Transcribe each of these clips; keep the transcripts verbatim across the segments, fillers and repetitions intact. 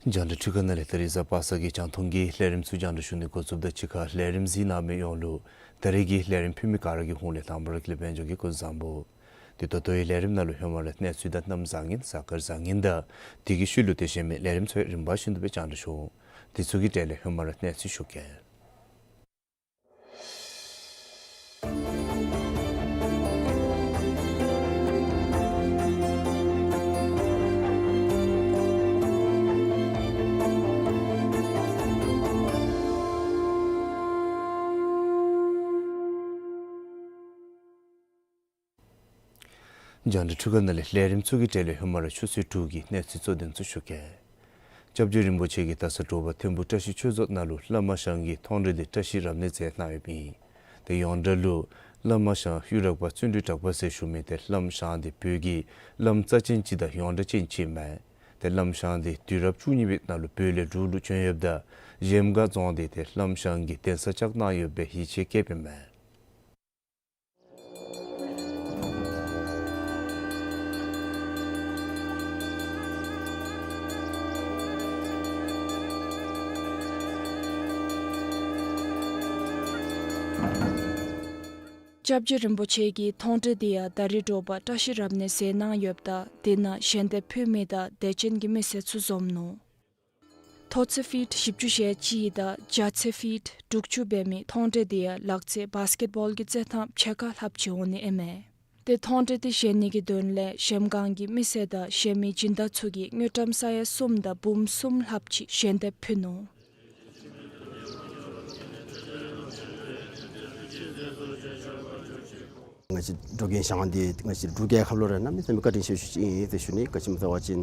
རྒྱང་བསྒྲགས་འཕྲུལ་ཁང་ནང་ལས་ད་རིས་གཟའ་པ་སངས་ཀྱི་རྒྱང་མཐོང་གི་ལས་རིམ་ཚུ་རྒྱང་བསྒྲགས་ཞུ་ནི་འགོ་བཙུགསཔ་ད་གཅིག་ཁར་ལས་རིམ་གཟིགས་གནང་མི་ཡོངས་ལུ་ད་རིས་ཀྱི་ལས་རིམ་ཕུལ་མི་ག་ར་གི་ཧོངས་ལས་དང་པ་ར་གི་ལས་དཔལ་འབྱོར་གྱིས་སྐུ་གཟུགས་བཟང་པོ། དེ་ད་ལྟོའི་ལས་རིམ་ནང་ལུ་ཧེ་མ་ར་གནས་ཚུལ་དང་གནམ་བཟང་ངན་གཟའ་སྐར་བཟང་ངན་དང་དེ་གི་ཤུལ་ལུ་དེ་གཞན་མི་ལས་རིམ་ཚུ་རིམ་པ་བཞིན་དུ་སྦེ་རྒྱང་བསྒྲགས་ཞུ། དེ་ཚུ་གི་གྲས་ལས་ཧེ་མ་ར་གནས་ཚུལ་ཞུ་གེ། རྒྱང་བསྒྲགས་འཕྲུལ་ཁང་ནང་ལས་ལས་རིམ་ཚུ་གི་གྲས་ལས་ཧེ་མ་ར་ཆུ་ཚོད་དྲུག་གི་གནས་ཚུལ་གཙོ་དོན་ཚུ་ཞུ་གེ། སྐྱབས་རྗེ་རིན་པོ་ཆེ་གིས་རྡ་ས་དྲོ་པ་ཐིམ་ཕུ་བཀྲ་ཤིས་ཆོས་རྫོང་ནང་ལུ་བླ་མ་ཞང་གི་མཐོང་གྲོལ་འདི་བཀྲ་ཤིས་རབ་གནས་མཛད་གནང་ཡོདཔ་ཨིན། ཏེ་ཡོངས་གྲགས་ལུ་བླ་མ་ཞང་གཡུ་རག་པ་བརྩོན་འགྲུས་གྲགས་པ་ཟེར་ཞུ་མི་ཏེ་བླམ་ཞང་འདི་བོད་ཀྱི་བླམ་རྩ་ཅན་ཅིག་དང་ཡོངས་གྲགས་ཅན་ཅིག་མས། ཏེ་བླམ་ཞང་འདི་དུས་རབས་བཅུ་གཉིས་པའི་ནང་ལུ་བོད་ལས་འབྲུག་ལུ་བྱོན་ཡོདཔ་ད་གཞལམ་སྒང་རྫོང་འདི་ཏེ་བླམ་ཞང་གི་གདན་ས་བཅགས་གནང་ཡོད་པའི་ཡིད་ཆེས་བསྐྱེདཔ་མས། སྐྱབས་རྗེ་རིན་པོ་ཆེ་གི་མཐོང་གྲོལ་འདི་ཡང་ད་རིས་དྲོ་པ་བཀྲ་ཤིས་རབ་གནས་མཛད་གནང་ཡོདཔ་ད་དེ་ནང་ཞལ་འདེབས་ཕུལ་མི་དང་དད་ཅན་གྱི་མི་སེར་ཚུ་འཛོམས་ནུག། མཐོ་ཚད་ཕིཊ་བཞི་བཅུ་ཞེ་གཅིག་དང་རྒྱ་ཚད་ཕིཊ་དྲུག་ཅུ་འབད་མི་མཐོང་གྲོལ་འདི་ཡང་ལག་རྩེད་བཱསི་ཀེཊ་བཱོལ་གྱི་རྩེད་ཐང་ཕྱེད་ཀ་ལྷགཔ་ཅིག་འོང་ནི་ཨིན་མས། ཏེ་མཐོང་གྲོལ་འདི་བཞེས་ནི་གི་དོན་ལས་གཞལམ་སྒང་གི་མི་སེར་དང་གཞན་མི་སྦྱིན་བདག་ཚུ་གིས་དངུལ་ཀྲམ་ས་ཡ་གསུམ་དང་འབུམ་གསུམ་ལྷགཔ་ཅིག་ཞལ་འདེབས་ཕུལ་ནུག། ང་བཅས་འབྲུག་རྒྱལ་ཞང་འདི་ང་བཅས་འབྲུག་རྒྱལ་ཁབ་ལུ་ར་གནམ་མེད་ས་མེད་བཀའ་དྲིན་ཆེ་ཤོས་ཅིག་ཨིན་ཟེར་ཞུ་ནི། ག་ཅི་སྨོ་ཟེར་བ་ཅིན་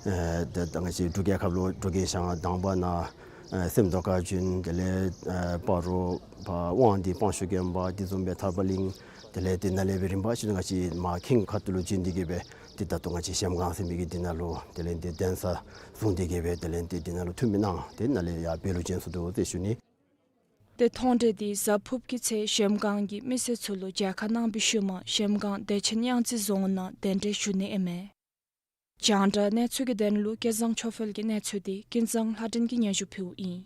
ཨེ་ད་ད་ང་བཅས་འབྲུག་རྒྱལ་ཁབ་ལུ་འབྲུག་རྒྱལ་ཞང་དང་པ་ནཱ་ཨེ་སེམས་རྟོགས་བཀའ་བརྒྱུད་དེ་ལས་ཨེ་སྤ་རོ་པ་དབང་འདུས་དཔང་ཞུ་དགོན་པ་དེ་བཟུམ་སྦེ་ཐར་པ་གླིང་དེ་ལས་དེ་ནང་ལས་སྦེ་རིམ་པ་བཞིན་དུ་ང་བཅས་མར་ཁེངས་ཁ་ཐུག་ལུ་བྱོན་ཏེ་གི་སྦེ་ཏེ་ད་ལྟོ་ང་བཅས་གཞལམ་སྒང་ཟེར་མི་གི་འདི་ནང་ལུ་དེ་ལས་འདི་གདན་ས་བཟུང་སྟེ་གི་སྦེ་དེ་ལས་འདི་འདི་ནང་ལུ་འཐུས་མི་གནང་སྟེ་ནཱ་ལས་ཡར་བོད་ལུ་བྱོན་སོང་འདུག་ཟེར་ཞུ་ནི། ཏེ་མཐོང་གྲོལ་འདི་གཟའ་ཕུརཔ་གི་ཚེ་གཞལམ་སྒང་གི་མི་སེར་ཚུ་ལུ་མཇལ་ཁ་གནང་བའི་ཤུལ་མ་གཞལམ་སྒང་བདེ་ཆེན་གཡང་རྩེ་རྫོང་ནང་གདན་འདྲེན་ཞུ་ནི་ཨིན་མས། རྒྱང་བསྒྲགས་གནས་ཚུལ་གྱི་དོན་ལུ་སྐལ་བཟང་ཆོས་འཕེལ་གྱི་གནས་ཚུལ་འདི་ཀུན་བཟང་ལྷ་སྒྲོན་གྱིས་སྙན་ཞུ་ཕུལཝ་ཨིན།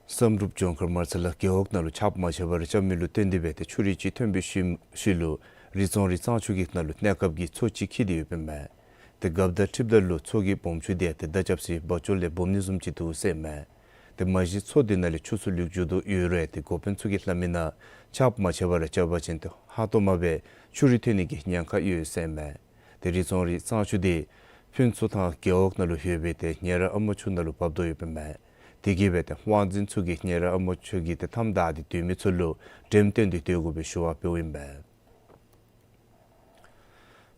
བསམ་གྲུབ་ལྗོངས་མཁར་དམར་ཚ་ལ་རྒེད་འོག་ནང་ལུ་ཆརཔ་མ་ཆད་པར་རྐྱབ་མི་ལུ་བརྟེན་ཏེ་སྦེ་ཏེ་ཆུ་རུད་ཅིག་ཐོན་པའི་ཤུལ་ཤུལ་ལུ་རི་ཚོང་རི་གཙང་ཆུ་གི་ནང་ལུ་གནས་སྐབས་ཀྱི་མཚོ་ཅིག་འཁྱིལ་ཏེ་ཡོདཔ་ཨིན་མས། ཏེ་རྒཔོ་དང་ཁྲིམས་དར་ལུ་མཚོ་གི་སྦོམ་ཆུ་དེ་ཏེ་མདའ་རྐྱབ་སའི་འབག་ཅོག་ལས་སྦོམ་ནི་བཟུམ་ཅིག་འདུག་ཟེར་ཨིན་མས། ཏེ་མ་གཞི་མཚོ་དེ་ནང་ལས་ཆུ་ཚུ་ལུད་འགྱོ་དོ་ཡོད་རུང་ཏེ་འགོ་དཔོན་ཚུ་གིས་སླབ་མི་ནང་ཆརཔ་མ་ཆད་པར་ར་རྐྱབ་པ་ཅིན་ཏེ་ཧ་ཏོག་མ་སྦེ་ཆུ་རུད་ཐོན་ནི་གི་ཉེན་ཁ་ཡོད་ཟེར་ཨིན་མས། ཏེ་རི་ཚོང་རི་གཙང་ཆུ་དེ་ཕུན་ཚོགས་ཐང་རྒེད་འོག་ནང་ལུ་ཡོད་པའི་ཏེ་ཉེ་ར་ཨ་མོ་ཆུ་ནང་ལུ་འབབ་དོ་ཡོདཔ་ཨིན་མས། དེ་གིས་སྦེ་ཏེ་དབང་འཛིན་ཚུ་གིས་ཉེ་ར་ཨ་མོ་ཆུ་གི་ཏེ་མཐའམ་བདའ་སྟེ་སྡོད་མི་ཚུ་ལུ་འགྲེམས་སྟོན་འདི་སྡོད་དགོ་པའི་ཞུ་བ་འབདཝ་ཨིན་མས།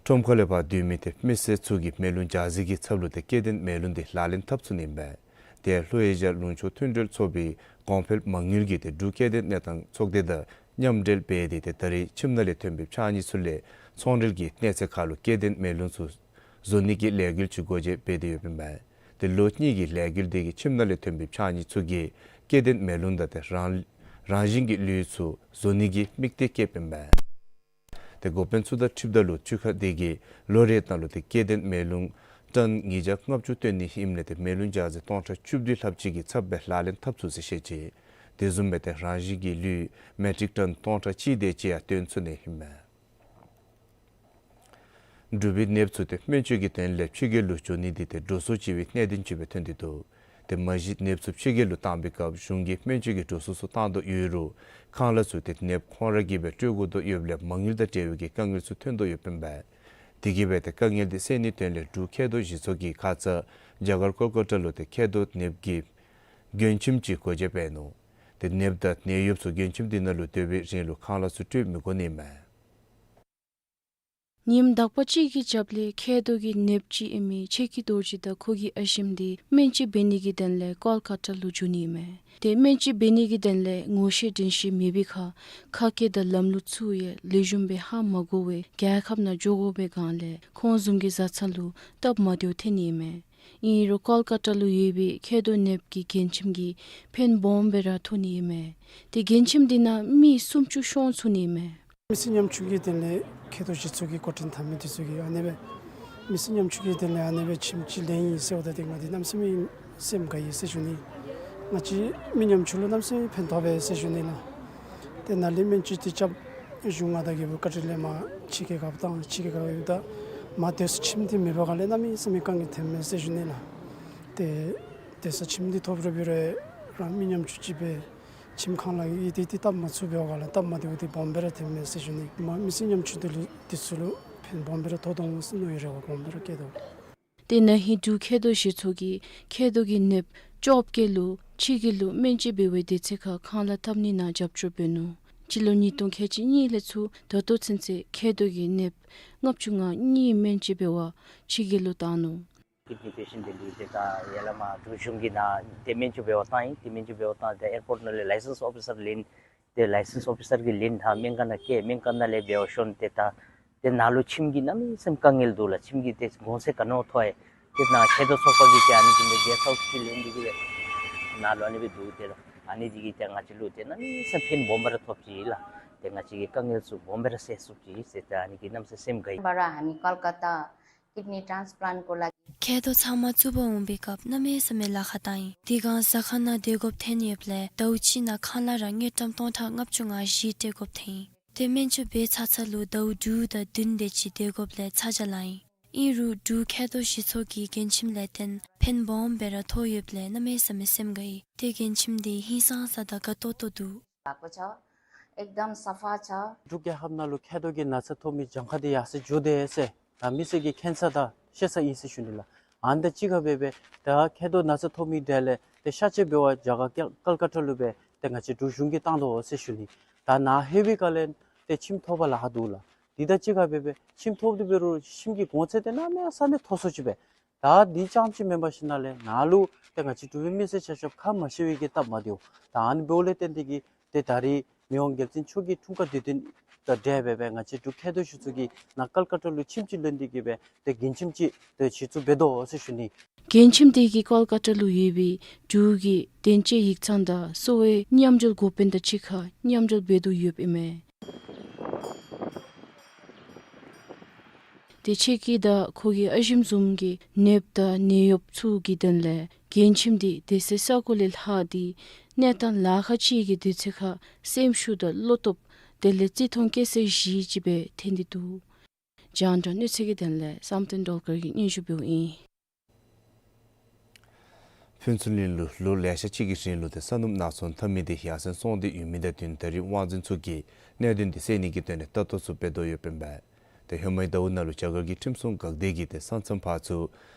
ཁྲོམ་ཁ་ལས་ཕར་སྡོད་མི་ཏེ་མི་སེར་ཚུ་གིས་མེ་རླུང་འཇགས་སའི་གི་ཚབ་ལུ་ཏེ་སྐྱེ་ལྡན་མེ་རླུང་འདི་ལག་ལེན་འཐབ་ཚུགས་ནི་ཨིན་མས། ཏེ་ལྷོ་ཨེ་ཤི་ཡ་ལུང་ཕྱོགས་མཐུན་འབྲེལ་ཚོགས་པའི་གོང་འཕེལ་མ་དངུལ་གྱིས་ཏེ་འབྲུག་སྐྱེ་ལྡན་གནས་སྟངས་ཚོགས་སྡེ་དང་མཉམ་འབྲེལ་འབད་དེ་ཏེ་ད་རེས་ཁྱིམ་ནང་ལས་ཐོན་པའི་ཕྱགས་སྙིགས་ཚུ་ལས་ ཚོང་འབྲེལ་གྱི་གནས་ཚད་ཁར་ལུ་སྐྱེ་ལྡན་མེ་རླུང་ཚུ་བཟོ་ནི་གི་ལས་འགུལ་ཅིག་སྒོ་འབྱེད་འབད་དེ་ཡོདཔ་ཨིན་པས། ཏེ་ལོ་གཉིས་ཀྱི་ལས་འགུལ་འདི་གིས་ཁྱིམ་ནང་ལས་ཐོན་པའི་ཕྱགས་སྙིགས་ཚུ་གིས་སྐྱེ་ལྡན་མེ་རླུང་དང་ཏེ་རང་རང་བཞིན་གྱི་ལུད་ཚུ་བཟོ་ནི་གི་དམིགས་གཏད་བསྐྱེདཔ་ཨིན་པས། ཏེ་འགོ་དཔོན་ཚུ་དང་འཁྲིལཝ་ད་ལུ་ཆུ་ཁ་འདི་གིས་ལོ་རེ་ནང་ལུ་ཏེ་སྐྱེ་ལྡན་མེ་རླུང་ཊཱན་ཉིས་བརྒྱ་ལྔ་བཅུ་བཏོན་ནི་ཨིནམ་ལས་ཏེ་མེ་རླུང་རྒྱ་ཟེར་སྟོང་ཕྲག་བཅུ་བདུན་ལྷགཔ་ཅིག་གིས་ཚབ་སྦེ་ལག་ལེན་འཐབ་ཚུགས་ཟེར་བཤད་ཅི། དེ་བཟུམ་སྦེ་ཏེ་རང་བཞིན་གྱི་ལུད་མེ་ཊིག་ཊཱན་སྟོང་ཕྲག་གཅིག་དེ་ཅིག་ཡང་བཏོན་ཚུགས་ནི་ཨིན་མས། འབྲུག་པའི་ནདཔ་ཚུ་ཏེ་སྨན་བཅོས་ཀྱི་དོན་ལས་ཕྱི་རྒྱལ་ལུ་འགྱོ་ནི་འདི་ཏེ་འགྲོ་སོང་ཆེ་བའི་གནད་དོན་ཅིག་སྦེ་ཐོན་ཏེ་འདུག། ཏེ་མ་གཞི་ནདཔ་ཚུ་ཕྱི་རྒྱལ་ལུ་བཏང་པའི་སྐབས་གཞུང་གིས་སྨན་བཅོས་ཀྱི་འགྲོ་སོང་ཚུ་བཏང་དོ་ཡོད་རུང་ཁང་གླ་ཚུ་ཏེ་ནདཔ་ཁོང་ར་གིས་སྦེ་སྤྲོད་དགོ་དོ་ཡོདཔ་ལས་མ་དངུལ་དང་འབྲེལ་བའི་གི་དཀའ་ངལ་ཚུ་ཐོན་དོ་ཡོདཔ་ཨིན་པས། དེ་གིས་སྦེ་ཏེ་དཀའ་ངལ་འདི་སེལ་ནིའི་དོན་ལས་འབྲུག་མཁལ་རྡོག་བཞི་ཚོགས་ཀྱིས་ཁ་ཙ་རྒྱ་གར་ཀོལ་ཀ་ཏ་ལུ་ཏེ་མཁལ་རྡོག་ནདཔ་གི་མགྱོན་ཁྱིམ་ཅིག་སྒོ་འབྱེད་འབད་ནུག། ཏེ་ནདཔ་དང་ནད་གཡོགཔ་ཚུ་མགྱོན་ཁྱིམ་འདི་ནང་ལུ་སྡོད་པའི་རིང་ལུ་ཁང་གླ་ཚུ་སྤྲོད་མི་དགོ་ནི་ཨིན་མས། ཉིནམ་དག་པ་ཅིག་གི་རྒྱབ་ལས་མཁལ་རྡོག་གི་ནདཔ་ཅིག་ཨིན་མི་ཆེ་ཁི་རྡོ་རྗེ་དང་ཁོ་གི་ཨ་ཞིམ་འདི་སྨན་བཅོས་འབད་ནི་གི་དོན་ལས་ཀོལ་ཀ་ཏ་ལུ་འགྱོ་ནི་ཨིན་མས། ཏེ་སྨན་བཅོས་འབད་ནི་གི་དོན་ལས་ངོ་ཤེས་འདྲན་ཤེས་མེད་པའི་ཁར་ཁ་སྐད་དང་ལམ་ལུགས་ཚུ་ཡང་ལེགས་ཤོམ་སྦེ་ཧ་མ་གོ་བར་རྒྱལ་ཁབ་ནང་འགྱོ་དགོ་པའི་སྒང་ལས་ཁོང་བཟུམ་གྱི་བཟའ་ཚང་ལུ་སྟབས་མ་བདེཝ་ཐོན་ནི་ཨིན་མས། ཨིན་རུང་ཀོལ་ཀ་ཏ་ལུ་ཡོད་པའི་མཁལ་རྡོག་ནདཔ་གི་མགྱོན་ཁྱིམ་གྱིས་ཕན་སྦོམ་སྦེ་ར་ཐོགས་ནི་ཨིན་མས། ཏེ་མགྱོན་ཁྱིམ་འདི་ནང་མི་སུམ་ཅུ་ཤོང་ཚུགས་ནི་ཨིན་མས། མི་སེར་ཉམ་ཆུང་གི་དོན་ལས་མཁལ་རྡོག་བཞི་ཚོགས་ཀྱི་འགོ་འདྲེན་འཐབ་མི་འདི་ཚུ་གིས་ཨ་ནེ་སྦེ་མི་སེར་ཉམ་ཆུང་གི་དོན་ལས་ཨ་ནེ་སྦེ་ཁྱིམ་ཅིག་ལེན་ཡི་ཟེརཝ་ད་ཏེ་ང་འདི་གནམ་མེད་ས་མེད་སེམས་དགའ་ཡི་ཟེར་ཞུ་ནི། ང་བཅས་མི་ཉམ་ཆུང་ལུ་གནམ་མེད་ས་མེད་ཕན་ཐོགས་པས་ཟེར་ཞུ་ནི་ལགས། ཏེ་ནཱ་ལས་སྨན་བཅོས་འདི་རྐྱབ་གཞུང་ང་དང་རྒྱལ་པོ་བཀའ་དྲིན་ལས་མར་ཕྱི་རྒྱལ་ཁབ་བཏང་ཕྱི་རྒྱལ་ཁབ་ཡོདཔ་ད་མར་སྡོད་ས་ཁྱིམ་འདི་མེད་པའི་སྒང་ལས་གནམ་མེད་ས་མེད་དཀའ་ངལ་ཐོནམ་མས་ཟེར་ཞུ་ནི་ལགས། ཏེ་སྡོད་ས་ཁྱིམ་འདི་ཐོབ་རུང་འབད་རུང་རང་མི་ཉམ་ཆུང་ཅིག་སྦེ་ཁྱིམ་ཁང་གླ་ཡི་འདི་འདི་སྟབས་མ་ཚུགས་པའི་སྒང་ལས་སྟབས་མ་བདེཝ་འདི་སྦོམ་སྦེ་ར་ཐོནམ་མས་ཟེར་ཞུ་ནི། མ་མི་སེར་ཉམ་ཆུང་འདི་ལུ་འདི་ཚུ་ལུ་ཕན་སྦོམ་སྦེ་ར་ཐོགས་དོ་འོང་ཟེར་མནོ་བའི་རེ་བ་སྦོམ་སྦེ་ར་བསྐྱེད་དོ། ཏེ་ན་ཧིང་འབྲུག་མཁལ་རྡོག་བཞི་ཚོགས་ཀྱིས་མཁལ་རྡོག་གི་ནདཔ་བཅོ་བརྒྱད་ལུ་ཕྱི་རྒྱལ་ལུ་སྨན་བཅོས་འབད་བའི་དུས་ཚོད་ཁར་ཁང་གླ་འཐབ་ནི་ནང་རྒྱབ་སྐྱོར་འབད་ནུག། སྤྱི་ལོ་ཉིས་སྟོང་ཁལ་གཅིག་གཉིས་ལས་ཚུར་ད་ལྟོ་ཚུན་ཚོད་མཁལ་རྡོག་གི་ནདཔ་ལྔ་བཅུ་ང་གཉིས་སྨན་བཅོས་འབད་བར་ཕྱི་རྒྱལ་ལུ་བཏང་ནུག། ཀིཌ་ནི་པེ་ཤེནཊ་འདི་ལུ་ཏེ་ད་ཡར་ལས་མར་འབྲུག་གཞུང་གི་ནང་ཏེ་སྨན་བཅོས་འབད་བར་བཏང་ཡི། ཏེ་སྨན་བཅོས་འབད་བར་བཏང་ཏེ་ཨེར་པོརཊ་ནང་ལས་ལའི་སེནསི་ཨོ་ཕི་སར་ལེན། ཏེ་ལའི་སེནསི་ཨོ་ཕི་སར་གྱིས་ལེན་ད་སྨན་ཁང་ནང་བསྐྱལ། སྨན་ཁང་ནང་ལས་འབད་བར་ཤོར་ཏེ་ད་ཏེ་ནཱ་ལུ་ཁྱིམ་གྱི་གནམ་མེད་ས་མེད་དཀའ་ངལ་འདུག་ལགས། ཁྱིམ་གྱི་ཏེ་གོང་ཚད་ག་ནི་མཐོ་ཡི། ཏེ་ནཱ་མཁལ་རྡོག་ཚོགས་པ་གིས་ཏེ་ཨ་ནི་གི་ནང་གེསཊ་ཧའུསི་ཅིག་ལེན་ཏེ་གིས་སྦེ་ནཱ་ལུ་ཨ་ནི་སྦེ་འདུག། ཏེ་ཨ་ནི་འདི་གིས་ཏེ་ང་བཅས་ལུ་ཏེ་གནམ་མེད་ས་མེད་ཕན་སྦོམ་སྦེ་ར་ཐོགས་ཅི་ལགས། ཏེ་ང་བཅས་ཀྱི་དཀའ་ངལ་ཚུ་སྦོམ་སྦེ་ར་སེལ་ཚུགས་ཅི་ཟེར་ཏེ་ཨ་ནི་གིས་གནམ་མེད་ས་མེད་སེམས་དགའ་ཡི། ཁྱད་དུ་ཚང་མ་བཙུགས་པར་འོང་པའི་སྐབས་གནམ་མེད་ས་མེད་ལཱ་ཁག་བཏང་ཡི། དེ་སྒང་ཟ་ཁང་ནང་སྡོད་དགོཔ་ཐོན་ཡོདཔ་ལས་ཟླཝ་གཅིག་ནང་ཁང་གླ་ར་དངུལ་ཀྲམ་སྟོང་ཕྲག་ལྔ་བཅུ་ང་བཞི་སྤྲོད་དགོཔ་ཐོན་ཡི། ཏེ་སྨན་བཅོས་འབད་ཚར་ཚར་ལུ་ཟླཝ་དྲུག་དང་བདུན་དེ་ཅིག་སྡོད་དགོཔ་ལས་ཚ་གྱང་ལང་ཡི། ཨིན་རུང་འབྲུག་མཁལ་རྡོག་བཞི་ཚོགས་ཀྱི་མགྱོན་ཁྱིམ་ལས་བརྟེན་ཕན་སྦོམ་སྦེ་ར་ཐོགས་ཡོདཔ་ལས་གནམ་མེད་ས་མེད་སེམས་དགའ་ཡི། ཏེ་མགྱོན་ཁྱིམ་འདི་ཧིང་སངས་ས་དང་དགའ་ཏོག་ཏོ་འདུག། ལགས་ཀོ་ཆ། ཨེག་དམ་སཕ་ཆ། འབྲུག་རྒྱལ་ཁབ་ནང་ལུ་མཁལ་རྡོག་གི་ན་ཚ་ཐོབ་མི་གྱངས་ཁ་འདི་ཡར་སེང་འགྱོ་དེས་ཟེར་ད་མི་སེར་གྱིས་མཁྱེན་ས་དང་ཤེས་ས་ཨིན་ཟེར་ཞུ་ནི་ལགས། ཨ་ནི་དང་གཅིག་ཁར་འབད་སྦེ་ད་མཁལ་རྡོག་ན་ཚ་ཐོབ་མི་དེ་ལས་ཏེ་གཤག་བཅོས་འབད་བར་རྒྱ་གར་ཀལ་ཀལ་ཀ་ཏ་ལུ་སྦེ་ཏེ་ང་བཅས་འབྲུག་གཞུང་གིས་བཏང་དོ་ཟེར་ཞུ་ནི། ད་ནཱ་ལྷོད་པའི་སྒང་ལས་ཏེ་ཁྱིམ་ཐོབ་པར་ལཱ་ཁག་འདུག་ལགས། འདི་དང་གཅིག་ཁར་འབད་སྦེ་ཁྱིམ་ཐོབ་སྟེ་འབད་རུང་ཁྱིམ་གྱི་གོང་ཚད་འདི་གནམ་མེད་ས་མེད་མཐོ་སུ་ཅིག་སྦེ། ད་འདི་རྐྱངམ་ཅིག་མེན་པར་ཞིནམ་ལས་ནཱ་ལུ་ཏེ་ང་བཅས་འབྲུག་པའི་མི་སེར་ཆ་ཁྱབ་ཁ་མ་བཤད་པའི་གི་སྟབས་མ་བདེཝ་ད་ཨ་ནི་འབདཝ་ལས་བརྟེན་ཏེ་གིས་ཏེ་ད་རིས་མི་དབང་རྒྱལ་བཙུན་མཆོག་གི་འཁྲུངས་སྐར་དུས་སྟོན་དང་འབྲེལ་སྦེ་སྦེ་ང་བཅས་འབྲུག་མཁལ་རྡོག་བཞི་ཚོགས་ཀྱིས་ནཱ་ཀལ་ཀ་ཏ་ལུ་ཁྱིམ་ཅིག་ལེན་ཏེ་གིས་སྦེ་ཏེ་མགྱོན་ཁྱིམ་ཅིག་ཏེ་གཞི་བཙུགས་འབད་དོ་ཟེར་ཞུ་ནི། མགྱོན་ཁྱིམ་འདི་གིས་ཀལ་ཀ་ཏ་ལུ་ཡོད་པའི་འབྲུག་གི་བདེན་བཅོས་ཡིག་ཚང་དང་གསོ་བའི་མཉམ་འབྲེལ་འགོ་དཔོན་དང་གཅིག་ཁར་མཉམ་འབྲེལ་འབད་དོ་ཡོདཔ་ཨིན་མས། ཏེ་ཁྱོད་ཀྱི་དང་ཁོ་གི་ཨ་ཞིམ་བཟུམ་གྱི་ནདཔ་དང་ནད་གཡོགཔ་ཚུ་གི་དོན་ལས་མགྱོན་ཁྱིམ་འདི་སྡོད་སའི་ས་གོ་ལས་ལྷག་སྟེ་གནས་སྟངས་ལཱ་ཁག་ཅིག་གི་དུས་ཚོད་ཁར་སེམས་ཤུགས་དང་བློ་སྟོབས་དེ་ལས་བརྩི་མཐོང་བསྐྱེད་སའི་གཞི་ཅིག་སྦེ་ཐོན་ཏེ་འདུག། རྒྱང་བསྒྲགས་གནས་ཚུལ་གྱི་དོན་ལས་བསམ་གཏན་སྒྲོལ་དཀར་གྱིས་སྙན་ཞུ་འབདཝ་ཨིན། ཕུན་ཚོགས་གླིང་ལུ་ལོ་ལེ་ཤ་ཅིག་གི་རིང་ལུ་ཏེ་ས་སྣུམ་ནག་ཚོང་འཐབ་མི་འདི་ཡར་སེང་སོང་སྟེ་ཡོད་མི་དང་བསྟུན་ད་རིས་དབང་འཛིན་ཚུ་གིས་གནད་དོན་འདི་སེལ་ནི་གི་དོན་ལས་ལྟ་རྟོག་ཚུ་འབད་དོ་ཡོདཔ་ཨིན་པས། ཏེ་ཧེ་མའི་ཟླཝ་ནང་ལུ་རྒྱ་གར་གྱི་ཁྲིམས་སྲུང་འགག་སྡེ་གིས་ཏེ་ས་མཚམས་ཕར་ཚུར་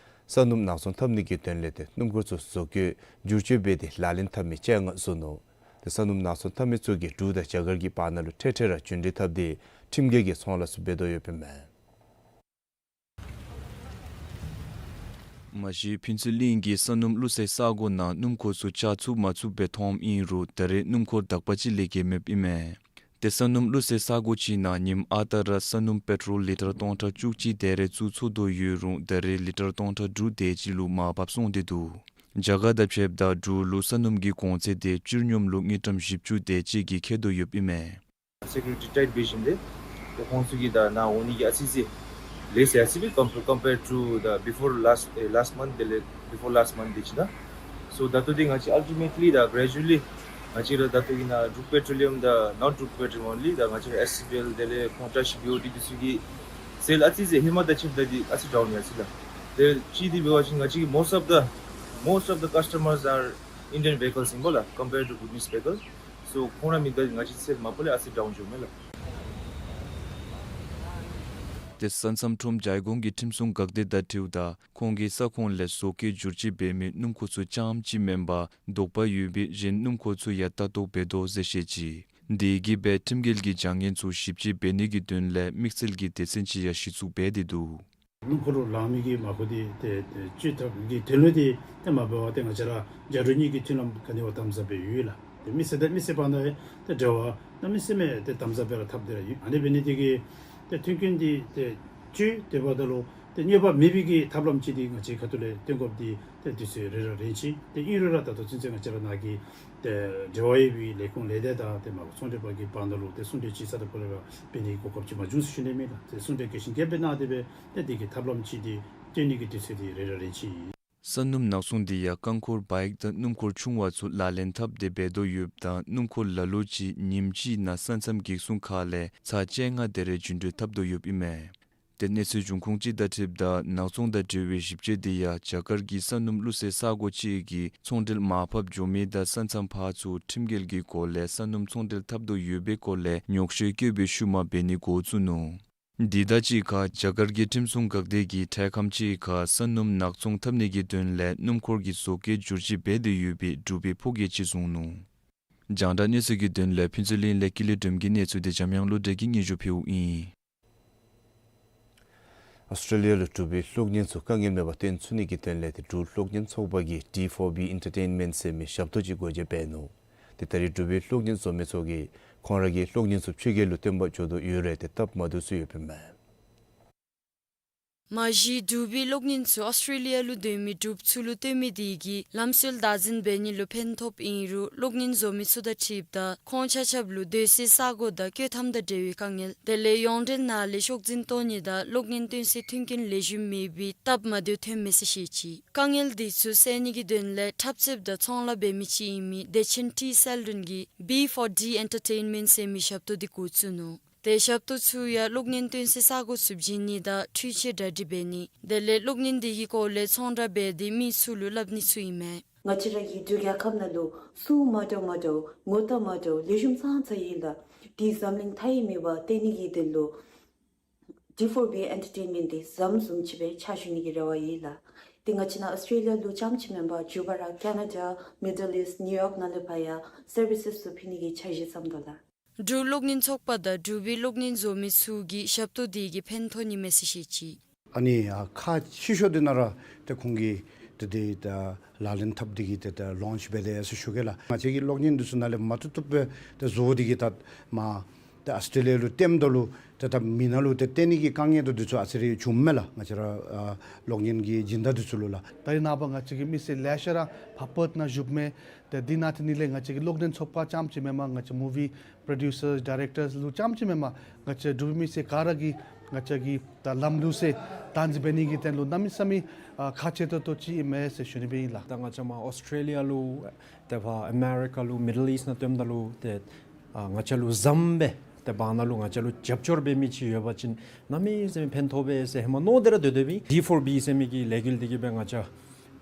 ས་སྣུམ་ནག་ཚོང་འཐབ་ནི་གི་དོན་ལས་ཏེ་སྣུམ་འཁོར་ཚུ་བཟོ་བཀོད་བསྒྱུར་བཅོས་འབད་དེ་ལག་ལེན་འཐབ་མི་བཅོ་ལྔ་བཟུང་ནུག། ཏེ་ས་སྣུམ་ནག་ཚོང་འཐབ་མི་ཚུ་གིས་འབྲུག་དང་རྒྱ་གར་གྱི་བར་ན་ལུ་འཕྲལ་འཕྲལ་ར་རྒྱུན་འགྲུལ་འཐབ་སྟེ་ཁྲིམས་འགལ་གྱི་ཚོང་ལཱ་ཚུ་འབད་དོ་ཡོདཔ་ཨིན་མས། མ་གཞི་ཕུན་ཚོགས་གླིང་གི་ས་སྣུམ་བླུག་སའི་ས་གོ་ནང་སྣུམ་འཁོར་ཚུ་བཅར་ཚུགས་མ་ཚུགས་སྦེ་མཐོངམ་ཨིན་རུང་ད་རེས་སྣུམ་འཁོར་དག་པ་ཅིག་ལས་བརྒལ་མེདཔ་ཨིན་མས། ཏེ་ས་སྣུམ་བླུག་སའི་ས་གོ་ཅིག་ནང་ཉིནམ་ཨ་རྟག་ར་ས་སྣུམ་པེ་ཊོལ་ལི་ཊར་སྟོང་ཕྲག་བཅུ་གཅིག་དེ་རེ་བཙུགས་ཚུགས་དོ་ཡོད་རུང་ད་རེས་ལི་ཊར་སྟོང་ཕྲག་དྲུག་དེ་ཅིག་ལུ་མར་བབས་སོང་སྟེ་འདུག། རྒྱ་གར་དང་ཕྱདཔ་ད་འབྲུག་ལུ་ས་སྣུམ་གྱི་གོང་ཚད་དེ་སྤྱིར་སྙོམས་ལུ་དངུལ་ཀྲམ་བཞི་བཅུ་དེ་ཅིག་གིས་ཁེལ་དོ་ཡོདཔ་ཨིན་མས། སེ་ཀེ་རི་ཊི་རི་ཊ་ཡརཌ་ཌི་བི་ཞཱན་དེ་ཏེ་ཁོང་ཚུ་གིས་ད་ནཱ་འོང་ནི་གི་ཨ་ཙི་ཙི་ལེགས་ཟེར་ཨ་ཙི་ཙི་ཀམ་པེར་ཊུ་ད་བི་ཕོར་ལཱསཊ་ཨེ་ལཱསཊ་མནཐ་དེ་ལས་བི་ཕོར་ལཱསཊ་མནཐ་དེ་ཅིག་ད། སོ་ད་ལྟོ་འདི་ང་བཅས་ཨལ་ཊི་མེཊ་ལི་ད་གྲེ་ཇུ་ལི་ང་བཅས་ར་ད་ལྟོ་གི་ནཱ་འབྲུག་པེ་ཊོ་ལི་ཡམ་དང་ནོན་འབྲུག་པེ་ཊོ་ལི་ཡམ་ཨོན་ལི་ད་ང་བཅས་ར་ཨེས་སི་བི་ཨེལ་དེ་ལས་ཁོང་ཊ་ཤི་བི་ཨོ་ཊི་དེ་ཚུ་གི་སེལ་ཨ་ཙི་ཙི་ཧེ་མ་དང་ཕྱདཔ་ད་འདི་ཨ་ཙི་ཌའུན་ཡར་སོང་ཡི་ལགས། དེ་ཅིག་འདི་འབད་བ་ཅིན་ང་བཅས་ཀྱི་most of the most of the customers are Indian vehicles ཨིན་པས་ལགས། Compared to Bhutanese vehicles. སོ་ཁོང་ར་མེད་ད་ང་བཅས་སེལ་མ་པ་ལས་ཨ་ཙི་ཌའུན་འགྱོཝ་མས་ལགས། ཏེ་ས་མཚམས་ཁྲོམ་བྱ་སྒོ་གི་ཁྲིམས་སྲུང་འགག་སྡེ་དང་འཁྲིལཝ་ད་ཁོང་གིས་ས་ཁོངས་ལས་བཟོ་བཀོད་བསྒྱུར་བཅོས་འབད་མི་སྣུམ་འཁོར་ཚུ་རྐྱངམ་གཅིག་མེན་པར་དོགས་པ་ཡོད་པའི་གཞན་སྣུམ་འཁོར་ཚུ་ཡང་ལྟ་རྟོག་འབད་དོ་ཟེར་བཤད་ཅི། དེ་གིས་སྦེ་ཁྲིམས་འགལ་གྱི་བྱ་ངན་ཚུ་ཞིབ་དཔྱད་འབད་ནི་གི་དོན་ལས་དམིགས་བསལ་གྱི་སྡེ་ཚན་ཅིག་ཡང་གཞི་བཙུགས་འབད་དེ་འདུག། སྣུམ་འཁོར་ལུ་ལང་མི་གི་མར་ཁུ་འདི་ཏེ་ཏེ་བཅོས་ཐབས་ཀྱི་དོན་ལུ་འདི་ཏེ་མ་འབད་བར་ཏེ་ང་བཅས་ར་བྱ་སྒྲོལ་གཉིས་ཀྱི་མཐུན་ལམ་ག་ནི་བ་དམ་ཟབ་སྦེ་ཡོད་ལགས། ཏེ་མི་སེར་དང་མི་སེར་བར་ན་ཡང་ཏེ་འབྲེལ་བ་གནམ་མེད་ས་མེད་ཏེ་དམ་ཟབ་སྦེ་ར་འཐབ་སྟེ་ར་ཡོད། ཨ་ནི་འབད་ནི་དེ་གིས་ཏེ་མཐུན་རྐྱེན་འདི་ཏེ་བཅོས་ཏེ་འབདཝ་ད་ལུ་ཏེ་གནོད་པ་མེད་པའི་གི་ཐབས་ལམ་ཅིག་འདི་ང་བཅས་ཁ་ཐུག་ལས་སྟོན་དགོཔ་འདི་ཏེ་དུས་ཚོད་རེ་ར་རན་ཅི། ཏེ་ཨིན་རུང་ར་ད་ལྟོ་ཚུན་ཚོད་ང་བཅས་ར་ནཱ་གི་ཏེ་འབྲེལ་བ་ཡོད་པའི་ལས་ཁུངས་ལས་སྡེ་དང་ཏེ་མར་ཚོང་འབྲེལ་པ་གི་བར་ན་ལུ་ཏེ་གསུང་གྲོས་ཅིག་ས་ད་པོ་རེ་ར་འབད་ནི་གོ་སྐབས་ཅིག་མ་བྱུང་ཟེར་ཞུ་ནི་མས་ལགས། ཏེ་གསུང་གྲོས་གལ་ཆེན་རྐྱབ་སྦེ་གནང་སྟེ་སྦེ་ཏེ་དེ་གི་ཐབས་ལམ་ཅིག་འདི་སྟོན་ནི་གི་དུས་ཚོད་འདི་རེ་ར་རན་ཅི། ས་སྣུམ་ནག་ཚོང་འདི་ཡང་རྐང་འཁོར་བཱའིཀ་དང་སྣུམ་འཁོར་ཆུང་བ་ཚུ་ལག་ལེན་འཐབ་སྟེ་འབད་དོ་ཡོདཔ་ད་སྣུམ་འཁོར་ལ་ལུ་ཅིག་ཉིནམ་གཅིག་ནང་ས་མཚམས་གེགས་སྲུང་ཁག་ལས་ཚར་བཅོ་ལྔ་དེ་རེ་རྒྱུན་འགྲུལ་འཐབ་དོ་ཡོདཔ་ཨིན་མས། ཏེ་གནས་ཚུལ་འབྱུང་ཁུངས་ཅིག་དང་འཁྲིལཝ་ད་ནག་ཚོང་དང་འབྲེལ་བའི་ཞིབ་དཔྱད་འདི་ཡང་རྒྱ་གར་གྱི་ས་སྣུམ་བླུག་སའི་ས་གོ་ཅིག་གིས་ཚོང་འབྲེལ་མར་ཕབ་འགྱོ་མི་དང་ས་མཚམས་ཕར་ཚུར་ཁྲིམས་འགལ་གྱི་སྒོ་ལས་ས་སྣུམ་ཚོང་འབྲེལ་འཐབ་དོ་ཡོད་པའི་སྐོར་ལས་ཉོག་བཤད་བཀོད་པའི་ཤུལ་མ་འབད་ནི་འགོ་བཙུགས་ནུག། འདི་དང་གཅིག་ཁར་རྒྱ་གར་གྱི་ཁྲིམས་སྲུང་འགག་སྡེ་གིས་འཕྲལ་ཁམས་ཅིག་ཁར་ས་སྣུམ་ནག་ཚོང་འཐབ་ནི་གི་དོན་ལས་སྣུམ་འཁོར་གྱི་བཟོ་བཀོད་བསྒྱུར་བཅོས་འབད་དེ་ཡོད་པའི་འབྲུག་པའི་ཕོ་སྐྱེས་ཅིག་བཟུང་ནུག། རྒྱང་བསྒྲགས་གནས་ཚུལ་གྱི་དོན་ལས་ཕུན་ཚོགས་གླིང་ལས་ཀུན་ལེགས་སྒྲོལམ་གྱི་གནས་ཚུལ་འདི་འཇམ་དབྱངས་བློ་གྲོས་ཀྱིས་སྙན་ཞུ་ཕུལཝ་ཨིན། ཨོསི་ཊྲེ་ལི་ཡ་ལུ་འབྲུག་པའི་གློག་བརྙན་ཚུ་དཀའ་ངལ་མེད་པར་སྟོན་ཚུགས་ནི་གི་དོན་ལས་ཏེ་འབྲུག་གློག་བརྙན་ཚོགས་པ་གིས་ཌི་ཕོར་བི་ཨེན་ཊར་ཊེན་མེནཊ་ཟེར་མི་ཞབས་ཏོག་ཅིག་སྒོ་འབྱེད་འབད་ནུག། ཏེ་ད་རེས་འབྲུག་པའི་གློག་བརྙན་བཟོ་མི་ཚུ་གིས་ཁོང་ར་གི་གློག་བརྙན་ཚུ་ཕྱི་རྒྱལ་ལུ་སྟོན་པར་འགྱོ་དོ་ཡོད་རུང་ཏེ་སྟབས་མ་བདེཝ་ཚུ་ཡོདཔ་ཨིན་མས། མ་གཞི་འབྲུག་པའི་གློག་བརྙན་ཚུ་ཨོསི་ཊྲེ་ལི་ཡ་ལུ་སྡོད་མི་འབྲུགཔ་ཚུ་ལུ་སྟོན་མི་དེ་གིས་ལམ་སྲོལ་བདག་འཛིན་འབད་ནི་ལུ་ཕན་ཐོགས་ཨིན་རུང་གློག་བརྙན་བཟོ་མི་ཚུ་དང་འཁྲིལཝ་ད་ཁོང་ཆ་ཁྱབ་ལུ་སྡོད་སའི་ས་གོ་དང་སྐྱོད་ཐངས་དང་འབྲེལ་བའི་དཀའ་ངལ་དེ་ལས་ཡོངས་འབྲེལ་ནང་ལས་ཤོག་འཛིན་བཏོན་ནི་དང་གློག་བརྙན་སྟོན་སའི་མཐུན་རྐྱེན་ལེགས་ཤོམ་མེད་པའི་སྟབས་མ་བདེཝ་ཐོན་མས་ཟེར་བཤད་ཅི། དཀའ་ངལ་དེ་ཚུ་སེལ་ནི་གི་དོན་ལས་འཁྲབ་རྩེདཔ་དང་ཚོང་ལཱ་འབད་མི་ཅིག་ཨིན་མི་བདེ་ཆེན་ཊི་སེལ་ཌོན་གྱིས་བི་ཕོར་ཌི་ཨེན་ཊར་ཊེན་མེནཊ་ཟེར་མི་ཞབས་ཏོག་དེ་འགོ་བཙུགས་ནུག། ཏེ་ཞབས་ཏོག་ཚུ་ཡང་གློག་བརྙན་སྟོན་སའི་ས་གོ་ཚུ་བྱིན་ནི་དང་འཕྲུལ་ཆས་གྲ་སྒྲིག་འབད་ནི་དེ་ལས་གློག་བརྙན་དེ་གི་སྐོར་ལས་ཚོང་བསྒྲགས་འབད་དེ་མི་ཚུ་ལུ་སླབ་ནི་ཚུ་ཨིན་མས། ང་བཅས་ར་གི་འབྲུག་རྒྱལ་ཁབ་ནང་ལུ་སུ་མ་འདྲཝ་མ་འདྲཝ་ངོ་རྟགས་མ་འདྲཝ་ལེགས་ཤོམ་ཙང་ཙང་ཡོད་ལགས། དེ་འཛམ་གླིང་མཐའ་ཡས་མེད་པར་སྟོན་ནི་གི་དོན་ལུ་ཌི་ཕོར་བི་ཨེན་ཊར་ཊེན་མེནཊ་དེ་ཟམ་བཟུམ་ཅིག་སྦེ་ཕྱག་ཞུ་ནི་གི་རེ་བ་ཡོད་ལགས། ཏེ་ང་བཅས་ནཱ་ཨོསི་ཊྲེ་ལི་ཡ་ལུ་རྐྱངམ་ཅིག་མེན་པར་མཇུག་བར་ར་ཀེ་ན་ཌ་མི་ཌལ་ཨིསཊ་ནིའུ་ཡོག་ནང་ལས་ཕར་ཡང་སར་བི་སེས་ཚུ་ཕུལ་ནི་གི་འཆར་གཞི་བརྩམས་དོ་ལགས། འབྲུག་གློག་བརྙན་ཚོགས་པ་དང་འབྲུག་པའི་གློག་བརྙན་བཟོ་མི་ཚུ་གིས་ཞབས་ཏོག་དེ་གིས་ཕན་ཐོགས་ནི་མས་ཟེར་བཤད་ཅི། ཨ་ནི་ཨ་ཁག་ཆེ་ཤོས་འདི་ནང་ར་ཏེ་ཁོང་གིས་ཏེ་དེ་ད་ལག་ལེན་འཐབ་སྟེ་གིས་ཏེ་ད་ལོན་ཆི་འབད་དེ་ཡོད་ཟེར་ཞུ་གེ་ལགས། ང་བཅས་ཀྱི་གློག་བརྙན་འདི་ཚུ་ནང་ལས་མ་བཏུབ་བཏུབ་སྦེ་ཏེ་བཟོ་སྟེ་གིས་ད་མར་ཏེ་ཨོསི་ཊྲེ་ལི་ཡ་ལུ་སྟོནམ་ད་ལུ་ཏེ་ད་མི་ནང་ལུ་ཏེ་སྟོན་ནི་གི་དཀའ་ངལ་དང་འདི་ཚུ་ཨ་ཙི་རེ་བྱུངམ་མས་ལགས། ང་བཅས་ར་ཨ་གློག་བརྙན་གྱི་སྦྱིན་བདག་འདི་ཚུ་ལུ་ལགས། ད་རེས་ནངས་པ་ང་བཅས་ཀྱི་མི་སེར་ལེ་ཤ་ར་ཕར་པརཐ་ནང་བཞུགས་མས། ཏེ་འདི་ནང་ཏེ་ཨ་ནི་ལས་ང་བཅས་ཀྱི་གློག་བརྙན་ཚོགས་པ་རྐྱངམ་ཅིག་མེན་པར་ང་བཅས་མུ་བི་པྲོ་ཌིའུ་སར་ཌའི་རེཀ་ཊར་ལུ་རྐྱངམ་ཅིག་མེན་པར་ང་བཅས་འབྲུག་པའི་མི་སེར་ག་ར་གིས་ང་བཅས་ཀྱི་ད་ལམ་ལུགས་སྲོལ་བདག་འཛིན་འབད་ནི་གི་དོན་ལུ་གནམ་མེད་ས་མེད་ཨ་ཁག་ཆེ་ཏོག་ཏོ་ཅིག་ཨིན་མས་ཟེར་ཞུ་ནི་སྦེ་ཨིན་ལགས། ད་ང་བཅས་མར་ཨོསི་ཊྲེ་ལི་ཡ་ལུ་ཏེ་ཕར་ཨ་མེ་རི་ཀ་ལུ་མི་ཌལ་ཨིསཊ་ནང་སྟོནམ་ད་ལུ་ཏེ་ཨ་ང་བཅས་ལུ་ཟམ་སྦེ་ཏེ་བར་ན་ལུ་ང་བཅས་ལུ་རྒྱབ་སྐྱོར་འབད་མི་ཅིག་ཡོད་པ་ཅིན་གནམ་མེད་ས་མེད་ཕན་ཐོགས་པས་ཟེར་ཧེ་མ་མནོ་སྟེ་ར་སྡོད་སྡོདཔ་ཨིན། ཌི་ཕོར་བི་ཟེར་མི་གི་ལས་འགུལ་འདི་གིས་སྦེ་ང་བཅས་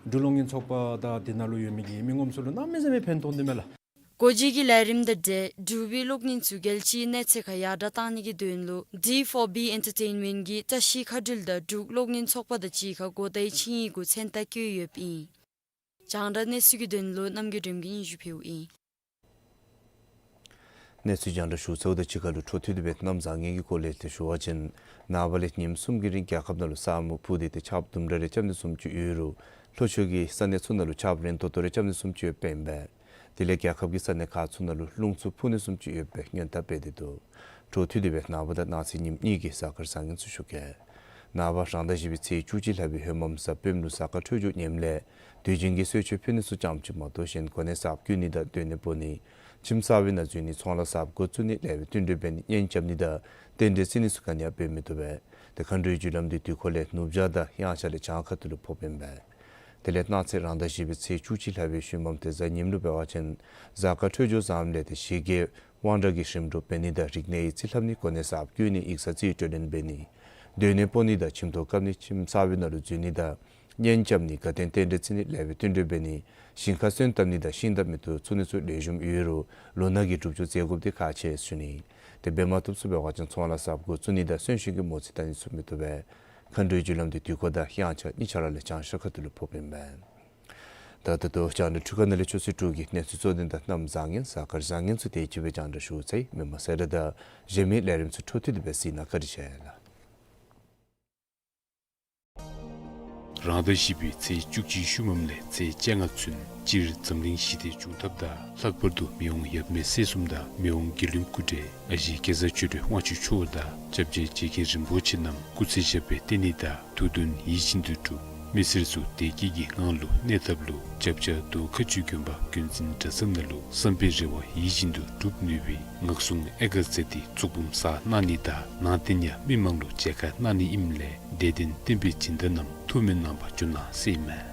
འབྲུག་གློག་བརྙན་ཚོགས་པ་དང་འདི་ནང་ལུ་ཡོད་མི་གི་མི་ངོམ་ཚུ་ལུ་གནམ་མེད་ས་མེད་ཕན་ཐོགས་ནི་མས་ལགས། སྒོ་འབྱེད་ཀྱི་ལས་རིམ་དང་འབྲེལ་འབྲུག་པའི་གློག་བརྙན་ཚུ་རྒྱལ་སྤྱིའི་གནས་ཚད་ཁར་ཡར་དྲག་གཏང་ནི་གི་དོན་ལུ་ཌི་ཕོར་བི་ཨེན་ཊར་ཊེན་མེནཊ་གིས་བཀྲ་ཤིས་མཁའ་འགྲུལ་དང་འབྲུག་གློག་བརྙན་ཚོགས་པ་དང་གཅིག་ཁར་གོ་བརྡའི་ཆིངས་ཡིག་གུ་མཚན་རྟགས་བཀོད་ཡོདཔ་ཨིན། རྒྱང་བསྒྲགས་གནས་ཚུལ་གྱི་དོན་ལུ་རྣམ་རྒྱལ་སྒྲོལ་མ་གིས་སྙན་ཞུ་ཕུལཝ་ཨིན། གནས་ཚུལ་རྒྱང་བསྒྲགས་ཞུ་ཚརཝ་དང་གཅིག་ཁར་ལུ་འཕྲོ་མཐུད་དེ་སྦེ་གནམ་བཟང་ངན་གྱི་སྐོར་ལས་ཏེ་ཞུ་བ་ཅིན་ནངས་པ་ལས་ཉིནམ་གསུམ་གྱི་རིང་རྒྱལ་ཁབ་ནང་ལུ་ས་སྨུག་ཕུབ་སྟེ་ཏེ་ཆརཔ་དུམ་གྲ་རེ་རྐྱབ་ནི་བཟུམ་ཅིག་ཡོད་རུང་ལྷོ་ཕྱོགས་ཀྱི་ས་གནས་ཚུ་ནང་ལུ་ཆརཔ་རན་ཏོག་ཏོ་རེ་རྐྱབ་ནི་བཟུམ་ཅིག་ཡོདཔ་ཨིན་པས། དེ་ལས་རྒྱལ་ཁབ་ཀྱི་ས་གནས་ཁག་ཚུ་ནང་ལུ་རླུང་འཚུབ་འཕུ་ནི་བཟུམ་ཅིག་ཡོད་པའི་སྔོན་བརྡ་སྤེལ་ཏེ་འདུག། འཕྲོ་མཐུད་དེ་སྦེ་ནངས་པ་དང་གནངས་ཚེ་ཉིནམ་གཉིས་ཀྱི་གཟའ་སྐར་བཟང་ངན་ཚུ་ཞུ་གེ། ནངས་པ་རང་ཟླ་བཞི་པའི་ཚེས་བཅུ་གཅིག་ལྷག་པའི་ཧོད་མམ་གཟའ་སྤེནམ་ལུ་གཟའ་སྐར་འཕྲོད་སྦྱོར་ངནམ་ལས་དུས་རྒྱུན་གྱི་གསོལ་མཆོད་ཕུལ་ནི་ཚུ་ཙམ་ཅིག་མ་གཏོགས་གཞན་གོ་གནས་གསརཔ་བསྐོ་ནི་དང་སྡོད་གནས་སྤོ་ནི་ཁྱིམ་གསར་པའི་ནང་འཛུལ་ནི་ཚོང་ལཱ་གསརཔ་འགོ་བཙུགས་ནི་ལེགས་པའི་བསྟུན་གྲོས་འབད་ནི་གཉེན་རྐྱབ་ནི་དང་རྟེན་འབྲེལ་བརྩི་ནི་ཚུ་ག་ནི་ཡང་འབད་མི་བཏུབ་པས། དེ་མཁའ་འགྲོའི་རྒྱུ་ལམ་འདི་དུས་འཁོར་ལས་ནུབ་བྱང་དང་དབྱངས་འཆར་ལས་བྱང་ཁ་ཐུག་ལུ་ཕོགཔ་ཨིན་པས། དེ་ལས་གནངས་ཚེ་རང་ཟླ་བཞི་པའི་ཚེས་བཅུ་གཅིག་ལྷག་པའི་ཤུལ་མམ་དེ་གཟའ་ཉིམ་ལུ་འབད་བ་ཅིན་གཟའ་སྐར་འཕྲོད་སྦྱོར་བཟངམ་ལས་ཏེ་ཞི་རྒོལ་དབང་དྲག་གི་ཞིམ་འགྲོ་འབད་ནི་དང་རིག་གནས་ཡིག་རྩིས་ལྷབ་ནི་གོ་གནས་གསརཔ་བསྐོ་ནི་ཡིག་ཚང་རྩིས་སྤྲོད་ལེན་འབད་ནི་སྡོད་གནས་སྤོ་ནི་དང་ཁྱིམ་ཐོག་བཀབ་ནི་ཁྱིམ་གསར་པའི་ནང་ལུ་འཛུལ་ནི་དང་གཉེན་རྐྱབ་ནི་དགའ་སྟོན་རྟེན་འབྲེལ་བརྩི་ནི་ལེགས་པའི་བསྟུན་གྲོས་འབད་ནི་ཞིང་ཁར་སོན་བཏབ་ནི་དང་ཤིང་བཏབ་མི་ཐུབ་ཚུགས་ནི་ཚུ་ལེགས་ཤོམ་ཡོད་རུང་ལོ་ནག་གི་སྒྲུབ་སྦྱོར་མཛད་དགོཔ་འདི་ཁག་ཆེ་ཞུ་ནི། དེ་འབད་མ་བཏུབ་ཚུགས་འབད་བ་ཅིན་ཚོང་ལཱ་གསརཔ་འགོ་བཙུགས་ནི་དང་གསོན་གཤིན་གྱི་མོ་རྩིས་བལྟ་ནི་ཚུ་མི་བཏུབ་པས། མཁའ་འགྲོའི་རྒྱུ་ལམ་འདི་དུས་འཁོར་དང་དབྱངས་འཆར་གཉིས་ཆ་ར་ལས་བྱང་ཤར་ཁ་ཐུག་ལུ་ཕོགཔ་ཨིན་པས། ད་ད་ལྟོ་རྒྱང་བསྒྲགས་འཕྲུལ་ཁང་ནང་ལས་ཆུ་ཚོད་དྲུག་གི་གནས་ཚུལ་གཙོ་དོན་དང་གནམ་བཟང་ངན་གཟའ་སྐར་བཟང་ངན་ཚུ་དེ་ཅིག་སྦེ་རྒྱང་བསྒྲགས་ཞུ་ཚར་ཡི། མི་མང་གསལ་བསྒྲགས་དང་གཞན་མི་ལས་རིམ་ཚུ་འཕྲོ་མཐུད་དེ་སྦེ་གཟིགས་གནང། བཀའ་དྲིན་ཆེ་ལགས། རང་ཟླ་བཞི་པའི་ཚེས་བཅུ་གཅིག་ཤུལ་མམ་ལས་ཚེས་བཅོ་ལྔ་ཚུན་སྤྱིར་འཛམ་གླིང་ཞི་བདེ་འབྱུང་ཐབས་དང་ལྷག་པར་དུ་མི་དབང་ཡབ་མེས་སྲས་གསུམ་དང་མི་དབང་དགེ་འདུན་སྐུ་བགྲེས་ཨ་ཞེ་རྒྱལ་བཟང་ཆོས་སྒྲོན་དབང་ཕྱུག་མཆོག་དང་སྐྱབས་རྗེ་རྗེ་མཁན་རིན་པོ་ཆེ་རྣམས་སྐུ་ཚེ་ཞབས་པད་བརྟན་ནི་དང་ཐུགས་འདུན་ཡིད་བཞིན་དུ་འགྲུབ། མི་སེར་ཚུ་བདེ་སྐྱིད་ཀྱི་ངང་ལུ་གནས་ཐབས་ལུ་སྐྱབས་རྗེ་རྡོ་ཁ་ཆུ་དགོན་པ་དགོན་འཛིན་གྲྭ་ཚང་ནང་ལུ་བསམ་པའི་རེ་བ་ཡིད་བཞིན་དུ་འགྲུབ་ནུས་པའི་ངག་གསུང་ཨེ་ག་ཚེ་འདི་གཙུག་འབུམ་གསར་གནང་ནི་དང་ནང་རྟེན་ཡང་མི་མང་ལུ་མཇལ་ཁ་གནང་ནི་ཨིནམ་ལས་དད་ལྡན་བསྟན་པའི་སྦྱིན་བདག་རྣམས་ཐུགས་སྨོན་གནང་བར་བྱོན་གནང་ཟེར་ཨིན་མས།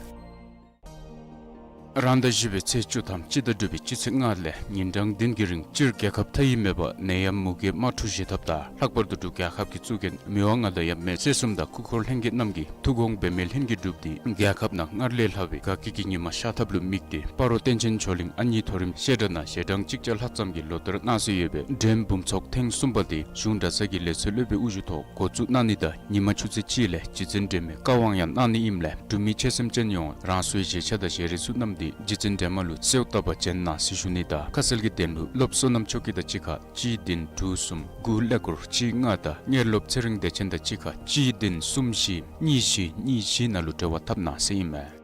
རང་ཟླ་བཞི་པའི་ཚེས་བཅུ་ཐམ་སྤྱི་ཟླ་དྲུག་པའི་སྤྱི་ཚེས་ལྔ་ལས་ཉིན་གྲངས་བདུན་གྱི་རིང་སྤྱིར་རྒྱལ་ཁབ་མཐའ་དབུས་མེད་པར་ནད་ཡམས་མུ་གེ་དམག་འཁྲུག་ཞི་ཐབས་དང་ལྷག་པར་དུ་འབྲུག་རྒྱལ་ཁབ་ཀྱི་གཙུག་རྒྱན་མི་དབང་མངའ་བདག་ཡབ་མེས་སྲས་གསུམ་དང་སྐུ་འཁོར་ལྷན་རྒྱས་རྣམས་ཀྱི་ཐུགས་དགོངས་འབད་མེད་ལྷུན་གྱིས་གྲུབ་སྟེ་རྒྱལ་ཁབ་ནང་སྔར་ལས་ལྷག་པའི་དགའ་སྐྱིད་ཀྱི་ཉི་མ་ཤར་ཐབས་ལུ་དམིགས་ཏེ་སྤ་རོ་བསྟན་ཆེན་ཇོ་གླིང་ཨ་མྱེས་མཐོ་རིམ་བཤད་གྲྭ་ནང་ཞལ་གྲངས་གཅིག་བརྒྱ་ལྷག་ཙམ་གྱིས་ལོ་ལྟར་གནང་སྲོལ་ཡོད་པའི་འགྲེམས་འབུམ་ཚོགས་ཐེངས་གསུམ་པ་དེ་གཞུང་གྲྭ་ཚང་གི་ལས་ཚོགས་སློབ་དཔོན་དབུ་བཞུགས་ཐོག་འགོ་བཙུགས་གནང་ནི་དང་ཉིན་མ་ཆུ་ཚོད་གཅིག་ལས་རྗེ་བཙུན་སྒྲོལ་མའི་བཀའ་དབང་ཡང་གནང་ནི་ཨིནམ་ལས་འབྲུག་མི་ཆོལ་གསུམ་ཅན་ཡོངས་རང་སོའི་བཞེས་ཆ་དང་བཞེས་རིགས་ཚུ་བསྣམས་ཏེ་རྗེ་བཙུན་སྒྲོལ་མ་ལུ་གསོལཝ་བཏབ་པར་བྱོན་གནང་ཟེར་ཞུ་ནི་དང་ཁ་གསལ་གྱི་དོན་ལུ་སློབ་བསོད་ནམས་མཆོག་གི་དང་གཅིག་ཁར་གཅིག་བདུན་དྲུག་གསུམ་དགུ་ཀླད་ཀོར་གཅིག་ལྔ་དང་དངོས་སློབ་ཚེ་རིང་བདེ་ཆེན་དང་གཅིག་ཁར་གཅིག་བདུན་གསུམ་བཞི་གཉིས་བཞི་གཉིས་བཞི་ནང་ལུ་འབྲེལ་བ་འཐབ་གནང་ཟེར་ཨིན་མས།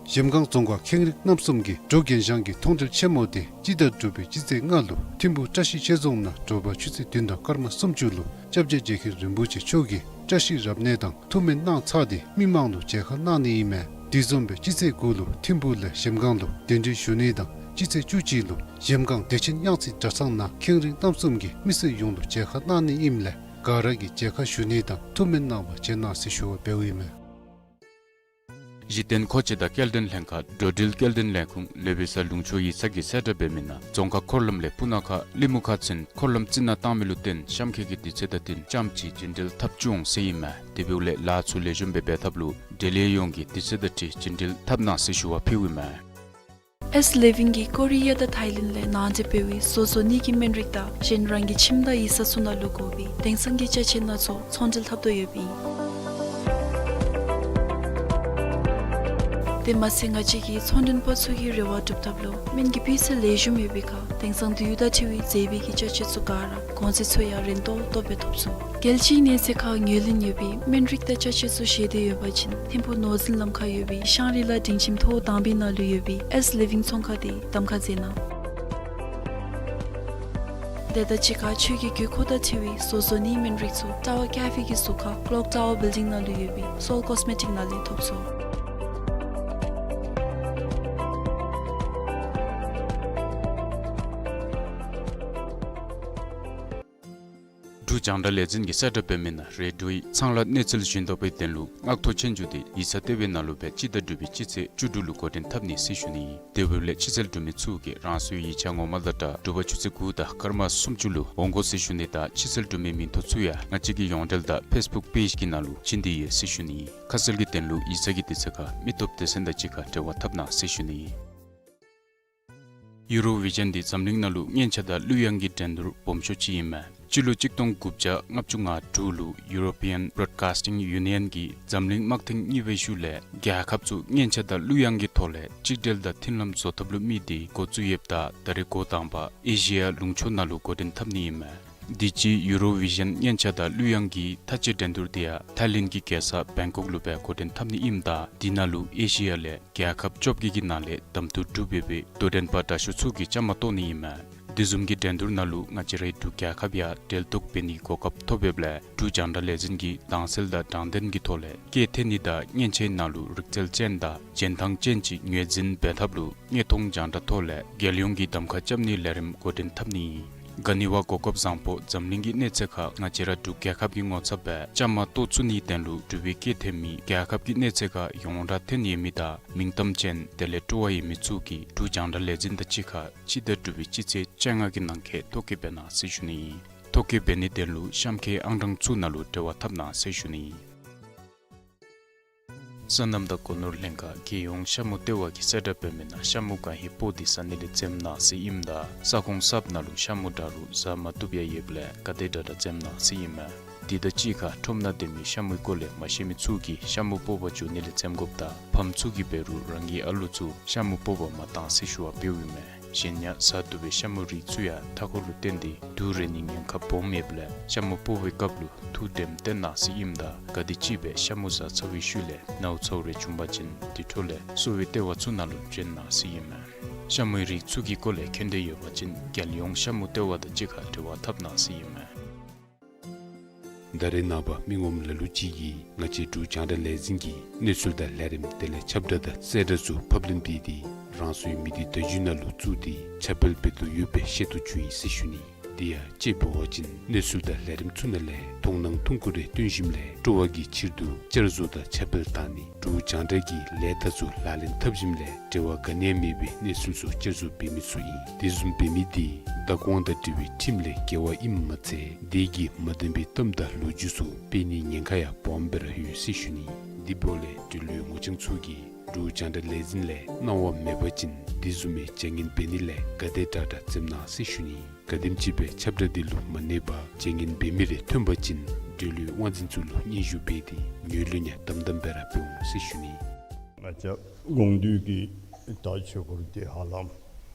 གཞལམ་སྒང་རྫོང་ཁག་ཁེངས་རིགས་རྣམ་གསུམ་གྱི་འབྲོག་རྒན་ཤང་གི་མཐོང་གྲོལ་ཆེན་མོ་དེ་སྤྱི་ཟླ་དྲུག་པའི་སྤྱི་ཚེས་ལྔ་ལུ་ཐིམ་ཕུག་བཀྲ་ཤིས་ཆོས་རྫོང་ནང་དྲོ་པ་ཆུ་ཚོད་བདུན་དང་སྐར་མ་སུམ་ཅུ་ལུ་སྐྱབས་རྗེ་རྗེ་མཁན་རིན་པོ་ཆེ་མཆོག་གིས་བཀྲ་ཤིས་རབ་གནས་དང་ཐུགས་སྨོན་གནང་ཚར་ཏེ་མི་མང་ལུ་མཇལ་ཁ་གནང་ནི་ཨིན་མས། དེ་བཟུམ་སྦེ་སྤྱི་ཚེས་དགུ་ལུ་ཐིམ་ཕུག་ལས་གཞལམ་སྒང་ལུ་གདན་འདྲེན་ཞུ་ནི་དང་སྤྱི་ཚེས་བཅུ་གཅིག་ལུ་གཞལམ་སྒང་བདེ་ཆེན་གཡང་རྩེ་གྲྭ་ཚང་ནང་ཁེངས་རིགས་རྣམ་གསུམ་གྱི་མི་སེར་ཡོངས་ལུ་མཇལ་ཁ་གནང་ནི་ཨིནམ་ལས་ག་ར་གིས་མཇལ་ཁ་ཞུ་ནི་དང་ཐུགས་སྨོན་གནང་བར་བྱོན་གནང་ཟེར་ཞུ་བ་འབདཝ་ཨིན་མས། གཞི་རྟེན་མཁོ་ཆས་དང་སྐྱེལ་འདྲེན་ལྷན་ཁག་འགྲོ་འགྲུལ་སྐྱེལ་འདྲེན་ལས་ཁུངས་ལོ་བི་ས་ལུང་ཕྱོགས་ཡིག་ཚང་གིས་གསལ་བསྒྲགས་འབད་མི་ནང་རྫོང་ཁག་འཁོར་ལམ་ལས་སྤུ་ན་ཁ་གླིང་མུ་ཁ་ཚུན་འཁོར་ལམ་རྩི་ནག་བཏང་མི་ལུ་བརྟེན་གཤམ་འཁོད་ཀྱི་དུས་ཚོད་དང་བསྟུན་རྐྱངམ་ཅིག་རྒྱུན་འགྲུལ་འཐབ་བཅུག་འོང་ཟེར་ཨིན་མས། དེ་འབདཝ་ལས་ལཱ་ཚུ་ལེགས་ཤོམ་སྦེ་འབད་ཐབས་ལུ་འབྲེལ་ཡོད་ཡོངས་ཀྱིས་དུས་ཚོད་དང་འཁྲིལ་རྒྱུན་འགྲུལ་འཐབ་གནང་ཟེར་ཞུ་བ་ཕུལཝ་ཨིན་མས། ཨེས་ལི་ཝིང་གིས་ཀོ་རི་ཡ་དང་ཐའི་ལེནཌ་ལས་ནང་འདྲེན་འབད་བའི་བཟོ་བཟོ་ནི་གི་སྨན་རིགས་དང་གཞན་རང་གི་ཁྱིམ་དང་ཡིག་ཚང་ཚུ་ནང་ལུ་དགོ་པའི་དེང་སང་གི་ཅ་ཆས་སྣ་ཚོགས་ཚོང་འབྲེལ་འཐབ་དོ་ཡོདཔ་ཨིན། དེ་མ་ཚད་ང་བཅས་ཀྱི་ཚོང་མགྲོན་པ་ཚུ་གི་རེ་བ་སྒྲུབ་ཐབས་ལུ་སྨན་གྱི་སྤུས་ཚད་ལེགས་ཤོམ་ཡོད་པའི་ཁར་དེང་སང་དུས་ཡུན་དང་འཁྲིལ་བའི་མཛེས་པའི་གི་ཅ་ཆས་ཚུ་ག་ར་གོང་ཚད་ཚུ་ཡང་རན་ཏོག་ཏོ་སྦེ་ཐོབ་ཚུགས། རྒྱལ་སྤྱིའི་གནས་ཚད་ཁར་ངོས་ལེན་ཡོད་པའི་སྨན་རིགས་དང་ཅ་ཆས་ཚུ་བཞེས་འདོད་ཡོད་པ་ཅིན་ཐིམ་ཕུག་ནོར་འཛིན་ལམ་ཁར་ཡོད་པའི་ཤང་རི་ལ་སྒྲིང་ཁྱིམ་ཐོག་དང་པའི་ནང་ལུ་ཡོད་པའི་ཨེས་ལི་ཝིང་ཚོང་ཁང་དེ་གདམ་ཁ་མཛད་གནང་། དེ་དང་གཅིག་ཁར་ཁྱོད་ཀྱི་དགོས་མཁོ་དང་འཁྲིལ་བའི་བཟོ་བཟོ་ནིའི་སྨན་རིགས་ཚུ་ཊ་ཝར་ཀེ་ཕེ་གི་ཟུར་ཁར་ཀློག་ཊ་ཝར་བིལ་ཌིང་ནང་ལུ་ཡོད་པའི་སོལ་ཀོས་མེ་ཊིཀ་ནང་ལས་ཐོབ་ཚུགས། འབྲུག་རྒྱང་བསྒྲགས་ལས་འཛིན་གྱིས་གསལ་བསྒྲགས་འབད་མི་ནང་རེ་ཌིའོའི་ཚངས་ལས་གནས་ཚུལ་བཞིན་དོ་པའི་དོན་ལུ་མངགས་ཐོ་ཆོས་རྒྱུགས་དེ་ཡིག་ཚང་ལྟེ་བའི་ནང་ལུ་སྦེ་སྤྱི་ཟླ་དྲུག་པའི་སྤྱི་ཚེས་བཅུ་དྲུག་ལུ་འགོ་འདྲེན་འཐབ་ནི་ཟེར་ཞུ་ནི་ཨིན། དེ་འབདཝ་ལས་ཕྱི་ཚུལ་འབྲུག་མི་ཚུ་གིས་རང་སོའི་ཡིག་ཆ་ངོ་མ་དང་སྦྲགས་དྲོ་པ་ཆུ་ཚོད་དགུ་དང་སྐར་མ་སུམ་ཅུ་ལུ་འོང་དགོ་ཟེར་ཞུ་ནི་དང་ཕྱི་ཚུལ་འབྲུག་མིའི་མིང་ཐོ་ཚུ་ཡང་ང་བཅས་ཀྱི་ཡོངས་འབྲེལ་དང་ཕེསི་བུཀ་པེཇ་གི་ནང་ལུ་བྱིན་ཏེ་ཡོད་ཟེར་ཞུ་ནི་ཨིན། ཁ་གསལ་གྱི་དོན་ལུ་ཡིག་ཚང་གི་དུས་ཚོད་ཁར་མི་སྟོབས་སྡེ་ཚན་དང་གཅིག་ཁར་འབྲེལ་བ་འཐབ་གནང་ཟེར་ཞུ་ནི་ཨིན། ཡུ་རོ་བི་ཞཱན་འདི་འཛམ་གླིང་ནང་ལུ་སྔོན་ཆད་དང་གླུ་དབྱངས་ཀྱི་འགྲན་བསྡུར་སྦོམ་ཤོས་ཅིག་ཨིན་མས། སྤྱི་ལོ་གཅིག་སྟོང་དགུ་བརྒྱ་ལྔ་བཅུ་ང་དྲུག་ལུ་ཡུ་རོ་པི་ཡཱན་བོ་རོཌ་ཀཱསི་ཊིང་ཡུ་ནི་ཡཱན་གྱིས་འཛམ་གླིང་དམག་ཐེངས་གཉིས་པའི་ཤུལ་ལས་རྒྱལ་ཁབ་ཚུ་སྔོན་ཆད་དང་གླུ་དབྱངས་ཀྱི་ཐོག་ལས་གཅིག་སྒྲིལ་དང་མཐུན་ལམ་བཟོ་ཐབས་ལུ་དམིགས་ཏེ་འགོ་བཙུགས་ཡོདཔ་ད་ད་རེས་འགོ་དང་པ་ཨེ་ཤི་ཡ་ལུང་ཕྱོགས་ནང་ལུ་འགོ་འདྲེན་འཐབ་ནི་ཨིན་མས། དུས་ཅི་ཡུ་རོ་བི་ཞཱན་སྙན་ཆ་དང་གླུ་དབྱངས་ཀྱི་མཐའ་དཔྱད་འགྲན་བསྡུར་དེ་ཡང་ཐའི་ལེནཌ་གི་རྒྱལ་ས་བེང་ཀོག་ལུ་སྦེ་འགོ་འདྲེན་འཐབ་ནི་ཨིནམ་ད་དེ་ནང་ལུ་ཨེ་ཤི་ཡ་ལས་རྒྱལ་ཁབ་བཅོ་བརྒྱད་ཀྱི་ནང་ལས་གདམ་འཐུ་གྲུབ་འབད་བའི་དོ་འགྲན་པ་དྲག་ཤོས་ཚུ་གིས་བཅའ་མར་གཏོགས་ནི་ཨིན་མས། དེ་བཟུམ་གྱི་འགྲན་བསྡུར་ནང་ལུ་ང་བཅས་རའི་འབྲུག་རྒྱལ་ཁབ་ཡང་གྲལ་གཏོགས་འབད་ནིའི་གོ་སྐབས་ཐོབ་འབདཝ་ལས་འབྲུག་རྒྱང་བསྒྲགས་ལས་འཛིན་གྱིས་དྭངས་གསལ་དང་དྲང་བདེན་གྱི་ཐོག་ལས་སྐད་འཐེན་ནི་དང་མཉེན་ཆས་ནང་ལུ་རིག་རྩལ་ཅན་དང་རྗེན་ཐང་ཅན་ཅིག་ངོས་འཛིན་འབད་ཐབས་ལུ་དངོས་མཐོང་རྒྱང་བསྒྲགས་ཐོག་ལས་རྒྱལ་ཡོངས་ཀྱི་གདམ་ཁ་རྐྱབ་ནིའི་ལས་རིམ་འགོ་འདྲེན་འཐབ་ནི་ཨིན། ག་ནི་བ་གོ་སྐབས་བཟང་པོ་འཛམ་གླིང་གི་གནས་ཚད་ཁར་ང་བཅས་ར་འབྲུག་རྒྱལ་ཁབ་ཀྱི་ངོ་ཚབ་སྦེ་བཅའ་མར་གཏོགས་ཚུགས་ནིའི་དོན་ལུ་འབྲུག་པའི་སྐད་འཐེན་མི་རྒྱལ་ཁབ་ཀྱི་གནས་ཚད་ཁར་ཡོངས་གྲགས་ཐོན་ཡོད་མི་དང་མིང་གཏམ་ཅན་དེ་ལས་སྤྲོ་བ་ཡོད་མི་ཚུ་གིས་འབྲུག་རྒྱང་བསྒྲགས་ལས་འཛིན་དང་གཅིག་ཁར་སྤྱི་ཟླ་དྲུག་པའི་སྤྱི་ཚེས་བཅོ་ལྔ་གི་ནང་འཁོད་ཐོ་བཀོད་འབད་གནང་ཟེར་ཞུ་ནི་ཨིན། ཐོ་བཀོད་འབད་ནིའི་དོན་ལུ་གཤམ་འཁོད་ཨང་གྲངས་ཚུ་ནང་ལུ་འབྲེལ་བ་འཐབ་གནང་ཟེར་ཞུ་ནི་ཨིན། སོ་ནམ་དང་སྒོ་ནོར་ལྷན་ཁག་རྒྱལ་ཡོངས་ཤ་མུ་ལྟེ་བ་གིས་གསལ་བསྒྲགས་འབད་མི་ནང་ཤ་མུ་གང་ཧེ་སྤོ་སྟེ་ཟ་ནི་ལས་འཛེམ་གནང་ཟེར་ཨིནམ་ད་ས་ཁོངས་གསརཔ་ནང་ལུ་ཤ་མུ་འདྲ་རུང་ཟ་མ་བཏུབ་ཡང་ཡོདཔ་ལས་ག་དེ་དྲག་དྲག་འཛེམ་གནང་ཟེར་ཨིན་མས། དེ་དང་གཅིག་ཁར་ཁྲོམ་ནང་སྡོད་མི་ཤ་མུའི་སྐོར་ལས་མ་ཤེས་མི་ཚུ་གིས་ཤ་མུ་སྤོ་བར་འགྱོ་ནི་ལས་འཛེམ་དགོཔ་དང་ཕམ་ཚུ་གིས་འབད་རུང་རང་གི་ཨ་ལུ་ཚུ་ཤ་མུ་སྤོ་བར་མ་གཏང་ཟེར་ཞུ་བ་འབདཝ་ཨིན་མས། གཞན་ཡང་ཟ་བཏུབ་པའི་ཤ་མུའི་རིགས་ཚུ་ཡང་མཐའ་འཁོར་ལུ་བརྟེན་ཏེ་དུག་རེག་ནིའི་ཉེན་ཁ་སྦོམ་ཡོདཔ་ལས་ཤ་མུ་སྤོ་བའི་སྐབས་ལུ་ཐུགས་དྲནམ་བཏོན་གནང་ཟེར་ཨིནམ་ད་ག་དེམ་ཅིག་སྦེ་ཤ་མུ་ཟ་ཚར་བའི་ཤུལ་ལས་ནཝ་ཚཝ་རེ་བྱུང་པ་ཅིན་དེ་འཕྲོ་ལས་གསོ་བའི་ལྟེ་བ་ཚུ་ནང་ལུ་བྱོན་གནང་ཟེར་ཨིན་མས། ཤ་མུའི་རིགས་ཚུ་གི་སྐོར་ལས་མཁྱེན་འདོད་ཡོད་པ་ཅིན་རྒྱལ་ཡོངས་ཤ་མུ་ལྟེ་བ་དང་གཅིག་ཁར་འབྲེལ་བ་འཐབ་གནང་ཟེར་ཨིན་མས། ད་རེས་ནངས་པ་མི་ངོམ་ལ་ལུ་ཅིག་གིས་ང་བཅས་འབྲུག་རྒྱང་བསྒྲགས་ལས་འཛིན་གྱི་གནས་ཚུལ་དང་ལས་རིམ་དེ་ལས་ཁྱབ་བསྒྲགས་དང་གསལ་བསྒྲགས་ཚུ་ཕབ་ལེན་འབད་དེ་རང་སོའི་མི་སྡེ་བརྡ་བརྒྱུད་ནང་ལུ་བཙུགས་ཏེ་ཁྱབ་སྤེལ་འབད་དོ་ཡོདཔ་སྦེ་ཤེས་རྟོགས་བྱུང་ཡི་ཟེར་ཞུ་ནི། དེ་ཡང་དཔྱེ་འབད་བ་ཅིན་གནས་ཚུལ་དང་ལས་རིམ་ཚུ་ནང་ལས་མཐོང་སྣང་ཐུང་ཀུ་རེ་སྟོན་ཞིནམ་ལས་སྤྲོ་བ་གི་ཕྱིར་དུ་བསྐྱར་བཟོ་དང་ཁྱབ་སྤེལ་བཏང་ནི། འབྲུག་རྒྱང་བསྒྲགས་ཀྱི་ལས་རྟགས་ཚུ་ལག་ལེན་འཐབ་ཞིནམ་ལས་འབྲེལ་བ་ག་ནི་ཡང་མེད་པའི་གནས་ཚུལ་ཚུ་བསྐྱར་བཟོ་འབད་མི་ཚུ་ཨིན། དེ་བཟུམ་འབད་མི་དེ་བདག་དབང་དང་འབྲེལ་བའི་ཁྲིམས་ལས་འགལ་བ་ཨིནམ་མ་ཚད་དེ་གིས་མ་བདེན་པའི་གཏམ་དང་ལོ་རྒྱུས་ཚུ་སྤེལ་ནིའི་ཉེན་ཁ་ཡང་སྦོམ་སྦེ་ར་ཡོད་ཟེར་ཞུ་ནི། དེ་འབདཝ་ལས་འབྲེལ་ཡོད་ངོ་རྐྱང་ཚུ་གིས་འབྲུག་རྒྱང་བསྒྲགས་ལས་འཛིན་ལས་གནང་བ་མེད་པ་ཅིན་དེ་བཟུམ་མའི་བྱ་ངན་འབད་ནི་ལས་ག་དེ་དྲག་དྲག་འཛེམ་གནང་ཟེར་ཞུ་ནི། ག་དེམ་ཅིག་སྦེ་ཁྱབ་བསྒྲགས་དེ་ལུ་མ་གནས་པར་བྱ་ངན་འབད་མི་རེ་ཐོན་པ་ཅིན་འབྲེལ་ཡོད་དབང་འཛིན་ཚུ་ལུ་སྙན་ཞུ་འབད་དེ་ངོས་ལེན་ཡང་དམ་དམ་སྦེ་ར་འབད་འོང་ཟེར་ཞུ་ནི། ང་བཅས་དགོངས་འདུས་ཀྱི་ད་ཆོས་སྐོར་དེ་ཧ་ལམ་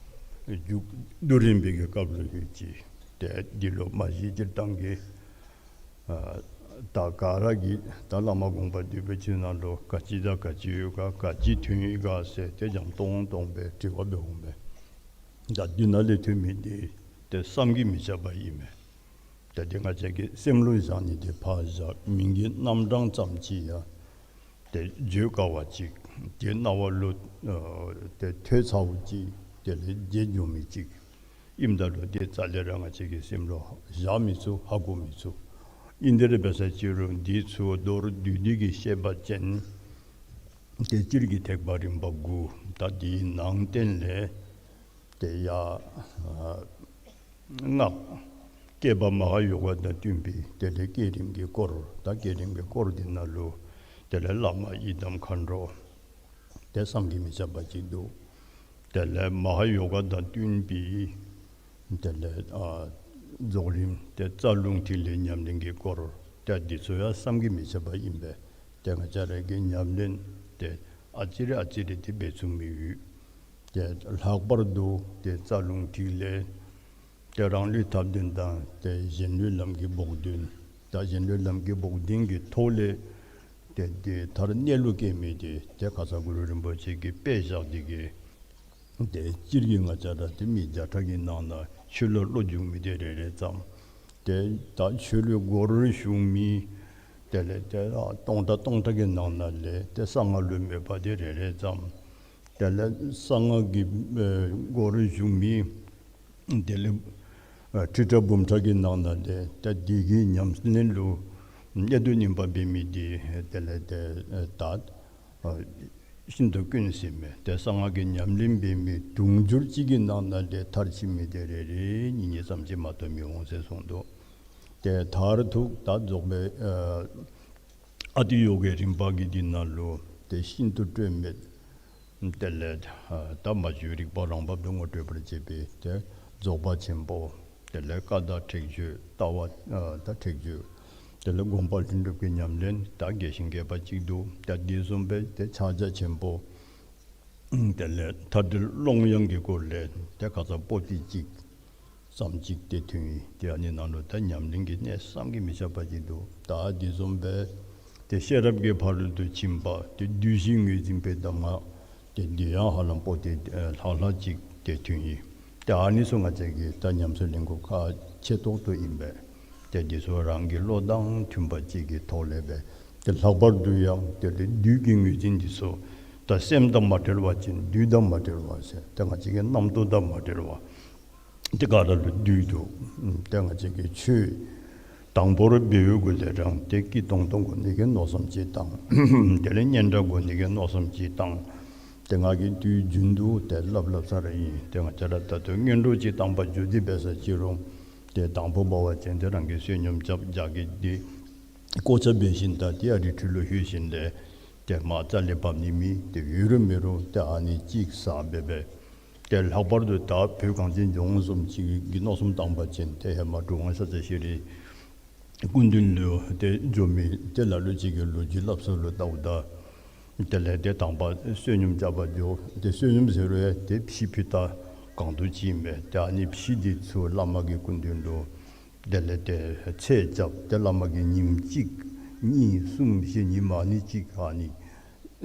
མཇུག་བསྡུ་རན་པའི་གི་སྐབས་ལུ་ཡོད་ཅི། ཏེ་འདི་ལུ་མ་གཞི་སྤྱིར་བཏང་གི་ཨ་ད་ག་ར་གིས་ད་བླ་མ་དགོངས་པ་འདུས་པའི་ཆོས་ནང་ལུ་ག་ཅི་དང་ག་ཅི་ཡོད་ག་ག་ཅི་ཐོན་ཡི་ག་ཟེར་ཏེ་འཇམ་ཏོང་ཏོ་སྦེ་དྲི་བ་འབད་འོང་པས། ད་འདི་ནང་ལས་ཐོན་མི་དེ་ཏེ་བསམ་གྱིས་མི་ཁྱབ་པ་ཨིན་མས། ད་དེ་ང་བཅས་ཀྱི་སེམས་ལུ་བཞག་ནི་དེ་ཕར་བཞག་མིང་གི་རྣམ་གྲངས་ཙམ་ཅིག་ཡང་ཏེ་བརྗོད་དཀའ་བ་ཅིག་ཏེ་རྣ་བ་ལུ་ཨ་ཏེ་ཐོས་ཚརཝ་ཅིག་དེ་ལས་བརྗེད་འགྱོ་མི་ཅིག་ཨིནམ་ད་ལུ་ཏེ་རྩ་ལས་ར་ང་བཅས་ཀྱི་སེམས་ལུ་བཞག་མི་ཚུགས་ཧ་གོ་མི་ཚུགས། ཨིན་དེ་ར་འབད་ས་ཅིག་རུང་འདི་ཚུ་མདོར་བསྡུས་ཏེ་གི་བཤད་པ་ཅིན་ཏེ་སྤྱིར་གྱི་ཐེག་པ་རིམ་པ་དགུ། ད་འདིའི་ནང་རྟེན་ལས་ཏེ་ཡ་ཨ་སྔགས་བསྐྱེད་པ་མ་ཧཱ་ཡོ་ག་དང་བསྟུན་པའི་དེ་ལས་བསྐྱེད་རིམ་གྱི་སྐོར། ད་བསྐྱེད་རིམ་གྱི་སྐོར་འདི་ནང་ལུ་དེ་ལས་བླ་མ་ཡི་དམ་མཁའ་འགྲོ་ཏེ་བསམ་གྱིས་མི་ཁྱབ་པ་ཅིག་འདུག། དེ་ལས་མ་ཧཱ་ཡོ་ག་དང་བསྟུན་པའི་དེ་ལས་ཨ་རྫོགས་རིམ་ཏེ་རྩ་རླུང་ཐིག་ལེ་ཉམས་ལེན་གྱི་སྐོར། ཏེ་འདི་ཚུ་ཡང་བསམ་གྱིས་མི་ཁྱབ་པ་ཨིན་པས། ཏེ་ང་བཅས་ར་གིས་ཉམས་ལེན་ཏེ་ཨ་ཙི་རེ་ཨ་ཙི་རེ་ཏེ་འབད་ཚུགས་མི་ཡོད། ཏེ་ལྷག་པར་དུ་ཏེ་རྩ་རླུང་ཐིག་ལེ་ཏེ་རང་ལུས་ཐབས་ལྡན་དང་ཏེ་གཞན་ལུས་ལམ་གྱི་བོགས་འདོན། ད་གཞན་ལུས་ལམ་གྱི་བོགས་འདོན་གྱི་ཐོག་ལས་ཏེ་དེ་མཐར་གནས་ལུགས་སྐྱེ་མི་དེ་ཏེ་ཁ་ཙ་གུ་རུ་རིན་པོ་ཆེ་གིས་དཔེ་བཞག་སྟེ་གི་ཏེ་སྤྱིར་གྱི་ང་བཅས་ར་ཏེ་མི་བརྒྱ་ཕྲག་གི་ནང་ན་ཆོས་ལུ་བློ་འཇུག་མི་དེ་རེ་རེ་ཙམ། ཏེ་ད་ཆོས་ལུ་སྒོ་རུ་ཞུགས་མི་དེ་ལས་ཏེ་ཨ་སྟོང་ཕྲག་སྟོང་ཕྲག་གི་ནང་ན་ལས་ཏེ་གསང་སྔགས་ལུ་མོས་པ་དེ་རེ་རེ་ཙམ། དེ་ལས་གསང་སྔགས་ཀྱི་ཨེ་སྒོ་རུ་ཞུགས་མི་དེ་ལས་ཨ་ཁྲི་ཕྲག་འབུམ་ཕྲག་གི་ནང་ན་ལས་ཏེ་འདི་གི་ཉམས་ལེན་ལུ་གནད་དུ་སྨིན་པ་འབད་མི་དེ་དེ་ལས་ཏེ་ཨེ་ད་ཨ་ཤིན་ཏུ་དཀོན་ཟེར་མས། ཏེ་གསང་སྔགས་ཀྱི་ཉམས་ལེན་འབད་མི་དུང་ཕྱུར་གཅིག་གི་ནང་ན་ལས་མཐར་ཕྱིན་མི་དེ་རེ་རེ་གཉིས་གཉིས་ཙམ་ཅིག་མ་གཏོགས་མི་འོང་ཟེར་གསུངས་འདུག། ཏེ་མཐར་ཐུག་ད་རྫོགས་པའི་ཨ་ཨ་ཏི་ཡོ་གའི་རིམ་པ་གི་འདི་ནང་ལུ་ཏེ་ཤིན་ཏུ་སྤྲོས་མེད། དེ་ལས་ཨ་ད་མ་བཅོས་རིག་པ་རང་བབས་སུ་ངོ་སྤྲོད་པར་བྱེད་པའི་ཏེ་རྫོགས་པ་ཆེན་པོ། དེ་ལས་བཀའ་དང་ཁྲེགས་ཆོད་ལྟ་བ་ཨ་ད་ཁྲེགས་ཆོད། དེ་ལས་སྒོམ་པ་ལྷུན་གྲུབ་ཀྱི་ཉམས་ལེན་ད་རྒྱས་ཤིང་རྒྱས་པ་ཅིག་འདུག། ད་འདི་བཟུམ་སྦེ་ཏེ་ཕྱག་རྒྱ་ཆེན་པོ། དེ་ལས་མཐའ་བྲལ་ཀློང་ཡངས་ཀྱི་སྐོར་ལས་ཏེ་ཁ་ཙ་པོ་ཏི་གཅིག། ཙམ་ཅིག་ཏེ་ཐོན་ཡི། ཏེ་ཨ་ནི་ནང་ལུ་ད་ཉམས་ལེན་གྱི་གནད་བསམ་གྱིས་མི་ཁྱབ་པ་ཅིག་འདུག། ད་དེ་བཟུམ་སྦེ་ཏེ་ཤེས་རབ་ཀྱི་ཕ་རོལ་ཏུ་ཕྱིན་པ་ཏེ་བདུད་བཞི་ངོས་འཛིན་པའི་གདམས་ངག་ཏེ་འདི་ཡང་ཧ་ལམ་པོ་ཏི་ལྷག་ལྷག་ཅིག་ཏེ་ཐོན་ཡི། ཏེ་ཨ་ནི་ཚུ་ང་བཅས་ཀྱིས་ད་ཉམས་སུ་ལེན་དགོཔ་ཁག་ཆེ་ཏོག་ཏོ་ཨིན་པས། ཏེ་འདི་ཚུ་རང་གི་བློ་དང་མཐུན་པ་ཅིག་གི་ཐོག་ལས་སྦེ་ཏེ་ལྷག་པར་དུ་ཡང་ཏེ་བདུད་ཀྱི་ངོས་འཛིན་འདི་ཚུ་ད་སེམས་དང་མ་བྲལ་བ་ཅིན་བདུད་དང་མ་བྲལ་བ་ཟེར་ཏེ་ང་བཅས་ཀྱི་རྣམ་རྟོག་དང་མ་བྲལ་བ་ཏེ་ག་ར་ལུ་བདུད་འདུག། ཏེ་ང་བཅས་ཀྱིས་ཆོས་དང་པོར་འབད་བའི་གུ་ལས་རང་ཏེ་སྐྱིད་ཏོང་ཏོ་དགོ་ནི་གི་མནོ་བསམ་ཅིག་བཏང་། དེ་ལས་སྙན་གྲགས་དགོ་ནི་གི་མནོ་བསམ་ཅིག་བཏང་། ཏེ་ང་གིས་དུས་རྒྱུན་དུ་ཏེ་སླབ་སླབ་ས་ར་ཨིན། ཏེ་ང་བཅས་ར་ད་ལྟོ་སྔོན་འགྲོ་ཅིག་བཏང་པར་འགྱོ་སྟེ་འབད་ས་ཅིག་རུང་ཏེ་དང་པོ་འབད་བ་ཅིན་ཏེ་རང་གིས་བསོད་སྙོམས་རྐྱབ་རྒྱགས་ཀྱི་འདི་གོ་ཆ་འབད་ཞིནམ་ད་ཏེ་ཨ་རི་ཁྲོད་ལུ་ལྷོད་ཞིནམ་ལས་ཏེ་མར་རྩ་ལས་བབས་ནི་མེད། ཏེ་ཡོད་རུང་མེད་རུང་ཏེ་ཨ་ནི་ཅིག་ཟ་འབད་འབད་ཏེ་ལྷག་པར་དུ་ད་བོད་གངས་ཅན་ལྗོངས་བཟུམ་ཅིག་གི་མནོ་བསམ་བཏང་པ་ཅིན་ཏེ་ཧེ་མ་གྲུབ་དབང་ཤཱཀྱ་ཤྲཱི་སྐུ་མདུན་ལུ་ཏེ་འགྱོ་མི་ཏེ་ལ་ལུ་ཅིག་གིས་ལོ་རྒྱུས་སླབ་ས་ལུ་བལྟཝ་ད་དེ་ལས་ཏེ་དང་པ་བསོད་སྙོམས་རྐྱབ་པར་འགྱོ། ཏེ་བསོད་སྙོམས་ཟེར་རུང་ཡང་ཏེ་ཕྱེ་ཕུད་ད་གང་དུ་ཅིག་ཨིན་པས། ཏེ་ཨ་ནི་ཕྱེ་འདི་ཚུ་བླ་མ་གི་སྐུ་མདུན་ལུ་དེ་ལས་ཏེ་ཚད་རྐྱབ། ཏེ་བླ་མ་གིས་ཉིནམ་གཅིག་གཉིས་གསུམ་བཞི་ཉིནམ་ཨ་ནི་གཅིག་ཨ་ནི་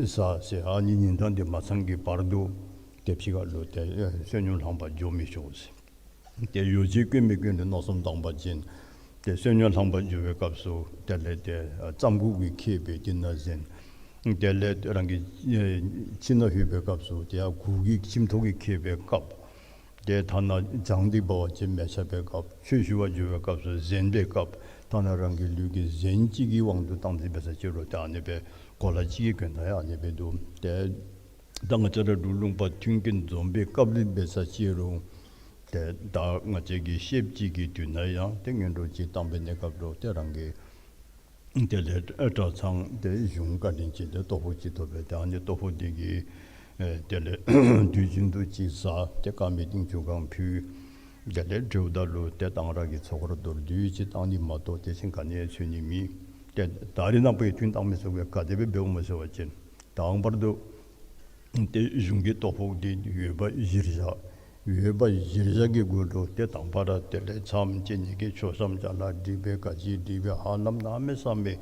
ཟ་ཟེར། ཨ་ནི་ཉིན་གྲངས་འདི་མ་ཚང་གི་བར་དུ་ཏེ་ཕྱི་ཁ་ལུ་ཏེ་བསོད་སྙོམས་ལྷང་པར་འགྱོ་མི་ཆོག་ཟེར། ཏེ་ཡོ་བྱད་གྱོན་མི་གྱོན་ལུ་མནོ་བསམ་བཏང་པ་ཅིན་ཏེ་བསོད་སྙོམས་ལྷང་པར་འགྱོ་བའི་སྐབས་སུ་དེ་ལས་ཏེ་རྩམ་ཁུག་གི་ཁེབས་སྦེ་དེ་ནང་གཟན། དེ་ལས་རང་གི་ཨེ་ཁྱིམ་ནང་ལྷོད་པའི་སྐབས་སུ་ཏེ་ཡར་གུར་གྱི་ཁྱིམ་ཐོག་གི་ཁེབས་སྦེ་བཀབ། ཏེ་ཐ་ན་གྱང་འདི་འབད་བ་ཅིན་མལ་ཆ་སྦེ་བཀབ། ཆོས་ཞུ་བར་འགྱོ་བའི་སྐབས་སུ་གཟན་སྦེ་བཀབ། ཐ་ན་རང་གི་ལུས་ཀྱི་གཟན་གཅིག་གི་དབང་དུ་བཏང་སྟེ་འབད་ས་ཅིག་རུང་ཏེ་ཨ་ནི་སྦེ་གོ་ལ་གཅིག་གི་གྱོན་ཐངས་ཡང་ཨ་ནི་སྦེ་འདུག། ཏེ་ད་ང་བཅས་ར་འབྲུག་ལུང་པ་མཐུན་རྐྱེན་འཛོམས་པའི་སྐབས་ལུ་འབད་ས་ཅིག་རུང་ཏེ་ད་ང་བཅས་ཀྱི་ཤེསཔ་ཅིག་གི་དུས་ན་ཡང་ཏེ་སྔོན་འགྲོ་ཅིག་བཏང་པའི་གནས་སྐབས་ལུ་ཏེ་རང་གི་དེ་ལས་གྲྭ་ཚང་ཏེ་གཞུང་བཀའ་དྲིན་ཅན་ཏེ་ལྟོ་ཕོགས་ཅིག་ཐོབ་པས། ཏེ་ཨ་ནི་ལྟོ་ཕོགས་འདི་གིས་ཨེ་དེ་ལས་དུས་རྒྱུན་དུ་ཅིག་ཟ། ཏེ་དཀར་མེ་ཏིང་ཆུ་གང་ཕུལ། དེ་ལས་གྲོལཝ་ད་ལུ་ཏེ་གཏང་རག་གི་ཚོགས་འཁོར་མདོར་བསྡུས་ཅིག་བཏང་ནི་མ་གཏོགས་དེ་བཞིན་ག་ནི་ཡང་འཚོལ་ནི་མེད། ཏེ་ད་རེས་ནངས་པའི་ཐུན་བཏང་མི་ཚུ་གིས་ག་དེ་སྦེ་འབདཝ་སྨོ་ཟེར་བ་ཅིན་དང་པར་དུ་ཏེ་གཞུང་གི་ལྟོ་ཕོགས་འདི་ཡོད་པ་གཞིར་བཞག། ཡོད་པ་གཞིར་བཞག་གི་གུ་ལུ་ཏེ་དང་པ་ར་དེ་ལས་མཚམས་བཅད་ནི་གི་མཆོད་བཤམ་ཅ་ལ་སྒྲིག་སྦེ་ག་ཅི་སྒྲིག་སྦེ་ཧ་ལམ་གནམ་མེད་ས་མེད་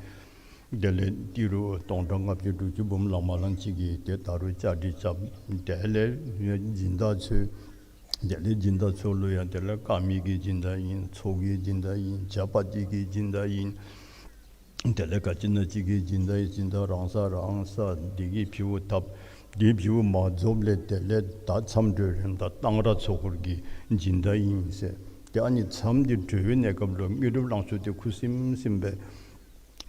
དེ་ལས་ཏི་རུ་སྟོང་ཕྲག་ལྔ་བཅུ་དྲུག་ཅུ་འབུམ་ལང་མ་ལང་ཅིག་གི་ཏེ་ད་རུང་བཅའ་སྒྲིག་རྐྱབ། དེ་ལས་སྦྱིན་བདག་འཚོལ། དེ་ལས་སྦྱིན་བདག་ཚུ་ལུ་ཡང་དེ་ལས་དཀར་མེ་གི་སྦྱིན་བདག་ཨིན། ཚོགས་ཀྱི་སྦྱིན་བདག་ཨིན། ཇ་པ་ཏི་གི་སྦྱིན་བདག་ཨིན། དེ་ལས་ག་ཅི་ན་ཅིག་གི་སྦྱིན་བདག་ཨིན། སྦྱིན་བདག་རང་ས་རང་ས་འདི་གི་ཕྱི་བོ་ཐབ། འདི་ཕྱི་བོ་མ་རྫོགས་ལས་དེ་ལས་ད་མཚམས་གྲོལ་རན་ད་གཏང་རག་ཚོགས་འཁོར་གྱི་སྦྱིན་བདག་ཨིན་ཟེར། ཏེ་ཨ་ནི་མཚམས་འདི་གྲོལ་བའི་གནས་སྐབས་ལུ་དངོས་གྲུབ་བླང་ཆོག་འདི་ཁུ་སིམ་སིམ་སྦེ་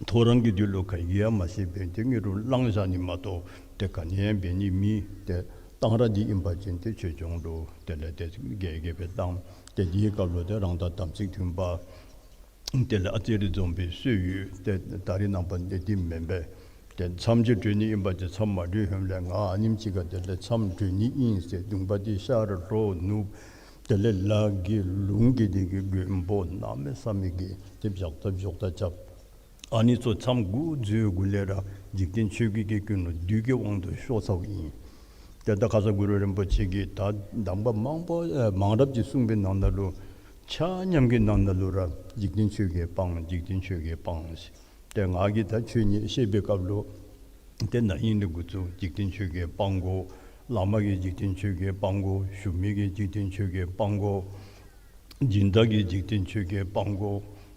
ཐོ་རངས་ཀྱི་དུས་ལུ་ག་གིས་ཡང་མ་ཤེས་པས། ཏེ་དངོས་གྲུབ་བླང་བཞག་ནི་མ་གཏོགས་ཏེ་ག་ནི་ཡང་འབད་ནི་མེད། ཏེ་གཏང་རག་འདི་ཨིན་པ་ཅིན་ཏེ་ཆོས་སྐྱོང་ལུ་དེ་ལས་ཏེ་རྒྱས་རྒྱས་སྦེ་གཏང་། ཏེ་འདིའི་སྐབས་ལུ་ཏེ་རང་དང་དམ་ཚིག་མཐུན་པ་དེ་ལས་ཨ་ཙི་རེ་འཛོམས་པའི་སྲོལ་ཡོད། ཏེ་ད་རེས་ནངས་པ་འདི་འདི་མེན་པས། ཏེ་མཚམས་ཅིག་གྲོལ་ནི་ཨིན་པ་ཅིན་མཚམས་མ་གྲོལ་ཧེ་མ་ལས་ང་ཨ་ནེམ་ཅིག་ཁར་དེ་ལས་མཚམས་གྲོལ་ནི་ཨིན་ཟེར་གདོང་པ་འདི་ཤར་ལྷོ་ནུབ་དེ་ལས་ལ་གི་ལུང་གི་འདི་གི་མགོན་པོ་གནམ་མེད་ས་མེད་ཀྱི་ཏེ་བཞག་ད་བཞག་ད་རྐྱབ། ཨ་ནི་ཚུ་མཚམས་འགོ་འཛུལ་གུ་ལས་ར་འཇིག་རྟེན་ཆོས་བརྒྱད་ཀྱི་ཀུན་སློང་བདུད་ཀྱི་དབང་དུ་ཤོར་ཚརཝ་ཨིན། ཏེ་ད་ཁ་སར་གུ་རུ་རིན་པོ་ཆེ་གིས་ད་གདམས་པ་མང་པོ་ཨེ་མང་རབས་ཅིག་གསུངས་པའི་ནང་ན་ལུ་ཆ་མཉམ་གྱི་ནང་ན་ལུ་ར་འཇིག་རྟེན་ཆོས་བརྒྱད་སྤང་། འཇིག་རྟེན་ཆོས་བརྒྱད་སྤང་ཟེར། ཏེ་ང་གིས་ད་ཆོས་ཉིད་བཤད་པའི་སྐབས་ལུ་ཏེ་ན་ཧིང་ལས་འགོ་བཙུགས་འཇིག་རྟེན་ཆོས་བརྒྱད་སྤང་དགོ། བླ་མ་གིས་འཇིག་རྟེན་ཆོས་བརྒྱད་སྤང་དགོ། ཞུ་མི་གིས་འཇིག་རྟེན་ཆོས་བརྒྱད་སྤང་དགོ། སྦྱིན་བདག་གིས་འཇིག་རྟེན་ཆོས་བརྒྱད་སྤང་དགོ།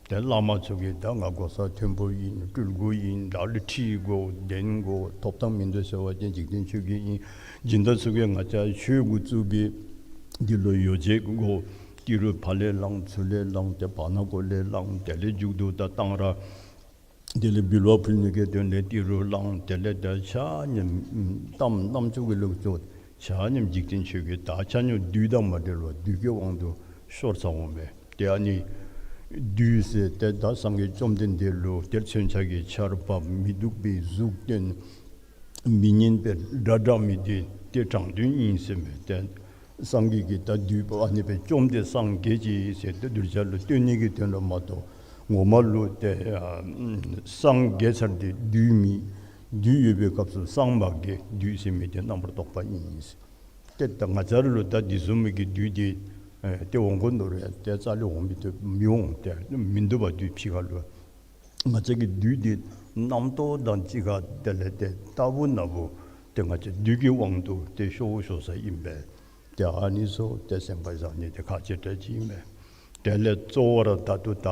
ཏེ་བླ་མ་ཚུ་གིས་ད་ང་གོ་ས་མཐོན་པོ་ཨིན། སྤྲུལ་སྐུ་ཨིན། ད་ལུ་ཁྲི་དགོ་གདན་དགོ་ཐོབ་ཐང་མིན་འདུག་ཟེར་བ་ཅིན་འཇིག་རྟེན་ཆོས་བརྒྱད་ཨིན། སྦྱིན་བདག་ཚུ་གིས་ང་བཅས་ཆོས་འགོ་བཙུགས་པའི་འདི་ལུ་ཡོ་བྱད་དགོ། ཏི་རུ་ཕར་ལས་བླང་ཚུར་ལས་བླང་ཏེ་བར་ན་གུ་ལས་བླང་དེ་ལས་མཇུག་ཏུ་ད་གཏང་རག་དེ་ལས་འབུལ་བ་ཕུལ་ནི་གི་དོན་ལས་ཏི་རུ་བླང་དེ་ལས་ད་ཆ་མཉམ་གཏམ་རྣམ་ཅོ་གི་ལོག་ཅོག་ཆ་མཉམ་འཇིག་རྟེན་ཆོས་བརྒྱད་ད་ཆ་མཉམ་བདུད་དང་མ་བྲལ་བར་བདུད་ཀྱི་དབང་དུ་ཤོར་ཚརཝ་མས། ཏེ་ཨ་ནི་བདུད་ཟེར་ཏེ་ད་སངས་རྒྱས་བཅོམ་ལྡན་འདས་ལུ་ཏེ་མཚོན་ཆ་གི་ཆརཔ་མི་སྡུག་པའི་གཟུགས་སྟོན་མི་སྙན་པའི་སྒྲ་བསྒྲགས་མི་འདི་ཏེ་དྲང་དོན་ཨིན་ཟེར་མས། ཏེ་སངས་རྒྱས་ཀྱིས་ད་བདུད་པོ་ཨ་ནི་སྦེ་བཅོམ་སྟེ་སངས་རྒྱས་ཅི་ཟེར་ཏེ་གདུལ་བྱ་ལུ་སྟོན་ནི་གི་དོན་ལུ་མ་གཏོགས་ངོ་མ་ལུ་ཏེ་ཨ་སངས་རྒྱས་ཚར་ཏེ་བདུད་མེད། བདུད་ཡོད་པའི་སྐབས་སུ་སངས་མ་རྒྱས། བདུད་ཟེར་མི་འདི་རྣམ་པར་རྟོག་པ་ཨིན་ཟེར། ཏེ་ད་ང་བཅས་ར་ལུ་ད་འདི་བཟུམ་མའི་གི་བདུད་འདི་ ཨེ་ཏེ་འོང་དགོ་མནོ་རུང་ཡང་ཏེ་རྩ་ལས་འོང་མི་བཏུབ་མི་འོང་། ཏེ་མི་འདུག་པ་དུས་ཕྱི་ཁ་ལུ། ང་བཅས་ཀྱི་དུས་འདི་རྣམ་རྟོག་དང་གཅིག་ཁར་དེ་ལས་ཏེ་རྟག་བུ་ན་བུ་ཏེ་ང་བཅས་དུས་ཀྱི་དབང་དུ་ཏེ་ཤོར་ཤོར་ས་ཨིན་པས། ཏེ་ཨ་ནི་ཚུ་ཏེ་སེམས་ཁར་བཞག་ནི་ཏེ་ཁག་ཆེ་དྲགས་ཅིག་ཨིན་པས། དེ་ལས་གཙོ་བོ་ར་ད་ལྟོ་ད་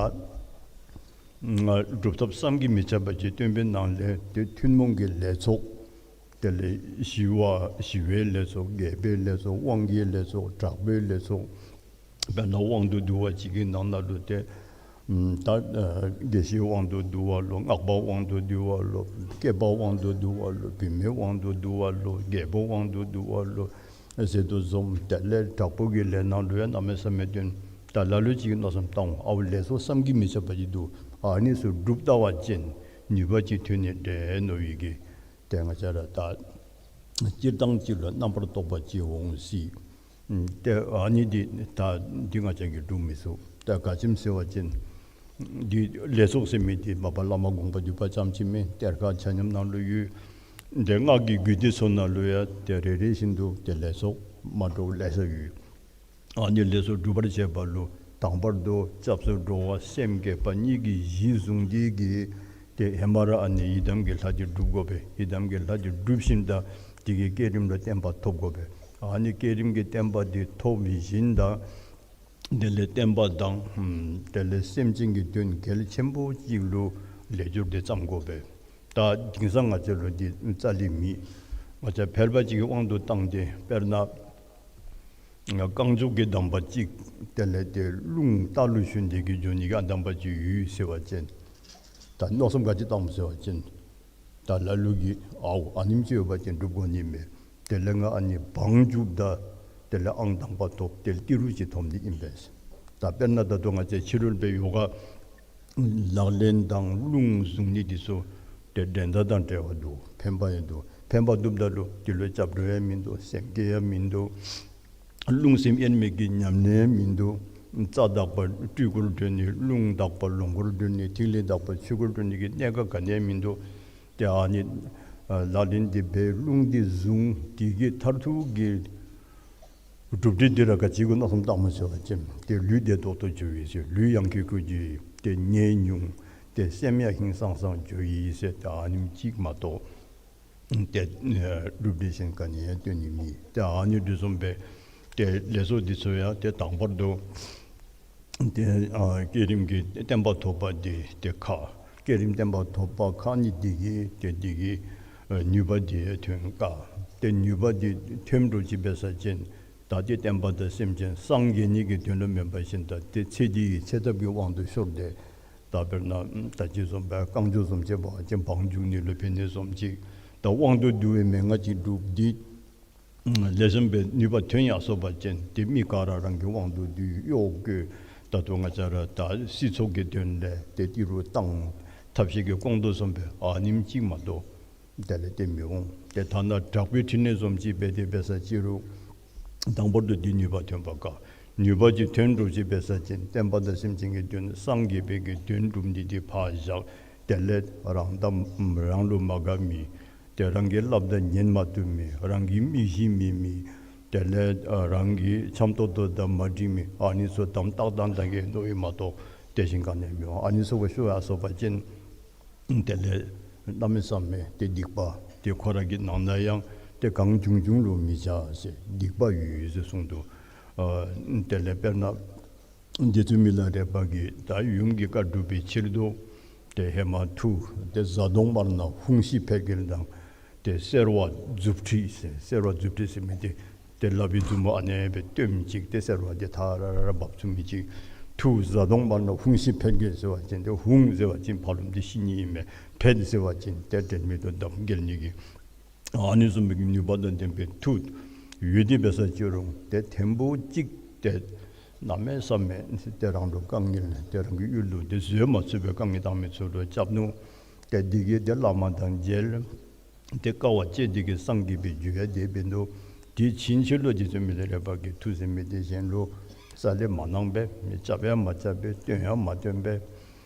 སྒྲུབ་ཐབས་བསམ་གྱིས་མི་ཁྱབ་པ་ཅིག་སྟོན་པའི་ནང་ལས་ཏེ་ཐུན་མོང་གི་ལས་ཚོགས། དེ་ལས་ཞི་བ་ཞི་བའི་ལས་ཚོགས། རྒྱས་པའི་ལས་ཚོགས། དབང་གི་ལས་ཚོགས། དྲག་པོའི་ལས་ཚོགས། དཔེར་ན་དབང་དུ་བསྡུ་བ་ཅིག་གི་ནང་ན་ལུ་ཏེ་ད་ཨ་དགེ་བཤེས་དབང་དུ་བསྡུ་བ་ལོ། སྔགས་པ་དབང་དུ་བསྡུ་བ་ལོ། སྐྱེས་པ་དབང་དུ་བསྡུ་བ་ལོ། བུད་མེད་དབང་དུ་བསྡུ་བ་ལོ། རྒྱལ་པོ་དབང་དུ་བསྡུ་བ་ལོ་ཟེར་དོ་བཟུམ། དེ་ལས་དྲག་པོ་གི་ལས་ནང་ལུ་ཡང་གནམ་མེད་ས་མེད་སྟོན། ད་ལ་ལུ་ཅིག་མནོ་བསམ་བཏང་འོང་། ཨའུ་ལས་ཚོགས་བསམ་གྱིས་མི་ཁྱབ་པ་ཅིག་འདུག། ཨ་ནི་ཚུ་སྒྲུབ་ལྟ་བ་ཅིན་ནུས་པ་ཅིག་ཐོན་ནི་འདྲས་མནོ་བའི་གི། ཏེ་ང་བཅས་ར་ད་སྤྱིར་བཏང་ཅིག་ལུ་རྣམ་པར་རྟོག་པ་ཅིག་འོང་སྲིད། ཨུམ་ཏེ་ཨ་ནི་འདི་ད་འདི་ང་བཅས་ཀྱིས་སྒྲུབ་མི་ཚུགས། ད་ག་ཅི་སྨོ་ཟེར་བ་ཅིན་འདི་ལས་ཚོགས་ཟེར་མི་འདི་མ་པ་བླ་མ་དགོངས་པ་འདུས་པ་ཙམ་ཅིག་མེན། གཏེར་ཁ་ཆ་མཉམ་ནང་ལུ་ཡོད། ཏེ་སྔགས་ཀྱི་རྒྱུད་སྡེ་ཚུ་ནང་ལུ་ཡང་ཏེ་རེ་རེ་བཞིན་དུ་ཏེ་ལས་ཚོགས་མ་འདྲཝ་ལེ་ཤ་ཡོད། ཨ་ནི་ལས་ཚོགས་སྒྲུབ་པར་བྱེད་པ་ལུ་དང་པར་དུ་སྐྱབས་སུ་འགྲོ་བ་སེམས་བསྐྱེད་པ་གཉིས་ཀྱི་གཞི་བཟུང་སྟེ་གིས་ཏེ་ཧེ་མ་ར་ཨ་ནི་ཡི་དམ་གྱི་ལྷ་འདི་སྒྲུབ་དགོ་པས། ཡི་དམ་གྱི་ལྷ་འདི་སྒྲུབ་ཞིནམ་ད་དེ་གིས་བསྐྱེད་རིམ་ལུ་བརྟན་པ་ཐོབ་དགོ་པས། ཨ་ནི་བསྐྱེད་རིམ་གྱི་བརྟན་པ་འདི་ཐོབ་ཞིནམ་ད་དེ་ལས་བསྟན་པ་དང་ཨམ་དེ་ལས་སེམས་ཅན་གྱི་དོན་གལ་ཆེན་པོ་ཅིག་ལུ་ལས་སྦྱོར་འདི་བརྩམ་དགོ་པས། ད་དེང་སང་ང་བཅས་ལུ་འདི་རྩ་ལས་མེད། ང་བཅས་ཕལ་པ་ཅིག་གི་དབང་དུ་བཏང་སྟེ་དཔེར་ན་རྐང་མགྱོགས་ཀྱི་གདམས་པ་ཅིག་དེ་ལས་ཏེ་རླུང་རྟ་ལུ་ཞོན་ཏེ་གིས་འགྱོ་ནི་གི་ཨ་གདམས་པ་ཅིག་ཡོད་ཟེར་བ་ཅིན། ད་མནོ་བསམ་ག་ཅི་བཏངམ་ཟེར་བ་ཅིན། ད་ལ་ལུ་གིས་ཨའུ་ཨ་ནེམ་ཅིག་ཡོད་པ་ཅིན་སྒྲུབ་དགོ་ནི་མས། དེ་ལས་ང་ཨ་ནི་བང་རྒྱུགཔ་ད་དེ་ལས་ཨང་དང་པ་ཐོབ། དེ་ལས་ཏི་རུ་ཅིག་ཐོབ་ནི་ཨིན་པས། ད་དཔེར་ན་ད་ལྟོ་ང་བཅས་ཕྱི་རོལ་པའི་ཡོ་ག་ལག་ལེན་དང་རླུང་བཟུང་ནི་འདི་ཚུ་ཏེ་འགྲན་ཟླ་དང་བྲལ་བ་འདུག། ཕན་པ་ཡང་འདུག། ཕན་པ་འདུགཔ་ད་ལུ་དེ་ལུ་སྐྱབས་འགྲོ་ཡང་མིན་འདུག། སེམས་བསྐྱེད་ཡང་མིན་འདུག། རླུང་སེམས་དབྱེར་མེད་ཀྱི་ཉམས་ལེན་མིན་འདུག། རྩ་དག་པ་སྤྲུལ་སྐུར་འགྲོ་ནི། རླུང་དག་པ་ལོངས་སྐུར་འགྲོ་ནི། ཐིག་ལེ་དག་པ་ཆོས་སྐུར་འགྲོ་ནི་གི་གནད་འགག་ག་ནི་ཡང་མིན་འདུག། ཏེ་ཨ་ནི་ཨ་ལག་ལེན་འདི་འབད་རླུང་འདི་བཟུང་། དེ་གི་མཐར་ཐུག་གི་གྲུབ་འབྲས་འདི་ར་ག་ཅི་གུ་མནོ་བསམ་བཏངམ་ཟེར་བ་ཅིན་ཏེ་ལུས་བདེ་ཏོག་ཏོ་འགྱོ་ཡི་ཟེར། ལུས་ཡང་ཁེ་ཁུ་འགྱོ་ཡི། ཏེ་ནད་ཉུང་། ཏེ་སེམས་ཡང་ཧིང་སངས་སངས་འགྱོ་ཡི་ཟེར། ཏེ་ཨ་ནེམ་ཅིག་མ་གཏོགས་ཏེ་ཨ་གྲུབ་འབྲས་གཞན་ག་ནི་ཡང་སྟོན་ནི་མེད། ཏེ་ཨ་ནི་འདི་བཟུམ་སྦེ་ཏེ་ལས་ཚོགས་འདི་ཚུ་ཡང་ཏེ་དང་པར་དུ་ཏེ་ཨ་བསྐྱེད་རིམ་གྱི་བརྟན་པ་ཐོབ་པ་འདི་ཏེ་ཁག། བསྐྱེད་རིམ་བརྟན་པ་ཐོབ་པ་ཁག་ནི་འདི་གིས་ཏེ་འདི་གིས་ཨ་ནུས་པ་འདི་ཐོན་དཀའ། ཏེ་ནུས་པ་འདི་ཐོན་འགྲོ་ཅིག་འབད་ས་ཅིན་ད་ཏེ་བསྟན་པ་དང་སེམས་ཅན་སངས་རྒྱས་ནི་གི་དོན་ལུ་མེན་པ་ཅིན་ད་ཏེ་ཚེ་འདི་གི་ཚེ་ཐབས་ཀྱི་དབང་དུ་ཤོར་ཏེ། ད་དཔེར་ན་ད་ཅི་བཟུམ་སྦེ་རྐང་མགྱོགས་བཟུམ་ཅིག་འབད་བ་ཅིན་བང་རྒྱུག་ནི་ལུ་ཕན་ནི་བཟུམ་ཅིག། ད་དབང་དུ་བསྡུ་བའི་མན་ངག་ཅིག་སྒྲུབ་སྟེ་ལེགས་ཤོམ་སྦེ་ནུས་པ་ཐོན་ཡར་སོང་པ་ཅིན་ཏེ་མི་ག་ར་རང་གི་དབང་དུ་བསྡུ་གཡོག་བཀོལ། ད་ལྟོ་ང་བཅས་ར་ད་སྲིད་ཚོགས་ཀྱི་དོན་ལས་ཏེ་ཏི་རུ་བཏང་། ཐབས་ཤེས་ཀྱི་སྐོང་དོ་བཟུམ་སྦེ་ཨ་ནེམ་ཅིག་མ་གཏོགས་དེ་ལས་ཏེ་མི་འོང་། ཏེ་ཐ་ན་དྲག་པོའི་ཕྲིན་ལས་བཟུམ་ཅིག་འབད་དེ་འབད་ས་ཅི་རུང་དང་པོ་དུ་འདི་ནུས་པ་ཐོན་པ་དཀའ། ནུས་པ་ཅིག་ཐོན་འགྲོ་ཅིག་འབད་ས་ཅིན་བསྟན་པ་དང་སེམས་ཅན་གྱི་དོན་སངས་རྒྱས་པའི་གི་དོན་སྒྲུབ་ནི་འདི་ཕར་བཞག། དེ་ལས་རང་དང་རང་ལུ་མ་དགའ་མི་ཏེ་རང་གིས་སླབ་ད་ཉན་མ་བཏུབ་མི། རང་གི་མི་གཞི་མེད་མི། དེ་ལས་ཨ་རང་གི་འཆམ་ཏོག་ཏོ་དང་མ་འགྲིག་མི། ཨ་ནི་ཚུ་དམ་ཏག་ཏག་ད་གེ་མནོ་ཡི་མ་གཏོགས་དེ་བཞིན་ག་ནི་ཡང་མི་འོང་། ཨ་ནི་ཚུ་གུ་ཤོར་ཡར་སོང་པ་ཅིན་དེ་ལས་གནམ་མེད་ས་མེད་ཏེ་སྡིག་པ་ཏེ་ཁོ་ར་གི་ནང་ན་ཡང་ཏེ་གང་བྱུང་བྱུང་ལུ་མི་བྱ་ཟེར་སྡིག་པ་ཡོད་ཡོད་ཟེར་གསུངས་འདུག། ཨ་དེ་ལས་དཔེར་ན་རྗེ་བཙུན་མི་ལ་རས་པ་གིས་ད་ཡུམ་གྱི་བཀའ་སྒྲུབ་པའི་ཕྱིར་དུ་ཏེ་ཧེ་མ་མཐུ་ཏེ་གཟའ་གདོང་དམར་ནག་ཧཱུྃ་ཤི་འཕེལ་རྒྱས་དང་ཏེ་སེར་བ་མཛུབ་ཁྲིད་ཟེར། སེར་བ་མཛུབ་ཁྲིད་ཟེར་མི་འདི་ཏེ་ལག་པའི་མཛུབ་མོ་ཨ་ནེ་སྦེ་སྟོནམ་ཅིག་ཏེ་སེར་བ་འདི་ཐ་ར་ར་ར་འབབ་ཚུགས་མི་ཅིག། མཐུ་གཟའ་གདོང་དམར་ནག་ཧཱུྃ་ཤི་འཕེལ་རྒྱས་ཟེར་བ་ཅིན་ཏེ་ཧཱུྃ་ཟེར་བ་ཅིན་ཕ་རོལ་ཏུ་ཤི་ནི་ཨིན་མས། འཕེལ་ཟེར་བ་ཅིན་ཏེ་འབྲལ་མེད་དུ་འདམ་འགྱེལ་ནི་གི། ཨ་ནི་བཟུམ་མའི་གི་ནུས་པ་དང་ལྡན་པའི་མཐུ་ཡོད་དེ་འབད་ས་ཅི་རུང་ཏེ་ཐེངས་པོ་གཅིག་ཏེ་གནམ་མེད་ས་མེད་ཏེ་རང་ལུ་དཀའ་ངལ་ཏེ་རང་གི་ཡུལ་ལུ་ཏེ་བཟོད་མ་ཚུགས་པའི་དཀའ་ངལ་བཏང་མི་ཚུ་ལུ་རྐྱབ་ནུག། ཏེ་འདི་གིས་ཏེ་བླ་མ་དང་མཇལ། ཏེ་དཀའ་བ་སྤྱད་དེ་གིས་སངས་རྒྱས་པའི་རྒྱུ་ཡང་དེ་འབད་ནུག། དེ་ཕྱིན་ཆད་ལུ་རྗེ་བཙུན་མི་ལ་རས་པ་གིས་མཐུ་ཟེར་མི་དེ་གཞན་ལུ་རྩ་ལས་མ་གནང་པས། མི་རྐྱབ་ཡང་མ་རྐྱབ་པས། སྟོན་ཡང་མ་སྟོན་པས།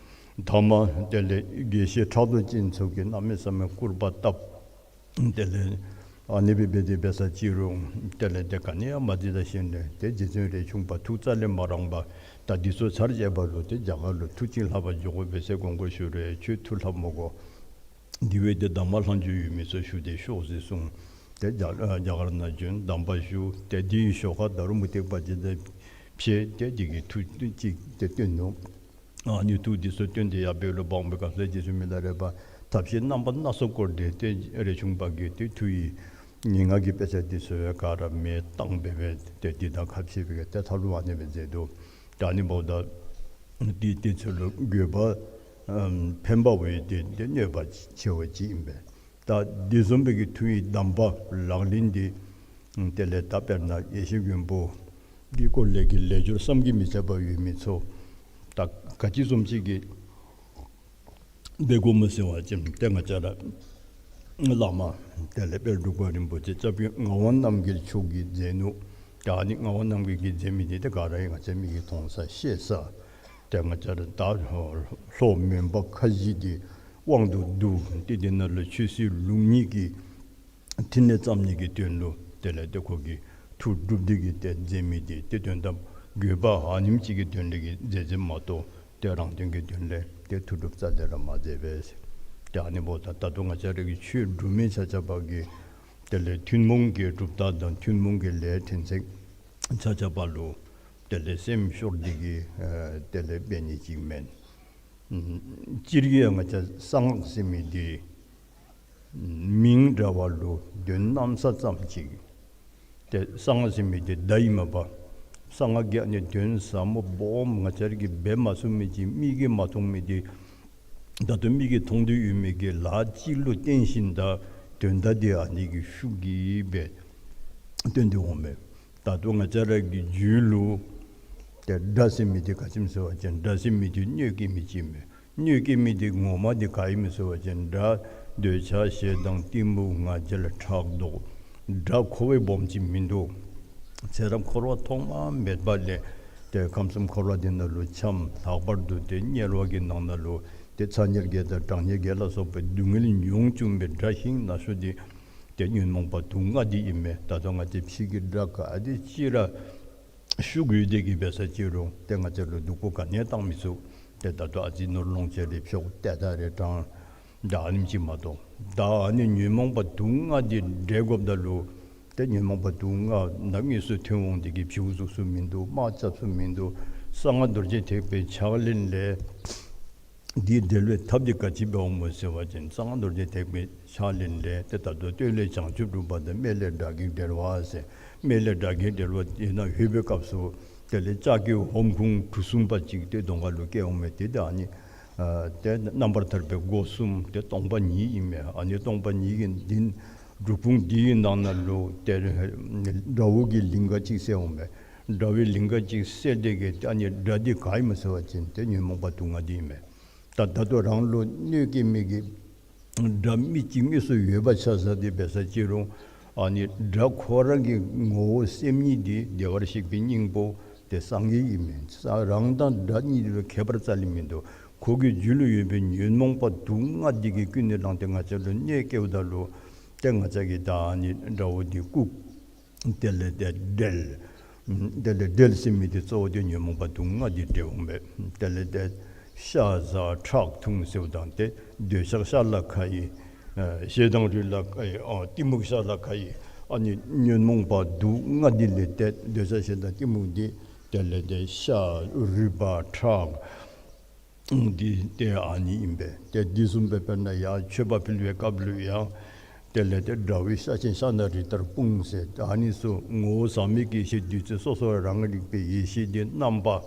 ཐ་མ་དེ་ལས་དགེ་བཤེས་ཕྲག་དོག་ཅན་ཚུ་གིས་གནམ་མེད་ས་མེད་སྐུར་པ་བཏབ། དེ་ལས་ ཨ་ནི་སྦེ་འབད་དེ་འབད་ས་ཅིག་རུང་དེ་ལས་ཏེ་ག་ནི་ཡང་མ་འཛིན་ད་ཞིནམ་ལས་ཏེ་རྗེ་བཙུན་རས་ཆུང་པ་ཐུགས་རྩ་ལས་མ་རངས་པར་ད་འདི་ཚུ་ཚར་བཅད་པ་ལུ་ཏེ་རྒྱ་གར་ལུ་མཐུ་ཅིག་ལྷབ་པར་འགྱོ་དགོ་པས་ཟེར་དགོངས་སྐོར་ཞུ་རུང་ཁྱོད་མཐུ་ལྷབ་མི་དགོ། དེ་བས་ཏེ་གདམས་པ་ལྷག་མཇུག་ཡོད་མི་ཚུ་ཞུ་སྟེ་ཤོག་ཟེར་གསུངས། ཏེ་རྒྱ་རྒྱ་གར་ནང་བྱོན་གདམས་པ་ཞུ། ཏེ་དེའི་ཞོར་ཁར་ད་རུང་མུ་སྟེགས་པ་ཅིག་དང་ཕྱད་དེ་དེ་གི་མཐུ་ཅིག་ཏེ་བསྟན་ནུག། ཨ་ནི་མཐུ་འདི་ཚུ་བསྟན་ཏེ་ཡར་འབད་རུང་འབངས་པའི་སྐབས་སུ་རྗེ་བཙུན་མི་ལ་རས་པ་ཐབས་ཤེས་རྣམ་པ་སྣ་ཚོགས་བསྐོར་ཏེ་ཏེ་རས་ཆུང་པ་གིས་ཏེ་མཐུ་ཡི་ངན་སྔགས་ཀྱི་དཔེ་ཆ་འདི་ཚུ་ཡང་ག་ར་མེ་བཏང་སྦེ་སྦེ་ཏེ་འདི་དང་ཁ་ཕྱེ་སྦེ་ཏེ་མཐའ་ལུ་ཨ་ནི་སྦེ་མཛད་དོ། ད་ཨ་ནི་འབདཝ་ད་འདི་དེ་ཚུ་ལུ་དགོས་པ་ཨམ་ཕན་པ་བས་ཏེ་ཏེ་གནོད་པ་ཆེ་བ་ཅིག་ཨིན་པས། ད་འདི་བཟུམ་སྦེ་གི་མཐུ་ཡི་གདམས་པ་ལག་ལེན་འདི་དེ་ལས་ད་དཔེར་ན་ཡེ་ཤེས་མགོན་པོ་གི་སྐོར་ལས་ཀྱི་ལས་སྦྱོར་བསམ་གྱིས་མི་ཁྱབ་པ་ཡོད་མི་ཚུ་ད་ག་ཅི་བཟུམ་ཅིག་གི་འབད་དགོཔ་སྨོ་ཟེར་བ་ཅིན་ཏེ་ང་བཅས་ར་བླ་མ་དེ་ལས་དཔལ་འབྲུག་པ་རིན་པོ་ཆེ་སྐྱབས་རྗེ་ངག་དབང་རྣམ་རྒྱལ་མཆོག་གིས་མཛད་ནུག། ད་ཨ་ནི་ངག་དབང་རྣམ་རྒྱལ་གྱིས་མཛད་མི་འདི་ཏེ་ག་ར་ཡང་ང་བཅས་མིག་གིས་མཐོང་ས་ཤེས་ས། ཏེ་ང་བཅས་ར་ད་ལྷོ་མོན་པ་ཁ་བཞི་འདི་དབང་དུ་བསྡུ་སྟེ་དེ་ནང་ལུ་ཆོས་སྲིད་ལུགས་གཉིས་ཀྱི་ཕྲིན་ལས་བརྩམ་ནི་གི་དོན་ལུ་དེ་ལས་ཏེ་ཁོ་གིས་མཐུ་སྒྲུབ་སྟེ་གིས་ཏེ་མཛད་མི་འདི་ཏེ་དོན་དམ་དགོས་པ་ཨ་ནེམ་ཅིག་གི་དོན་ལས་ཀྱི་མཛད་མཛདཔ་མ་གཏོགས་ཏེ་རང་དོན་གྱི་དོན་ལས་ཏེ་མཐུ་སྒྲུབ་རྩ་ལས་ར་མ་མཛད་པས། ཏེ་ཨ་ནི་འབདཝ་ད་ད་ལྟོ་ང་བཅས་ར་གི་ཆོས་སྒྲུབ་མི་ཆ་ཁྱབ་ཀྱི་དེ་ལས་ཐུན་མོང་གི་གྲུབ་རྟགས་དང་ཐུན་མོང་གི་ལས་ཕྲན་ཚེགས་ཆ་ཁྱབ་ལུ་དེ་ལས་སེམས་ཤོར་ཏེ་གིས་ཨ་དེ་ལས་འབད་ནི་ཅིག་མེན། ཨམ་སྤྱིར་གྱིས་ཡང་ང་བཅས་གསང་སྔགས་ཟེར་མི་འདི་མིང་འདྲ་བ་ལུ་དོན་གནམ་ས་ཙམ་ཅིག། ཏེ་གསང་སྔགས་ཟེར་མི་འདི་བརྡ་ཨིན་མས་པ། གསང་སྔགས་ཀྱི་ཨ་ནི་དོན་ཟབ་མོ་སྦོམ་ང་བཅས་ར་གིས་འབད་མ་ཚུགས་མི་ཅིག་མིག་གིས་མ་མཐོང་མི་འདི་ད་ལྟོ་མིག་གིས་མཐོང་སྟེ་ཡོད་མི་གི་ལཱ་ཅིག་ལུ་བརྟེན་ཞིནམ་ད་དོན་དག་འདི་ཨ་ནི་གི་ཤུགས་ཀྱིས་སྦེ་སྟོན་ཏེ་འོང་མས། ད་ལྟོ་ང་བཅས་ར་གི་རྒྱུད་ལུ་ཏེ་དགྲ་ཟེར་མི་འདི་ག་ཅི་སྨོ་ཟེར་བ་ཅིན་དགྲ་ཟེར་མི་འདི་གནོད་སྐྱེལ་མི་ཅིག་མས། གནོད་སྐྱེལ་མི་འདི་ངོ་མ་འདི་ག་ཨིན་སྨོ་ཟེར་བ་ཅིན་དགྲ་འདོད་ཆགས་ཞེ་སྡང་གཏི་མུག་ང་རྒྱལ་ཕྲག་དོག། དགྲ་ཁོ་བ་སྦོམ་ཅིག་མིན་འདུག། ཚེ་རབས་འཁོར་བ་ཐོག་མ་མེད་པ་ལས་ཏེ་ཁམས་གསུམ་འཁོར་བ་འདི་ནང་ལུ་འཁྱམས། ལྷག་པར་དུ་ཏེ་དམྱལ་བ་གི་ནང་ན་ལུ་ཏེ་ཚ་དམྱལ་བརྒྱད་དང་གྲང་དམྱལ་བརྒྱད་ལ་སོགས་པའི་སྡུག་བསྔལ་མྱོང་བཅུག་པའི་དགྲ་ཤིང་ན་ཤོས་འདི་ཏེ་ཉོན་མོངས་པ་དུག་ལྔ་འདི་ཨིན་མས། ད་ལྟོ་ང་བཅས་ཕྱི་གི་དགྲ་ག་དེ་ཅིག་ར་ཤུགས་ཡོད་དེ་གིས་འབད་ས་ཅིག་རུང་ཏེ་ང་བཅས་ལུ་སྡུག་པོ་ག་ནི་ཡང་བཏང་མི་ཚུགས། ཏེ་ད་ལྟོ་ཨ་ཙི་ནོར་ལོངས་སྤྱོད་རེ་འཕྱོག་ཏེ་ད་རེ་དྲང་ད་ཨ་ནེམ་ཅིག་མ་གཏོགས། ད་ཨ་ནི་ཉོན་མོངས་པ་དུག་ལྔ་འདི་བསྒྲལ་དགོཔ་ད་ལུ་ཏེ་ཉོན་མོངས་པ་དུག་ལྔ་ནང་དངོས་སུ་ཐོན་འོང་དེ་གིས་བྱིའུ་གཟུགས་སུ་མིན་འདུག། དམག་རྐྱབ་སུ་མིན་འདུག། གསང་སྔགས་རྡོ་རྗེ་ཐེག་པའི་ཕྱག་ལེན་ལས་འདི་བསྒྲལ་བའི་ཐབས་འདི་ག་ཅི་འབད་འོང་སྨོ་ཟེར་བ་ཅིན་གསང་སྔགས་རྡོ་རྗེ་ཐེག་པའི་ཕྱག་ལེན་ལས་ཏེ་ད་ལྟོ་སྟོད་ལས་བྱང་ཆུབ་སྒྲུབ་པ་དང་སྨད་ལས་དགྲ་བགེགས་བསྒྲལ་བ་ཟེར། སྨད་ལས་དགྲ་བགེགས་བསྒྲལ་བ་དེ་ནང་ལྷོད་པའི་སྐབས་སུ་དེ་ལས་ལྕགས་ཀྱི་ཧོམ་ཁུང་གྲུ་གསུམ་པ་ཅིག་ཏེ་གདོང་ཁ་ལུ་བཀལ་འོང་མས། ཏེ་ད་ཨ་ནི་ཨ་ཏེ་རྣམ་པར་ཐར་པའི་སྒོ་གསུམ་ཏེ་སྟོང་པ་ཉིད་ཨིན་མས། ཨ་ནི་སྟོང་པ་ཉིད་ཀྱི་འདི་གྲུབ་ཕུང་འདི་གི་ནང་ན་ལུ་ཏེ་དགྲ་བོ་གི་ལིང་ག་ཅིག་གསལ་འོང་མས། དགྲ་བོའི་ལིང་ག་ཅིག་གསལ་དེ་གིས་ཏེ་ཨ་ནི་དགྲ་འདི་ག་ཨིན་སྨོ་ཟེར་བ་ཅིན་ཏེ་ཉོན་མོངས་པ་དུག་ལྔ་འདི་ཨིན་མས། ད་ད་ལྟོ་རང་ལུ་གནོད་སྐྱེལ་མི་གི་དགྲ་མི་ཅིག་དངོས་སུ་ཡོད་པ་ཆ་བཞག་སྟེ་འབད་ས་ཅིག་རུང་ཨ་ནི་དགྲ་ཁོ་ར་གི་ངོ་བོ་སེམས་ཉིད་འདི་བདེ་བར་གཤེགས་པའི་སྙིང་པོ་ཏེ་སངས་རྒྱས་ཨིན་མས། ས་རང་དང་དགྲ་གཉིས་ལུ་ཁྱད་པར་རྩ་ལས་མིན་འདུག། ཁོ་གི་རྒྱུད་ལུ་ཡོད་པའི་ཉོན་མོངས་པ་དུག་ལྔ་འདི་གིས་ཀུན་ནས་བསླངས་ཏེ་ང་བཅས་ལུ་གནོད་སྐྱེལཝ་ད་ལུ་ཏེ་ང་བཅས་ཀྱིས་ད་ཨ་ནི་དགྲ་བོ་འདི་བཀུག། དེ་ལས་ཏེ་བསྒྲལ། དེ་ལས་བསྒྲལ་ཟེར་མི་འདི་གཙོ་བོ་འདི་ཉོན་མོངས་པ་དུག་ལྔ་འདི་བསྒྲལ་འོང་མས། དེ་ལས་ཏེ་ཤ་ཟ་ཁྲག་འཐུང་ཟེརཝ་ད་ཏེ་འདོད་ཆགས་ཤ་ལ་ཁ་ཡི། ཨ་ཞེ་སྡང་རུས་ལ་ཁ་ཡི། ཨ་གཏི་མུག་ཤ་ལ་ཁ་ཡི། ཨ་ནི་ཉོན་མོངས་པ་དུག་ལྔ་འདི་ལས་ཏེ་འདོད་ཆགས་ཞེ་སྡང་གཏི་མུག་འདི་དེ་ལས་ཏེ་ཤ་རུས་པ་ཁྲག་འདི་ཏེ་ཨ་ནི་ཨིན་པས། ཏེ་འདི་བཟུམ་སྦེ་དཔེར་ན་ཡང་མཆོད་པ་ཕུལ་བའི་སྐབས་ལུ་ཡང་དེ་ལས་ཏེ་དགྲ་བོའི་ཤ་ཆེན་ཤ་ནང་རི་ལྟར་སྤུངས་ཟེར། ཨ་ནི་ཚུ་ངོ་བོ་ཟག་མེད་ཀྱི་ཡེ་ཤེས་བདུད་རྩི་སོ་སོ་རང་རིག་པའི་ཡེ་ཤེས་འདི་རྣམ་པ་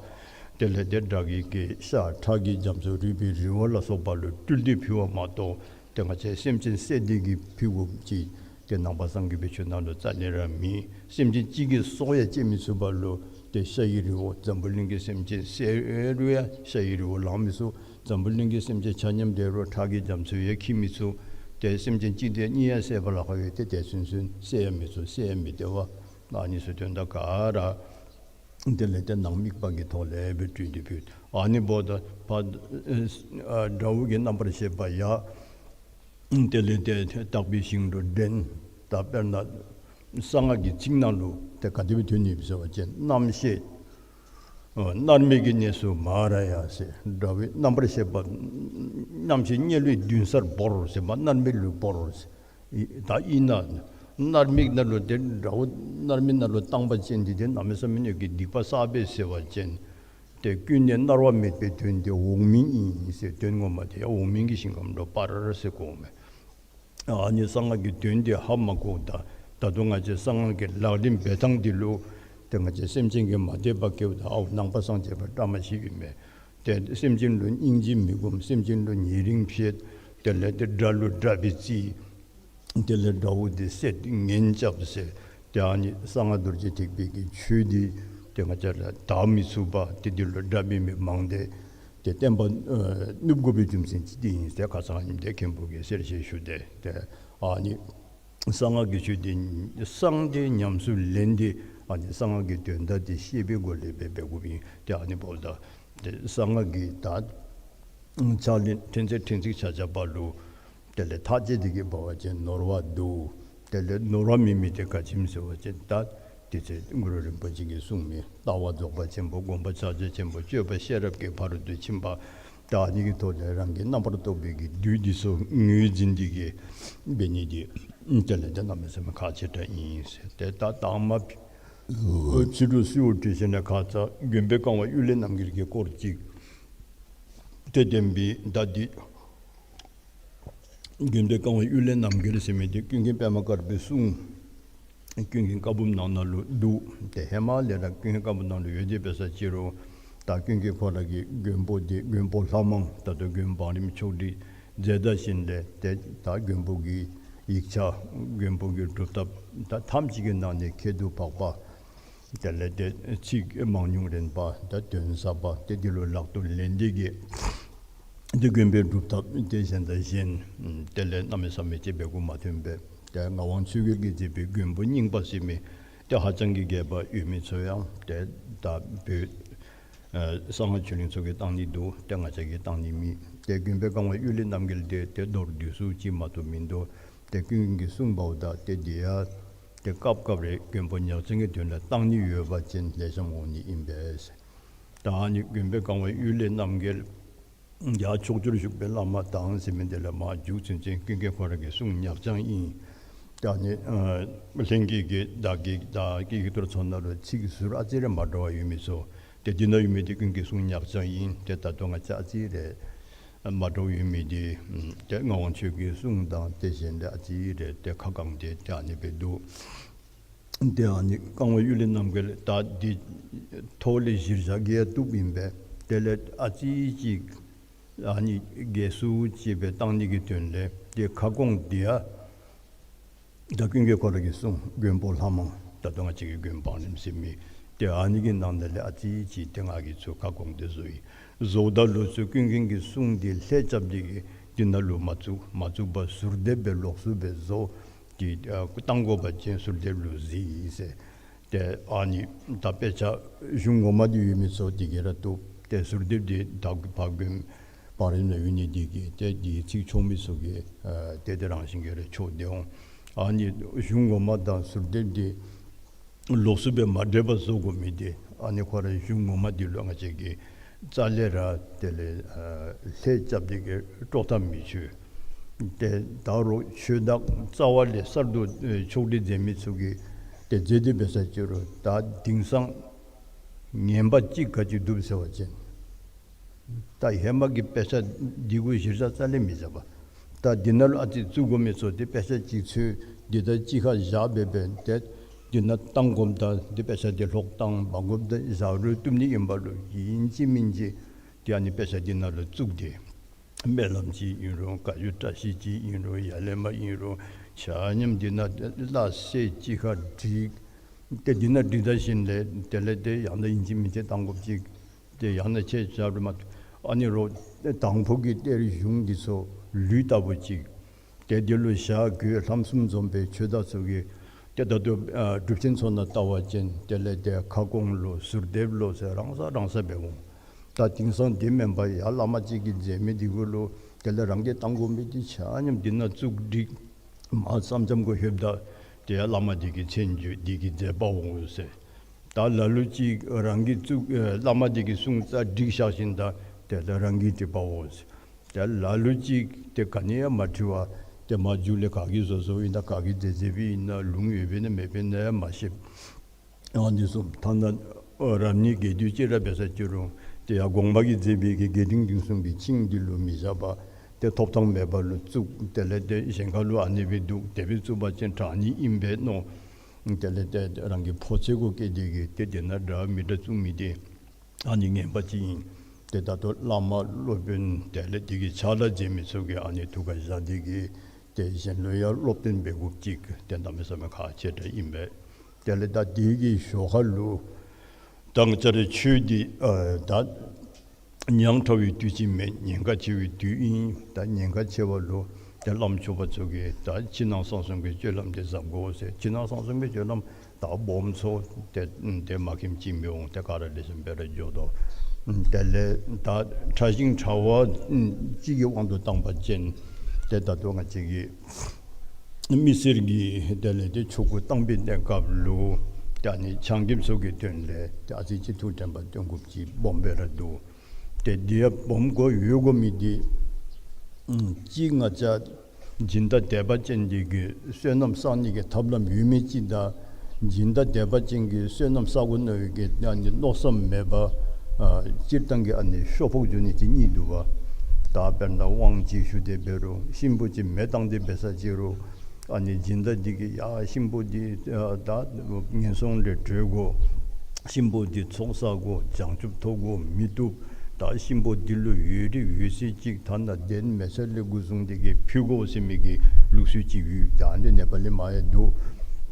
དེ་ལས་ཏེ་དགྲ་བགེགས་ཀྱི་ཤ་ཁྲག་གི་རྒྱ་མཚོ་རུས་པའི་རི་བོ་ལ་སོགས་པ་ལུ་སྤྲུལ་ཏེ་ཕུལ་བ་མ་གཏོགས་ཏེ་ང་བཅས་སེམས་ཅན་བསད་དེ་གིས་ཕུལ་དགོཔ་ཅིག་ཏེ་ནང་པ་སངས་རྒྱས་པའི་ཆོས་ནང་ལུ་རྩ་ལས་ར་མེད། སེམས་ཅན་གཅིག་གི་སྲོག་ཡང་བཅད་མི་ཚུགས་པ་ལུ་ཏེ་ཤ་ཡི་རི་བོ་འཛམ་བུ་གླིང་གི་སེམས་ཅན་བསད་རུང་ཡང་ཤ་ཡི་རི་བོ་ལང་མི་ཚུགས། འཛམ་བུ་གླིང་གི་སེམས་ཅན་ཆ་མཉམ་བསད་རུང་ཁྲག་གི་རྒྱ་མཚོ་ཡང་འཁྱིལ་མི་ཚུགས། ཏེ་སེམས་ཅན་གཅིག་དང་གཉིས་ཡང་བསད་པ་ལ་ཁག་ཡོད་དེ་ཏེ་ཚུན་ཚུན་བསད་ཡང་མི་ཚུགས། བསད་ཡང་མི་བདེ་བ། ཨ་ནི་ཚུ་དོན་དག་ག་ར་དེ་ལས་ཏེ་ནང་དམིགས་པ་གི་ཐོག་ལས་སྦེ་སྤྲུལ་ཏེ་ཕུལ། ཨ་ནི་འབདཝ་ད་ཕར་ཨ་དགྲ་བོ་གི་རྣམ་པར་ཤེས་པ་ཡང་དེ་ལས་ཏེ་དག་པའི་ཞིང་དུ་འདྲེན། ད་དཔེར་ན་གསང་སྔགས་ཀྱི་ཚིག་ནང་ལུ་ཏེ་ག་དེ་སྦེ་ཐོན་ནུག་ཟེར་བ་ཅིན་རྣམ་ཤེས་ཨ་མནར་མེད་ཀྱི་གནས་སུ་མ་ར་ཡ་ཟེར། དགྲ་བོའི་རྣམ་པར་ཤེས་པ་རྣམ་ཤེས་དམྱལ་བའི་མདུན་སར་བོར་ཟེར་མ་མནར་མེད་ལུ་བོར་ཟེར། ཨི་ད་ཨིན་ན་མནར་མེད་ནང་ལུ་ཏེ་དགྲ་བོ་མནར་མེད་ནང་ལུ་བཏང་པ་ཅིན་འདི་ཏེ་གནམ་མེད་ས་མེད་ཀྱི་སྡིག་པ་བསགས་པས་ཟེར་བ་ཅིན་ཏེ་ཀུན་ནས་མནར་བ་མེད་པའི་དོན་དེ་འོག་མིན་ཨིན་ཟེར། དོན་ངོ་མ་དེ་ཡང་འོག་མིན་གྱི་ཞིང་ཁམས་ལུ་སྤར་ཟེར་གོ་མས། ཨ་ནི་གསང་སྔགས་ཀྱི་དོན་དེ་ཧ་མ་གོ། ད་ད་དུང་ང་བཅས་གསང་སྔགས་ཀྱི་ལག་ལེན་འབད་ཐངས་འདི་ལུ་ཏེ་ང་བཅས་སེམས་ཅན་གྱི་མ་དད་པ་སྐྱེཝ་ད་ཨའུ་ནང་པ་སངས་རྒྱས་པ་བཀྲ་མ་ཤིས་ཨིན་མས། ཏེ་སེམས་ཅན་ལུ་སྙིང་རྗེ་མི་སྒོམ། སེམས་ཅན་ལུ་ཉེ་རིང་བྱེད། དེ་ལས་ཏེ་དགྲ་ལུ་དགྲ་སྦེ་བརྩི། དེ་ལས་དགྲ་བོ་དེ་བསད་ངན་རྐྱབ་ཟེར། ཏེ་ཨ་ནི་གསང་སྔགས་རྡོ་རྗེ་ཐེག་པའི་གི་ཆོས་འདི་ཏེ་ང་བཅས་ར་དག་མི་ཚུགས་པ་ཏེ་འདི་ལུ་དགྲ་འབད་མི་མང་སྟེ་ཏེ་བསྟན་པ་ཨ་ནུབ་དགོ་པའི་རྒྱུ་མཚན་ཅིག་འདི་ཨིན་ཟེར་ཁ་ཙ་ཉིནམ་ཏེ་མཁན་པོ་གིས་གསལ་བཤད་ཞུ་སྟེ། ཏེ་ཨ་ནི་གསང་སྔགས་ཀྱི་ཆོས་འདི་གསང་སྟེ་ཉམས་སུ་ལེན་ཏེ་ཨ་ནི་གསང་སྔགས་ཀྱི་དོན་དག་འདི་ཤེས་པའི་སྒོ་ལས་འབད་འབད་དགོཔ་ཨིན། ཏེ་ཨ་ནི་འབདཝ་ད་ཏེ་གསང་སྔགས་ཀྱི་ད་ཕྱག་ལེན་ཕྲན་ཚེགས་ཕྲན་ཚེགས་ཆ་ཁྱབ་པ་ལུ་དེ་ལས་ཐག་བཅད་དེ་གི་འབད་བ་ཅིན་ནོར་བ་འདུག། དེ་ལས་ནོར་བ་མེད་མི་དེ་ག་ཅི་སྨོ་ཟེར་བ་ཅིན་ད་དེ་ཚེ་གུ་རུ་རིན་པོ་ཆེ་གིས་གསུངས་མི་ལྟ་བ་རྫོགས་པ་ཆེན་པོ། སྒོམ་པ་ཕྱག་རྒྱ་ཆེན་པོ། སྤྱོད་པ་ཤེས་རབ་ཀྱི་ཕ་རོལ་ཏུ་ཕྱིན་པ། ད་ཨ་ནི་གི་ཐོག་ལས་རང་གི་རྣམ་པར་རྟོག་པའི་གི་བདུད་འདི་ཚུ་ངོས་འཛིན་འདི་གིས་འབད་ནི་འདི་དེ་ལས་ཏེ་གནམ་མེད་ས་མེད་ཁག་ཆེ་དྲགས་ཨིན་ཟེར། ཏེ་ད་དང་མ་ཕྱི་རུ་གསོལཝ་བཏབ་ཞིནམ་ལས་ཁ་ཙ་མགོན་པོའི་བཀའ་དབང་གཡུལ་ལས་རྣམ་རྒྱལ་གྱི་སྐོར་ཅིག་ཏེ་བསྟན་པའི་ད་འདི་མགོན་པོའི་བཀའ་དབང་གཡུལ་ལས་རྣམ་རྒྱལ་ཟེར་མི་འདི་ཀུན་མཁྱེན་པདྨ་དཀར་པོའི་གསུང་ཀུན་མཁྱེན་བཀའ་འབུམ་ནང་ན་ལུ་འདུག། ཏེ་ཧེ་མ་ལས་ར་ཀུན་མཁྱེན་བཀའ་འབུམ་ནང་ལུ་ཡོད་དེ་འབད་ས་ཅི་རུང་ད་ཀུན་མཁྱེན་ཁོ་ར་གིས་མགོན་པོ་འདི་མགོན་པོ་ལྷ་མང་ད་ལྟོ་མགོན་པོ་བང་རིམ་ཆོག་སྒྲིག་མཛད་ད་ཞིནམ་ལས་ཏེ་ད་མགོན་པོ་གི་ཡིག་ཆ་མགོན་པོ་གི་སྒྲུབ་ཐབས་ད་ཐམས་ཅད་ཀྱི་ནང་ནས་ཁྱད་དུ་འཕགས་པ། དེ་ལས་ཏེ་ཚིག་མང་ཉུང་རན་པ་ད་དོན་ཟབ་པ་ཏེ་འདི་ལུ་ལག་ཏུ་ལེན་ཏེ་གི་ཏེ་མགོན་པོའི་སྒྲུབ་ཐབས་ཏེ་གཞན་དང་གཞན་དེ་ལས་གནམ་མེད་ས་མེད་ཅིག་འབད་དགོཔ་མ་ཐོན་པས། ཏེ་ངག་དབང་ཆོས་རྒྱལ་གྱིས་མཛད་པའི་མགོན་པོ་རྙིང་པ་ཟེར་མི་ཏེ་ཧ་ཅང་གི་རྒྱས་པ་ཡོད་མི་ཚུ་ཡང་ཏེ་ད་བོད་ཨ་གསང་སྔགས་ཆོས་གླིང་ཚུ་གིས་བཏང་ནི་འདུག། ཏེ་ང་བཅས་ཀྱིས་བཏང་ནི་མེད། ཏེ་མགོན་པོའི་བཀའ་དབང་གཡུལ་ལས་རྣམ་རྒྱལ་འདི་ཏེ་མདོར་བསྡུས་སུ་ཅིག་མ་གཏོགས་མིན་འདུག། ཏེ་ཀུན་མཁྱེན་གྱིས་གསུངས་པའི་ད་ཏེ་འདི་ཡང་ཏེ་སྐབས་སྐབས་རེ་མགོན་པོ་ཉག་རྐྱང་གི་དོན་ལུ་བཏང་ནི་ཡོད་པ་ཅིན་ལེགས་ཤོམ་འོང་ནི་ཨིན་པས། ད་ཨ་ནི་མགོན་པོའི་བཀའ་དབང་གཡུལ་ལས་རྣམ་རྒྱལ་ཡར་ཕྱོགས་བཅུར་བཞུགས་པའི་བླ་མ་དང་ཟེར་མི་འདི་ལས་མར་མཇུག་ཚུན་ཚོད་ཀུན་མཁྱེན་ཁོ་ར་གི་གསུང་ཉག་རྐྱང་ཨིན། ད་ཨ་ནི་ཨ་ལྷན་རྒྱས་ཀྱིས་བདག་གི་ད་ཀྱི་ཡིག་ཐོར་ཚུ་ནང་ལུ་ཚིག་ཟུར་ཨ་ཙི་རེ་མ་འདྲཝ་ཡོད་མི་ཚུ་ཏེ་འདི་ནང་ཡོད་མི་འདི་ཀུན་མཁྱེན་གསུང་ཉག་རྐྱང་ཨིན། ཏེ་ད་ལྟོ་ང་བཅས་ཨ་ཙི་རེ་མ་འདྲཝ་ཡོད་མི་འདི་ཏེ་ངག་དབང་ཆོས་རྒྱལ་གྱི་གསུང་དང་ཏེ་གཞན་ལས་ཨ་ཙི་རེ་ཏེ་ཁ་བསྐངས་ཏེ་ཏེ་ཨ་ནི་སྦེ་འདུག། ཏེ་ཨ་ནི་བཀའ་དབང་གཡུལ་ལས་རྣམ་རྒྱལ་ད་འདི་ཐོག་ལས་གཞིར་བཞག་གི་ཡང་བཏུབ་ཨིན་པས། དེ་ལས་ཨ་ཙི་ཅིག་ཨ་ནི་རྒྱས་སུ་ཅིག་སྦེ་བཏང་ནི་གི་དོན་ལས་ཏེ་ཁ་སྐོང་འདི་ཡང་ད་ཀུན་མཁྱེན་ཁོ་ར་གི་གསུང་མགོན་པོ་ལྷ་མང་ད་ལྟོ་ང་བཅས་ཀྱི་མགོན་པོ་བང་རིམ་ཟེར་མི་ཏེ་ཨ་ནི་གི་ནང་ན་ལས་ཨ་ཙི་ཅིག་ཏེ་ང་གིས་ཚུར་ཁ་སྐོང་སྟེ་བཟོ་ཡི། བཟོཝ་ད་ལུ་ཚུར་ཀུན་མཁྱེན་གྱི་གསུང་འདི་ལྷད་རྐྱབ་སྟེ་གི་འདི་ནང་ལུ་མ་བཙུགས། མ་བཙུགས་པར་ཟུར་འདེབས་སྦེ་ལོགས་སུ་སྦེ་བཟོ་སྟེ་ཨ་བཏང་དགོ་པ་ཅིན་ཟུར་འདེབས་ལུ་གཟིགས་ཟེར། ཏེ་ཨ་ནི་ད་དཔེ་ཆ་གཞུང་ངོ་མ་འདི་ཡོད་མི་ཚུ་འདི་གིས་ར་བཏུབ། ཏེ་ཟུར་འདེབས་འདི་ད་ཕར་མགོན་པོ་བང་རིམ་ནང་ཡོད་ནི་འདི་གིས་ཏེ་འདི་ཚིག་ཆོག་མི་ཚུ་གིས་ཨ་ཏེ་ཏེ་རང་བཞིན་གྱིས་ར་ཆོག་སྟེ་འོང་། ཨ་ནི་གཞུང་ངོ་མ་དང་ཟུར་འདེབས་འདི་ལོགས་སུ་སྦེ་མ་འདྲེས་པར་བཟོ་དགོ་མི་འདི་ཨ་ནི་ཁོ་ར་གཞུང་ངོ་མ་འདི་ལུ་ང་བཅས་ཀྱིས་རྩ་ལས་ར་དེ་ལས་ཨ་ལྷད་རྐྱབ་སྟེ་གི་དཀྲོག་ཐབས་མི་ཆོག། ཏེ་ད་རུང་ཆོས་བདག་རྩ་བ་ལས་གསར་དུ་ཨེ་ཕྱོགས་སྒྲིག་མཛད་མི་ཚུ་གིས་ཏེ་མཛད་དེ་འབད་ས་ཅི་རུང་ད་དེང་སང་ངན་པ་ཅིག་ག་ཅི་འདུག་ཟེར་བ་ཅིན་ད་ཧེ་མ་གི་དཔེ་ཆ་འདི་གུ་གཞིར་བཞག་རྩ་ལས་མི་བཞག་པར་ད་འདི་ནང་ལུ་ཨ་ཙི་བཙུགས་དགོ་མི་ཚུ་ཏེ་དཔེ་ཆ་ཅིག་ཚུར་འདི་ད་གཅིག་ཁར་བཞག་སྦེ་སྦེ་ཏེ་འདི་ནང་བཏང་དགོཔ་དང་འདི་དཔེ་ཆ་འདི་ལྷོག་བཏང་མ་དགོཔ་དང་བཞག་རུང་བཏུབ་ནི་ཨིན་པ་ལུ་ཨིན་ཅི་མིན་ཅི་ཏེ་ཨ་ནི་དཔེ་ཆ་འདི་ནང་ལུ་བཙུགས་ཏེ་སྨོན་ལམ་ཅིག་ཨིན་རུང་བཀའ་བརྒྱུད་བཀྲ་ཤིས་ཅིག་ཨིན་རུང་ཡ་ལས་མ་ཨིན་རུང་ཆ་མཉམ་འདི་ནང་སླ་བསྲེ་གཅིག་ཁར་བསྒྲིགས། ཏེ་འདི་ནང་བསྒྲིགས་ད་ཞིནམ་ལས་དེ་ལས་ཏེ་ཡང་ན་ཨིན་ཅི་མིན་ཅི་བཏང་དགོཔ་ཅིག་ཏེ་ཡང་ན་ཁྱེད་ཆ་རུང་མ་ཨ་ནི་རོགས་དང་ཕུ་གི་གཏེར་གཞུང་འདི་ཚུ་ལུད་ལྟ་བུ་ཅིག་ཏེ་འདི་ལུ་ཞྭ་གོས་ལྷམ་གསུམ་འཛོམས་པའི་ཆོས་བདག་ཚུ་གིས་ཏེ་ད་ལྟོ་ཨ་སྒྲུབ་ཆེན་ཚུ་ནང་བལྟ་བ་ཅིན་དེ་ལས་ཏེ་ཁ་སྐོང་ལོ་ཟུར་འདེབས་ལོ་ཟེར་རང་ས་རང་ས་སྦེ་འོང་། ད་དེང་སང་འདི་མེན་པར་ཡར་བླ་མ་ཅིག་གིས་མཛད་མི་འདི་གུ་ལུ་དེ་ལས་རང་གིས་བཏང་དགོ་མི་འདི་ཆ་མཉམ་འདི་ནང་བཙུགས་བསྒྲིགས། མར་ཙམ་ཙམ་གུ་ལྷོདཔ་ད་ ཏེ་བླ་མ་འདི་གི་མཚན་བརྗོད་འདི་གིས་མཛད་པའོ་ཟེར། ད་ལ་ལུ་ཅིག་རང་གིས་བཙུགས་ཨེ་བླ་མ་འདི་གིས་གསུང་རྩ་བསྒྲིགས་བཞག་ཞིནམ་ད་དེ་ལས་རང་གིས་བསྒྲིགས་པའོ་ཟེར། ཏེ་ལ་ལུ་ཅིག་ཏེ་ག་ནི་ཡང་མ་དྲི་བར་ཏེ་མ་མཇུག་ལས་ག་གིས་བཟོ་བཟོཝ་ཨིན་ན་ག་གིས་མཛད་མཛདཔ་ཨིན་ན་ལུང་ཡོདཔ་ཨིན་ན་མེདཔ་ཨིན་ན་ཡང་མ་ཤེས། ཨ་ནི་བཟུམ་ཐ་ན་ཨ་རབ་གནས་རྒྱས་བསྡུས་ཅིག་ར་འབད་ས་ཅིག་རུང་ཏེ་ཡར་གོང་མ་གིས་མཛད་པའི་གི་རྒྱས་འབྲིང་བསྡུས་གསུམ་གྱི་ཆིངས་འདི་ལུ་མི་བཞག་པར་ཏེ་ཐོབ་ཐངས་མེད་པ་ལུ་བཙུགས། དེ་ལས་ཏེ་གཞན་ཁ་ལུ་ཨ་ནི་སྦེ་འདུག། དེ་སྦེ་བཙུགས་པ་ཅིན་དྲག་ནི་ཨིན་པས་མནོ། དེ་ལས་ཏེ་རང་གི་ཕོ་ཚོད་གུ་བསྐྱེད་དེ་གིས་ཏེ་དེ་ནང་འདྲ་མི་འདྲ་བཙུགས་མི་འདི་ཨ་ནི་ངན་པ་ཅིག་ཨིན། ཏེ་ད་ལྟོ་བླ་མ་སློབ་དཔོན་དེ་ལས་དེ་གི་ཕྱག་ལཱ་མཛད་མི་ཚུ་གིས་ཨ་ནི་ཐུགས་ཁར་བཞག་སྟེ་གིས་ཏེ་གཞན་ལུ་ཡང་སློབ་སྟོན་འབད་དགོཔ་ཅིག་ཏེ་གནམ་མེད་ས་མེད་ཁག་ཆེ་དྲགས་ཨིན་པས། དེ་ལས་ད་དེ་གི་ཞོར་ཁ་ལུ་ད་ང་བཅས་རའི་ཆོས་འདི་ཨ་ད་ཉག་ཕྲ་བའི་དུས་ཅིག་མེན། ཉེན་ཁ་ཆེ་བའི་དུས་ཨིན། ད་ཉེན་ཁ་ཆེ་བ་ལུ་ཏེ་བླམ་ཆོསཔ་ཚུ་གིས་ད་ཕྱི་ནང་གསང་གསུམ་གྱི་སྤྱོད་ལམ་འདི་གཟབ་དགོ་ཟེར། ཕྱི་ནང་གསང་གསུམ་གྱི་སྤྱོད་ལམ་ད་སྦོམ་ཚུ་ཏེ་ཏེ་མ་མཁྱེནམ་ཅིག་མི་འོང་། ཏེ་ག་ར་ལེགས་ཤོམ་སྦེ་ར་འགྱོ་དོ། དེ་ལས་ད་ཕྲ་ཞིང་ཕྲ་བ་ཅིག་གི་དབང་དུ་བཏང་པ་ཅིན་ཏེ་ད་ལྟོ་ང་བཅས་ཀྱི་མི་སེར་གྱིས་དེ་ལས་ཏེ་ཆོ་ག་བཏང་པའི་གནས་སྐབས་ལུ་ཏེ་ཨ་ནི་ཆ་མཉམ་ཚུ་གི་དོན་ལས་ཏེ་ཨ་ཙི་ཅིག་ཐུགས་དྲན་པ་བཏོན་དགོཔ་ཅིག་སྦོམ་སྦེ་ར་འདུག། ཏེ་འདི་ཡང་སྦོམ་དགོ་ཡོད་དགོ་མི་འདི་ཨམ་གཅིག་ང་བཅས་སྦྱིན་བདག་དད་པ་ཅན་འདི་གིས་བསོད་ནམས་བསག་ནི་གི་ཐབས་ལམ་ཡོད་མི་ཅིག་དང་སྦྱིན་བདག་དད་པ་ཅན་གྱིས་བསོད་ནམས་བསག་དགོ་མནོ་བའི་གི་ཨ་ནི་མནོ་བསམ་མེད་པར་ཨ་སྤྱིར་བཏང་གི་ཨ་ནི་ཤོ་ཕོག་འགྱོ་ནི་ཅིག་གཉིས་འདུག་པ། ད་དཔེར་ན་དབང་ཅིག་ཞུ་སྟེ་འབད་རུང་གཤིན་པོ་ཅིག་མེ་བཏང་སྟེ་འབད་ས་ཅིག་རུང་ཨ་ནི་སྦྱིན་བདག་འདི་གིས་ཡ་གཤིན་པོ་འདི་ཨ་ད་ངན་སོང་ལས་གྲོལ་དགོ། གཤིན་པོ་འདི་ཚོགས་བསག་དགོ། བྱང་ཆུབ་ཐོབ་དགོ་མི་བཏུབ། ད་གཤིན་པོ་འདི་ལུ་འོས་རིགས་འོས་ཚད་ཅིག་ཐ་ན་གདན་མེ་སེར་ལས་འགོ་བཟུང་སྟེ་གིས་ཕུལ་དགོ་ཟེར་མི་གི་ལུགས་སྲོལ་ཅིག་ཡོད། ད་ཨ་ནི་ནེ་པ་ལི་མ་ཡང་འདུག།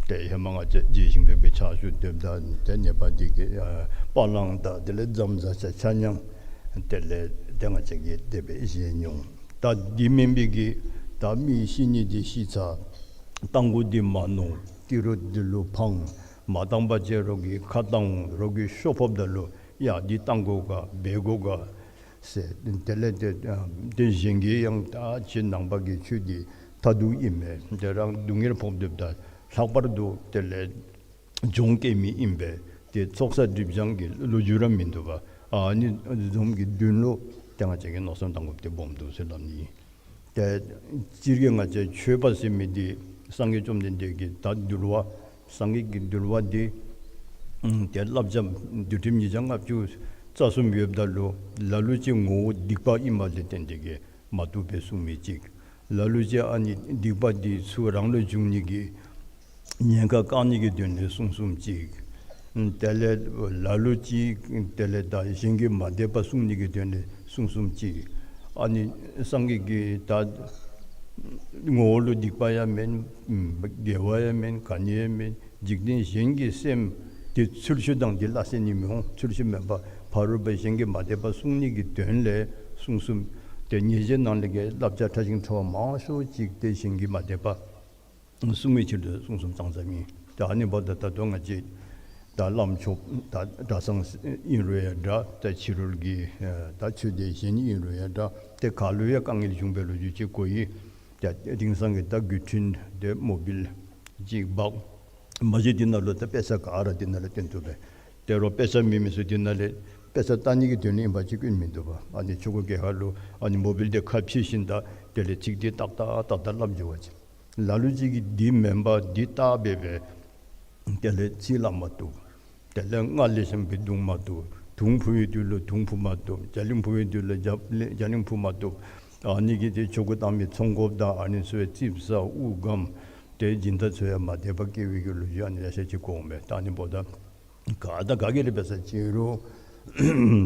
ཏེ་ཧེ་མ་ང་བཅས་རྗེས་ཤིང་སྦེ་སྦེ་ཕྱག་ཞུ་སྡོདཔ་ད་ཏེ་ནེ་པ་འདི་གི་ཨ་པ་ལང་དང་དེ་ལས་ཛམ་བཟའ་ཆ་ཆ་མཉམ་དེ་ལས་ཏེ་ང་བཅས་ཀྱིས་དེ་སྦེ་བཞེས་མྱོང་། ད་འདི་མེན་པའི་གི་ད་མི་ཤི་ནི་འདི་ཤི་ཚར། བཏང་དགོ་འདི་མ་མནོ། ཏི་རུ་འདི་ལུ་ཕངས། མ་བཏང་པ་ཅིན་རོགས་ཀྱིས་ཁ་བཏང་འོང་། རོགས་ཀྱིས་ཤོ་ཕོགཔ་ད་ལུ་ཡ་འདི་བཏང་དགོ་ག་འབད་དགོ་ག་ཟེར། དེ་ལས་ཏེ་ཏེ་གཞན་གྱིས་ཡང་ད་ཁྱེད་ནང་པ་གི་ཆོས་འདི་མཐར་ཐུག་ཨིན་མས། ཏེ་རང་སྡུག་བསྔལ་ཕོག་སྡོདཔ་ད་ལྷག་པར་དུ་དེ་ལས་གྱོང་བཀལ་མི་ཨིན་པས། ཏེ་ཚོགས་བསགས་སྒྲིབ་སྦྱང་གི་ལོ་རྒྱུས་ར་མིན་འདུག་པ། ཨ་ནི་བཟུམ་གྱི་དོན་ལུ་ཏེ་ང་བཅས་ཀྱིས་མནོ་བསམ་བཏང་དགོཔ་འདི་སྦོམ་འདུག་ཟེར་སླབ་ནི་ཨིན། ཏེ་སྤྱིར་གྱིས་ང་བཅས་ཆོས་པ་ཟེར་མི་འདི་སངས་རྒྱས་བཅོམ་ལྡན་འདས་ཀྱི་ད་འདུལ་བ་སངས་རྒྱས་ཀྱི་འདུལ་བ་འདི་ཨམ་ཏེ་བསླབ་བྱ་འདུལ་ཁྲིམས་ཉིས་བརྒྱ་ལྔ་བཅུ་རྩ་གསུམ་ཡོདཔ་ད་ལུ་ལ་ལུ་ཅིག་ངོ་བོ་སྡིག་པ་ཨིནམ་ལས་བརྟེན་ཏེ་གིས་མ་བཏུབ་པའི་གསུང་མི་ཅིག། ལ་ལུ་ཅིག་ཨ་ནི་སྡིག་པ་འདི་ཚུ་རང་ལུ་འབྱུང་ནི་གི་ཉེན་ཁ་བཀག་ནི་གི་དོན་ལས་གསུང་གསུངམ་ཅིག། དེ་ལས་ལ་ལུ་ཅིག་དེ་ལས་ད་གཞན་གྱིས་མ་དད་པ་བསྲུང་ནི་གི་དོན་ལས་གསུང་གསུངམ་ཅིག། ཨ་ནི་སངས་རྒྱས་ཀྱི་ད་ངོ་བོ་ལུ་སྡིག་པ་ཡང་མེན། དགེ་བ་ཡང་མེན། ག་ནི་ཡང་མེན། འཇིག་རྟེན་གཞན་གྱི་སེམས་འདི་ཚུལ་ཤུལ་དང་འདི་སླ་བསྲེ་ནི་མི་འོང་། ཚུལ་ཤུལ་མེན་པར་ཕ་རོལ་པོ་གཞན་གྱིས་མ་དད་པ་བསྲུང་ནི་གི་དོན་ལས་གསུང་གསུངམ། ཏེ་ཉེས་བྱས་ནང་ལས་ཀྱི་བསླབ་བྱ་ཕྲ་ཞིང་ཕྲ་བ་མང་ཤོས་ཅིག་ཏེ་གཞན་གྱིས་མ་དད་པ་བསྲུང་བའི་ཕྱིར་དུ་གསུང་གསུངམ་ཙང་ཙ་མེན། ཏེ་ཨ་ནི་འབདཝ་ད་ད་ལྟོ་ང་བཅས་ད་བླམ་ཆོསཔ་ད་གྲྭ་ཚང་ཨིན་རུང་ཡང་འདྲ། ད་ཕྱི་རོལ་གྱི་ད་ཆོས་སྡེ་གཞན་ཨིན་རུང་ཡང་འདྲ། ཏེ་ག་ལུ་ཡང་དཀའ་ངལ་བྱུང་བའི་ལོ་རྒྱུས་ཅིག་གོ་ཡི། ཏེ་དེང་སང་གི་ད་བརྒྱུད་འཕྲིན་དེ་མོ་བཱའིལ་ཅིག་འབག། མ་གཞི་དེ་ནང་ལུ་ད་དཔེ་ཆ་ག་ར་དེ་ནང་ལས་སྟོན་བཏུབ་པས། ཏེ་རོགས་དཔེ་ཆ་མེད་མི་ཚུ་དེ་ནང་ལས་དཔེ་ཆ་ལྟ་ནི་གི་དོན་ལས་ཨིན་པ་ཅིན་སྐྱོན་མིན་འདུག་པ། ཨ་ནི་ཆོ་ག་གི་ཁ་ལུ་ཨ་ནི་མོ་བཱའིལ་དེ་ཁ་ཕྱེ་ཞིནམ་ད་དེ་ལས་ཚིག་དེ་ཏག་ཏག་ཏག་ཏག་སླབ་འགྱོ་བ་ཅིན། ལ་ལུ་ཅིག་གིས་འདི་མེན་པར་འདི་བལྟ་སྦེ་སྦེ་དེ་ལས་ཚིག་སླབ་མ་བཏུབ། དེ་ལས་རྔ་ལེགས་ཤོམ་སྦེ་བརྡུང་མ་བཏུབ། དུང་ཕུ་བའི་དུས་ལུ་དུང་ཕུ་མ་བཏུབ། རྒྱ་གླིང་ཕུ་བའི་དུས་ལུ་རྒྱ་རྒྱ་གླིང་ཕུ་མ་བཏུབ། ཨ་ནི་གིས་ཏེ་ཆོ་ག་བཏང་མི་ཚོང་དཔོན་དང་ཨ་ནི་ཚུ་ཡང་ཙིགཔ་ཟ་དབུགས་སྒམ། ཏེ་སྦྱིན་བདག་ཚུ་ཡང་མ་དད་པ་སྐྱེ་བའི་གི་ལོ་རྒྱུས་ཨ་ནི་ཡང་ཤེས་ཅི་གོ་འོང་མས། ད་ཨ་ནི་འབདཝ་ད་ག་དང་ག་གིས་ར་འབད་ས་ཅིག་རུང་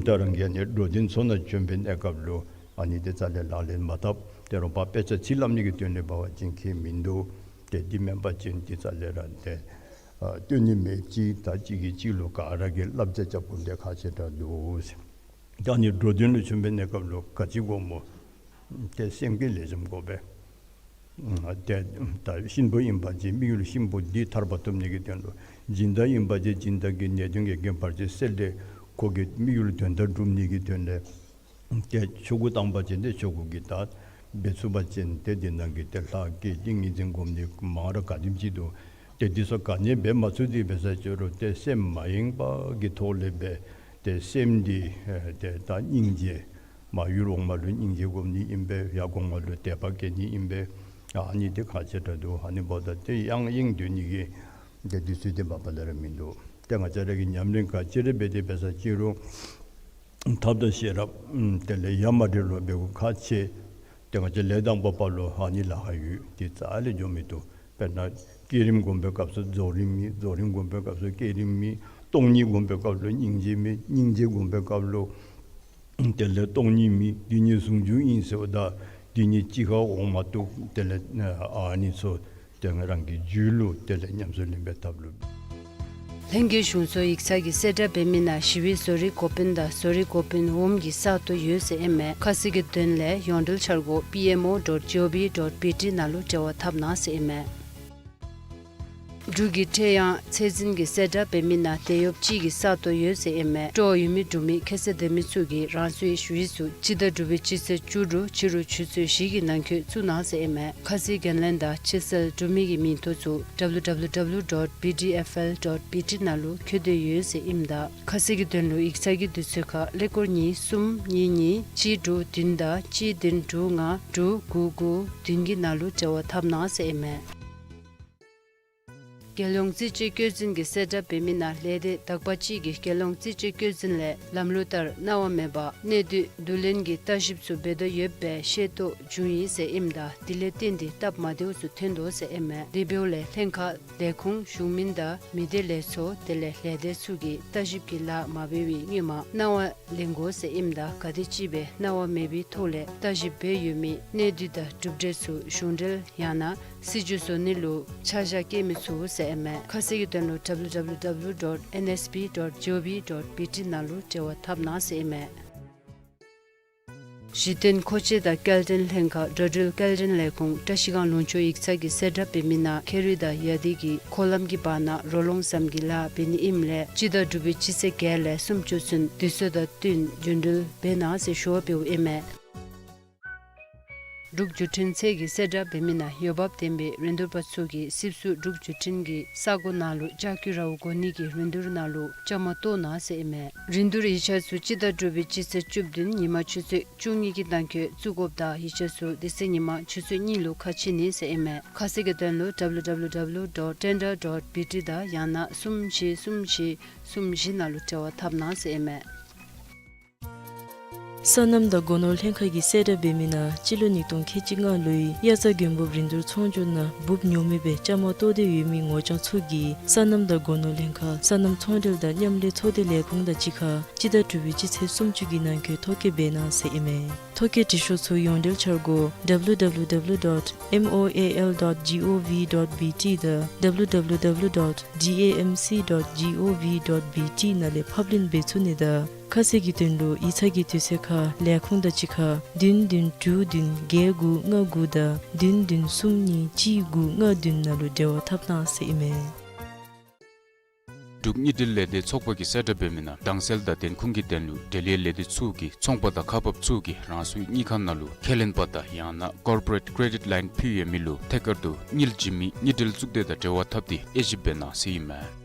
ད་རང་གིས་ཨ་ནི་འགྲོ་དོན་ཚོགས་ནང་བྱོན་པའི་གནས་སྐབས་ལུ་ཨ་ནི་དེ་རྩ་ལས་ལག་ལེན་མ་འཐབ། ཏེ་རོགས་པ་དཔེ་ཆ་ཚིག་སླབ་ནི་གི་དོན་ལས་འབད་བ་ཅིན་ཁྱད་མིན་འདུག། ཏེ་འདི་མེན་པ་ཅིན་དེ་རྩ་ལས་ར་ཏེ་ཨ་སྟོན་ནི་མེདཔ་ཅིག། ད་གཅིག་གིས་གཅིག་ལུ་ག་ར་གིས་བསླབ་བྱ་རྐྱབ་དགོཔ་འདི་ཁག་ཆེ་དྲགས་འདུག་ཟེར། ད་ཨ་ནི་འགྲོ་དོན་ལུ་བྱོན་པའི་གནས་སྐབས་ལུ་ག་ཅི་དགོཔ་སྨོ། ཏེ་སེམས་བསྐྱེད་ལེགས་ཤོམ་དགོ་པས། ཨ་ཏེ་ད་གཤིན་པོ་ཨིན་པ་ཅིན་དམིགས་ཡུལ་གཤིན་པོ་འདི་ཐར་པ་ཐོབ་ནི་གི་དོན་ལུ། སྦྱིན་བདག་ཨིན་པ་ཅིན་སྦྱིན་བདག་གི་ནད་གདོན་གྱི་རྐྱེན་བར་ཆད་སེལ་ཏེ་ཁོ་གི་དམིགས་ཡུལ་དོན་དག་སྒྲུབ་ནི་གི་དོན་ལས། ཏེ་ཆོ་ག་བཏང་པ་ཅིན་ཏེ་ཆོ་ག་གི་ད་འབད་ཚུགས་པ་ཅིན་ཏེ་དེ་ནང་གི་ཏེ་ལྷ་བསྐྱེད་ཏིང་ངེ་འཛིན་སྒོམ་ནི་མང་ར་ག་དེམ་ཅིག་འདུག། ཏེ་འདི་ཚུ་ག་ནི་འབད་མ་ཚུགས་ཏེ་འབད་ས་ཅིག་རུང་ཏེ་སེམས་མ་ཡེངས་པ་གི་ཐོག་ལས་འབད་ཏེ་སེམས་འདི་ཨེ་ཏེ་ད་སྙིང་རྗེ་མ་ཡུལ་འོག་མ་ལུ་སྙིང་རྗེ་སྒོམ་ནི་ཨིན་པས། ཡར་གོང་མ་ལུ་དད་པ་བསྐྱེད་ནི་ཨིན་པས། ཨ་ནི་འདི་ཁག་ཆེ་དྲགས་འདུག། ཨ་ནི་འབདཝ་ད་ཏེ་ཡང་ཡེངས་སྡོད་ནི་གི་ཏེ་དུས་ཚོད་འདི་མ་པ་ལས་ར་མིན་འདུག། ཏེ་ང་བཅས་ར་གིས་ཉམས་ལེན་ག་ཅི་ར་འབད་དེ་འབད་ས་ཅིག་རུང་ཐབས་དང་ཤེས་རབ་ཨམ་དེ་ལས་ཡ་མ་བྲལ་བར་འབད་དགོཔ་ཁག་ཆེ། ཏེ་ང་བཅས་ལས་དང་པོ་པ་ལུ་ཨ་ནི་ལཱ་ཁག་ཡོད། ཏེ་རྩ་ལས་འགྱོ་མི་བཏུབ། དཔེར་ན་བསྐྱེད་རིམ་སྒོམ་པའི་སྐབས་སུ་རྫོགས་རིམ་མེད། རྫོགས་རིམ་སྒོམ་པའི་སྐབས་སུ་བསྐྱེད་རིམ་མེད། སྟོང་ཉིད་སྒོམ་པའི་སྐབས་ལུ་སྙིང་རྗེ་མེད། སྙིང་རྗེ་སྒོམ་པའི་སྐབས་ལུ་དེ་ལས་སྟོང་ཉིད་མེད། འདི་ཉིད་ཟུང་འཇུག་ཨིན་ཟེརཝ་ད་འདི་ཉིད་གཅིག་ཁར་འོང་མ་བཏུབ། དེ་ལས་ཨ་ནི་ཚུ་ཏེ་ང་རང་གི་རྒྱུད་ལུ་དེ་ལས་ཉམས་སུ་ལེན་པའི་ཐབས་ལུ། ལྷན་རྒྱས་གཞུང་ཚོགས་ཡིག་ཚང་གིས་གསལ་བསྒྲགས་འབད་མི་ནང་ཞི་བའི་བཟོ་རིག་འགོ་དཔོན་དང་བཟོ་རིག་འགོ་དཔོན་འོགམ་གྱི་ས་སྟོང་ཡོད་ཟེར་ཨིན་མས། ཁ་གསལ་གྱི་དོན་ལས་ཡོངས་འབྲེལ་འཆར་སྒོ་P M O dot G O V dot B T ནང་ལུ་འབྲེལ་བ་འཐབ་གནང་ཟེར་ཨིན་མས། འབྲུག་གི་ཁྲེལ་ཡང་ཚད་འཛིན་གྱིས་གསལ་བསྒྲགས་འབད་མི་ནང་དེད་གཡོགཔ་གཅིག་གི་ས་སྟོང་ཡོད་ཟེར་ཨིན་མས། སྤྲོ་བ་ཡོད་མི་འབྲུག་མི་ཁ་གསལ་ལྡན་མི་ཚུ་གིས་རང་སོའི་ཞུ་ཡིག་ཚུ་སྤྱི་ཟླ་དྲུག་པའི་སྤྱི་ཚེས་བཅུ་དྲུག་ཕྱི་རུ་ཆུ་ཚོད་བཞི་གི་ནང་འཁོད་བཙུགས་གནང་ཟེར་ཨིན་མས། ཁ་གསལ་འགན་ལེན་དང་ཕྱི་གསལ་འབྲུག་མི་གི་མིང་ཐོ་ཚུ W W W dot B D F L dot B T ནང་ལུ་བཀོད་དེ་ཡོད་ཟེར་ཨིནམ་ད་ཁ་གསལ་གྱི་དོན་ལུ་ཡིག་ཚང་གི་དུས་ཚོད་ཁར་ཀླད་ཀོར་གཉིས་གསུམ་གཉིས་གཉིས་གཅིག་དྲུག་བདུན་དང་གཅིག་བདུན་དྲུག་ལྔ་དྲུག་དགུ་དགུ་བདུན་གྱི་ནང་ལུ་འབྲེལ་བ་འཐབ་གནང་ཟེར་ཨིན་མས། རྒྱལ་ཡོངས་རྩིས་དཔྱད་བཀོད་འཛིན་གྱིས་གསལ་བསྒྲགས་འབད་མི་ནང་ལས་སྡེ་དག་པ་ཅིག་གིས་རྒྱལ་ཡོངས་རྩིས་དཔྱད་བཀོད་འཛིན་ལས་ལམ་ལུགས་ལྟར་གནང་བ་མེད་པར་གནས་སྡུད་བསྡུ་ལེན་གྱི་ལྟ་ཞིབ་ཚུ་འབད་དོ་ཡོདཔ་སྦེ་ཤེས་རྟོགས་བྱུང་ཡི་ཟེར་ཨིནམ་ད་དེ་ལས་བརྟེན་ཏེ་སྟབས་མ་བདེཝ་ཚུ་ཐོན་དོ་ཟེར་ཨིན་མས། དེ་འབདཝ་ལས་ལྷན་ཁག་ལས་ཁུངས་གཞུང་མིན་དང་མི་སྡེ་ལས་ཚོགས་དེ་ལས་ལས་སྡེ་ཚུ་གིས་ལྟ་ཞིབ་ཀྱི་ལཱ་མ་འབད་བའི་སྔོན་མ་གནང་བ་ལེན་དགོ་ཟེར་ཨིནམ་ད་ག་དེ་ཅིག་སྦེ་གནང་བ་མེད་པའི་ཐོག་ལས་ལྟ་ཞིབ་འབད་ཡོད་མི་གནས་སྡུད་དང་གྲུབ་འབྲས་ཚུ་གཞུང་འབྲེལ་ཡང་ན་སྲིད་བྱུས་བཟོ་ནི་ལུ་ཆ་བཞག་བཀལ་མི་ཚུགས་ཟེར་ཨིན་མས། ཁ་གསལ་གྱི་དོན་ལུ W W W dot N S P dot G O V dot B T ནང་ལུ་འབྲེལ་བ་འཐབ་གནང་ཟེར་ཨིན་མས། གཞི་རྟེན་མཁོ་ཆས་དང་སྐྱེལ་འདྲེན་ལྷན་ཁག་འགྲོ་འགྲུལ་སྐྱེལ་འདྲེན་ལས་ཁུངས་བཀྲ་ཤིས་སྒང་ལུང་ཕྱོགས་ཡིག་ཚང་གིས་གསལ་བསྒྲགས་འབད་མི་ནང་ཁེ་རི་དང་ཡ་དི་གི་འཁོར་ལམ་གྱི་བར་ན་རོ་ལངས་ཟམ་གྱི་ལཱ་འབད་ནི་ཨིནམ་ལས་སྤྱི་ཟླ་དྲུག་པའི་སྤྱི་ཚེས་བརྒྱད་ལས་སུམ་ཅུ་ཚུན་དུས་ཚོད་དང་བསྟུན་རྒྱུན་འགྲུལ་འབད་གནང་ཟེར་ཞུ་བ་འབདཝ་ཨིན་མས། འབྲུག་བརྒྱུད་འཕྲིན་ཚད་ཀྱིས་གསལ་བསྒྲགས་འབད་མི་ནང་འོས་འབབ་ལྡན་པའི་རིན་བསྡུར་པ་ཚུ་གིས་སིབ་སུ་འབྲུག་བརྒྱུད་འཕྲིན་གྱི་ས་སྒོ་ནང་ལུ་ལྕགས་ཀྱུ་ར་བ་དགོ་ནི་གི་རིན་བསྡུར་ནང་ལུ་བཅའ་མར་གཏོགས་གནང་ཟེར་ཨིན་མས། རིན་བསྡུར་ཡིག་ཆ་ཚུ་སྤྱི་ཟླ་དྲུག་པའི་སྤྱི་ཚེས་བཅུ་བདུན་ཉིན་མ་ཆུ་ཚོད་བཅུ་གཉིས་ཀྱི་ནང་འཁོད་བཙུགས་དགོཔ་དང་ཡིག་ཆ་ཚུ་དེ་ཚེ་ཉིན་མ་ཆུ་ཚོད་གཉིས་ལུ་ཁ་ཕྱེ་ནི་ཟེར་ཨིན་མས། ཁ་གསལ་གྱི་དོན་ལུ W W W dot tender dot B T དང་ཡང་ན་གསུམ་བཞི་གསུམ་བཞི་གསུམ་བཞི་ནང་ལུ་འབྲེལ་བ་འཐབ་གནང་ཟེར་ཨིན་མས། སོ་ནམ་དང་སྒོ་ནོར་ལྷན་ཁག་གིས་གསལ་བསྒྲགས་འབད་མི་ནང་སྤྱི་ལོ་ཉིས་སྟོང་ཁལ་གཅིག་ལྔ་ལོའི་དབྱར་རྩྭ་དགུན་འབུབ་རིན་བསྡུར་ཚོང་སྒྱུར་ནང་འབུབ་ཉོ་མི་སྦེ་བཅའ་མར་གཏོགས་ཏེ་ཡོད་མི་ངོ་རྐྱང་ཚུ་གིས་སོ་ནམ་དང་སྒོ་ནོར་ལྷན་ཁག་སོ་ནམ་ཚོང་འབྲེལ་དང་མཉམ་ལས་ཚོགས་སྡེ་ལས་ཁུངས་དང་གཅིག་ཁར་སྤྱི་ཟླ་དྲུག་པའི་སྤྱི་ཚེས་སུམ་ཅུ་གི་ནང་འཁོད་ཐོ་བཀོད་འབད་གནང་ཟེར་ཨིན་མས། ཐོ་བཀོད་འབྲི་ཤོག་ཚུ་ཡོངས་འབྲེལ་འཆར་སྒོ་W W W dot M O A L dot G O V dot B T དང་W W W dot D A M C dot G O V dot B T ནང་ལས་ཕབ་ལེན་འབད་ཚུགས་ནི་དང་ཁ་གསལ་གྱི་དོན་ལུ་ཡིག་ཚང་གི་དུས་ཚོད་ཁར་ལས་ཁུངས་དང་གཅིག་ཁར་བདུན་བདུན་དྲུག་བདུན་བརྒྱད་དགུ་ལྔ་དགུ་དང་བདུན་བདུན་གསུམ་གཉིས་གཅིག་དགུ་ལྔ་བདུན་ནང་ལུ་འབྲེལ་བ་འཐབ་གནང་ཟེར་ཨིན་མས། འབྲུག་དངུལ་འབྲེལ་ལས་སྡེ་ཚོགས་པ་གིས་གསལ་བསྒྲགས་འབད་མི་ནང་དྭངས་གསལ་དང་བདེན་ཁུངས་ཀྱི་དོན་ལུ་འབྲེལ་ཡོད་ལས་སྡེ་ཚུ་གིས་ཚོང་པ་དང་ཁག་འབགཔ་ཚུ་གིས་རང་སོའི་དངུལ་ཁང་ནང་ལུ་ཁས་ལེན་པ་དང་ཡང་ན་Corporate Credit Line ཕུལ་ཡོད་མི་ལུ་ཐད་ཀར་དུ་དངུལ་བྱིན་མི་དངུལ་འབྲེལ་གཙུག་སྡེ་དང་འབྲེལ་བ་འཐབ་སྟེ་དབྱེ་ཞིབ་འབད་གནང་ཟེར་ཨིན་མས།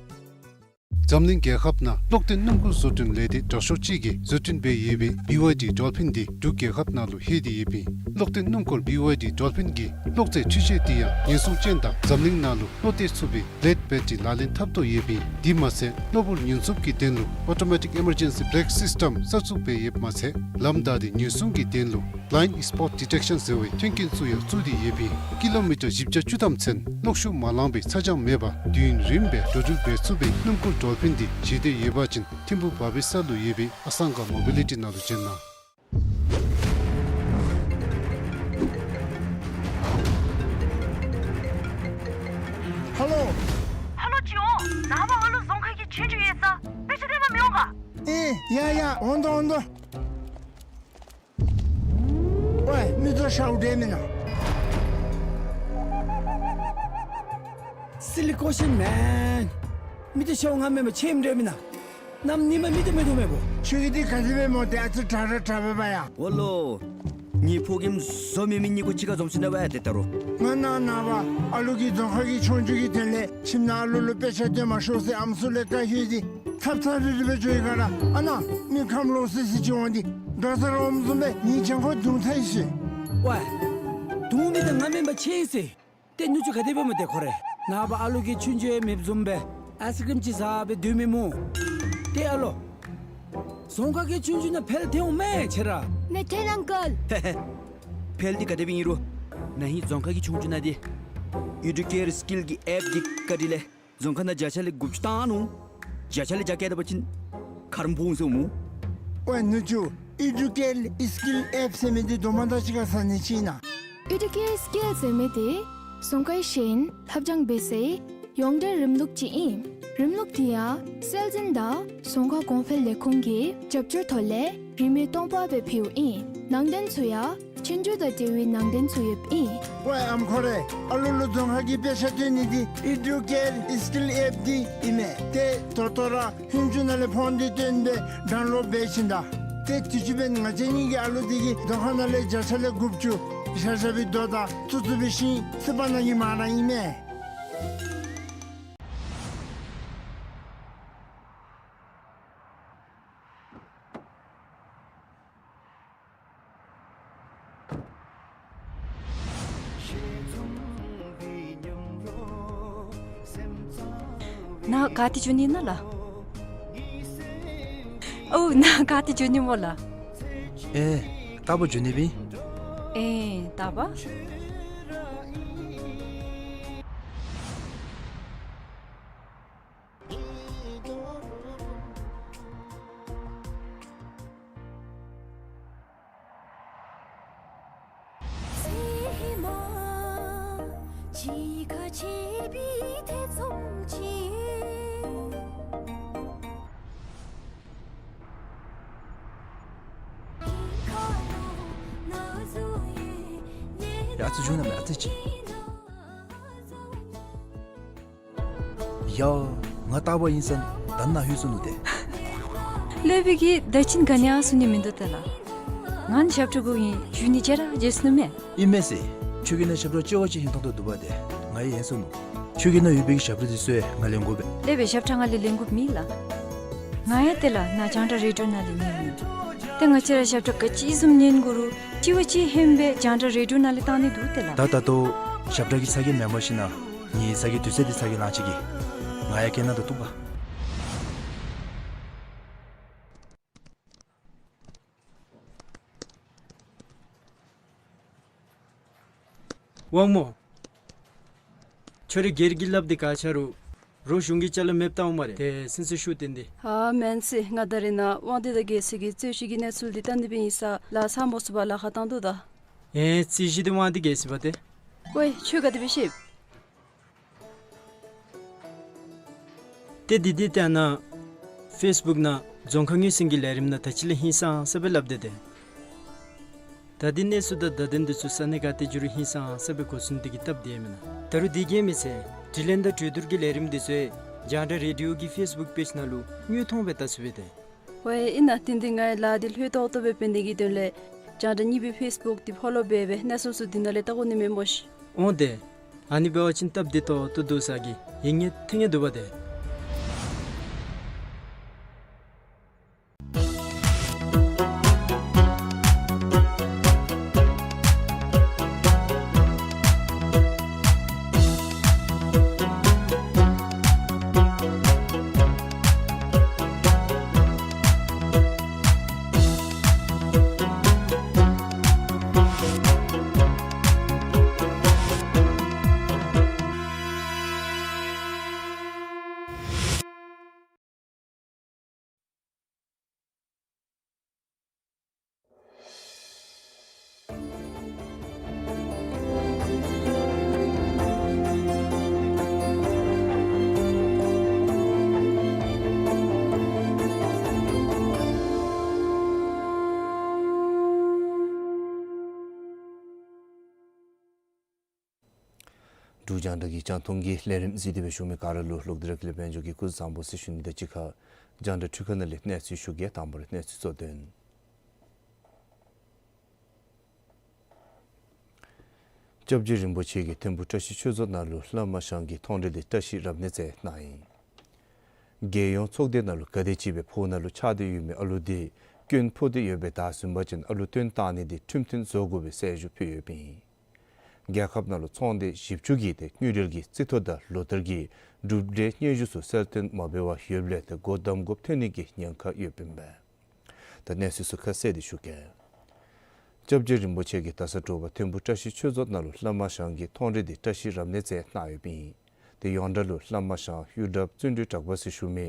འཛམ་གླིང་རྒྱལ་ཁབ་ནང་གློག་ལྡན་སྣུམ་འཁོར་བཟོ་སྐྲུན་ལས་སྡེ་དྲག་ཤོས་ཅིག་གིས་བཟོ་སྐྲུན་འབད་ཡོད་པའི་B Y D Dolphin འདི་འབྲུག་རྒྱལ་ཁབ་ནང་ལུ་ལྷོད་དེ་ཡོདཔ་ཨིན། གློག་ལྡན་སྣུམ་འཁོར་B Y D Dolphin གྱི་གློག་རྫས་འཕྲུལ་ཆས་འདི་ཡང་ཉེན་སྲུང་ཅན་དང་འཛམ་གླིང་ནང་ལུ་བློ་གཏད་ཚུགས་པའི་ལེཌ་བེ་ཊི་རི་ལག་ལེན་འཐབ་དོ་ཡོདཔ་ཨིན། དེ་མ་ཚད་གློ་བུར་ཉེན་སྲུང་གི་དོན་ལུ་Automatic Emergency Brake System གསར་བཙུགས་འབད་ཡོདཔ་མ་ཚད་ལམ་བདའ་སྟེ་ཉེན་སྲུང་གི་དོན་ལུ་Blind Spot Detection ཟེར་བའི་མཐུན་རྐྱེན་ཚུ་ཡང་བཙུགས་ཏེ་ཡོདཔ་ཨིན། ཀི་ལོ་མི་ཊར་བཞི་བརྒྱ་བཅུ་ཐམ་ཚུན་གློག་ཤུགས་མ་ལངས་པའི་ཚ་གྱང་མེད་པར་དུས་ཡུན་རིངམོ་སྦེ་འགྲོ་འགྲུལ་འབད་ཚུགས་པའི་སྣུམ་འཁོར་Dolphin འདི་བཞེས་འདོད་ཡོད་པ་ཅིན་ཐིམ་ཕུག་བ་བི་ས་ལུ་ཡོད་པའི་ཨ་སང་ག་མོ་བི་ལི་ཊི་ནང་ལུ་བྱོན་གནང་། ཧ་ལོ། ཧ་ལོ་ཅིག་འོང་། ནངས་པ་ང་ལུ་རྫོང་ཁ་གི་ཆོས་རྒྱུགས་ཡོད་ས། དཔེ་ཆ་སྟོན་པར་མི་འོང་ག། ཨེ་ཡ་ཡ་འོང་དོ་འོང་དོ། ཝའེ་མིག་ཏོ་ཤརཝ་འདྲས་མེན་ན། Silly question man. མིག་ཏོ་ཤརཝ་ང་མེན་པར་ཁྱོད་ཨིནམ་འདྲས་མེན་ན། གནམ་ཉིནམ་མིག་ཏོ་མིག་ཏོ་མེད་པོ། ཁྱོད་ཀྱིས་འདི་ག་ཅི་སྦེ་སྨོ། ཏེ་ཨ་ཙི་དྲག་ར་དྲག་པས་པ་ཡ། འོ་ལོ། ངེའི་ཕོ་རྒནམ་བཟོ་མི་མི་གཉིས་ཀོ་གཅིག་ཁར་འཛོམས་ཅི་ན་བ་ཏེ་ད་རུང་། ང་ནཱ་ནངས་པ་ཨ་ལུ་གི་རྫོང་ཁ་གི་ཆོས་རྒྱུགས་ཀྱི་དོན་ལས་ཁྱིམ་ནང་ཨ་ལུ་ལུ་དཔེ་ཆ་སྟོན་མ་ཤོག་ཟེར་ཨམ་སྲུ་ལས་བཀའ་ཞུ་སྟེ་ཐབ་ཚང་རི་རི་སྦེ་འགྱོ་ཡི་ག་ར། ཨ་ནཱ་མི་ཁམས་ལོག་སི་སི་ཅིག་འོང་སྟེ་དགའ་ས་ར་འོངམ་བཟུམ་སྦེ་ངེའི་གྱང་ཁར་རྡུང་ཚར་ཡི་ཟེར། ཝའེ། རྡུང་མི་དེ་ང་མེན་པར་ཆི་ཨིན་ཟེར། ཏེ་ནུ་གཅུང་ག་དེ་སྦེ་སྨོ་ཏེ་ཁོ་རེ། ནངས་པ་ཨ་ལུ་གིས་ཆོས་རྒྱུགས་ཡང་མེདཔ་བཟུམ་སྦེ་ཨའིསི་ཀྲིམ་ཅིག་ཟ་སྦེ་སྡོད་མི་སྨོ། ཏེ་ཨ་ལོ། རྫོང་ཁ་གི་ཆོས་རྒྱུགས་ནང་ཕེལ་ཏེ་འོང་མས་ཁྱེད་ར། མེད་ཐལ་ཨང་ཀལ། ཧེ་ཧེ། ཕེལ་ཏེ་ག་དེ་སྦེ་ཨིན་རུང་ན་ཧིང་རྫོང་ཁ་གི་ཆོས་རྒྱུགས་ནང་འདི་ཨི་ཌུ་ཀེར་སི་ཀིལ་གྱི་ཨེཔ་འདི་བཀའ་དྲིན་ལས་རྫོང་ཁ་ནང་བརྒྱ་ཆ་ལས་དགུ་བཅུ་བཏང་ནུག། བརྒྱ་ཆ་ལས་བརྒྱ་བཀལ་ད་པ་ཅིན་ཁ་རམ་ཕོག་འོང་ཟེར་སྨོ། ཝའེ་ནུ་གཅུང་ཨི་ཌུ་ཀེར་སི་ཀིལ་ཨེཔ་ཟེར་མི་འདི་དོ་མ་དང་གཅིག་ཁར་ཟ་ནི་ཅིག་ཨིན་ན། ཨི་ཌུ་ཀེར་སི་ཀིལ་ཟེར་མི་འདི་རྫོང་ཁའི་ཤེས་ཡོན་ལྷབ་སྦྱང་འབད་སའི་ཡོངས་འབྲེལ་རིམ་ལུགས་ཅིག་ཨིན། རིམ་ལུགས་འདི་ཡང་སྲོལ་འཛིན་དང་རྫོང་ཁ་གོང་འཕེལ་ལས་ཁུངས་ཀྱི་རྒྱབ་སྐྱོར་ཐོག་ལས་རིན་མེད་སྟོང་པ་སྦེ་ཕུལཝ་ཨིན། ནང་དོན་ཚུ་ཡང་ཆོས་རྒྱུགས་དང་འབྲེལ་བའི་ནང་དོན་ཚུ་ཡོདཔ་ཨིན། ཝའེ་ཨམ་ཁོ་རེ། ཨ་ལུ་ལུ་རྫོང་ཁ་གི་དཔེ་ཆ་སྟོན་ནི་འདི་ཨི་ཌུ་ཀེར་སི་ཀིལ་ཨེཔ་འདི་ཨིན་མས། ཏེ་ད་ལྟོ་ར་ཧིན་ཇུ་ནང་ལས་ཕོན་འདི་བཏོན་སྦེ་ཌའུན་ལོཌ་འབད་བྱིན་ད། ཏེ་དུས་ཅི་འབདན་ང་བཅས་གཉིས་ཀྱི་ཨ་ལུ་འདི་གིས་རྫོང་ཁ་ནང་ལས་བརྒྱ་ཆ་ལས་དགུ་བཅུ་བཞག་བཞག་པའི་རྡོ་དང་བཙུགས་བཙུགས་པའི་ཤིང་བསིལ་བ་ནང་གི་མ་ར་ཨིན་མས། ནཱ་ག་ཏེ་འགྱོ་ནི་ཨིན་ན་ལགས། ཨོ་ནཱ་ག་ཏེ་འགྱོ་ནི་སྨོ་ལགས། ཨེ་རྟ་པ་འགྱོ་ནི་སྦེ། ཨེ་རྟ་པ། ཡ་ཙི་བྱུང་ན་མེད་ཨ་ཙི་ཅིག། ཡ། ང་རྟ་པ་ཨིན་ས་ད་ནཱ་ལྷོད་སོ་ནུག་ཏེ། ལྷོད་པའི་གི་ད་ཅིན་ག་ནི་ཡང་གསུང་ནི་མིན་འདུག་ཏེ་ལགས། ང་ནི་ཞབས་ཁྲ་གུ་ཨིན། བཞུགས་ནི་ཅིག་ར་བརྗེད་སོ་ནུག་མས། ཨིན་མས་ཟེར། ཁྱོད་ཀྱི་ནང་ཞབས་ཁྲ་ལྕི་བ་ཅིག་ཧིང་ཐང་ཐོག་འདུག་པ་ཏེ། ང་ཡང་ཡེངས་སོ་ནུག། ཁྱོད་ཀྱི་ནང་ཡོད་པའི་གི་ཞབས་ཁྲ་འདི་ཚུ་ཡང་ང་ལེན་དགོ་པས། ལྷོད་པའི་ཞབས་ཁྲ་ང་ལས་ལེན་དགོཔ་མེད་ལགས། ང་ཡང་ཏེ་ལགས་ནཱ་རྒྱང་བསྒྲགས་རེ་ཌིའོ་ནང་ལས་ཉན་ནི། ཏེ་ང་བཅས་ར་ཞབས་ཁྲ་ག་ཅི་བཟུམ་ཉན་དགོ་རུང་ལྕི་བ་ཅིག་ཧན་སྦེ་རྒྱང་བསྒྲགས་རེ་ཌིའོ་ནང་ལས་བཏང་ནི་འདུག་ཏེ་ལགས། ད་ད་ལྟོ་ཞབས་ཁྲ་གི་ཚ་གྱང་མེན་པར་ཞིན་ན་ངེའི་ཚ་གྱང་དུས་ཚོད་འདི་ཚ་གྱང་ལང་ཅི་གི། ང་ཡང་སྐད་ནང་དུ་གཏུགས་པ། དབང་མོ། ཁྱོད་ར་སྒེར་གྱི་སླབ་སྟེ་ག་ཆ་རུང་རོགས་གཞུང་གི་ཅ་ལ་མེདཔ་བཏང་འོང་སྨ་རེ། ཏེ་སེམས་སུ་ཤུགས་བཏོན་ཏེ། ཨ་མེན་ཟེར། ང་ད་རེས་ནཱ་དབང་འདུས་དང་རྒྱལ་སྲས་ཀྱི་རྩོད་གཞི་གི་གནས་ཚུལ་འདི་བལྟ་ནི་སྦེ་ཨིན་ས་ལགས། ཚར་མ་ཚུགས་པར་ལཱ་ཁག་བཏང་དོ་ད། ཨེ་རྩོད་གཞི་འདི་དབང་འདུས་རྒྱལ་སྲས་པ་ཏེ། ཝའེ་ཁྱོད་ག་དེ་སྦེ་ཤེས། ཏེ་འདི་འདི་ཏེ་ཨ་ནཱ་ཕེསི་བུཀ་ནང་རྫོང་ཁ་ངོས་ཟིན་གྱི་ལས་རིམ་ནང་ད་ཅི་ལས་ཧིང་སངས་ས་སྦེ་སླབ་སྟེ་ཏེ། ད་འདི་གནས་ཚུལ་དང་བརྡ་དོན་འདི་ཚུ་ས་གནས་ག་ཏེ་འགྱོ་རུང་ཧིང་སངས་ས་སྦེ་གོ་ཚུགས་ནི་དེ་གི་སྟབས་བདེ་མེན་ན། ད་རུང་དེ་གིས་མི་ཚད་དྲི་ལན་དང་གྲོས་བསྡུར་གྱི་ལས་རིམ་འདི་ཚུ་རྒྱང་བསྒྲགས་རེ་ཌིའོ་གི་ཕེསི་བུཀ་པེཇ་ནང་ལུ་དངོས་མཐོང་སྦེ་བལྟ་ཚུགས་པས་ཏེ། ཝའེ་ཨིན་ན། དེ་འདི་ངེའི་ལཱ་འདི་ལྷོད་ཏོག་ཏོ་སྦེ་འབད་ནི་གི་དོན་ལས་རྒྱང་བསྒྲགས་གཉིས་པའི་ཕེསི་བུཀ་འདི་ཕོ་ལོ་འབད་སྦེ་གནས་ཚུལ་ཚུ་འདི་ནང་ལས་བལྟ་དགོ་ནི་མས་སྨོ་ཤིག། འོང་ཏེ། ཨ་ནི་འབད་བ་ཅིན་སྟབས་བདེ་ཏོག་ཏོ་འདུག་ས་གི་ཡིད་ངེས་ཐིང་ངེ་འདུག་པ་ཏེ། འབྲུག་རྒྱང་བསྒྲགས་ཀྱི་རྒྱང་མཐོང་གི་ལས་རིམ་གཟིགས་ཏེ་སྦེ་བཞུགས་མི་ག་ར་ལུ་ལོག་སྟེ་ར་ཀུན་ལེགས་དཔལ་འབྱོར་གྱིས་སྐུ་གཟུགས་བཟང་པོ་ཟེར་ཞུ་ནི་དང་གཅིག་ཁར་རྒྱང་བསྒྲགས་འཕྲུལ་ཁང་ནང་ལས་གནས་ཚུལ་ཞུ་གེ། དང་པ་ར་གནས་ཚུལ་གཙོ་དོན། སྐྱབས་རྗེ་རིན་པོ་ཆེ་གིས་ཐིམ་ཕུ་བཀྲ་ཤིས་ཆོས་རྫོང་ནང་ལུ་བླམ་ཞང་གི་མཐོང་གྲོལ་འདི་བཀྲ་ཤིས་རབ་གནས་མཛད་གནང་ཡི། རྒྱལ་ཡོངས་ཚོགས་སྡེ་ནང་ལུ་ག་དེ་ཅིག་སྦེ་ཕོཝ་ནང་ལུ་ཆགས་ཏེ་ཡོད་མི་ཨ་ལུ་འདི་སྐྱོན་ཕོག་སྟེ་ཡོདཔ་སྦེ་བདའ་ཟུན་པ་ཅིན་ཨ་ལུ་བཏོན་བཏང་ནི་འདི་ཁྲིམས་མཐུན་བཟོ་དགོ་པའི་གསལ་ཞུ་ཕུལ་ཡོདཔ་ཨིན། རྒྱལ་ཁབ་ནང་ལུ་ཚོང་སྡེ་བཞི་བཅུ་གིས་ཏེ་དངུལ་འབྲེལ་གྱི་རྩིས་ཐོ་དང་ལོ་ལྟར་གྱི་གྲུབ་འབྲས་སྙན་ཞུ་ཚུ་གསལ་སྟོན་མ་འབད་བར་ཡོདཔ་ལས་ཏེ་སྒོ་བསྡམ་དགོཔ་ཐོན་ནི་གི་ཉེན་ཁ་ཡོདཔ་ཨིན་པས། ད་གནས་ཚུལ་ཚུ་ཁ་གསལ་ཏེ་ཞུ་གེ། སྐྱབས་རྗེ་རིན་པོ་ཆེ་གིས་ད་ས་དྲོ་པ་ཐིམ་ཕུ་བཀྲ་ཤིས་ཆོས་རྫོང་ནང་ལུ་བླམ་ཞང་གི་མཐོང་གྲོལ་འདི་བཀྲ་ཤིས་རབ་གནས་མཛད་གནང་ཡོདཔ་ཨིན། ཏེ་ཡོངས་གྲགས་ལུ་བླམ་ཞང་གཡུ་འདབ་བརྩོན་འགྲུས་གྲགས་པ་ཟེར་ཞུ་མི་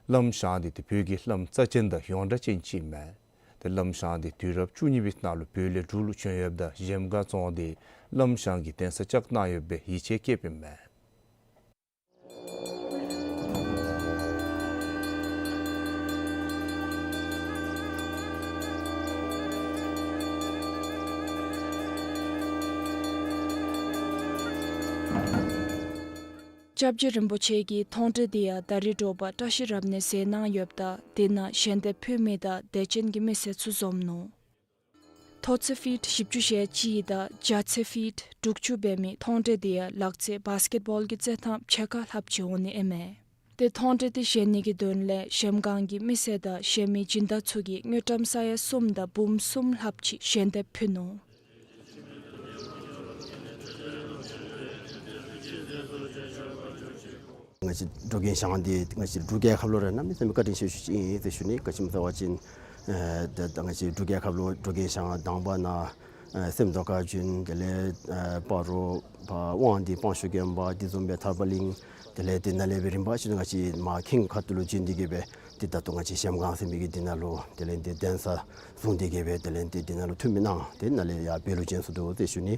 བླམ་ཞང་འདི་ཏེ་བོད་ཀྱི་བླམ་རྩ་ཅན་དང་ཡོངས་གྲགས་ཅན་ཅིག་ཨིན་མས། ཏེ་བླམ་ཞང་འདི་དུས་རབས་བཅུ་གཉིས་པའི་ནང་ལུ་བོད་ལས་འབྲུག་ལུ་བྱོན་ཡོདཔ་ད་གཞལམ་སྒང་བཙོང་སྟེ་བླམ་ཞང་གི་གདན་ས་བཅགས་གནང་ཡོད་པའི་ཡིད་ཆེས་བསྐྱེདཔ་ཨིན་མས། སྐྱབས་རྗེ་རིན་པོ་ཆེ་གི་མཐོང་གྲོལ་འདི་ཡང་ད་རིས་དྲོ་པ་བཀྲ་ཤིས་རབ་གནས་མཛད་གནང་ཡོདཔ་ད་དེ་ནང་ཞལ་འདེབས་ཕུལ་མི་དང་དད་ཅན་གྱི་མི་སེར་ཚུ་འཛོམས་ནུག། མཐོ་ཚད་ཕིཊ་བཞི་བཅུ་ཞེ་གཅིག་དང་རྒྱ་ཚད་ཕིཊ་དྲུག་ཅུ་འབད་མི་མཐོང་གྲོལ་འདི་ཡང་ལག་རྩེད་བཱསི་ཀེཊ་བཱོལ་གྱི་རྩེད་ཐང་ཕྱེད་ཀ་ལྷགཔ་ཅིག་འོང་ནི་ཨིན་མས། ཏེ་མཐོང་གྲོལ་འདི་བཞེངས་ནི་གི་དོན་ལས་གཞལམ་སྒང་གི་མི་སེར་དང་གཞན་མི་སྦྱིན་བདག་ཚུ་གིས་དངུལ་ཀྲམ་ས་ཡ་གསུམ་དང་འབུམ་གསུམ་ལྷགཔ་ཅིག་ཞལ་འདེབས་ཕུལ་ནུག། ང་བཅས་འབྲུག་རྒྱལ་ཞང་འདི་ང་བཅས་འབྲུག་རྒྱལ་ཁབ་ལུ་ར་གནམ་མེད་ས་མེད་བཀའ་དྲིན་ཆེ་ཤོས་ཅིག་ཨིན་ཟེར་ཞུ་ནི། ག་ཅི་སྨོ་ཟེར་བ་ཅིན་ཨེ་ད་ད་ང་བཅས་འབྲུག་རྒྱལ་ཁབ་ལུ་འབྲུག་རྒྱལ་ཞང་དང་པ་ནཱ་ཨེ་སེམས་རྟོགས་དགའ་སྟོན། དེ་ལས་ཨེ་སྤ་རོ་ཕར་དབང་འདུས་སྤང་ཕྱོགས་དགོན་པ། དེ་བཟུམ་སྦེ་ཐར་པ་གླིང་། དེ་ལས་དེ་ནང་ལས་སྦེ་རིམ་པ་བཞིན་ང་བཅས་མར་ཁིང་ཁ་ཐུག་ལུ་བྱོན་ཏེ་གི་སྦེ་ཏེ་ད་ལྟོ་ང་བཅས་གཞལམ་སྒང་ཟེར་མི་གི་འདི་ནང་ལུ་དེ་ལས་ཏེ་གདན་ས་བཟུང་སྟེ་གི་སྦེ་དེ་ལས་ཏེ་འདི་ནང་ལུ་འཐུས་མི་གནང་སྟེ་ནཱ་ལས་ཡར་བོད་ལུ་བྱོན་སོ་ནུག་ཟེར་ཞུ་ནི།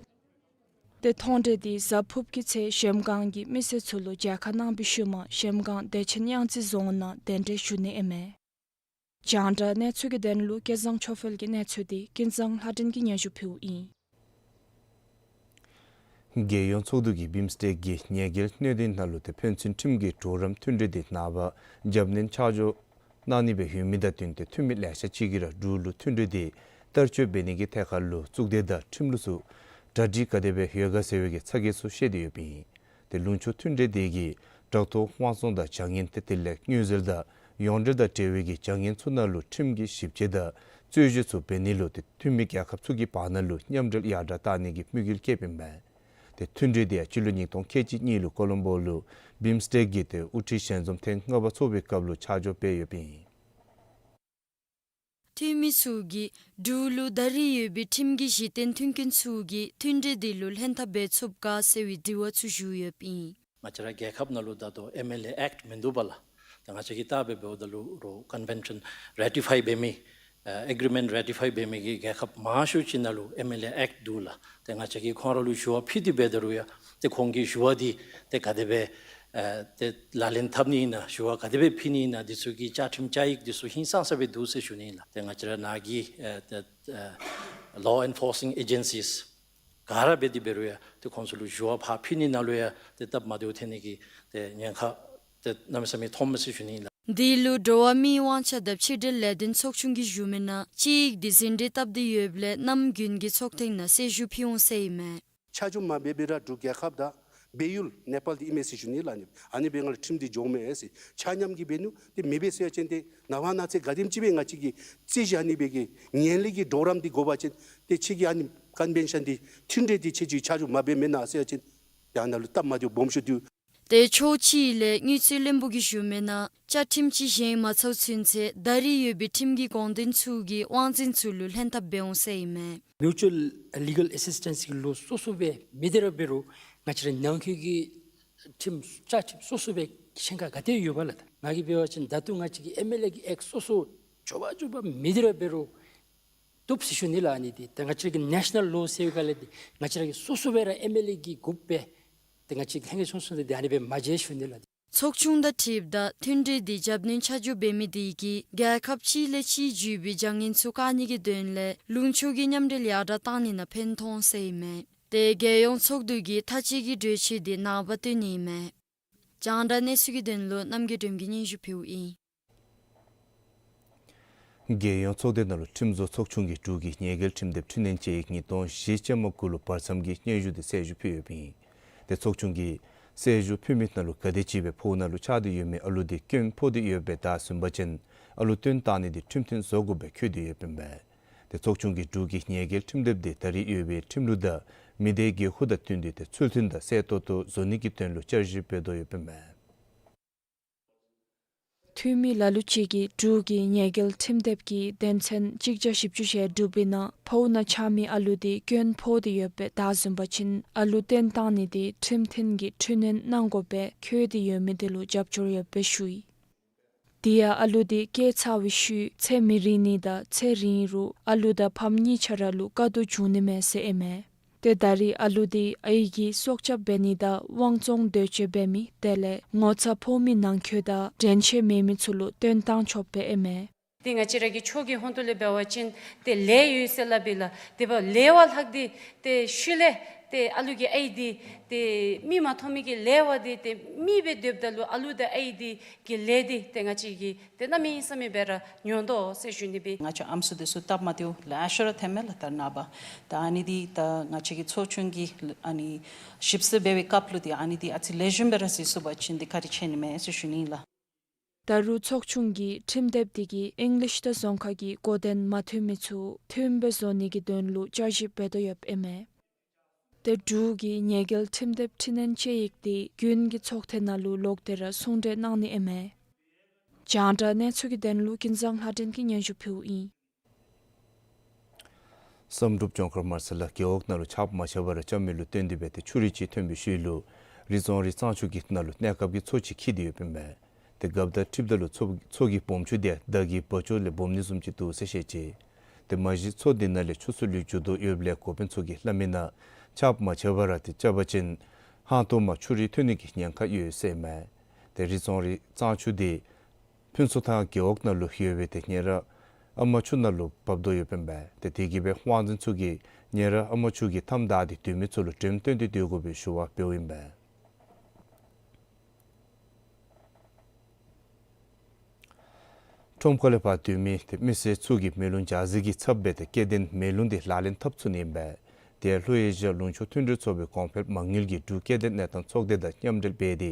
ཏེ་མཐོང་གྲོལ་འདི་གཟའ་ཕུརཔ་གི་ཚེ་གཞལམ་སྒང་གི་མི་སེར་ཚུ་ལུ་མཇལ་ཁ་གནང་བའི་ཤུལ་མ་གཞལམ་སྒང་བདེ་ཆེན་གཡང་རྩེ་རྫོང་ནང་གདན་འདྲེན་ཞུ་ནི་ཨིན་མས། རྒྱང་བསྒྲགས་གནས་ཚུལ་གྱི་དོན་ལུ་སྐལ་བཟང་ཆོས་འཕེལ་གྱི་གནས་ཚུལ་འདི་ཀུན་བཟང་ལྷ་སྒྲོན་གྱིས་སྙན་ཞུ་ཕུལཝ་ཨིན། རྒྱལ་ཡོངས་ཚོགས་འདུ་གིས་བིམ་སི་ཊེག་གི་ཉེས་འགེལ་གནད་དོན་ནང་ལུ་ཏེ་ཕན་ཚུན་ཁྲིམས་ཀྱི་གྲོགས་རམ་མཐུན་གྲོས་འདི་ནངས་པ་རྒྱབ་སྣོན་ཆ་འཇོག་གནང་ནི་སྦེ་ཡོད་མི་དང་བསྟུན་ཏེ་འཐུས་མི་ལེ་ཤ་ཅིག་གིས་ར་འབྲུག་ལུ་མཐུན་གྲོས་འདི་བསྟར་སྤྱོད་འབད་ནི་གི་ཐད་ཁར་ལུ་གཙུག་སྡེ་དང་ཁྲིམས་ལུགས་ཚུ་གྲ་སྒྲིག་ག་དེ་སྦེ་ཡོད་ག་ཟེར་བའི་གི་ཚ་གྱང་ཚུ་བཤད་དེ་ཡོདཔ་ཨིན། ཏེ་ལུང་ཕྱོགས་མཐུན་གྲོས་འདི་གིས་བྲག་ཐོག་དབང་བཙོང་དང་བྱ་ངན་ཏེ་དེ་ལས་དངུལ་ཟད་དང་ཡོངས་འབྲེལ་དང་འབྲེལ་བའི་གི་བྱ་ངན་ཚུ་ནང་ལུ་ཁྲིམས་ཀྱི་ཞིབ་དཔྱད་དང་རྩོད་གཞི་ཚུ་འབད་ནི་ལུ་ཏེ་འཐུས་མི་རྒྱལ་ཁབ་ཚུ་གི་བར་ན་ལུ་མཉམ་འབྲེལ་ཡར་དྲག་གཏང་ནི་གི་དམིགས་ཡུལ་བསྐྱེདཔ་ཨིན་མས། ཏེ་མཐུན་གྲོས་འདི་ཡང་སྤྱི་ལོ་ཉིས་སྟོང་ཁལ་གཅིག་གཉིས་ལུ་ཀོ་ལོམ་པོ་ལུ་བིམ་སི་ཊེག་གི་ཏེ་དབུ་ཁྲིད་ཞལ་འཛོམས་ཐེངས་ལྔ་པ་ཚོགས་པའི་སྐབས་ལུ་ཆ་འཇོག་འབད་ཡོདཔ་ཨིན། འཐུས་མི་ཚུ་གིས་འབྲུག་ལུ་ད་རིས་ཡོད་པའི་ཁྲིམས་ཀྱི་གཞི་རྟེན་མཐུན་རྐྱེན་ཚུ་གིས་མཐུན་གྲོས་འདི་ལུ་ལྷན་ཐབས་འབད་ཚུགས་ག་ཟེར་བའི་དྲི་བ་ཚུ་ཞུ་ཡོདཔ་ཨིན། ང་བཅས་ར་རྒྱལ་ཁབ་ནང་ལུ་ད་ལྟོ་ཨེམ་ཨེལ་ཨེ་ཨེཀཊ་མིན་འདུག་པ་ལགས། ད་ང་བཅས་ཀྱིས་བལྟ་སྦེ་འབདཝ་ད་ལུ་རོགས་ཀོན་ཝེན་ཤཱན་རེ་ཊི་ཕའི་འབད་མི་ཨེ་ཨེ་གི་རི་མེནཊ་རེ་ཊི་ཕའི་འབད་མི་གི་རྒྱལ་ཁབ་མང་ཤོས་ཅིག་ནང་ལུ་ཨེམ་ཨེལ་ཨེ་ཨེཀཊ་འདུག་ལགས། ཏེ་ང་བཅས་ཀྱིས་ཁོང་ར་ལུ་ཞུ་བ་ཕུལ་ཏེ་འབད་ད་རུང་ཡང་ཏེ་ཁོང་གིས་ཞུ་བ་འདི་ཏེ་ག་དེ་སྦེ་ཨེ་ཏེ་ལག་ལེན་འཐབ་ནི་ཨིན་ན་ཞུ་བ་ག་དེ་སྦེ་ཕུལ་ནི་ཨིན་ན་འདི་ཚུ་གི་བཅའ་ཁྲིམས་བཅའ་ཡིག་འདི་ཚུ་ཧིང་སངས་ས་སྦེ་འདུག་ཟེར་ཞུ་ནི་ཨིན་ལགས། ཏེ་ང་བཅས་ར་ནཱ་གི་ཨེ་ཏེ་ཨེ་ལོ་ཨེན་ཕོར་སིང་ཨེ་ཇེན་སིས་ག་ར་འབད་དེ་འབད་རུང་ཡང་ཏེ་ཁོང་ཚུ་ལུ་ཞུ་བ་ཕར་ཕུལ་ནི་ནང་ལུ་ཡང་ཏེ་སྟབས་མ་བདེཝ་ཐོན་ནི་གི་ཏེ་ཉེན་ཁ་ཏེ་གནམ་མེད་ས་མེད་མཐོངམ་མས་ཟེར་ཞུ་ནི་ཨིན་ལགས། འདི་ལུ་འགྲོ་བ་མིའི་དབང་ཆ་དང་ཕྱི་འབྲེལ་ལས་དོན་ཚོགས་ཆུང་གིས་ཞུ་མི་ནང་དཔྱད་ཡིག་འདི་ཟིན་བྲིས་བཏབ་སྟེ་ཡོདཔ་ལས་གནམ་དགུན་གྱི་ཚོགས་ཐེངས་ནང་གསལ་ཞུ་ཕུལ་འོང་ཟེར་ཨིན་མས། ཆ་འཇོག་མ་འབད་བའི་ར་འབྲུག་རྒྱལ་ཁབ་དང་སྦས་ཡུལ་ནེ་པཱལ་འདི་ཨིན་མས་ཟེར་ཞུ་ནི་ལགས། ཨ་ནི་ཨ་ནི་འབད་ང་ལུ་ཁྲིམས་འདི་འཇོག་མས་ཟེར་ཆ་མཉམ་གྱིས་འབད་ནུག། ཏེ་མེན་པས་ཟེར་བ་ཅིན་ཏེ་ནངས་པ་གནངས་ཚེ་ག་དེམ་ཅིག་སྦེ་ང་བཅས་ཀྱིས་རྩོད་གཞི་ཨ་ནི་འབད་གི་ངན་ལྷད་ཀྱི་གྲོགས་རམ་འདི་དགོ་པ་ཅིན་ཏེ་ཁྱེད་ཀྱིས་ཨ་ནི་ཀོན་ཝེན་ཤཱན་འདི་མཐུན་གྲོས་འདི་ཁྱེད་ཀྱིས་ཆ་འཇོག་མ་འབད་མེན་ན་ཟེར་བ་ཅིན་ཏེ་ཨ་ནཱ་ལུ་སྟབས་མ་བདེཝ་སྦོམ་ཤོས་འདུག། ཏེ་ཕྱོགས་གཅིག་ལས་དངུལ་རྩིས་བློན་པོ་གིས་ཞུ་མི་ནང་བཅའ་ཁྲིམས་ཅིག་བཞེངས་མ་ཚར་ཚུན་ཚོད་ད་རིས་ཡོད་པའི་ཁྲིམས་ཀྱི་དགོངས་དོན་ཚུ་གི་དབང་འཛིན་ཚུ་ལུ་ལྷན་ཐབས་འབད་འོང་ཟེར་ཨིན་མས། མིའུ་ཅུ་ཨལ་ལི་གལ་ཨེ་སིས་ཊེནསི་གི་ལོ་སོ་སོ་སྦེ་མེད་དེ་ར་འབད་རུང་ང་བཅས་ར་ནང་འཁོད་ཀྱི་ཁྲིམས་བཅའ་ཁྲིམས་སོ་སོ་སྦེ་ཤེས་མཁན་ག་ཏེ་ཡོད་པ་ལགས། ད་ང་གིས་འབད་བ་ཅིན་ད་ལྟོ་ང་བཅས་ཀྱི་ཨེམ་ཨེལ་ཨེ་གི་ཨེཀཊ་སོ་སོ་མགྱོགས་པ་མགྱོགས་པ་མེད་དེ་ར་འབད་རུང་བཏུབ་ཟེར་ཞུ་ནི་ལགས། ཨ་ནི་འདི་ད་ང་བཅས་ཀྱི་ནེ་ཤ་ནཱལ་ལོ་ཟེར་བའི་སྒང་ལས་འདི་ང་བཅས་ར་གི་སོ་སོ་སྦེ་ར་ཨེམ་ཨེལ་ཨེ་གི་འགོ་དཔོན་འདི་ང་བཅས་ཀྱི་ལྷན་རྒྱས་ཚོགས་ཚོགས་འདི་ཨ་ནི་སྦེ་མ་མཇལ་ཞུ་ནི་ལགས། ཚོགས་ཆུང་དང་འཁྲིལཝ་ད་མཐུན་གྲོས་འདི་རྒྱབ་སྣོན་ཆ་འཇོག་འབད་མི་འདི་གིས་རྒྱལ་ཁབ་གཅིག་ལས་གཅིག་བརྒྱུད་པའི་བྱ་ངན་ཚུ་བཀག་ནི་གི་དོན་ལས་ལུང་ཕྱོགས་ཀྱི་མཉམ་འབྲེལ་ཡར་དྲག་གཏང་ནི་ནང་ཕན་ཐོགས་འོང་ཟེར་ཨིན་མས། ཏེ་རྒྱལ་ཡོངས་ཚོགས་འདུ་གིས་མཐའ་དཔྱད་ཀྱི་གྲོས་ཆོད་འདི་ནངས་པ་བཏོན་ནི་ཨིན་མས། རྒྱང་བསྒྲགས་གནས་ཚུལ་གྱི་དོན་ལུ་རྣམ་རྒྱལ་སྒྲོལ་མ་གིས་སྙན་ཞུ་ཕུལཝ་ཨིན། རྒྱལ་ཡོངས་ཚོགས་སྡེ་ནང་ལུ་ཁྲིམས་བཟོ་ཚོགས་ཆུང་གིས་འབྲུག་གི་ཉེས་འགེལ་ཁྲིམས་དེབ་འཕྲི་སྣོན་དཔྱད་ཡིག་ཉིས་སྟོང་བཞི་སྤྱི་མ་དགུ་ལུ་བར་མཚམས་ཀྱི་སྙན་ཞུ་དེ་གསལ་ཞུ་ཕུལ་ཡོདཔ་ཨིན། ཏེ་ཚོགས་ཆུང་གིས་གསལ་ཞུ་ཕུལ་མི་ནང་ལུ་ག་དེམ་ཅིག་སྦེ་ཕོཝ་ནང་ལུ་ཆགས་ཏེ་ཡོད་མི་ཨ་ལུ་དེ་སྐྱོན་ཕོག་སྟེ་ཡོདཔ་སྦེ་བདའ་ཟུན་པ་ཅིན་ཨ་ལུ་བཏོན་བཏང་ནི་དེ་ཁྲིམས་མཐུན་བཟོ་དགོཔ་སྦེ་འཁོད་དེ་ཡོདཔ་ཨིན་པས། ཏེ་ཚོགས་ཆུང་གིས་འབྲུག་གི་ཉེས་འགེལ་ཁྲིམས་དེབ་དེ་ད་རེས་ཡོད་པའི་ཁྲིམས་ལུགས་དང་མི་སྡེའི་དགོས་མཁོ་དང་བསྟུན་ཏེ་ཏེ་ཚུལ་མཐུན་དང་གསལ་ཏོག་ཏོ་བཟོ་ནི་གི་དོན་ལུ་བསྐྱར་ཞིབ་འབད་དོ་ཡོདཔ་ཨིན་པས། འཐུས་མི་ལ་ལུ་ཅིག་གིས་འབྲུག་གི་ཉེས་འགེལ་ཁྲིམས་དེབ་ཀྱི་དོན་ཚན་གཅིག་བརྒྱ་བཞི་བཅུ་ཞེ་དྲུག་པའི་ནང་ཕོཝ་ནང་ཆགས་མི་ཨ་ལུ་དེ་སྐྱོན་ཕོག་སྟེ་ཡོདཔ་སྦེ་བདའ་ཟུན་པ་ཅིན་ཨ་ལུ་བཏོན་བཏང་ནི་དེ་ཁྲིམས་མཐུན་གྱི་འཕྲི་སྣོན་གནང་དགོཔ་སྦེ་འཁོད་དེ་ཡོད་མི་དེ་ལུ་རྒྱབ་སྐྱོར་ཡོདཔ་སྦེ་ཞུ་ཡི། དེ་ཡང་ཨ་ལུ་དེ་སྐྱེས་ཚར་བའི་ཤུལ་ཚེ་མི་རིང་ནི་དང་ཚེ་རིང་རུང་ཨ་ལུ་དང་ཕམ་གཉིས་ཆ་ར་ལུ་དཀའ་སྡུག་འབྱུང་ནི་མས་ཟེར་ཨིན་མས། ཏེ་ད་རེས་ཨ་ལུ་དེ་ཨའི་གིས་སྲོག་སྐྱབས་འབད་ནི་དང་དབང་བཙོང་འདོད་སྤྱོད་འབད་མི་དེ་ལས་ངོ་ཚ་ཕོག་མི་ནང་འཁོད་དང་འདྲེན་ཤེས་མེད་མི་ཚུ་ལུ་བཏོན་བཏང་ཆོགཔ་སྦེ་ཨིན་མས། ཏེ་ང་བཅས་ར་གི་ཆོས་ཀྱི་ཧོང་ཏོ་ལས་འབད་བ་ཅིན་ཏེ་ལས་ཡོད་ཟེར་སླབ་ཨིན་ལགས། དེ་འབདཝ་ལས་པ་ལྷག་སྟེ་ཏེ་ཤུལ་ལས་ཏེ་ཨ་ལུ་གི་ཨའི་དེ་ཏེ་མི་མ་མཐོང་མི་གི་ལས་པ་དེ་ཏེ་མི་སྦེ་སྡོདཔ་ད་ལུ་ཨ་ལུ་དང་ཨའི་དེ་གི་ལས་དེ་ཏེ་ང་བཅས་ཀྱིས་ཏེ་གནམ་མེད་ས་མེད་སྦེ་ར་ཉོ་དོ་ཟེར་ཞུ་ནི་སྦེ། ང་བཅས་ཨམ་སྲུ་དེ་ཚུ་སྟབས་མ་བདེཝ་ལེ་ཤ་ར་ཐོནམ་མས་ལགས་ད་རེས་ནངས་པ། ད་ཨ་ནི་འདི་ད་ང་བཅས་ཀྱི་ཚོགས་ཆུང་གིས་ཨ་ནི་ཞིབ་འཚོལ་འབད་བའི་སྐབས་ལུ་འདི་ཨ་ནི་འདི་ཨ་ཙི་ལེགས་ཤོམ་སྦེ་ར་གཟིགས་ཚུགས་པ་ཅིན་འདི་བཀའ་དྲིན་ཆེ་ནི་མས་ཟེར་ཞུ་ནི་ལགས། ད་རུང་ཚོགས་ཆུང་གིས་ཁྲིམས་དེབ་འདི་གིས་ཨིང་ལིཤ་དང་རྫོང་ཁ་གི་གོ་དོན་མ་མཐུན་མི་ཚུ་མཐུནམ་སྦེ་བཟོ་ནི་གི་དོན་ལུ་བསྐྱར་ཞིབ་འབད་དོ་ཡོདཔ་ཨིན་མས། ཏེ་འབྲུག་གི་ཉེས་འགེལ་ཁྲིམས་དེབ་འཕྲི་སྣོན་དཔྱད་ཡིག་དེ་དགུན་གྱི་ཚོགས་ཐེངས་ནང་ལུ་ལོག་སྟེ་ར་གསུང་གྲོས་གནང་ནི་ཨིན་མས། རྒྱང་བསྒྲགས་གནས་ཚུལ་གྱི་དོན་ལུ་ཀུན་བཟང་ལྷ་སྒྲོན་གྱིས་སྙན་ཞུ་ཕུལཝ་ཨིན། བསམ་གྲུབ་ལྗོངས་མཁར་དམར་ས་ལ་རྒེད་འོག་ནང་ལུ་ཆརཔ་མ་ཆག་པར་རྐྱབ་མེ་ལུ་བརྟེན་ཏེ་སྦེ་ཏེ་ཆུ་རུད་ཅིག་ཐོན་པའི་ཤུལ་ལུ་རི་ཙོང་རི་གཙང་ཆུ་གི་ནང་ལུ་གནས་སྐབས་ཀྱི་མཚོ་ཅིག་འཁྱིལ་ཏེ་ཡོདཔ་ཨིན་མས། ཏེ་རྒཔོ་དང་འཁྲིལཝ་ད་ལུ་མཚོ་མཚོ་གི་སྦོམ་ཆུ་དེ་མདའ་གི་འབག་ཆུ་ལས་སྦོམ་ནི་བཟུམ་ཅིག་འདུག་ཟེར་བཤད་ཅི། ཏེ་མ་གཞི་མཚོ་དེ་ནང་ལས་ཆུ་ཚུ་ལུད་འགྱོ་དོ་ཡོདཔ་ལས་འགོ་དཔོན་ཚུ་གིས་སླབ་མི་ནང་ཆརཔ་མ་ཆག་པར་ཏེ་རྐྱབ་པ་ཅིན་ཧང་སྟོང་མ་ཆུ་རུད་ཐོན་ནི་གི་ཉེན་ཁ་ཡོད་ཟེར་ཨིན་མས། ཏེ་རི་ཙོང་རི་གཙང་ཆུ་དེ་ཕུན་ཚོགས་ཐང་རྒེད་འོག་ནང་ལུ་ཡོད་པའི་ཏེ་ཉེ་ར་ཨ་མ་ཆུ་ནང་ལུ་འབབ་དོ་ཡོདཔ་ཨིན་པས། ཏེ་དེ་གིས་སྦེ་དབང་འཛིན་ཚུ་གིས་ཉེ་ར་ཨ་མ་ཆུ་གི་མཐའམ་བདའ་སྟེ་སྡོད་མི་ཚུ་ལུ་འགྲེམས་སྟོན་ཏེ་སྡོད་དགོ་པའི་ཞུ་བ་འབདཝ་ཨིན་པས། ཁྲོམ་ཁ་ལས་ཕར་སྡོད་མི་ཏེ་མི་སེར་ཚུ་གིས་མེ་རླུང་འཇའ་ཟེར་གྱི་ཚབ་སྦེ་ཏེ་སྐྱེ་ལྡན་མེ་རླུང་དེ་ལག་ལེན་འཐབ་ཚུགས་ནི་ཨིན་པས། དེ་ལྷོ་ཨེ་ཤི་ཡ་ལུང་ཕྱོགས་མཐུན་སྒྲིལ་ཚོགས་པའི་གོང་འཕེལ་མ་དངུལ་གྱིས་འབྲུག་སྐྱེ་ལྡན་གནས་སྟངས་ཚོགས་སྡེ་དང་མཉམ་འབྲེལ་འབད་དེ་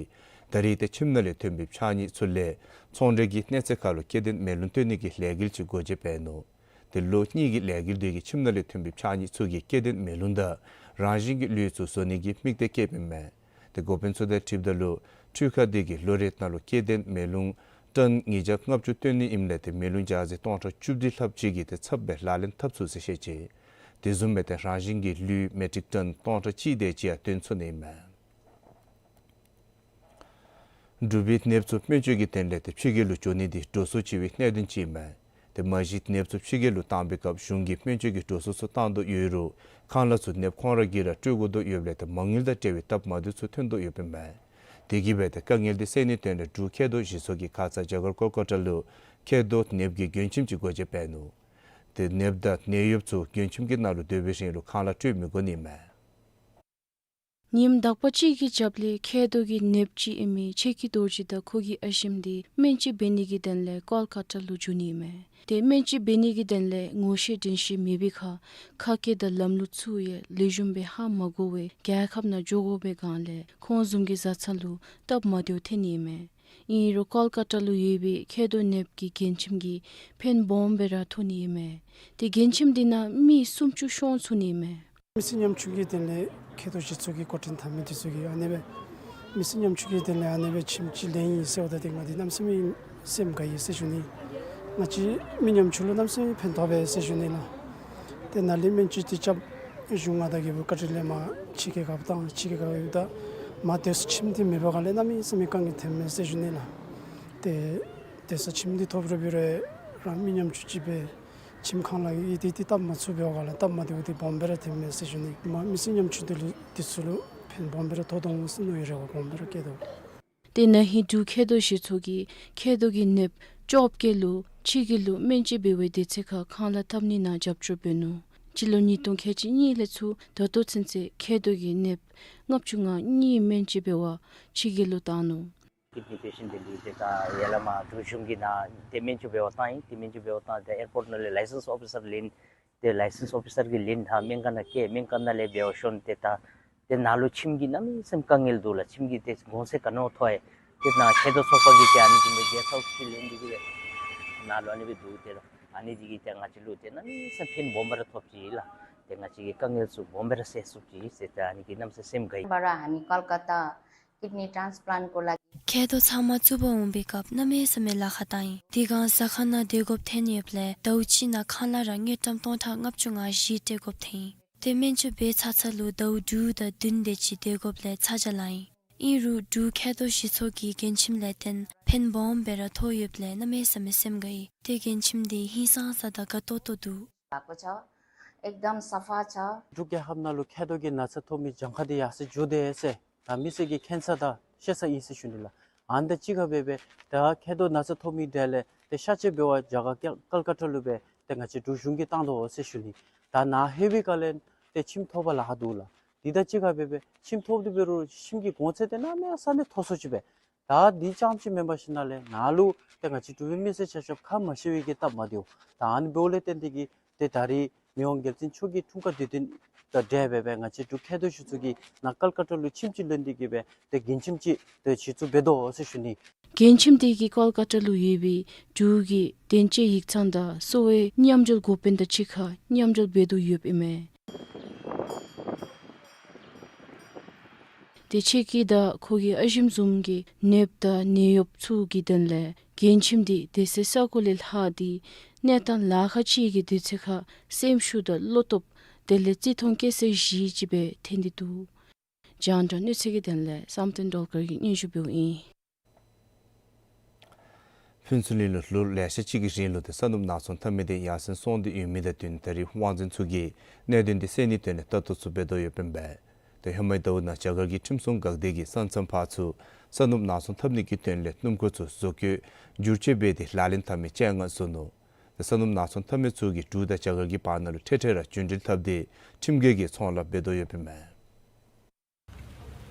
ད་རེས་ཏེ་ཁྱིམ་ནང་ལས་ཐོན་པའི་ཕྱགས་སྙིགས་ཚུ་ལས་ཚོང་འབྲེལ་གྱི་གནས་ཚད་ཁར་ལུ་སྐྱེ་ལྡན་མེ་རླུང་བཏོན་ནི་གི་ལས་འགུལ་ཅིག་སྒོ་འབྱེད་འབད་ནུག། ཏེ་ལོ་གཉིས་ཀྱི་ལས་འགུལ་དེ་གིས་ཁྱིམ་ནང་ལས་ཐོན་པའི་ཕྱགས་སྙིགས་ཚུ་གིས་སྐྱེ་ལྡན་མེ་རླུང་དང་རང་བཞིན་གྱི་ལུད་ཚུ་བཟོ་ནི་གི་དམིགས་གཏད་བསྐྱེདཔ་ཨིན་མས། ཏེ་འགོ་དཔོན་ཚུ་དང་འཁྲིལཝ་ད་ལུ་འཕྲུལ་ཁང་དེ་གིས་ལོ་རེ་ནང་ལུ་སྐྱེ་ལྡན་མེ་རླུང་ཊཱན་ཉིས་བརྒྱ་ལྔ་བཅུ་བཏོན་ནི་ཨིནམ་ལས་ཏེ་མེ་རླུང་འཇའ་ཟེར་སྟོང་ཕྲག་བཅུ་བདུན་ལྷགཔ་ཅིག་གིས་ཏེ་ཚབ་སྦེ་ལག་ལེན་འཐབ་ཚུགས་ཟེར་བཤད་ཅི། དེ་བཟུམ་སྦེ་ཏེ་རང་བཞིན་གྱི་ལུད་མེ་ཊིག་ཊཱན་སྟོང་ཕྲག་གཅིག་དེ་ཅིག་ཡང་བཏོན་ཚུགས་ནི་ཨིན་མས། འབྲུག་པའི་ནདཔ་ཚུ་སྨན་བཅོས་ཀྱི་དོན་ལས་ཏེ་ཕྱི་རྒྱལ་ལུ་འགྱོ་ནི་དེ་འགྲོ་སོང་ཆེ་བའི་གནད་དོན་ཅིག་ཨིན་མས། ཏེ་མ་གཞི་ནདཔ་ཚུ་ཕྱི་རྒྱལ་ལུ་བཏང་པའི་སྐབས་གཞུང་གིས་སྨན་བཅོས་ཀྱི་འགྲོ་སོང་ཚུ་བཏང་དོ་ཡོད་རུང་ཁང་གླ་ཚུ་ནདཔ་ཁོང་ར་གིས་ར་སྤྲོད་དགོ་དོ་ཡོདཔ་ལས་ཏེ་མ་དངུལ་དང་འབྲེལ་བའི་སྟབས་མ་བདེཝ་ཚུ་ཐོན་དོ་ཡོདཔ་ཨིན་མས། དེ་གིས་སྦེ་ཏེ་དཀའ་ངལ་དེ་སེལ་ནིའི་དོན་ལས་འབྲུག་མཁལ་རྡོག་བཞེས་ཚོགས་ཀྱིས་ཁ་ཙ་རྒྱ་གར་ཀོལ་ཀ་ཏ་ལུ་མཁལ་རྡོག་ནདཔ་གི་མགྱོན་ཁྱིམ་ཅིག་སྒོ་འབྱེད་འབད་ནུག། ཏེ་ནདཔ་དང་ནད་གཡོགཔ་ཚུ་མགྱོན་ཁྱིམ་གྱི་ནང་ལུ་སྡོད་པའི་རིང་ལུ་ཁང་གླ་སྤྲོད་མི་དགོ་ནི་ཨིན་མས། ཉིནམ་དག་པ་ཅིག་གི་རྒྱབ་ལས་མཁལ་རྡོག་གི་ནདཔ་ཅིག་ཨིན་མི་ཆེ་ཁི་རྡོ་རྗེ་དང་ཁོ་གི་ཨ་ཞེམོ་དེ་སྨན་བཅོས་འབད་ནི་གི་དོན་ལས་ཀོལ་ཀ་ཏ་ལུ་འགྱོ་ནི་ཨིན་མས། ཏེ་སྨན་བཅོས་འབད་ནི་གི་དོན་ལས་ངོ་ཤེས་འདྲན་ཤེས་མེད་པའི་ཁར་ཁ་སྐད་དང་ལམ་ལུགས་ཚུ་ཡང་ལེགས་ཤོམ་སྦེ་ཧ་མ་གོ་བར་རྒྱལ་ཁབ་ནང་འགྱོ་དགོ་པའི་སྒང་ལས་ཁོང་བཟུམ་གྱི་བཟའ་ཚང་ལུ་སྟབས་མ་བདེཝ་ཐོན་ནི་ཨིན་མས། ཨིན་རུང་ཀོལ་ཀ་ཏ་ལུ་ཡོད་པའི་མཁལ་རྡོག་ནདཔ་གི་མགྱོན་ཁྱིམ་གྱིས་ཕན་སྦོམ་སྦེ་ར་ཐོགས་ནི་ཨིན་མས། ཏེ་མགྱོན་ཁྱིམ་དེ་ནང་མི་སུམ་ཅུ་ཤོང་ཚུགས་ནི་ཨིན་མས། མི་སེར་ཉམ་ཆུང་གི་དོན་ལས་མཁལ་རྡོག་བཞེས་ཚོགས་ཀྱི་འགོ་འདྲེན་འཐབ་མི་དེ་ཚུ་གིས་ཨ་ནེ་སྦེ་མི་སེར་ཉམ་ཆུང་གི་དོན་ལས་ཨ་ནེ་སྦེ་ཁྱིམ་ཅིག་ལེན་ཡི་ཟེརཝ་ད་ཏེ་ང་འདི་གནམ་མེད་ས་མེད་སེམས་དགའ་ཡི་ཟེར་ཞུ་ནི། ང་བཅས་མི་ཉམ་ཆུང་ལུ་གནམ་མེད་ས་མེད་ཕན་ཐོགས་པས་ཟེར་ཞུ་ནི་ལགས། ཏེ་ནཱ་ལས་སྨན་བཅོས་དེ་རྐྱབ་གཞུང་ང་དང་རྒྱལ་པོའི་བཀའ་དྲིན་ལས་མར་ཕྱི་རྒྱལ་ཁབ་དང་ཕྱི་རྒྱལ་ཁབ་ཡོདཔ་ད་མར་སྡོད་ས་ཁྱིམ་དེ་མེད་པའི་སྒང་ལས་གནམ་མེད་ས་མེད་དཀའ་ངལ་ཐོནམ་མས་ཟེར་ཞུ་ནི་ལགས། ཏེ་སྡོད་ས་ཁྱིམ་དེ་ཐོབ་རུང་འབད་རུང་རང་མི་ཉམ་ཆུང་ཅིག་སྦེ་ཁྱིམ་ཁང་གླ་གི་ཡིག་དེ་ཏེ་སྟབས་མ་ཚུགས་པའི་སྒང་ལས་སྟབས་མ་བདེཝ་དེ་སྦོམ་སྦེ་ར་ཐོནམ་མས་ཟེར་ཞུ་ནི། མ་མི་སེར་ཉམ་ཆུང་དེ་ལུ་དེ་ཚུ་ལུ་ཕན་སྦོམ་སྦེ་ར་ཐོགས་དོ་འོང་ཟེར་མནོ་ཡི་རེ་བ་སྦོམ་སྦེ་ར་བསྐྱེད་དོ། ཏེ་ན་ཧིང་འབྲུག་མཁལ་རྡོག་བཞེས་ཚོགས་ཀྱིས་མཁལ་རྡོག་གི་ནདཔ་བཅོ་བརྒྱད་ལུ་ཕྱི་རྒྱལ་ལུ་སྨན་བཅོས་འབད་བའི་དུས་ཚོད་ཁར་ཁང་གླ་འཐབ་ནི་ནང་རྒྱབ་སྐྱོར་འབད་ནུག། སྤྱི་ལོ་ཉིས་སྟོང་ཁལ་གཅིག་གཉིས་ལས་ཚུར་ད་ལྟོ་ཚུན་ཚོད་མཁལ་རྡོག་གི་ནདཔ་ལྔ་བཅུ་ང་གཉིས་སྨན་བཅོས་འབད་བར་ཕྱི་རྒྱལ་ལུ་བཏང་ནུག། ཀིཌ་ནི་པེ་ཤེནཊ་དེ་འདི་ཏེ་ད་ཡར་ལས་མར་འབྲུག་གཞུང་གི་ནང་ཏེ་སྨན་བཅོས་འབད་བར་བཏང་ཡི། ཏེ་སྨན་བཅོས་འབད་བར་བཏང་སྟེ་ཨེར་པོརཊ་ནང་ལས་ལའི་སེནསི་ཨོ་ཕི་སར་ལེན། ཏེ་ལའི་སེནསི་ཨོ་ཕི་སར་གྱིས་ལེན། ད་སྨན་ཁང་ནང་བསྐྱལ། སྨན་ཁང་ནང་ལས་འབད་བར་བྱོན་ཏེ་ད་ཏེ་ནཱ་ལུ་ཁྱིམ་གྱི་གནམ་མེད་ས་མེད་དཀའ་ངལ་འདུག་ལགས། ཁྱིམ་གྱི་ཏེ་གོང་ཚད་ག་ནི་ཡང་མཐོ་ཡི། ཏེ་ནཱ་མཁལ་རྡོག་ཚོགས་པ་གིས་ཏེ་ཨ་ནི་གི་ནང་གེསཊ་ཧའུསི་ཅིག་ལེན་ཏེ་གིས་སྦེ་ནཱ་ལུ་ཨ་ནི་སྦེ་འདུག། ཏེ་ཨ་ནི་འདི་གིས་ཏེ་ང་བཅས་ལུ་ཏེ་གནམ་མེད་ས་མེད་ཕན་སྦོམ་སྦེ་ར་ཐོབ་ཅི་ལགས། ཏེ་ང་བཅས་ཀྱི་དཀའ་ངལ་ཚུ་སྦོམ་སྦེ་ར་སེལ་ཚུགས་ཅི་ཟེར་ཏེ་ཨ་ནི་གིས་གནམ་མེད་ས་མེད་སེམས་དགའ་ཡི། ཕར་ཨ་ནི་ཀལ་ཀ་ཏ་ཀིཌ་ནི་ཊཱནསི་པ་ལེནཊ་སྐོར་ལས། མཁལ་རྡོག་ཚབ་མ་བཙུགས་པར་འོང་པའི་སྐབས་གནམ་མེད་ས་མེད་ལཱ་ཁག་བཏང་ཡི། དེ་སྒང་ཟ་ཁང་ནང་སྡོད་དགོཔ་ཐོན་ཡོདཔ་ལས་ཟླཝ་གཅིག་ནང་ཁང་གླ་ར་དངུལ་ཀྲམ་སྟོང་ཕྲག་ལྔ་བཅུ་ང་བཞི་སྤྲོད་དགོཔ་ཐོན་ཡི། ཏེ་སྨན་བཅོས་འབད་ཚར་ཚར་ལུ་ཟླཝ་དྲུག་དང་བདུན་དེ་ཅིག་སྡོད་དགོཔ་ལས་ཚ་གྱང་ལང་ཡི། ཨིན་རུང་འབྲུག་མཁལ་རྡོག་ཞིབ་ཚགས་ཀྱི་མགྱོནམ་ལས་བརྟེན་ཕན་སྦོམ་སྦེ་ར་ཐོབ་ཡོདཔ་ལས་གནམ་མེད་ས་མེད་སེམས་དགའ་ཡི། ཏེ་མགྱོནམ་འདི་ཧིང་སངས་ས་དང་དགའ་ཏོག་ཏོ་འདུག། ལགས་པོ་ཆ། ཨེག་དམ་སཕ་ཆ། འབྲུག་རྒྱལ་ཁབ་ནང་ལུ་མཁལ་རྡོག་གི་ན་ཚ་ཐོབ་མི་གྱངས་ཁ་འདི་ཡར་སེང་འགྱོ་དེས་ཟེར་ད་མི་སེར་གྱིས་མཁྱེན་ས་དང་ཤེས་ས་ཨིན་ཟེར་ཞུ་ནི་ལགས། ཨ་ནི་དང་གཅིག་ཁར་སྦེ་སྦེ་ད་མཁལ་རྡོག་ན་ཚ་ཐོབ་མི་དེ་ལས་ཏེ་གཤག་བཅོས་འབད་བར་རྒྱ་གར་ཀལ་ཀ་ཏ་ལུ་སྦེ་ཏེ་ང་བཅས་འབྲུག་གཞུང་གིས་བཏང་དོ་ཟེར་ཞུ་ནི། ད་ནཱ་ལྷོད་པའི་སྐབས་ལས་ཏེ་ཁྱིམ་ཐོབ་པར་ལཱ་ཁག་འདུག་ལགས། དེ་དང་གཅིག་ཁར་སྦེ་སྦེ་ཁྱིམ་ཐོབ་སྟེ་འབད་རུང་ཁྱིམ་གྱི་གོང་ཚད་འདི་གནམ་མེད་ས་མེད་མཐོ་སུ་ཅིག་སྦེ། ད་འདི་རྐྱངམ་ཅིག་མེན་པར་ཞིནམ་ལས་ནཱ་ལུ་ཏེ་ང་བཅས་འབྲུག་པའི་མི་སེར་ཆ་ཁྱབ་ཁ་མ་ཤེས་པའི་གི་སྟབས་མ་བདེཝ། ད་ཨ་ནི་འབདཝ་ལས་བརྟེན་ཏེ་གིས་ཏེ་ད་རིས་མི་དབང་རྒྱལ་བཙུན་མཆོག་གི་འཁྲུངས་སྐར་དུས་སྟོན་དང་འབྲེལ་སྦེ་སྦེ་ང་བཅས་འབྲུག་མཁལ་རྡོག་ཞིབ་ཚགས་ཀྱིས་ནཱ་ཀལ་ཀ་ཏ་ལུ་ཁྱིམ་ཅིག་ལེན་ཏེ་གིས་སྦེ་ཏེ་མགྱོནམ་ཅིག་ཏེ་གཞི་བཙུགས་འབད་དོ་ཟེར་ཞུ་ནི། མགྱོནམ་འདི་གིས་ཀལ་ཀ་ཏ་ལུ་ཡོད་པའི་འབྲུག་གི་བདེན་དཔྱད་ཡིག་ཚང་དང་གསོ་བའི་མཉམ་འབྲེལ་འགོ་དཔོན་དང་གཅིག་ཁར་མཉམ་འབྲེལ་འབད་དོ་ཡོདཔ་ཨིན་མས། དེ་ཅིག་གིས་ད་ཁོ་གི་ཨ་ཞིམ་བཟུམ་གྱི་ནདཔ་དང་ནད་གཡོགཔ་ཚུ་གི་དོན་ལས་མགྱོནམ་འདི་སྡོད་སའི་ས་གོ་ལས་ལྷག་སྟེ་གནས་སྟངས་ལཱ་ཁག་ཅིག་གི་དུས་ཚོད་ཁར་སེམས་ཤུགས་དང་བློ་སྟོབས་དེ་ལས་བརྩི་མཐོང་བསྐྱེད་སའི་གཞི་ཅིག་སྦེ་ཐོན་ཏེ་འདུག། རྒྱང་བསྒྲགས་གནས་ཚུལ་གྱི་དོན་ལས་བསམ་གཏན་སྒྲོལ་དཀར་གྱིས་སྙན་ཞུ་འབདཝ་ཨིན། ཕུན་ཚོགས་གླིང་ལུ་ལོ་ལེ་ཤ་ཅིག་གི་རིང་ལུ་ཏེ་ས་སྣུམ་ནག་ཚོང་འཐབ་མི་དེ་ཡར་སེང་སོང་སྟེ་ཡོད་མི་དང་བསྟུན་ད་རིས་དབང་འཛིན་ཚུ་གིས་གནད་དོན་དེ་སེལ་ནིའི་དོན་ལས་ལྟ་རྟོག་ཚུ་འབད་དོ་ཡོདཔ་ཨིན་པས། ཏེ་ཧེ་མའི་ཟླཝ་ནང་རྒྱ་གར་གྱི་ཁྲིམས་སྲུང་འགག་སྡེ་གིས་ས་མཚམས་ཕར་ཚུར་ས་སྣུམ་ནག་ཚོང་འཐབ་ནི་གི་དོན་ལས་སྣུམ་འཁོར་ཚུ་བཟོ་བཀོད་བསྒྱུར་བཅོས་འབད་དེ་ལག་ལེན་འཐབ་མི་བཅོ་ལྔ་བཟོ་ནུག། ཏེ་ས་སྣུམ་ནག་ཚོང་འཐབ་མི་ཚུ་གིས་འབྲུག་དང་རྒྱ་གར་གྱི་བར་ན་ལུ་འཕྲལ་འཕྲལ་ར་རྒྱུན་འགྲུལ་འཐབ་སྟེ་ཁྲིམས་འགལ་གྱི་ཚོང་ལཱ་འབད་དོ་ཡོདཔ་ཨིན་མས།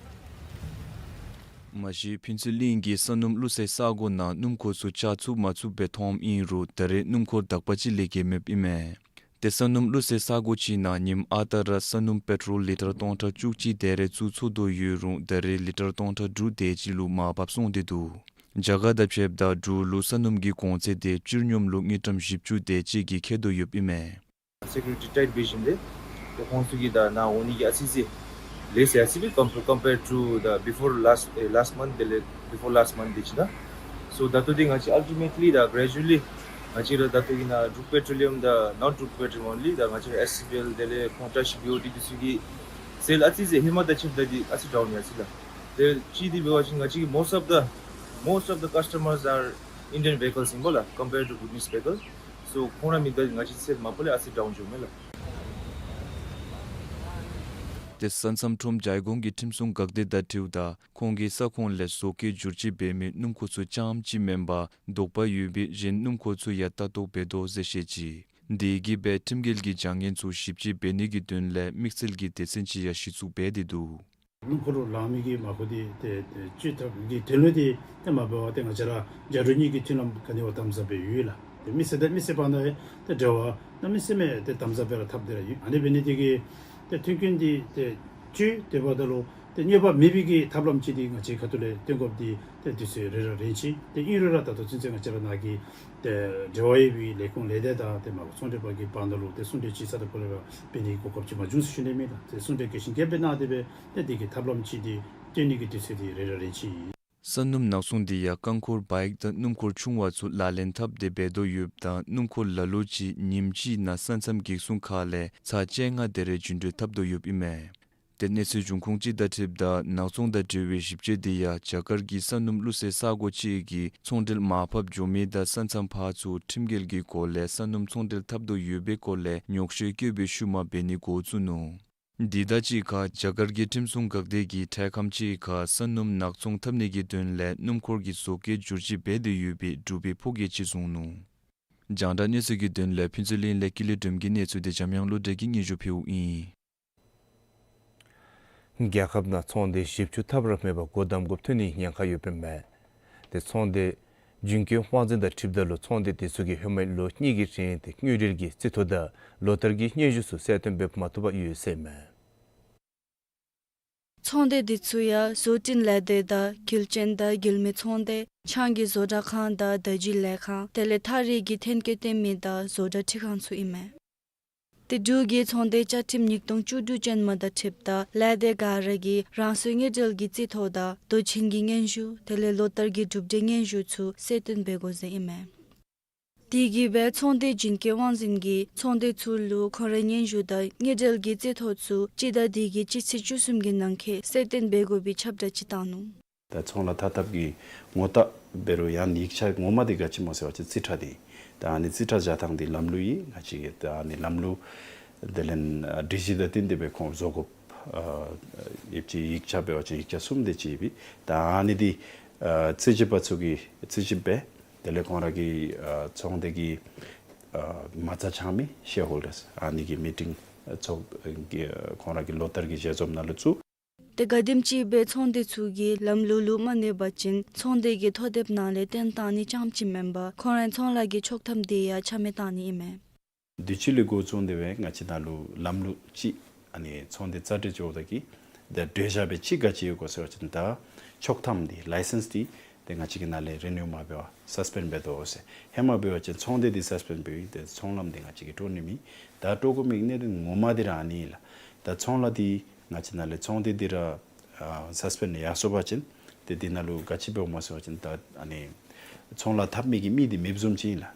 མ་གཞི་ཕུན་ཚོགས་གླིང་གི་ས་སྣུམ་བླུག་སའི་ས་གོ་ནང་སྣུམ་འཁོར་ཚུ་བཅར་ཚུགས་མ་ཚུགས་སྦེ་མཐོངམ་ཨིན་རུང་ད་རེས་སྣུམ་འཁོར་དག་པ་ཅིག་ལས་བརྒལ་མེདཔ་ཨིན་མས། ཏེ་ས་སྣུམ་བླུག་སའི་ས་གོ་ཅིག་ནང་ཉིནམ་ཨ་རྟག་ར་ས་སྣུམ་པེ་ཊོལ་ལི་ཊར་སྟོང་ཕྲག་བཅུ་གཅིག་དེ་རེ་བཙུགས་ཚུགས་དོ་ཡོད་རུང་ད་རེས་ལི་ཊར་སྟོང་ཕྲག་དྲུག་དེ་ཅིག་ལུ་མར་བབས་སོང་སྟེ་འདུག། རྒྱ་གར་དང་ཕྱདཔ་ད་འབྲུག་ལུ་ས་སྣུམ་གྱི་གོང་ཚད་དེ་སྤྱིར་སྙོམས་ལུ་དངུལ་ཀྲམ་བཞི་བཅུ་དེ་ཅིག་གིས་འཁྱེར་དོ་ཡོདཔ་ཨིན་མས། སེ་ཀུ་རི་ཊི་ཊའིཊ་འབད་ཞིནམ་ལས་ཏེ་ཁོང་ཚུ་གིས་ད་ནཱ་འོང་ནི་གི་ཨ་ཙི་ཅིག་ལེགས་སོ་ཡར་སོང་པས། ཀམ་པེར་ཊུ་ད་བི་ཕོར་ལཱསཊ་ཨེ་ལཱསཊ་མནཐ་དེ་ལས་བི་ཕོར་ལཱསཊ་མནཐ་དེ་ཅིག་ད། སོ་ད་ལྟོ་འདི་ང་བཅས་ཨལ་ཊི་མེཊ་ལི་ད་གྲེ་ཇུ་ལི་ང་བཅས་ར་ད་ལྟོ་གི་ནཱ་འབྲུག་པེ་ཊོ་ལི་ཡམ་དང་ནོན་འབྲུག་པེ་ཊོ་ལི་ཡམ་ཨོན་ལི་ད་ང་བཅས་ར་ཨེས་སི་པི་ཨེལ་དེ་ལས་ཁོང་བཀྲ་ཤིས་བི་ཨོ་ཊི་འདི་ཚུ་གི་སེལ་ཨ་ཙི་ཅིག་ཧེ་མ་དང་ཕྱདཔ་ད་འདི་ཨ་ཙི་ཌའུན་ཡར་སོང་ལགས། དེ་ཅིག་འདི་འབད་བ་ཅིན་ང་བཅས་ཀྱི་most of the most of the customers are Indian vehicles ཨིན་པས་ལགས། Compared to Bhutanese vehicle. སོ་ཁོང་ར་མི་དང་ང་བཅས་སེལ་མ་པ་ལས་ཨ་ཙི་ཌའུན་འགྱོཝ་མས་ལགས། ཏེ་ས་མཚམས་ཁྲོམ་རྒྱལ་ཁོངས་ཀྱི་ཁྲིམས་སྲུང་འགག་སྡེ་དང་འཁྲིལཝ་ད་ཁོང་གིས་ས་ཁོངས་ལས་བཟོ་བཀོད་བསྒྱུར་བཅོས་འབད་མི་སྣུམ་འཁོར་ཚུ་རྐྱངམ་ཅིག་མེན་པར་དོགས་པ་ཡོད་པའི་གཞན་སྣུམ་འཁོར་ཚུ་ཡང་ལྟ་རྟོག་འབད་དོ་ཟེར་བཤད་ཅི། དེ་གིས་སྦེ་ཁྲིམས་འགལ་གྱི་བྱ་ངན་ཚུ་ཞིབ་དཔྱད་འབད་ནི་གི་དོན་ལས་དམིགས་བསལ་གྱི་སྡེ་ཚན་ཅིག་ཡང་གཞི་བཙུགས་འབད་དེ་འདུག། སྣུམ་འཁོར་ལུ་ལང་མི་གི་མར་ཁུ་འདི་ཏེ་ཏེ་བཅོས་ཐབས་ཀྱི་དོན་ལུ་འདི་ཏེ་མ་འབད་བར་ཏེ་ང་བཅས་ར་རྒྱ་འབྲུག་གཉིས་ཀྱི་མཐུན་ལམ་ག་ནི་བ་དམ་ཟབ་སྦེ་ཡོད་ལགས། ཏེ་མི་སེར་དང་མི་སེར་བར་ན་ཡང་ཏེ་འབྲེལ་བ་གནམ་མེད་ས་མེད་ཏེ་དམ་ཟབ་སྦེ་ར་འཐབ་སྟེ་ར་ཡོད། ཨ་ནི་འབད་ནི་དེ་གིས་ཏེ་མཐུན་རྐྱེན་འདི་ཏེ་བཅོས་ཏེ་འབདཝ་ད་ལུ་ཏེ་གནོད་པ་མེད་པའི་གི་ཐབས་ལམ་ཅིག་འདི་ང་བཅས་ཁ་ཐུག་ལས་སྟོན་དགོཔ་འདི་ཏེ་དུས་ཚོད་རེ་རེ་རན་ཅི། ཏེ་ཨིན་རུང་ར་ད་ལྟོ་ཚུན་ཚོད་ང་བཅས་ར་ནཱ་གི་ཏེ་འབྲེལ་བ་ཡོད་པའི་ལས་ཁུངས་ལས་སྡེ་དང་ཏེ་མར་ཚོང་འབྲེལ་པ་གི་བར་ན་ལུ་ཏེ་གསུང་གྲོས་ཅིག་ས་ཏེ་ཁོ་ར་འབད་ནི་གི་གོ་སྐབས་ཅིག་མ་བྱུང་ཟེར་ཞུ་ནི་མས་ལགས། ཏེ་གསུང་གྲོས་གལ་ཞིང་རྒྱས་པའི་ནང་དེ་སྦེ་ཏེ་དེ་གི་ཐབས་ལམ་ཅིག་འདི་སྟོན་ནི་གི་དུས་ཚོད་འདི་རེ་རེ་རན་ཅི། ས་སྣུམ་ནག་ཚོང་འདི་ཡང་རྐང་འཁོར་བའིཀ་དང་སྣུམ་འཁོར་ཆུང་བ་ཚུ་ལག་ལེན་འཐབ་སྟེ་འབད་དོ་ཡོདཔ་ད་སྣུམ་འཁོར་ལ་ལུ་ཅིག་ཉིནམ་གཅིག་ནང་ས་མཚམས་གེགས་སྲུང་ཁ་ལས་ཚར་བཅོ་ལྔ་དེ་རེ་རྒྱུན་འགྲུལ་འཐབ་དོ་ཡོདཔ་ཨིན་མས། ཏེ་གནས་ཚུལ་འབྱུང་ཁུངས་ཅིག་དང་འཁྲིལཝ་ད་ནག་ཚོང་དང་འབྲེལ་བའི་ཞིབ་དཔྱད་འདི་ཡང་རྒྱ་གར་གྱི་ས་སྣུམ་བླུག་སའི་ས་གོ་ཅིག་གི་ཚོང་འབྲེལ་མར་ཕབ་འགྱོ་མི་དང་ས་མཚམས་ཕར་ཚུར་ཁྲིམས་འགལ་གྱི་སྒོ་ལས་ས་སྣུམ་ཚོང་འབྲེལ་འཐབ་དོ་ཡོད་པའི་སྐོར་ལས་ཉོག་བཤད་བཀོད་པའི་ཤུལ་མ་འབད་ནི་འགོ་བཙུགས་ནུག། འདི་དང་གཅིག་ཁར་རྒྱ་གར་གྱི་ཁྲིམས་སྲུང་འགག་སྡེ་གིས་འཕྲལ་ཁམས་ཅིག་ཁར་ས་སྣུམ་ནག་ཚོང་འཐབ་ནི་གི་དོན་ལས་སྣུམ་འཁོར་གྱི་བཟོ་བཀོད་བསྒྱུར་བཅོས་འབད་དེ་ཡོད་པའི་འབྲུག་པའི་ཕོ་སྐྱེས་ཅིག་བཟུང་ནུག། རྒྱང་བསྒྲགས་གནས་ཚུལ་གྱི་དོན་ལས་ཕུན་ཚོགས་གླིང་ལས་ཀུན་ལེགས་སྒྲོལམ་གྱི་གནས་ཚུལ་དེ་འཇམ་དབྱངས་བློ་གྲོས་ཀྱིས་སྙན་ཞུ་ཕུལཝ་ཨིན། རྒྱལ་ཁབ་ནང་ཚོང་སྡེ་བཞི་བཅུ་ཐམ་ར་མེད་པར་སྒོ་བསྡམ་དགོཔ་ཐོན་ནིའི་ཉེན་ཁ་ཡོདཔ་ཨིན་མས། ཏེ་ཚོང་སྡེ་རྒྱུན་སྐྱོང་དབང་འཛིན་དང་འཁྲིལཝ་ད་ལུ་ཚོང་སྡེ་དེ་ཚུ་གིས་ཧེ་མའི་ལོ་གཉིས་ཀྱི་རིང་ཏེ་དངུལ་འབྲེལ་གྱི་རྩིས་ཐོ་དང་ལོ་ལྟར་གྱི་སྙན་ཞུ་ཚུ་གསལ་སྟོན་འབད་མ་བཏུབ་པར་ཡོད་ཟེར་ཨིན་མས། ཚོང་སྡེ་དེ་ཚུ་ཡང་བཟོ་སྐྲུན་ལས་སྡེ་དང་དཀྱིལ་ཅན་དང་དཀྱིལ་མའི་ཚོང་སྡེ་ཆང་གི་བཟོ་གྲྭ་ཁང་དང་བརྡ་བརྒྱུད་ལས་ཁང་དེ་ལས་ཐགས་རིས་ཀྱི་ཐོན་སྐྱེད་བཏོན་མི་དང་བཟོ་གྲྭ་འཕྲུལ་ཁང་ཚུ་ཨིན་མས། ཏེ་འབྲུག་གི་ཚོང་སྡེ་བཅའ་ཁྲིམས་ཉིས་སྟོང་བཅུ་དྲུག་ཅན་མ་དང་འཁྲིལཝ་ད་ལས་སྡེ་ག་ར་གིས་རང་སོའི་དངུལ་འབྲེལ་གྱི་རྩིས་ཐོ་དང་དོ་ཆེན་གྱི་སྙན་ཞུ་དེ་ལས་ལོ་ལྟར་གྱི་གྲུབ་འབྲས་སྙན་ཞུ་ཚུ་གསལ་སྟོན་འབད་དགོ་ཟེར་ཨིན་མས། དེ་གིས་སྦེ་ཚོང་སྡེ་རྒྱུན་སྐྱོང་དབང་འཛིན་གྱིས་ཚོང་སྡེ་ཚུ་ལུ་ཁོང་རའི་སྙན་ཞུ་དང་དངུལ་འབྲེལ་གྱི་རྩིས་ཐོ་ཚུ་སྤྱི་ཟླ་དེ་གི་སྤྱི་ཚེས་བཅུ་གསུམ་གྱི་ནང་འཁོད་གསལ་སྟོན་འབད་དགོ་པའི་ཁྱབ་བསྒྲགས་ཅིག་བཏང་ནུག། ད་ཚོང་ལཱ་འཐབ་འཐབ་ཀྱི་ངོ་རྟགས་འབད་རུང་ཡང་ཡིག་ཆ་ངོ་མ་འདི་ག་ཅི་སྨོ་ཟེར་བ་ཅིན་རྩིས་ཁྲ་འདི། ད་ཨ་ནི་རྩིས་ཁྲ་བཞག་ཐངས་འདི་ལམ་ལུགས་ཨིན། ང་བཅས་ཀྱིས་ད་ཨ་ནི་ལམ་ལུགས་དེ་ལས་ཨ་སྒྲིག་གཞི་དང་བསྟུན་ཏེ་སྦེ་ཁོང་བཟོ་དགོཔ་ཨ་ཡོདཔ་ཅིག། ཡིག་ཆ་འབད་བ་ཅིན་ཡིག་ཆ་གསུམ་དེ་ཅིག་ཡོདཔ་ཨིན། ད་ཨ་ནི་འདི་ཨ་རྩིས་ཞིབ་པ་ཚུ་གིས་རྩིས་ཞིབ་འབད། དེ་ལས་ཁོང་ར་གི་ཨ་ཚོང་སྡེ་གི་ཨ་མ་རྩ་འཆང་མི་ཤེར་ཧོལ་ཌརས་ཨ་ནི་གི་མི་ཊིང་ཨ་ཚོགས་ཨ་གི་ཨ་ཁོང་ར་གི་ལོ་ལྟར་གྱི་ཞལ་འཛོམས་ནང་ལུ་བཙུགས། ཏེ་ག་དེམ་ཅིག་སྦེ་ཚོང་སྡེ་ཚུ་གིས་ལམ་ལུགས་ལུ་མ་གནས་པ་ཅིན་ཚོང་སྡེ་གི་ཐོ་དེབ་ནང་ལས་བཏོན་བཏང་ནི་རྐྱངམ་ཅིག་མེན་པར་ཁོང་རའི་ཚོང་ལཱ་གི་ཆོག་ཐམ་དེ་ཡང་ཆ་མེད་བཏང་ནི་ཨིན་མས། དུས་ཅི་ལས་འགོ་བཙུགས་ཏེ་སྦེ་ང་བཅས་ནང་ལུ་ལམ་ལུགས་ཅིག་ཨ་ནི་ཚོང་སྡེ་རྩ་འགྲན་བཅོལཝ་ད་གི་ཏེ་གྲོས་བཞག་སྦེ་ཅིག་ག་ཅི་ཡོད་གོ་ཟེར་བ་ཅིན་ད་ཆོག་ཐམ་འདི་ལའི་སེནསི་འདི་ཏེ་ང་བཅས་ཀྱི་ནང་ལས་རི་ནིའུ་མ་འབད་བར་སཱས་པེནཌ་འབད་དོ་ཟེར། ཧེ་མ་འབད་བ་ཅིན་ཚོང་སྡེ་འདི་སཱས་པེནཌ་འབད་ཡི། ཏེ་ཚོང་ལམ་འདི་ང་བཅས་ཀྱིས་སྤྲོ་ནི་མེད། ད་སྤྲོ་དགོ་མི་གི་གནད་དོན་ངོ་མ་འདི་ར་ཨ་ནི་ཨིན་ལགས། ད་ཚོང་ལཱ་འདི་ང་བཅས་ནང་ལས་ཚོང་སྡེ་འདི་ར་ཨ་སཱས་པེནཌ་ཡར་སོང་པ་ཅིན་ཏེ་འདི་ནང་ལུ་ག་ཅི་འབདཝ་སྨོ་ཟེར་བ་ཅིན་ད་ཨ་ནི་ཚོང་ལཱ་འཐབ་མི་གི་མི་འདི་མེདཔ་བཟུམ་ཅིག་ཨིན་ལགས།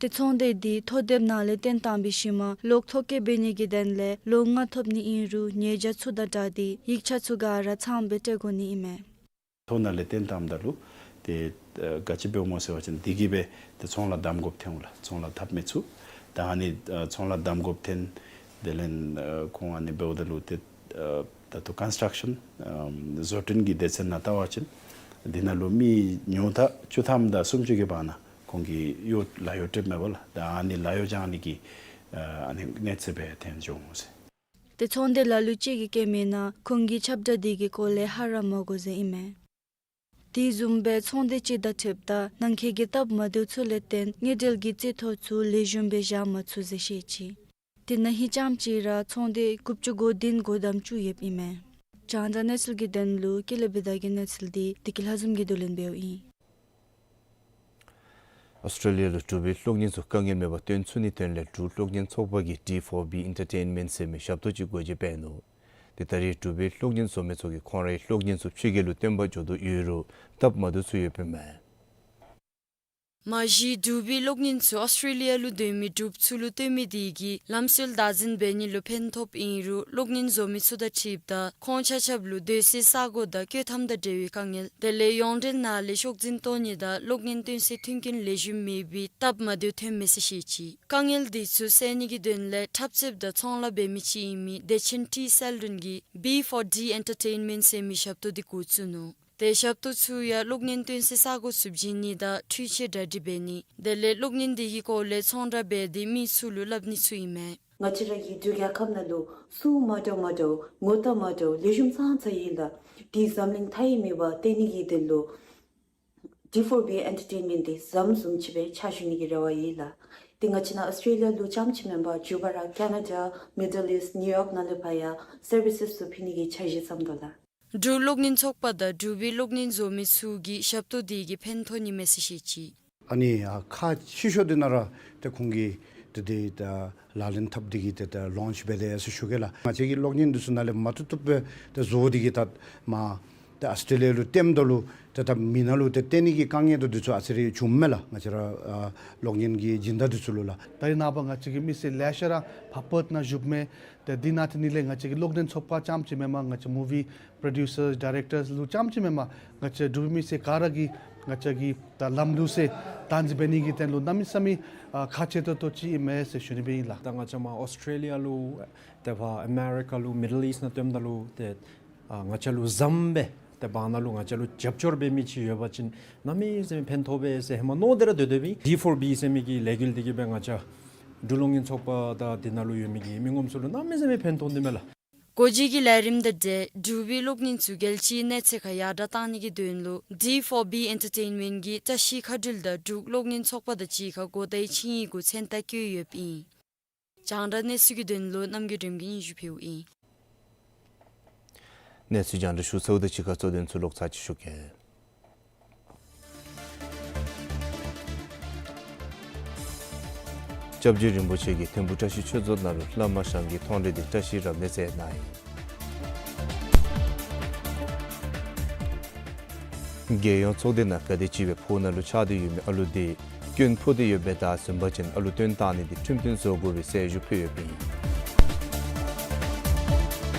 ཏེ་ཚོང་སྡེ་འདི་ཐོ་དེབ་ནང་ལས་བཏོན་བཏང་པའི་ཤུལ་མ་གློག་ཐོ་བཀོད་འབད་ནི་གི་དོན་ལས་ལོ་ལྔ་ཐོབ་ནི་ཨིན་རུང་ཉེས་བྱ་ཚུ་དང་སྦྲགས་ཏེ་ཡིག་ཆ་ཚུ་ག་ར་ཚངམ་སྦེ་སྤྲོད་དགོ་ནི་ཨིན་མས། ཐོ་ནང་ལས་བཏོན་བཏངམ་ད་ལུ་ཏེ་ཨ་ག་ཅི་འབདཝ་སྨོ་ཟེར་བ་ཅིན་འདི་གིས་སྦེ་ཏེ་ཚོང་ལཱ་བསྡམ་དགོཔ་ཐོན་འོང་ལགས། ཚོང་ལཱ་འཐབ་མི་ཚུ་ད་ཨ་ནི་ཨ་ཚོང་ལཱ་བསྡམ་དགོཔ་ཐོན། དེ་ལས་ཨ་ཁོང་ཨ་ནི་འབདཝ་ད་ལུ་ཏེ་ཨ་ད་ལྟོ་ཀོན་སི་ཊརཀ་ཤཱན་ཨ་བཟོ་སྐྲུན་གྱི་སྡེ་ཚན་ནང་བལྟ་བ་ཅིན་འདི་ནང་ལུ་མི་ཉུང་མཐའ་བཅུ་ཐམ་དང་སུམ་ཅུ་གི་བར་ན་ཁོང་གིས་གཡོག་ལཱ་གཡོག་སྤྲོདཔ་མས་པ་ལགས། ད་ཨ་ནི་ལཱ་གཡོག་སྦྱང་ནི་གི་ཨ་ཨ་ནི་གནས་ཚད་སྦེ་ཐོན་འགྱོ་འོང་ཟེར། ཏེ་ཚོང་སྡེ་ལ་ལུ་ཅིག་གིས་བཀོད་མི་ནང་ཁོང་གིས་ཁྱབ་བསྒྲགས་འདི་གི་སྐོར་ལས་ཧ་ར་མ་གོ་ཟེར་ཨིན་མས། དེ་བཟུམ་སྦེ་ཚོང་སྡེ་ཅིག་དང་འཁྲིལཝ་ད་ནང་འཁོད་ཀྱི་སྟབས་མ་བདེཝ་ཚུ་ལས་བརྟེན་དངུལ་འབྲེལ་གྱི་རྩིས་ཐོ་ཚུ་ལེགས་ཤོམ་སྦེ་བཞག་མ་ཚུགས་ཟེར་བཤད་ཅི། དེ་ན་ཧིང་རྐྱངམ་ཅིག་ར་ཚོང་སྡེ་དགུ་བཅུ་གོ་བདུན་གོ་བདུན་ཅིག་ཡོདཔ་ཨིན་མས། རྒྱང་བསྒྲགས་གནས་ཚུལ་གྱི་དོན་ལུ་ཀུན་ལེགས་བི་དྷ་གི་གནས་ཚུལ་འདི་བདེ་སྐྱིད་ལྷ་འཛོམས་ཀྱིས་བསྡུ་ལེན་འབདཝ་ཨིན། ཨོསི་ཊྲེ་ལི་ཡ་ལུ་འབྲུག་པའི་གློག་བརྙན་ཚུ་དཀའ་ངལ་མེད་པར་སྟོན་ཚུགས་ནིའི་དོན་ལས་འབྲུག་གློག་བརྙན་ཚོགས་པ་གིས་ཌི་ཕོར་བི་ཨེན་ཊར་ཊེན་མེནཊ་ཟེར་མི་ཞབས་ཏོག་ཅིག་སྒོ་འབྱེད་འབད་ནུག། ཏེ་ད་རེས་འབྲུག་པའི་གློག་བརྙན་བཟོ་མི་ཚུ་གིས་ཁོང་རའི་གློག་བརྙན་ཚུ་ཕྱི་རྒྱལ་ལུ་སྟོན་པར་འགྱོ་དོ་ཡོད་རུང་སྟབས་མ་བདེཝ་ཚུ་ཡོདཔ་ཨིན་མས། མ་གཞི་འབྲུག་པའི་གློག་བརྙན་ཚུ་ཨོསི་ཊྲེ་ལི་ཡ་ལུ་སྡོད་མི་འབྲུགཔ་ཚུ་ལུ་སྟོན་མི་དེ་གིས་ལམ་སྲོལ་བདག་འཛིན་འབད་ནི་ལུ་ཕན་ཐོགས་ཨིན་རུང་གློག་བརྙན་བཟོ་མི་ཚུ་དང་འཁྲིལཝ་ད་ཁོང་ཆ་ཁྱབ་ལུ་སྡོད་སའི་ས་གོ་དང་སྐྱོད་ཐམ་དང་འབྲེལ་བའི་དཀའ་ངལ་དེ་ལས་ཡོངས་འབྲེལ་ནང་ལས་ཤོག་འཛིན་བཏོན་ནི་དང་གློག་བརྙན་སྟོན་སའི་མཐུན་རྐྱེན་ལེགས་ཤོམ་མེད་པའི་སྟབས་མ་བདེཝ་ཐོན་མས་ཟེར་བཤད་ཅི། དཀའ་ངལ་དེ་ཚུ་སེལ་ནི་གི་དོན་ལས་འཁྲབ་རྩེདཔ་དང་ཚོང་ལཱ་འབད་མི་ཅིག་ཨིན་མི་བདེ་ཆེན་ཊི་སེལ་ཌོན་གྱིས་བི་ཕོར་ཌི་ཨེན་ཊར་ཊེན་མེནཊ་ཟེར་མི་ཞབས་ཏོག་དེ་འགོ་བཙུགས་ནུག། ཏེ་ཞབས་ཏོག་ཚུ་ཡང་གློག་བརྙན་སྟོན་སའི་ས་གོ་ཚུ་བྱིན་ནི་དང་འཕྲུལ་ཆས་གྲ་སྒྲིག་འབད་ནི་དེ་ལས་གློག་བརྙན་དེ་གི་སྐོར་ལས་ཚོང་བསྒྲགས་འབད་དེ་མི་ཚུ་ལུ་སླབ་ནི་ཚུ་ཨིན་མས། ང་བཅས་ར་གི་འབྲུག་རྒྱལ་ཁབ་ནང་ལུ་ཚུ་མ་འདྲཝ་མ་འདྲཝ་ངོ་རྟགས་མ་འདྲཝ་ལེགས་ཤོམ་ཙང་ཙ་ཡོད་ལགས། དེ་འཛམ་གླིང་མཐའ་ཡས་མེད་པར་སྟོན་ནི་གི་དོན་ལུ་ཌི་ཕོར་བི་ཨེན་ཊར་ཊེན་མེནཊ་དེ་ཟམ་བཟུམ་ཅིག་སྦེ་ཕྱག་ཞུ་ནི་གི་རེ་བ་ཡོད་ལགས། ཏེ་ང་བཅས་ནཱ་ཨོསི་ཊྲེ་ལི་ཡ་ལུ་རྐྱངམ་ཅིག་མེན་པར་མཇུག་བར་ར་ཀེ་ན་ཌ་མི་ཌལ་ཨིསཊ་ནིའུ་ཡོརཀ་ནང་ལས་ཕར་ཡང་སར་བི་སིསི་ཚུ་ཕུལ་ནི་གི་འཆར་གཞི་བརྩམས་དོ་ལགས། འབྲུག་གློག་བརྙན་ཚོགས་པ་དང་འབྲུག་པའི་གློག་བརྙན་བཟོ་མི་ཚུ་གི་ཞབས་ཏོག་དེ་གིས་ཕན་ཐོགས་ནི་མས་ཟེར་བཤད་ཅི། ཨ་ནི་ཨ་ཁག་ཆེ་ཤོས་འདི་ནང་ར་ཏེ་ཁོང་གིས་ཏེ་དེ་ད་ལག་ལེན་འཐབ་སྟེ་གིས་ཏེ་ད་ལོན་ཆི་འབད་དེ་ཡོད་ཟེར་ཞུ་གེ་ལགས། ང་བཅས་ཀྱི་གློག་བརྙན་འདི་ཚུ་ནང་ལས་མ་བཏུབ་བཏུབ་སྦེ་ཏེ་བཟོ་སྟེ་གིས་ད་མ་ཏེ་ཨོསི་ཊྲེ་ལི་ཡ་ལུ་སྟོནམ་ད་ལུ་ཏེ་ད་མི་ནང་ལུ་ཏེ་སྟོན་ནི་གི་དཀའ་ངལ་དང་འདི་ཚུ་ཨ་ཙི་རེ་བྱུངམ་མས་ལགས། ང་བཅས་ར་ཨ་གློག་བརྙན་གྱི་སྦྱིན་བདག་འདི་ཚུ་ལུ་ལགས། ད་རེས་ནངས་པ་ང་བཅས་ཀྱི་མི་སེར་ལེ་ཤ་ར་ཕར་པརཐ་ནང་བཞུགས་མས། ཏེ་འདི་ནང་ཏེ་ཨ་ནི་ལས་ང་བཅས་ཀྱི་གློག་བརྙན་ཚོགས་པ་རྐྱངམ་ཅིག་མེན་པར་ང་བཅས་མུ་ཝི་པྲོ་ཌིའུ་སར་ཌའི་རེཀ་ཊར་ལུ་རྐྱངམ་ཅིག་མེན་པར་ང་བཅས་འབྲུག་མི་སེར་ག་ར་གིས་ང་བཅས་འབྲུག་མི་སེར་གྱི་ད་ལམ་ལུགས་ཟེར་བདག་འཛིན་འབད་ནི་གི་དོན་ལུ་གནམ་མེད་ས་མེད་ཨ་ཁག་ཆེ་ཏོག་ཏོ་ཅིག་ཨིན་མས་ཟེར་ཞུ་ནི་སྦེ་ཨིན་ལགས། ད་ང་བཅས་མར་ཨོསི་ཊྲེ་ལི་ཡ་ལུ་ཏེ་ཕར་ཨ་མེ་རི་ཀ་ལུ་མི་ཌལ་ཨིསཊ་ནང་སྟོནམ་ད་ལུ་ཏེ་ཨ་ང་བཅས་ལུ་ཟམ་སྦེ་ཏེ་བར་ན་ལུ་ང་བཅས་ལུ་རྒྱབ་སྐྱོར་འབད་མི་ཅིག་ཡོད་པ་ཅིན་གནམ་མེད་ས་མེད་ཕན་ཐོགས་པས་ཟེར་ཧེ་མ་མནོ་སྟེ་ར་སྡོད་སྡོདཔ་ཨིན། ཌི་ཕོར་བི་ཟེར་མི་གི་ལས་འགུལ་འདི་གིས་སྦེ་ང་བཅས་འབྲུག་གློག་བརྙན་ཚོགས་པ་དང་འདི་ནང་ལུ་ཡོད་མི་གི་མི་ངོམ་ཚུ་ལུ་གནམ་མེད་ས་མེད་ཕན་ཐོགས་ནི་མས་ལགས། སྒོ་འབྱེད་ཀྱི་ལས་རིམ་དང་འབྲེལ་འབྲུག་པའི་གློག་བརྙན་ཚུ་རྒྱལ་སྤྱིའི་གནས་ཚད་ཁར་ཡར་དྲག་གཏང་ནི་གི་དོན་ལུ་ཌི་ཕོར་བི་ཨེན་ཊར་ཊེན་མེནཊ་གི་བཀྲ་ཤིས་མཁའ་འགྲུལ་དང་འབྲུག་གློག་བརྙན་ཚོགས་པ་དང་གཅིག་ཁར་གོ་བརྡའི་ཆིངས་ཡིག་གུ་མཚན་རྟགས་བཀོད་ཡོདཔ་ཨིན། རྒྱང་བསྒྲགས་གནས་ཚུལ་གྱི་དོན་ལུ་རྣམ་རྒྱལ་སྒྲོལམ་གྱིས་སྙན་ཞུ་ཕུལཝ་ཨིན། གནས་ཚུལ་རྒྱང་བསྒྲགས་ཞུ་ཚརཝ་དང་གཅིག་ཁར་གཙོ་དོན་ཚུ་ལོག་ཚར་ཅིག་ཞུ་གེ། སྐྱབས་རྗེ་རིན་པོ་ཆེ་གིས་ཐིམ་ཕུ་བཀྲ་ཤིས་ཆོས་རྫོང་ནང་ལུ་བླ་མ་ཞང་གི་མཐོང་གྲོལ་འདི་བཀྲ་ཤིས་རབ་གནས་མཛད་གནང་ཡི། རྒྱལ་ཡོངས་ཚོགས་སྡེ་ནང་ག་དེམ་ཅིག་སྦེ་ཕོཝ་ནང་ལུ་ཆགས་ཏེ་ཡོད་མི་ཨ་ལུ་འདི་སྐྱོན་ཕོག་སྟེ་ཡོདཔ་ད་བཟུམ་པ་ཅིན་ཨ་ལུ་བཏོན་གཏང་ནི་འདི་ཁྲིམས་མཐུན་བཟོ་དགོ་པའི་གསལ་ཞུ་ཕུལ་ཡོདཔ་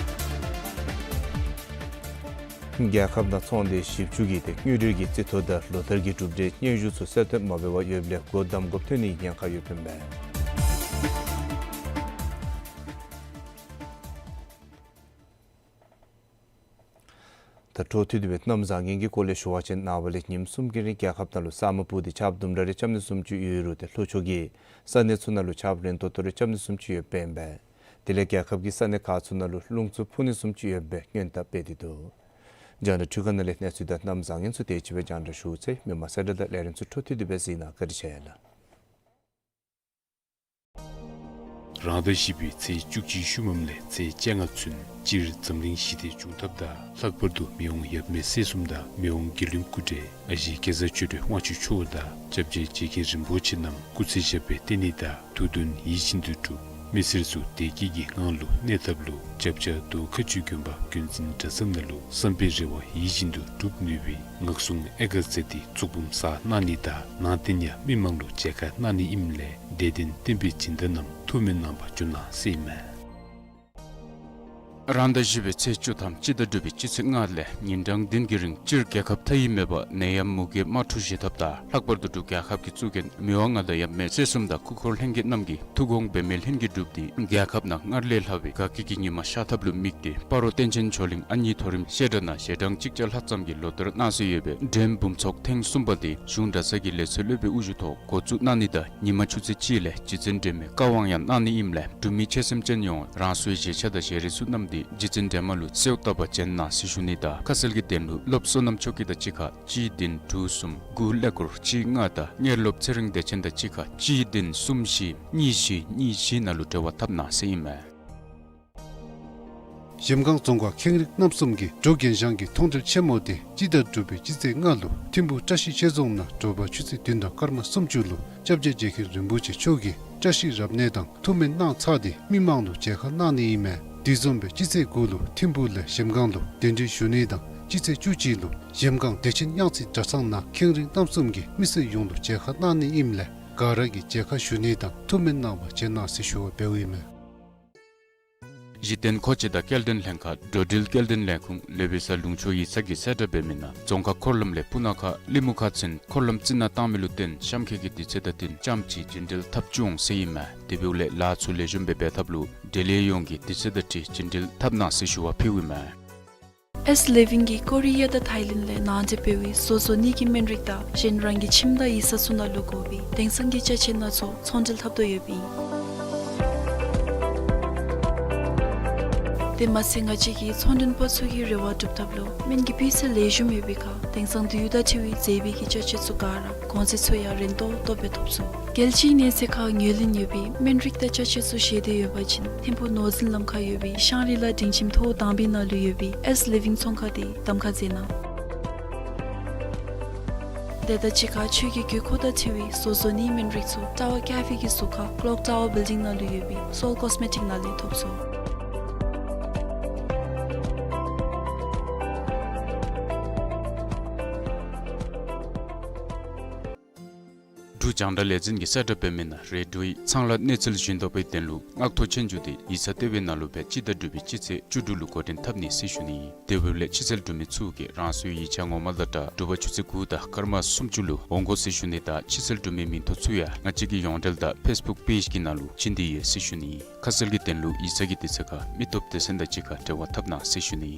ཨིན། རྒྱལ་ཁབ་ནང་ཚོང་སྡེ་བཞི་བཅུ་གི་ཏེ་དངུལ་འབྲེལ་གྱི་རྩིས་ཐོ་དང་ལོ་བསྟར་གྱི་གྲུབ་འབྲས་སྙན་ཞུ་ཚུ་གསལ་སྟོན་མ་འབད་བར་ཡོདཔ་ལས་སྒོ་བསྡམ་དགོཔ་ཐོན་ནིའི་ཉེན་ཁ་ཡོདཔ་ཨིན་པས། ད་འཕྲོ་མཐུད་དེ་སྦེ་གནམ་བཟང་ངན་གྱི་སྐོར་ལས་ཞུ་བ་ཅིན་ནངས་པ་ལས་ཉིནམ་གསུམ་གྱི་རིང་རྒྱལ་ཁབ་ནང་ལུ་ས་སྨུག་སྤུབས་ཏེ་ཆརཔ་དུམ་གྲ་རེ་རྐྱབ་ནི་བཟུམ་ཅིག་ཡོད་རུང་ཏེ་ལྷོ་ཕྱོགས་ཀྱི་ས་གནས་ཚུ་ནང་ལུ་ཆརཔ་རན་ཏོག་ཏོ་རེ་རྐྱབ་ནི་བཟུམ་ཅིག་ཡོདཔ་ཨིན་པས། དེ་ལས་རྒྱལ་ཁབ་ཀྱི་ས་གནས་ཁག་ཚུ་ནང་ལུ་རླུང་འཚུབ་འཕུ་ནི་བཟུམ་ཅིག་ཡོད་པའི་སྔོན་བརྡ་སྤེལ་ཏེ་འདུག། རྒྱང་བསྒྲགས་འཕྲུལ་ཁང་ནང་ལས་གནས་ཚུལ་དང་གནམ་བཟང་ངན་ཚུ་དེ་ཅིག་སྦེ་རྒྱང་བསྒྲགས་ཞུ་ཚར་ཡི། མི་མང་གསལ་བསྒྲགས་དང་ལས་རིམ་ཚུ་འཕྲོ་མཐུད་དེ་སྦེ་གཟིགས་གནང་། བཀའ་དྲིན་ཆེ་ལགས། རང་ཟླ་བཞི་པའི་ཚེས་བཅུ་གཅིག་ཤུལ་མམ་ལས་ཚེས་བཅོ་ལྔ་ཚུན་སྤྱིར་འཛམ་གླིང་ཞི་བདེ་འབྱུང་ཐབས་དང་ལྷག་པར་དུ་མི་དབང་ཡབ་མེས་སྲས་གསུམ་དང་མི་དབང་དགེ་འདུན་སྐུ་བགྲེས་ཨ་ཞེ་གེ་ཟར་ཆོས་སྒྲོན་དབང་ཕྱུག་མཆོག་དང་སྐྱབས་རྗེ་རྗེ་མཁན་རིན་པོ་ཆེ་རྣམས་སྐུ་ཚེ་ཞབས་པད་བརྟན་ནི་དང་ཐུགས་འདུན་ཡིད་བཞིན་དུ་འགྲུབ། མི་སེར་ཚུ་བདེ་སྐྱིད་ཀྱི་ངང་ལུ་གནས་ཐབས་ལུ་སྐྱབས་རྗེ་མདོ་མཁར་སྤྱོད་དགོན་པ་དགོན་འཛིན་གྲྭ་ཚང་ནང་ལུ་བསམ་པའི་རེ་བ་ཡིད་བཞིན་དུ་འགྲུབ་ནུས་པའི་ངག་གསུང་ཨེ་ཀར་ཛ་ཏི་གཙུག་འབུམ་གསར་གནང་ནི་དང་ནང་རྟེན་ཡང་མི་མང་ལུ་མཇལ་ཁ་གནང་ནི་ཨིནམ་ལས་དད་ལྡན་བསྟན་པའི་སྦྱིན་བདག་རྣམས་ཐུགས་སྨོན་གནང་བར་འབྱོན་གནང་ཟེར་ཨིན་མས། རང་ཟླ་བཞི་པའི་ཚེས་བཅུ་ཐམ་སྤྱི་ཟླ་དྲུག་པའི་སྤྱི་ཚེས་ལྔ་ལས་ཉིན་གྲངས་བདུན་གྱི་རིང་སྤྱིར་རྒྱལ་ཁབ་མཐའ་དབུས་མེད་པར་ནད་ཡམས་མུ་གེ་དམག་འཁྲུག་ཞི་ཐབས་དང་ལྷག་པར་དུ་འབྲུག་རྒྱལ་ཁབ་ཀྱི་གཙུག་རྒྱན་མི་དབང་མངའ་བདག་ཡབ་མེས་སྲས་གསུམ་དང་སྐུ་འཁོར་ལྷན་རྒྱས་རྣམས་ཀྱིས་ཐུགས་དགོངས་འབད་མེད་ལྷུན་གྱིས་གྲུབ་སྟེ་རྒྱལ་ཁབ་ནང་སྔར་ལས་ལྷག་པའི་དགའ་སྐྱིད་ཀྱི་ཉི་མ་ཤར་ཐབས་ལུ་དམིགས་ཏེ་སྤ་རོ་བསྟན་ཆེན་ཇོ་གླིང་ཨ་མྱེས་མཐོ་རིམ་བཤད་གྲྭ་ནང་ཞལ་གྲངས་གཅིག་བརྒྱ་ལྷག་ཙམ་གྱིས་ལོ་བསྟར་གནང་སྲོལ་ཡོད་པའི་འགྲེམས་འབུམ་ཚོགས་ཐེངས་གསུམ་པ་དེ་གཞུང་གྲྭ་ཚང་གི་ལས་ཚོགས་སློབ་དཔོན་དབུ་བཞུགས་ཐོག་འགོ་བཙུགས་གནང་ནི་དང་ཉིན་མ་ཆུ་ཚོད་གཅིག་ལས་རྗེ་བཙུན་སྒྲོལ་མའི་བཀའ་དབང་ཡང་གནང་ནི་ཨིནམ་ལས་འབྲུག་མི་ཆོས་སེམས་ཅན་ཡོངས་རང་སོའི་གཞིས་ཆགས་དང་ཞལ་རས་ཚུ་བསྣམས་ཏེ་རྗེ་བཙུན་སྒྲོལ་མ་ལུ་གསོལཝ་བཏབ་པར་བྱོན་གནང་ཟེར་ཞུ་ནི་དང་ཁ་གསལ་གྱི་དོན་ལུ་སློབ་བསོད་ནམས་ཆོས་སྐྱིད་དང་གཅིག་ཁར་གཅིག་བདུན་དྲུག་གསུམ་དགུ་ཀླད་ཀོར་གཅིག་ལྔ་དང་གཉེར་སློབ་ཚེ་རིང་བདེ་ཆེན་དང་གཅིག་ཁར་གཅིག་བདུན་གསུམ་བཞི་གཉིས་བཞི་གཉིས་བཞི་ནང་ལུ་འབྲེལ་བ་འཐབ་གནང་ཟེར་ཨིན་མས། གཞལམ་སྒང་རྫོང་ཁག་ཁེངས་རིགས་རྣམ་གསུམ་གྱིས་འབྲུག་རྒྱན་ཤང་གི་མཐོང་གྲོལ་ཆེན་མོ་དེ་སྤྱི་ཟླ་དྲུག་པའི་སྤྱི་ཚེས་ལྔ་ལུ་ཐིམ་ཕུ་བཀྲ་ཤིས་ཆོས་རྫོང་ནང་དྲོ་པ་ཆུ་ཚོད་བདུན་དང་སྐར་མ་སུམ་ཅུ་ལུ་སྐྱབས་རྗེ་རྗེ་མཁན་རིན་པོ་ཆེ་མཆོག་གིས་བཀྲ་ཤིས་རབ་གནས་དང་ཐུགས་སྨོན་གནང་ཚར་ཏེ་མི་མང་ལུ་མཇལ་ཁ་གནང་ནི་ཨིན་མས། དེ་བཟུམ་སྦེ་སྤྱི་ཚེས་དགུ་ལུ་ཐིམ་ཕུ་ལས་གཞལམ་སྒང་ལུ་གདན་འདྲེན་ཞུ་ནི་དང་སྤྱི་ཚེས་བཅུ་གཅིག་ལུ་གཞལམ་སྒང་བདེ་ཆེན་གཡང་རྩེ་གྲྭ་ཚང་ནང་ཁེངས་རིགས་རྣམ་གསུམ་གྱིས་མི་སེར་ཡོངས་ལུ་མཇལ་ཁ་གནང་ནི་ཨིནམ་ལས་ག་ར་གིས་མཇལ་ཁ་ཞུ་ནི་དང་ཐུགས་སྨོན་གནང་བར་བྱོན་གནང་ཟེར་ཞུ་བ་འབདཝ་ཨིན་མས། གཞི་རྟེན་མཁོ་ཆས་དང་སྐྱེལ་འདྲེན་ལྷན་ཁག་འགྲོ་འགྲུལ་སྐྱེལ་འདྲེན་ལས་ཁུངས་ལས་བྱེདཔ་ལུང་ཕྱོགས་ཡིག་ཚང་གིས་གསལ་བསྒྲགས་འབད་མི་ནང་རྫོང་ཁག་འཁོར་ལམ་ལས་སྤུ་ན་ཁ་གླིང་མུ་ཁ་ཚུན་འཁོར་ལམ་རྩི་ནག་བཏང་མི་ལུ་བརྟེན་གཤམ་འཁོད་ཀྱི་དུས་ཚོད་དང་བསྟུན་རྐྱངམ་ཅིག་རྒྱུན་འགྲུལ་འཐབ་བཅུག་འོང་ཟེར་ཨིན་མས། དེ་འབདཝ་ལས་ལཱ་ཚུ་ལེགས་ཤོམ་སྦེ་འབད་ཐབས་ལུ་འབྲེལ་ཡོད་ཡོངས་ཀྱིས་དུས་ཚོད་དང་འཁྲིལ་རྒྱུན་འགྲུལ་འཐབ་གནང་ཟེར་ཞུ་བ་ཕུལཝ་ཨིན་མས། ཨེས་ལིབ་བིང་གིས་ཀོ་རི་ཡ་དང་ཐའི་ལེནཌ་ལས་ནང་འདྲེན་འབད་བའི་བཟོ་བཟོ་ནི་གི་སྨན་རིགས་དང་གཞན་རང་གི་ཁྱིམ་དང་ཡིག་ཚང་ཚུ་ནང་ལུ་དགོ་པའི་དེང་སང་གི་ཅ་ཆས་སྣ་ཚོགས་ཚོང་འབྲེལ་འཐབ་དོ་ཡོདཔ་ཨིན། དེ་མ་ཚད་ང་བཅས་ཀྱི་ཚོང་མགྲོན་པ་ཚུ་གི་རེ་བ་སྒྲུབ་ཐབས་ལུ་སྨན་གྱི་སྤུས་ཚད་ལེགས་ཤོམ་ཡོད་པའི་ཁར་དེང་སང་དུས་ཡུན་དང་འཁྲིལ་བའི་མཛེས་པའི་གི་ཅ་ཆས་ཚུ་ག་ར་གོང་ཚད་ཚུ་ཡང་རན་ཏོག་ཏོ་སྦེ་ཐོབ་ཚུགས། རྒྱལ་སྤྱིའི་གནས་ཚད་ཁར་ངོས་ལེན་ཡོད་པའི་སྨན་རིགས་དང་ཅ་ཆས་ཚུ་བཞེས་འདོད་ཡོད་པ་ཅིན་ཐིམ་ཕུ་ནོར་འཛིན་ལམ་ཁར་ཡོད་པའི་ཤང་རི་ལ་སྒྲིང་ཁྱིམ་ཐོག་དང་པའི་ནང་ལུ་ཡོད་པའི་ཨེས་ལིབ་བིང་ཚོང་ཁང་དེ་གདམ་ཁ་མཛད་གནང་། དེ་དང་གཅིག་ཁར་ཆོས་ཀྱི་དགོས་མཁོ་དང་འཁྲིལ་བའི་བཟོ་བཟོ་ནིའི་སྨན་རིགས་ཚུ་ཀྲ་བ་ཀ་ཕི་གི་ཟུར་ཁར་ཀློག་ཊ་ཝར་བིལ་ཌིང་ནང་ལུ་ཡོད་པའི་སོལ་ཀོས་མེ་ཊིག་ནང་ལས་ཐོབ་ཚུགས། འབྲུག་རྒྱང་བསྒྲགས་ལས་འཛིན་གྱིས་གསལ་བསྒྲགས་འབད་མི་ནང་རེ་ཌིའོའི་ཚང་ལ་གནས་ཚུལ་ཞུ་དོ་བའི་དོན་ལུ་མངགས་ཐོ་ཆོས་རྒྱུགས་དེ་ཡིག་ཚང་ལྟེ་བའི་ནང་ལུ་སྦེ་སྤྱི་ཟླ་དྲུག་པའི་སྤྱི་ཚེས་བཅུ་དྲུག་ལུ་འགོ་འདྲེན་འཐབ་ནི་ཟེར་ཞུ་ནི། དེ་འབདཝ་ལས་ཕྱི་སེལ་འབྲུག་མི་ཚུ་གིས་རང་སོའི་ཡིག་ཆ་ངོ་མ་དང་སྦྲགས་དྲོ་པ་ཆུ་ཚོད་དགུ་དང་སྐར་མ་སུམ་ཅུ་ལུ་འོང་དགོ་ཟེར་ཞུ་ནི་དང་ཕྱི་སེལ་འབྲུག་མིའི་མིང་ཐོ་ཚུ་ཡང་ང་བཅས་ཀྱི་ཡོངས་འབྲེལ་དང་ཕེསི་བུཀ་པེཇ་གི་ནང་ལུ་བྱིན་ཏེ་ཡོད་ཟེར་ཞུ་ནི། ཁ་གསལ་གྱི་དོན་ལུ་ཡིག་ཚང་གི་དུས་ཚོད་ཁར་མི་སྟོབས་སྡེ་ཚན་དང་གཅིག་ཁར་འབྲེལ་བ་འཐབ་གནང་ཟེར་ཞུ་ནི།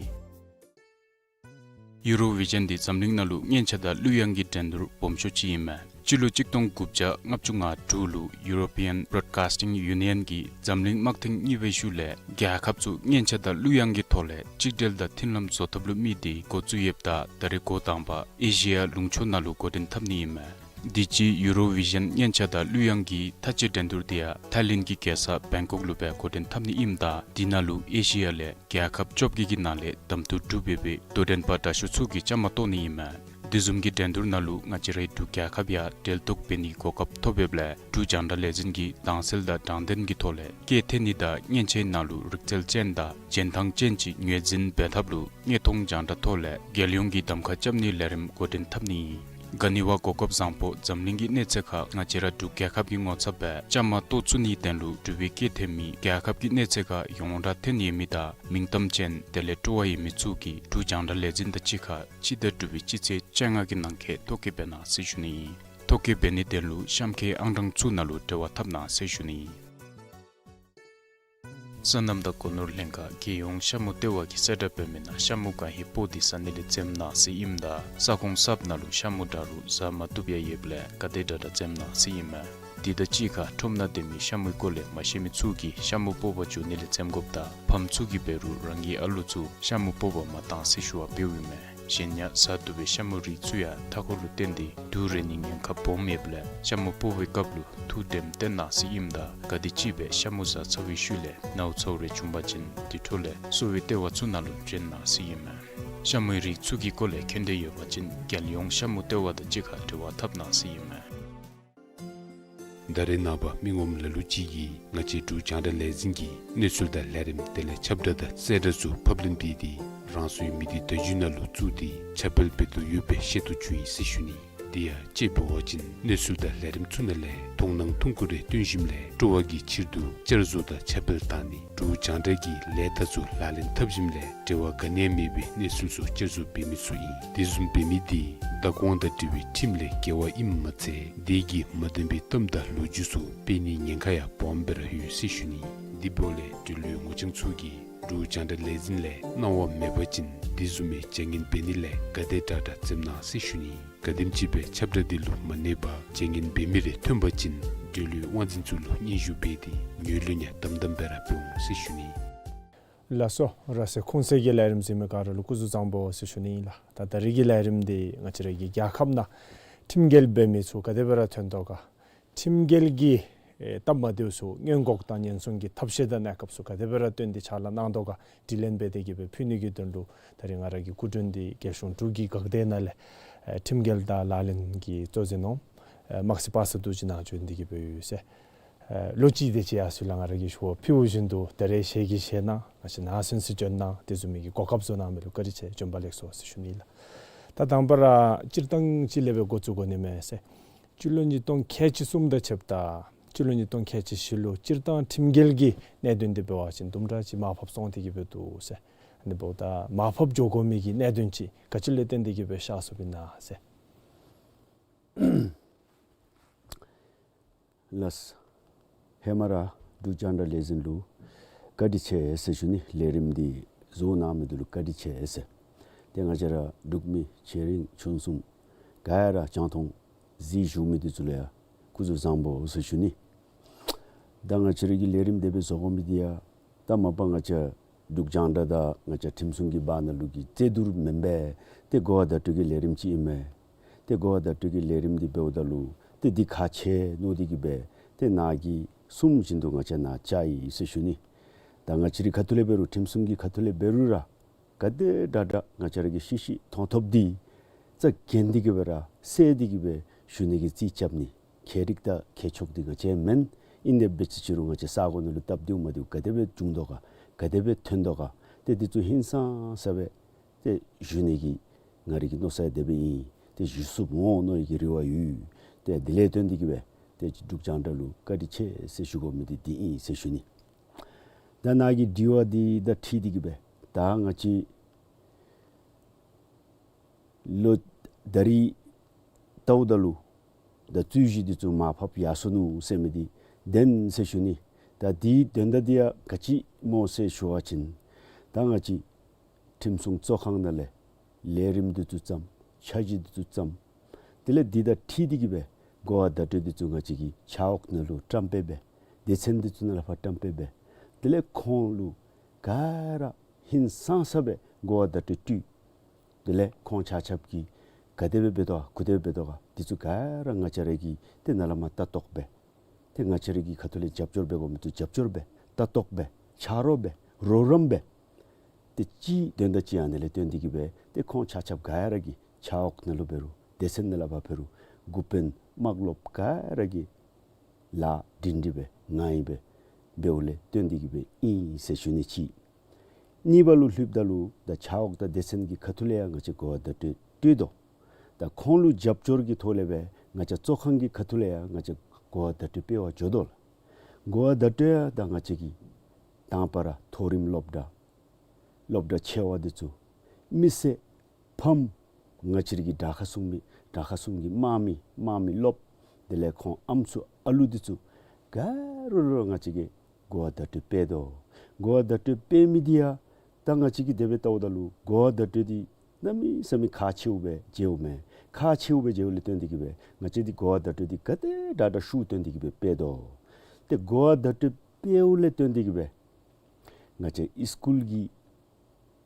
ཡུ་རོ་བི་ཞཱན་འདི་འཛམ་གླིང་ནང་ལུ་སྙན་ཆ་དང་གླུ་དབྱངས་ཀྱི་འགྲན་བསྡུར་སྦོམ་ཤོས་ཅིག་ཨིན་མས། སྤྱི་ལོ་གཅིག་སྟོང་དགུ་བརྒྱ་ལྔ་བཅུ་ང་དྲུག་ལུ་ཡུ་རོ་པི་ཡཱན་བོ་རོཌ་ཀཱསི་ཊིང་ཡུ་ནི་ཡཱན་གྱིས་འཛམ་གླིང་དམག་ཐེངས་གཉིས་པའི་ཤུལ་ལས་རྒྱལ་ཁབ་ཚུ་སྙན་ཆ་དང་གླུ་དབྱངས་ཀྱི་ཐོག་ལས་གཅིག་སྒྲིལ་དང་མཐུན་ལམ་བཟོ་ཐབས་ལུ་དམིགས་ཏེ་འགོ་བཙུགས་ཡོདཔ་ད་ད་རེས་འགོ་དང་པ་ཨེ་ཤི་ཡ་ལུང་ཕྱོགས་ནང་ལུ་འགོ་འདྲེན་འཐབ་ནི་ཨིན་མས། དུས་ཅི་ཡུ་རོ་བི་ཞཱན་སྙན་ཆ་དང་གླུ་དབྱངས་ཀྱི་མཐའ་དཔྱད་འགྲན་བསྡུར་འདི་ཡང་ཐའི་ལེནཌ་གི་རྒྱལ་ས་བེང་ཀོག་ལུ་སྦེ་འགོ་འདྲེན་འཐབ་ནི་ཨིནམ་ད་དེ་ནང་ལུ་ཨེ་ཤི་ཡ་ལས་རྒྱལ་ཁབ་བཅོ་བརྒྱད་ཀྱི་ནང་ལས་གདམ་འཐུ་གྲུབ་འབད་བའི་དོ་འགྲན་པ་དྲག་ཤོས་ཚུ་གིས་བཅའ་མར་གཏོགས་ནི་ཨིན་མས། དེ་བཟུམ་གྱི་འགྲན་བསྡུར་ནང་ལུ་ང་བཅས་རའི་འབྲུག་རྒྱལ་ཁབ་ཡང་གྲལ་གཏོགས་འབད་ནིའི་གོ་སྐབས་ཐོབ་ཡོདཔ་ལས་འབྲུག་རྒྱང་བསྒྲགས་ལས་འཛིན་གྱིས་དྭངས་གསལ་དང་དྲང་བདེན་གྱི་ཐོག་ལས་སྐད་འཐེན་ནི་དང་སྙན་ཆའི་ནང་ལུ་རིག་རྩལ་ཅན་དང་རྒྱན་ཐང་ཅན་ཅིག་ངོས་འཛིན་འབད་ཐབས་ལུ་དངོས་མཐོང་རྒྱང་བསྒྲགས་ཐོག་ལས་རྒྱལ་ཡོངས་ཀྱི་གདམ་ཁ་རྐྱབ་ནིའི་ལས་རིམ་འགོ་འདྲེན་འཐབ་ནི་ཨིན། ག་ནི་བ་གོ་སྐབས་བཟང་པོ་འཛམ་གླིང་གི་གནས་ཚད་ཁར་ང་བཅས་ར་འབྲུག་རྒྱལ་ཁབ་ཀྱི་ངོ་ཚབ་སྦེ་བཅའ་མར་གཏོགས་ཚུགས་ནིའི་དོན་ལུ་འབྲུག་པའི་སྐད་འཐེན་མི་རྒྱལ་ཁབ་ཀྱི་གནས་ཚད་ཁར་ཡོངས་གྲགས་ཐོན་ཡོད་མི་དང་མིང་གཏམ་ཅན་དེ་ལས་སྤྲོ་བ་ཡོད་མི་ཚུ་གིས་འབྲུག་རྒྱང་བསྒྲགས་ལས་འཛིན་དང་གཅིག་ཁར་སྤྱི་ཟླ་དྲུག་པའི་སྤྱི་ཚེས་བཅོ་ལྔ་གི་ནང་འཁོད་ཐོ་བཀོད་འབད་གནང་ཟེར་ཞུ་ནི་ཨིན། ཐོ་བཀོད་འབད་ནིའི་དོན་ལུ་གཤམ་འཁོད་ཨང་གྲངས་ཚུ་ནང་ལུ་འབྲེལ་བ་འཐབ་གནང་ཟེར་ཞུ་ནི་ཨིན། སོ་ནམ་དང་སྒོ་ནོར་ལྷན་ཁག་རྒྱལ་ཡོངས་ཤ་མུ་ལྟེ་བ་གིས་གསལ་བསྒྲགས་འབད་མི་ནང་ཤ་མུ་གང་ཧེ་སྤོ་སྟེ་ཟ་ནི་ལས་འཛེམ་གནང་ཟེར་ཨིནམ་ད་ས་ཁོངས་གསརཔ་ནང་ལུ་ཤ་མུ་འདྲ་རུང་ཟ་མ་བཏུབ་ཡང་ཡོདཔ་ལས་ག་དེ་དྲག་དྲག་འཛེམ་གནང་ཟེར་ཨིན་མས། དེ་དང་གཅིག་ཁར་ཁྲོམ་ནང་སྡོད་མི་ཤ་མུའི་སྐོར་ལས་མ་ཤེས་མི་ཚུ་གིས་ཤ་མུ་སྤོ་བར་འགྱོ་ནི་ལས་འཛེམ་དགོཔ་དང་ཕམ་ཚུ་གིས་འབད་རུང་རང་གི་ཨ་ལོ་ཚུ་ཤ་མུ་སྤོ་བར་མ་གཏང་ཟེར་ཞུ་བ་འབདཝ་ཨིན་མས། གཞན་ཡང་ཟ་བཏུབ་པའི་ཤ་མུའི་རིགས་ཚུ་ཡང་མཐའ་འཁོར་ལུ་བརྟེན་ཏེ་དུག་རེག་ནིའི་ཉེན་ཁ་སྦོམ་ཡོདཔ་ལས་ཤ་མུ་སྤོ་བའི་སྐབས་ལུ་ཐུགས་དྲནམ་བཏོན་གནང་ཟེར་ཨིནམ་ད་ག་དེ་ཅིག་སྦེ་ཤ་མུ་ཟ་ཚར་བའི་ཤུལ་ལས་ནཝ་ཚཝ་རེ་བྱུང་པ་ཅིན་དེ་འཕྲོ་ལས་གསོ་བའི་ལྟེ་བ་ཚུ་ནང་ལུ་བྱོན་གནང་ཟེར་ཨིན་མས། ཤ་མུའི་རིགས་ཚུ་གི་སྐོར་ལས་མཁྱེན་འདོད་ཡོད་པ་ཅིན་རྒྱལ་ཡོངས་ཤ་མུ་ལྟེ་བ་དང་གཅིག་ཁར་འབྲེལ་བ་འཐབ་གནང་ཟེར་ཨིན་མས། ད་རེས་ནངས་པ་མི་ངོམ་ལ་ལུ་ཅིག་གིས་ང་བཅས་འབྲུག་རྒྱང་བསྒྲགས་ལས་འཛིན་གྱི་གནས་ཚུལ་དང་ལས་རིམ་དེ་ལས་ཁྱབ་བསྒྲགས་དང་གསལ་བསྒྲགས་ཚུ་ཕབ་ལེན་འབད་དེ་རང་སོའི་མི་སྡེ་བརྡ་བརྒྱུད་ནང་ལུ་བཙུགས་ཏེ་ཁྱབ་སྤེལ་འབད་དོ་ཡོད་པའི་ཤེས་རྟོགས་བྱུང་ཡི་ཟེར་ཞུ་ནི། དེ་ཡང་དཔྱེ་འབད་བ་ཅིན་གནས་ཚུལ་དང་ལས་རིམ་ཚུ་ནང་ལས་མཐོང་སྣང་ཐུང་ཀུ་རེ་བཏོན་ཞིནམ་ལས་སྤྲོ་བ་གི་ཕྱིར་དུ་བསྐྱར་བཟོ་དང་ཁྱབ་སྤེལ་བཏང་ནི། འབྲུག་རྒྱང་བསྒྲགས་ཀྱི་ལས་རྟགས་ཚུ་ལག་ལེན་འཐབ་ཞིནམ་ལས་འབྲེལ་བ་ག་ནི་ཡང་མེད་པའི་གནས་ཚུལ་ཚུ་བསྐྱར་བཟོ་འབད་མི་ཚུ་ཨིན། དེ་བཟུམ་འབད་མི་དེ་བདག་དབང་དང་འབྲེལ་བའི་ཁྲིམས་ལས་འགལ་བ་ཨིནམ་མ་ཚད་དེ་གིས་མ་བདེན་པའི་གཏམ་དང་ལོ་རྒྱུས་ཚུ་སྤེལ་ནིའི་ཉེན་ཁ་ཡང་སྦོམ་སྦེ་ར་ཡོད་ཟེར་ཞུ་ནི། དེ་འབདཝ་ལས་འབྲེལ་ཡོད་ངོ་རྐྱང་ཚུ་གིས་འབྲུག་རྒྱང་བསྒྲགས་ལས་འཛིན་ལས་གནང་བ་མེད་པ་ཅིན་དེ་བཟུམ་མའི་བྱ་ངན་འབད་ནི་ལས་ག་དེ་དྲག་དྲག་འཛེམ་གནང་ཟེར་ཞུ་ནི། ག་དེམ་ཅིག་སྦེ་ཁྱབ་བསྒྲགས་འདི་ལུ་མ་གནས་པར་བྱ་ངན་འབད་མི་རེ་ཐོན་པ་ཅིན་འབྲེལ་ཡོད་དབང་འཛིན་ཚུ་ལུ་སྙན་ཞུ་འབད་དེ་ངོས་ལེན་ཡང་དམ་དམ་སྦེ་ར་འབད་འོང་ཟེར་ཞུ་ནི། ལགས་སོ། ར་སེ་ཁུངས་སེ་གི་ལས་རིམ་གཟིགས་མི་ག་ར་ལུ་སྐུ་གཟུགས་བཟང་པོ་ཟེར་ཞུ་ནི་ཨིན་ལགས། ད་ད་རེས་ཀྱི་ལས་རིམ་འདི་ང་བཅས་ར་གི་རྒྱལ་ཁབ་ནང་ཁྲིམས་འགལ་འབད་མི་ཚུ་ག་དེ་སྦེ་ར་ཐོན་དོ་ག། ཁྲིམས་འགལ་གྱི་ཨེ་སྟབས་མ་བདེཝ་ཚུ་སྔོན་འགོག་དང་ཉེན་སྲུང་གི་ཐབས་ཤེས་དང་གནས་སྐབས་ཚུ་ག་དེ་སྦེ་ར་བཏོན་ཏེ་ཕྱག་ལཱ་གནང་དོ་ག་དྲི་ལན་འབད་དེ་གི་སྦེ་ཕུལ་ནི་གི་དོན་ལུ་ད་རེས་ང་ར་གི་སྐུ་མགྲོན་འདི་རྒྱལ་གཞུང་འབྲུག་གི་འགག་སྡེ་ནང་ལས་ཨེ་ཁྲིམས་འགལ་དང་ལག་ལེན་གྱི་གཙོ་འཛིན་འོགམ་ཨེ་དམག་སྲིད་པ་སངས་རྡོ་རྗེ་ནཱ་བྱོན་ཏེ་གི་སྦེ་ཡོད་ཟེར། ཨེ་ལོ་གཅིག་དེ་ཅིག་ཡར་སོང་ལས་ང་ར་གིས་ཞུ་བ་ཕུལ་བཞིན་དུ་ད་རེས་ཞལ་གྱིས་བཞེས་གནང་ང་བཅས་ནཱ་གསན་ཞིནམ་བྱོན་གནང་དེ་བཟུམ་མའི་གི་གོ་སྐབས་བཟོ་གནང་མི་ལུ་བཀའ་དྲིན་ཆེ། བྱོན་པ་ལེགས་སོ་ཟེར་ཞུ་ནི་ལགས། ད་དང་པ་ར་སྤྱིར་བཏང་ཅིག་ལས་སྦེ་འགོ་བཙུགས་དགོ་ནི་མས་ཟེར། སྤྱི་ལོ་ཉིས་སྟོང་ཁལ་གཅིག་གསུམ་དང་ཕྱདཔ་ད་སྤྱི་ལོ་ཉིས་སྟོང་ཁལ་གཅིག་བཞི་ལུ་སྤྱིར་བཏང་ཁྲིམས་འགལ་གྱི་གནད་དོན་འདི་འབད་བ་ཅིན་དུམ་གྲ་ཅིག་མར་ཕབ་སོང་སྟེ་གི་སྦེ་འདུག་ཟེར། ཨ་ནི་འབདཝ་ད་མར་ཕབ་འགྱོ་དགོ་མི་གི་གནད་དོན་ཅིག་ག་ཅི་ལུ་བརྟེན་ཏེ་གི་སྦེ་གཤགས་སོཔ་ཨིན་ན་ཟེར། ལགས། ཧེ་མ་ར་འབྲུག་རྒྱང་བསྒྲགས་ལས་འཛིན་ལུ་བཀའ་དྲིན་ཆེ་ཟེར་ཞུ་ནི། ལས་རིམ་འདི་བཟོ་གནང་མི་འདི་ལུ་བཀའ་དྲིན་ཆེ་ཟེར། ཏེ་ང་བཅས་ར་འབྲུག་མི་ཆེ་འབྲིང་ཆུང་གསུམ་ག་ར་རྒྱང་མཐོང་གཟིགས་བཞུགས་མི་འདི་ཚུ་ལུ་ཡང་སྐུ་གཟུགས་བཟང་པོ་ཟེར་ཞུ་ནི། ད་ང་བཅས་ར་གི་ལས་རིམ་དེ་སྦེ་བཟོ་དགོ་མི་འདི་ཡང་ད་མ་པ་ང་བཅས་འབྲུག་རྒྱང་བསྒྲགས་དང་ང་བཅས་ཁྲིམས་སྲུང་གི་བར་ན་ལུ་གི་རྩོད་བསྡུར་མེན་པས། ཏེ་གོ་བ་བརྡ་སྤྲོད་ཀྱི་ལས་རིམ་ཅིག་ཨིན་མས། ཏེ་གོ་བ་བརྡ་སྤྲོད་ཀྱི་ལས་རིམ་འདི་འབདཝ་ད་ལུ་ཏེ་འདི་ཁག་ཆེ་མནོ་སྟེ་གི་སྦེ་ཏེ་ནཱ་གིས་གསུངམ་བཞིན་དུ་ང་བཅས་ནཱ་བཅར་ཡི་ཟེར་ཞུ་ནི། ད་ང་བཅས་རའི་ཁ་ཐུག་ལས་འབད་རུང་ཁྲིམས་སྲུང་གི་ཁ་ཐུག་ལས་འབད་རུང་ར་ག་དེ་དྲག་དྲག་ང་བཅས་ར་གིས་ཤེས་ཤེས་མཐོང་ཐོབ་འདི་རྩ་འགེངས་ཏེ་གི་སྦེ་ར་གསལ་ཏེ་གི་སྦེ་ཞུ་ནི་གི་རྩིས་རྐྱབ་ནི། ཁྱད་རིག་དང་ཁྱད་ཆོས་འདི་ང་བཅས་མེན། ཨིན་དེ་འབད་ཅི་ཅི་རུང་ང་བཅས་ས་གོ་ནང་ལུ་སྟབས་བདེཝ་མ་བདེཝ་ག་དེ་སྦེ་བྱུང་དོ་ག་ག་དེ་སྦེ་ཐོན་དོ་ག་ཏེ་འདི་ཚུ་ཧིང་སངས་ས་སྦེ་ཏེ་ཞུ་ནི་གི་ང་རའི་གི་མནོ་ས་ཡང་དེ་སྦེ་ཨིན། ཏེ་ཞུ་ཚུགསཔ་འོང་མནོ་བའི་གི་རེ་བ་ཡོད། ཏེ་དེ་ལས་བརྟེན་ཏེ་གི་སྦེ་ཏེ་འབྲུག་རྒྱང་བསྒྲགས་ལུ་བཀའ་དྲིན་ཆེ་ཟེར་ཞུ་དགོ་མི་འདི་འདི་ཨིན་ཟེར་ཞུ་ནི། ད་ནཱ་གི་དྲི་བ་འདི་དང་འཁྲིལ་ཏེ་གི་སྦེ་ད་ང་བཅས་ལོ་ད་རིས་ལྟཝ་ད་ལུ་ད་རྩོད་གཞི་འདི་ཚུ་མར་ཕབ་ཡར་སོ་ནུག་ཟེར་མི་འདི་བདེན་ཟེར་ཞུ་ནི། ད་འདིའི་དོན་དག་འདི་ཡང་ག་ཅི་སྨོ་ཟེར་ཞུ་བ་ཅིན་ད་ང་བཅས་ཁྲིམས་སྲུང་གཙོ་ཁང་ནང་ལས་ ལས་རིམ་འདི་ཚུ་བརྩམས། འཆར་གཞི་འདི་ཚུ་བརྩམས། དེ་ལས་འདི་དང་འཁྲིལ་ཏེ་གི་སྦེ་གོ་བ་བརྡ་སྤྲོད་འདི་ཚུ་ང་བཅས་ཀྱིས་ཕྱག་འོག་ནང་ལུ་བཀྲམ་སྦེ་སྦེ། སྡེ་ཚན་འདི་ཚུ་ནང་ལས་ཕར་བཀྲམ་སྦེ་སྦེ། དེ་ལས་ཁོང་ལུ་ག་ར་ཧིང་སངས་ས་སྦེ་གོ་བ་བརྡ་སྤྲོད་སྤྲོད། དེ་ལས་ཁོང་ཆ་ཁྱབ་ཀྱིས་ག་དེ་སྦེ་འབད་དོ་ག་ག་དེ་སྦེ་འབད་དོ་ག་འདི་ཚུ་ག་ར་ང་བཅས་ར་གིས་ཏེ་ནཱ་ལས་མར་ལྟ་རྟོག་འབད། ཏེ་ང་བཅས་ར་གི་ཁ་ཐུག་ལས་རྒྱབ་སྐྱོར་འབད་དགོ་མི་འདི་ཚུ་རྒྱབ་སྐྱོར་འབད། ལྟ་རྟོག་འབད། ཆ་རོགས་འབད། རོགས་རམ་འབད། ཏེ་གཅིག་དོན་དག་གཅིག་ཨ་ནི་ལས་བརྟེན་ཏེ་གི་སྦེ་ཏེ་ཁོང་ཆ་ཁྱབ་ག་ར་གིས་ཕྱག་འོག་ནང་ལུ་འབད་རུང་སྡེ་ཚན་ནང་ལས་ཕར་འབད་རུང་འགོ་དཔོན་དམག་སློབ་ག་ར་གིས་ལཱ་སྒྲིང་སྒྲི་སྦེ་ང་ཨིན་སྦེ་འབདཝ་ལས་བརྟེན་ཏེ་གི་སྦེ་ཨིན་ཟེར་ཞུ་ནི་གཅིག། གཉིས་པ་ལུ་ལྷོདཔ་ད་ལུ་ད་ཕྱག་འོག་དང་སྡེ་ཚན་གྱི་ཁ་ཐུག་ལས་ཡང་ང་བཅས་གོ་བ་བརྡ་སྤྲོད་སྤྲོད་དོ། ད་ཁོང་ལུ་རྒྱབ་སྐྱོར་གྱི་ཐོག་ལས་སྦེ་ང་བཅས་གཙོ་ཁང་གི་ཁ་ཐུག་ལས་ཡང་ང་བཅས་གོ་བ་བརྡ་སྤྲོད་སྤེལ་བར་འགྱོ་དོ་ལགས། གོ་བ་བརྡ་སྤྲོད་ཡང་ད་ང་བཅས་ཀྱིས་དང་པ་ར་མཐོ་རིམ་སློབ་གྲྭ་སློབ་གྲྭ་ཆེ་བ་འདི་ཚུ་མི་སེར་ཕམ་ང་བཅས་ར་གི་དྲག་ཁག་སྲུང་མི་དྲག་ཁག་སྲུང་གི་དམག་མི་དམག་མི་སློབ་དེ་ལས་ཁོང་ཨམ་སྲུ་ཨ་ལུ་འདི་ཚུ་ག་ར་ར་ང་བཅས་ཀྱིས་གོ་བ་བརྡ་སྤྲོད་སྤེལ་དོ། གོ་བ་བརྡ་སྤྲོད་སྤེལ་མི་འདི་ཡང་ད་ང་བཅས་ཀྱིས་དེ་སྦེ་བལྟཝ་ད་ལུ་གོ་བ་བརྡ་སྤྲོད་འདི་གནམ་མེད་ས་མེད་ཁག་ཆེཝ་སྦེ་མཇལཝ་མས། ཁག་ཆེཝ་སྦེ་མཇལཝ་ལས་བརྟེན་ཏེ་གི་སྦེ་ང་བཅས་འདི་གོ་བ་བརྡ་སྤྲོད་འདི་ག་དེ་དྲག་དྲག་ཤུགས་བཏོན་ཏེ་གི་སྦེ་སྤེལ་དོ། ཏེ་གོ་བ་བརྡ་སྤྲོད་སྤེལཝ་ལས་བརྟེན་ཏེ་གི་སྦེ་ང་བཅས་ཨིས་ཀུལ་གྱི་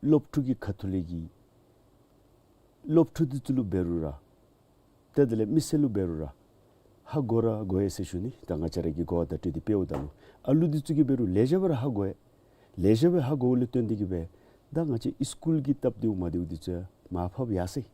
སློབ་ཕྲུག་གི་ཁ་ཐུག་ལས་ཀྱི་སློབ་ཕྲུག་འདི་ཚུ་ལུ་འབད་རུང་ར་ཏེ་དེ་ལས་མི་སེར་ལུ་འབད་རུང་ར་ཧ་གོ་ར་གོ་ཡི་ཟེར་ཞུ་ནི། ད་ང་བཅས་ར་གིས་གོ་བ་བརྡ་སྤྲོད་འདི་སྤེལཝ་ད་ལུ་ཨ་ལུ་འདི་ཚུ་གིས་འབད་རུང་ལེ་ཤ་སྦེ་ར་ཧ་གོ་ཡི། ལེ་ཤ་སྦེ་ཧ་གོཝ་ལས་བརྟེན་ཏེ་གི་སྦེ་ད་ང་བཅས་ཨིས་ཀུལ་གྱི་སྟབས་བདེཝ་མ་བདེཝ་འདི་ཚུ་ཡང་མར་ཕབ་ཡར་སོ་ཡི།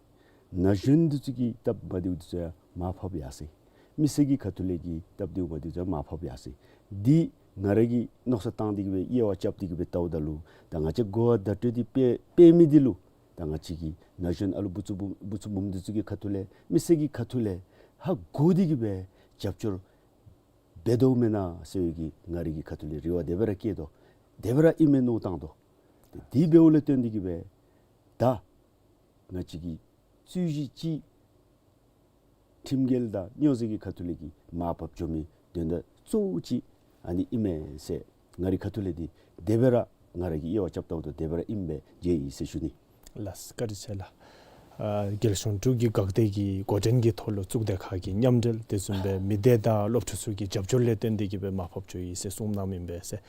ན་གཞོན་འདི་ཚུ་གི་སྟབས་མ་བདེཝ་འདི་ཚུ་ཡང་མར་ཕབ་ཡར་སོ་ཡི། མི་སེར་གྱི་ཁ་ཐུག་ལས་ཀྱི་སྟབས་བདེཝ་མ་བདེཝ་འདི་ཚུ་ཡང་མར་ཕབ་ཡར་སོ་ཡི། འདི་ང་ར་གིས་མནོ་བསམ་བཏང་སྟེ་གི་སྦེ་དབྱེ་བ་རྐྱབ་སྟེ་གི་སྦེ་བལྟཝ་ད་ལུ་ད་ང་བཅས་གོ་བ་བརྡ་སྤྲོད་འདི་སྤེལ་སྤེལ་མི་འདི་ལུ་ད་ང་བཅས་ཀྱི་ན་གཞོན་ཨ་ལུ་བུ་ཚ་བུམ་བུ་ཚ་བུམོ་འདི་ཚུ་གི་ཁ་ཐུག་ལས་མི་སེར་གྱི་ཁ་ཐུག་ལས་ཧ་གོ་སྟེ་གི་སྦེ་རྒྱབ་སྐྱོར་འབད་དོ་མེན་ན་ཟེར་བའི་གི་ང་རའི་གི་ཁ་ཐུག་ལས་རེ་བ་དེ་སྦེ་ར་བསྐྱེད་དོ། དེ་སྦེ་ར་ཨིན་མས་མནོ་བཏང་དོ། དེ་འབདཝ་ལས་བརྟེན་ཏེ་གི་སྦེ་ད་ང་བཅས་ཀྱི་རྩོད་གཞི་ཅིག་ཁྲིམས་འགལ་དང་སྨྱོ་རྫས་ཀྱི་ཁ་ཐུག་ལས་ཀྱི་མར་ཕབ་འགྱོ་མི་དོན་དག་གཙོ་བོ་ཅིག་ཨ་ནི་ཨིན་མས་ཟེར་ང་རའི་ཁ་ཐུག་ལས་འདི་དེ་སྦེ་ར་ང་ར་གིས་དབྱེ་བ་རྐྱབ་བལྟཝ་ད་དེ་སྦེ་ར་ཨིན་པས་མཇལ་ཡི་ཟེར་ཞུ་ནི། ལགས་བཀའ་དྲིན་ཆེ་ལགས། ཨ་རྒྱལ་གཞུང་འབྲུག་གི་འགག་སྡེ་གི་འགོ་འདྲེན་གྱི་ཐོག་ལུ་གཙུག་སྡེ་ཁག་གི་མཉམ་འབྲེལ་དེ་བཟུམ་སྦེ་མི་སྡེ་དང་སློབ་ཕྲུག་ཚུ་གི་རྒྱབ་སྐྱོར་ལས་བརྟེན་ཏེ་གི་སྦེ་མར་ཕབ་འགྱོ་ཡི་ཟེར་གསུངམ་གནངམ་ཨིན་པས་ཟེར།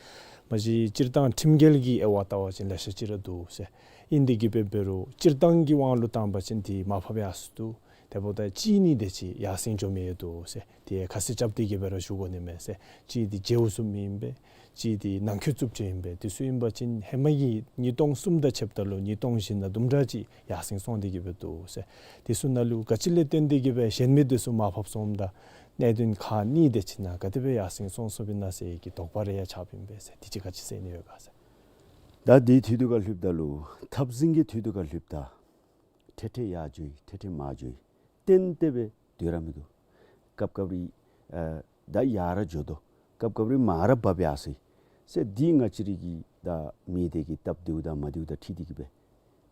མ་གཞི་སྤྱིར་བཏང་ཁྲིམས་འགལ་གྱི་དབྱེ་བ་བལྟ་བ་ཅིན་ལེ་ཤ་ཅིག་ར་འདུག་ཟེར། ཨིན་ཏེ་གི་སྦེ་འབད་རུང་སྤྱིར་བཏང་གི་དབང་ལུ་བཏང་བ་ཅིན་འདི་མར་ཕབ་ཡར་སོ་འདུག། དེ་འབདཝ་ད་གཅིག་གཉིས་དེ་ཅིག་ཡར་སེང་འགྱོ་མི་ཡང་འདུག་ཟེར། དེ་ཡང་ཁ་གསལ་རྐྱབ་སྟེ་གི་སྦེ་ར་ཞུ་དགོ་ནི་མས་ཟེར། གཅིག་འདི་མཇལཝ་བཟུམ་ཨིན་པས། གཅིག་འདི་ནང་འཁོད་རྩུབ་སྤྱོད་ཨིན་པས། དེ་ཚུ་ཨིན་པ་ཅིན་ཧེ་མ་གི་ཉིས་སྟོང་གསུམ་དང་ཕྱདཔ་ད་ལུ་ཉིས་སྟོང་བཞི་ནང་དུམ་གྲ་ཅིག་ཡར་སེང་སོང་སྟེ་གི་སྦེ་འདུག་ཟེར། དེ་ཚུ་ནང་ལུ་ག་ཅི་ལས་བརྟེན་ཏེ་གི་སྦེ་གཞན་མི་དེ་ཚུ་མར་ཕབ་སོངམ་ད་གནད་དོན་ཁག་གཉིས་དེ་ཅིག་ནང་ག་དེ་སྦེ་ཡར་སེང་སོང་སོངམ་ཨིན་ན་ཟེར་གྱི་དོགས་པ་རེ་ཡང་ཆགསཔ་ཨིན་པས་ཟེར། དེ་ཅིག་ག་ཅི་ཟེར་ནི་ཡོད་ག་ཟེར། ད་དེའི་དུས་དུས་ཁར་ལྷོདཔ་ད་ལུ་འཐབ་འཛིང་གི་དུས་དུས་ཁར་ལྷོདཔ་ད་ཁྲེ་ཁྲེ་ཡར་འགྱོ་ཡི་ཁྲེ་ཁྲེ་མར་འགྱོ་ཡི་གཏན་གཏན་སྦེ་སྡོད་ར་མིན་འདུག། སྐབས་སྐབས་རེ་ཨ་ད་ཡར་ར་འགྱོ་དོ། སྐབས་སྐབས་རེ་མར་ར་འབབ་ཡར་སོ་ཡི་ཟེར། འདི་ང་བཅས་རའི་གི་ད་མི་སྡེ་གི་སྟབས་བདེཝ་དང་མ་བདེཝ་དང་འཁྲིལ་ཏེ་གི་སྦེ་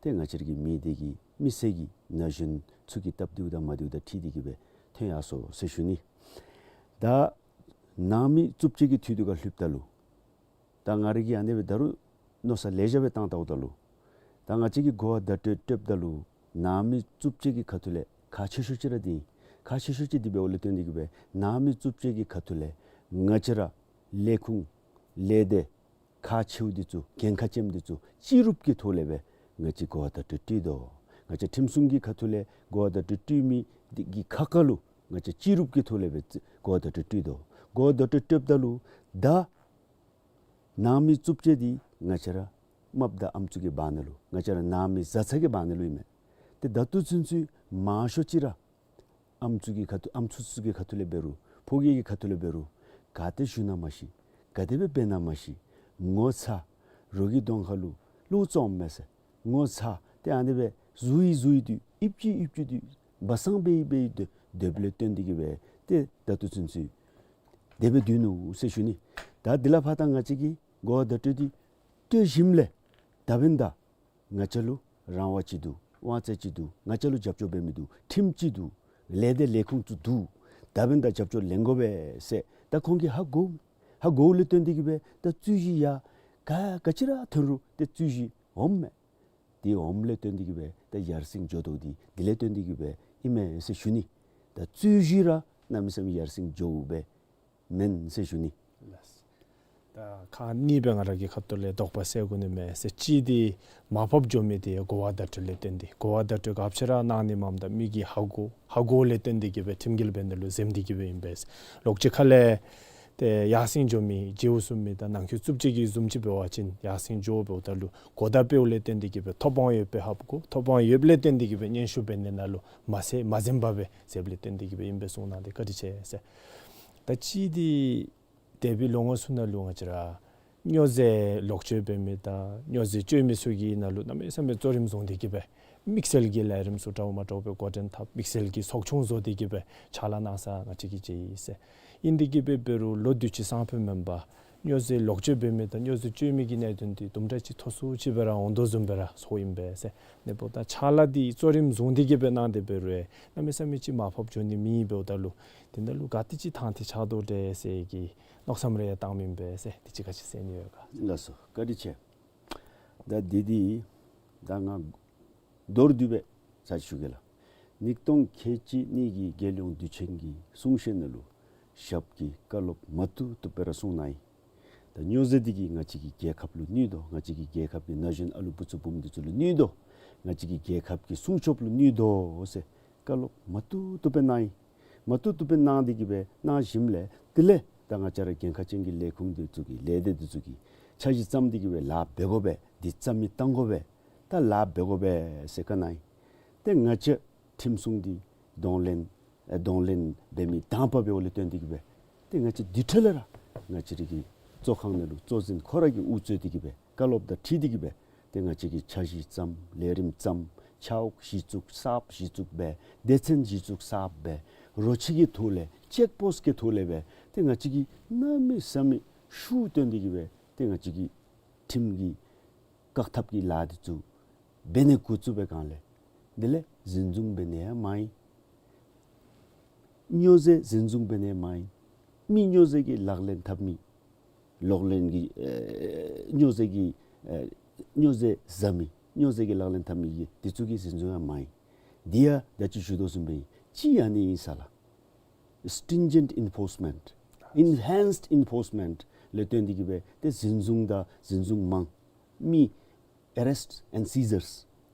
ཏེ་ང་བཅས་རའི་གི་མི་སྡེ་གི་མི་སེར་གྱི་ན་གཞོན་ཚུ་གི་སྟབས་བདེཝ་དང་མ་བདེཝ་དང་འཁྲིལ་ཏེ་གི་སྦེ་ཐོན་ཡར་སོ་ཟེར་ཞུ་ནི། ད་ནང་མི་རྩུབ་སྤྱོད་ཀྱི་དུས་དུས་ཁར་ལྷོདཔ་ད་ལུ་ད་ང་རའི་གི་ཨ་ནི་སྦེ་ད་རུང་མནོ་བསམ་ལེ་ཤ་སྦེ་བཏང་བལྟཝ་ད་ལུ་ད་ང་བཅས་ཀྱིས་གོ་བ་བརྡ་སྤྲོད་སྤྲོདཔ་ད་ལུ་ནང་མི་རྩུབ་སྤྱོད་ཀྱི་ཁ་ཐུག་ལས་ཁག་ཆེ་ཤོས་ཅིག་ར་འདི་ཨིན། ཁག་ཆེ་ཤོས་ཅིག་འདི་འབདཝ་ལས་བརྟེན་ཏེ་གི་སྦེ་ནང་མི་རྩུབ་སྤྱོད་ཀྱི་ཁ་ཐུག་ལས་ང་བཅས་ར་ལས་ཁུངས་ལས་སྡེ་ཁག་ཆེཝ་འདི་ཚུ་འགན་ཁག་ཆེཝ་འདི་ཚུ་སྤྱི་རུབ་ཀྱི་ཐོག་ལས་སྦེ་ང་བཅས་གོ་བ་བརྡ་སྤྲོད་སྤྲོད་དོ། ང་བཅས་ཁྲིམས་སྲུང་གི་ཁ་ཐུག་ལས་གོ་བ་བརྡ་སྤྲོད་སྤྲོད་མི་འདི་གི་ཁ་ཁ་ལུ་ང་བཅས་སྤྱི་རུབ་ཀྱི་ཐོག་ལས་སྦེ་གོ་བ་བརྡ་སྤྲོད་སྤྲོད་དོ། གོ་བ་བརྡ་སྤྲོད་སྤྲོདཔ་ད་ལུ་ད་ནང་མི་རྩུབ་སྤྱོད་འདི་ང་བཅས་ར་རྨགཔ་དང་ཨམ་སྲུ་གི་བར་ན་ལུ་ང་བཅས་ར་ནང་མི་བཟའ་ཚང་གི་བར་ན་ལུ་ཨིན་མས། ཏེ་ད་ལྟོ་ཚུན་ཚོད་མང་ཤོས་ཅིག་ར་ཨམ་སྲུ་གི་ཁ་ཐུག་ཨམ་སྲུ་ཚུ་གི་ཁ་ཐུག་ལས་འབད་རུང་ཕོ་རྒྱས་ཀྱི་ཁ་ཐུག་ལས་འབད་རུང་ག་ཏེ་བཞུགས་ན་མ་ཤེས། ག་དེ་སྦེ་འབད་ན་མ་ཤེས། ངོ་ཚ། རོགས་ཀྱི་གདོང་ཁ་ལུ་བློ་བཙོགཔ་མས་ཟེར། ངོ་ཚ། ཏེ་ཨ་ནི་སྦེ་བཟུང་ཡི་བཟུང་ཡི་སྡོད་ཨིབ་ཅི་ཨིབ་ཅི་སྡོད་སྦ་གསང་འབད་ཡི་འབད་ཡི་སྡོད་སྡོདཔ་ལས་བརྟེན་ཏེ་གི་སྦེ་ཏེ་ད་ལྟོ་ཚུན་ཚོད་དེ་སྦེ་སྡོད་ནུག་ཟེར་ཞུ་ནི། ད་འདི་ལས་ཕར་ད་ང་བཅས་ཀྱིས་གོ་བ་བརྡ་སྤྲོད་འདི་སྤྲོད་ཞིནམ་ལས་ད་འབདན་ད་ང་བཅས་ལུ་རང་དབང་ཅིག་འདུག། དབང་ཚད་ཅིག་འདུག། ང་བཅས་ལུ་རྒྱབ་སྐྱོར་འབད་མི་འདུག། ཁྲིམས་ཅིག་འདུག། ལས་སྡེ་ལས་ཁུངས་ཚུ་འདུག། ད་འབདན་ད་རྒྱབ་སྐྱོར་ལེན་དགོ་པས་ཟེར་ད་ཁོང་གིས་ཧ་གོ། ཧ་གོཝ་ལས་བརྟེན་ཏེ་གི་སྦེ་ད་རྩོད་གཞི་ཡང་ག་ག་ཅི་ར་ཐོན་རུང་ཏེ་རྩོད་གཞི་འོངམ་མས། དེ་འོངམ་ལས་བརྟེན་ཏེ་གི་སྦེ་ད་ཡར་སེང་འགྱོ་དོ་འདི་དེ་ལས་བརྟེན་ཏེ་གི་སྦེ་ཨིན་མས་ཟེར་ཞུ་ནི། ད་རྩོད་གཞི་ར་གནམ་མེད་ས་མེད་ཡར་སེང་འགྱོཝ་སྦེ་མེན་ཟེར་ཞུ་ནི། ལགས། ད་ཁག་གཉིས་སྦེ་ང་ར་གི་ཁ་ཐུག་ལས་དོགས་པ་སེལ་དགོ་ནི་མས་ཟེར། གཅིག་འདི་མར་ཕབ་འགྱོ་མི་འདི་གོ་བ་བརྡ་སྤྲོད་ལས་བརྟེན་ཏེ། གོ་བ་བརྡ་སྤྲོད་ག་ཅི་ར་གནང་ནི་མས་ད་མི་གིས་ཧ་གོ་ཧ་གོ་ལས་བརྟེན་ཏེ་གི་སྦེ་ཁྲིམས་འགལ་འབད་ནི་ལུ་འཛེམ་སྟེ་གི་སྦེ་ཨིན་པས། ལོག་སྤྱོད་ཁ་ལས་ཏེ་ཡར་སེང་འགྱོ་མི་རྗེའུ་བཟུམ་མི་དང་ནང་འཁོད་རྩུབ་སྤྱོད་ཀྱི་བཟུམ་ཅིག་འབད་བ་ཅིན་ཡར་སེང་འགྱོ་འབདཝ་ད་ལུ་གོ་བརྡ་སྤྲོད་ལས་བརྟེན་ཏེ་གི་སྦེ་ཐོབ་དབང་ཡོདཔ་སྦེ་ཧ་གོ། ཐོབ་དབང་ཡོདཔ་ལས་བརྟེན་ཏེ་གི་སྦེ་སྙན་ཞུ་འབད་ནི་ནང་ལུ་མ་ཟད་མ་འཛེམ་པར་སྦེ་འཛེམ་ལས་བརྟེན་ཏེ་གི་སྦེ་ཨིན་པས་གསུངས་གནང་སྟེ། བཀའ་དྲིན་ཆེ་ཟེར། ད་གཅིག་འདི་འདས་པའི་ལོ་ངོ་ཚུ་ནང་ལུ་ང་བཅས་ར་སྨྱོ་རྫས་ལོག་སྤྱོད་འབད་མི་དང་སྨྱོ་རྫས་སྤྱོད་མི་ཚུ་གི་ནང་ལུ་གནམ་མེད་ས་མེད་གཙོ་རིམ་བཟུང་སྟེ་གི་སྦེ་དམིགས་བསལ་གྱི་ལས་རིམ་ཚུ་འདྲཝ་མ་འདྲཝ་སྦེ་འགོ་འདྲེན་འཐབ། དམིགས་བསལ་གྱི་ཚོགས་ཆུང་བཟོ་སྟེ་གི་སྦེ་ཕྱག་ལཱ་གནང་ས་ང་བཅས་ཀྱིས་མཇལ་ཡི་ཟེར། ཨིན་ཏེ་གི་སྦེ་འབད་རུང་ལོ་དུས་ཅི་སང་ཕོད་མེན་པར་སྨྱོ་རྫས་ལོག་སྤྱོད་འབད་མི་དང་སྨྱོ་རྫས་སྤྱོད་མི་གི་གནད་དོན་འདི་དུམ་གྲ་ཅིག་མཐོ་སུ་ཅིག་སྦེ་ར་འོང་དོ་བཟུམ་སྦེ་ར་ཚོརཝ་ཨིན་པས་ཟེར། ཨ་ནི་འབདཝ་ད་ཕྱག་ལཱ་འདི་གཙོ་རིམ་བཟུང་སྟེ་གི་སྦེ་གནང་སྟེ་འབད་རུང་གནམ་མེད་ས་མེད་ཅིག་མར་ཕབ་འགྱོ་ནི་མེད་འབདཝ་ད་ལུ་དེ་ནང་ལུ་ག་དེ་ཅིག་ཐང་ཐད་ཆགས་དོ་འདྲས་ཟེར་གྱི་མནོ་བསམ་རེ་ཡང་བཏངམ་ཨིན་པས་ཟེར། དེ་ཅིག་ག་ཅི་ཟེར་ནི་ཡོད་ག། ལགས་སོ། བཀའ་དྲིན་ཆེ། ད་འདི་འདི་ད་ང་མདོར་བསྡུས་སྦེ་ཚར་ཅིག་ཞུ་གེ་ལགས། ཉིས་སྟོང་ཁལ་གཅིག་གཉིས་ཀྱི་རྒྱལ་ཡོངས་དུས་ཆེན་གྱི་གསུང་བཤད་ནང་ལུ་ཞབས་ཀྱིས་བཀའ་སློབ་མ་བཏུབ་བཏུབ་སྦེ་ར་གསུངས་གནང་ཡི། ད་སྨྱོ་རྫས་འདི་གིས་ང་བཅས་ཀྱི་རྒྱལ་ཁབ་ལུ་གནོད་དོ། ང་བཅས་ཀྱི་རྒྱལ་ཁབ་ཀྱི་ན་གཞོན་ཨ་ལུ་བུ་ཚ་བུམོ་འདི་ཚུ་ལུ་གནོད་དོ། ང་བཅས་ཀྱི་རྒྱལ་ཁབ་ཀྱི་སྲུང་སྐྱོབ་ལུ་གནོད་དོ་ཟེར་བཀའ་སློབ་མ་བཏུབ་བཏུབ་སྦེ་གནང་ཡི། མ་བཏུབ་བཏུབ་སྦེ་གནང་སྟེ་གི་སྦེ་གནང་ཞིནམ་ལས་དེ་ལས་ད་ང་བཅས་ར་འགན་ཁག་ཅན་གྱི་ལས་ཁུངས་འདི་ཚུ་གིས་ལས་སྡེ་འདི་ཚུ་གིས་འཆར་གཞི་བརྩམས་ཏེ་གི་སྦེ་ལཱ་འབད་དགོ་པས། འདི་རྩ་མེད་བཏང་དགོ་པས། ད་ལཱ་འབད་དགོ་པས་ཟེར་བཀའ་གནང་ཡི། ཏེ་ང་བཅས་ཁྲིམས་སྲུང་འདི་གདོང་ལེན་ཨེ་གདོང་ལེན་འབད་མི་དང་པ་འབདཝ་ལས་བརྟེན་ཏེ་གི་སྦེ་ཏེ་ང་བཅས་དེ་འཕྲལ་ལས་ར་ང་བཅས་ར་གི་གཙོ་ཁང་ནང་ལུ་གཙོ་འཛིན་ཁོ་ར་གིས་དབུ་གཙོས་ཏེ་གི་སྦེ་བཀའ་སློབ་དང་འཁྲིལ་ཏེ་གི་སྦེ་ཏེ་ང་བཅས་ཀྱིས་འཆར་གཞི་བརྩམས། ལས་རིམ་བརྩམས། ཆ་འོག་གཞི་བཙུགས། གསརཔ་གཞི་བཙུགས་འབད། སྡེ་ཚན་གཞི་བཙུགས་གསརཔ་འབད། རོ་ཁྱི་གི་ཐོག་ལས་ཅེཀ་པོསཊ་གི་ཐོག་ལས་སྦེ་ཏེ་ང་བཅས་ཀྱིས་གནམ་མེད་ས་མེད་ཤུགས་བཏོན་ཏེ་གི་སྦེ་ཏེ་ང་བཅས་ཀྱིས་ཁྲིམས་ཀྱི་བཀག་ཐབས་ཀྱི་ལཱ་འདི་ཚུ་འབད་ནི་འགོ་བཙུགས་པའི་སྒང་ལས་དེ་ལས་འཛིན་བཟུང་འབད་ནི་ཡང་མང་ཡི། སྨྱོ་རྫས་འཛིན་བཟུང་འབད་ནི་ཡང་མང་ཡི། མི་སྨྱོ་རྫས་ཀྱི་ལག་ལེན་འཐབ་མི་ལག་ལེན་གྱི་ཨེ་སྨྱོ་རྫས་ཀྱི་ཨེ་སྨྱོ་རྫས་བཟའ་མི་སྨྱོ་རྫས་ཀྱི་ལག་ལེན་འཐབ་མི་གི་འདི་ཚུ་གི་འཛིན་བཟུང་ཡང་མང་ཡི། འདི་ཡང་ད་ཅི་ཞུ་དོ་བཟུམ་སྦེ་ཨིན། གཅིག་ཨ་ནི་ཨིན་ས་ལགས། Stringent enforcement, enhanced enforcement ལས་བརྟེན་ཏེ་གི་སྦེ་ཏེ་འཛིན་བཟུང་དང་འཛིན་བཟུང་མང་མི་arrests and seizures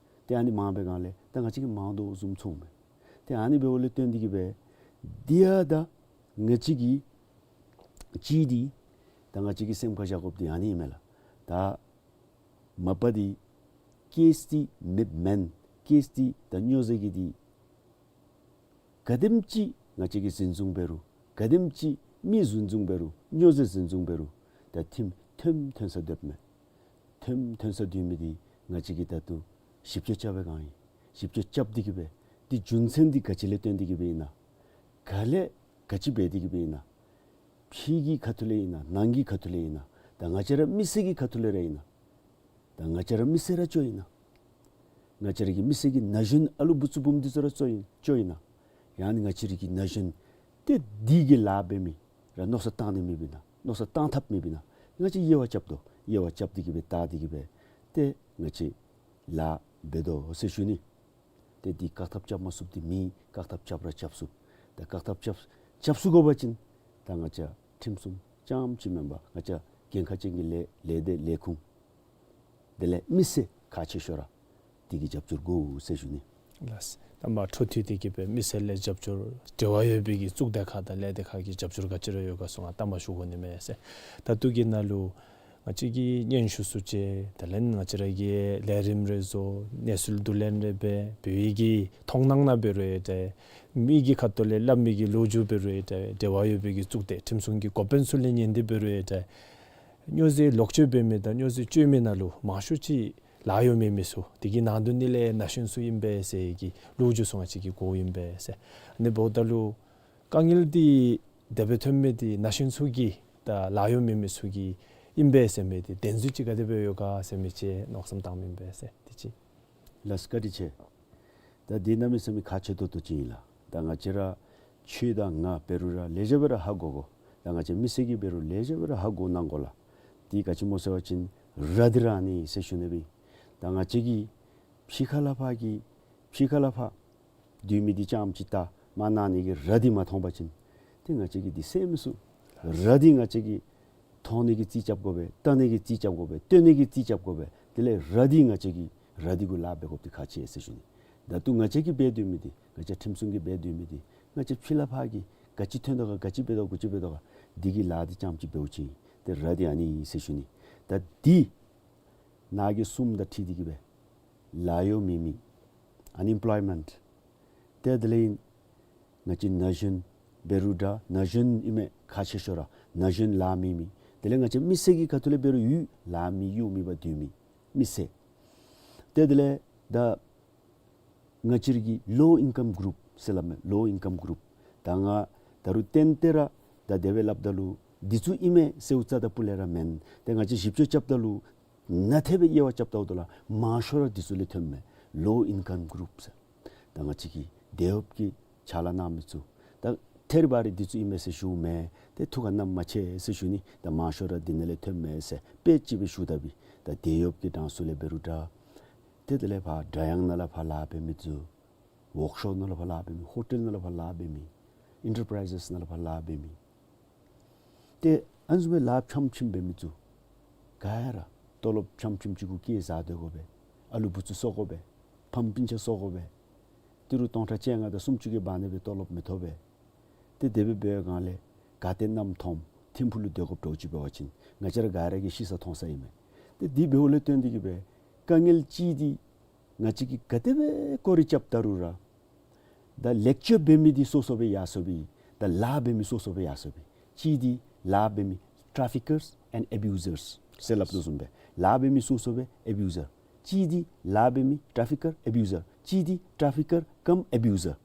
ཏེ་ཨ་ནི་མང་པའི་སྒང་ལས་ད་ང་བཅས་ཀྱིས་མང་དོ་བཟུམ་ཚོརཝ་མས། ཏེ་ཨ་ནི་འབདཝ་ལས་བརྟེན་ཏེ་གི་སྦེ་འདི་ཡང་ད་ང་བཅས་ཀྱིས་གཅིག་འདི་ད་ང་བཅས་ཀྱིས་སེམས་ཁར་བཞག་དགོཔ་འདི་ཨ་ནི་ཨིན་མས་ལགས། ད་མ་པ་འདི་ཀེསི་འདི་མེདཔ་མེན། ཀེསི་འདི་ད་སྨྱོ་རྫས་ཀྱི་འདི་ག་དེམ་ཅིག་ང་བཅས་ཀྱིས་འཛིན་བཟུང་འབད་རུང་ག་དེམ་ཅིག་མི་འཛིན་བཟུང་འབད་རུང་སྨྱོ་རྫས་འཛིན་བཟུང་འབད་རུང་ད་ཁྲིམས་ཐོནམ་ཐོན་ས་སྡོདཔ་མས། ཐོནམ་ཐོན་ས་སྡོད་མི་འདི་ང་བཅས་ཀྱིས་ད་ལྟོ་ཞིབ་དཔྱད་རྐྱབ་པའི་སྒང་ཨིན། ཞིབ་དཔྱད་རྐྱབ་སྟེ་གི་སྦེ་འདི་རྒྱུ་མཚན་འདི་ག་ཅི་ལས་བརྟེན་ཏེ་གི་སྦེ་ཨིན་ན། ག་ལས་ག་ཅི་འབད་དེ་གི་སྦེ་ཨིན་ན། ཕྱི་གི་ཁ་ཐུག་ལས་ཨིན་ན། ནང་གི་ཁ་ཐུག་ལས་ཨིན་ན། ད་ང་བཅས་ར་མི་སེར་གྱི་ཁ་ཐུག་ལས་ར་ཨིན་ན། ད་ང་བཅས་ར་མི་སེར་ར་ཅིག་ཨིན་ན། ང་བཅས་ར་གི་མི་སེར་གྱི་ན་གཞོན་ཨ་ལུ་བུ་ཚ་བུམོ་འདི་ཚུ་ར་ཅིག་ཨིན་ཅིག་ཨིན་ན། ཡང་ན་ང་བཅས་ར་གི་ན་གཞོན་ཏེ་འདི་གི་ལཱ་འབད་མི་ར་མནོ་བསམ་བཏང་ནི་མེདཔ་ཨིན་ན། མནོ་བསམ་བཏང་ཐབས་མེདཔ་ཨིན་ན། ང་བཅས་དབྱེ་བ་རྐྱབ་དོ། དབྱེ་བ་རྐྱབ་སྟེ་གི་སྦེ་བལྟ་སྟེ་གི་སྦེ་ཏེ་ང་བཅས་ལཱ་འབད་དོ་ཟེར་ཞུ་ནི། ཏེ་འདི་བཀག་ཐབས་རྐྱབ་མ་ཚུགསཔ་འདི་མེད། བཀག་ཐབས་རྐྱབ་ར་རྐྱབ་ཚུགས། ད་བཀག་ཐབས་རྐྱབ་རྐྱབ་ཚུགས་དགོ་པ་ཅིན་ད་ང་བཅས་ཁྲིམས་སྲུང་རྐྱངམ་ཅིག་མེན་པར་ང་བཅས་འགན་ཁག་ཅན་གྱི་ལས་ལས་སྡེ་ལས་ཁུངས་དེ་ལས་མི་སེར་ཁག་ཆེ་ཤོས་ར་འདི་གི་རྒྱབ་སྐྱོར་དགོ་ཟེར་ཞུ་ནི། ལགས། ད་མ་འཕྲོ་མཐུད་དེ་གི་སྦེ་མི་སེར་ལས་རྒྱབ་སྐྱོར་འབྲེལ་བ་ཡོད་པའི་གི་གཙུག་སྡེ་ཁག་དང་ལས་སྡེ་ཁག་གི་རྒྱབ་སྐྱོར་ག་ཅི་ར་ཡོད་ག་ཚུ་ང་ལྟ་མ་ཞུ་དགོ་ནི་མས་ཟེར། ད་ལྟོ་གི་ནང་ལུ་ང་བཅས་ཀྱིས་སྙན་ཞུ་ཚུ་བཅར། དེ་ལས་ང་བཅས་ར་གིས་ལས་རིམ་རེ་བཟོ། གནས་ཚུལ་བསྡུ་ལེན་རེ་འབད། བོད་ཡིག་གི་མཐོང་སྣང་ནང་འབད་རུང་ཡང་འདྲ། མི་གི་ཁ་ཐུག་ལས་སླབ་མི་གི་ལོ་རྒྱུས་འབད་རུང་ཡང་འདྲ། འབྲེལ་བ་ཡོད་པའི་གི་གཙུག་སྡེ་ཁྲིམས་སྲུང་གི་འགོ་དཔོན་ཚུ་ལས་ཉན་ཏེ་འབད་རུང་ཡང་འདྲ། སྨྱོ་རྫས་ལོག་སྤྱོད་འབད་མི་དང་སྨྱོ་རྫས་སྤྱོད་མི་ནང་ལུ་མང་ཤོས་ཅིག་ལཱ་གཡོག་མེད་མི་ཚུ་དེ་གི་ནང་དོན་ནི་ལས་ན་གཞོན་ཚུ་ཨིན་པས་ཟེར་གྱི་ལོ་རྒྱུས་ཚུ་ང་བཅས་ཀྱིས་གོཝ་ཨིན་པས་ཟེར། ཨ་ནི་འབདཝ་ད་ལུ་དཀའ་ངལ་འདི་དེ་སྦེ་ཐོན་མི་འདི་ན་གཞོན་ཚུ་གིས་ད་ལཱ་གཡོག་མེད་མི་ཚུ་གིས་ཨིན་པས་ཟེར་མི་འདི་བདེན་རྫུན་ཅིག་ག་དེ་སྦེ་ཡོད་ག་ཟེར་མི་ཅིག་མནོ་བསམ་བཏངམ་ཨིན་པས་ཟེར། དེ་ཅིག། ལགས་བཀའ་དྲིན་ཆེ། ད་འདི་གནམ་མེད་ས་མེད་ཁག་ཆེ་ཏོག་ཏོ་ཅིག་ཨིན་ལགས། ད་ང་བཅས་ར་ཁྱོད་དང་ང་འབད་རུང་ར་ལེ་ཤ་སྦེ་ར་ཧ་གོ་དགོ། ད་ང་བཅས་མི་སེར་གྱིས་འབད་རུང་ལེ་ཤ་སྦེ་ར་ཧ་གོ་གནང་དགོ་ལགས། འདི་ག་ཅི་སྨོ་ཟེར་བ་ཅིན་ར་འདི་ར་ཨ་ནི་ཟེར་ཞུ་ནི་སྦེ། ད་ང་བཅས་ཀྱིས་ ཕྱི་ཁ་ལས་ཕར་གྱི་ཕྱི་ཁ་ལས་ཕར་སྡོད་མི་འདི་རྐྱངམ་ཅིག་ད་མར་ནང་ནང་གི་ར་འདི་མ་མཐོང་པ་ཅིན་ཏེ་ང་བཅས་ཀྱིས་འདི་བསད་མི་ཚུགས། ར་འདི་ང་བཅས་ཀྱིས་མཐོང་ནི་གི་རྩིས་རྐྱབ་དགོ་པས། བལྟ་ནི་གི་རྩིས་རྐྱབ་དགོ་པས། སྟོན་ནི་གི་རྩིས་རྐྱབ་དགོ་པས། དེ་ལས་ར་འདི་ང་བཅས་ཀྱིས་ར་འདི་གུ་ལཱ་འབད་དགོཔ་འདི་ཁག་ཆེ་ཟེར་ཞུ་ནི། ད་ལྟོ་ང་བཅས་ཀྱིས་འབད་སྡོད་མི་འདི་ང་བཅས་ཁྲིམས་སྲུང་གིས་འབད་སྡོད་མི་འདི་ང་བཅས་ཕྱི་ལས་ཕར་གྱི་ག་ཅི་ཐོན་དོ་ག་ག་ཅི་འབད་དོ་ག་ག་ཅི་འབད་དོ་ག་འདི་གི་ལཱ་འདི་རྐྱངམ་ཅིག་འབདཝ་ཅིག་ཏེ་ར་འདི་ཨ་ནི་ཨིན་ཟེར་ཞུ་ནི། ད་འདི་ནང་གི་གསུམ་དང་འཁྲིལ་ཏེ་གི་སྦེ་ལཱ་གཡོག་མེད་མི་ཨན་ཨེམ་པོལོའི་མེནཊ། ཏེ་དེ་ལས་ང་བཅས་ན་གཞོན་འབད་རུང་འདྲ་ན་གཞོན་ཨིན་མས་ཁག་ཆེ་ཤོས་ར་ན་གཞོན་ལཱ་མེད་མི། དེ་ལས་ང་བཅས་མི་སེར་གྱི་ཁ་ཐུག་ལས་འབད་རུང་ཡུལ་ལཱ་མེད་གཡོག་མེད་པར་སྡོད་མི་མི་སེར། ཏེ་དེ་ལས་ད་ང་བཅས་ར་གི་ལོ་ཨིན་ཀམ་གུ་རུབ་ཟེར་སླབ་མས། ལོ་ཨིན་ཀམ་གུ་རུབ། ད་ང་ད་རུང་ཏན་ཏན་ར་ད་དེ་སྦེ་སླབ་ད་ལུ་འདི་ཚུ་ཨིན་མས་ཟེརཝ་རྩ་དང་སྤུ་ལས་ར་མེན། ཏེ་ང་བཅས་ཞིབ་དཔྱད་རྐྱབ་ད་ལུ་ནན་ཏན་སྦེ་དབྱེ་བ་རྐྱབ་ད་ལུ་མང་ཤོས་ར་འདི་ཚུ་ལས་ཐོནམ་མས། ལོ་ཨིན་ཀམ་གུ་རུབ་ཟེར། ད་ང་བཅས་ཀྱི་དེད་གཡོགཔ་གི་ཕྱག་ལཱ་གནང་མི་ཚུ་ད་ཐད་རི་བ་རི་འདི་ཚུ་ཨིན་མས་ཟེར་ཞུཝ་མེན། ཏེ་ཐུགས་ཁར་བསྣམ་མ་ཆེ་ཟེར་ཞུ་ནི། ད་མང་ཤོས་ར་འདི་ནང་ལས་ཐོནམ་མས་ཟེར་དཔེ་ཅིག་སྦེ་ཞུ་ད་པས། ད་དེད་གཡོགཔ་གི་གྲངས་སུ་ལས་འབད་རུང་འདྲ། ཏེ་དེ་ལས་ཕར་སྒྲ་དབྱངས་ནང་ལས་ཕར་ལཱ་འབད་མི་ཚུ་ཝོརཀ་ཤོབ་ནང་ལས་ཕར་ལཱ་འབད་མི་ཧོ་ཊེལ་ནང་ལས་ཕར་ལཱ་འབད་མི་ཨིན་ཊར་པ་རའི་ཛེས་ནང་ལས་ཕར་ལཱ་འབད་མི། ཏེ་ཨ་ནི་བཟུམ་སྦེ་ལཱ་ཕྱམ་ཕྱིམ་འབད་མི་ཚུ་ག་ར་ཏོ་ལོབ་ཕྱམ་ཕྱིམ་ཅིག་གུ་སྐྱེལ་བཟའ་སྡོད་དགོ་པས། ཨ་ལུ་བུ་ཚུ་གསོ་དགོ་པས། ཕམ་སྤུན་ཆ་གསོ་དགོ་པས། ཏི་རུ་སྟོང་ཕྲག་བཅོ་ལྔ་དང་སུམ་ཅུ་གི་བར་ན་སྦེ་ཏོ་ལོབ་མི་ཐོབ་པས། ཏེ་དེ་སྦེ་འབད་བའི་སྒང་ལས་ག་ཏེ་གནམ་མཐོངམ་ཐིམ་ཕུག་ལུ་སྡོད་དགོཔ་འདྲཝ་ཅིག་འབད་བ་ཅིན་ང་བཅས་ར་ག་ར་གིས་ཤི་ས་མཐོང་ས་ཨིན་མས། ཏེ་འདི་འབདཝ་ལས་བརྟེན་ཏེ་གི་སྦེ་དཀའ་ངལ་ཅིག་འདི་ང་བཅས་ཀྱིས་ག་དེ་སྦེ་སྐོར་ར་རྐྱབ་ད་རུང་ར་ད་ལེགས་བཅོས་འབད་མི་འདི་སོ་སོ་སྦེ་ཡར་སོ་བའི་ད་ལཱ་འབད་མི་སོ་སོ་སྦེ་ཡར་སོ་བའི་གཅིག་འདི་ལཱ་འབད་མི་ཊ་ཕི་ཀརསི་ཨེནཌ་ཨ་བིའུ་ཟརསི་ཟེར་སླབ་དོ་བཟུམ་སྦེ་ལཱ་འབད་མི་སོ་སོ་སྦེ་ཨ་བིའུ་ཟར། གཅིག་འདི་ལཱ་འབད་མི་ཊ་ཕི་ཀར་ཨ་བིའུ་ཟར། གཅིག་འདི་ཊ་ཕི་ཀར་ཀམ་ཨ་བིའུ་ཟར།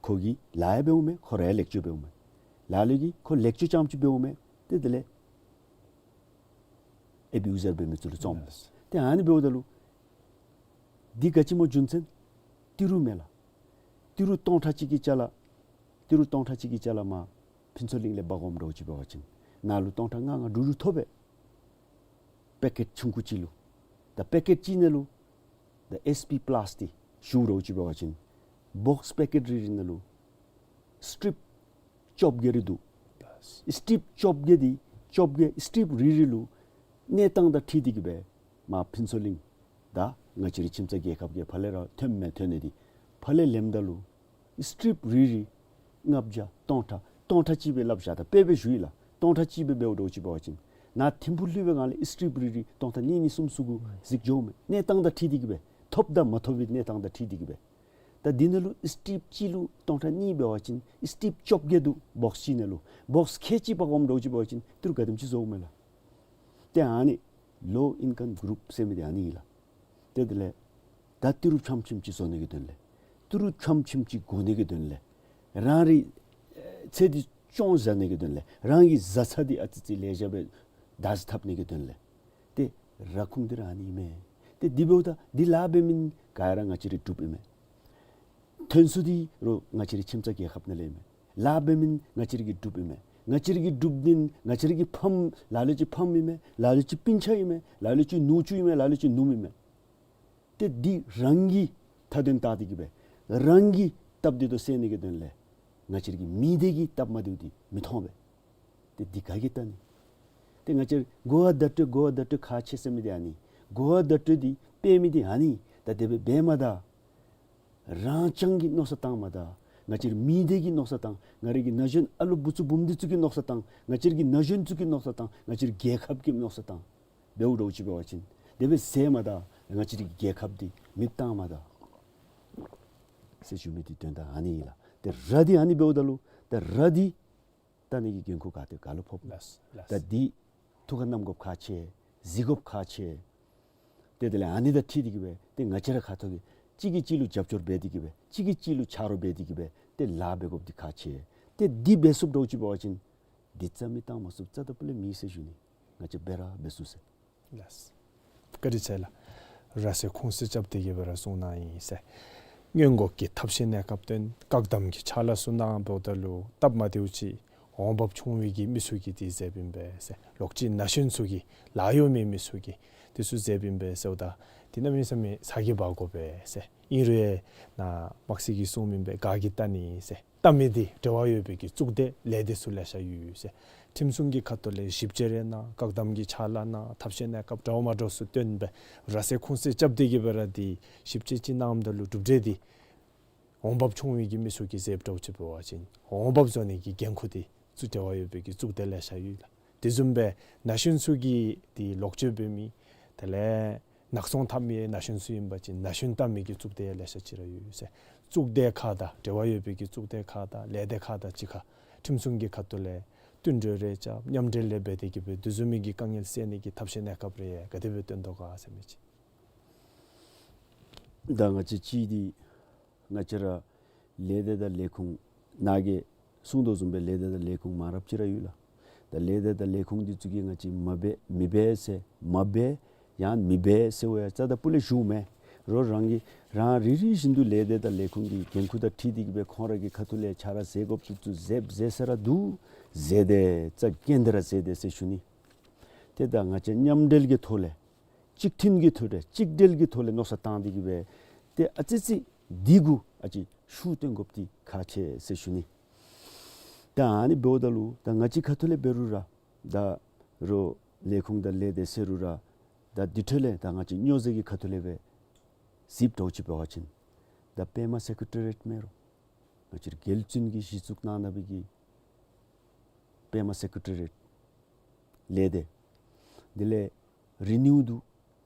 ཁོ་གིས་ལཱ་ཡང་འབདཝ་མས། ཁོ་ར་ཡང་ལེགས་བཅོས་འབདཝ་མས། ལ་ལུ་གིས་ཁོ་ལེགས་བཅོས་རྐྱངམ་ཅིག་འབདཝ་མས། ཏེ་དེ་ལས་ཨ་བིའུ་ཟར་འབད་མི་ཚུ་ལུ་བཙོངམ་མས། ཏེ་ཨ་ནི་འབདཝ་ད་ལུ་འདི་ག་ཅི་སྨོ་རྒྱུ་མཚན། ཏི་རུ་མས་ལགས། ཏི་རུ་སྟོང་ཕྲག་གཅིག་གི་ཅ་ལ་ཏི་རུ་སྟོང་ཕྲག་གཅིག་གི་ཅ་ལ་མར་ཕུན་ཚོགས་གླིང་ལས་འབག་འོངམ་འདྲཝ་ཅིག་འབད་བ་ཅིན་ནང་ལུ་སྟོང་ཕྲག་ལྔ་ལྔ་དྲུག་དྲུག་ཐོབ་པས། པེ་ཀེཊ་ཆུང་ཀུ་ཅིག་ལུ། ད་པེ་ཀེཊ་གཅིག་ནང་ལུ་ད་ཨེསི་པི་པ་ལཱསི་འདི་ཞུ་འདྲཝ་ཅིག་འབད་བ་ཅིན་བོགསི་པེ་ཀེཊ་རེ་རེ་ནང་ལུ་སི་ཊིབ་བཅོ་བརྒྱད་རེ་འདུག། སི་ཊིབ་བཅོ་བརྒྱད་འདི་བཅོ་བརྒྱད་སི་ཊིབ་རེ་རེ་ལུ་གནས་སྟངས་དང་འཁྲིལ་ཏེ་གི་སྦེ་མར་ཕུན་ཚོགས་གླིང་ད་ང་བཅས་རའི་ཁྱིམ་ཚང་རྒྱལ་ཁབ་ཀྱི་ཕར་ལས་ར་ཐོནམ་མས། ཐོན་ནི་འདི་ཕར་ལས་ལེནམ་ད་ལུ་སི་ཊིབ་རེ་རེ་ལྔ་བརྒྱ་སྟོང་ཕྲག་སྟོང་ཕྲག་གཅིག་སྦེ་སླབ་བཞག། ད་དཔེ་སྦེ་ཞུ་ཡི་ལགས། སྟོང་ཕྲག་གཅིག་སྦེ་འབདཝ་འདྲཝ་ཅིག་འབད་བ་ཅིན་ནཱ་ཐིམ་ཕུག་ལྷོད་པའི་སྒང་ལས་སི་ཊིབ་རེ་རེ་སྟོང་ཕྲག་གཉིས་གཉིས་གསུམ་གསུམ་གུ་གཟིགས་འགྱོཝ་མས། གནས་སྟངས་དང་འཁྲིལ་ཏེ་གི་སྦེ་ཐོབ་དང་མ་ཐོབ་པའི་གནས་སྟངས་དང་འཁྲིལ་ཏེ་གི་སྦེ། ད་འདི་ནང་ལུ་སི་ཊིབ་གཅིག་ལུ་སྟོང་ཕྲག་གཉིས་འབད་བ་ཅིན་སི་ཊིབ་བཅོ་བརྒྱད་འདུག། བོགསི་གཅིག་ནང་ལུ་བོགསི་ཁལ་གཅིག་འབག་འོངམ་འདྲཝ་ཅིག་འབད་བ་ཅིན་ཏི་རུ་ག་དེམ་ཅིག་བཟོཝ་མས་ལགས། ཏེ་ཨ་ནི་ལོ་ཨིན་ཀམ་གུ་རུབ་ཟེར་མི་འདི་ཨ་ནི་ཨིན་ལགས། ཏེ་དེ་ལས་ད་ཏི་རུ་ཕྱམ་ཕྱིམ་ཅིག་བཟོ་ནི་གི་དོན་ལས་ཏི་རུ་ཕྱམ་ཕྱིམ་ཅིག་བགོ་ནི་གི་དོན་ལས་རང་རའི་ཨེ་ཚེ་འདི་སྐྱོང་བཞག་ནི་གི་དོན་ལས་རང་གི་བཟའ་ཚང་འདི་ཨ་ཙི་ཙི་ལེགས་ཤོམ་སྦེ་བདག་འཛིན་འཐབ་ནི་གི་དོན་ལས་ཏེ་ར་ཁུངས་འདི་ར་ཨ་ནི་ཨིན་མས། ཏེ་འདི་འབདཝ་ད་འདི་ལཱ་འབད་མི་ག་ར་ང་བཅས་རའི་འབྲུགཔ་ཨིན་མས། ཐོན་ས་འདི་ར་ང་བཅས་རའི་ཁྱིམ་ཚང་རྒྱལ་ཁབ་ནང་ལས་ཨིན་མས། ལཱ་འབད་མི་ང་བཅས་རའི་གི་འབྲུགཔ་ཨིན་མས། ང་བཅས་རའི་གི་འབྲུགཔ་འདི་ང་བཅས་རའི་གི་ཕམ་ལ་ལུ་ཅིག་ཕམ་ཨིན་མས། ལ་ལུ་ཅིག་སྤུན་ཆ་ཨིན་མས། ལ་ལུ་ཅིག་ནུ་གཅུང་ཨིན་མས། ལ་ལུ་ཅིག་ནུམོ་ཨིན་མས། ཏེ་འདི་རང་གི་མཐའ་དོན་བལྟ་སྟེ་གི་སྦེ་རང་གི་སྟབས་བདེ་ཏོག་ཏོ་སེལ་ནི་གི་དོན་ལས་ང་བཅས་རའི་གི་མི་སྡེ་གི་སྟབས་མ་བདེཝ་འདི་མི་མཐོང་པས། ཏེ་འདི་ག་གིས་བལྟ་ནི། ཏེ་ང་བཅས་གོ་བ་བརྡ་སྤྲོད་གོ་བ་བརྡ་སྤྲོད་ཁག་ཆེ་ཟེར་མི་འདི་ཨ་ནི། གོ་བ་བརྡ་སྤྲོད་འདི་སྤེལ་མི་འདི་ཨ་ནི། ད་དེ་སྦེ་འབད་མ་ད་རང་རྐྱང་གི་མནོ་བསམ་བཏང་མ་ད་ང་བཅས་རའི་མི་སྡེ་གི་མནོ་བསམ་བཏང་། ང་རའི་གི་ན་གཞོན་ཨ་ལུ་བུ་ཚུ་བུམོ་འདི་ཚུ་གི་མནོ་བསམ་བཏང་། ང་བཅས་རའི་གི་ན་གཞོན་ཚུ་གི་མནོ་བསམ་བཏང་། ང་བཅས་རའི་རྒྱལ་ཁབ་ཀྱི་མནོ་བསམ་བཏང་། འབདཝ་འདྲཝ་ཅིག་འབད་བ་ཅིན་དེ་སྦེ་ཟེར་མ་ད་ང་བཅས་རའི་རྒྱལ་ཁབ་འདི་མེདཔ་བཏང་མ་ད་ཟེར་ཞུ་མི་འདི་དོན་དག་ཨ་ནི་ཨིན་ལགས། ཏེ་ར་འདི་ཨ་ནི་འབདཝ་ད་ལུ་ད་ར་འདི་བལྟ་ནི་གི་འགན་ཁུར་ག་ཏེ་ག་ལུ་ཕོགཔ། ལགས་ལགས། ད་འདི་ཐུགས་ཁར་བསྣམ་དགོཔ་ཁག་ཆེ། གཟིགས་དགོཔ་ཁག་ཆེ། ཏེ་དེ་ལས་ཨ་ནི་དང་འཁྲིལ་ཏེ་གི་སྦེ་ཏེ་ང་བཅས་ར་ཁ་ཐུག་གིས་གཅིག་གིས་གཅིག་ལུ་རྒྱབ་སྐྱོར་འབད་དེ་གི་སྦེ་གཅིག་གིས་གཅིག་ལུ་ཆ་རོགས་འབད་དེ་གི་སྦེ་ཏེ་ལཱ་འབད་དགོཔ་འདི་ཁག་ཆེ། ཏེ་འདི་འབད་ཚུགསཔ་འདྲཝ་ཅིག་འབད་བ་ཅིན་འདི་རྩ་མེད་བཏང་མ་ཚུགསཔ་རྩ་དང་སྤུ་ལས་མེད་ཟེར་ཞུ་ནི། ང་བཅས་འབད་ར་འབད་ཚུགས་ཟེར། ལགས། བཀའ་དྲིན་ཆེ་ལགས། ར་ཟེར་ཁུངས་བཙུན་རྐྱབ་སྟེ་གི་སྦེ་ར་གསུང་གནང་ཡི་ཟེར། སྔོན་འགོག་གི་ཐབས་ཤེས་གནས་སྐབས་དོན་བཀག་དམ་གྱི་ཕྱག་ལཱ་ཚུ་གནང་འབདཝ་ད་ལུ་སྟབས་མ་བདེཝ་ཅིག་འོང་འབབ་ཆུང་བའི་གི་མི་ཚུ་གིས་འདི་མཛདཔ་ཨིན་པས་ཟེར། ལོག་ཅིག་ན་གཞོན་ཚུ་གིས་ལཱ་གཡོག་མེད་མི་ཚུ་གིས་ དེ་ཚུ་མཛདཔ་ཨིན་པས་ཟེརཝ་ད་དེ་གནམ་མེད་ས་མེད་ཚ་གྱང་འབག་དགོ་པས་ཟེར། ཨིན་རུང་ནཱ་དམག་སྲིད་ཀྱིས་གསུངམ་ཨིན་པས། ག་གིས་བལྟ་ནི་ཟེར། བལྟ་མི་འདི་འབྲེལ་བ་ཡོད་པའི་གི་གཙུག་སྡེ་ལས་སྡེ་ཚུ་ལེ་ཤ་ཡོད་ཟེར། ཁྲིམས་སྲུང་གི་ཁ་ཐུག་ལས་ཞིབ་དཔྱད་རེ་གནང་། བཀག་དམ་གྱི་ཕྱག་ལཱ་གནང་། ཐབས་ཤེས་གནས་སྐབས་འདྲཝ་མ་འདྲཝ་ཚུ་བཏོན་སྦེ་ར་སེ་ཁུང་སེ་རྐྱབ་སྟེ་གི་སྦེ་ར་འདི་ཞིབ་དཔྱད་ཅིག་གནངམ་ད་ལུ་གྲུབ་འབྲས་འདི་འོང་འབབ་ཆུང་བའི་གི་མི་ཚུ་གིས་མཛདཔ་འདྲཝ་ཅིག་འབད་བ་ཅིན་འོང་འབབ་བཟོ་ནི་གི་འགན་ཁུར་འདི་གཙུག་འབྲེལ་བ་ཡོད་པའི་གི་གཙུག་སྡེ་ལེ་ཤ་ཡོད་ལགས། དེ་བཟུམ་སྦེ་ན་གཞོན་ཚུ་གི་འདི་ལོག་སྤྱོད་འབད་མི་དེ་ལས་ནག་ཚོང་འཐབ་མི་ན་གཞོན་ཚུ་ཨིན་པ་ཅིན་ན་གཞོན་བལྟ་མི་གི་གཙུག་སྡེ་ལེ་ཤ་ཅིག་ར་ཡོད་ཟེར། གཙུག་སྡེ་ཁག་དང་འབྲེལ་བ་ཡོད་པའི་གི་གཙུག་སྡེ་ཁག་དང་ལས་སྡེ་ཁག་དང་གཅིག་ཁར་ཁྲིམས་སྲུང་གི་ཁ་ཐུག་ལས་བསྟུན་གྲོས་རེ་རྐྱབ། མཉམ་འབྲེལ་རེ་འབད་དེ་གི་སྦེ་དེ་བཟུམ་མའི་གི་དཀའ་ངལ་སེལ་ནི་གི་ཐབས་ཤེས་གནས་སྐབས་རེ་ག་དེ་སྦེ་བཏོན་དོ་ག་ཟེར་མི་ཅིག། ད་ང་བཅས་ཅིག་འདི་ང་བཅས་ར་ལས་སྡེ་དང་ལས་ཁུངས་ནཱ་གིས་གསུངས་དོ་བཟུམ་སྦེ་ལས་སྡེ་དང་ལས་ཁུངས་མང་རབས་ཅིག་ར་ཡོད་ལགས། ད་ལས་སྡེ་དང་ལས་ཁུངས་འདི་ཚུ་གིས་ང་བཅས་མ་འབད་མི་འབད་ཟེར་མ་འབད་ཡང་མི་འབད་ཟེར་བ་ཡང་རྩ་དང་སྤུ་ལས་ཞུཝ་མེན། རོགས་རང་གིས་རང་རེ་རེ་བཞིན་དུ་ལས་སྡེ་དང་ལས་ཁུངས་ཀྱི་འགན་ཁུར་དང་འཁྲིལ་ཏེ་གི་སྦེ་ཁོང་ར་གི་ཁ་ཐུག་ལས་ཕྱག་ར་མཛད་དགོཔ་འདི་ཚུ་མཛདཔ་མཛད་ས་ར་འདུག། མཛད་དེ་རྩ་འགེངས་ཏེ་ར་མཛད་དེ་ཟེར་ཞུ་ནི། ཏེ་ད་ང་བཅས་མཉམ་འབྲེལ་གྱི་ཐོག་ལས་གཅིག་མཐུན་གྱི་ཐོག་ལས་གཅིག་སྒྲིལ་གྱི་ཐོག་ལས་མནོ་བསམ་བཏང་སྟེ་གི་སྦེ་ཏེ་ཨ་ཙི་ཙི་འདི་གུ་ཨ་ཙི་ཤུགས་བཏོན་དགོཔ་འདི་ཁག་ཆེ་ཟེར་ཞུ་ནི། ད་ཨ་ནི་འབདཝ་ད་ལུ་ད་ང་བཅས་ཁ་ཐུག་ལས་འབད་རུང་ར་ད་རོགས་ལས་ཁུངས་དང་ལས་སྡེ་ཟེར་རུང་ར་ད་འདི་འཕྲོ་ལས་ད་ང་བཅས་སྨྱོ་རྫས་ཀྱི་ཁ་ཐུག་ལས་སྦེ་གཟིགསཔ་འདྲཝ་ཅིག་འབད་བ་ཅིན་ད་པདྨ་སེ་ཀྲེ་ཊ་རི་ཡེཊ་མེན་རུང་ང་བཅས་ར་རྒྱལ་བཙུན་གྱིས་གཞི་བཙུགས་གནང་གནང་བའི་གི་པདྨ་སེ་ཀྲེ་ཊ་རི་ཡེཊ་ལས་སྡེ། དེ་ལས་རི་ནིའུ་དུ་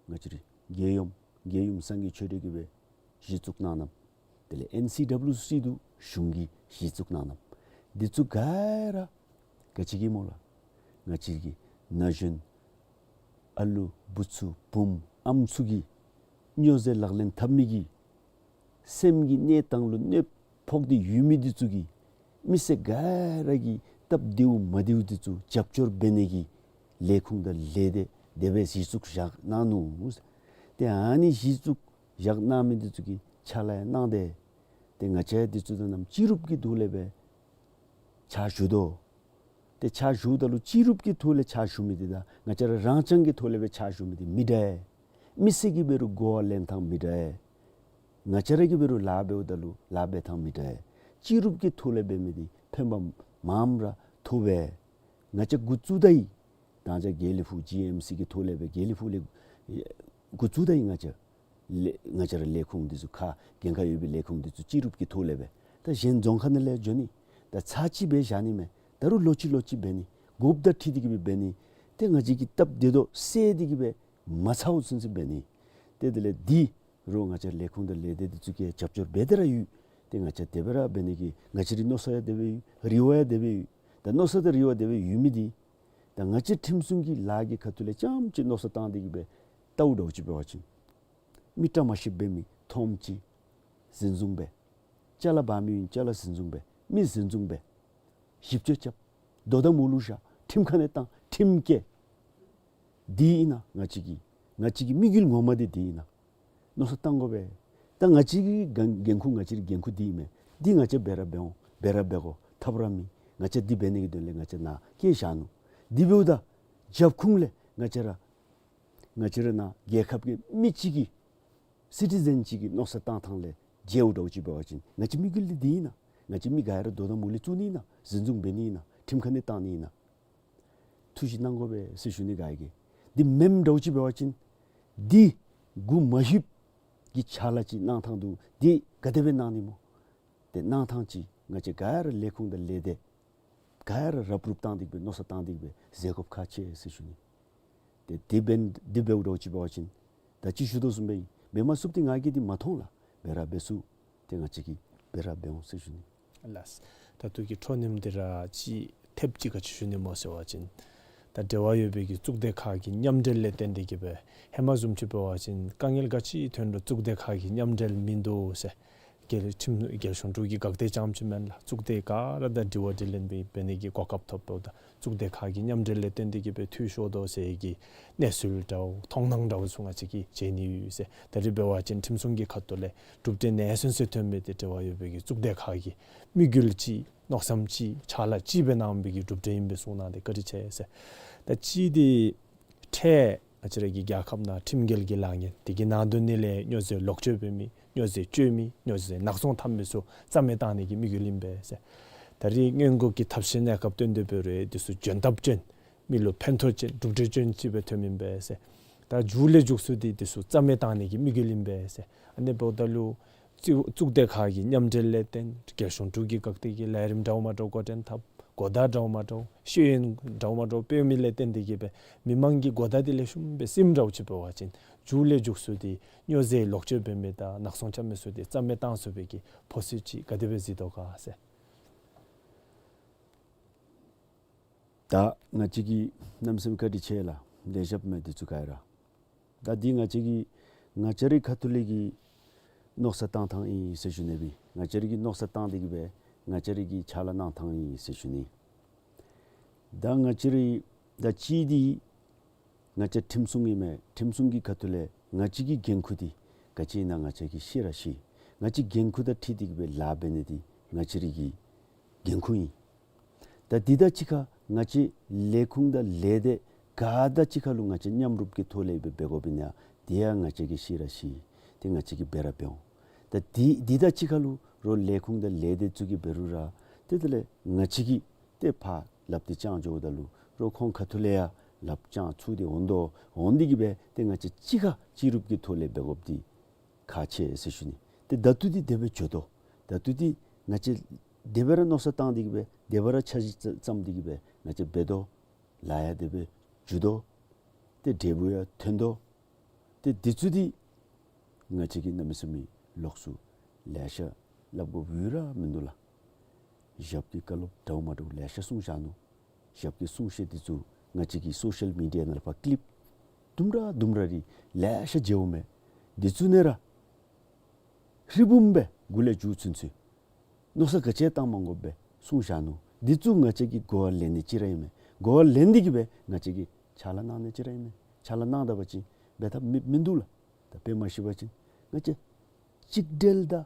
ང་བཅས་ར་རྒྱལ་ཡུམ་རྒྱལ་ཡུམ་སངས་རྒྱས་ཆོས་སྒྲོན་གྱིས་སྦེ་གཞི་བཙུགས་གནང་གནངམ། དེ་ལས་ཨེན་སི་ཌབ་ལུ་སི་དུ་གཞུང་གིས་གཞི་བཙུགས་གནང་གནངམ། འདི་ཚུ་ག་ར་ག་ཅི་གིས་སྨོ་ལགས། ང་བཅས་ཀྱི་ན་གཞོན་ཨ་ལུ་བུ་ཚུ་བུམོ་ཨམ་ཚུ་གིས་སྨྱོ་རྫས་ལག་ལེན་འཐབ་མི་གི་སེམས་ཀྱི་གནས་སྟངས་ལུ་གནོད་ཕོག་སྟེ་ཡོད་མི་འདི་ཚུ་གིས་མི་སེར་ག་ར་གིས་སྟབས་བདེཝ་མ་བདེཝ་འདི་ཚུ་རྒྱབ་སྐྱོར་འབད་ནི་གི་ལས་ཁུངས་དང་ལས་སྡེ་དེ་སྦེ་གཞི་བཙུགས་བཞག་གནང་ནུག། ཏེ་ཨ་ནི་གཞི་བཙུགས་བཞག་གནང་མི་འདི་ཚུ་གིས་ཕྱག་ལཱ་ཡང་གནང་སྟེ། ཏེ་ང་བཅས་འདི་ཚུ་དང་ནམ་སྤྱི་རུབ་ཀྱི་ཐོག་ལས་སྦེ་ཕྱག་ཞུ་དོ། ཏེ་ཕྱག་ཞུཝ་ད་ལུ་སྤྱི་རུབ་ཀྱི་ཐོག་ལས་ཕྱག་ཞུ་མི་འདི་དང་ང་བཅས་ར་རང་རྐྱང་གི་ཐོག་ལས་སྦེ་ཕྱག་ཞུ་མི་འདི་མི་འདྲ། མི་སེར་གྱིས་འབད་རུང་གོ་བ་ལེན་ཐངས་མི་འདྲ། ང་བཅས་ར་གིས་འབད་རུང་ལཱ་འབདཝ་ད་ལུ་ལཱ་འབད་ཐངས་མི་འདྲ། སྤྱི་རུབ་ཀྱི་ཐོག་ལས་འབད་མི་འདི་ཕན་པ་མངམ་ར་ཐོབ་པས། ང་བཅས་འགོ་བཙུགས་ད་ཡི། ད་ང་བཅས་དགེ་ལེགས་ཕུག་ཇི་ཨེམ་སི་གི་ཐོག་ལས་སྦེ་དགེ་ལེགས་ཕུག་ལས་འགོ་བཙུགས་ད་ཡི། ང་བཅས་ལས་ང་བཅས་ར་ལས་ཁུངས་འདི་ཚུ་ཁག་འགན་ཁག་ཡོད་པའི་ལས་ཁུངས་འདི་ཚུ་སྤྱི་རུབ་ཀྱི་ཐོག་ལས་སྦེ་ད་གཞན་རྫོང་ཁག་ནང་ལས་འགྱོ་ནི། ད་ཚར་གཅིག་སྦེ་བཞག་ནི་མེན། ད་རུང་ལོ་གཅིག་ལོ་གཅིག་འབད་ནི། དགོཔ་དང་འཁྲིལ་ཏེ་གི་སྦེ་འབད་ནི། ཏེ་ང་བཅས་ཀྱིས་སྟབས་བདེ་ཏོག་ཏོ་སེལ་ཏེ་གི་སྦེ་མ་ཚརཝ་ཚུན་ཚོད་འབད་ནི། ཏེ་དེ་ལས་འདི་རོགས་ང་བཅས་ལས་ཁུངས་དང་ལས་སྡེ་འདི་ཚུ་གིས་རྒྱབ་སྐྱོར་འབད་དེ་ར་ཡོད། ཏེ་ང་བཅས་དེ་སྦེ་ར་འབད་ནི་གི་ང་བཅས་རའི་མནོ་བསམ་ཡང་དེ་སྦེ་ཡོད། རེ་བ་ཡང་དེ་སྦེ་ཡོད། ད་མནོ་བསམ་དང་རེ་བ་དེ་སྦེ་ཡོད་མི་འདི་ད་ང་བཅས་ཁྲིམས་སྲུང་གི་ལཱ་གི་ཁ་ཐུག་ལས་རྐྱངམ་ཅིག་མནོ་བསམ་བཏང་སྟེ་གི་སྦེ་བལྟཝ་འདྲཝ་ཅིག་འབད་བ་ཅིན་མི་བཀྲ་མ་ཤིསཔ་འབད་མི་མཐོངམ་ཅིག་འཛིན་བཟུང་འབད། ཅ་ལ་འབག་མི་ཡོད་ན་ཅ་ལ་འཛིན་བཟུང་འབད། མི་འཛིན་བཟུང་འབད། ཞིབ་དཔྱད་རྐྱབ། དོ་དམ་འོག་ལུ་བཞག། ཁྲིམས་ཁང་ནང་བཏང་། ཁྲིམས་བཀལ། འདི་ཨིན་ན་ང་བཅས་ཀྱི་ང་བཅས་ཀྱི་དམིགས་ཡུལ་ངོ་མ་འདི་འདི་ཨིན་ན། མནོ་བསམ་བཏང་དགོ་པས། ད་ང་བཅས་ཀྱི་འགན་འགན་ཁུར་ང་བཅས་ཀྱི་འགན་ཁུར་འདི་ཨིན་མས། འདི་ང་བཅས་འབད་ར་འབད་འོང་། འབད་ར་འབད་དགོ། ཐབས་ར་མེད། ང་བཅས་འདི་འབད་ནི་གི་དོན་ལས་ང་བཅས་ནཱ་བསྐྱལ་བཞག་ནུག། འདི་འབདཝ་ད་རྒྱབ་ཁུངས་ལས་ང་བཅས་ར་ང་བཅས་ར་ནཱ་རྒྱལ་ཁབ་ཀྱི་མི་གཅིག་གི་སི་ཊི་ཛེན་གཅིག་གི་མནོ་བསམ་བཏང་ཐངས་ལས་འགྱོཝ་འདྲཝ་ཅིག་འབད་བ་ཅིན་ང་བཅས་དམིགས་ཡུལ་འདི་འདི་ཨིན་ན། ང་བཅས་མི་ག་ར་དོ་དམ་འོག་ལས་བཙུགས་ནི་ཨིན་ན། འཛིན་བཟུང་འབད་ནི་ཨིན་ན། ཁྲིམས་ཁང་ནང་བཏང་ནི་ཨིན་ན། ཐུགས་བཞེད་གནང་དགོ་པས་ཟེར་ཞུ་ནི། ག་གིས་འདི་མེནམ་འདྲཝ་ཅིག་འབད་བ་ཅིན་འདི་གུ་མ་ལྷོདཔ་གི་ཕྱག་ལཱ་ཅིག་གནང་ཐངས་འདུག། འདི་ག་དེ་སྦེ་གནང་ནི་སྨོ། ཏེ་གནང་ཐངས་ཅིག་ང་བཅས་ག་ར་ལས་ཁུངས་དང་ལས་སྡེ་ག་ར་རུབ་རུབ་བཏང་སྟེ་གི་སྦེ་མནོ་བསམ་བཏང་སྟེ་གི་སྦེ་མཛད་དགོཔ་ཁག་ཆེ་ཟེར་ཞུ་ནི། ཏེ་འདི་འབད་འདི་འབདཝ་འདྲཝ་ཅིག་འབད་བ་ཅིན་ད་ཅི་ཞུ་དོ་བཟུམ་སྦེ་ཨིན། འབད་མ་ཚུགསཔ་འདི་ང་གིས་འདི་མ་མཐོང་ལགས། འབད་ར་འབད་ཚུགས། ཏེ་ང་བཅས་ཀྱིས་འབད་ར་འབད་འོང་ཟེར་ཞུ་ནི། ལགས། ད་ལྟོ་གི་འཕྲོ་མཐུད་དེ་ར་ཅིག་ཐེབས་ཅིག་ག་ཅི་ཞུ་ནི་སྨོ་ཟེར་བ་ཅིན་ད་འབྲེལ་བ་ཡོད་པའི་གི་གཙུག་སྡེ་ཁག་གི་མཉམ་འབྲེལ་ལས་བརྟེན་ཏེ་གི་སྦེ་ཧེ་མ་བཟུམ་ཅིག་འབད་བ་ཅིན་དཀའ་ངལ་ག་ཅི་ཐོན་རུང་གཙུག་སྡེ་ཁག་གི་མཉམ་འབྲེལ་མིན་འདུག་ཟེར། རྒྱལ་ཁྲིམས་རྒྱལ་གཞུང་དྲུང་གི་འགག་སྡེ་རྐྱངམ་ཅིག་མེན་ལགས། གཙུག་སྡེ་ག་ར་དང་དྲི་བ་དྲིས་ལན་འབད་འབད་ནི་གི་གོ་སྐབས་ཐོབ་འདུག། ད་གཙུག་སྡེ་ཁག་གི་མཉམ་འབྲེལ་ལས་བརྟེན་ཏེ་གི་སྦེ་འཐུས་ཤོར་དོ་ཟེར་གྱི་གནས་ཚུལ་འདྲཝ་མཐོང་སྣང་འདྲཝ་ཚུ་ང་བཅས་ཀྱིས་མཇལ་ནི་ཡོད་ཟེར། ད་རེས་འབད་བ་ཅིན་ཁྲིམས་སྲུང་གི་ཁ་ཐུག་ལས་གྲུབ་འབྲས་ནན་སོན་སོན་ཐོན་མི་འདི་འབྲེལ་བ་ཡོད་པའི་གི་གཙུག་སྡེ་ཁག་གི་དམིགས་ཡུལ་ཅིག་མནོ་བསམ་ཅིག་ཕྱག་ལཱ་ཅིག་སྦེ་གནང་བའི་གི་གྲུབ་འབྲས་ཨིན་པས་གསུངས་གནང་སྟེ་བཀའ་དྲིན་ཆེ་ཟེར། ད་ཅི་འདི་ཁྲལ་ ང་བཅས་ར་གི་རྒྱལ་ཁབ་ནང་ཁྲིམས་འགལ་གྱི་ལཱ་གཉེན་དེ་གི་ནང་དོན་ནི་ལས་སྨྱོ་རྫས་ལོག་སྤྱོད་འབད་མི་སྨྱོ་རྫས་སྤྱོད་མི་སྨྱོ་རྫས་ནག་ཚོང་འཐབ་མི་ཚུ་རྩ་མེད་བཏང་ནི་གི་དམིགས་ཡུལ་ཨིན་པས་ཟེར། ད་རེས་སྔོན་འགོག་གི་ཐབས་ཤེས་གནས་སྐབས་བཏོན་ཏེ་འབད་རུང་འདི་ཚུ་འཇོན་ཐབས་ཅན་མི་ལུ་ཕན་ཐོགས་ཅན་གྲུབ་འབྲས་ཅན་ཅིག་སྦེ་ཐོནམ་ཨིན་པས་ཟེར། ད་མཇུག་ལས་མཇུག་སུ་འདི་འདི་ཚུ་རྩ་མེད་བཏང་ནི་གི་དམིགས་ཡུལ་ཨིན་པས་ཟེར། ཨ་ནི་འབདཝ་ད་ལུ་གཙུག་གཙུག་སྡེ་ཁག་གི་མཉམ་འབྲེལ་ལས་བརྟེན་རྒྱལ་གཞུང་དྲུག་གི་བཀག་སྡོམ་གྱི་ལས་རིམ་འདྲཝ་མ་འདྲཝ་འགོ་འདྲེན་འཐབ། གོ་བརྡ་འདྲཝ་མ་འདྲཝ་ཤེས་ཡོན་འདྲཝ་མ་འདྲཝ་སྤེལ་མི་ལས་བརྟེན་ཏེ་གིས་སྦེ་མི་མང་གི་གོ་བརྡ་འདི་ལེགས་ཤོམ་སྦེ་སིམ་འདྲཝ་ཅིག་འབད་བ་ཅིན་མཇུག་ལས་མཇུག་སུ་འདི་སྨྱོ་རྫས་ལོག་སྤྱོད་འབད་མི་དང་ནག་ཚོང་རྐྱབ་མི་ཚུ་འདི་རྩ་མེད་བཏང་ཚུགས་པའི་གི་ཕོ་སི་ཅིག་ག་དེ་སྦེ་གཟིགས་དོ་ག་ཟེར། ད་ང་བཅས་ཀྱིས་གནམ་མེད་ས་མེད་བཀའ་དྲིན་ཆེ་ལགས། ལེགས་ཤོམ་མས་འདི་ཚུ་ག་ར། ད་འདི་ང་བཅས་ཀྱིས་ང་བཅས་རའི་ཁ་ཐུག་ལས་ཀྱི་མནོ་བསམ་བཏང་ཐངས་ཨིན་ཟེར་ཞུ་ནི་སྦེ། ང་བཅས་རའི་གི་མནོ་བསམ་བཏང་སྟེ་གིས་སྦེ་ང་བཅས་རའི་གི་ཕྱག་ལཱ་གནང་ཐངས་ཨིན་ཟེར་ཞུ་ནི། ད་ང་བཅས་རའི་ད་གཅིག་འདི་ང་བཅས་ཁྲིམས་སྲུང་ཨིན་མས། ཁྲིམས་སྲུང་གི་ཁ་ཐུག་ལས་ང་བཅས་ཀྱི་འགན་ཁུར་འདི་ག་ཅི་ཨིན་ན་ང་བཅས་ཀྱིས་ཤེས་ར་ཤེས། ང་བཅས་འགན་ཁུར་དང་འཁྲིལ་ཏེ་གིས་སྦེ་ལཱ་འབད་ནི་འདི་ང་བཅས་རའི་གི་འགན་ཁུར་ཨིན། ད་འདི་དང་གཅིག་ཁར་ང་བཅས་ལས་ཁུངས་དང་ལས་སྡེ་ག་དང་གཅིག་ཁར་ལུ་ང་བཅས་མཉམ་རུབ་ཀྱི་ཐོག་ལས་སྦེ་འབད་དགོཔ་ཨིན་ན་དེ་ཡང་ང་བཅས་ཀྱིས་ཤེས་ར་ཤེས། ཏེ་ང་བཅས་ཀྱིས་འབད་ར་འབད་འོང་། ད་འདི་འདི་དང་གཅིག་ཁར་ལུ་རོགས་ལས་ཁུངས་དང་ལས་སྡེ་ཚུ་གིས་འབད་རུང་ར་ཏེ་དེ་ལས་ང་བཅས་ཀྱིས་ཏེ་ཕར་ལགཔ་འདི་བརྐྱང་འགྱོཝ་ད་ལུ་རོགས་ཁོང་ཁ་ཐུག་ལས་ཡང་ལགཔ་བརྐྱང་ཚུགས་ཏེ་འོང་དོ། འོང་སྟེ་གིས་སྦེ་ཏེ་ང་བཅས་གཅིག་ཁར་གཅིག་རུབ་ཀྱི་ཐོག་ལས་འབད་དགོཔ་འདི་ཁག་ཆེ་ཟེར་ཞུ་ནི། ཏེ་ད་ལྟོ་འདི་དེ་སྦེ་འགྱོ་དོ། ད་ལྟོ་འདི་ང་བཅས་དེ་སྦེ་ར་མནོ་བསམ་བཏང་སྟེ་གིས་སྦེ་དེ་སྦེ་ར་འཆར་གཞི་བརྩམས་ཏེ་གིས་སྦེ་ང་བཅས་འབད་དོ། ལཱ་ཡང་དེ་སྦེ་འགྱོ་དོ། ཏེ་འབྲས་བུ་ཡང་ཐོན་དོ། ཏེ་འདི་ཚུ་འདི་ང་བཅས་ཀྱིས་གནམ་མེད་ས་མེད་ལོགས་སུ་ལེ་ཤ་སླབ་དགོཔ་ཡོད་ར་མིན་འདུག་ལགས། ཞབས་ཀྱི་བཀའ་སློབ་འདྲཝ་མ་འདྲཝ་ལེ་ཤ་གསུངས་བཞག་ནུག། ཞབས་ཀྱི་གསུང་བཤད་འདི་ཚུ་ང་བཅས་ཀྱི་སོ་ཤལ་མི་ཌི་ཡ་ནང་ལས་ཕར་ཀི་ལིབ་དུམ་གྲ་དུམ་གྲ་རེ་ལེ་ཤ་མཇལཝ་མས། འདི་ཚུ་ནང་ར་ཧྲིལ་བུམ་སྦེ་མགུ་ལས་མཇུག་ཚུན་ཚོད་མནོ་བསམ་ག་ཅི་བཏང་མ་དགོཔ་སྦེ་གསུངས་བཞག་ནུག། འདི་ཚུ་ང་བཅས་ཀྱིས་གོ་བ་ལེན་ནི་ཅིག་ར་ཨིན་མས། གོ་བ་ལེན་ཏེ་གིས་སྦེ་ང་བཅས་ཀྱིས་ཕྱག་ལཱ་གནང་ནི་ཅིག་ར་ཨིན་མས། ཕྱག་ལཱ་གནང་ད་པ་ཅིན་འབད་ཐབས་མེད་མིན་འདུག་ལགས། ད་དཔེ་མ་ཤེས་པ་ཅིན་ང་བཅས་གཅིག་སྒྲིལ་དང་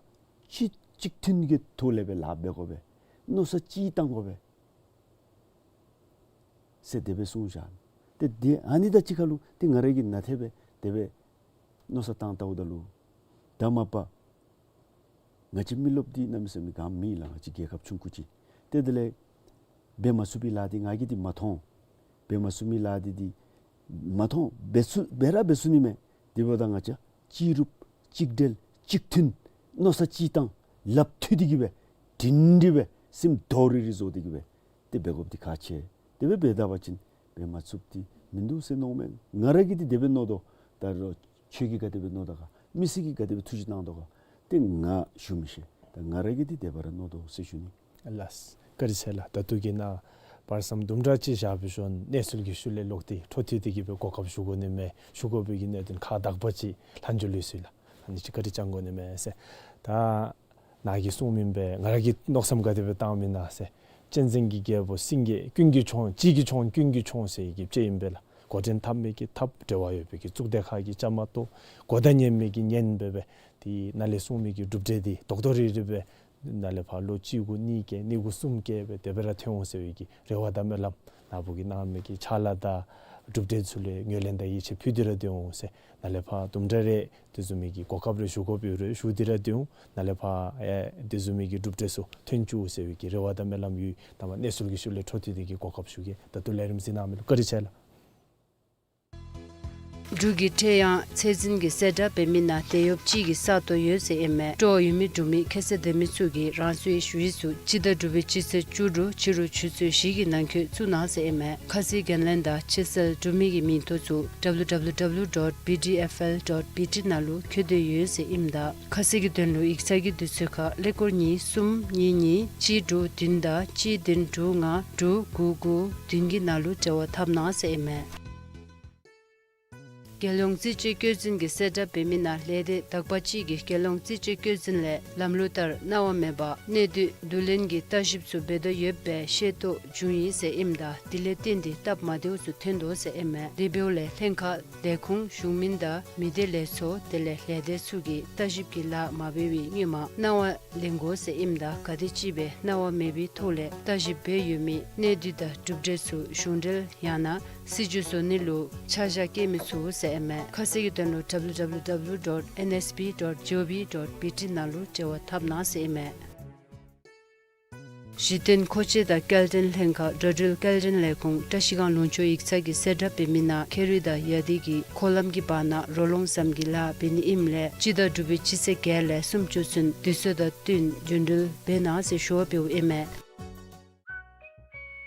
གཅིག་གཅིག་མཐུན་གྱི་ཐོག་ལས་སྦེ་ལཱ་འབད་དགོ་པས། མནོ་བསམ་གཅིག་བཏང་དགོ་པས་ཟེར་དེ་སྦེ་གསུངས་བཞག། ཏེ་དེ་ཨ་ནི་དང་གཅིག་ཁར་ལུ་ཏེ་ང་ར་གིས་ནཱ་དེ་སྦེ་དེ་སྦེ་མནོ་བསམ་བཏང་བལྟཝ་ད་ལུ་ད་མ་པ་ང་བཅས་མི་རློབས་འདི་གནམ་མེད་ས་མེད་ག་མེད་ལགས། ང་བཅས་རྒྱལ་ཁབ་ཆུང་ཀུ་ཅིག། ཏེ་དེ་ལས་འབད་མ་ཚུགས་པའི་ལཱ་འདི་ང་གིས་འདི་མ་མཐོང་། འབད་མ་ཚུགས་མི་ལཱ་འདི་འདི་མ་མཐོང་། འབད་ཚུགས་འབད་ར་འབད་ཚུགས་ནི་མས། དེ་འབདཝ་ད་ང་བཅས་གཅིག་རུབ་གཅིག་སྒྲིལ་གཅིག་མཐུན་མནོ་བསམ་གཅིག་བཏང་ལགཔ་མཐུད་དེ་གིས་སྦེ་སྒྲིང་སྒྲི་སྦེ་སེམས་རྡོག་རིལ་རི་བཟོ་སྟེ་གིས་སྦེ་ཏེ་འབད་དགོཔ་འདི་ཁག་ཆེ། དེ་སྦེ་འབད་ད་པ་ཅིན་འབད་མ་ཚུགསཔ་འདི་མིན་འདུག་ཟེར་མནོཝ་མས། ང་ར་གིས་འདི་དེ་སྦེ་མནོ་དོ། ད་རུང་ཁྱོད་ཀྱིས་ག་དེ་སྦེ་མནོ་ད་ག་མི་སེར་གྱིས་ག་དེ་སྦེ་ཐུགས་བཞེད་གནང་དོ་ག་ཏེ་ང་ཞུ་མི་ཤེས། ད་ང་ར་གིས་འདི་དེ་སྦེ་ར་མནོ་དོ་ཟེར་ཞུ་ནི། ལགས། བཀའ་དྲིན་ཆེ་ལགས། ད་ལྟོ་གི་ནང་བར་མཚམས་དུམ་གྲ་ཅིག་བཞག་པའི་ཤུལ་གནས་ཚུལ་གྱི་ཤུལ་ལས་ལོག་སྟེ་འཕྲོ་མཐུད་དེ་གིས་སྦེ་གོ་སྐབས་ཞུ་དགོ་ནི་མས། ཞུ་དགོ་པའི་གི་གནད་དོན་ཁག་དག་པ་ཅིག་ལྷག་འབྱོར་ལུས་སོ་ཡི་ལགས། ཨ་ནི་ཅིག་བཀའ་དྲིན་བསྐྱང་དགོ་ནི་མས་ཟེར། ད་ནཱ་གིས་གསུངས་མི་སྦེ་ང་ར་གིས་མནོ་བསམ་ག་དེ་སྦེ་བཏངམ་ཨིན་ན་ཟེར། གཅན་གཟན་གྱི་རྒྱལ་པོ་སེང་གེ་ཀུན་གྱི་མཆོག་གཅིག་གི་མཆོག་ཀུན་གྱི་མཆོག་ཟེར་བའི་གི་དཔྱེ་ཨིན་པས་ལགས། འགོ་འདྲེན་འཐབ་མི་གི་འཐབ། འབྲེལ་བ་ཡོད་པའི་གི་གཙུག་སྡེ་ཁག་གིས་བཅའ་མར་གཏོགས། གོ་བརྡ་ཉན་མི་གིས་ཉན་འབད་སྦེ་དེ་ནཱ་ལས་གསུངས་མི་གི་གྲུབ་འབྲས་འདི་རྡོག་རྡོག་རིལ་རི་སྦེ་ནཱ་ལས་ཕར་ལོ་གཅིག་གུ་གཉིས་བཀལ་གཉིས་གུ་གསུམ་བཀལ་སྦེ་དེ་སྦེ་ར་ཐོན་འོང་ཟེར་བའི་གི་རེ་བ་དང་སྨོན་ལམ། ནཱ་བུ་གིས་གནང་མི་གི་ཕྱག་ལཱ་དང་གྲུབ་འབྲས་ཚུ་ལུ་ཡང་ངོས་ལེན་དང་ཡིད་ཆེས་ཕུལ་ཏེ་ར་སྡོད་འོང་ཟེར། ནཱ་ལས་ཕར་དུམ་གྲ་རེ་དེ་བཟུམ་མའི་གི་གོ་སྐབས་རེ་ཞུ་དགོཔ་ཡོད་རུང་ཞུ་སྟེ་ར་སྡོད་འོང་། ནཱ་ལས་ཕར་ཨེ་དེ་བཟུམ་མའི་གི་གྲུབ་འབྲས་ཚུ་ཐོན་བཅུག་ཟེར་བའི་གི་རེ་བ་དང་སྨོན་ལམ་ཡོད། ད་མ་གནས་ཚུལ་གྱི་ཤུལ་ལས་འཕྲོ་མཐུད་དེ་གིས་གོ་སྐབས་ཞུ་གེ། ད་ལྟོ་ལས་རིམ་གཟིགས་གནང་མི་ལུ་བཀའ་དྲིན་ཆེ་ལགས། འབྲུག་གི་ཁྲེ་ཡང་ཚད་འཛིན་གྱི་གསལ་བསྒྲགས་འབད་མི་ནང་དེད་གཡོགཔ་ཅིག་གི་ས་སྟོང་ཡོད་ཟེར་ཨིན་མས། སྤྲོ་བ་ཡོད་མི་འབྲུག་མི་ཁྱད་ཚད་ལྡན་མི་ཚུ་གིས་རང་སོའི་ཞུ་ཡིག་ཚུ་སྤྱི་ཟླ་དྲུག་པའི་སྤྱི་ཚེས་བཅུ་དྲུག་ཕྱི་རུ་ཆུ་ཚོད་བཞི་གི་ནང་འཁོད་བཙུགས་གནང་ཟེར་ཨིན་མས། ཁ་གསལ་འགན་ལེན་དང་ཕྱིར་སེལ་འབྲུག་མི་གི་མིང་ཐོ་ཚུ་W W W dot B D F L dot B T ནང་ལུ་བཀོད་དེ་ཡོད་ཟེར་ཨིནམ་ད་ཁ་གསལ་གྱི་དོན་ལུ་ཡིག་ཚང་གི་དུས་ཚོད་ཁར་ཀླད་ཀོར་གཉིས་གསུམ་གཉིས་གཉིས་གཅིག་དྲུག་བདུན་དང་གཅིག་བདུན་དྲུག་ལྔ་དྲུག་དགུ་དགུ་བདུན་གྱི་ནང་ལུ་འབྲེལ་བ་འཐབ་གནང་ཟེར་ཨིན་མས། རྒྱལ་ཡོངས་རྩིས་དཔྱད་བཀོད་འཛིན་གྱིས་གསལ་བསྒྲགས་འབད་མི་ནང་ལས་སྡེ་དག་པ་ཅིག་གིས་རྒྱལ་ཡོངས་རྩིས་དཔྱད་བཀོད་འཛིན་ལས་ལམ་ལུགས་ལྟར་གནང་བ་མེད་པར་གནས་སྡུད་བསྡུ་ལེན་གྱི་ལྟ་ཞིབ་ཚུ་འབད་དོ་ཡོདཔ་སྦེ་ཤེས་རྟོགས་བྱུང་ཡི་ཟེར་ཨིནམ་ད་དེ་ལས་བརྟེན་ཏེ་སྟབས་མ་བདེཝ་ཚུ་ཐོན་དོ་ཟེར་ཨིན་མས། དེ་འབདཝ་ལས་ལྷན་ཁག་ལས་ཁུངས་གཞུང་མིན་དང་མི་སྡེ་ལས་ཚོགས་དེ་ལས་ལས་སྡེ་ཚུ་གིས་ལྟ་ཞིབ་ཀྱི་ལཱ་མ་འབད་བའི་སྔོན་མ་གནང་བ་ལེན་དགོ་ཟེར་ཨིནམ་ད་ག་དེམ་ཅིག་སྦེ་གནང་བ་མེད་པའི་ཐོག་ལས་ལྟ་ཞིབ་འབད་ཡོད་མི་གནས་སྡུད་དང་གྲུབ་འབྲས་ཚུ་གཞུང་འབྲེལ་ཡང་ན་སྲིད་བྱུས་བཟོ་ནི་ལུ་ཆ་བཞག་བཀལ་མི་ཚུགས་ཟེར་ཨིན་མས། ཁ་གསལ་གྱི་དོན་ལུ་W W W dot N S B dot G O V dot B T ནང་ལུ་འབྲེལ་བ་འཐབ་གནང་ཟེར་ཨིན་མས། གཞི་རྟེན་མཁོ་ཆས་དང་སྐྱེལ་འདྲེན་ལྷན་ཁག་འགྲོ་འགྲུལ་སྐྱེལ་འདྲེན་ལས་ཁུངས་བཀྲ་ཤིས་སྒང་ལུང་ཕྱོགས་ཡིག་ཚང་གིས་གསལ་བསྒྲགས་འབད་མི་ནང་ཁེ་རི་དང་ཡ་དི་གི་འཁོར་ལམ་གྱི་བར་ན་རོ་ལངས་ཟམ་གྱི་ལཱ་འབད་ནི་ཨིནམ་ལས་སྤྱི་ཟླ་དྲུག་པའི་སྤྱི་ཚེས་བརྒྱད་ལས་སུམ་ཅུ་ཚུན་དུས་ཚོད་དང་བསྟུན་རྒྱུན་འགྲུལ་འབད་གནང་ཟེར་ཞུ་བ་འབདཝ་ཨིན་མས།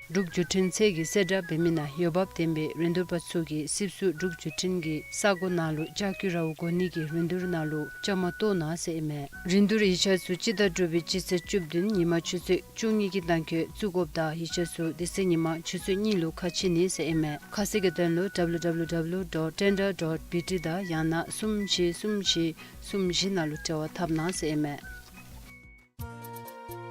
འབྲུག་བརྒྱུད་འཕྲིན་ཚད་ཀྱིས་གསལ་བསྒྲགས་འབད་མི་ནང་འོས་འབབ་ལྡན་པའི་རིན་བསྡུར་པ་ཚུ་གིས་སིབ་སུ་འབྲུག་བརྒྱུད་འཕྲིན་གྱི་ས་སྒོ་ནང་ལུ་ལྕགས་ཀྱུ་ར་བ་གོ་ནི་གི་རིན་བསྡུར་ནང་ལུ་བཅའ་མར་གཏོགས་གནང་ཟེར་ཨིན་མས། རིན་བསྡུར་ཡིག་ཆ་ཚུ་སྤྱི་ཟླ་དྲུག་པའི་སྤྱི་ཚེས་བཅུ་བདུན་ཉིན་མ་ཆུ་ཚོད་བཅུ་གཉིས་ཀྱི་གནང་འཁོད་བཙུགས་དགོཔ་དང་ཡིག་ཆ་ཚུ་དེ་ཚེ་ཉིན་མ་ཆུ་ཚོད་གཉིས་ལུ་ཁ་ཕྱེ་ནི་ཟེར་ཨིན་མས། ཁ་གསལ་གྱི་དོན་ལུ་W W W dot tender dot B T དང་ཡང་ན་གསུམ་བཞི་གསུམ་བཞི་གསུམ་བཞི་ནང་ལུ་འབྲེལ་བ་འཐབ་གནང་ཟེར་ཨིན་མས།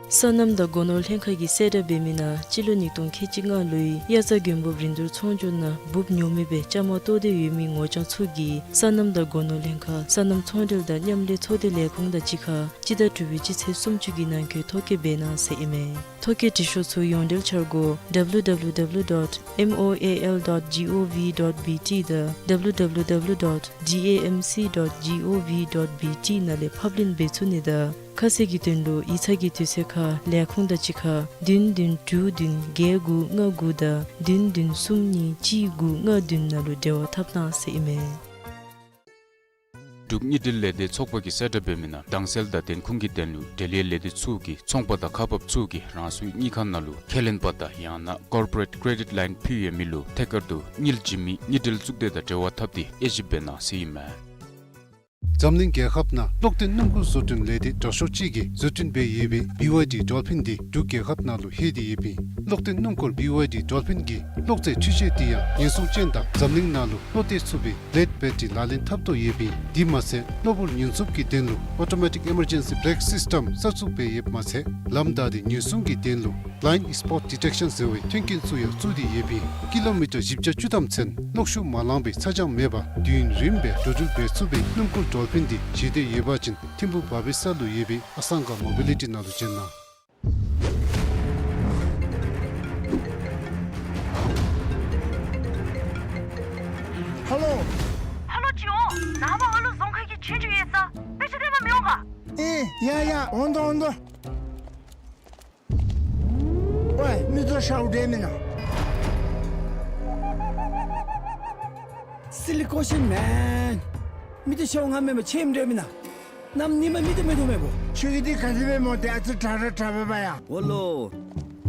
སོ་ནམ་དང་སྒོ་ནོར་ལྷན་ཁག་གིས་གསལ་བསྒྲགས་འབད་མི་ནང་སྤྱི་ལོ་ཉིས་སྟོང་ཁལ་གཅིག་ལྔ་ལོའི་དབྱར་རྩྭ་དགུན་འབུབ་རིན་བསྡུར་ཚོང་སྒྱུར་ནང་འབུབ་ཉོ་མི་སྦེ་བཅའ་མར་གཏོགས་ཏེ་ཡོད་མི་ངོ་རྐྱང་ཚུ་གིས་སོ་ནམ་དང་སྒོ་ནོར་ལྷན་ཁག་སོ་ནམ་ཚོང་འབྲེལ་དང་མཉམ་ལས་ཚོགས་སྡེ་ལས་ཁུངས་དང་གཅིག་ཁར་སྤྱི་ཟླ་དྲུག་པའི་སྤྱི་ཚེས་སུམ་ཅུ་གི་ནང་འཁོད་ཐོ་བཀོད་འབད་གནང་ཟེར་ཨིན་མས། ཐོ་བཀོད་དྲི་ཤོག་ཚུ་ཡོངས་འབྲེལ་འཆར་སྒོ་W W W dot M O A L dot G O V dot B T དང་W W W dot D A M C dot G O V dot B T ནང་ལས་ཕབ་ལེན་འབད་ཚུགས་ནི་དང་ཁ་གསལ་གྱི་དོན་ལུ་ཡིག་ཚང་གི་དུས་ཚོད་ཁར་ལས་ཁུངས་དང་གཅིག་ཁར་བདུན་བདུན་དྲུག་བདུན་བརྒྱད་དགུ་ལྔ་དགུ་དང་བདུན་བདུན་གསུམ་གཉིས་གཅིག་དགུ་ལྔ་བདུན་ནང་ལུ་འབྲེལ་བ་འཐབ་གནང་ཟེར་ཨིན་མས། འབྲུག་དངུལ་འབྲེལ་ལས་སྡེ་ཚོགས་པ་གིས་གསལ་བསྒྲགས་འབད་མི་ནང་དྭངས་གསལ་དང་བདེན་ཁུངས་ཀྱི་དོན་ལུ་འབྲེལ་ཡོད་ལས་སྡེ་ཚུ་གིས་ཚོང་པ་དང་ཁག་འབགཔ་ཚུ་གིས་རང་སོའི་དངུལ་ཁང་ནང་ལུ་ཁས་ལེན་པ་དང་ཡང་ན་Corporate Credit Line ཕུལ་ཡོད་མི་ལུ་ཐད་ཀར་དུ་དངུལ་བྱིན་མི་དངུལ་འབྲེལ་གཙུག་སྡེ་དང་འབྲེལ་བ་འཐབ་སྟེ་དབྱེ་ཞིབ་འབད་གནང་ཟེར་ཨིན་མས། འཛམ་གླིང་རྒྱལ་ཁབ་ནང་གློག་ལྡན་སྣུམ་འཁོར་བཟོ་སྐྲུན་ལས་སྡེ་དྲག་ཤོས་ཅིག་གིས་བཟོ་སྐྲུན་འབད་ཡོད་པའི་B Y D Dolphin འདི་འབྲུག་རྒྱལ་ཁབ་ནང་ལུ་ལྷོད་དེ་ཡོདཔ་ཨིན། གློག་ལྡན་སྣུམ་འཁོར་B Y D Dolphin གྱི་གློག་རྫས་འཕྲུལ་ཆས་འདི་ཡང་ཉེན་སྲུང་ཅན་དང་འཛམ་གླིང་ནང་ལུ་བློ་གཏད་ཚུགས་པའི་ལེཌ་བེ་ཊི་ལག་ལེན་འཐབ་དོ་ཡོདཔ་ཨིན། དེ་མ་ཚད་གློ་བུར་ཉེན་སྲུང་གི་དོན་ལུ་Automatic Emergency Brake System གསར་བཙུགས་འབད་ཡོདཔ་མ་ཚད་ལམ་བདའ་སྟེ་ཉེན་སྲུང་གི་དོན་ལུ་Blind Spot Detection ཟེར་བའི་མཐུན་རྐྱེན་ཚུ་ཡང་བཙུགས་ཏེ་ཡོདཔ་ཨིན། ཀི་ལོ་མི་ཊར་བཞི་བརྒྱ་བཅུ་ཐམ་ཚུན་གློག་ཤུགས་མ་ལངས་པའི་ཚ་གྱང་མེད་པར་དུས་ཡུན་རིངམོ་སྦེ་འགྲོ་འགྲུལ་འབད་ཚུགས་པའི་སྣུམ་འཁོར་Dolphin འདི་བཞེས་འདོད་ཡོད་པ་ཅིན་ཐིམ་ཕུག་བར་པའི་ས་ལུ་ཡོད་པའི་ཨ་སང་ག་མོ་བི་ལི་ཊི་ནང་ལུ་བྱོན་གནང་། ཧ་ལོ། ཧ་ལོ་ཅིག་འོང་། ནངས་པ་ཨ་ལུ་རྫོང་ཁ་གི་ཆོས་རྒྱུགས་ཡོད་ས། དཔེ་ཆ་སྟོན་པར་མི་འོང་ག། ཨེ་ཡ་ཡ་འོང་དོ་འོང་དོ། ཝའེ་མི་ཚུ་ཤཝ་འདྲས་མེན་ན། Silly question man. མི་ཚུ་ཤཝ་ང་མེན་པར་ཆས་འདྲས་མེན་ན། གནམ་ཉིནམ་མི་ཚུ་མེད་དོ་མེན་པོ། ཁྱོད་ཀྱིས་འདི་ག་དེ་སྦེ་སྨོ། ཏེ་ཨ་ཙི་དྲག་ར་དྲག་པས་པ་ཡ། ཨོ་ལོ།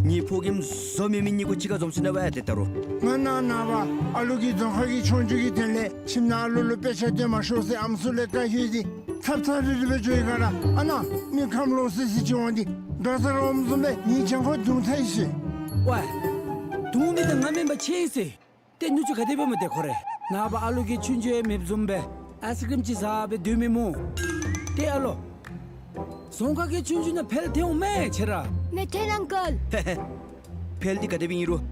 ངེའི་ཕོ་རྒནམ་བཟོ་མེད་མི་གཉིས་ཀོ་གཅིག་ཁར་འཛོམས་ཅི་ན་པ་ཡ། ཏེ་ད་རུང་ང་ནངས་པ་ཨ་ལུ་གི་རྫོང་ཁ་གི་ཆོས་རྒྱུགས་ཀྱི་དོན་ལས་ཁྱིམ་ནང་ཨ་ལུ་ལུ་དཔེ་ཆ་སྟོན་མ་ཤོག་ཟེར་ཨམ་སྲུ་ལས་བཀའ་ཞུ་སྟེ་ཚབ་ཚབ་རི་རི་སྦེ་འགྱོ་ཡི་ག་ར། ཨ་ནཱ་མི་ཁམས་ལོག་སི་སི་ཅིག་འོང་སྟེ་དགའ་ཚོར་འོངམ་བཟུམ་སྦེ་ངེའི་གྱང་ཁར་རྡུང་ཚར་ཡི་ཟེར། ཝའེ། རྡུང་མི་དང་ང་མེན་པར་ཆས་ཟེར། ཏེ་ནུ་གཅུང་ག་དེ་སྦེ་སྨོ་ཏེ་ཁོ་རེ། ནངས་པ་ཨ་ལུ་གིས་ཆུང་ཆུང་ཡང་མེདཔ་བཟུམ་སྦེ་ཨའི་སི་ཀྲིམ་ཅིག་བཟའ་སྦེ་སྡོད་མི་སྨོ། ཏེ་ཨ་ལོ། རྫོང་ཁ་གི་ཆུང་ཆུང་ནང་འཕེལ་ཐལ་འོང་མས་ཁྱོད་ར། ནེ་ཐེན་ཨང་ཀལ། ཧེ་ཧེ། འཕེལ་འདི་ག་དེ་སྦེ་ཨིན་རུང་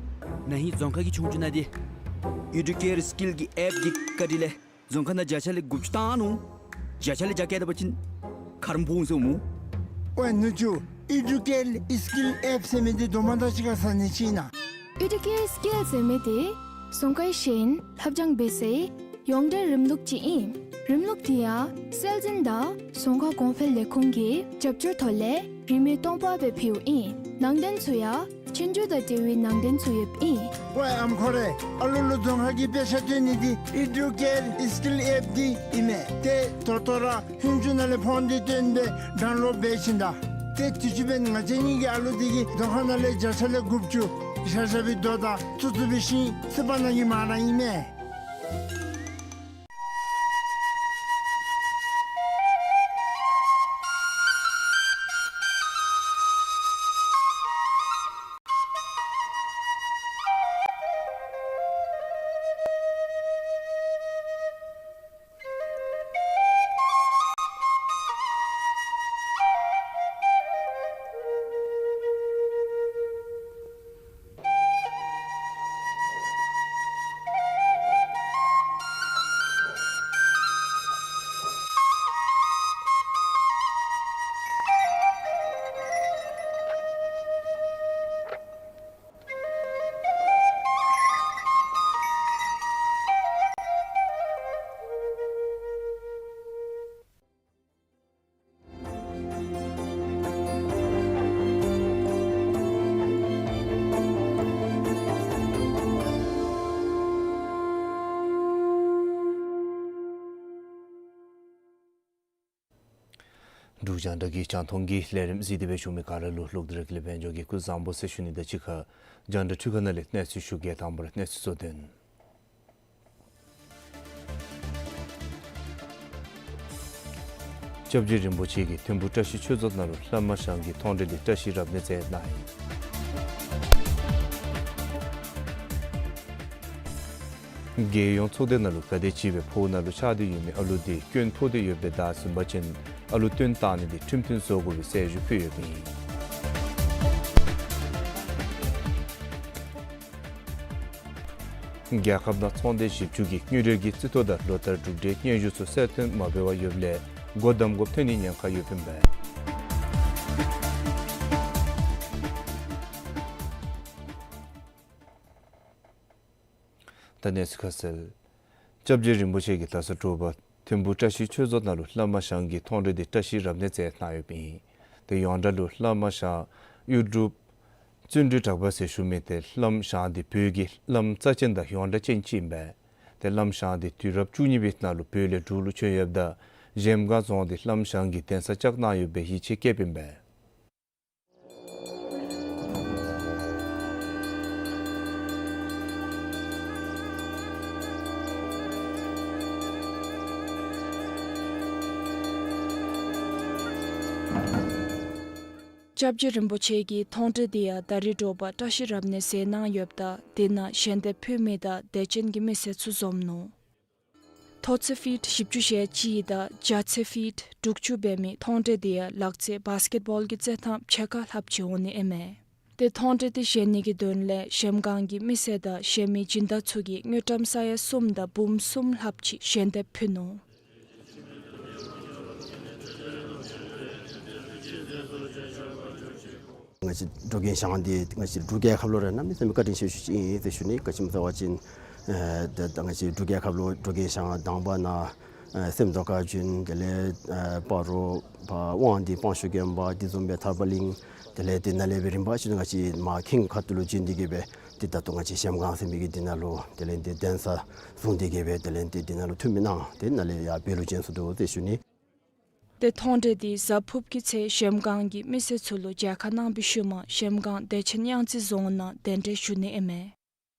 ན་ཧིང་རྫོང་ཁ་གི་ཆུང་ཆུང་ནང་འདི་ཨི་ཌུ་ཀེར་སི་ཀིལ་གྱི་ཨེཔ་འདི་བཀའ་དྲིན་ལས་རྫོང་ཁ་ནང་བརྒྱ་ཆ་ལས་དགུ་བཅུ་བཏང་ནུག། བརྒྱ་ཆ་ལས་བརྒྱ་བཀལ་ད་པ་ཅིན་ཁ་རོག་འབོ་འོང་ཟེར་སྨོ། ཝའེ་ནུ་གཅུང་ཨི་ཌུ་ཀེར་སི་ཀིལ་ཨེཔ་ཟེར་མི་འདི་དོ་མ་དང་གཅིག་ཁར་ཟ་ནི་ཅིག་ཨིན་ན། ཨི་ཌུ་ཀེར་སི་ཀིལ་ཟེར་མི་འདི་རྫོང་ཁའི་ཤེས་ཡོན་ལྷབ་སྦྱང་འབད་སའི་ཡོངས་འབྲེལ་རིམ་ལུགས་ཅིག་ཨིན། རིམ་ལུགས་འདི་ཡང་སྲོལ་འཛིན་དང་རྫོང་ཁ་གོང་འཕེལ་ལས་ཁུངས་ཀྱི་རྒྱབ་སྐྱོར་ཐོག་ལས་རིན་མེད་སྟོང་པ་སྦེ་ཕུལཝ་ཨིན། ནང་དོན་ཚུ་ཡང་ཆོས་རྒྱུགས་དང་འབྲེལ་བའི་ནང་དོན་ཚུ་ཡོདཔ་ཨིན། ཝའེ་ཨམ་ཁོ་རེ། ཨ་ལུ་ལུ་རྫོང་ཁ་གི་དཔེ་ཆ་སྟོན་ནི་འདི་ཨི་ཌུ་ཀེར་སི་ཀིལ་ཨེཔ་འདི་ཨིན་མས། ཏེ་ད་ལྟོ་ར་ཧུན་ཅུ་ནང་ལས་ཕོན་འདི་བཏོན་སྦེ་ཌའུན་ལོཌ་འབད་ཞིནམ་ད། ཏེ་དུས་ཅི་འབདན་ང་བཅས་གཉིས་ཀྱི་ཨ་ལུ་འདི་གིས་རྫོང་ཁ་ནང་ལས་བརྒྱ་ཆ་ལས་དགུ་བཅུ་བཞག་བཞག་པའི་རྡོ་དང་བཙུགས་བཙུགས་པའི་ཤིང་ཚིག་པ་ནང་གི་མ་ར་ཨིན་མས། རྒྱང་བསྒྲགས་ཀྱི་རྒྱང་མཐོང་གི་ལས་རིམ་གཟིགས་ཏེ་སྦེ་བཞུགས་མི་ག་ར་ལུ་ལོག་སྟེ་ར་ལས་དབང་འབྱོར་གྱིས་སྐུ་གཟུགས་བཟང་པོ་ཟེར་ཞུ་ནི་དང་གཅིག་ཁར་རྒྱང་བསྒྲགས་འཕྲུལ་ཁང་ནང་ལས་གནས་ཚུལ་ཞུ་གེ། དང་པ་ར་གནས་ཚུལ་གཙོ་དོན། སྐྱབས་རྗེ་རིན་པོ་ཆེ་གིས་ཐིམ་ཕུ་བཀྲ་ཤིས་ཆོས་རྫོང་ནང་ལུ་བླམ་ཞང་གི་མཐོང་གྲོལ་འདི་བཀྲ་ཤིས་རབ་གནས་མཛད་གནང་ཡི། རྒྱལ་ཡོངས་ཚོགས་སྡེ་ནང་ལུ་ག་དེམ་ཅིག་སྦེ་ཕོཝ་ནང་ལུ་ཆགས་ཏེ་ཡོད་མི་ཨ་ལུ་འདི་སྐྱོན་ཕོག་སྟེ་ཡོདཔ་སྦེ་བདའ་ཟུན་པ་ཅིན་ཨ་ལུ་བཏོན་བཏང་ནི་འདི་ཁྲིམས་མཐུན་བཟོ་དགོ་པའི་གསལ་ཞུ་ཕུལ་ཡོདཔ་ཨིན། རྒྱལ་ཁབ་ནང་ཚོང་སྡེ་བཞི་བཅུ་གི་དངུལ་འབྲེལ་གྱི་རྩིས་ཐོ་དང་ལོ་ལྟར་གྲུབ་འབྲས་སྙན་ཞུ་ཚུ་གསལ་སྟོན་མ་འབད་བར་ཡོདཔ་ལས་སྒོ་བསྡམ་དགོཔ་ཐོན་ནིའི་ཉེན་ཁ་ཡོདཔ་ཨིན་པས། ད་གནས་ཚུལ་ཁ་གསལ། སྐྱབས་རྗེ་རིན་པོ་ཆེ་གིས་ད་ས་དྲོ་པ་ཐིམ་ཕུ་བཀྲ་ཤིས་ཆོས་རྫོང་ནང་ལུ་བླམ་ཞང་གི་མཐོང་གྲོལ་འདི་བཀྲ་ཤིས་རབ་གནས་མཛད་གནང་ཡོདཔ་ཨིན། ཏེ་ཡོངས་གྲགས་ལུ་བླམ་ཞང་གཡུ་འབྲུག་བརྩོན་འགྲུས་གྲགས་པ་ཟེར་ཞུ་མི་འདི་བླམ་ཞང་འདི་བོད་ཀྱི་བླམ་རྩ་ཅན་དང་ཡོངས་གྲགས་ཅན་ཅིག་ཨིན་པས། ཏེ་བླམ་ཞང་འདི་དུས་རབས་བཅུ་གཉིས་པའི་ནང་ལུ་བོད་ལས་འབྲུག་ལུ་བྱོན་ཡོདཔ་ད་གཞལམ་སྒང་རྫོང་འདི་བླམ་ཞང་གིས་གདན་ས་བཅགས་གནང་ཡོད་པའི་ཡིད་ཆེས་བསྐྱེདཔ་ཨིན་པས། སྐྱབས་རྗེ་རིན་པོ་ཆེ་གི་མཐོང་གྲོལ་འདི་ཡང་ད་རིས་དྲོ་པ་བཀྲ་ཤིས་རབ་གནས་མཛད་གནང་ཡོདཔ་ད་དེ་ནང་ཞལ་འདེབས་ཕུལ་མི་དང་དད་ཅན་གྱི་མི་སེར་ཚུ་འཛོམས་ནུག། མཐོ་ཚད་ཕིཊ་བཞི་བཅུ་ཞེ་གཅིག་དང་རྒྱ་ཚད་ཕིཊ་དྲུག་ཅུ་འབད་མི་མཐོང་གྲོལ་འདི་ཡང་ལག་རྩེད་བཱསི་ཀེཊ་བཱོལ་གྱི་རྩེད་ཐང་ཕྱེད་ཀ་ལྷགཔ་ཅིག་འོང་ནི་ཨིན་མས། ཏེ་མཐོང་གྲོལ་འདི་བཞེས་ནི་གི་དོན་ལས་གཞལམ་སྒང་གི་མི་སེར་དང་གཞལ་མི་སྦྱིན་བདག་ཚུ་གིས་དངུལ་ཀྲམ་ས་ཡ་གསུམ་དང་འབུམ་གསུམ་ལྷགཔ་ཅིག་ཞལ་འདེབས་ཕུལ་ནུག། ང་བཅས་འབྲུག་རྒྱལ་ཞང་འདི་ང་བཅས་འབྲུག་རྒྱལ་ཁབ་ལུ་ར་གནམ་མེད་ས་མེད་བཀའ་དྲིན་ཆེ་ཤོས་ཅིག་ཨིན་ཟེར་ཞུ་ནི། ག་ཅི་སྨོ་ཟེར་བ་ཅིན་ཨེ་ད་ད་ང་བཅས་འབྲུག་རྒྱལ་ཁབ་ལུ་འབྲུག་རྒྱལ་ཞང་དང་པ་ནཱ་ཨེ་སེམས་རྟོགས་དགའ་སྟོན། དེ་ལས་ཨེ་སྤ་རོ་ཕར་དབང་འདུས་དཔང་ཞུ་དགོན་པ། དེ་བཟུམ་སྦེ་ཐར་པ་གླིང་། དེ་ལས་དེ་ནང་ལས་སྦེ་རིམ་པ་བཞིན་ང་བཅས་མར་ཁེངས་ཁ་ཐུག་ལུ་བྱོན་ཏེ་གི་སྦེ་ཏེ་ད་ལྟོ་ང་བཅས་གཞལམ་སྒང་ཟེར་མི་གི་འདི་ནང་ལུ་དེ་ལས་ཏེ་གདན་ས་བཟུང་སྟེ་གི་སྦེ་དེ་ལས་ཏེ་འདི་ནང་ལུ་འཐུས་མི་གནང་སྟེ་ནཱ་ལས་ཡར་བོད་ལུ་བྱོན་སོང་འདུག་ཟེར་ཞུ་ནི། ཏེ་མཐོང་གྲོལ་འདི་གཟའ་ཕུརཔ་གི་ཚེ་གཞལམ་སྒང་གི་མི་སེར་ཚུ་ལུ་མཇལ་ཁ་གནང་བའི་ཤུལ་མ་གཞལམ་སྒང་བདེ་ཆེན་གཡང་རྩེ་རྫོང་ནང་གདན་འདྲེན་ཞུ་ནི་ཨིན་མས།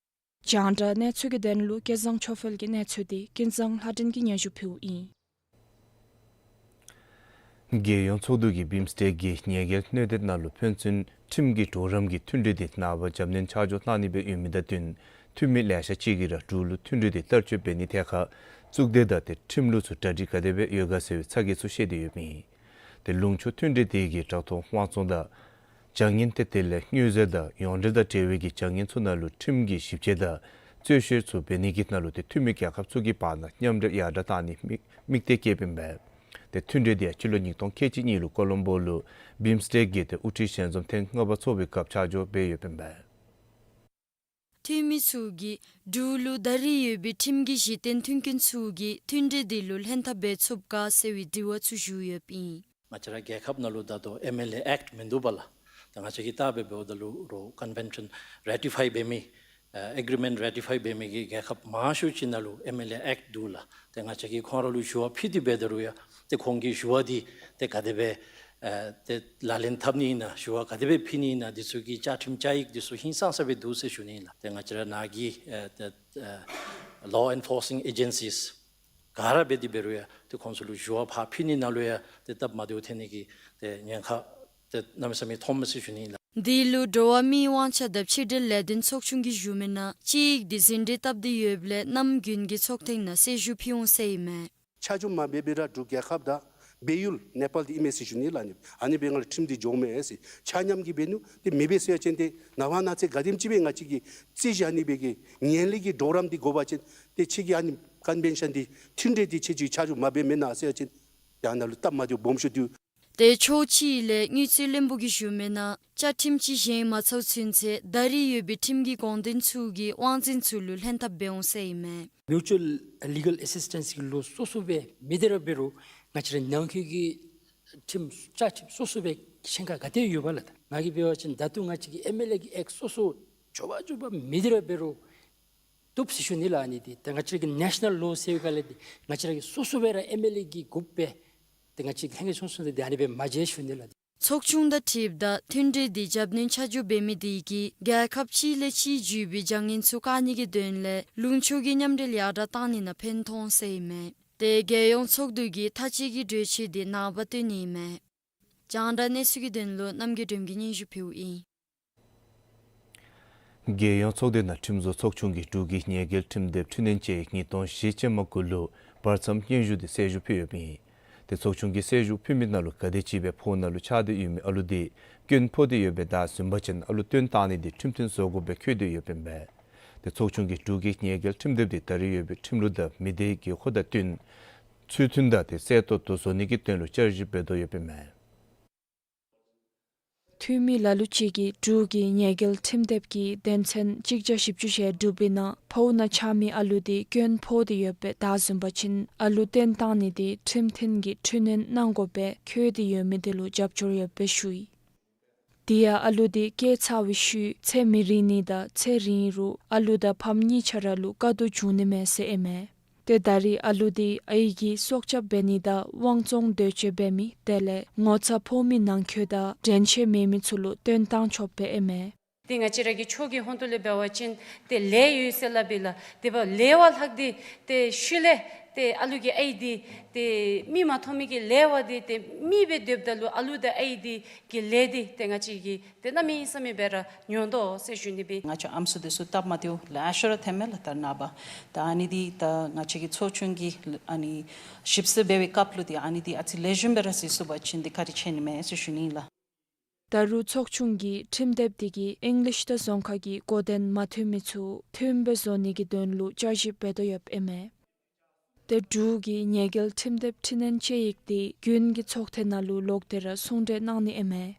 རྒྱང་བསྒྲགས་གནས་ཚུལ་གྱི་དོན་ལུ་སྐལ་བཟང་ཆོས་འཕེལ་གྱི་གནས་ཚུལ་འདི་ཀུན་བཟང་ལྷ་སྒྲོན་གྱིས་སྙན་ཞུ་ཕུལཝ་ཨིན། རྒྱལ་ཡོངས་ཚོགས་འདུ་གིས་བིམ་སི་ཊེག་གི་ཉེས་འགེལ་གནོད་འདོད་ནང་ལུ་ཕན་ཚུན་ཁྲིམས་ཀྱི་གྲོགས་རམ་གྱི་མཐུན་གྲོས་འདི་ནངས་པ་རྒྱབ་སྣོན་ཆ་འཇོག་གནང་ནི་སྦེ་ཡོད་མི་དང་བསྟུན་འཐུས་མི་ལེ་ཤ་ཅིག་གིས་ར་འབྲུག་ལུ་མཐུན་གྲོས་འདི་བསྟར་སྤྱོད་འབད་ནི་ཐད་ཁར་གཙུག་སྡེ་དང་ཏེ་ཁྲིམས་ལུགས་ཚུ་གྲ་སྒྲིག་ག་དེ་སྦེ་ཡོད་ག་ཟེར་བའི་ཚ་གྱང་ཚུ་བཤད་དེ་ཡོདཔ་ཨིན། ཏེ་ལུང་ཕྱོགས་མཐུན་གྲོས་འདི་གིས་དྲག་རྟོག་དབང་བཙོང་དང་བྱ་ངན་ཏེ་དེ་ལས་དངུལ་རྫས་དང་ཡོངས་འབྲེལ་དང་འབྲེལ་བའི་གི་བྱ་ངན་ཚུ་ནང་ལུ་ཁྲིམས་ཀྱི་ཞིབ་དཔྱད་དང་རྩོད་བཤེར་ཚུ་འབད་ནི་གི་ནང་ལུ་ཏེ་འཐུས་མི་རྒྱལ་ཁབ་ཚུ་གི་བར་ན་མཉམ་འབྲེལ་ཡར་དྲག་གཏང་ནི་དམིགས་དམིགས་གཏད་བསྐྱེདཔ་ཨིན་པས། ཏེ་མཐུན་གྲོས་འདི་ཡང་སྤྱི་ལོ་ཉིས་སྟོང་ཁལ་གཅིག་གཉིས་ལུ་ཀོ་ལོམ་བོ་ལུ་བིམ་སི་ཊེག་གི་ཏེ་དབུ་ཁྲིད་ཞལ་འཛོམས་ཐེངས་ལྔ་པ་ཚོགས་པའི་སྐབས་ཆ་འཇོག་འབད་ཡོདཔ་ཨིན་པས། འཐུས་མི་ཚུ་གིས་འབྲུག་ལུ་ད་རིས་ཡོད་པའི་ཁྲིམས་ཀྱི་གཞི་རྟེན་མཐུན་རྐྱེན་ཚུ་གིས་མཐུན་གྲོས་འདི་ལུ་ལྷན་ཐབས་འབད་ཚུགས་ག་ཟེར་བའི་དྲི་བ་ཚུ་ཞུ་ཡོདཔ་ཨིན། ང་བཅས་ར་རྒྱལ་ཁབ་ནང་ལུ་ད་ལྟོ་ཨེམ་ཨེལ་ཨེ་ཨེཀཊ་མིན་འདུག་པ་ལགས། ད་ང་བཅས་ཀྱིས་བལྟ་སྦེ་འབདཝ་ད་ལུ་རོགས་ཀོན་ཝེན་ཤཱན་རེ་ཊི་ཕའི་འབད་མི་ཨ་ཨེ་གི་རི་མེནཊ་རེ་ཊི་ཕའི་འབད་མི་གི་རྒྱལ་ཁབ་མང་ཤོས་ཅིག་ནང་ལུ་ཨེམ་ཨེལ་ཨེ་ཨེཀཊ་འདུག་ལགས། ཏེ་ང་བཅས་ཀྱིས་ཁོང་ར་ལུ་ཞུ་བ་ཕུལ་ཏེ་འབད་ད་རུང་ཡང་ཏེ་ཁོང་གིས་ཞུ་བ་འདི་ཏེ་ག་དེ་སྦེ་ཨ་ཏེ་ལག་ལེན་འཐབ་ནི་ཨིན་ན་ཞུ་བ་ག་དེ་སྦེ་ཕུལ་ནི་ཨིན་ན་འདི་ཚུ་གི་བཅའ་ཁྲིམས་བཅའ་ཡིག་འདི་ཚུ་ཧིང་སངས་ས་སྦེ་འདུག་ཟེར་ཞུ་ནི་ཨིན་ལགས། ཏེ་ང་བཅས་ར་ནཱ་གི་ཨ་ཏེ་ཨ་ལོ་ཨེན་ཕོར་སིང་ཨེ་ཇེན་སིས་ག་ར་འབད་དེ་འབད་རུང་ཡང་ཏེ་ཁོང་ཚུ་ལུ་ཞུ་བ་ཕར་ཕུལ་ནི་ནང་ལུ་ཡང་ཏེ་སྟབས་མ་བདེཝ་ཐོན་ནི་གི་ཏེ་ཉེན་ཁ་ཏེ་གནམ་མེད་ས་མེད་མཐོངམ་མས་ཟེར་ཞུ་ནི་ཨིན་ལགས། འདི་ལུ་འགྲོ་བ་མིའི་དབང་ཆ་དང་ཕྱི་འབྲེལ་ལས་དོན་ཚོགས་ཆུང་གིས་ཞུ་མི་ནང་དཔྱད་ཡིག་འདི་ཟིན་བྲིས་བཏབ་སྟེ་ཡོདཔ་ལས་གནམ་དགུན་གྱི་ཚོགས་ཐེངས་ནང་གསལ་ཞུ་ཕུལ་འོང་ཟེར་ཨིན་མས། ཆ་འཇོག་མ་འབད་བར་ར་འབྲུག་རྒྱལ་ཁབ་དང་སྦས་ཡུལ་ནེ་པཱལ་འདི་ཨིན་མས་ཟེར་ཞུ་ནི་ལགས། ཨ་ནི་ཨ་ནི་འབད་ང་ལུ་ཁྲིམས་འདི་འཇོག་མས་ཟེར་ཆ་མཉམ་གྱིས་འབད་ནུག། ཏེ་མི་འབད་ཟེར་བ་ཅིན་ཏེ་ནངས་པ་གནངས་ཚེ་ག་དེམ་ཅིག་སྦེ་ང་བཅས་ཀྱིས་རྩོད་གཞི་ཨ་ནི་སྦེ་གི་ངན་ལྷད་ཀྱི་གྲོགས་རམ་འདི་དགོ་པ་ཅིན་ཏེ་ཁྱེད་ཀྱིས་ཨ་ནི་ཀོན་ཝེན་ཤཱན་འདི་མཐུན་གྲོས་འདི་ཁྱེད་ཀྱིས་ཆ་འཇོག་མ་འབད་མེན་ན་ཟེར་བ་ཅིན་ཏེ་ཨ་ནཱ་ལུ་སྟབས་མ་བདེཝ་སྦོམ་ཤོས་འདུག། ཏེ་ཕྱོགས་གཅིག་ལས་དངུལ་རྩིས་བློན་པོ་གིས་ཞུ་མི་ནང་བཅའ་ཁྲིམས་ཅིག་བཞེངས་མ་ཚརཝ་ཚུན་ཚོད་ད་རིས་ཡོད་པའི་ཁྲིམས་ཀྱི་དགོངས་དོན་ཚུ་གི་དབང་འཛིན་ཚུ་ལུ་ལྷན་ཐབས་འབད་འོང་ཟེར་ཨིན་མས། Mutual Legal Assistance གི་ལོ་སོ་སོ་སྦེ་མེད་དེ་ར་འབད་རུང་ང་བཅས་ར་ནང་འཁོད་ཀྱི་ཁྲིམས་བཅའ་ཁྲིམས་སོ་སོ་སྦེ་ཞེན་ཁ་ག་དེ་ཡོད་པ་ལགས། ད་ང་གིས་འབད་བ་ཅིན་ད་ལྟོ་ང་བཅས་ཀྱི་ཨེམ་ཨེལ་ཨེ་གི་ཨེཀཊ་སོ་སོ་མགྱོགས་པ་མགྱོགས་པ་མེད་དེ་ར་འབད་རུང་བཏུབ་ཟེར་ཞུ་ནི་ལགས། ཨ་ནི་འདི་ད་ང་བཅས་ཀྱི་ནེ་ཤ་ནཱལ་ལོ་ཟེར་བའི་སྒང་ལས་འདི་ང་བཅས་ར་གི་སོ་སོ་སྦེ་ར་ཨེམ་ཨེལ་ཨེ་གི་འགོ་དཔོན་སྦེ་ ཏེ་ང་བཅས་ལྷན་རྒྱས་ཚོགས་ཆུང་འདི་ཏེ་ཨ་ནི་སྦེ་མ་མཇལ་ཞུ་ནི་ལགས། ཚོགས་ཆུང་དང་འཁྲིལཝ་ད་མཐུན་འབྲེལ་འདི་རྒྱབ་སྣོན་ཆ་འཇོག་འབད་མི་དེ་གིས་རྒྱལ་ཁབ་གཅིག་ལས་གཅིག་བརྒྱུད་པའི་བྱ་ངན་ཚུ་བཀག་ནི་གི་དོན་ལས་ལུང་ཕྱོགས་ཀྱི་མཉམ་འབྲེལ་ཡར་དྲགས་གཏང་ནི་ནང་ཕན་ཐོགས་ཟེར་ཨིན་མས། ཏེ་རྒྱལ་ཡོངས་ཚོགས་འདུ་གིས་མཐའ་དཔྱད་ཀྱི་གྲོས་ཆོད་དེ་ནངས་པ་བཏོན་ནི་ཨིན་མས། རྒྱང་བསྒྲགས་གནས་ཚུལ་གྱི་དོན་ལུ་རྣམ་རྒྱལ་སྒྲོལམ་གྱིས་སྙན་ཞུ་ཕུལཝ་ཨིན། རྒྱལ་ཡོངས་ཚོགས་སྡེ་ནང་ཁྲིམས་བཟོ་ཚོགས་ཆུང་གིས་འབྲུག་གི་ཉེས་འགེལ་ཁྲིམས་དེབ་འཕྲི་སྣོན་དཔྱད་ཡིག་ཉིས་སྟོང་བཞི་ཅན་མ་གུ་ལུ་བར་མཚམས་སྙན་ཞུ་དེ་གསལ་ཞུ་ཕུལ་ཡོདཔ་ཨིན། ཏེ་ཚོགས་ཆུང་གིས་གསལ་ཞུ་ཕུལ་མི་ནང་ལུ་ག་དེམ་ཅིག་སྦེ་ཕོཝ་ནང་ལུ་ཆགས་ཏེ་ཡོད་མི་ཨ་ལུ་དེ་སྐྱོན་ཕོག་སྟེ་ཡོདཔ་སྦེ་བདའ་ཟུན་པ་ཅིན་ཨ་ལུ་བཏོན་བཏང་ནི་དེ་ཁྲིམས་མཐུན་བཟོ་དགོཔ་སྦེ་འཁོད་དེ་ཡོདཔ་ཨིན་པས། ཏེ་ཚོགས་ཆུང་གིས་འབྲུག་གི་ཉེས་འགེལ་ཁྲིམས་དེབ་དེ་ད་རེས་ཡོད་པའི་ཁྲིམས་ལུགས་དང་མི་སྡེའི་དགོས་མཁོ་དང་བསྟུན་ཚུལ་མཐུན་དང་ཏེ་གསལ་ཏོག་ཏོ་བཟོ་ནི་གི་དོན་ལུ་བསྐྱར་ཞིབ་འབད་དོ་ཡོདཔ་ཨིན་མས། འཐུས་མི་ལ་ལུ་ཅིག་གིས་འབྲུག་གི་ཉེས་འགེལ་ཁྲིམས་དེབ་ཀྱི་དོན་ཚན་གཅིག་བརྒྱ་བཞི་བཅུ་ཞེ་དྲུག་པའི་ནང་ཕོཝ་ནང་ཆགས་མི་ཨ་ལུ་དེ་སྐྱོན་ཕོག་སྟེ་ཡོདཔ་སྦེ་བདའ་ཟུན་པ་ཅིན་ཨ་ལུ་བཏོན་བཏང་ནི་དེ་ཁྲིམས་མཐུན་གྱི་འཕྲི་སྣོན་གནང་དགོཔ་སྦེ་འཁོད་དེ་ཡོད་མི་དེ་ལུ་རྒྱབ་སྐྱོར་ཡོདཔ་སྦེ་ཞུ་ཡི། དེ་ཡང་ཨ་ལུ་དེ་སྐྱེས་ཚར་བའི་ཤུལ་ཚེ་མི་རིང་ནི་དང་ཚེ་རིང་རུང་ཨ་ལུ་དང་ཕམ་གཉིས་ཆ་ར་ལུ་དཀའ་སྡུག་འབྱུང་ནི་མས་ཟེར་ཨིན་མས། ཏེ་ད་རེས་ཨ་ལུ་དེ་ཨའི་གིས་སྲོག་སྐྱབས་འབད་ནི་དང་དབང་བཙོང་འདོད་སྤྱོད་འབད་མི་དེ་ལས་ངོ་ཚ་ཕོག་མི་ནང་འཁོད་དང་འདྲན་ཤེས་མེད་མི་ཚུ་ལུ་བཏོན་བཏང་ཆོགཔ་སྦེ་ཨིན་མས། ཏེ་ང་བཅས་ར་གི་ཆོས་ཀྱི་ཧོངས་ཏོ་ལས་འབད་བ་ཅིན་ཏེ་ལས་ཡོད་ཟེར་སླབ་པས་ལགས། དེ་འབདཝ་ལས་བ་ལྷག་སྟེ་ཏེ་ཤུལ་ལས་ཏེ་ཨ་ལུ་གི་ཨའི་དེ་ཏེ་མི་མ་མཐོང་མི་གི་ལས་བ་དེ་ཏེ་མི་སྦེ་སྡོདཔ་ད་ལུ་ཨ་ལུ་དང་ཨའི་དེ་གི་ལས་དེ་ཏེ་ང་བཅས་ཀྱིས་ཏེ་གནམ་མེད་ས་མེད་སྦེ་ར་ཉོ་དོ་ཟེར་ཞུ་ནི་སྦེ། ང་བཅས་ཨམ་སྲུ་དེ་ཚུ་སྟབས་མ་བདེཝ་ལེ་ཤ་ར་ཐོནམ་མས་ལགས་ད་ནངས་པ། ད་ཨ་ནི་དེ་ད་ང་བཅས་ཀྱི་ཚོགས་ཆུང་གིས་ཨ་ནི་ཞིབ་འཚོལ་འབད་བའི་སྐབས་ལུ་དེ་ཨ་ནི་དེ་ཨ་ཙི་ལེགས་ཤོམ་སྦེ་ར་གཟིགས་ཚུགས་པ་ཅིན་དེ་བཀའ་དྲིན་ཆེ་ནི་མས་ཟེར་ཞུ་ནི་ལགས། ད་རུང་ཚོགས་ཆུང་གིས་ཁྲིམས་དེབ་དེ་གིས་ཨིང་ལིཤ་དང་རྫོང་ཁ་གི་གོ་དོན་མ་མཐུན་མི་ཚུ་མཐུནམ་སྦེ་བཟོ་ནི་གི་དོན་ལུ་བསྐྱར་ཞིབ་འབད་དོ་ཡོདཔ་ཨིན་མས། ཏེ་འབྲུག་གི་ཉེས་འགེལ་ཁྲིམས་དེབ་འཕྲི་སྣོན་དཔྱད་ཡིག་དེ་རྒྱུན་གྱི་ཚོགས་ཐེངས་ནང་ལུ་ལོག་སྟེ་ར་གསུང་གྲོས་གནང་ནི་ཨིན་མས།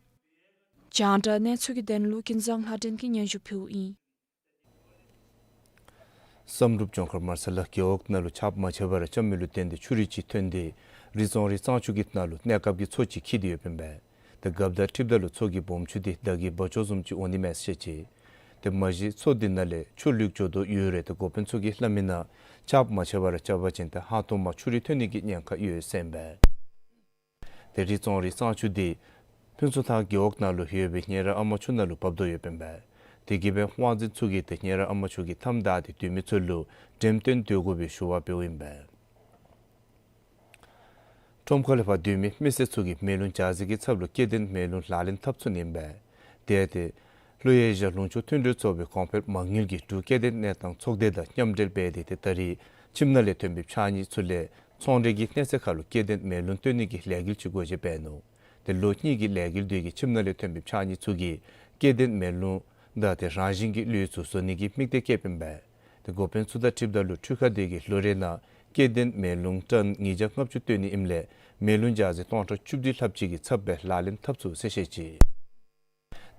རྒྱང་བསྒྲགས་གནས་ཚུལ་གྱི་དོན་ལུ་ཀུན་བཟང་ལྷ་སྒྲོན་གྱིས་སྙན་ཞུ་ཕུལཝ་ཨིན། བསམ་གྲུབ་ལྗོངས་མཁར་མར་ས་ལ་རྒེད་འོག་ནང་ལུ་ཆརཔ་མ་ཆད་པར་རྐྱབ་མི་ལུ་བརྟེན་ཏེ་ཆུ་རུད་ཅིག་ཐོན་ཏེ་རི་ཙོང་རི་གཙང་ཆུ་གི་ནང་ལུ་གནས་སྐབས་ཀྱི་མཚོ་ཅིག་འཁྱིལ་ཏེ་ཡོདཔ་ཨིན་པས། ཏེ་རྒཔོ་དང་འཁྲིལཝ་ད་ལུ་མཚོ་གི་སྦོམ་ཆུ་དེ་མདའ་གི་འབག་བཅོ་བཟུམ་ཅིག་འོང་ནི་མས་ཟེར་བཤད་ཅི། ཏེ་མ་གཞི་མཚོ་དེ་ནང་ལས་ཆུ་ལུད་འགྱོ་དོ་ཡོད་རུང་ཏེ་འགོ་དཔོན་ཚུ་གིས་སླབ་མི་ནང་ཆརཔ་མ་ཆད་པར་རྐྱབ་པ་ཅིན་ཏེ་ཧང་སྟོང་མ་ཆུ་རུད་ཐོན་ནི་གི་ཉེན་ཁ་ཡོད་ཟེར་ཨིན་པས། ཏེ་རི་ཙོང་རི་གཙང་ཆུ་དེ་ཕུན་ཚོགས་ཐང་རྒེད་འོག་ནང་ལུ་ཡོད་པའི་གཉན་ར་ཨ་མ་ཆུ་ནང་ལུ་བབས་དོ་ཡོདཔ་ཨིན་པས། དེ་གིས་སྦེ་དབང་འཛིན་ཚུ་གིས་ཏེ་གཉན་ར་ཨ་མ་ཆུ་གི་མཐའམ་བདའ་སྟེ་སྡོད་མི་ཚུ་ལུ་འགྲེམས་སྟོན་སྡོད་དགོ་པའི་ཞུ་བ་འབདཝ་ཨིན་པས། ཁྲོམ་ཁ་ལས་ཕར་སྡོད་མི་མི་སེར་ཚུ་གིས་མེ་རླུང་འཇགས་སའི་ཚབ་ལུ་སྐྱེ་ལྡན་མེ་རླུང་ལག་ལེན་འཐབ་ཚུགས་ནི་ཨིན་པས། དེ་ཏེ་ལྷོ་ཨེ་ཤི་ཡ་ལུང་ཕྱོགས་མཐུན་འབྲེལ་ཚོགས་པའི་གོང་འཕེལ་མ་དངུལ་གྱིས་འབྲུག་སྐྱེ་ལྡན་གནས་སྟངས་ཚོགས་སྡེ་དང་མཉམ་འབྲེལ་འབད་དེ་ཏེ་ད་རེས་ཁྱིམ་ནང་ལས་ཐོན་པའི་ཕྱགས་སྙིགས་ཚུ་ལས་ཚོང་འབྲེལ་གྱི་གནས་ཚད་ཁར་ལུ་སྐྱེ་ལྡན་མེ་རླུང་བཏོན་ནི་གི་ལས་འགུལ་ཅིག་སྒོ་འབྱེད་འབད་ནུག། ཏེ་ལོ་གཉིས་ཀྱི་ལས་འགུལ་དེ་གིས་ཁྱིམ་ནང་ལས་ཐོན་པའི་ཕྱགས་སྙིགས་ཚུ་གིས་སྐྱེ་ལྡན་མེ་རླུང་དང་ཏེ་རང་བཞིན་གྱི་གློད་ཚུ་བཟོ་ནི་གི་དམིགས་གཏད་བསྐྱེདཔ་ཨིན་པས། ཏེ་འགོ་དཔོན་ཚུ་དང་འཁྲིལཝ་ད་ལུ་འཕྲུལ་ཁང་དེ་གིས་ལོ་རེ་ནང་སྐྱེ་ལྡན་མེ་རླུང་ཊོན་ཉིས་བརྒྱ་ལྔ་བཅུ་བཏོན་ནི་ཨིནམ་ལས་མེ་རླུང་འཇགས་སའི་སྟོང་ཕྲག་བཅུ་བདུན་ལྷགཔ་ཅིག་གི་ཚབ་སྦེ་ལག་ལེན་འཐབ་ཚུགས་ཟེར་བཤད་ཅི།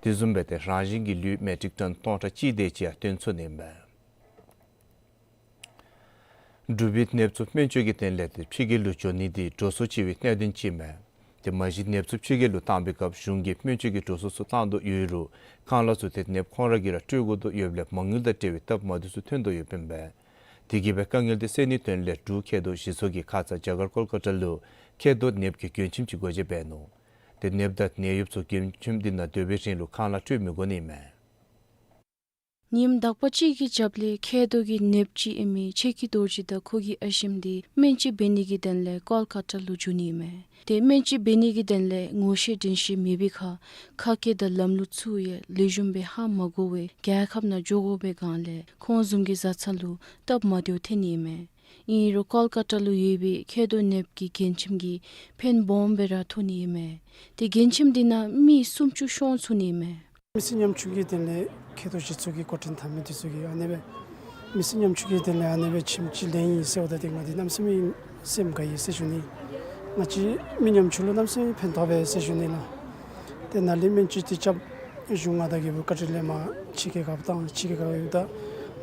དེ་བཟུམ་སྦེ་ཏེ་རང་བཞིན་གྱི་གློད་མེ་ཊིག་ཊོན་སྟོང་ཕྲག་གཅིག་དེ་ཅིག་ཡང་བཏོན་ཚུགས་ནི་ཨིན་པས། འབྲུག་པའི་ནདཔ་ཚུ་སྨན་བཅོས་ཀྱི་དོན་ལས་ཏེ་ཕྱི་རྒྱལ་ལུ་འགྱོ་ནི་དེ་འགྲོ་སོང་ལྕི་བའི་གནད་དོན་ཅིག་མས། ཏེ་མ་གཞི་ནདཔ་ཚུ་ཕྱི་རྒྱལ་ལུ་བཏང་པའི་སྐབས་གཞུང་གིས་སྨན་བཅོས་ཀྱི་འགྲོ་སོང་ཚུ་བཏང་དོ་ཡོད་རུང་ཁང་གླ་ཚུ་ཏེ་ནདཔ་ཁོང་ར་གིས་ར་སྤྲོད་དགོ་དོ་ཡོདཔ་ལས་མ་དངུལ་དང་འབྲེལ་བའི་སྟབས་མ་བདེཝ་ཚུ་ཐོན་དོ་ཡོདཔ་ཨིན་པས། དེ་གིས་སྦེ་དཀའ་ངལ་དེ་སེལ་ནིའི་དོན་ལས་འབྲུག་མཁལ་རྡོག་བཞེས་ཚོགས་ཀྱིས་ཁ་ཙ་རྒྱ་གར་ཀོལ་ཀ་ཏ་ལུ་མཁལ་རྡོག་ནདཔ་གི་མགྱོན་ཁྱིམ་ཅིག་སྒོ་འབྱེད་འབད་ནུག། ཏེ་ནདཔ་དང་ནད་གཡོགཔ་ཚུ་མགྱོན་ཁྱིམ་དེ་ནང་སྡོད་པའི་རིང་ལུ་ཁང་གླ་སྤྲོད་མི་དགོ་ནི་མས། ཉིནམ་དག་པ་ཅིག་གི་རྒྱབ་ལས་མཁལ་རྡོག་གི་ནདཔ་ཅིག་ཨིན་མི་ཆེ་ཀི་རྡོ་རྗེ་དང་ཁོ་གི་ཨ་ཞེམ་དེ་སྨན་བཅོས་འབད་ནི་གི་དོན་ལས་ཀོལ་ཀ་ཏ་ལུ་འགྱོ་ནི་ཨིན་མས། ཏེ་སྨན་བཅོས་འབད་ནི་གི་དོན་ལས་ངོ་ཤེས་འདྲན་ཤེས་མེད་པའི་ཁར་ཁ་སྐད་དང་ལམ་ལུགས་ཚུ་ཡང་ལེགས་ཤོམ་སྦེ་ཧ་མ་གོ་བར་རྒྱལ་ཁབ་ནང་འགྱོ་དགོ་པའི་སྒང་ལས་ཁོང་བཟུམ་གྱི་བཟའ་ཚང་ལུ་སྟབས་མ་བདེཝ་ཐོན་ནི་ཨིན་མས། ཨིན་རུང་ཀོལ་ཀ་ཏ་ལུ་ཡོད་པའི་མཁལ་རྡོག་ནདཔ་གི་མགྱོན་ཁྱིམ་གྱིས་ཕན་སྦོམ་སྦེ་ར་ཐོགས་ནི་ཨིན་མས། ཏེ་མགྱོན་ཁྱིམ་དེ་ནང་མི་སུམ་ཅུ་ཤོང་ཚུགས་ནི་ཨིན་མས། མི་སེར་ཉམ་ཆུང་གི་དོན་ལས་མཁལ་རྡོག་བཞེས་ཚོགས་ཀྱི་འགོ་འདྲེན་འཐབ་མི་དེ་ཚུ་གིས་ཨ་ནེ་སྦེ་མི་སེར་ཉམ་ཆུང་གི་དོན་ལས་ཨ་ནེ་སྦེ་ཁྱིམ་ཅིག་ལེན་ཡི་ཟེརཝ་ད་ཏེ་ང་འདི་གནམ་མེད་ས་མེད་སེམས་དགའ་ཡི་ཟེར་ཞུ་ནི། ང་བཅས་མི་ཉམ་ཆུང་ལུ་གནམ་མེད་ས་མེད་ཕན་ཐོགས་པས་ཟེར་ཞུ་ནི་ལགས། ཏེ་ནཱ་ལས་སྨན་བཅོས་དེ་རྐྱབ་གཞུང་ང་དང་རྒྱལ་པོ་བཀའ་དྲིན་ལས་མར་ཕྱི་རྒྱལ་ཁབ་བཏང་ཕྱི་རྒྱལ་ཁབ་ཡོདཔ་ད་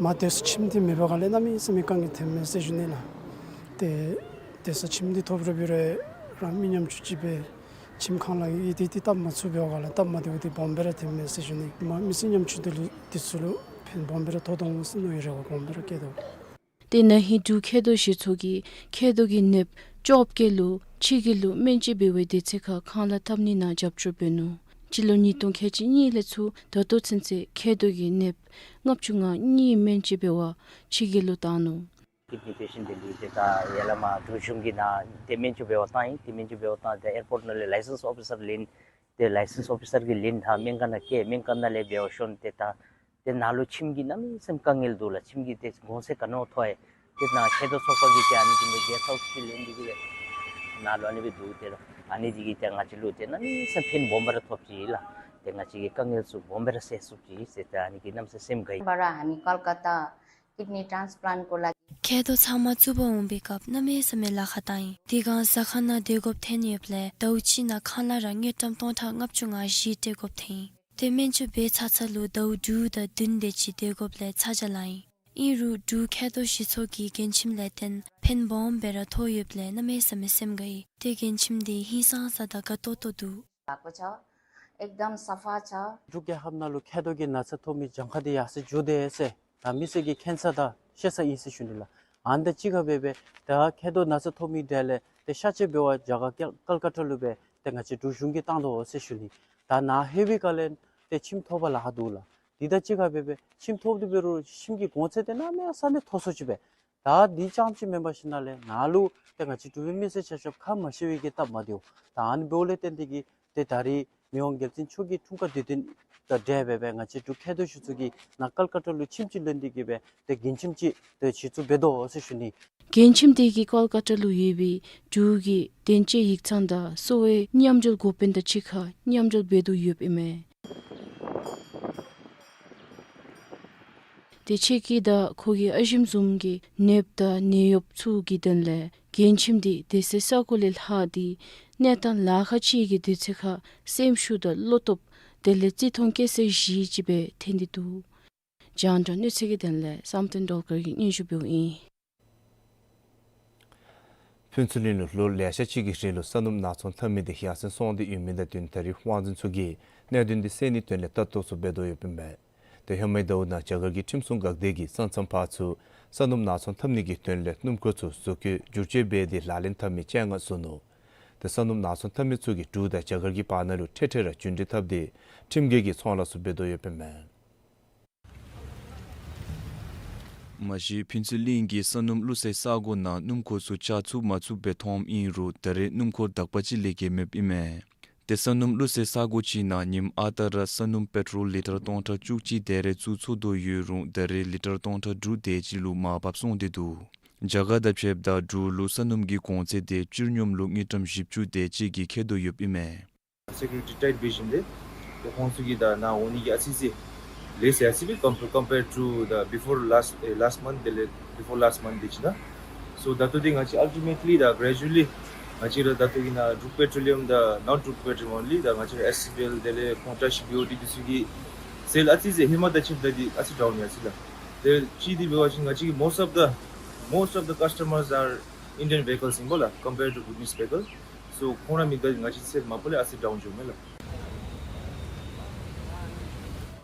མར་སྡོད་ས་ཁྱིམ་དེ་མེད་པའི་སྒང་ལས་གནམ་མེད་ས་མེད་དཀའ་ངལ་ཐོནམ་མས་ཟེར་ཞུ་ནི་ལགས། ཏེ་སྡོད་ས་ཁྱིམ་དེ་ཐོབ་རུང་འབད་རུང་རང་མི་ཉམ་ཆུང་ཅིག་སྦེ་ཁྱིམ་ཁང་གླ་ཡི་དེ་དེ་སྟབས་མ་ཚུགས་པའི་སྒང་ལས་སྟབས་མ་བདེཝ་དེ་སྦོམ་སྦེ་ར་ཐོནམ་མས་ཟེར་ཞུ་ནི། མ་མི་སེར་ཉམ་ཆུང་དེ་ལུ་དེ་ཚུ་ལུ་ཕན་སྦོམ་སྦེ་ར་ཐོགས་དོ་འོང་ཟེར་མནོ་བའི་རེ་བ་སྦོམ་སྦེ་ར་བསྐྱེད་དོ། ཏེ་ན་ཧིང་འབྲུག་མཁལ་རྡོག་བཞེས་ཚོགས་ཀྱིས་མཁལ་རྡོག་གི་ནདཔ་བཅོ་བརྒྱད་ལུ་ ཕྱི་རྒྱལ་ལུ་སྨན་བཅོས་འབད་བའི་དུས་ཚོད་ཁར་ཁང་གླ་བཏབ་ནི་ནང་རྒྱབ་སྐྱོར་འབད་ནུག། སྤྱི་ལོ་ཉིས་སྟོང་ཁལ་གཅིག་གཉིས་ལས་ཚུར་ད་ལྟོ་ཚུན་ཚོད་མཁལ་རྡོག་གི་ནདཔ་ལྔ་བཅུ་ང་གཉིས་སྨན་བཅོས་འབད་བར་ཕྱི་རྒྱལ་ལུ་བཏང་ནུག། ཀིཌ་ནི་པེ་ཤེནཊ་དེ་ལུ་ཏེ་ད་ཡར་ལས་མར་འབྲུག་གཞུང་གི་ནང་ཏེ་སྨན་བཅོས་འབད་བར་བཏང་ཡི། ཏེ་སྨན་བཅོས་འབད་བར་བཏང་སྟེ་ཨེར་པོརཊ་ནང་ལས་ལའི་སེནསི་ཨོ་ཕི་སར་ལེན། ཏེ་ལའི་སེནསི་ཨོ་ཕི་སར་གྱིས་ལེན་ད་སྨན་ཁང་ནང་བསྐྱལ། སྨན་ཁང་ནང་ལས་འབད་བར་སོང་སྟེ་ད་ཏེ་ནཱ་ལུ་ཁྱིམ་གྱི་གནམ་མེད་ས་མེད་དཀའ་ངལ་འདུག་ལགས། ཁྱིམ་གྱི་ཏེ་གོང་ཚད་ག་ནི་མཐོ་ཡི། ཏེ་ནཱ་མཁལ་རྡོག་ཚོགས་པ་གིས་ཏེ་ཨ་ནི་གི་ནང་གེསཊ་ཧའུསི་ཅིག་ལེན་ཏེ་གིས་ནཱ་ལུ་ཨ་ནི་སྦེ་འདུག། ཏེ་ཨ་ནི་འདི་གིས་ཏེ་ང་བཅས་ལུ་ཏེ་གནམ་མེད་ས་མེད་ཕན་སྦོམ་སྦེ་ར་ཐོབ་ཅི་ལགས། ཏེ་ང་བཅས་ཀྱི་དཀའ་ངལ་ཚུ་སྦོམ་སྦེ་ར་སེལ་ཚུགས་ཅི་ཟེར་ཏེ་ཨ་ནི་གིས་གནམ་མེད་ས་མེད་སེམས་དགའ་ཡི། ཕར་ཨ་ནི་ཀལ་ཀ་ཏ་ཀིཌ་ནི་ཊཱནསི་པ་ལེནཊ་སྐོར་ལས། མཁལ་རྡོག་ཚབ་མ་བཙུགས་པར་འོང་པའི་སྐབས་གནམ་མེད་ས་མེད་ལཱ་ཁག་བཏང་ཡི། དེ་སྒང་ཟ་ཁང་ནང་སྡོད་དགོཔ་ཐོན་ཡོདཔ་ལས་ཟླཝ་གཅིག་ནང་ཁང་གླ་ར་དངུལ་ཀྲམ་སྟོང་ཕྲག་ལྔ་བཅུ་ང་བཞི་སྤྲོད་དགོཔ་ཐོན་ཡི། ཏེ་སྨན་བཅོས་འབད་ཚར་ཚརཝ་ལུ་ཟླཝ་དྲུག་དང་བདུན་དེ་ཅིག་སྡོད་དགོཔ་ལས་ཚ་གྱང་ལང་ཡི། ཨིན་རུང་འབྲུག་མཁལ་རྡོག་ཞིབ་ཚགས་ཀྱི་མགྱོནམ་ལས་བརྟེན་ཕན་སྦོམ་སྦེ་ར་ཐོགས་ཡོདཔ་ལས་གནམ་མེད་ས་མེད་སེམས་དགའ་ཡི། ཏེ་མགྱོནམ་འདི་ཧིང་སངས་ས་དང་དགའ་ཏོག་ཏོ་འདུག། ལགས་པོ་ཆ་ཨེག་དམ་སཱ་ཕཱ་ཆ། འབྲུག་རྒྱལ་ཁབ་ནང་ལུ་མཁལ་རྡོག་གི་ན་ཚ་ཐོབ་མི་གྱངས་ཁ་འདི་ཡར་སེང་འགྱོ་དེས་ཟེར་ད་མི་སེར་གྱིས་མཁྱེན་ས་དང་ཤེས་ས་ཨིན་ཟེར་ཞུ་ནི་ལགས། ཨ་ནི་དང་གཅིག་ཁར་སྦེ་སྦེ་ད་མཁལ་རྡོག་ན་ཚ་ཐོབ་མི་དེ་ལས་ཏེ་གཤག་བཅོས་འབད་བར་རྒྱ་གར་ཀལ་ཀལ་ཀ་ཏ་ལུ་སྦེ་ཏེ་ང་བཅས་འབྲུག་གཞུང་གིས་བཏང་དོ་ཟེར་ཞུ་ནི། ད་ནཱ་ལྷོད་པའི་སྐབས་ལས་ཏེ་ཁྱིམ་ཐོབ་པར་ལཱ་ཁག་འདུག་ལགས། དེ་དང་གཅིག་ཁར་སྦེ་སྦེ་ཁྱིམ་ཐོབ་སྟེ་འབད་རུང་ཁྱིམ་གྱི་གོང་ཚད་འདི་གནམ་མེད་ས་མེད་མཐོ་སུ་ཅིག་སྦེ། ད་འདི་རྐྱངམ་ཅིག་མེན་པར་ཞིནམ་ལས་ནཱ་ལུ་ཏེ་ང་བཅས་འབྲུག་པའི་མི་སེར་ཆ་ཁྱབ་ཁ་མ་ཕྱེ་བའི་གི་སྟབས་མ་བདེཝ། ད་ཨ་ནི་འབདཝ་ལས་བརྟེན་ཏེ་གིས་ཏེ་ད་རིས་མི་དབང་རྒྱལ་བཙུན་མཆོག་གི་འཁྲུངས་སྐར་དུས་སྟོན་དང་འབྲེལ་སྦེ་སྦེ་ང་བཅས་འབྲུག་མཁལ་རྡོག་ཞིབ་ཚགས་ཀྱིས་ནཱ་ཀལ་ཀ་ཏ་ལུ་ཁྱིམ་ཅིག་ལེན་ཏེ་གིས་སྦེ་ཏེ་མགྱོནམ་ཅིག་ཏེ་གཞི་བཙུགས་འབད་དོ་ཟེར་ཞུ་ནི། མགྱོནམ་འདི་གིས་ཀལ་ཀ་ཏ་ལུ་ཡོད་པའི་འབྲུག་གི་བདེན་དཔྱད་ཡིག་ཚང་དང་གསོ་བའི་མཉམ་འབྲེལ་འགོ་དཔོན་དང་གཅིག་ཁར་མཉམ་འབྲེལ་འབད་དོ་ཡོདཔ་ཨིན་མས། དེ་ཆེད་ཀྱི་དང་ཁོ་གི་ཨ་ཞེམོ་བཟུམ་གྱི་ནདཔ་དང་ནད་གཡོགཔ་ཚུ་གི་དོན་ལས་མགྱོནམ་འདི་སྡོད་སའི་ས་གོ་ལས་ལྷག་སྟེ་གནས་སྟངས་ལཱ་ཁག་ཅིག་གི་དུས་ཚོད་ཁར་སེམས་ཤུགས་དང་བློ་སྟོབས་དེ་ལས་བརྩི་མཐོང་བསྐྱེད་ས་གཞི་ཅིག་སྦེ་ཐོན་ཏེ་འདུག། རྒྱང་བསྒྲགས་གནས་ཚུལ་གྱི་དོན་ལས་བསམ་གཏན་སྒྲོལ་དཀར་གྱིས་སྙན་ཞུ་འབདཝ་ཨིན། ཕུན་ཚོགས་གླིང་ལུ་ལོ་ལེ་ཤ་ཅིག་གི་རིང་ལུ་ས་སྣུམ་ནག་ཚོང་འཐབ་མི་དེ་ཡར་སེང་སོང་སྟེ་ཡོད་མི་དང་བསྟུན་ད་རིས་དབང་འཛིན་ཚུ་གིས་གནད་དོན་དེ་སེལ་ནིའི་དོན་ལས་ལྟ་རྟོག་ཚུ་འབད་དོ་ཡོདཔ་ཨིན་མས། ཏེ་ཧེ་མའི་ཟླཝ་ནང་རྒྱ་གར་གྱི་ཁྲིམས་སྲུང་འགག་སྡེ་གིས་ས་མཚམས་ཕར་ཚུ་ས་སྣུམ་ནག་ཚོང་འཐབ་ནི་གི་དོན་ལས་སྣུམ་འཁོར་ཚུ་བཟོ་བཀོད་བསྒྱུར་བཅོས་འབད་དེ་ལག་ལེན་འཐབ་མི་བཅོ་ལྔ་བཟོ་ནུག། ཏེ་ས་སྣུམ་ནག་ཚོང་འཐབ་མི་ཚུ་གིས་འབྲུག་དང་རྒྱ་གར་གྱི་བར་ན་ལུ་འཕྲལ་འཕྲལ་ར་རྒྱུན་འགྲུལ་འཐབ་སྟེ་ཁྲིམས་འགལ་གྱི་ཚོང་ལཱ་ཚུ་འབད་དོ་ཡོདཔ་ཨིན་མས། མ་གཞི་ཕུན་ཚོགས་གླིང་གི་ས་སྣུམ་བླུག་སའི་ས་གོ་ནང་སྣུམ་འཁོར་ཚུ་བཅར་ཚུགས་མ་ཚུགས་སྦེ་མཐོངམ་ཨིན་རུང་ད་རེས་སྣུམ་འཁོར་དག་པ་ཅིག་ལས་བརྒལ་མེདཔ་ཨིན་མས། ཏེ་ས་སྣུམ་བླུག་སའི་ས་གོ་ཅིག་ནང་ཉིནམ་ཨ་རྟག་ར་ས་སྣུམ་པེ་ཊོལ་ལི་ཊར་སྟོང་ཕྲག་བཅུ་གཅིག་དེ་རེ་བཙུགས་ཚུགས་དོ་ཡོད་རུང་ད་རེས་ལི་ཊར་སྟོང་ཕྲག་དྲུག་དེ་ཅིག་ལུ་མར་བབས་སོང་སྟེ་འདུག། རྒྱ་གར་དང་ཕྱདཔ་ད་འབྲུག་ལུ་ས་སྣུམ་གྱི་གོང་ཚད་དེ་སྤྱིར་སྙོམས་ལུ་དངུལ་ཀྲམ་བཞི་བཅུ་དེ་ཅིག་གིས་ཁེ་དོ་ཡོདཔ་ཨིན་མས། སེ་ཀུ་རི་ཊི་ཊའིཊ་འབད་ཞིནམ་ལས་ཏེ་ཁོང་ཚུ་གིས་ད་ནཱ་འོང་ནི་གི་ཨ་ཙི་ཅིག་ལེགས་སོ་ཡི་ཨ་ཙི་སྦེ་ཀམ་པེར་ཊུ་ད་བི་ཕོར་ལཱསཊ་ཨེ་ལཱསཊ་མནཐ་དེ་ལས་བི་ཕོར་ལཱསཊ་མནཐ་དེ་ཅིག་ནང་། སོ་ད་ལྟོ་འདི་ང་བཅས་ཨལ་ཊི་མེཊ་ལི་ད་གྲེ་ཇུ་ལི་ང་བཅས་ར་ད་ལྟོ་གི་ནཱ་འབྲུག་པེ་ཊོ་ལི་ཡམ་དང་ནཱོན་འབྲུག་པེ་ཊོ་ལི་ཡམ་ཨོན་ལི་ད་ང་བཅས་ར་ཨེསི་སི་བི་ཨེལ་དེ་ལས་ཁོང་བཀྲ་ཤིས་བི་ཨོ་ཊི་འདི་ཚུ་གི་སེལ་ཨ་ཙི་ཅིག་ཧེ་མ་དང་ཕྱདཔ་ད་འདི་ཨ་ཙི་ཌའུན་ཡར་སོང་ཡི་ལགས། དེ་ཅིག་འདི་འབད་བ་ཅིན་ང་བཅས་ཀྱི་most of the most of the customers are Indian vehicles ཨིན་པས་ལགས། Compared to Bhutanese vehicle. So ཁོང་ར་མི་དང་ང་བཅས་སེལ་མ་པ་ལས་ཨ་ཙི་ཌའུན་འགྱོཝ་མས་ལགས།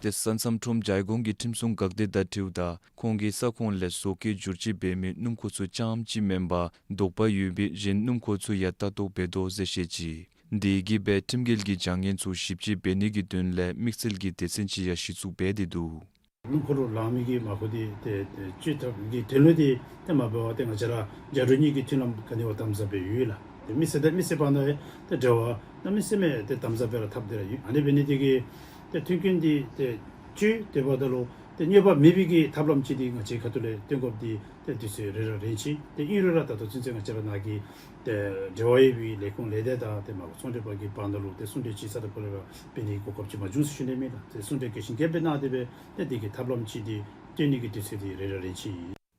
ཏེ་ས་མཚམས་ཁྲོམ་རྒྱལ་ཁོངས་ཀྱི་ཁྲིམས་སྲུང་འགག་སྡེ་དང་འཁྲིལཝ་ད་ཁོང་གིས་ས་ཁོངས་ལས་བཟོ་བཀོད་བསྒྱུར་བཅོས་འབད་མི་སྣུམ་འཁོར་ཚུ་རྐྱངམ་ཅིག་མེན་པར་དོགས་པ་ཡོད་པའི་གཞན་སྣུམ་འཁོར་ཚུ་ཡང་ལྟ་རྟོག་འབད་དོ་ཟེར་བཤད་ཅི། དེ་གིས་སྦེ་ཁྲིམས་འགལ་གྱི་བྱ་ངན་ཚུ་ཞིབ་དཔྱད་འབད་ནི་གི་དོན་ལས་དམིགས་བསལ་གྱི་སྡེ་ཚན་ཅིག་ཡང་གཞི་བཙུགས་འབད་དེ་འདུག། སྣུམ་འཁོར་ལུ་ལང་མི་གི་མར་ཁུ་འདི་ཏེ་ཏེ་བཅོས་ཐབས་ཀྱི་དོན་ལུ་འདི་ཏེ་མ་འབད་བར་ཏེ་ང་བཅས་ར་རྒྱ་འབྲུག་གཉིས་ཀྱི་མཐུན་ལམ་ག་ནི་བ་དམ་ཟབ་སྦེ་ཡོད་ལགས། ཏེ་མི་སེར་དང་མི་སེར་བར་ན་ཡང་ཏེ་འབྲེལ་བ་གནམ་མེད་ས་མེད་ཏེ་དམ་ཟབ་སྦེ་ར་འཐབ་སྟེ་ར་ཡོད། ཨ་ནི་འབད་ནི་འདི་གིས་ཏེ་མཐུན་རྐྱེན་འདི་ཏེ་བཅོས་ཏེ་འབདཝ་ད་ལུ་ཏེ་གནོད་པ་མེད་པའི་གི་ཐབས་ལམ་ཅིག་འདི་ང་བཅས་ཁ་ཐུག་ལས་སྟོན་དགོཔ་འདི་ཏེ་དུས་ཚོད་རེ་ར་རན་ཅི། ཏེ་ཨིན་རུང་ར་ད་ལྟོ་ཚུན་ཚོད་ང་བཅས་ར་ནཱ་གི་ཏེ་འབྲེལ་བ་ཡོད་པའི་ལས་ཁུངས་ལས་སྡེ་དང་ཏེ་མར་ཁུ་ཚོང་འབྲེལ་པ་གི་བར་ན་ལུ་ཏེ་གསུང་གྲོས་ཅིག་ས་ད་པོ་རེ་ར་འབད་ནི་གོ་སྐབས་ཅིག་མ་བྱུང་ཟེར་ཞུ་ནི་མས་ལགས། ཏེ་གསུང་གྲོས་གལ་ཆེན་རྐྱབ་སྦེ་གནང་སྟེ་སྦེ་ཏེ་འདི་གི་ཐབས་ལམ་ཅིག་འདི་སྟོན་ནི་གི་དུས་ཚོད་འདི་རེ་ར་རན་ཅི།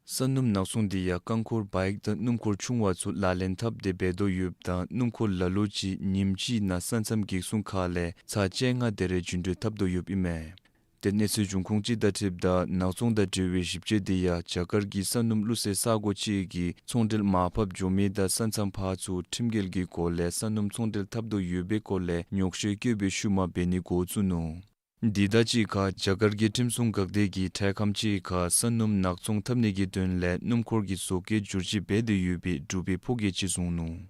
ས་སྣུམ་ནག་ཚོང་འདི་ཡང་རྐང་འཁོར་བའིཀ་དང་སྣུམ་འཁོར་ཆུང་བ་ཚུ་ལག་ལེན་འཐབ་སྟེ་འབད་དོ་ཡོདཔ་ད་སྣུམ་འཁོར་ལ་ལུ་ཅིག་ཉིནམ་གཅིག་ནང་ས་མཚམས་འགག་སྲུང་ཁག་ལས་ཚར་བཅོ་ལྔ་དེ་རེ་རྒྱུན་འགྲུལ་འཐབ་དོ་ཡོདཔ་ཨིན་མས། ཏེ་གནས་ཚུལ་འབྱུང་ཁུངས་ཅིག་དང་འཁྲིལཝ་ད་ནག་ཚོང་དང་འབྲེལ་བའི་ཞིབ་དཔྱད་འདི་ཡང་རྒྱ་གར་གྱི་ས་སྣུམ་བླུག་སའི་ས་གོ་ཅིག་གིས་ཚོང་འབྲེལ་མར་ཕབ་འགྱོ་མི་དང་ས་མཚམས་ཕར་ཚུ་ཁྲིམས་འགལ་གྱི་སྒོ་ལས་ས་སྣུམ་ཚོང་འབྲེལ་འཐབ་དོ་ཡོད་པའི་སྐོར་ལས་ཉོགས་བཤད་བཀོད་པའི་ཤུལ་མ་འབད་ནི་འགོ་བཙུགས་ནུག། འདི་དང་གཅིག་ཁར་རྒྱ་གར་གྱི་ཁྲིམས་སྲུང་འགག་སྡེ་གིས་འཕྲལ་ཁམས་ཅིག་ཁར་ས་སྣུམ་ནག་ཚོང་འཐབ་ནི་གི་དོན་ལས་སྣུམ་འཁོར་གྱི་བཟོ་བཀོད་བསྒྱུར་བཅོས་འབད་དེ་ཡོད་པའི་འབྲུག་པའི་ཕོ་སྐྱེས་ཅིག་བཟུང་ནུག།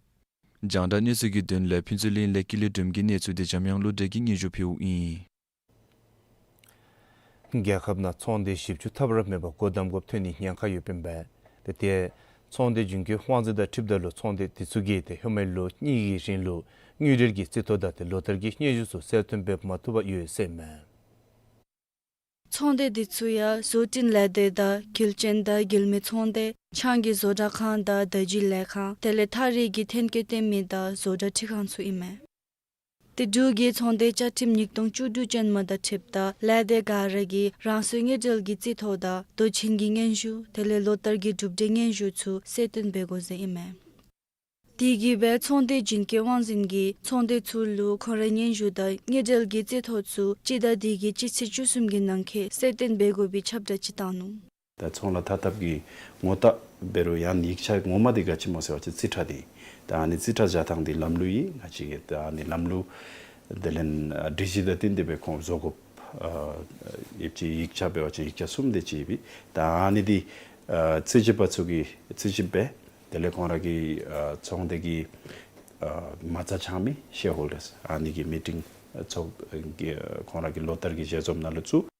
རྒྱང་བསྒྲགས་གནས་ཚུལ་གྱི་དོན་ལས་ཕུན་ཚོགས་གླིང་ལས་ཀུན་ལེགས་སྒྲོལམ་གྱི་གནས་ཚུལ་དེ་འཇམ་དབྱངས་བློ་གྲོས་ཀྱིས་སྙན་ཞུ་ཕུལཝ་ཨིན། རྒྱལ་ཁབ་ནང་ཚོང་སྡེ་བཞི་བཅུ་ཐམ་ར་མེད་པར་སྒོ་བསྡམ་དགོཔ་ཐོན་ནིའི་ཉེན་ཁ་ཡོདཔ་ཨིན་པས། ཏེ་ཏེ་ཚོང་སྡེ་རྒྱུན་སྐྱོང་དབང་འཛིན་དང་འཁྲིལཝ་ད་ལུ་ཚོང་སྡེ་དེ་ཚུ་གིས་ཏེ་ཧེ་མའི་ལོ་གཉིས་ཀྱི་རིང་ལུ་དངུལ་འབྲེལ་གྱི་རྩིས་ཐོ་དང་ཏེ་ལོ་ལྟར་གྱི་སྙན་ཞུ་ཚུ་གསལ་སྟོན་འབད་མ་བཏུབ་པར་ཡོད་ཟེར་ཨིན་མས། ཚོང་སྡེ་དེ་ཚུ་ཡང་བཟོ་སྐྲུན་ལས་སྡེ་དང་དགུལ་ཅན་དང་དགུལ་མའི་ཚོང་སྡེ་ཆང་གི་བཟོ་གྲྭ་ཁང་དང་བརྡ་བརྒྱུད་ལས་ཁང་དེ་ལས་ཐགས་རིས་ཀྱི་ཐོན་སྐྱེད་བཏོན་མི་དང་བཟོ་གྲྭ་འཁྲིད་ཁང་ཚུ་ཨིན་མས། ཏེ་འབྲུག་གི་ཚོང་སྡེ་བཅའ་ཁྲིམས་ཉིས་སྟོང་བཅུ་དྲུག་ཅན་མ་དང་འཁྲིལཝ་ད་ལས་སྡེ་ག་ར་གིས་རང་སོའི་དངུལ་འབྲེལ་གྱི་རྩིས་ཐོ་དང་དོ་ཆེན་གྱི་སྙན་ཞུ་དེ་ལས་ལོ་ལྟར་གྱི་གྲུབ་འབྲས་སྙན་ཞུ་ཚུ་གསལ་སྟོན་འབད་དགོ་ཟེར་ཨིན་མས། དེ་གིས་སྦེ་ཚོང་སྡེ་རྒྱུན་སྐྱོང་དབང་འཛིན་གྱིས་ཚོང་སྡེ་ཚུ་ལུ་ཁོང་རའི་སྙན་ཞུ་དང་དངུལ་འབྲེལ་གྱི་རྩིས་ཐོ་ཚུ་སྤྱི་ཟླ་འདི་གི་སྤྱི་ཚེས་བཅུ་གསུམ་གྱི་ནང་འཁོད་གསལ་སྟོན་འབད་དགོ་པའི་ཁྱབ་བསྒྲགས་ཅིག་བཏང་ནུག། ད་ཚོང་ལཱ་འཐབ་འཐབ་ཀྱི་ངོ་རྟགས་འབད་རུང་ཡང་ཡིག་ཆ་ངོ་མ་འདི་ག་ཅི་སྨོ་ཟེར་བ་ཅིན་རྩིས་ཁྲ་འདི། ད་ཨ་ནི་རྩིས་ཁྲ་བཞག་ཐངས་འདི་ལམ་ལུགས་ཨིན། ང་བཅས་ཀྱི་ད་ཨ་ནི་ལམ་ལུགས་དེ་ལས་སྒྲིག་གཞི་དང་བསྟུན་ཏེ་སྦེ་ཁོང་བཟོ་དགོཔ། ཨ་ཡིག་ཆ་ཡིག་ཆ་འབད་བ་ཅིན་ཡིག་ཆ་གསུམ་དེ་ཅིག་ཨིན་པས། ད་ཨ་ནི་འདི་ཨ་རྩིས་ཞིབ་པ་ཚུ་གིས་རྩིས་ཞིབ་འབད། དེ་ལས་ཁོང་ར་གི་ཨ་ཚོང་སྡེ་གི་ཨ་མ་རྩ་འཆང་མི་ཤེར་ཧོལ་ཌརས་ཨ་ནི་གི་མི་ཊིང་ཚོགས་ཀྱི་ཁོང་ར་གི་ལོ་ལྟར་གྱི་ཞལ་འཛོམས་ནང་ལུ་བཙུགས།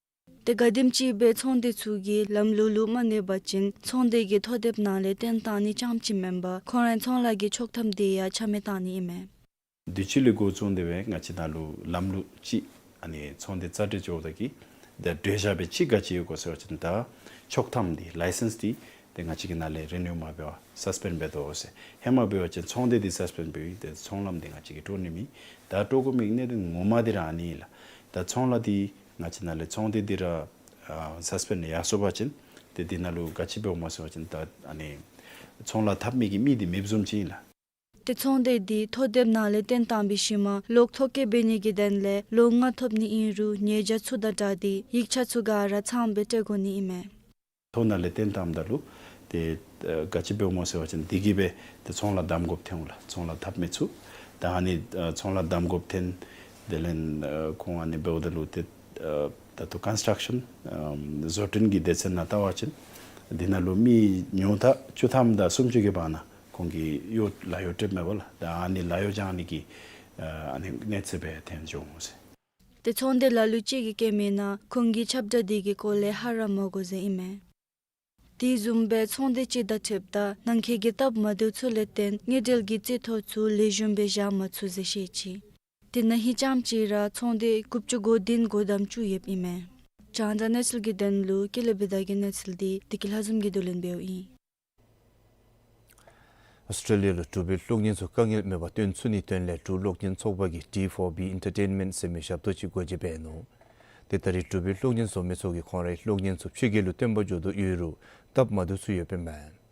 ཏེ་ག་དེམ་ཅིག་སྦེ་ཚོང་སྡེ་ཚུ་གིས་ལམ་ལུགས་ལུ་མ་གནས་པ་ཅིན་ཚོང་སྡེ་གི་ཐོ་དེབ་ནང་ལས་བཏོན་བཏང་ནི་ཙམ་ཅིག་མེན་པར་ཁོང་རའི་ཚོང་ལཱ་གི་ཆོག་ཐམ་དེ་ཡང་ཆ་མེད་བཏང་ནི་ཨིན་མས། དུས་ཅི་ལས་འགོ་བཙུགས་ཏེ་སྦེ་ང་བཅས་ནང་ལུ་ལམ་ལུགས་ཅིག་ཨ་ནི་ཚོང་སྡེ་རྩ་འགྲན་བཅོལཝ་ད་གི་ད་གྲོས་བཞག་སྦེ་ཅིག་ག་ཅི་ཡོད་གོ་ཟེར་བ་ཅིན་ད་ཆོག་ཐམ་འདི་ལའི་སེནསི་འདི་ཏེ་ང་བཅས་ཀྱི་ནང་ལས་རི་ནིའུ་མ་འབད་བར་སཱས་པེནཌ་འབད་དོ་ཟེར། ཧེ་མ་འབད་བ་ཅིན་ཚོང་སྡེ་འདི་སཱས་པེནཌ་འབད་ཡི། ཏེ་ཚོང་ལམ་འདི་ང་བཅས་ཀྱིས་སྤྲོ་ནི་མེད། ད་སྤྲོ་དགོ་མི་གནད་དོན་ངོ་མ་འདི་ར་ཨ་ནི་ལགས། ད་ཚོང་ལཱ་འདི་ང་བཅས་ནང་ལས་ཚོང་སྡེ་འདི་ར་ཨ་སཱས་པེནཌ་ཡར་སོང་པ་ཅིན་ཏེ་འདི་ནང་ལུ་ག་ཅི་འབདཝ་སྨོ་ཟེར་བ་ཅིན་ད་ཨ་ནི་ཚོང་ལཱ་འཐབ་མི་གི་མི་འདི་མེདཔ་བཟུམ་ཅིག་ཨིན་ལགས། ཏེ་ཚོང་སྡེ་འདི་ཐོ་དེབ་ནང་ལས་བཏོན་བཏང་བའི་ཤུལ་མ་གློག་ཐོ་བཀོད་འབད་ནི་གི་དོན་ལས་ལོ་ལྔ་ཐོབ་ནི་ཨིན་རུང་ཉེས་བྱ་ཚུ་དང་སྦྲགས་ཏེ་ཡིག་ཆ་ཚུ་ག་ར་ཚངམ་སྦེ་སྤྲོད་དགོ་ནི་ཨིན་མས། ཐོ་ནང་ལས་བཏོན་བཏངམ་ད་ལུ་ཏེ་ཨ་ག་ཅི་འབདཝ་སྨོ་ཟེར་བ་ཅིན་འདི་གིས་སྦེ་ཏེ་ཚོང་ལཱ་བསྡམ་དགོཔ་ཐོན་འོང་ལགས། ཚོང་ལཱ་འཐབ་མི་ཚུ་ད་ཨ་ནི་ཨ་ཚོང་ལཱ་བསྡམ་དགོཔ་ཐོན། དེ་ལས་ཨ་ཁོང་ཨ་ནི་འབདཝ་ད་ལུ་ཏེ་ཨ་ད་ལྟོ་ཀོན་སི་ཊརཀ་ཤཱན་ཨམ་བཟོ་སྐྲུན་གྱི་སྡེ་ཚན་ནང་བལྟ་བ་ཅིན་འདི་ནང་ལུ་མི་ཉུང་མཐའ་བཅུ་ཐམ་དང་སུམ་ཅུ་གི་བར་ན་ཁོང་གིས་གཡོག་ལཱ་གཡོག་སྤྲོདཔ་མས་པ་ལགས། ད་ཨ་ནི་ལཱ་གཡོག་སྦྱང་ནི་གི་ཨ་ཨ་ནི་གནས་ཚུལ་སྦེ་ཐོན་འགྱོ་འོང་ཟེར། ཏེ་ཚོང་སྡེ་ལ་ལུ་ཅིག་གིས་བཀོད་མིའི་ནང་ཁོང་གིས་ཁྱབ་བསྒྲགས་འདི་གི་སྐོར་ལས་ཧ་ར་མ་གོ་ཟེར་ཨིན་མས། དེ་བཟུམ་སྦེ་ཚོང་སྡེ་ཅིག་དང་འཁྲིལཝ་ད་ནང་འཁོད་ཀྱི་སྟབས་མ་བདེཝ་ཚུ་ལས་བརྟེན་དངུལ་འབྲེལ་གྱི་རྩིས་ཐོ་ཚུ་ལེགས་ཤོམ་སྦེ་བཞག་མ་ཚུགས་ཟེར་བཤད་ཅི། དེ་ན་ཧིང་ཙམ་ཅིག་ར་ཚོང་སྡེ་དགུ་བཅུ་གོ་བདུན་སྒོ་བསྡམ་བཅུག་ཡོདཔ་ཨིན་མས། རྒྱང་བསྒྲགས་གནས་ཚུལ་གྱི་དོན་ལུ་ཀུན་ལེགས་བི་དྷ་གི་གནས་ཚུལ་འདི་བདེ་སྐྱིད་ལྷ་འཛོམས་ཀྱིས་བསྡུ་ལེན་འབདཝ་ཨིན། ཨོསི་ཊེ་ལི་ཡ་ལུ་འབྲུག་པའི་གློག་བརྙན་ཚུ་དཀའ་ངལ་མེད་པར་སྟོན་ཚུགས་ནིའི་དོན་ལས་འབྲུག་གློག་བརྙན་ཚོགས་པ་གིས་ཌི་ཕོར་བི་ཨེན་ཊར་ཊེན་མེནཊ་ཟེར་མི་ཞབས་ཏོག་ཅིག་སྒོ་འབྱེད་འབད་ནུག། ཏེ་ད་རེས་འབྲུག་པའི་གློག་བརྙན་བཟོ་མི་ཚུ་གིས་ཁོང་རའི་གློག་བརྙན་ཚུ་ཕྱི་རྒྱལ་ལུ་སྟོན་པར་འགྱོ་དོ་ཡོད་རུང་སྟབས་མ་བདེཝ་ཚུ་ཡོདཔ་ཨིན་མས།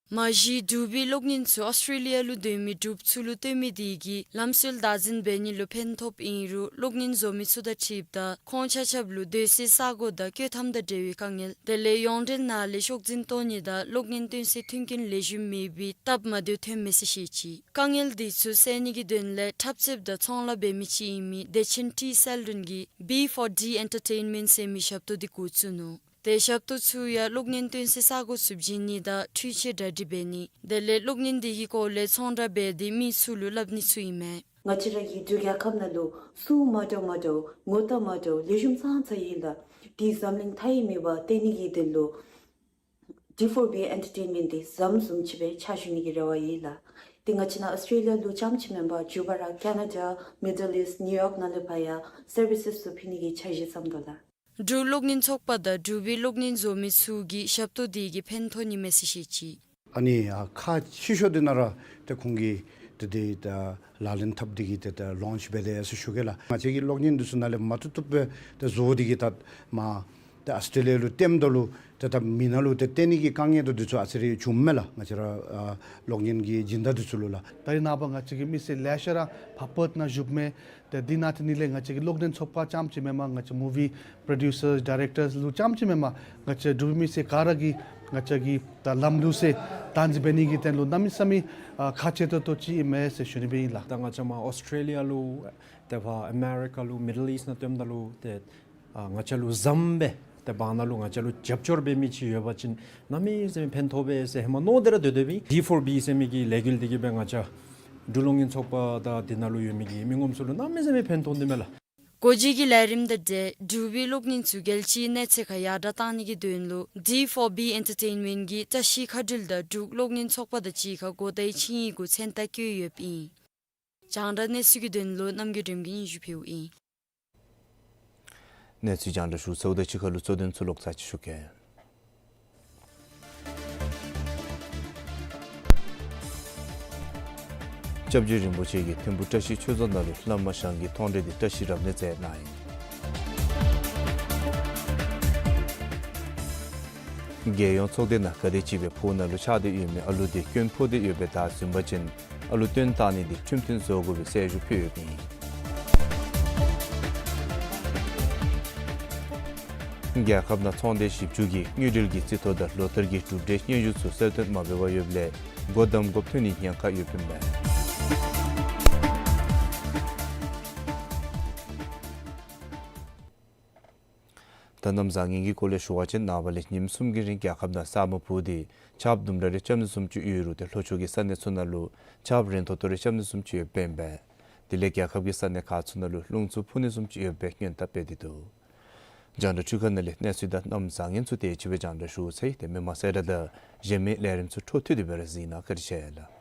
མ་གཞི་འབྲུག་པའི་གློག་བརྙན་ཚུ་ཨོསི་ཊེ་ལི་ཡ་ལུ་སྡོད་མི་འབྲུགཔ་ཚུ་ལུ་སྟོན་མི་དེ་གིས་ལམ་སྲོལ་བདག་འཛིན་འབད་ནི་ལུ་ཕན་ཐོགསཔ་ཨིན་རུང་གློག་བརྙན་བཟོ་མི་ཚུ་དང་འཁྲིལཝ་ད་ཁོང་ཆ་ཁྱབ་ལུ་སྡོད་སའི་ས་སྒོ་དང་སྐྱོད་ཐངས་དང་འབྲེལ་བའི་དཀའ་ངལ་དེ་ལས་ཡོངས་འབྲེལ་ནང་ལས་ཤོག་འཛིན་བཏོན་ནི་དང་གློག་བརྙན་སྟོན་སའི་མཐུན་རྐྱེན་ལེགས་ཤོམ་མེད་པའི་སྟབས་མ་བདེཝ་ཐོན་མས་ཟེར་བཤད་ཅི། དཀའ་ངལ་དེ་ཚུ་སེལ་ནི་གི་དོན་ལས་འཁྲབ་རྩེདཔ་དང་ཚོང་ལཱ་འབད་མི་ཅིག་ཨིན་མི་བདེ་ཆེན་ཊི་སལ་ཌོན་གྱིས་བི་ཕོར་ཌི་ཨེན་ཊར་ཊེན་མེནཊ་ཟེར་མི་ཞབས་ཏོག་དེ་འགོ་བཙུགས་ནུག། ཏེ་ཞབས་ཏོག་ཚུ་ཡང་གློག་བརྙན་སྟོན་སའི་ས་སྒོ་ཚུ་བྱིན་ནི་དང་འཕྲུལ་ཆས་གྲ་སྒྲིག་འབད་ནི་དེ་ལས་གློག་བརྙན་དེ་གི་སྐོར་ལས་ཚོང་བསྒྲགས་འབད་དེ་མི་ཚུ་ལུ་སླབ་ནི་ཚུ་ཨིན་མས། ང་བཅས་ར་གི་འབྲུག་རྒྱལ་ཁབ་ནང་ལུ་སུ་མ་འདྲཝ་མ་འདྲཝ་ངོ་རྟགས་མ་འདྲཝ་ལེགས་ཤོམ་ཙང་ཙ་ཡོད་ལགས། དེ་འཛམ་གླིང་མཐའ་ཡས་མེད་པར་སྟོན་ནི་གི་དོན་ལུ་ཌི་ཕོར་བི་ཨེན་ཊར་ཊེན་མེནཊ་དེ་ཟམ་བཟུམ་ཅིག་སྦེ་ཕྱག་ཞུ་ནི་གི་རེ་བ་ཡོད་ལགས། དེ་ང་བཅས་ནཱ་ཨོསི་ཊེ་ལི་ཡ་ལུ་རྐྱངམ་ཅིག་མེན་པར་མཇུག་བར་ར་ཀེ་ན་ཌ་མི་ཌལ་ཨིསཊ་ནིའུ་ཡོག་ནང་ལུ་ཕར་ཡང་སར་བི་སེས་ཚུ་ཕུལ་ནི་གི་འཆར་གཞི་བརྩམས་དོ་ལགས། འབྲུག་གློག་བརྙན་ཚོགས་པ་དང་འབྲུག་པའི་གློག་བརྙན་བཟོ་མི་ཚུ་གིས་ཞབས་ཏོག་དེ་གིས་ཕན་ཐོགས་ནི་མས་ཟེར་བཤད་ཅི། ཨ་ནི་ཨ་ཁག་ཆེ་ཤོས་དེ་ནང་ར་ཏེ་ཁོང་གིས་ཏེ་དེ་ད་ལག་ལེན་འཐབ་སྟེ་གིས་ཏེ་ད་ལོན་ཆི་འབད་དེ་ཡོད་ཟེར་ཞུ་གེ་ལགས། ང་བཅས་ཀྱི་གློག་བརྙན་འདི་ཚུ་ནང་ལས་མ་བཏུབ་བཏུབ་སྦེ་ཏེ་བཟོ་སྟེ་གིས་ད་མ་ཏེ་ཨོསི་ཊེ་ལི་ཡ་ལུ་སྟོནམ་ད་ལུ་ཏེ་ད་མི་ནང་ལུ་ཏེ་སྟོན་ནི་གི་དཀའ་ངལ་དང་དེ་ཚུ་ཨ་ཙི་རེ་བྱུངམ་མས་ལགས། ང་བཅས་ར་ཨ་གློག་བརྙན་གྱི་སྦྱིན་བདག་དེ་ཚུ་ལུ་ལགས། ད་རེས་ནངས་པ་ང་བཅས་ཀྱི་མི་སེར་ལེ་ཤ་ར་ཕར་པརཐ་ནང་བཞུགས་མས། ཏེ་འདི་ནང་ཏེ་ཨ་ནི་ལས་ང་བཅས་ཀྱི་གློག་བརྙན་ཚོགས་པ་རྐྱངམ་ཅིག་མེན་པར་ང་བཅས་མུ་བི་པྲོ་ཌིའུ་སར་ཌའི་རེག་ཊརསི་ལུ་རྐྱངམ་ཅིག་མེན་པར་ང་བཅས་འབྲུག་པའི་མི་སེར་ག་ར་གིས་ང་བཅས་ཀྱི་ད་ལམ་ལུགས་ཟེར་བདག་འཛིན་འབད་ནི་གི་དོན་ལུ་གནམ་མེད་ས་མེད་ཨ་ཁག་ཆེ་ཏོག་ཏོ་ཅིག་ཨིན་མས་ཟེར་ཞུ་ནི་སྦེ་ཨིན་ལགས། ད་ང་བཅས་མར་ཨོསི་ཊེ་ལི་ཡ་ལུ་ཏེ་ཕར་ཨ་མེ་རི་ཀ་ལུ་མི་ཌལ་ཨིསཊ་ནང་སྟོནམ་ད་ལུ་ཏེ་ཨ་ང་བཅས་ལུ་ཟམ་སྦེ་ ཏེ་བར་ན་ལུ་ང་བཅས་ལུ་རྒྱབ་སྐྱོར་འབད་མི་ཅིག་ཡོད་པ་ཅིན་གནམ་མེད་ས་མེད་ཕན་ཐོགས་པས་ཟེར་ཧེ་མ་མནོ་སྟེ་ར་སྡོད་སྡོདཔ་ཨིན། ཌི་ཕོར་བི་ཟེར་མི་གི་ལས་འགུལ་འདི་གིས་སྦེ་ང་བཅས་འབྲུག་གློག་བརྙན་ཚོགས་པ་དང་འདི་ནང་ལུ་ཡོད་མི་གི་མི་ངོམ་ཚུ་ལུ་གནམ་མེད་ས་མེད་ཕན་ཐོགས་ནི་མས་ལགས། སྒོ་འབྱེད་ཀྱི་ལས་རིམ་དང་འབྲེལ་འབྲུག་པའི་གློག་བརྙན་ཚུ་རྒྱལ་སྤྱིའི་གནས་ཚད་ཁར་ཡར་དྲག་གཏང་ནི་གི་དོན་ལུ་ཌི་ཕོར་བི་ཨེན་ཊར་ཊེན་མེནཊ་གིས་བཀྲ་ཤིས་མཁའ་འགྲུལ་དང་འབྲུག་གློག་བརྙན་ཚོགས་པ་དང་གཅིག་ཁར་སྒོ་བརྡའི་ཆིངས་ཡིག་གུ་མཚན་རྟགས་བཀོད་ཡོདཔ་ཨིན། རྒྱང་བསྒྲགས་གནས་ཚུལ་གྱི་དོན་ལུ་རྣམ་རྒྱལ་སྒྲོལམ་གིས་སྙན་ཞུ་ཕུལཝ་ཨིན། གནས་ཚུལ་རྒྱང་བསྒྲགས་ཞུ་ཚརཝ་དང་གཅིག་ཁར་ལུ་གཙོ་དོན་ཚུ་ལོག་ཚར་ཅིག་ཞུ་གེ། སྐྱབས་རྗེ་རིན་པོ་ཆེ་གིས་ཐིམ་ཕུ་བཀྲ་ཤིས་ཆོས་རྫོང་ནང་ལུ་བླ་མ་ཞང་གི་མཐོང་གྲོལ་འདི་བཀྲ་ཤིས་རབ་གནས་མཛད་གནང་ཡི། རྒྱལ་ཡོངས་ཚོགས་སྡེ་ནང་ག་དེམ་ཅིག་སྦེ་ཕོཝ་ནང་ལུ་ཆགས་ཏེ་ཡོད་མི་ཨ་ལུ་འདི་སྐྱོན་ཕོག་སྟེ་ཡོདཔ་སྦེ་བདའ་ཟུན་པ་ཅིན་ཨ་ལུ་བཏོན་བཏང་ནི་འདི་ཁྲིམས་མཐུན་བཟོ་དགོ་པའི་གསལ་ཞུ་ཕུལ་ཡོདཔ་ཨིན། རྒྱལ་ཁབ་ནང་ཚོང་སྡེ་བཞི་བཅུ་གིས་དངུལ་འབྲེལ་གྱི་རྩིས་ཐོ་དང་ལོ་ལྟར་གྱི་གྲུབ་འབྲས་སྙན་ཞུ་ཚུ་གསལ་སྟོན་མ་འབད་བར་ཡོདཔ་ལས་སྒོ་བསྡམ་དགོཔ་ཐོན་ནིའི་ཉེན་ཁ་ཡོདཔ་ཨིན་པས། ད་གནམ་བཟང་ངན་གྱི་སྐོར་ལས་ཞུ་བ་ཅིན་ནངས་པ་ལས་ཉིནམ་གསུམ་གྱི་རིང་རྒྱལ་ཁབ་ནང་ས་སྨུག་ཕུབ་སྟེ་ཆརཔ་དུམ་གྲ་རེ་རྐྱབ་ནི་བཟུམ་ཅིག་ཡོད་རུང་ཏེ་ལྷོ་ཕྱོགས་ཀྱི་ས་གནས་ཚུ་ནང་ལུ་ཆརཔ་རན་ཏོག་ཏོ་རེ་རྐྱབ་ནི་བཟུམ་ཅིག་ཡོདཔ་ཨིན་པས། དེ་ལས་རྒྱལ་ཁབ་ཀྱི་ས་གནས་ཁག་ཚུ་ནང་ལུ་རླུང་འཚུབ་འཕུ་ནི་བཟུམ་ཅིག་ཡོདཔ་སྦེ་སྔོན་བརྡ་སྤེལ་ཏེ་འདུག། རྒྱང་བསྒྲགས་འཕྲུལ་ཁང་ནང་ལས་གནས་ཚུལ་དང་གནམ་བཟང་ངན་ཚུ་དེ་ཅིག་སྦེ་རྒྱང་བསྒྲགས་ཞུ་ཚར་ཡི། ཏེ་མི་མང་གསལ་བསྒྲགས་དང་གཞན་མི་ལས་རིམ་ཚུ་འཕྲོ་མཐུད་དེ་སྦེ་ར་གཟིགས་གནང། བཀའ་དྲིན་ཆེ་ལགས།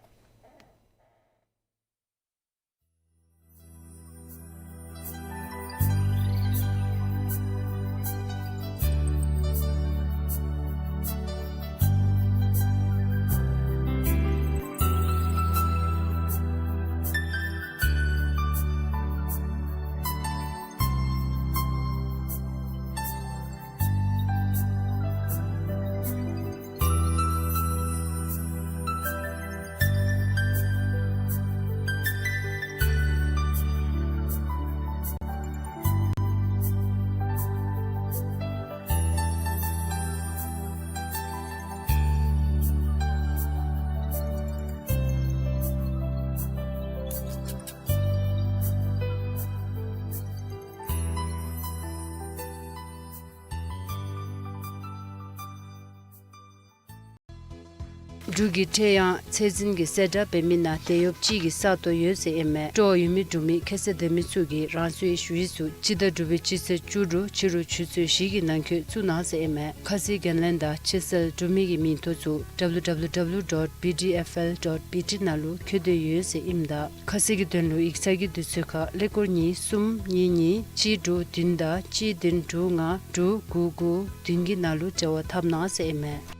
འབྲུག་གི་ཁྲེ་ཡང་ཚད་འཛིན་གྱི་གསལ་བསྒྲགས་འབད་མི་ནང་དེད་གཡོགཔ་ཅིག་གི་ས་སྟོང་ཡོད་ཟེར་ཨིན་མས། སྤྲོ་ཡོད་མི་འབྲུག་མི་ཁྱད་ཚད་ལྡན་མི་ཚུ་གིས་རང་སོའི་ཞུ་ཡིག་ཚུ་སྤྱི་ཟླ་དྲུག་པའི་སྤྱི་ཚེས་བཅུ་དྲུག་ཕྱི་རུ་ཆུ་ཚོད་བཞི་གི་ནང་འཁོད་བཙུགས་གནང་ཟེར་ཨིན་མས། ཁ་གསལ་འགན་ལེན་དང་ཕྱིར་སེལ་གྲུབ་མི་གི་མིང་ཐོ་ཚུ་ཌབ་ལུ་ཌབ་ལུ་ཌབ་ལུ་ཌོཊ་བི་ཌི་ཨེཕ་ཨེལ་ཌོཊ་བི་ཊི་ནང་ལུ་འཁོད་དེ་ཡོད་ཟེར་ཨིནམ་ད་ཁ་གསལ་གྱི་དོན་ལུ་ཡིག་ཚང་གི་དུས་ཚོད་ཁར་ཀླད་ཀོར་གཉིས་གསུམ་གཉིས་གཉིས་གཅིག་དྲུག་བདུན་དང་གཅིག་བདུན་དྲུག་ལྔ་དྲུག་དགུ་དགུ་བདུན་གྱི་ནང་ལུ་འབྲེལ་བ་འཐབ་གནང་ཟེར་ཨིན་མས།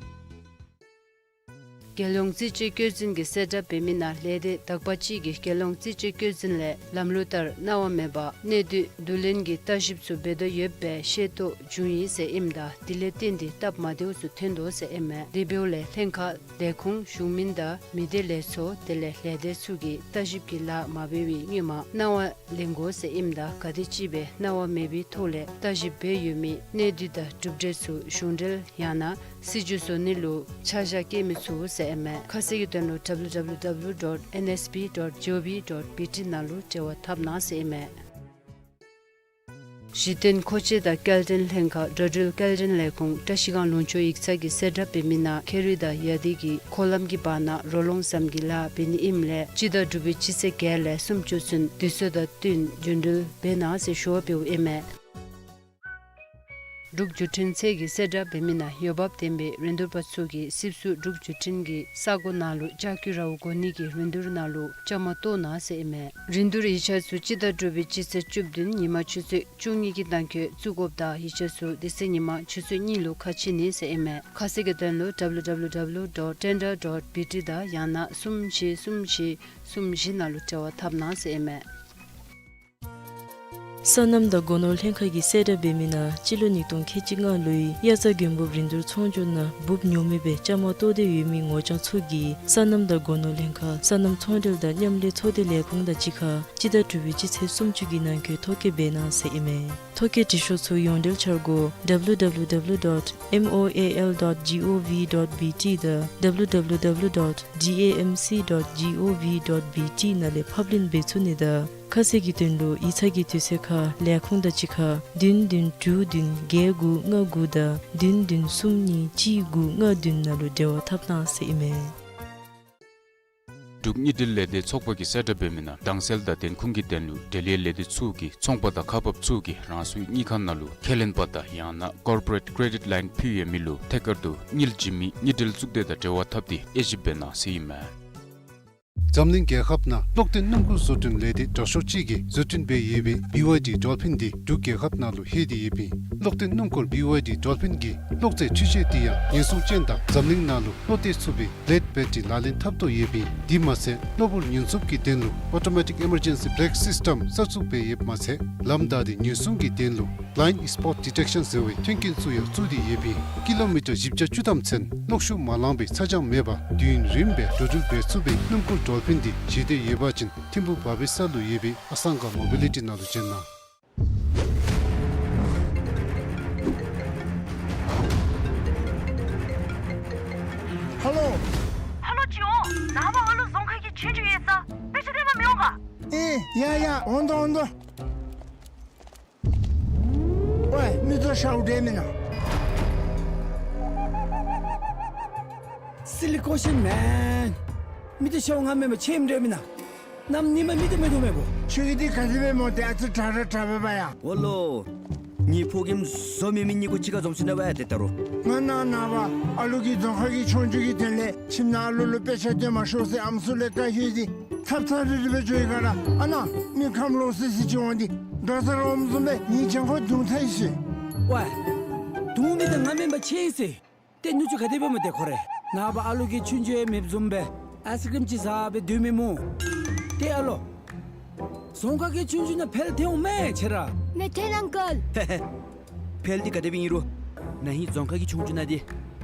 རྒྱལ་ཡོངས་རྩིས་དཔྱད་བཀོད་འཛིན་གྱི་གསལ་བསྒྲགས་འབད་མི་ནང་ལས་སྡེ་དག་པ་ཅིག་གིས་རྒྱལ་ཡོངས་རྩིས་དཔྱད་བཀོད་འཛིན་ལས་ལམ་ལུགས་ལྟར་གནང་བ་མེད་པར་གནས་སྡུད་བསྡུ་ལེན་གྱི་ལྟ་ཞིབ་ཚུ་འབད་དོ་ཡོདཔ་སྦེ་ཤེས་རྟོགས་བྱུང་ཡི་ཟེར་ཨིནམ་ད་དེ་ལས་བརྟེན་ཏེ་སྟབས་མ་བདེཝ་ཚུ་ཐོན་དོ་ཟེར་ཨིན་མས། དེ་འབདཝ་ལས་ལྷན་ཁག་ལས་ཁུངས་གཞུང་མིན་དང་མི་སྡེ་ལས་ཚོགས་དེ་ལས་ལས་སྡེ་ཚུ་གིས་ལྟ་ཞིབ་ཀྱི་ལཱ་མ་འབད་བའི་སྔོན་མ་གནང་བ་ལེན་དགོ་ཟེར་ཨིནམ་ད་ག་དེམ་ཅིག་སྦེ་གནང་བ་མེད་པའི་ཐོག་ལས་ལྟ་ཞིབ་འབད་ཡོད་མི་གནས་སྡུད་དང་གྲུབ་འབྲས་ཚུ་གཞུང་འབྲེལ་ཡང་ན་སྲིད་བྱུས་བཟོ་ནི་ལུ་ཆ་བཞག་བཀལ་མི་ཚུགས་ཟེར་ཨིན་མས། ཁ་གསལ་གྱི་དོན་ལུ་ཌབ་ལུ་ཌབ་ལུ་ཌབ་ལུ་ཌོཊ་ཨེན་ཨེསི་པི་ཌོཊ་ཇི་ཨོ་ཝི་ཌོཊ་བི་ཊི་ནང་ལུ་འབྲེལ་བ་འཐབ་གནང་ཟེར་ཨིན་མས། གཞི་རྟེན་མཁོ་ཆས་དང་སྐྱེལ་འདྲེན་ལྷན་ཁག་འགྲོ་འགྲུལ་སྐྱེལ་འདྲེན་ལས་ཁུངས་བཀྲ་ཤིས་སྒང་ལུང་ཕྱོགས་ཡིག་ཚང་གི་གསལ་བསྒྲགས་འབད་མི་ནང་ཁེ་རི་དང་ཡ་དི་གི་འཁོར་ལམ་གྱི་བར་ན་རོ་ལོང་ཟམ་གྱི་ལཱ་འབད་ནི་ཨིནམ་ལས་སྤྱི་ཟླ་དྲུག་པའི་སྤྱི་ཚེས་བརྒྱད་ལས་སུམ་ཅུ་ཚུན་དུས་ཚོད་དང་བསྟུན་རྒྱུན་འགྲུལ་འབད་གནང་ཟེར་ཞུ་བ་འབདཝ་ཨིན་མས། འབྲུག་བརྒྱུད་འཕྲིན་ཚད་ཀྱི་གསལ་བསྒྲགས་འབད་མི་ནང་འོས་འབབ་ལྡན་པའི་རིན་བསྡུར་པ་ཚུ་གིས་སིབ་སུ་འབྲུག་བརྒྱུད་འཕྲིན་གྱི་ས་སྒོ་ནང་ལུ་ལྕགས་ཀྱུ་ར་བ་གོ་ནི་གི་རིན་བསྡུར་ནང་ལུ་བཅའ་མར་གཏོགས་གནང་ཟེར་ཨིན་མས། རིན་བསྡུར་ཡིག་ཆ་ཚུ་སྤྱི་ཟླ་དྲུག་པའི་སྤྱི་ཚེས་བཅུ་བདུན་ཉིན་མ་ཆུ་ཚོད་བཅུ་གཉིས་ཀྱི་ནང་འཁོད་བཙུགས་དགོཔ་དང་ཡིག་ཆ་ཚུ་དེ་ཚེ་ཉིན་མ་ཆུ་ཚོད་གཉིས་ལུ་ཁ་ཕྱེ་ནི་ཟེར་ཨིན་མས། ཁ་གསལ་གྱི་དོན་ལུ་ཌབ་ལུ་ཌབ་ལུ་ཌབ་ལུ་ཌོཊ་ཊེན་ཌར་ཌོཊ་བི་ཊི་དང་ཡང་ན་གསུམ་བཞི་གསུམ་བཞི་གསུམ་བཞི་ནང་ལུ་འབྲེལ་བ་འཐབ་གནང་ཟེར་ཨིན་མས། སོ་ནམ་དང་སྒོ་ནོར་ལྷན་ཁག་གིས་གསལ་བསྒྲགས་འབད་མི་ནང་སྤྱི་ལོ་ཉིས་སྟོང་ཁལ་གཅིག་ལྔ་ལོའི་དབྱར་རྩྭ་དགུན་འབུབ་རིན་བསྡུར་ཚོང་སྒྱུར་ནང་འབུབ་ཉོ་མི་སྦེ་བཅའ་མར་གཏོགས་ཏེ་ཡོད་མི་ངོ་རྐྱང་ཚུ་གིས་སོ་ནམ་དང་སྒོ་ནོར་ལྷན་ཁག་སོ་ནམ་ཚོང་འབྲེལ་དང་མཉམ་ལས་ཚོགས་སྡེ་ལས་ཁུངས་དང་གཅིག་ཁར་སྤྱི་ཟླ་དྲུག་པའི་སྤྱི་ཚེས་སུམ་ཅུ་གི་ནང་འཁོད་ཐོ་བཀོད་འབད་གནང་ཟེར་ཨིན་མས། ཐོ་བཀོད་འབྲི་ཤོག་ཚུ་ཡོངས་འབྲེལ་འཆར་སྒོ་ཌབ་ལུ་ཌབ་ལུ་ཌབ་ལུ་ཌོཊ་མོ་ཨེ་ཨེལ་ཌོཊ་ཇི་ཨོ་ཝི་ཌོཊ་བི་ཊི་དང་ཌབ་ལུ་ཌབ་ལུ་ཌབ་ལུ་ཌོཊ་ཌི་ཨེ་ཨེམ་སི་ཌོཊ་ཇི་ཨོ་ཝི་ཌོཊ་བི་ཊི་ནང་ལས་ཕབ་ལེན་འབད་ཚུགས་ནི་དང་ ཁ་གསལ་གྱི་དོན་ལུ་ཡིག་ཚང་གི་དུས་ཚོད་ཁར་ལས་ཁུངས་དང་གཅིག་ཁར་བདུན་བདུན་དྲུག་བདུན་བརྒྱད་དགུ་ལྔ་དགུ་དང་བདུན་བདུན་གསུམ་གཉིས་གཅིག་དགུ་ལྔ་བདུན་ནང་ལུ་འབྲེལ་བ་འཐབ་གནང་ཟེར་ཨིན་མས། འབྲུག་དངུལ་འབྲེལ་ལས་སྡེ་ཚོགས་པ་གིས་གསལ་བསྒྲགས་འབད་མི་ནང་དྭངས་གསལ་དང་བདེན་ཁུངས་ཀྱི་དོན་ལུ་འབྲེལ་ཡོད་ལས་སྡེ་ཚུ་གིས་ཚོང་པ་དང་ཁག་འབགཔ་ཚུ་གིས་རང་སོའི་དངུལ་ཁང་ནང་ལུ་ཁས་ལེན་པ་དང་ཡང་ན་ཀོར་པོ་རེཊ་ཀེ་རེ་ཌིཊ་ལའིན་ཕུལ་ཡོད་མི་ལུ་ཐད་ཀར་དུ་དངུལ་བྱིན་མི་དངུལ་འབྲེལ་གཙུག་སྡེ་དང་འབྲེལ་བ་འཐབ་སྟེ་དབྱེ་ཞིབ་འབད་གནང་ཟེར་ཨིན་མས། འཛམ་གླིང་རྒྱལ་ཁབ་ནང་གློག་ལྡན་སྣུམ་འཁོར་བཟོ་སྐྲུན་ལས་སྡེ་དྲག་ཤོས་ཅིག་གིས་བཟོ་སྐྲུན་འབད་ཡོད་པའི་བི་ཝའི་ཌི་ཌོལ་ཕིན་འདི་འབྲུག་རྒྱལ་ཁབ་ནང་ལུ་ལྷོད་དེ་ཡོདཔ་ཨིན། གློག་ལྡན་སྣུམ་འཁོར་བི་ཝའི་ཌི་ཌོལ་ཕིན་གྱི་གློག་རྫས་འཕྲུལ་ཆས་འདི་ཡང་ཉེན་སྲུང་ཅན་དང་འཛམ་གླིང་ནང་ལུ་བློ་གཏད་ཚུགས་པའི་ལེཌ་བེ་ཊི་ལག་ལེན་འཐབ་དོ་ཡོདཔ་ཨིན། དེ་མ་ཚད་གློ་བུར་ཉེན་སྲུང་གི་དོན་ལུ་ཨོ་ཊོ་མེ་ཊིཀ་ཨི་མར་ཇེན་སི་བེ་རེཀ་སིསི་ཊམ་གསར་བཙུགས་འབད་ཡོདཔ་མ་ཚད་ལམ་བདའ་སྟེ་ཉེན་སྲུང་གི་དོན་ལུ་བླའིནཌ་སི་པོཊ་ཌི་ཊེཀ་ཤཱན་ཟེར་བའི་མཐུན་རྐྱེན་ཚུ་ཡང་བཙུགས་ཏེ་ཡོདཔ་ཨིན། ཀི་ལོ་མི་ཊར་བཞི་བརྒྱ་བཅུ་ཐམ་ཚུན་གློག་ཤུགས་མ་ལང་པའི་ཚ་གྱང་མེད་པར་དུས་ཡུན་རིངམོ་སྦེ་འགྲོ་འགྲུལ་འབད་ཚུགས་པའི་སྣུམ་འཁོར་ཌོལ་ཕིན་འདི་བཞེས་འདོད་ཡོད་པ་ཅིན་ཐིམ་ཕུག་བ་བེ་ས་ལུ་ཡོད་པའི་ཨ་སང་ག་མོ་བི་ལི་ཊི་ནང་ལུ་བྱོན་གནང་། ཧ་ལོ། ཧ་ལོ་ཅིག་འོང་། ནངས་པ་ཨ་ལུ་རྫོང་ཁ་གི་ཆོས་རྒྱུགས་ཡོད་ས། དཔེ་ཆ་སྟོན་པར་མི་འོང་ག། ཨེ་ཡ་ཡ་འོང་དོ་འོང་དོ། ཝའེ་མི་ཚུ་ཤཝ་འདྲ་མེན་ན། Silly question man. མི་ཚུ་ཤཝ་ང་མེན་པར་ཆོས་འདྲ་མེན་ན། གནམ་ཉིནམ་མི་ཚུ་མེད་དོ་མེན་པོ། ཁྱོད་ཀྱིས་འདི་ག་དེ་སྦེ་སྨོ། ཏེ་ཨ་ཙི་དྲག་དྲག་དྲག་པས་པ་ཡ། ཨོ་ལོ། ངེའི་ཕོ་རྒནམ་བཟོ་མེད་མི་གཉིས་ཀོ་གཅིག་ཁར་འཛོམས་ཅི་ན་པ་ཡ། ཏེ་ད་རུང་ང་ནངས་པ་ཨ་ལུ་གི་རྫོང་ཁ་གི་ཆོས་རྒྱུགས་ཀྱི་དོན་ལས་ཁྱིམ་ནང་ཨ་ལུ་ལུ་དཔེ་ཆ་སྟོན་མ་ཤོག་ཟེར་ཨམ་སྲུ་ལས་བཀའ་ཞུ་སྟེ་ཚབ་ཚབ་རི་རི་སྦེ་འགྱོ་ཡི་ག་ར། ཨ་ནཱ་མི་ཁམས་ལོག་སི་སི་ཅིག་འོང་སྟེ་དགའ་ཚོར་འོངམ་བཟུམ་སྦེ་ངེའི་གྱང་ཁོག་བརྡུང་ཚར་ཡི་ཟེར། ཝའེ། བརྡུང་མི་འདི་ང་མེན་པར་ཆོས་ཨིན་ཟེར། ཏེ་ནུ་གཅུང་ག་དེ་སྦེ་སྨོ་ཏེ་ཁོ་རེ། ནངས་པ་ཨ་ལུ་གིས་ཆུང་ཆུང་ཡང་མེདཔ་བཟུམ་སྦེ་ཨའིསི་ཀྲིམ་ཅིག་བཟའ་སྦེ་སྡོད་མི་སྨོ། ཏེ་ཨ་ལོ། རྫོང་ཁ་གི་ཆུང་ཆུང་ནང་འཕེལ་ཐལ་འོང་མས་ཁྱེད་ར། མི་ཐལ་ཨང་ཀལ། འཕེལ་འདི་ག་དེ་སྦེ་ཨིན་རུང་ནཱ་ཧིང་རྫོང་ཁ་གི་ཆུང་ཆུང་ནང་འདི་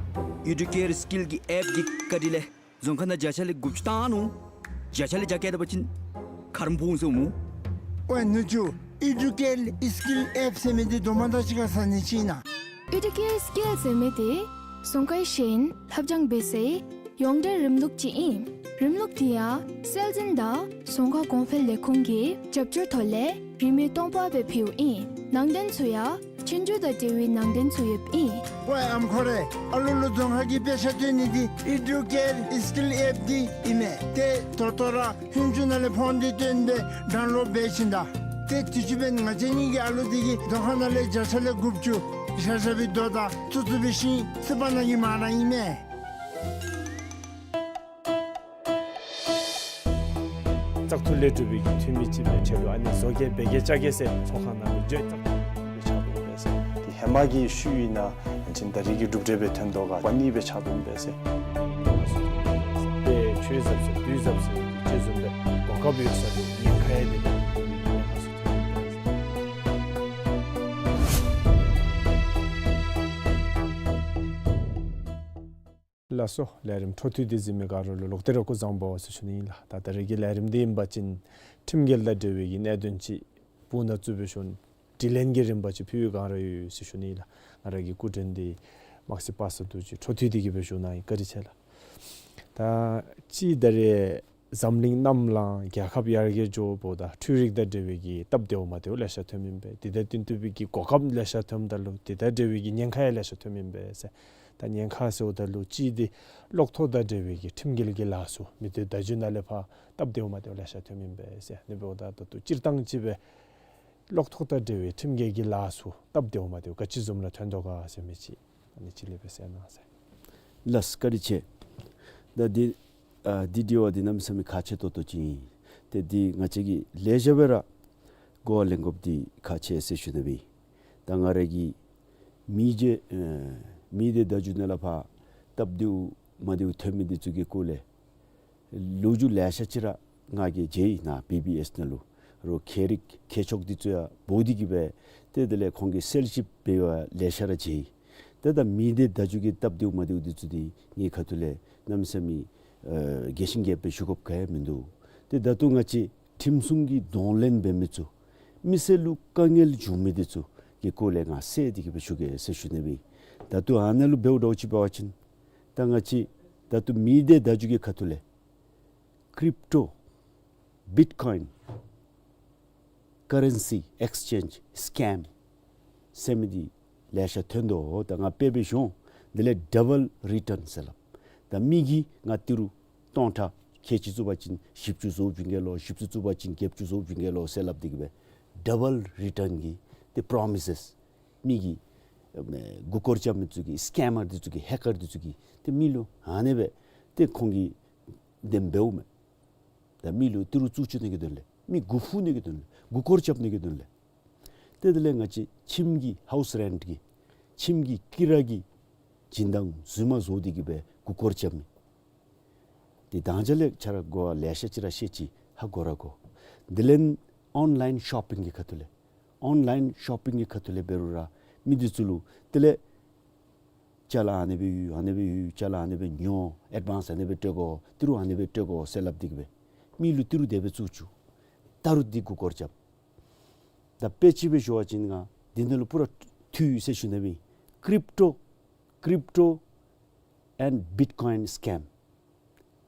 ཨི་ཌུ་ཀེར་སི་ཀིལ་གྱི་ཨེཔ་འདི་བཀའ་དྲིན་ལས་རྫོང་ཁ་ནང་བརྒྱ་ཆ་ལས་དགུ་བཅུ་བཏང་ནུག། བརྒྱ་ཆ་ལས་བརྒྱ་བཀལ་ད་པ་ཅིན་ཁ་རམ་ཕོག་འོང་ཟེར་སྨོ། ཝའེ་ནུ་གཅུང་ཨི་ཌུ་ཀེར་སི་ཀིལ་ཨེཔ་ཟེར་མི་འདི་དོ་མ་དང་གཅིག་ཁར་ཟ་ནི་ཅིག་ཨིན་ན། ཨི་ཌུ་ཀེར་སི་ཀིལ་ཟེར་མི་འདི་རྫོང་ཁའི་ཤེས་ཡོན་ལྷབ་སྦྱང་འབད་སའི་ཡོངས་འབྲེལ་རིམ་ལུགས་ཅིག་ཨིན། རིམ་ལུགས་འདི་ཡང་སྲོལ་འཛིན་དང་རྫོང་ཁ་གོང་འཕེལ་ལས་ཁུངས་ཀྱི་རྒྱབ་སྐྱོར་ཐོག་ལས་རིན་མེད་སྟོང་པ་སྦེ་ཕུལཝ་ཨིན། ནང་དོན་ཚུ་ཡང་ཆོས་རྒྱུགས་དང་འབྲེལ་བའི་ནང་དོན་ཚུ་ཡོདཔ་ཨིན། ཝའེ་ཨམ་ཁོ་རེ། ཨ་ལུ་ལུ་རྫོང་ཁ་གི་དཔེ་ཆ་སྟོན་ནི་འདི་ཨི་ཌུ་ཀེར་སི་ཀིལ་ཨེཔ་འདི་ཨིན་མས། ཏེ་ད་ལྟོ་ར་ཧུན་ཅུ་ནང་ལས་ཕོན་འདི་བཏོན་སྦེ་ཌའུན་ལོཌ་འབད་བྱིན་ད། ཏེ་དུས་ཅི་འབདན་ང་བཅས་གཉིས་ཀྱི་ཨ་ལུ་འདི་གིས་རྫོང་ཁ་ནང་ལས་བརྒྱ་ཆ་ལས་དགུ་བཅུ་ཤ་ཤ་སྦེ་དོ་དང་བཙུགས་བཙུགས་པའི་ཤིང་སི་པ་ནང་གི་མ་ར་ཨིན་མས། བཙག་འཐུ་ལས་གྲུབ་པའི་གི་འཐུས་མི་ཅིག་སྦེ་ཁྲལ་ལུ་ཨ་ནི་བཟོ་གེ་འབད་གེ་བཅའ་གེ་ཟེར་ཚོགས་ཁང་ནང་ལུ་བརྗོད་བཙག་འཐུ་སྦེ་ཆགས་འདུག་པས་ཟེར། ཏེ་ཧེ་མ་གི་ཤུལ་ཨིན་ན་ཡང་ཅིན་ད་རེས་ཀྱི་གྲུབ་འབྲས་སྦེ་ཐོན་དོ་ག་པ་ནི་སྦེ་ཆགས་འདུག་པས་ཟེར། ཏེ་ཆོས་ཟབ་ཟེར་བདུད་ཟབ་ཟེར་ཅིག་བཟུམ་སྦེ་གོ་སྐབས་ཡོད་ས་ལུ་ཉེན་ཁ་ཡང་འདི་ནང་ལུ་ཉེན་ཁ་ཚུ་ཐོན་ཡི་པས་ཟེར། ལགས་སོ། ལས་རིམ་འཕྲོ་མཐུད་དེ་གཟིགས་མི་ག་ར་ལུ་ལོག་སྟེ་ར་སྐུ་གཟུགས་བཟང་པོ་ཟེར་ཞུ་ནི་ཨིན་ལགས། ད་ད་རེས་ཀྱི་ལས་རིམ་འདི་ཨིན་པ་ཅིན་ཁྲིམས་འགལ་དང་འབྲེལ་བའི་གི་གནད་དོན་ཅིག་སྦུག་ན་བཙུགས་སྦེ་ཞུ་ནི། དྲི་ལན་གྱི་རིམ་པ་ཅིག་ཕུལ་བའི་སྒང་ར་ཡོད་ཟེར་ཞུ་ནི་ཨིན་ལགས། ང་ར་གི་སྐུ་མགྲོན་འདི་དམག་སྲིད་པ་སངས་རྡོ་རྗེ། འཕྲོ་མཐུད་དེ་གི་སྦེ་ཞུ་གནང་ཡི། བཀའ་དྲིན་ཆེ་ལགས། ད་ཅི་ད་རེས་འཛམ་གླིང་གནམ་ལངས་རྒྱལ་ཁབ་ཡར་རྒྱས་འགྱོཝ་ད་འཕྲུལ་རིག་དང་འབྲེལ་བའི་གི་སྟབས་བདེཝ་མ་བདེཝ་ལེ་ཤ་ཐོནམ་ཨིན་པས། དེ་དང་བསྟུན་ཏེ་སྦེ་གི་གོ་སྐབས་ལེ་ཤ་ཐོནམ་ད་ལུ་དེ་དང་འབྲེལ་བའི་གི་ཉེན་ཁ་ཡང་ལེ་ཤ་ཐོནམ་ཨིན་པས་ཟེར། ད་ཉེན་ཁ་ཟེརཝ་ད་ལུ་ཅི་འདི་གློག་ཐོག་དང་འབྲེལ་བའི་གི་ཁྲིམས་འགལ་གྱི་ལཱ་ཚུ་མི་སྡེ་བརྡ་བརྒྱུད་ནང་ལས་ཕར་སྟབས་བདེཝ་མ་བདེཝ་ལེ་ཤ་ཐོནམ་ཨིན་པས་ཟེར། ཨ་ནི་འབདཝ་ད་ད་ལྟོ་སྤྱིར་བཏང་ཅིག་སྦེ་གློག་ཐོག་དང་འབྲེལ་བའི་ཁྲིམས་འགལ་གྱི་ལཱ་ཚུ་སྟབས་བདེཝ་མ་བདེཝ་ག་ཅི་བཟུམ་ར་ཐོན་དོ་ག་ཟེར་མི་ཅིག་ཨ་ནི་ཅིག་ལེགས་སྦེ་གསལ་གནང་ཟེར། ལགས་བཀའ་དྲིན་ཆེ། ད་འདི་ཨ་འདི་དྲི་བ་འདི་གནམ་མེད་ས་མེད་ཁག་ཆེ་ཏོག་ཏོ་ཅིག་ཨིན། ཏེ་འདི་ང་བཅས་ཀྱིས་ལེགས་ཤོམ་སྦེ་ར་གོ་བ་ལེན་དགོཔ་འདི་ཁག་ཆེ་ཟེར་ཞུ་ནི་སྦེ། ད་ང་ར་གིས་མི་སྡེ་ཨེ་མི་སྡེ་བརྡ་བརྒྱུད་ནང་ལས་ཕར་སྟབས་བདེཝ་མ་བདེཝ་ཐོན་མི་འདི་ཚུ་གི་སྐོར་ལས་ལོ་རྒྱུས་ལེ་ཤ་ཅིག་ར་ང་གིས་མཇལ་ཡི་ནཱ་བི་བི་ཨེསི་ནང་ལུ། རོགས་མཁས་རིག་མཁས་མཆོག་འདི་ཚུ་ཡང་འབོ་སྟེ་གི་སྦེ་ཏེ་དེ་ལས་ཁོང་གིས་གསལ་ཞིབ་འབད་བ་ལེ་ཤ་ར་མཇལ་ཡི། ཏེ་ད་མི་སྡེ་བརྡ་བརྒྱུད་ཀྱི་སྟབས་བདེཝ་མ་བདེཝ་འདི་ཚུ་འདི་ངེའི་ཁ་ཐུག་ལས་གནམ་མེད་ས་མེད་ཨེ་རྒྱས་ཤིང་རྒྱསཔ་སྦེ་ཞུ་དགོཔ་ག་ཡང་མིན་འདུག། ཏེ་ད་ལྟོ་ང་བཅས་ཁྲིམས་སྲུང་གི་གདོང་ལེན་འབད་མི་ཚུ་མི་སེར་ལུ་དཀའ་ངལ་འབྱུང་མི་འདི་ཚུ་གི་སྐོར་ལས་ང་གསལ་ཏེ་གི་སྦེ་ཞུ་གེ་ཟེར་ཞུ་ནི་སྦེ། ད་ལྟོ་ཨ་ནཱ་ལུ་འབདཝ་འདྲཝ་ཅིག་འབད་བ་ཅིན་ད་ང་བཅས་ད་ལྟོ་མི་སྡེ་བརྡ་བརྒྱུད་ཀྱི་ཁ་ཐུག་ལས་ཀྲིབ་ཊོ་བིཊ་ཀོའིན་ ཀ་རེན་སི་ཨེགསི་ཅེནཇ་སི་ཀེམ་ཟེར་མི་འདི་ལེ་ཤ་ཐོན་དོ། ད་ང་དཔེ་སྦེ་ཞུ་འོང་། དེ་ལས་ཌབ་བཱལ་རི་ཊརན་ཟེར་སླབ། ད་མི་གིས་ང་ཏི་རུ་སྟོང་ཕྲག་ཁལ་གཅིག་བཙུགས་པ་ཅིན་བཞི་བཅུ་བཟོ་བྱིན་གེ་ལོ། བཞི་བཅུ་བཙུགས་པ་ཅིན་བརྒྱད་ཅུ་བཟོ་བྱིན་གེ་ལོ་ཟེར་སླབ་སྟེ་གི་སྦེ་ཌབ་བཱལ་རི་ཊརན་གྱི་ཏེ་པྲོ་མི་སེས་མི་གིས་ཨེ་མགུ་སྐོར་རྐྱབ་མི་ཚུ་གིས་སི་ཀེམ་མར་འདི་ཚུ་གིས་ཧེ་ཀར་འདི་ཚུ་གིས་ཏེ་མི་ལུ་ཨ་ནེ་སྦེ་ཏེ་ཁོང་གིས་དེམ་འབདཝ་མས། ད་མི་ལུ་ཏི་རུ་བཙུགས་བཅུག་ནི་གི་དོན་ལས་མི་མགུ་ཕུ་ནི་གི་དོན་ལས་མགུ་སྐོར་རྐྱབ་ནི་གི་དོན་ལས། ཏེ་དེ་ལས་ང་བཅས་ཁྱིམ་གྱི་ཧའུསི་རེནཊ་གི་ཁྱིམ་གྱི་ཀི་ར་གི་སྦྱིན་བདག་རྫུན་མ་བཟོ་སྟེ་གི་སྦེ་མགུ་སྐོར་རྐྱབ་མི། ཏེ་དང་ཅ་ལས་ཆ་ར་གོ་བ་ལེ་ཤ་ཅིག་ར་བཤད་ཅི། ཧ་གོ་ར་གོ། དེ་ལས་ཨོན་ལཱའིན་ཤོ་པིང་གི་ཁ་ཐུག་ལས་ཨོན་ལཱའིན་ཤོ་པིང་གི་ཁ་ཐུག་ལས་འབད་རུང་ར་མི་འདི་ཚུ་ལུ་དེ་ལས་ཅ་ལ་ཨ་ནེ་སྦེ་ཡོད། ཨ་ནེ་སྦེ་ཡོད། ཅ་ལ་ཨ་ནེ་སྦེ་ཉོ། ཨེཌ་བཱནསི་ཨ་ནེ་སྦེ་སྤྲོད་དགོ། ཏི་རུ་ཨ་ནེ་སྦེ་སྤྲོད་དགོ་ཟེར་སླབ་སྟེ་གི་སྦེ་མི་ལུ་ཏི་རུ་དེ་སྦེ་བཙུགས་བཅུག། ད་རུང་འདི་མགུ་སྐོར་རྐྱབ། ད་དཔེ་ཅིག་སྦེ་ཞུ་བ་ཅིན་ང་འདི་ནང་ལུ་པུ་ར་འཐུས་ཟེར་ཞུ་ནི་མེད། ཀྲིབ་ཊོ་ཀྲིབ་ཊོ་ཨེནཌ་བིཊ་ཀོའིན་སི་ཀེམ།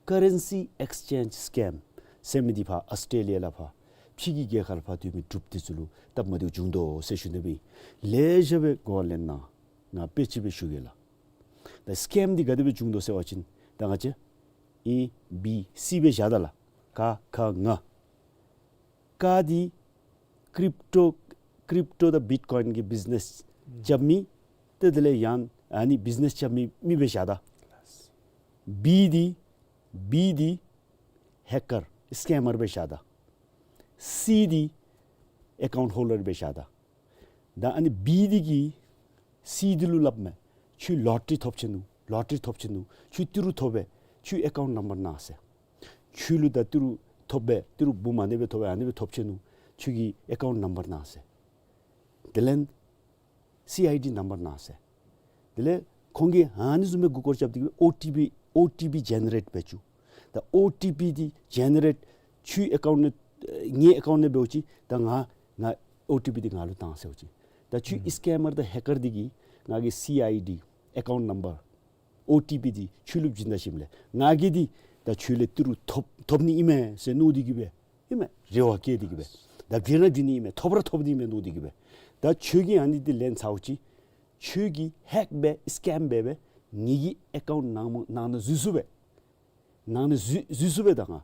ཀ་རེན་སི་ཨེགསི་ཅེནཇ་སི་ཀེམ་ཟེར་མི་འདི་ཕར་ཨོསི་ཊྲེ་ལི་ཡ་ལས་ཕར་ཕྱི་གི་རྒྱལ་ཁབ་ལས་ཕར་སྡོད་མི་འབྲུགཔ་འདི་ཚུ་ལུ་སྟབས་མ་བདེཝ་བྱུང་དོ་ཟེར་ཞུ་ནི་མེད། ལེ་ཤ་སྦེ་གོ་བ་ལེན་གནང་། ང་དཔེ་ཅིག་སྦེ་ཞུ་གེ་ལགས། ད་སི་ཀེམ་འདི་ག་དེ་སྦེ་བྱུང་དོ་ཟེར་བ་ཅིན་ད་ང་བཅས་ཨེ་བི་སི་སྦེ་བཞག་ད་ལགས། ཀ་ཁ་ང་། ཀ་འདི་ཀྲིབ་ཊོ་ཀྲིབ་ཊོ་དང་བིཊ་ཀོའིན་གྱི་བིཛ་ནེས་རྐྱབ་མི། ཏེ་དེ་ལས་ཡང་ཨ་ནི་བིཛ་ནེས་རྐྱབ་མི་མི་སྦེ་བཞག་ད། བི་འདི་བི་འདི་ཧེ་ཀར་སི་ཀེམ་མར་སྦེ་བཞག་ད། སི་འདི་ཨེ་ཀའུནཊ་ཧོལ་ཌར་སྦེ་བཞག་ད། ད་ཨ་ནི་བི་འདི་གིས་སི་འདི་ལུ་སླབ་མས། ཁྱོད་ལོ་ཊ་རི་ཐོབ་ཆི་ནུག། ལོ་ཊ་རི་ཐོབ་ཆི་ནུག། ཁྱོད་ཏི་རུ་ཐོབ་པས། ཁྱོད་ཨེ་ཀའུནཊ་ནམ་བར་གནང་ཟེར། ཁྱོད་ལུ་ད་ཏི་རུ་ཐོབ་པས། ཏི་རུ་འབུམ་ཨ་ནེ་སྦེ་ཐོབ་པས། ཨ་ནེ་སྦེ་ཐོབ་ཆི་ནུག། ཁྱོད་ཀྱི་ཨེ་ཀའུནཊ་ནམ་བར་གནང་ཟེར། དེ་ལས་སི་ཨའི་ཌི་ནམ་བར་གནང་ཟེར། དེ་ལས་ཁོང་གིས་ཨ་ནི་བཟུམ་སྦེ་མགུ་སྐོར་རྐྱབ་སྟེ་གི་ཨོ་ཊི་པི་ཨོ་ཊི་པི་ཇེ་ནེ་རེཊ་འབད་བཅུག། ད་ཨོ་ཊི་པི་འདི་ཇེ་ནེ་རེཊ་ཁྱོད་ཨེ་ཀའུནཊ་ནང་ངེའི་ཨེ་ཀའུནཊ་ནང་འབདཝ་ཅིག། ད་ང་ང་ཨོ་ཊི་པི་འདི་ང་ལུ་བཏང་ཟེརཝ་ཅིག། ད་ཁྱོད་སི་ཀེམ་མར་དང་ཧེ་ཀར་འདི་གིས་ང་གི་སི་ཨའི་ཌི་ཨེ་ཀའུནཊ་ནམ་བར་ཨོ་ཊི་པི་འདི་ཁྱོད་ལུ་བྱིན་ད་ཞིནམ་ལས་ང་གིས་འདི་ད་ཁྱོད་ལས་ཏི་རུ་ཐོབ་ཐོབ་ནི་ཨིན་མས་ཟེར་མནོ་སྟེ་གི་སྦེ་ཨིན་མས། རེ་བ་བསྐྱེད་དེ་གི་སྦེ་ད་བྱིན་ར་བྱིན་ནི་ཨིན་མས། ཐོབ་ར་ཐོབ་ནི་ཨིན་མས་མནོ་སྟེ་གི་སྦེ། ད་ཁྱོད་ཀྱིས་ཨ་ནི་འདི་ལེན་ཚརཝ་ཅིག། ཁྱོད་ཀྱིས་ཧེག་འབད་སི་ཀེམ་འབད་སྦེ་ངེ་གི་ཨེ་ཀའུནཊ་ནང་ནང་ན་འཛུལ་ཚུགས་པས། ནང་ན་འཛུལ་འཛུལ་ཚུགས་པས། ད་ང་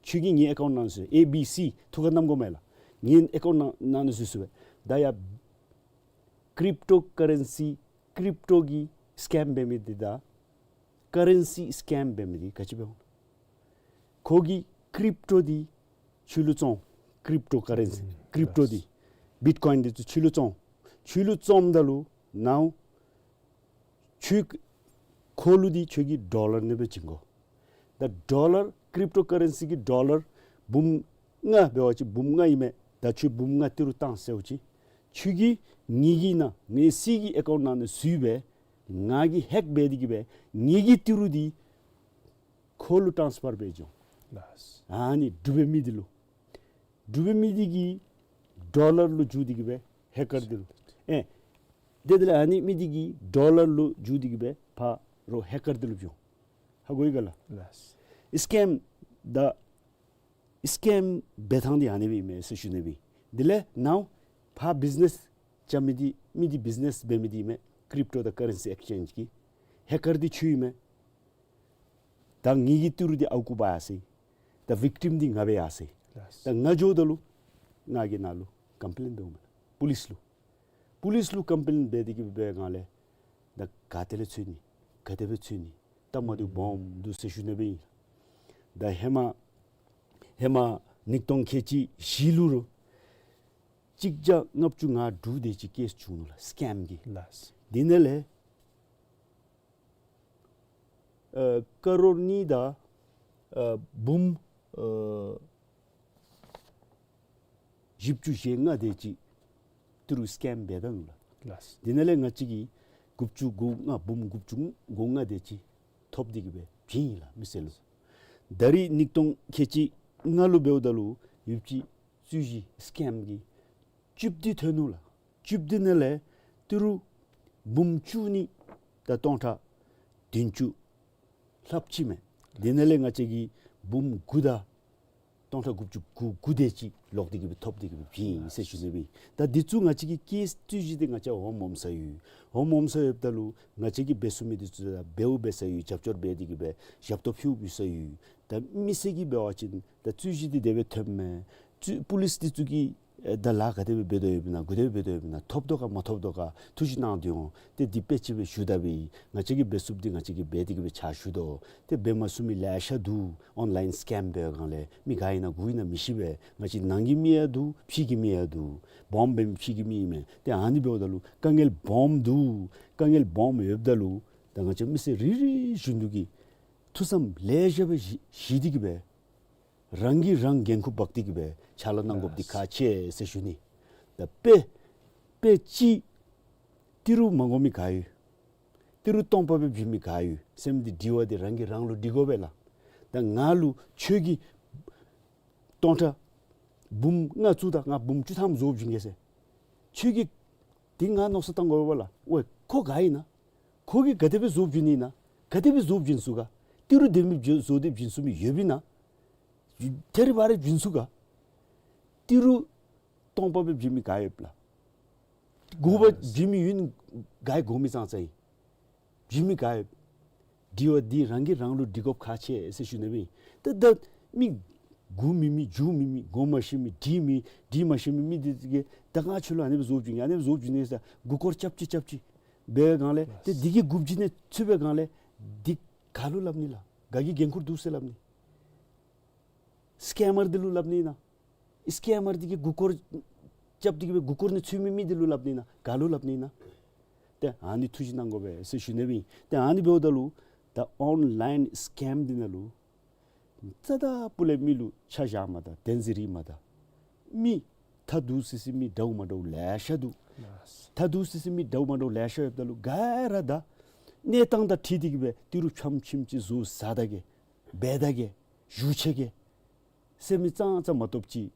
ཁྱོད་ཀྱིས་ངེའི་ཨེ་ཀའུནཊ་ནང་ན་འཛུལ། ཨེ་བི་སི་ཐུགས་ཁར་བསྣམ་དགོ་མས་ལགས། ངེའི་ཨེ་ཀའུནཊ་ནང་ནང་ན་འཛུལ་ཚུགས་པས། ད་ཡ་ཀྲིབ་ཊོ་ཀ་རེན་སི་ཀྲིབ་ཊོ་གི་སི་ཀེམ་འབད་མི་འདི་དང་ཀ་རེན་སི་སི་ཀེམ་འབད་མི་འདི་ག་ཅི་འབད་འོང་། ཁོ་གིས་ཀྲིབ་ཊོ་འདི་ཁྱོད་ལུ་བཙོང་། ཀྲིབ་ཊོ་ཀ་རེན་སི་ཀྲིབ་ཊོ་འདི་བིཊ་ཀོའིན་འདི་ཚུ་ཁྱོད་ལུ་བཙོང་། ཁྱོད་ལུ་བཙོངམ་ད་ལུ་ནའོ་ཁྱོད་ཁོ་ལུ་འདི་ཁྱོད་ཀྱིས་ཌོ་ལར་ནང་སྦེ་བྱིན་དགོ། ད་ཌོ་ལར་ཀྲིབ་ཊོ་ཀ་རེན་སི་གི་ཌོ་ལར་འབུམ་ལྔ་འབད་བ་ཅིན་འབུམ་ལྔ་ཨིན་མས། ད་ཁྱོད་འབུམ་ལྔ་ཏི་རུ་བཏང་ཟེརཝ་ཅིག། ཁྱོད་ཀྱིས་ངེ་གི་ནང་ངེའི་སི་གི་ཨེ་ཀའུནཊ་ནང་ན་འཛུལ་སྦེ་ང་གིས་ཧེག་འབད་དེ་གི་སྦེ་ངེ་གི་ཏི་རུ་འདི་ཁོ་ལུ་ཊཱནསི་ཕར་འབད་འགྱོ། ལགས། ཨ་ནི་འབྲུག་པའི་མི་འདི་ལུ་འབྲུག་པའི་མི་འདི་གིས་ཌོ་ལར་ལུ་བསྒྱུར་ཏེ་གི་སྦེ་ཧེ་ཀར་འདི་ལུ་ཨེ་དེ་དེ་ལས་ཨ་ནི་མི་འདི་གིས་ཌོ་ལར་ལུ་བསྒྱུར་ཏེ་གི་སྦེ་ཕར་རོགས་ཧེ་ཀར་འདི་ལུ་བྱོན། ཧ་གོ་ཡི་ག་ལགས། ལགས། སི་ཀེམ་ད་སི་ཀེམ་འབད་ཐངས་འདི་ཨ་ནི་སྦེ་ཨིན་མས་ཟེར་ཞུ་ནི་སྦེ། དེ་ལས་ནའོ་ཕར་བིཛ་ནེས་རྐྱབ་མི་འདི་མི་འདི་བིཛ་ནེས་འབད་མི་འདི་ཨིན་མས། ཀྲིབ་ཊོ་དང་ཀ་རེན་སི་ཨེགསི་ཅེནཇ་གི་ཧེ་ཀར་འདི་ཁྱོད་ཨིན་མས། ད་ངེ་གི་ཏི་རུ་འདི་ཨརཝ་རྐུ་འབག་ཡར་སོ་ཡི། ད་ཝིཀ་ཊིམ་འདི་ང་འབད་ཡར་སོ་ཡི། ལགས། ད་ང་འགྱོཝ་ད་ལུ་ང་གིས་ནཱ་ལུ་ཀམ་པི་ལེན་འབདཝ་མས་ལགས། པོ་ལིསི་ལུ། པོ་ལིསི་ལུ་ཀམ་པི་ལེན་འབད་དེ་གི་སྦེ་ང་ལས་ད་ག་ཏེ་ལས་འཚོལ་ནི་ག་དེ་སྦེ་འཚོལ་ནི་སྟབས་མ་བདེཝ་སྦོམ་འདུག་ཟེར་ཞུ་ནི་སྦེ་ཨིན། ད་ཧེ་མ་ཧེ་མ་ཉིས་སྟོང་ཁལ་གཅིག་བཞི་ལུ་རུང་གཅིག་བརྒྱ་ལྔ་བཅུ་ང་དྲུག་དེ་ཅིག་ཀེསི་བྱུང་ནུག་ལགས། སི་ཀེམ་གྱི། ལགས། དེ་ནང་ལས་ཨ་ཀ་རོར་གཉིས་དང་ཨ་འབུམ་ཨ་བཞི་བཅུ་ཞེ་ལྔ་དེ་ཅིག་ཏི་རུ་སི་ཀེམ་འབད་ད་ནུག་ལགས། ལགས། དེ་ནང་ལས་ང་བཅས་ཀྱིས་དགུ་བཅུ་གོ་ལྔ་འབུམ་དགུ་བཅུ་གོ་ལྔ་དེ་ཅིག་ཐོབ་སྟེ་གི་སྦེ་བྱིན་ཡི་ལགས་མི་སེར་ལུ། ད་རིས་ཉིས་སྟོང་ཁལ་གཅིག་ལྔ་ལུ་འབདཝ་ད་ལུ་ཡུདཔ་ཅིག་རྩོད་གཞི་སི་ཀེམ་གྱི་བཅུ་བདུན་ཐོན་ནུག་ལགས། བཅུ་བདུན་ནང་ལས་ཏི་རུ་འབུམ་བཅུ་གཉིས་དང་སྟོང་ཕྲག་བདུན་ཅུ་ལྷགཔ་ཅིག་མས། དེ་ནང་ལས་ང་བཅས་ཀྱིས་འབུམ་དགུ་དང་ སྟོང་ཕྲག་དགུ་བཅུ་གོ་དགུ་དེ་ཅིག་ལོག་སྟེ་གི་སྦེ་ཐོབ་སྟེ་གི་སྦེ་བྱིན་ཡི་ཟེར་ཞུ་ནི་སྦེ་ཨིན། ད་འདི་ཚུ་ང་བཅས་ཀྱིས་ཀེསི་རྩོད་གཞི་འདི་ང་བཅས་འོང་འོངམ་ས་ཡོད། འོང་འོངམ་ས་ཡོདཔ་ད་ལུ་ང་བཅས་ཀྱིས་འབད་ཚུགས་མི་འདི་ཚུ་ད་འབདཝ་འབད་ས་ཡོད། རྒྱབ་སྐྱོར་འབད་དེ་གི་སྦེ་ཞབས་ཏོག་ཕུལཝ་ཕུལ་ས་ཡོད། ད་མི་སེར་གྱིས་འབད་བ་ཅིན་ད་རྩོད་གཞི་འདི་དེ་སྦེ་ཐོནམ་མས། རྩོད་པུ་ལིསི་འདི་ཚུ་གིས་ཨེ་ད་ལཱ་ག་དེ་སྦེ་འབད་དོ་ཡོདཔ་ཨིན་ན། ག་དེ་སྦེ་འབད་དོ་ཡོདཔ་ཨིན་ན། ཐོབ་དོ་ག་མ་ཐོབ་དོ་ག་ཐུགས་ཞིབ་གནང་སྟེ་འོང་། ཏེ་འདི་དཔེ་ཅིག་སྦེ་ཞུ་ད་སྦེ་ང་བཅས་ཀྱིས་འབད་ཚུགསཔ་འདི་ང་བཅས་ཀྱིས་འབད་དེ་གི་སྦེ་ཕྱག་ཞུ་དོ། ཏེ་འབད་མ་ཚུགས་མི་ལེ་ཤ་འདུག། ཨོན་ལཱའིན་སི་ཀེམ་འབད་བའི་སྒང་ལས་མི་ག་ཨིན་ན་གུ་ཨིན་ན་མི་ཤེས་པས། ང་བཅས་ནང་གི་མི་ཡང་འདུག། ཕྱི་གི་མི་ཡང་འདུག། སྦོམ་འབད་མི་ཕྱི་གི་མི་ཨིན་མས། ཏེ་ཨ་ནི་འབདཝ་ད་ལུ་དཀའ་ངལ་སྦོམ་འདུག། དཀའ་ངལ་སྦོམ་ཡོདཔ་ད་ལུ་ད་ང་བཅས་མི་སེར་རེ་རེ་བཞིན་དུ་གིས་ཐུགས་བསམ་ལེ་ཤ་སྦེ་བཞེས་བཞེས་ཏེ་གི་སྦེ་རང་གིས་རང་འགན་ཁུར་འབག་སྟེ་གི་སྦེ་ཕྱག་ལཱ་གནང་དགོཔ་འདི་ཁག་ཆེ་ཟེར་ཞུ་ནི། ད་དཔེ་དཔེ་ཅིག་ཏི་རུ་མ་དགོ་མི་ག་ཡོད། ཏི་རུ་སྟོང་པ་སྦེ་བྱིན་མི་ག་ཡོད་ཟེར་མི་འདི་དྲི་བ་འདི་རང་གིས་རང་ལུ་དྲི་དགོ་པས་ལགས། ད་ང་ལུ་ཁྱོད་ཀྱིས་སྟོང་ཕྲག་འབུམ་ལྔ་བཙུགས་ད་ང་འབུམ་བཅུ་ཐམ་བཟོ་བྱིན་གེ་ཟེར། ཁྱོད་ཀྱིས་འདི་ང་མནོ་བསམ་བཏང་དགོ་པས་ལགས། ཝའེ་ཁོ་ག་ཨིན་ན། ཁོ་གིས་ག་དེ་སྦེ་བཟོ་བྱིན་ནི་ཨིན་ན། ག་དེ་སྦེ་བཟོ་བྱིན་ཚུགས་ག། ཏི་རུ་དེ་མི་བཟོ་བཟོ་སྟེ་བྱིན་ཚུགས་མི་ཡོདཔ་ཨིན་ན། ཐེ་རི་བ་རི་བྱིན་ཚུགས་ག། ཏི་རུ་སྟོང་པ་སྦེ་བྱིན་མི་ག་ཡོདཔ་ལགས། དགུ་པ་བྱིན་མི་ཡོད་ནི་ག་ཡོད། དགོ་མི་ཙང་ཙ་ཨིན། བྱིན་མི་ག་ཡོད། དྲི་བ་འདི་རང་གིས་རང་ལུ་དྲི་དགོཔ་ཁག་ཆེ་ཟེར་ཞུ་ནི་སྦེ་ཨིན། ད་ད་མི་མགུ་མེད་མི་མཇུག་མེད་མི་དགོངསམ་མ་ཤེས་མི་འབྲི་མི་འབྲི་མ་ཤེས་མི་མི་འདི་གིས་ད་ང་ཁྱོད་ལུ་ཨ་ནི་སྦེ་བཟོ་བྱིན་གེ་ཨ་ནི་སྦེ་བཟོ་བྱིན་གེ་ཟེར་མགུ་སྐོར་རྐྱབ་ཅི་རྐྱབ་ཅི་འབད་བའི་སྒང་ལས་ཏེ་འདི་གི་མགུ་བྱིན་ནི་ཚུད་པའི་སྒང་ལས་འདི་ག་ལུ་སླབ་ནི་ལགས། ག་གི་འགན་ཁུར་འདུག་ཟེར་སླབ་ནི། སི་ཀེམ་མར་འདི་ལུ་སླབ་ནི་ཨིན་ན། སི་ཀེམ་མར་འདི་གིས་མགུ་སྐོར་རྐྱབ་སྟེ་གི་སྦེ་མགུ་སྐོར་ནི་ཚུད་མི་མི་འདི་ལུ་སླབ་ནི་ཨིན་ན། ག་ལུ་སླབ་ནི་ཨིན་ན། ཏེ་ཨ་ནི་ཐུགས་ཞིབ་གནང་དགོ་པས་ཟེར་ཞུ་ནི་སྦེ་ཨིན། ཏེ་ཨ་ནི་འབདཝ་ད་ལུ་ད་ཨོན་ལཱའིན་སི་ཀེམ་འདི་ནང་ལུ་རྩ་དང་སྤུ་ལས་མི་ལུ་ཆ་བཞག་མ་ད་བདེན་ཟེར་རིག་མ་ད། མི་ཐ་དུ་སི་སི་མི་འདྲཝ་མ་འདྲཝ་ལེ་ཤ་འདུག། ཐ་དུ་སི་སི་མི་འདྲཝ་མ་འདྲཝ་ལེ་ཤ་ཡོདཔ་ད་ལུ་ག་ར་ད་གནས་སྟངས་དང་འཁྲིལ་ཏེ་གི་སྦེ་ཏི་རུ་ཕྱམ་ཕྱིམ་ཅིག་བཟོ་ཟ་ད་གེ་འབད་ད་གེ་ཞུ་ཆེ་གེ་ཟེར་མི་ཙང་ཙང་མ་གཏོགས་ཅིག་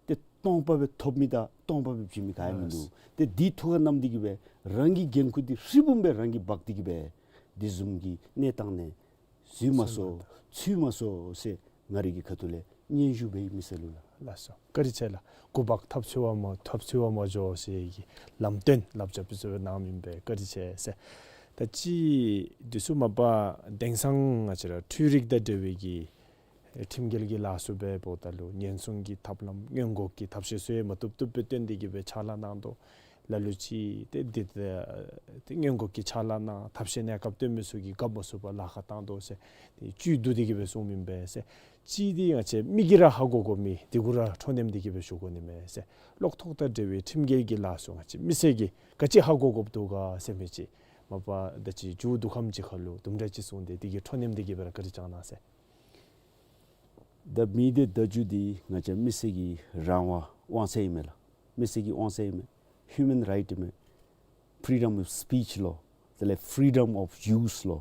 ཏེ་སྟོང་པ་སྦེ་ཐོབ་མི་དང་སྟོང་པ་སྦེ་བྱིན་མི་ག་ཡང་མིན་འདུག། ཏེ་འདི་ཐུགས་ཁར་བསྣམས་ཏེ་གི་སྦེ་རང་གི་འགན་ཁུར་འདི་ཧྲིལ་བུམ་སྦེ་རང་གིས་འབག་སྟེ་གི་སྦེ་འདི་བཟུམ་གྱི་གནས་སྟངས་ནང་འཛུལ་མ་སོང་ཚུད་མ་སོང་ཟེར་ང་རའི་གི་ཁ་ཐུག་ལས་སྙན་ཞུ་འབད་ཡི་མི་སེར་ལུ་ལགས། ལགས་སོ། བཀའ་དྲིན་ཆེ་ལགས། འགོ་འབག་ཐབས་ཆེ་བ་མ་ཐབས་ཆེ་བ་མ་འགྱོ་ཟེར་གྱི་ལམ་སྟོན་བསླབ་བྱ་ཕུལ་ཚུལ་གནང་མི་སྦེ་བཀའ་དྲིན་ཆེ་ཟེར། ད་ཅི་འདི་ཚུ་མ་པ་དེང་སང་ང་བཅས་ར་འཕྲུལ་རིག་དང་འབྲེལ་བའི་གི་ཁྲིམས་འགལ་གྱི་ལཱ་ཚུ་འབདཝ་ད་ལུ་ཉེན་སྲུང་གི་ཐབས་ལམ་སྔོན་འགོག་གི་ཐབས་ཤེས་ཚུ་ཡང་མ་བཏུབ་བཏུབ་སྦེ་བཏོན་ཏེ་གི་སྦེ་ཕྱག་ལཱ་གནང་དོ། ལ་ལུ་ཅིག་ཏེ་འདི་ཏེ་སྔོན་འགོག་གི་ཕྱག་ལཱ་གནང་ཐབས་ཤེས་གནས་སྐབས་བཏོན་མི་ཚུ་གིས་རྐྱབ་མ་ཚུགས་པར་ལཱ་ཁག་བཏང་དོ་ཟེར་ཏེ་བཅུད་བསྡུ་སྟེ་གི་སྦེ་གསུངས་མི་སྦེ་ཟེར། ཅིག་འདི་ང་བཅས་མི་གིས་ར་ཧ་གོ་དགོ་མི་འདི་གུ་ར་ཁྲོ་གནམ་སྟེ་གི་སྦེ་ཞུ་དགོ་ནི་མས་ཟེར། གློག་ཐོག་དང་འབྲེལ་བའི་ཁྲིམས་འགལ་གྱི་ལཱ་ཚུ་ང་བཅས་མི་སེར་གྱིས་ག་ཅི་ཧ་གོ་དགོཔ་འདུག་ག་ཟེར་མི་ཅིག་མ་པ་ད་ཅི་མཇུག་བསྡུ་ཁམས་ཅིག་ཁར་ལུ་དུམ་གྲ་ཅིག་གསུངས་ཏེ་འདི་གི་ཁྲོ་གནམ་སྟེ་གི་སྦེ་ར་བཀའ་དྲིན་བསྐྱང་གནང་ཟེར། ད་མི་སྡེ་བརྡ་བརྒྱུད་འདི་ང་བཅས་མི་སེར་གྱི་རང་དབང་དབང་ཆ་ཨིན་མས་ལགས། མི་སེར་གྱི་དབང་ཆ་ཨིན་མས། ཧིའུ་མཱན་རའིཊ་ཨིན་མས། ཕི་རི་ཌམ་ཨོཕ་སི་པིཆ་ལོ། དེ་ལས་ཕི་རི་ཌམ་ཨོཕ་ཡུཐ་ལོ།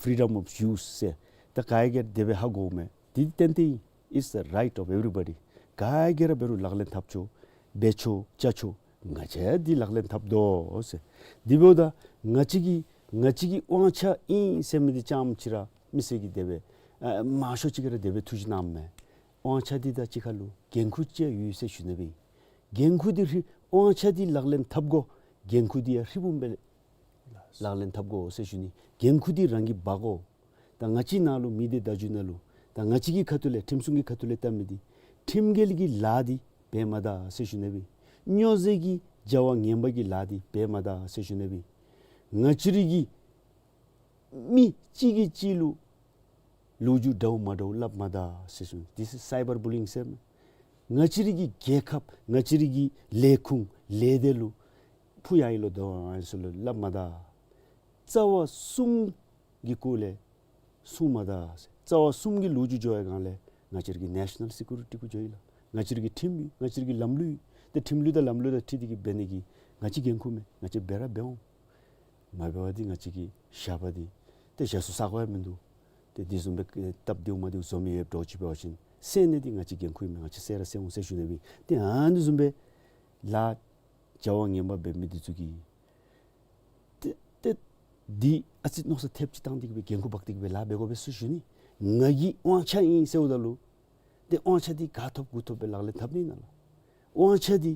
ཕི་རི་ཌམ་ཨོཕ་ཡུཐ་ཟེར། ད་ག་ར་གིས་དེ་སྦེ་ཧ་གོཝ་མས། འདི་ཏན་ཏན་ཨིན། It's the right of everybody. ག་ར་གིས་ར་འབད་རུང་ལག་ལེན་འཐབ་ཆོག། འབད་ཆོག་རྐྱབ་ཆོག། ང་བཅས་འདི་ལག་ལེན་འཐབ་དོ་ཟེར། དེ་འབདཝ་ད་ང་བཅས་ཀྱི་ང་བཅས་ཀྱི་དབང་ཆ་ཨིན་ཟེར་མི་འདི་ཙམ་ཅིག་ར་མི་སེར་གྱིས་དེ་སྦེ་ཨ་མང་ཤོས་ཅིག་གིས་ར་དེ་སྦེ་ཐུགས་ཞིབ་གནངམ་མས། དབང་ཆ་འདི་དང་གཅིག་ཁར་ལུ་འགན་ཁུར་ཅིག་ཡོད་ཟེར་ཞུ་ནི་སྦེ་ཨིན། འགན་ཁུར་འདི་ར་དབང་ཆ་འདི་ལག་ལེན་འཐབ་དགོ། འགན་ཁུར་འདི་ཡང་ཧྲིལ་བུམ་སྦེ་ལག་ལེན་འཐབ་དགོ་ཟེར་ཞུ་ནི། འགན་ཁུར་འདི་རང་གིས་འབག་དགོ། ད་ང་བཅས་ནང་ལུ་མི་སྡེ་བརྡ་བརྒྱུད་ནང་ལུ་ད་ང་བཅས་ཀྱི་ཁ་ཐུག་ལས་ཁྲིམས་སྲུང་གི་ཁ་ཐུག་ལས་བཏབ་མི་འདི་ཁྲིམས་འགལ་གྱི་ལཱ་འདི་འབད་མ་ད་ཟེར་ཞུ་ནི་སྦེ་ཨིན། སྨྱོ་རྫས་ཀྱི་བྱ་བ་ངན་པ་གི་ལཱ་འདི་འབད་མ་ད་ཟེར་ཞུ་ནི་སྦེ་ཨིན། ང་བཅས་རའི་གི་མི་གཅིག་གིས་གཅིག་ལུ་ལོ་རྒྱུས་འདྲཝ་མ་འདྲཝ་སླབ་མ་ད་ཟེར་ཞུ་ནི། This is cyber bullying ཟེར་མས། ང་བཅས་རའི་གི་རྒྱལ་ཁབ་ང་བཅས་རའི་གི་ལས་ཁུངས་ལས་སྡེ་ལུ་ཕུ་ཡང་ཨིན་ལོ་དོ་ཨ་ཨིན་ཟེར་ལུ་སླབ་མ་ད། རྩ་བ་གསུམ་གྱི་སྐོར་ལས་གསུང་མ་ད་ཟེར། རྩ་བ་གསུམ་གྱི་ལོ་རྒྱུས་འགྱོ་བའི་སྒང་ལས་ང་བཅས་རའི་གི་ནེ་ཤ་ནཱལ་སི་ཀུ་རི་ཊི་གུ་འགྱོ་ཡི་ལགས། ང་བཅས་རའི་གི་ཁྲིམས་ཡོད། ང་བཅས་རའི་གི་ལམ་ལུགས་ཡོད། ཏེ་ཁྲིམས་ལུགས་དང་ལམ་ལུགས་དང་འཁྲིལ་ཏེ་གི་འབད་ནི་གི་ང་བཅས་འགན་ཁུར་མས། ང་བཅས་འབད་ར་འབད་འོང་། མ་འབད་བར་འདི་ང་བཅས་ཀྱི་ཞགས་པ་འདི་ཏེ་ཞག་སུ་ས་གོ་ཡང་མིན་འདུག། ཏེ་འདི་བཟུམ་སྦེ་སྟབས་བདེཝ་མ་བདེཝ་བཟོ་མི་ཡོདཔ་འདྲཝ་ཅིག་འབད་བ་ཅིན་སེལ་ནི་འདི་ང་བཅས་འགན་ཁུར་མས། ང་བཅས་སེལ་ར་སེལ་འོང་ཟེར་ཞུ་ནི་སྦེ་ཨིན། ཏེ་ཨ་ནི་བཟུམ་སྦེ་ལཱ་བྱ་བ་ངན་པ་འབད་མི་འདི་ཚུ་གིས་ཏེ་ཏེ་འདི་ཨ་ཙི་མནོ་བསམ་ཐེབས་ཅིག་བཏང་སྟེ་གི་སྦེ་འགན་ཁུར་འབག་སྟེ་གི་སྦེ་ལཱ་འབད་དགོ་པས་ཟེར་ཞུ་ནི། ང་གི་དབང་ཆ་ཨིན་ཟེརཝ་ད་ལུ་ ཏེ་དབང་ཆ་འདི་ག་ཐོབ་གུ་ཐོབ་སྦེ་ལག་ལེན་འཐབ་ནི་ཨིན་ན་ལགས། དབང་ཆ་འདི་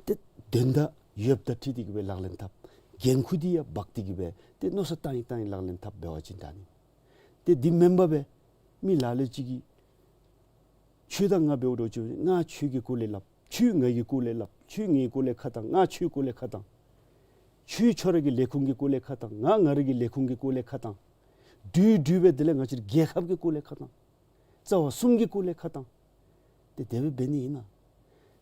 ཏེ་དོན་དག་ཡོདཔ་དང་འཁྲིལ་ཏེ་གི་སྦེ་ལག་ལེན་འཐབ། འགན་ཁུར་འདི་ཡང་འབག་སྟེ་གི་སྦེ་ཏེ་མནོ་བསམ་བཏང་ཡི་བཏང་ཡི་ལག་ལེན་འཐབ་འབད་བ་ཅིན་ད་ནི། ཏེ་འདི་མེན་པར་སྦེ་མི་ལ་ལུ་ཅིག་གིས་ཁྱོད་དང་ང་འབདཝ་འདྲཝ་ཅིག་ང་ཁྱོད་ཀྱི་སྐོར་ལས་སླབ། ཁྱོད་ང་གི་སྐོར་ལས་སླབ། ཁྱོད་ངེའི་སྐོར་ལས་ཁ་བཏང་། ང་ཁྱོད་སྐོར་ལས་ཁ་བཏང་། ཁྱོད་ཁྱོད་ར་གི་ལས་ཁུངས་ཀྱི་སྐོར་ལས་ཁ་བཏང་། ང་ང་ར་གི་ལས་ཁུངས་ཀྱི་སྐོར་ལས་ཁ་བཏང་། འདྲུད་འདྲུད་སྦེ་དེ་ལས་ང་བཅས་རའི་རྒྱལ་ཁབ་ཀྱི་སྐོར་ལས་ཁ་བཏང་། རྩ་བ་གསུམ་གྱི་སྐོར་ལས་ཁ་བཏང་། ཏེ་དེ་སྦེ་འབད་ནི་ཨིན་ན།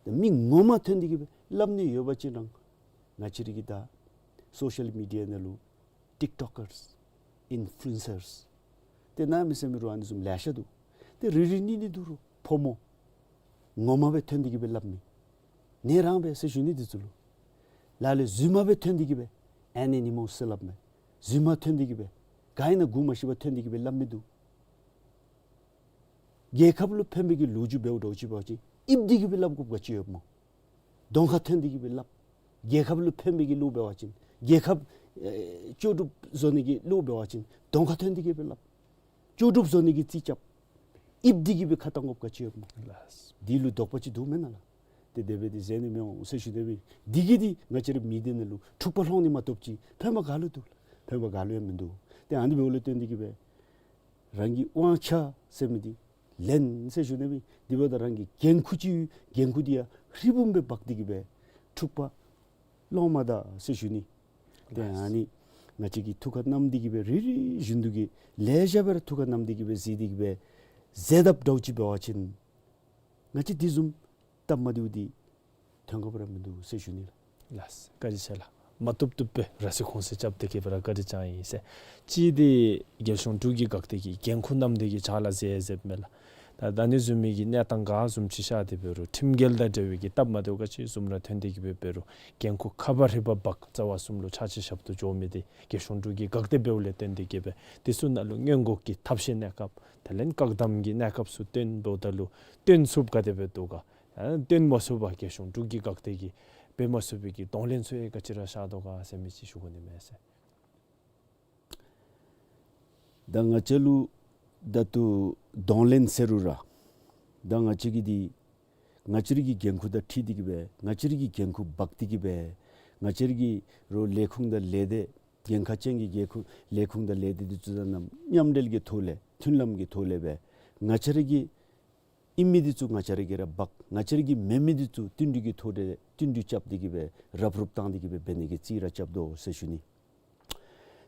ཏེ་མི་ངོ་མ་ཐོན་ཏེ་གི་སྦེ་སླབ་ནི་ཡོད་པ་ཅིན་རང་ང་བཅས་ར་གི་ད་སོ་ཤལ་མི་ཌི་ཡ་ནང་ལུ་ཊིཀ་ཊོཀ་ཀརསི་ཨིན་ཕུ་ལུ་ཨེན་སརསི་ཏེ་གནམ་མེད་ས་མེད་ར་ཨ་ནི་བཟུམ་ལེ་ཤ་འདུག། ཏེ་རེ་རེ་གཉིས་གཉིས་འདུག་རུང་ཕོ་མོ་ངོ་མ་སྦེ་ཐོན་ཏེ་གི་སྦེ་སླབ་མི་ངེ་རང་སྦེ་ཟེར་ཞུ་ནི་འདི་ཚུ་ལུ། ལ་ལུ་རྫུན་མ་སྦེ་ཐོན་ཏེ་གི་སྦེ་ཨེན་ཨེ་ནི་མོ་ཟེར་སླབ་མི་རྫུན་མ་ཐོན་ཏེ་གི་སྦེ་ག་ཨིན་ན་གོ་མ་ཤེས་པར་ཐོན་ཏེ་གི་སྦེ་སླབ་མི་འདུག། རྒྱལ་ཁབ་ལུ་ཕན་པའི་གི་ལོ་རྒྱུས་འབདཝ་འདྲཝ་ཅིག་འབད་བ་ཅིན་ཨིབ་སྟེ་གི་སྦེ་སླབ་དགོཔ་ག་ཅི་ཡོདཔ་སྨོ། གདོང་ཁར་ཐོན་ཏེ་གི་སྦེ་སླབ། རྒྱལ་ཁབ་ལུ་ཕན་པའི་གི་ལོ་འབད་བ་ཅིན་རྒྱལ་ཁབ་ཨེ་ལྕོགས་གྲུབ་བཟོ་ནི་གི་ལོ་འབད་བ་ཅིན་གདོང་ཁར་ཐོན་ཏེ་གི་སྦེ་སླབ། ལྕོགས་གྲུབ་བཟོ་ནི་གི་རྩིས་རྐྱབ། ཨིབ་སྟེ་གི་སྦེ་ཁ་བཏང་དགོཔ་ག་ཅི་ཡོདཔ་སྨོ། ལགས། འདི་ལུ་དོགས་པ་ཅིག་འདུག་མེན་ན་ལགས། ཏེ་དེ་སྦེ་འདི་ཟེར་ནི་མི་འོང་ཟེར་ཞུ་ནི་སྦེ། འདི་གིས་འདི་ང་བཅས་རའི་མི་སྡེ་ནང་ལུ་འཁྲུག་པ་སློང་ནི་མ་གཏོགས་ཅིག་ཕན་པ་ག་ལུ་འདུག། ཕན་པ་ག་ལུ་ཡང་མིན་འདུག། ཏེ་ཨ་ནི་འབདཝ་ལས་བརྟེན་ཏེ་གི་སྦེ་རང་གི་དབང་ཆ་ཟེར་མི་འདི་ལེན་ཟེར་ཞུ་ནི་སྦེ། འདི་འབདཝ་ད་རང་གི་འགན་ཁུར་ཅིག་ཡོད། འགན་ཁུར་འདི་ཡང་ཧྲིལ་བུམ་སྦེ་འབག་སྟེ་གི་སྦེ་འཁྲུག་པ་སློང་མ་ད་ཟེར་ཞུ་ནི། ཏེ་ཨ་ནི་ང་བཅས་ཀྱིས་ཐུགས་ཁར་བསྣམས་ཏེ་གི་སྦེ་རེ་རེ་བཞིན་དུ་གི་ལེ་ཤ་སྦེ་ར་ཐུགས་ཁར་བསྣམས་ཏེ་གི་སྦེ་གཟིགས་ཏེ་གི་སྦེ་ཟེར་དཔ་འདྲཝ་ཅིག་འབད་བ་ཅིན་ང་བཅས་འདི་བཟུམ་སྟབས་མ་བདེཝ་འདི་ཐོན་དགོཔ་ར་མིན་འདུག་ཟེར་ཞུ་ནི་ལགས། ལགས། བཀའ་དྲིན་ཆེ་ལགས། མ་བཏུབ་བཏུབ་སྦེ་ར་སི་ཁུངས་སུ་རྐྱབ་སྟེ་གི་སྦེ་ར་བཀའ་དྲིན་བསྐྱང་ཡི་ཟེར། གཅིག་འདི་རྒྱལ་གཞུང་འབྲུག་གི་འགག་སྡེ་གི་འགན་ཁུར་བསྣམས་ཏེ་གི་ཕྱག་ལཱ་མཛད་མཛདཔ་མས་ལགས། ད་ད་ནི་བཟུམ་མའི་གི་གནས་སྟངས་ག་བཟུམ་ཅིག་ཤར་ཏེ་འབད་རུང་ཁྲིམས་འགལ་དང་འབྲེལ་བའི་གི་སྟབས་མ་བདེཝ་ག་ཅི་བཟུམ་ར་ཐོན་ཏེ་གི་སྦེ་འབད་རུང་འགན་ཁུར་ཁ་བ་ཧྲིལ་བུམ་འབག་རྩ་བ་གསུམ་ལུ་ཕྱག་ཕྱིད་ཞབས་ཏོག་འགྱོ་མི་འདི་རྒྱལ་གཞུང་འབྲུག་གི་འགག་སྡེ་འབདཝ་ལས་བརྟེན་ཏེ་གི་སྦེ་འདི་ཚུ་ནང་ལུ་སྔོན་འགོག་གི་ཐབས་ཤེས་གནས་སྐབས་དེ་ལས་བཀག་སྡོམ་གྱི་གནས་སྐབས་ཚུ་བཏོན་འབདཝ་ད་ལུ་བཏོན་ཚུགསཔ་ག་དེ་སྦེ་འདུག་ག། ཨ་བཏོན་མ་ཚུགས་པར་རྒྱལ་གཞུང་འབྲུག་གི་འགག་སྡེ་གིས་འབད་མ་ཚུགས་པའི་གི་གདོང་ལེན་ཚུ་ཡང་ག་ཅི་ར་ཤར་དོ་ག་ཟེར་མི་ཅིག་ཞུ་དགོ་ནི་མས་ཟེར། ད་ང་བཅས་ལུ་ད་ལྟོ་གདོང་ལེན་ཟེར་རུང་ར་ད་ང་བཅས་ཀྱིས་འདི་ང་བཅས་རའི་གི་འགན་ཁུར་དང་འཁྲིལ་ཏེ་གི་སྦེ་ང་བཅས་རའི་གི་འགན་ཁུར་འབག་སྟེ་གི་སྦེ་ང་བཅས་རའི་གི་རོགས་ལས་ཁུངས་དང་ལས་སྡེ་འགན་ཁག་ཅན་གྱི་འགན་ཁུར་ལས་ཁུངས་དང་ལས་སྡེ་འདི་ཚུ་དང་མཉམ་འབྲེལ་གྱི་ཐོག་ལས་མཐུན་ལམ་གྱི་ཐོག་ལས་སྦེ་ང་བཅས་རའི་གི་ཨིན་མི་འདི་ཚུ་ང་བཅས་ར་གིས་ར་འབག། ང་བཅས་ར་གི་མེན་མི་འདི་ཚུ་བསྟུན་གྲོས་ཀྱི་ཐོག་ལས་བསྟུན་གྲོས་རྐྱབ་སྟེ་གི་སྦེ་རུབ་རུབ་བཏང་སྟེ་གི་སྦེ་འབད་ནི་གི་རྩིས་ར་རྐྱབ་དོ་ཟེར་ཞུ་ནི།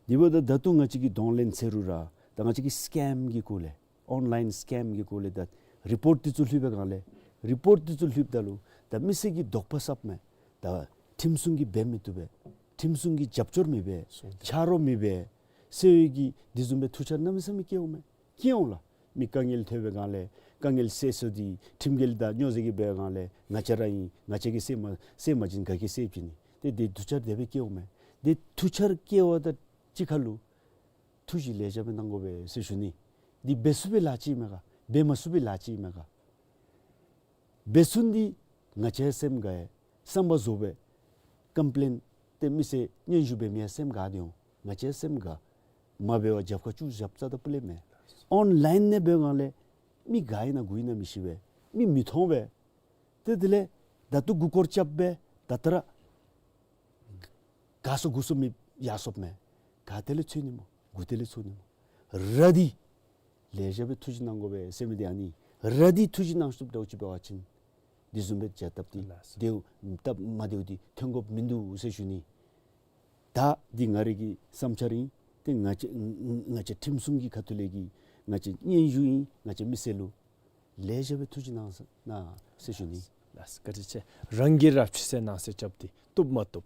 དེ་འབདཝ་ད་ད་ལྟོ་ང་བཅས་ཀྱིས་གདོང་ལེན་ཟེར་རུང་ར་ད་ང་བཅས་ཀྱིས་སི་ཀེམ་གྱི་སྐོར་ལས་ཨོན་ལའིན་སི་ཀེམ་གྱི་སྐོར་ལས་ད་རི་པོརཊ་འདི་ཚུ་ལྷོདཔ་སྒང་ལས་རི་པོརཊ་འདི་ཚུ་ལྷོདཔ་ད་ལུ་ད་མི་སེར་གྱིས་དོགས་པ་ཟབ་མས། ད་ཁྲིམས་སྲུང་གིས་འབད་མི་བཏུབ་པས། ཁྲིམས་སྲུང་གིས་རྒྱབ་སྐྱོར་མི་འབད། ཆ་རོགས་མི་འབད་ཟེར་བའི་གི་འདི་བཟུམ་སྦེ་ཐུགས་འཆར་གནམ་མེད་ས་མེད་བསྐྱེདཔ་མས། བསྐྱེད་འོང་ལགས། མི་དཀའ་ངལ་ཐོན་པའི་སྒང་ལས་དཀའ་ངལ་སེལ་ས་འདི་ཁྲིམས་འགལ་དང་སྨྱོ་རྫས་ཀྱིས་འབད་བའི་སྒང་ལས་ང་བཅས་ར་ཨིན། ང་བཅས་ཀྱིས་སེལ་མ་སེལ་མ་བྱིན་ག་གིས་སེལ་བྱིན་ནི། ཏེ་འདི་ཐུགས་འཆར་དེ་སྦེ་བསྐྱེདཔ་མས། འདི་ཐུགས་འཆར་བསྐྱེད་པ་དང་གཅིག་ཁར་ལུ་ཐུགས་བཞེད་ལེགས་ཤོམ་སྦེ་གནང་དགོ་པས་ཟེར་ཞུ་ནི། འདི་འབད་ཚུགས་པའི་ལཱ་ཅིག་མས་ག། འབད་མ་ཚུགས་པའི་ལཱ་ཅིག་མས་ག། འབད་ཚུགས་ནི་འདི་ང་བཅས་སེམས་དགའ་ཡི། བསམ་པ་རྫོགས་པའི་ཀམ་པི་ལེན་ཏེ་མི་སེར་སྙན་ཞུ་འབད་མི་ཡང་སེམས་དགའ་སྟེ་འོང་། ང་བཅས་སེམས་དགའ། མ་འབད་བར་རྒྱབ་ཁར་བཙུགས་བཞགཔ་རྩ་དང་སྤུ་ལས་མེན། ཨོན་ལའིན་ནང་འབད་སྒང་ལས་མི་ག་ཨིན་ན་གུ་ཨིན་ན་མི་ཤེས་པས། མི་མི་མཐོང་པས། ཏེ་དེ་ལས་ད་ལྟོ་མགུ་སྐོར་རྐྱབ་སྦེ་ད་ལྟོ་ར་ག་སོང་གུ་སོང་མི་ཡར་སོངམ་མས། ག་ཏེ་ལས་འཚོལ་ནི་སྨོ། གུ་ཏེ་ལས་འཚོལ་ནི་སྨོ། ར་འདི་ལེགས་ཤོམ་སྦེ་ཐུགས་བཞེད་གནང་དགོ་པས་ཟེར་མི་འདི་ཨ་ནི། ར་འདི་ཐུགས་བཞེད་གནང་ཚུགསཔ་འདྲཝ་ཅིག་འབད་བ་ཅིན་འདི་བཟུམ་སྦེ་བྱ་སྟབས་འདི་ལགས་སོ། དེ་སྟབས་མ་བདེཝ་འདི་ཐོན་དགོཔ་མིན་འདུག་ཟེར་ཞུ་ནི། ད་འདི་ང་རའི་གི་བསམ་འཆར་ཨིན། ཏེ་ང་བཅས་ང་བཅས་ཁྲིམས་སྲུང་གི་ཁ་ཐུག་ལས་ཀྱི་ང་བཅས་སྙན་ཞུ་ཨིན། ང་བཅས་མི་སེར་ལུ་ལེགས་ཤོམ་སྦེ་ཐུགས་བཞེད་གནང་ཟེར་ཟེར་ཞུ་ནི། ལགས་སོ། བཀའ་དྲིན་ཆེ། རང་གིས་ར་ཕྱི་གསལ་ནང་གསལ་རྐྱབ་སྟེ་བཏུབ་མ་བཏུབ་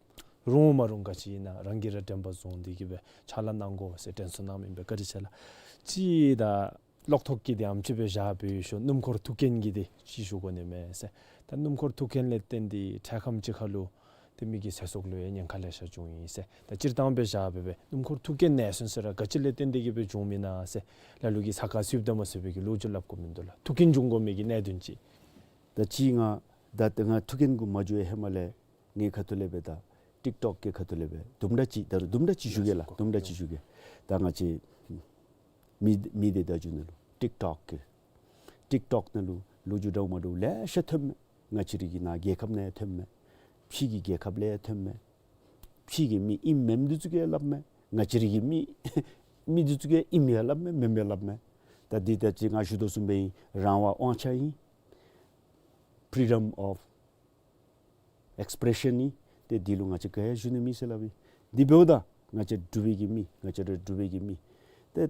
རུང་མ་རུང་ག་ཅི་ཨིན་ན་རང་གིས་ར་དྲན་པ་བཟུང་སྟེ་གི་སྦེ་ཕྱག་ལཱ་གནང་དགོ་ཟེར་དྲན་གསོ་གནངམ་ཨིན་པས། བཀའ་དྲིན་ཆེ་ལགས། གཅིག་ད་གློག་ཐོག་གི་འདི་ཨམ་ཅིག་སྦེ་བཞག་སྦེ་ཡོད་ཤོ་སྣུམ་འཁོར་ཐུག་རྐྱེན་གྱི་འདི་ཅིག་ཞུ་དགོ་ནི་མས་ཟེར། ད་སྣུམ་འཁོར་ཐུག་རྐྱེན་ལས་བརྟེན་ཏེ་འཕྲལ་ཁམས་ཅིག་ཁར་ལུ་ཏེ་མི་གི་ཚེ་སྲོག་ལུ་ཡང་ཉེན་ཁ་ལེ་ཤ་བྱུང་ཡི་ཟེར། ད་སྤྱིར་བཏང་སྦེ་བཞག་སྦེ་སྦེ་སྣུམ་འཁོར་ཐུག་རྐྱེན་ནད་སོན་ཟེར་ར་ག་ཅི་ལས་བརྟེན་ཏེ་གི་སྦེ་བྱུངམ་ཨིན་ན་ཟེར་ལ་ལུ་གིས་ས་ཁར་ཚུདཔ་དང་མ་ཚུད་པའི་གི་ལོ་རྒྱུས་སླབ་དགོཔ་མིན་འདུག་ལགས། ཐུག་རྐྱེན་བྱུང་དགོ་མི་གི་གནད་དོན་ཅིག། ད་ཅི་ང་ད་ད་ང་ཐུག་རྐྱེན་གུ་མ་འགྱོ་བའི་ཧེ་མ་ལས་ངེའི་ཁ་ཐུག་ལས་སྦེ་ད་ཊིཀ་ཊོཀ་གི་ཁ་ཐུག་ལས་སྦེ་དུམ་གྲ་ཅིག་ད་རུང་དུམ་གྲ་ཅིག་ཞུ་གེ་ལགས། དུམ་གྲ་ཅིག་ཞུ་གེ། ད་ང་བཅས་མི་མི་སྡེ་བརྡ་བརྒྱུད་ནང་ལུ་ཊིཀ་ཊོཀ་གི་ ཊིཀ་ཊོཀ་ནང་ལུ་ལོ་རྒྱུས་འདྲཝ་མ་འདྲཝ་ལེ་ཤ་ཐོནམ་མས། ང་བཅས་རའི་གི་ནཱ་རྒྱལ་ཁབ་ནང་ཡང་ཐོནམ་མས། ཕྱི་གི་རྒྱལ་ཁབ་ལས་ཡང་ཐོནམ་མས། ཕྱི་གི་མི་ཨིནམ་མེནམ་འདི་ཚུ་གིས་ཡང་སླབ་མས། ང་བཅས་རའི་གི་མི་མི་འདི་ཚུ་གིས་ཡང་ཨིནམ་ཡང་སླབ་མས། མེནམ་ཡང་སླབ་མས། ད་འདི་ད་ཅི་ང་ཞུ་དོ་བཟུམ་སྦེ་རང་དབང་དབང་ཆ་ཨིན། Freedom of expression ཨིན། ཏེ་འདི་ལུ་ང་བཅས་ག་ཡང་ཞུ་ནི་མེད་ཟེར་སླབ་ཨིན། འདི་འབདཝ་ད་ང་བཅས་འབྲུག་པའི་གི་མི་ང་བཅས་ར་འབྲུག་པའི་གི་མི་ཏེ་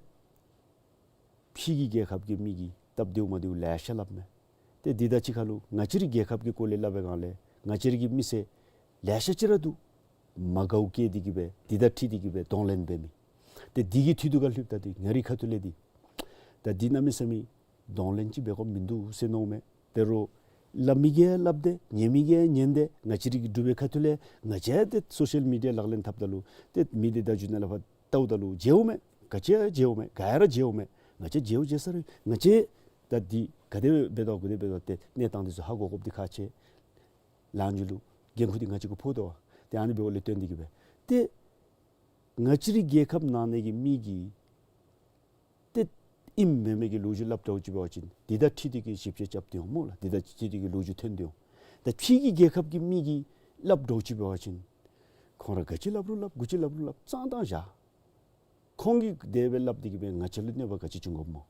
ཕྱི་གི་རྒྱལ་ཁབ་ཀྱི་མི་གིས་སྟབས་བདེཝ་མ་བདེཝ་ལེ་ཤ་སླབ་མས། ཏེ་འདི་དང་གཅིག་ཁར་ལུ་ང་བཅས་རའི་རྒྱལ་ཁབ་ཀྱི་སྐོར་ལས་སླབ་པའི་སྒང་ལས་ང་བཅས་རའི་གི་མི་སེར་ལེ་ཤ་ཅིག་ར་འདུག། མ་དགའཝ་བཀལ་ཏེ་གི་སྦེ་འདི་དང་འཁྲིལ་ཏེ་གི་སྦེ་གདོང་ལེན་འབད་མི། ཏེ་འདི་གི་མཐུད་དུ་ཁར་ལྷོདཔ་ད་འདི་ང་རའི་ཁ་ཐུག་ལས་འདི་ད་འདི་གནམ་མེད་ས་མེད་གདོང་ལེན་ཅིག་འབད་དགོཔ་མིན་འདུག་ཟེར་མནོཝ་མས། དེ་རུང་སླབ་མི་གིས་སླབ་སྟེ་ཉན་མི་གིས་ཉན་ཏེ་ང་བཅས་རའི་གི་འབྲུག་པའི་ཁ་ཐུག་ལས་ང་བཅས་ཏེ་སོ་ཤལ་མི་ཌི་ཡ་ལག་ལེན་འཐབ་ད་ལུ་ཏེ་མི་སྡེ་བརྡ་བརྒྱུད་ནང་ལས་ཕར་བལྟཝ་ད་ལུ་མཇལཝ་མས། ག་ཅི་ཡང་མཇལཝ་མས། ག་ར་མཇལཝ་མས། ང་བཅས་མཇལཝ་མཇལ་ས་ར་ང་བཅས་ད་འདི་ག་དེ་འབད་དོ་ག་དེ་འབད་དོ་ཏེ་གནས་སྟངས་འདི་ཚུ་ཧ་གོ་དགོཔ་འདི་ཁག་ཆེ། ལམ་འཇུག་ལུ་འགན་ཁུར་འདི་ང་བཅས་ཀྱིས་ཕོག་དོ། ཏེ་ཨ་ནི་འབདཝ་ལས་བརྟེན་ཏེ་གི་སྦེ་ཏེ་ང་བཅས་རའི་རྒྱལ་ཁབ་ནང་ནས་ཀྱི་མི་གིས་ཏེ་ཨིནམ་མེནམ་གི་ལོ་རྒྱུས་སླབ་འདྲཝ་ཅིག་འབད་བ་ཅིན་འདི་དང་འཁྲིལ་ཏེ་གི་ཞིབ་དཔྱད་རྐྱབ་སྟེ་འོང་སྨོ་ལགས། འདི་དང་འཁྲིལ་ཏེ་གི་ལོ་རྒྱུས་ཐོན་ཏེ་འོང་། ད་ཕྱི་གི་རྒྱལ་ཁབ་ཀྱི་མི་གིས་སླབ་འདྲཝ་ཅིག་འབད་བ་ཅིན་ཁོང་ར་ག་ཅི་སླབ་རུང་སླབ། གུ་ཅི་སླབ་རུང་སླབ། བཙོང་བཏང་བཞག། ཁོང་གིས་དེ་སྦེ་སླབ་སྟེ་གི་སྦེ་ང་བཅས་ལུ་གནོད་པ་ག་ཅི་བྱུང་དགོཔ་སྨོ།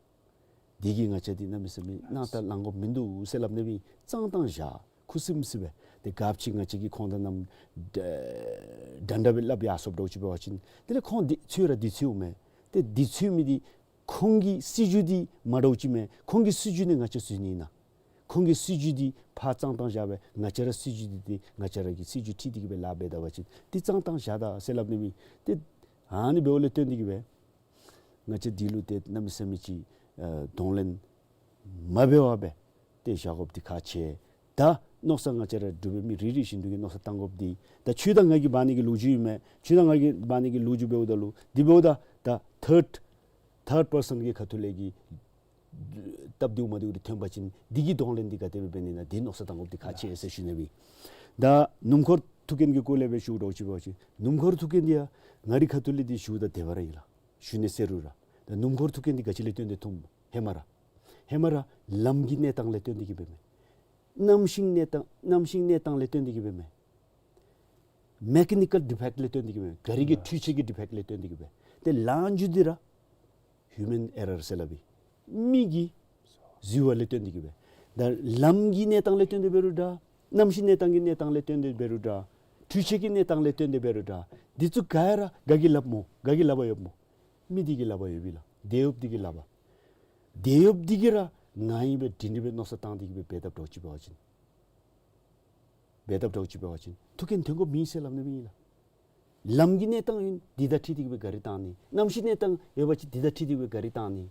འདི་གིས་ང་བཅས་འདི་གནམ་མེད་ས་མེད་སྣང་དག་ལང་དགོཔ་མིན་འདུག་ཟེར་སླབ་ནི་སྦེ་བཙོང་བཏང་བཞག། ཁུ་སིམ་སི་སྦེ་ཏེ་ག་ཅི་ང་བཅས་ཀྱིས་ཁོང་དང་མཉམ་འདྲ་འདྲ་སྦེ་སླབ་ཡར་སོཔ་འདྲཝ་ཅིག་འབད་བ་ཅིན་དེ་ལས་ཁོང་འདི་འཚོལ་ར་འདི་འཚོལཝ་མས། ཏེ་འདི་འཚོལ་མི་འདི་ཁོང་གི་སྲིད་བྱུས་འདི་མ་འདྲཝ་ཅིག་མས། ཁོང་གི་སྲིད་བྱུས་འདི་ང་བཅས་བཟོ་ནི་ཨིན་ན། ཁོང་གི་སྲིད་བྱུས་འདི་ཕར་བཙོང་བཏང་བཞག་སྦེ་ང་བཅས་ར་སྲིད་བྱུས་འདི་ཏེ་ང་བཅས་ར་གི་སྲིད་བྱུས་འཁྲིལ་ཏེ་གི་སྦེ་ལཱ་འབད་ད་པ་ཅིན་འདི་བཙོང་བཏང་བཞག་ད་ཟེར་སླབ་ནི་མས། ཏེ་ཨ་ནི་འབདཝ་ལས་བརྟེན་ཏེ་གི་སྦེ་ང་བཅས་འདི་ལུ་ཏེ་གནམ་མེད་ས་མེད་ཅིག་ཨ་གདོང་ལེན་མ་འབད་བར་སྦེ་ཏེ་བཞག་དགོཔ་འདི་ཁག་ཆེ། ད་མནོ་བསམ་ང་བཅས་ར་འབྲུག་པའི་མི་རེ་རེ་བཞིན་དུ་གིས་མནོ་བསམ་བཏང་དགོཔ་འདི་ད་ཁྱོད་དང་ང་གི་འབད་ནི་གི་ལོ་རྒྱུས་ཨིན་མས། ཁྱོད་དང་ང་གི་འབད་ནི་གི་ལོ་རྒྱུས་འབདཝ་ད་ལུ་འདི་འབདཝ་ད་ད་ཐཱརཌ་ཐཱརཌ་པར་སཱན་གྱི་ཁ་ཐུག་ལས་ཀྱི་སྟབས་བདེཝ་མ་བདེཝ་འདི་ཐོན་པ་ཅིན་འདི་གི་གདོང་ལེན་འདི་ག་དེ་སྦེ་འབད་ནི་ན་འདི་མནོ་བསམ་བཏང་དགོཔ་འདི་ཁག་ཆེ་ཟེར་ཞུ་ནི་སྦེ། ད་སྣུམ་འཁོར་ཐུག་རྐྱེན་གྱི་སྐོར་ལས་སྦེ་ཞུཝ་འདྲཝ་ཅིག་འབད་བ་ཅིན་སྣུམ་འཁོར་ཐུག་རྐྱེན་འདི་ཡང་ང་རའི་ཁ་ཐུག་ལས་འདི་ཞུཝ་ད་དེ་སྦེ་ར་ཨིན་ལགས། ཞུ་ནི་ཟེར་རུང་ར་ད་སྣུམ་འཁོར་ཐུག་རྐྱེན་འདི་ག་ཅི་ལས་བརྟེན་ཏེ་ཐོནམ་ཧེ་མ་ར། ཧེ་མ་ར་ལམ་གྱི་གནས་སྟངས་ལས་བརྟེན་ཏེ་གི་སྦེ་མས། གནམ་གཤིས་གནས་སྟངས་གནམ་གཤིས་གནས་སྟངས་ལས་བརྟེན་ཏེ་གི་སྦེ་མས། མེ་ཀ་ནི་ཀཱལ་ཌི་ཕེཀཊ་ལས་བརྟེན་ཏེ་གི་སྦེ་མས། གཱ་རི་གི་འཕྲུལ་ཆས་ཀྱི་ཌི་ཕེཀཊ་ལས་བརྟེན་ཏེ་གི་སྦེ། ཏེ་ལམ་འཇུག་འདི་ར་ཧིའུ་མཱན་ཨེ་རར་ཟེར་སླབ་ཨིན། མི་གི་རྫུས་པ་ལས་བརྟེན་ཏེ་གི་སྦེ། ད་ལམ་གྱི་གནས་སྟངས་ལས་བརྟེན་ཏེ་འབད་རུང་འདྲ། གནམ་གཤིས་གནས་སྟངས་ཀྱི་གནས་སྟངས་ལས་བརྟེན་ཏེ་འབད་རུང་འདྲ། འཕྲུལ་ཆས་ཀྱི་གནས་སྟངས་ལས་བརྟེན་ཏེ་འབད་རུང་འདྲ། འདི་ཚུ་ག་ར་ག་གིས་ལགཔ་སྨོ། ག་གི་ལགཔ་ཡོདཔ་སྨོ། མི་འདི་གི་ལགཔ་ཡོདཔ་ཨིན་ལགས། དེད་གཡོགཔ་འདི་གི་ལགཔ། དེད་གཡོགཔ་འདི་གིས་ར་ང་ཨིན་སྦེ་འདི་འདི་སྦེ་མནོ་བསམ་བཏང་སྟེ་གི་སྦེ་འབད་དཔ་འདྲཝ་ཅིག་འབད་བ་ཅིན། འབད་དཔ་འདྲཝ་ཅིག་འབད་བ་ཅིན་ཐུག་རྐྱེན་ཐོན་དགོཔ་མེད་ཟེར་སླབ་ནི་སྦེ་ཨིན་ལགས། ལམ་གྱི་གནས་སྟངས་ཨིན། འདི་དང་འཁྲིལ་ཏེ་གི་སྦེ་གཱ་རི་བཏང་ནི། གནམ་གཤིས་གནས་སྟངས་ཡོད་པ་ཅིན་འདི་དང་འཁྲིལ་ཏེ་གི་སྦེ་གཱ་རི་བཏང་ནི།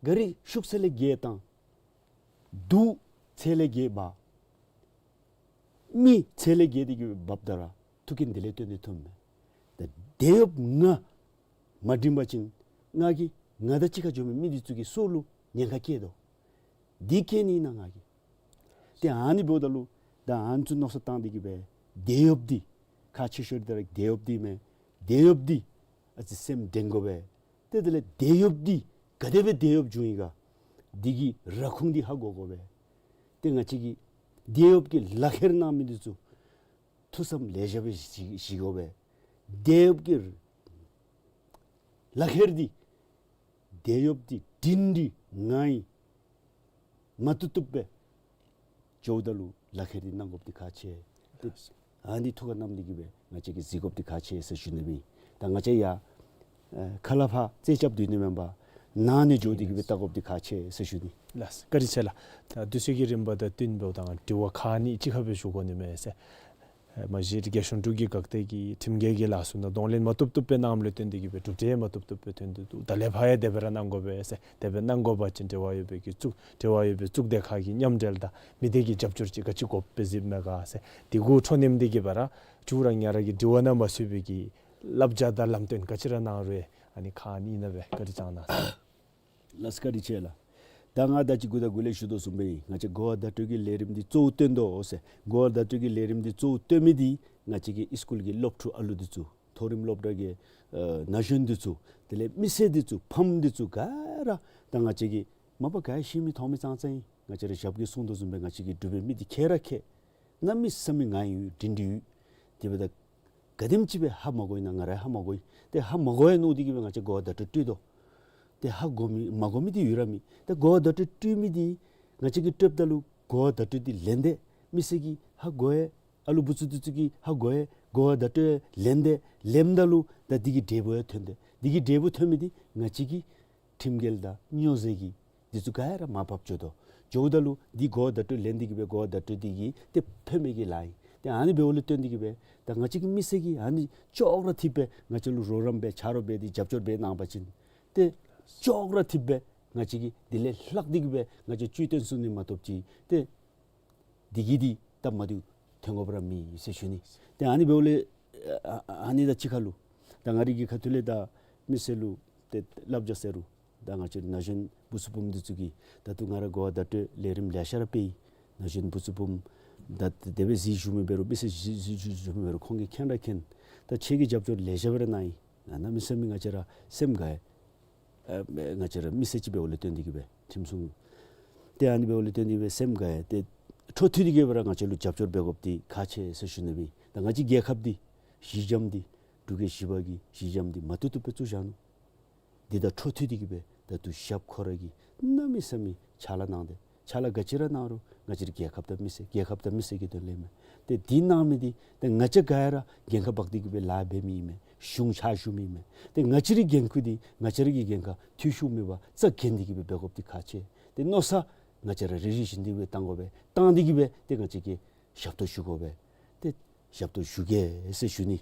གཱ་རི་ཤུགས་ཚད་ལས་བརྒལ་བཏང་། རྡོ་ཚད་ལས་བརྒལ་འབག། མི་ཚད་ལས་བརྒལ་ཏེ་གི་སྦེ་འབགཔ་ད་ར་ཐུག་རྐྱེན་འདི་ལས་བརྟེན་ཏེ་ཐོནམ་མས། ད་དེད་གཡོགཔ་ང་མ་འགྲིམ་པ་ཅིན་ང་གིས་ང་དང་གཅིག་ཁར་འགྱོ་མི་མི་འདི་ཚུ་གི་སྲོག་ལུ་ཉེན་ཁ་བཀལ་དོ། འདི་བཀལ་ནི་ཨིན་ན་ང་གིས། ཏེ་ཨ་ནི་འབདཝ་ད་ལུ་ད་ཨ་ནི་ཚུ་མནོ་བསམ་བཏང་སྟེ་གི་སྦེ་དེད་གཡོགཔ་འདི་ཁག་ཆེ་ཤོས་འདི་ར་དེད་གཡོགཔ་འདི་མས། དེད་གཡོགཔ་འདི་ཨ་ཙི་སེམས་འདྲེན་དགོ་པས། ཏེ་དེ་ལས་དེད་གཡོགཔ་འདི་ག་དེ་སྦེ་དེད་གཡོགཔ་བྱུང་ཡི་ག་འདི་གི་ར་ཁུངས་འདི་ཧ་གོ་དགོ་པས། ཏེ་ང་བཅས་ཀྱི་དེད་གཡོགཔ་ཀྱི་ལག་ཁྱེར་གནང་མི་འདི་ཚུ་ཐུགས་བསམ་ལེགས་ཤོམ་སྦེ་བཞེས་བཞེས་དགོ་པས། དེད་གཡོགཔ་ཀྱི་ལག་ཁྱེར་འདི་དེད་གཡོགཔ་འདི་དྲིན་འདི་ང་ཨིན་མ་བཏུབ་བཏུབ་སྦེ་འགྱོཝ་ད་ལུ་ལག་ཁྱེར་འདི་གནང་དགོཔ་འདི་ཁག་ཆེ། ཏེ་ཨ་ནི་ཐུགས་ཁར་བསྣམས་ཏེ་གི་སྦེ་ང་བཅས་ཀྱིས་གཟིགས་དགོཔ་འདི་ཁག་ཆེ་ཟེར་ཞུ་ནི་སྦེ། ད་ང་བཅས་ཡར་ཨེ་ཁ་ལས་ཕར་རྩད་རྐྱབ་སྡོད་ནི་མེན་པར་ནང་ནས་འགྱོ་སྟེ་གི་སྦེ་བལྟ་དགོཔ་འདི་ཁག་ཆེ་ཟེར་ཞུ་ནི། ལགས་སོ། བཀའ་དྲིན་ཆེ་ལགས། ད་དུས་ཚོད་ཀྱི་རིམ་པ་དང་བསྟུན་འབདཝ་ད་དྲི་བ་ཁག་གཉིས་གཅིག་ཁར་སྦེ་ཞུ་དགོ་ནི་མས་ཟེར། ཨེ་མ་གཞི་རྒྱལ་གཞུང་འབྲུག་གི་འགག་སྡེ་གིས་ཁྲིམས་འགལ་གྱི་ལཱ་ཚུ་ནང་གདོང་ལེན་མ་བཏུབ་བཏུབ་སྦེ་གནངམ་ལས་བརྟེན་ཏེ་གི་སྦེ་གྲུབ་འབྲས་མ་བཏུབ་བཏུབ་སྦེ་ཐོན་ཏེ་འདུག། ད་ལས་ཕར་ཡང་དེ་སྦེ་ར་གནང་དགོ་པས་ཟེར། དེ་སྦེ་གནང་དགོ་པ་ཅིན་འབྲེལ་བ་ཡོད་པའི་གི་བཙུགས་འབྲེལ་བ་ཡོད་པའི་བཙུགས་སྡེ་ཁག་གི་མཉམ་འབྲེལ་དང་མི་སྡེ་གི་རྒྱབ་སྐྱོར་ཅིག་ག་ཅི་དགོཔ་སྦེ་གཟིགསཔ་མས་ག་ཟེར། དེ་གུ་འཕྲོ་མཉམ་འདི་གིས་སྦེ་ར་ཅུང་ར་ང་ར་གི་དྲི་བ་ནང་མ་ཚུད་པའི་གི་བསླབ་བྱ་དང་ལམ་སྟོན་ག་ཅི་ར་གནང་རུང་ཨ་ནི་ཁག་གཉིས་ནང་སྦེ་བཀའ་དྲིན་བསྐྱང་གནང་ཟེར། ལགས་སོ། བཀའ་དྲིན་ཆེ་ལགས། ད་ང་ད་ཅི་འགོ་དང་འགོ་ལས་ཞུ་དོ་བཟུམ་སྦེ་ང་བཅས་གོ་བ་བརྡ་སྤྲོད་ཀྱི་ལས་རིམ་འདི་གཙོ་བོ་བཏོན་དོ་ཟེར། གོ་བ་བརྡ་སྤྲོད་ཀྱི་ལས་རིམ་འདི་གཙོ་བོ་བཏོན་མི་འདི་ང་བཅས་ཀྱི་ཨིསི་ཀུལ་གྱི་སློབ་ཕྲུག་ཨ་ལུ་འདི་ཚུ་མཐོ་རིམ་སློབ་གྲྭ་གི་ཨ་ན་གཞོན་འདི་ཚུ་དེ་ལས་མི་སེར་འདི་ཚུ་ཕམ་འདི་ཚུ་ག་ར་ད་ང་བཅས་ཀྱི་ མ་པ་ག་ཡང་ཤེས་མི་མཐོང་མི་ཙང་ཙང་ཨིན། ང་བཅས་ར་ཞབས་ཀྱིས་གསུངས་དོ་བཟུམ་སྦེ་ང་བཅས་ཀྱི་འབྲུག་པའི་མི་འདི་ཁྱེད་ར་ཁྱེད། གནམ་མེད་ས་མེད་ང་ཡོད་འདྲན་འདྲ་ཡོད། དེ་འབདཝ་ད་ག་དེམ་ཅིག་སྦེ་ཧ་མ་གོ་ཨིན་ན་ང་ར་ཧ་མ་གོ་ཨིན། ཏེ་ཧ་མ་གོ་ཡང་མནོ་སྟེ་གིས་སྦེ་ང་བཅས་གོ་བ་བརྡ་སྤྲོད་སྤྲོད་དོ། ཏེ་ཧ་གོ་མི་མ་གོ་མི་འདི་ཡོད་ར་མེད། ཏེ་གོ་བ་བརྡ་སྤྲོད་སྤྲོད་མི་འདི་ང་བཅས་ཀྱིས་སྤྲོདཔ་ད་ལུ་གོ་བ་བརྡ་སྤྲོད་འདི་ལན་འདི་མི་སེར་གྱིས་ཧ་གོ་ཡང་ཨ་ལུ་བུ་ཚུ་འདི་ཚུ་གིས་ཧ་གོ་ཡང་གོ་བ་བརྡ་སྤྲོད་ལན་འདི་ལེནམ་ད་ལུ་ད་འདི་གི་འབྲས་བུ་ཡང་ཐོན་ཏེ། འདི་གི་འབྲས་བུ་ཐོན་མི་འདི་ང་བཅས་ཀྱི་ཁྲིམས་འགལ་དང་སྨྱོ་རྫས་ཀྱི་འདི་ཚུ་ག་ཡང་ར་མར་བབས་འགྱོ་དོ། འགྱོཝ་ད་ལུ་འདི་གོ་བ་བརྡ་སྤྲོད་ལེན་ཏེ་གིས་སྦེ་གོ་བ་བརྡ་སྤྲོད་འདི་གིས་ཏེ་ཕན་མི་གི་ལཱ་ཨིན། ཏེ་ཨ་ནི་འབདཝ་ལས་བརྟེན་ཏེ་གིས་སྦེ་ད་ང་བཅས་ཀྱི་མི་སེར་གྱིས་ཨ་ནི་ཅོག་ར་འཐདཔ་སྦེ་ང་བཅས་ལུ་རོགས་རམ་འབད་ཆ་རོགས་འབད་དེ་རྒྱབ་སྐྱོར་འབད་གནང་པ་ཅིན་ཏེ་ཅོག་ར་འཐདཔ་སྦེ་ང་བཅས་ཀྱིས་དེ་ལས་ལྷག་སྟེ་གིས་སྦེ་ང་བཅས་བཅུད་བཏོན་ཚུགས་ནི་མ་གཏོགས་ཅིག་ཏེ་འདི་གིས་འདི་སྟབས་མ་བདེཝ་ཐོན་དགོཔ་ར་མེད་ཟེར་ཞུ་ནི། ཏེ་ཨ་ནི་འབདཝ་ལས་ཨ་ཨ་ཨ་ནི་དང་གཅིག་ཁར་ལུ་ད་ང་རའི་གི་ཁ་ཐུག་ལས་ད་མི་སེར་ལུ་ཏེ་བསླབ་བྱ་ཟེར་རུང་ད་ང་བཅས་ན་གཞོན་བུ་ཚུ་བུམོ་འདི་ཚུ་གིས་ད་ལྟོ་ང་ར་གོ་བ་བརྡ་སྤྲོད་ལས་རིམ་ལེ་ཤ་ར་སྤེལ་ཡི། ན་གཞོན་བུ་ཚུ་བུམོ་ད་དེ་སྦེ་གཟིགས་བཞུགས་མི་འབད་རུང་མི་སེར་གཟིགས་གཟིགས་བཞུགས་མི་འབད་རུང་ཁོང་གིས་མཁྱེན་ར་མཁྱེན། ད་ཁྱེད་ཀྱིས་རྒྱབ་སྐྱོར་ལེ་ཤ་སྦེ་ར་གནང་ཡི། ཨ་གནམ་མེད་ས་མེད་ང་བཅས་ར་སེམས་དགའ་ཡི། ཨ་ང་བཅས་ར་མི་སེར་ཅིག་འབདཝ་ལས་བརྟེན་ཏེ་གིས་སྦེ་ཁྲིམས་སྲུང་ཏེ་ཨ་ནི་འབདཝ་ལས་བརྟེན་ཏེ་གིས་སྦེ་སེམས་དགའ་ཡི། ཏེ་འཕྲོ་མཐུད་དེ་གིས་སྦེ་ར་ང་བཅས་ལུ་རྒྱབ་སྐྱོར་འབད་དགོཔ་འདི་ཁག་ཆེ་ཟེར་ཞུ་ནི་ཨིན། ད་ང་བཅས་རྒྱལ་ཁབ་འདི་གཞི་འགྱམ་འདི་འབྲུག་རྒྱལ་བཞི་པ་གིས་གཞི་འགྱམ་འདི་མ་བཏུབ་བཏུབ་སྦེ་བཙུགས་བཞག་ནུག། འདི་དང་འཕྲོ་མཐུད་དེ་གིས་སྦེ་ད་ལྟོ་ཞབས་ཁོ་ར་གིས་གནམ་མེད་ས་མེད་ཕྱག་ལཱ་གནང་སྟེ་ཕྱག་ལཱ་ག་ཅི་ར་གནང་རུང་ང་བཅས་རའི་རྒྱལ་ཁབ་དང་མི་སེར་རྒྱལ་ཁབ་དང་མི་སེར་གྱི་དོན་ལས་མས། ཏེ་འདི་གནང་མི་འདི་ཏེ་ང་བཅས་ག་ཡང་ར་འགན་ཁག་འབག་སྟེ་གིས་སྦེ་ལཱ་འབད་མི་ཨིན་མས། གཞུང་ཕྱག་ཞུ་མི་ཨིན་མས། ཏེ་ང་བཅས་རའི་འགན་ཁུར་འདི་ང་བཅས་ར་གི་འགན་ཁག་འཐུས་ཤོར་མེད་པར་རྩ་འགེངས་ཏེ་གིས་སྦེ་འབད་དགོཔ་འདི་ཁག་ཆེ། ཏེ་མནོ་བསམ་ང་བཅས་ར་རེ་རེ་བཞིན་དུ་སྦེ་བཏང་དགོ་པས། བཏང་སྟེ་གིས་སྦེ་ཏེ་ང་བཅས་ཀྱིས་ཞབས་ཏོག་ཞུ་དགོ་པས། ཏེ་ཞབས་ཏོག་ཞུ་གེ་ཟེར་ཞུ་ནི།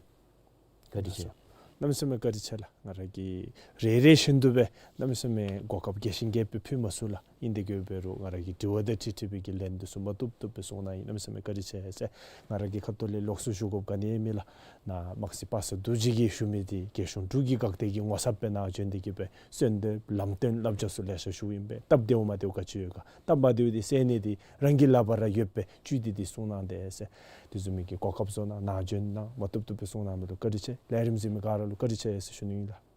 བཀའ་དྲིན་ཆེ། གནམ་མེད་ས་མེད་བཀའ་དྲིན་ཆེ་ལགས། ང་ར་གིས་རེ་རེ་བཞིན་དུ་སྦེ་གནམ་མེད་ས་མེད་གོ་སྐབས་རྒྱས་ཤིང་རྒྱས་པའི་ཕུལ་མ་ཚུགས་ལགས། ཨིན་ཏེ་གིས་འབད་རུང་ང་ར་གི་དྲི་བ་དང་འཁྲིལ་འཁྲིལ་བའི་གི་ལན་འདི་ཚུ་མ་བཏུབ་བཏུབ་སྦེ་གསུངས་གནང་ཡི། གནམ་མེད་ས་མེད་བཀའ་དྲིན་ཆེ་ཟེར། ང་ར་གི་ཁ་ཐུག་ལས་ལོགས་སུ་ཞུ་དགོཔ་ག་ནི་ཡང་མེད་ལགས། ནཱ་དམག་སྲིད་པ་སངས་རྡོ་རྗེ་གིས་ཞུ་མི་འདི་རྒྱལ་གཞུང་འབྲུག་གི་འགག་སྡེ་གི་ངོ་ཚབ་སྦེ་ནཱ་བྱོན་ཏེ་གིས་སྦེ་གསོལ་འདེབས་ལམ་སྟོན་བསླབ་བྱ་ཚུ་ལེ་ཤ་ཞུཝ་ཨིན་པས། སྟབས་བདེཝ་མ་བདེཝ་ག་ཅི་ཡོད་ག། སྟབས་མ་བདེཝ་འདི་སེལ་ནི་འདི་རང་གི་ལག་པར་ར་ཡོད་པས། བཅུད་འདི་འདི་གསུངས་གནང་དེས་ཟེར། དེ་བཟུམ་མའི་གི་གོ་སྐབས་བཟོ་གནང་ནཱ་བྱོན་གནང་མ་བཏུབ་བཏུབ་སྦེ་གསུངས་གནང་མི་ལུ་བཀའ་དྲིན་ཆེ། ལས་རིམ་གཟིགས་མི་ག་ར་ལུ་བཀའ་དྲིན་ཆེ་ཟེར་ཞུ་ནི་ཨིན་ལགས།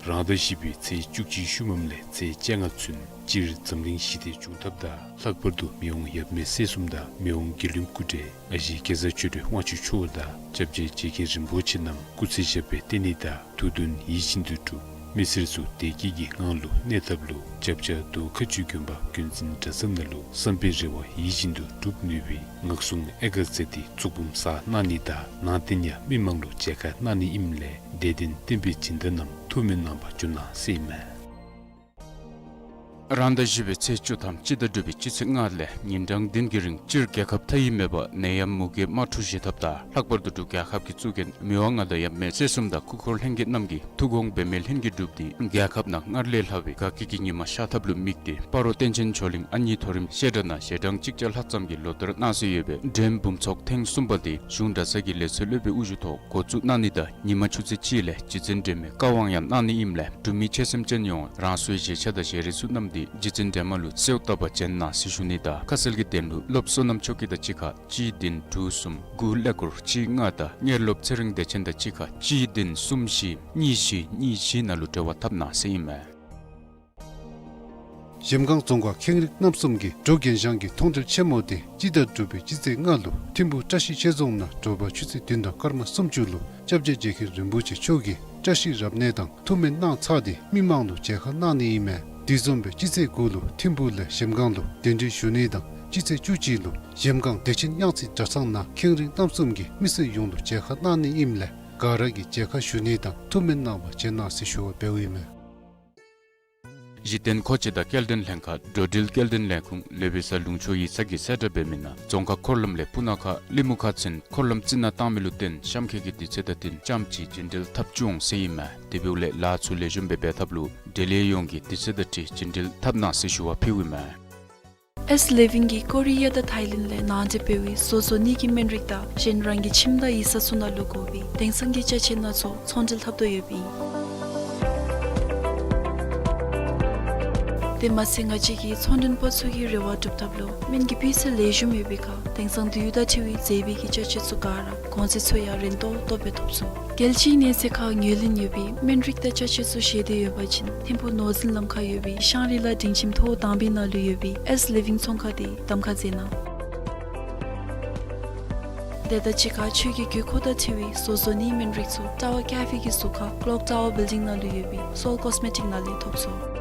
རང་ཟླ་བཞི་པའི་ཚེས་བཅུ་གཅིག་ཤུལ་མམ་ལས་ཚེས་བཅོ་ལྔ་ཚུན་སྤྱིར་འཛམ་གླིང་ཞི་བདེ་འབྱུང་ཐབས་དང་ལྷག་པར་དུ་མི་དབང་ཡབ་མེས་སྲས་གསུམ་དང་མི་དབང་དགེ་འདུན་སྐུ་བགྲེས་ཨ་ཞེ་སྐལ་བཟང་ཆོས་སྒྲོན་དབང་ཕྱུག་མཆོག་དང་སྐྱབས་རྗེ་རྗེ་མཁན་རིན་པོ་ཆེ་རྣམས་སྐུ་ཚེ་ཞབས་པད་བརྟན་ནི་དང་ཐུགས་འདུན་ཡིད་བཞིན་དུ་འགྲུབ། མི་སེར་ཚུ་བདེ་སྐྱིད་ཀྱི་ངང་ལུ་གནས་ཐབས་ལུ་སྐྱབས་རྗེ་རྡོ་ཁ་ཆུ་དགོན་པ་དགོན་འཛིན་གྲྭ་ཚང་ནང་ལུ་བསམ་པའི་རེ་བ་ཡིད་བཞིན་དུ་འགྲུབ་ནུས་པའི་ངག་སྲུང་ཨེ་ཀར་རྩེ་འདི་བཙུགས་འབུམ་ཚོགས་གནང་ནི་དང་ནང་རྟེན་ཡང་མི་མང་ལུ་མཇལ་ཁ་གནང་ནི་ཨིནམ་ལས་དད་ལྡན་བསྟན་པའི་སྦྱིན་བདག་རྣམས་ཐུགས་སྨོན་གནང་བར་འབྱོན་གནང་ཟེར་ཨིན་མས། རང་ཟླ་བཞི་པའི་ཚེས་བཅུ་ཐམ་སྤྱི་ཟླ་དྲུག་པའི་སྤྱི་ཚེས་ལྔ་ལས་ཉིན་གྲངས་བདུན་གྱི་རིང་སྤྱིར་རྒྱལ་ཁབ་མཐའ་དབུས་མེད་པར་ནད་ཡམས་མུ་གེ་དམག་འཁྲུག་ཞི་ཐབས་དང་ལྷག་པར་དུ་འབྲུག་རྒྱལ་ཁབ་ཀྱི་གཙུག་རྒྱན་མི་དབང་མངའ་བདག་ཡབ་མེས་སྲས་གསུམ་དང་སྐུ་འཁོར་ལྷན་རྒྱས་རྣམས་ཀྱིས་ཐུགས་དགོངས་འབད་མེད་ལྷུན་གྱིས་གྲུབ་སྟེ་རྒྱལ་ཁབ་ནང་སྔར་ལས་ལྷག་པའི་དགའ་སྐྱིད་ཀྱི་ཉི་མ་ཤར་ཐབས་ལུ་དམིགས་ཏེ་སྤ་རོ་བསྟན་ཆེན་ཇོ་གླིང་ཨ་མྱེས་མཐོ་རིམ་བཤད་གྲྭ་ནང་ཞལ་གྲངས་གཅིག་བརྒྱ་ལྷག་ཙམ་གྱིས་ལོ་བསྟར་གནང་སྲོལ་ཡོད་པའི་འགྲེམས་འབུམ་ཚོགས་ཐེངས་གསུམ་པ་དེ་གཞུང་གྲྭ་ཚང་གི་ལས་ཚོགས་སློབ་དཔོན་དབུ་བཞུགས་ཐོག་འགོ་བཙུགས་གནང་ནི་དང་ཉི་མ་ཆུ་ཚོད་གཅིག་ལས་རྗེ་བཙུན་སྒྲོལ་མའི་བཀའ་དབང་ཡང་གནང་ནི་ཨིནམ་ལས་འབྲུག་མི་ཆོལ་གསུམ་སྤྱི་ཡོངས་རང་སོའི་བཞེས་ཆ་དང་ཞལ་རས་ཚུ་བསྣམས་ཏེ་རྗེ་བཙུན་སྒྲོལ་མ་ལུ་གསོལཝ་བཏབ་པར་འབྱོན་གནང་ཟེར་ཞུ་ནི་དང་ཁ་གསལ་གྱི་དོན་ལུ་སློབ་བསོད་ནམས་མཆོག་སྐྱིད་དང་གཅིག་ཁར་གཅིག་བདུན་དྲུག་གསུམ་དགུ་ཀླད་ཀོར་གཅིག་ལྔ་དང་གཉེར་སློབ་ཚེ་རིང་བདེ་ཆེན་དང་གཅིག་ཁར་གཅིག་བདུན་གསུམ་བཞི་གཉིས་བཞི་གཉིས་བཞི་ནང་ལུ་འབྲེལ་བ་འཐབ་གནང་ཟེར་ཨིན་མས། གཞལམ་སྒང་རྫོང་ཁག་ཁེངས་རིགས་རྣམ་གསུམ་གྱིས་འབྲོག་རྒན་ཤང་གི་མཐོང་གྲོལ་ཆེན་མོ་དེ་སྤྱི་ཟླ་དྲུག་པའི་སྤྱི་ཚེས་ལྔ་ལུ་ཐིམ་ཕུ་བཀྲ་ཤིས་ཆོས་རྫོང་ནང་དྲོ་པ་ཆུ་ཚོད་བདུན་དང་སྐར་མ་སུམ་ཅུ་ལུ་སྐྱབས་རྗེ་རྗེ་མཁན་རིན་པོ་ཆེ་མཆོག་གིས་བཀྲ་ཤིས་རབ་གནས་དང་ཐུགས་སྨོན་གནང་ཚར་ཏེ་མི་མང་ལུ་མཇལ་ཁ་གནང་ནི་ཨིན་མས། དེ་བཟུམ་སྦེ་སྤྱི་ཚེས་དགུ་ལུ་ཐིམ་ཕུ་ལས་གཞལམ་སྒང་ལུ་གདན་འདྲེན་ཞུ་ནི་དང་སྤྱི་ཚེས་བཅུ་གཅིག་ལུ་གཞལམ་སྒང་བདེ་ཆེན་གཡང་རྩེ་གྲྭ་ཚང་ནང་ཁེངས་རིགས་རྣམ་གསུམ་གྱི་མི་སེར་ཡོངས་ལུ་མཇལ་ཁ་གནང་ནི་ཨིནམ་ལས་ག་ར་གིས་མཇལ་ཁ་ཞུ་ནི་དང་ཐུགས་སྨོན་གནང་བར་འབྱོན་གནང་ཟེར་ཞུ་བ་འབདཝ་ཨིན་མས། གཞི་རྟེན་མཁོ་ཆས་དང་སྐྱེལ་འདྲེན་ལྷན་ཁག་འགྲོ་འགྲུལ་སྐྱེལ་འདྲེན་ལས་ཁུངས་ལུས་པའི་གསར་ལུང་ཕྱོགས་ཡིག་ཚང་གིས་གསལ་བསྒྲགས་འབད་མི་ནང་རྫོང་ཁག་འཁོར་ལམ་ལས་སྤུ་ན་ཁ་གླིང་མུ་ཁ་ཚུན་འཁོར་ལམ་རྩི་ནག་བཏང་མི་ལུ་བརྟེན་གཤམ་འཁོད་ཀྱི་དུས་ཚོད་དང་བསྟུན་རྐྱངམ་ཅིག་རྒྱུན་འགྲུལ་འཐབ་བཅུག་འོང་ཟེར་ཨིན་མས། དེ་འབདཝ་ལས་ལཱ་ཚུ་ལེགས་ཤོམ་སྦེ་འབད་ཐབས་ལུ་འབྲེལ་ཡོད་ཡོངས་ཀྱིས་དུས་ཚོད་དང་འཁྲིལ་རྒྱུན་འགྲུལ་འཐབ་གནང་ཟེར་ཞུ་བ་ཕུལཝ་ཨིན་མས། ཨེས་ལེ་ཝིན་གྱིས་ཀོ་རི་ཡ་དང་ཐའི་ལེནཌ་ལས་ནང་འདྲེན་འབད་བའི་བཟོ་བཟོ་ནི་གི་སྨན་རིགས་དང་གཞན་རང་གི་ཁྱིམ་དང་ཡིག་ཚང་ཚུ་ནང་ལུ་དགོ་པའི་དེང་སང་གི་ཅ་ཆས་སྣ་ཚོགས་ཚོང་འབྲེལ་འཐབ་དོ་ཡོདཔ་ཨིན། དེ་མ་ཚད་ང་བཅས་ཀྱི་ཚོང་མགྲོན་པ་ཚུ་གི་རེ་བ་སྒྲུབ་ཐབས་ལུ་སྨན་གྱི་སྤུས་ཚད་ལེགས་ཤོམ་ཡོད་པའི་ཁར་དེང་སང་དུས་ཡུན་དང་འཁྲིལ་བའི་མཛེས་པའི་གི་ཅ་ཆས་ཚུ་ག་ར་གོང་ཚད་ཚུ་ཡང་རན་ཏོག་ཏོ་སྦེ་ཐོབ་ཚུགས། རྒྱལ་སྤྱིའི་གནས་ཚད་ཁར་ངོས་ལེན་ཡོད་པའི་སྨན་རིགས་དང་ཅ་ཆས་ཚུ་བཞེས་ཏེ་ཡོད་པ་ཅིན་ཐིམ་ཕུག་ནོར་འཛིན་ལམ་ཁར་ཡོད་པའི་ཤང་རི་ལ་སྒྲིང་ཁྱིམ་ཐོག་དང་པའི་ནང་ལུ་ཡོད་པའི་ཨེས་ལི་ཝིང་ཚོང་ཁང་དེ་གདམ་ཁ་མཛད་གནང་། དེ་དང་གཅིག་ཁར་ཁྱོད་ཀྱི་དགོས་མཁོ་དང་འཁྲིལ་བའི་བཟོ་བཟོ་ནིའི་སྨན་རིགས་ཚུ་ཊ་ཝར་ཀེ་ཕེ་གི་ཟུར་ཁར་ཀློག་ཊ་ཝར་བིལ་ཌིང་ནང་ལུ་ཡོད་པའི་སོལ་ཀོས་མེ་ཊིཀ་ནང་ལས་ཐོབ་ཚུགས།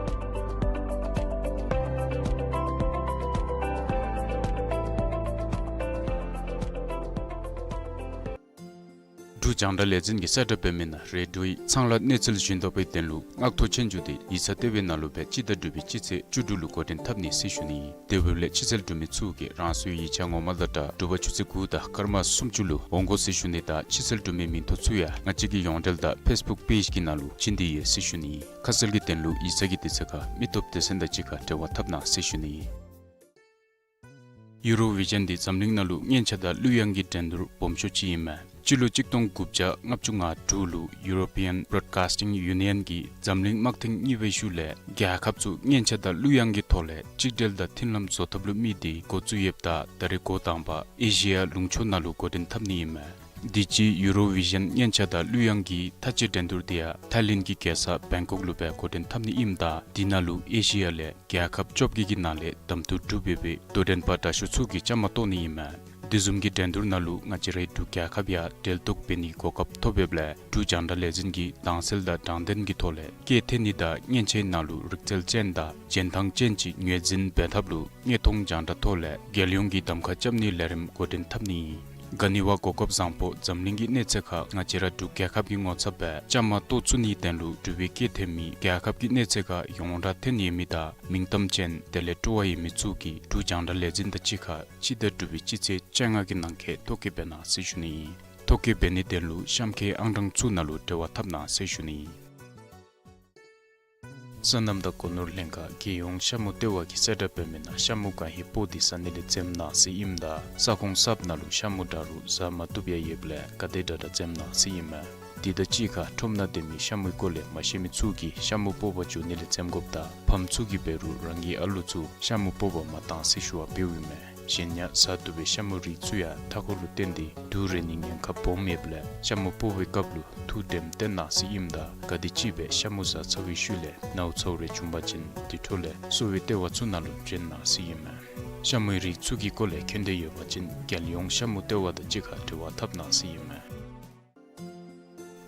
འབྲུག་རྒྱང་བསྒྲགས་ལས་འཛིན་གྱིས་གསལ་བསྒྲགས་འབད་མི་ནང་རེ་ཌིའོའི་ཚང་ལ་གནས་ཚུལ་ཞུ་དོ་བའི་དོན་ལུ་མངགས་ཐོ་ཆོད་རྒྱུ་དེ་ཡིག་ཚང་ལྟེ་བའི་ནང་ལུ་སྦེ་སྤྱི་ཟླ་དྲུག་པའི་སྤྱི་ཚེས་བཅུ་དྲུག་ལུ་འགོ་འདྲེན་འཐབ་ནི་ཟེར་ཞུ་ནི། དེ་འབདཝ་ལས་སྤྱི་ཚེས་འབྲུག་མི་ཚུ་གིས་རང་སོའི་ཡིག་ཆ་ངོ་མ་དང་སྦྲགས་དྲོ་པ་ཆུ་ཚོད་དགུ་དང་སྐར་མ་སུམ་ཅུ་ལུ་འོང་དགོ་ཟེར་ཞུ་ནི་དང་སྤྱི་ཚེས་འབྲུག་མི་མིང་ཐོ་ཚུ་ཡང་ང་བཅས་ཀྱི་ཡོངས་འབྲེལ་དང་ཕེསི་བུཀ་པེཇ་གི་ནང་ལུ་བྱིན་ཏེ་ཡོད་ཟེར་ཞུ་ནི། ཁ་གསལ་གྱི་དོན་ལུ་ཡིག་ཚང་གི་དུས་ཚོད་ཁར་མི་སྟོབས་སྡེ་ཚན་དང་གཅིག་ཁར་འབྲེལ་བ་འཐབ་གནང་ཟེར་ཞུ་ནི། ཡུ་རོ་བི་ཞཱན་འདི་འཛམ་གླིང་ནང་ལུ་སྙན་ཆ་དང་གླུ་དབྱངས་ཀྱི་འགྲན་བསྡུར་སྦོམ་ཤོས་ཅིག་ཨིན་མས། སྤྱི་ལོ་གཅིག་སྟོང་དགུ་བརྒྱ་ལྔ་བཅུ་ང་དྲུག་ལུ་ཡུ་རོ་པི་ཡཱན་བོ་རོཌ་ཀཱསི་ཊིང་ཡུ་ནི་ཡཱན་གྱིས་འཛམ་གླིང་དམག་ཐེངས་གཉིས་པའི་ཤུལ་ལས་རྒྱལ་ཁབ་ཚུ་སྙན་ཆ་དང་གླུ་དབྱངས་ཀྱི་ཐོག་ལས་གཅིག་སྒྲིལ་དང་མཐུན་ལམ་བཟོ་ཐབས་ལུ་དམིགས་ཏེ་འགོ་བཙུགས་ཡོདཔ་ད་ད་རེས་འགོ་དང་པ་ཨེ་ཤི་ཡ་ལུང་ཕྱོགས་ནང་ལུ་འགོ་འདྲེན་འཐབ་ནི་ཨིན་མས། དུས་ཅི་ཡུ་རོ་བི་ཞཱན་སྙན་ཆ་དང་གླུ་དབྱངས་ཀྱི་མཐའ་དཔྱད་འགྲན་བསྡུར་དེ་ཡང་ཐའི་ལེནཌ་གི་རྒྱལ་ས་བེང་ཀོག་ལུ་སྦེ་འགོ་འདྲེན་འཐབ་ནི་ཨིནམ་ད་དེ་ནང་ལུ་ཨེ་ཤི་ཡ་ལས་རྒྱལ་ཁབ་བཅོ་བརྒྱད་ཀྱི་ནང་ལས་གདམ་འཐུ་གྲུབ་ཡོད་པའི་དོ་འགྲན་པ་དྲག་ཤོས་ཚུ་གིས་བཅའ་མར་གཏོགས་ནི་ཨིན་མས། དེ་བཟུམ་གྱི་འགྲན་བསྡུར་ནང་ལུ་ང་བཅས་རའི་འབྲུག་རྒྱལ་ཁབ་ཡང་འབྲེལ་གཏོགས་འབད་ནིའི་གོ་སྐབས་ཐོབ་ཡོདཔ་ལས་འབྲུག་རྒྱང་བསྒྲགས་ལས་འཛིན་གྱིས་དྭངས་གསལ་དང་དྲང་བདེན་གྱི་ཐོག་ལས་སྐད་འཐེན་ནི་དང་སྙན་ཆའི་ནང་ལུ་རིག་རྩལ་ཅན་དང་རྒྱན་ཐང་ཅན་ཅིག་ངོས་འཛིན་འབད་ཐབས་ལུ་དངོས་མཐོང་རྒྱང་བསྒྲགས་ཐོག་ལས་རྒྱལ་ཡོངས་ཀྱི་གདམ་ཁ་རྐྱབ་ནིའི་ལས་རིམ་འགོ་འདྲེན་འཐབ་ནི་ཨིན། ག་ནི་བ་གོ་སྐབས་བཟང་པོ་འཛམ་གླིང་གི་གནས་ཚད་ཁར་ང་བཅས་ར་འབྲུག་རྒྱལ་ཁབ་ཀྱི་ངོ་ཚབ་སྦེ་བཅའ་མར་གཏོགས་ཚུགས་ནིའི་དོན་ལུ་འབྲུག་པའི་སྐད་འཐེན་མི་རྒྱལ་ཁབ་ཀྱི་གནས་ཚད་ཁར་ཡོངས་གྲགས་ཐོན་ཡོད་མི་དང་མིང་གཏམ་ཅན་དེ་ལས་སྤྲོ་བ་ཡོད་མི་ཚུ་གིས་འབྲུག་རྒྱང་བསྒྲགས་ལས་འཛིན་དང་གཅིག་ཁར་སྤྱི་ཟླ་དྲུག་པའི་སྤྱི་ཚེས་བཅོ་ལྔ་གི་ནང་འཁོད་ཐོ་བཀོད་འབད་གནང་ཟེར་ཞུ་ནི་ཨིན། ཐོ་བཀོད་འབད་ནིའི་དོན་ལུ་གཤམ་ཁའི་ཨང་གྲངས་ཚུ་ནང་ལུ་འབྲེལ་བ་འཐབ་གནང་ཟེར་ཞུ་ནི་ཨིན། སོ་ནམ་དང་སྒོ་ནོར་ལྷན་ཁག་རྒྱལ་ཡོངས་ཤ་མུ་ལྟེ་བ་གིས་གསལ་བསྒྲགས་འབད་མི་ནང་ཤ་མུ་གང་ཧེ་སྤོག་སྟེ་ཟ་ནི་ལས་འཛེམ་གནང་ཟེར་ཨིནམ་ད་ས་ཁོངས་གསརཔ་ནང་ལུ་ཤ་མུ་འདྲ་རུང་ཟ་མ་བཏུབ་ཡང་ཡོདཔ་ལས་ག་དེ་དྲག་དྲག་འཛེམ་གནང་ཟེར་ཨིན་མས། དེ་དང་གཅིག་ཁར་ཁྲོམ་ནང་སྡོད་མི་ཤ་མུའི་སྐོར་ལས་མ་ཤེས་མི་ཚུ་གིས་ཤ་མུ་སྤོག་པར་འགྱོ་ནི་ལས་འཛེམ་དགོཔ་དང་ཕམ་ཚུ་གིས་འབད་རུང་རང་གི་ཨ་ལོ་ཚུ་ཤ་མུ་སྤོག་པར་མ་གཏང་ཟེར་ཞུ་བ་འབདཝ་ཨིན་མས། གཞན་ཡང་ཟ་བཏུབ་པའི་ཤ་མུའི་རིགས་ཚུ་ཡང་མཐའ་འཁོར་ལུ་བརྟེན་ཏེ་དུག་རེག་ནིའི་ཉེན་ཁ་སྦོམ་ཡོདཔ་ལས་ཤ་མུ་སྤོག་པའི་སྐབས་ལུ་ཐུགས་དྲནམ་བཏོན་གནང་ཟེར་ཨིནམ་ད་ག་དེམ་ཅིག་སྦེ་ཤ་མུ་ཟ་ཚར་བའི་ཤུལ་ལས་ནཝ་ཚཝ་རེ་བྱུང་པ་ཅིན་དེ་འཕྲོ་ལས་གསོ་བའི་ལྟེ་བ་ཚུ་ནང་ལུ་འདྲེན་གནང་ཟེར་ཨིན་མས། ཤ་མུའི་རིགས་ཚུ་གི་སྐོར་ལས་མཁྱེན་འདོད་ཡོད་པ་ཅིན་རྒྱལ་ཡོངས་ཤ་མུ་ལྟེ་བ་དང་གཅིག་ཁར་འབྲེལ་བ་འཐབ་གནང་ཟེར་ཨིན་མས།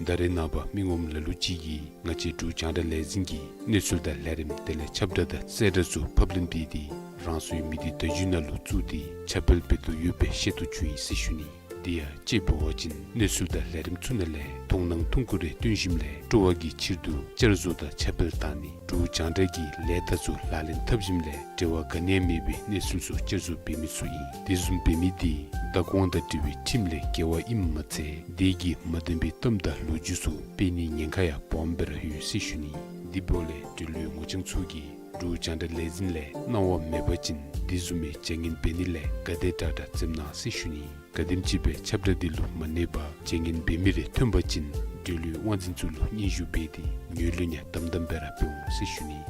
ད་རེས་ནངས་པ་མི་ངོམ་ལ་ལུ་ཅིག་གིས་ང་བཅས་འབྲུག་རྒྱང་བསྒྲགས་ལས་འཛིན་གྱི་གནས་ཚུལ་དང་ལས་རིམ་དེ་ལས་ཁྱབ་བསྒྲགས་དང་གསལ་བསྒྲགས་ཚུ་ཕབ་ལེན་འབད་དེ་རང་སོའི་མི་སྡེ་བརྡ་བརྒྱུད་ནང་ལུ་བཙུགས་ཏེ་ཁྱབ་སྤེལ་འབད་དོ་ཡོད་པའི་ཤེས་རྟོགས་བྱུང་ཡི་ཟེར་ཞུ་ནི། དེ་ཡང་དཔྱེ་འབད་བ་ཅིན་གནས་ཚུལ་དང་ལས་རིམ་ཚུ་ནང་ལས་མཐོང་སྣང་ཐུང་ཀུ་རེ་སྟོན་ཞིནམ་ལས་སྤྲོ་བ་གི་ཕྱིར་དུ་བསྐྱར་བཟོ་དང་ཁྱབ་སྤེལ་བཏང་ནི། འབྲུག་རྒྱང་བསྒྲགས་ཀྱི་ལས་རྟགས་ཚུ་ལག་ལེན་འཐབ་ཞིནམ་ལས་འབྲེལ་བ་ག་ནི་ཡང་མེད་པའི་གནས་ཚུལ་ཚུ་བསྐྱར་བཟོ་འབད་མི་ཚུ་ཨིན། དེ་བཟུམ་འབད་མི་དེ་བདག་དབང་དང་འབྲེལ་བའི་ཁྲིམས་ལས་འགལ་བ་ཨིནམ་མ་ཚད་དེ་གིས་མ་བདེན་པའི་གཏམ་དང་ལོ་རྒྱུས་ཚུ་སྤེལ་ནིའི་ཉེན་ཁ་ཡང་སྦོམ་སྦེ་ར་ཡོད་ཟེར་ཞུ་ནི། དེ་འབདཝ་ལས་འབྲེལ་ཡོད་ངོ་རྐྱང་ཚུ་གིས་འབྲུག་རྒྱང་བསྒྲགས་ལས་འཛིན་ལས་གནང་བ་མེད་པ་ཅིན་དེ་བཟུམ་མའི་བྱ་ངན་འབད་ནི་ལས་ག་དེ་དྲག་དྲག་འཛེམ་གནང་ཟེར་ཞུ་ནི། ག་དེམ་ཅིག་སྦེ་ཁྱབ་བསྒྲགས་འདི་ལུ་མ་གནས་པར་བྱ་ངན་འབད་མི་རེ་ཐོན་པ་ཅིན་འབྲེལ་ཡོད་དབང་འཛིན་ཚུ་ལུ་སྙན་ཞུ་འབད་དེ་ངོས་ལེན་ཡང་དམ་དམ་སྦེ་ར་འབད་འོང་ཟེར་ཞུ་ནི།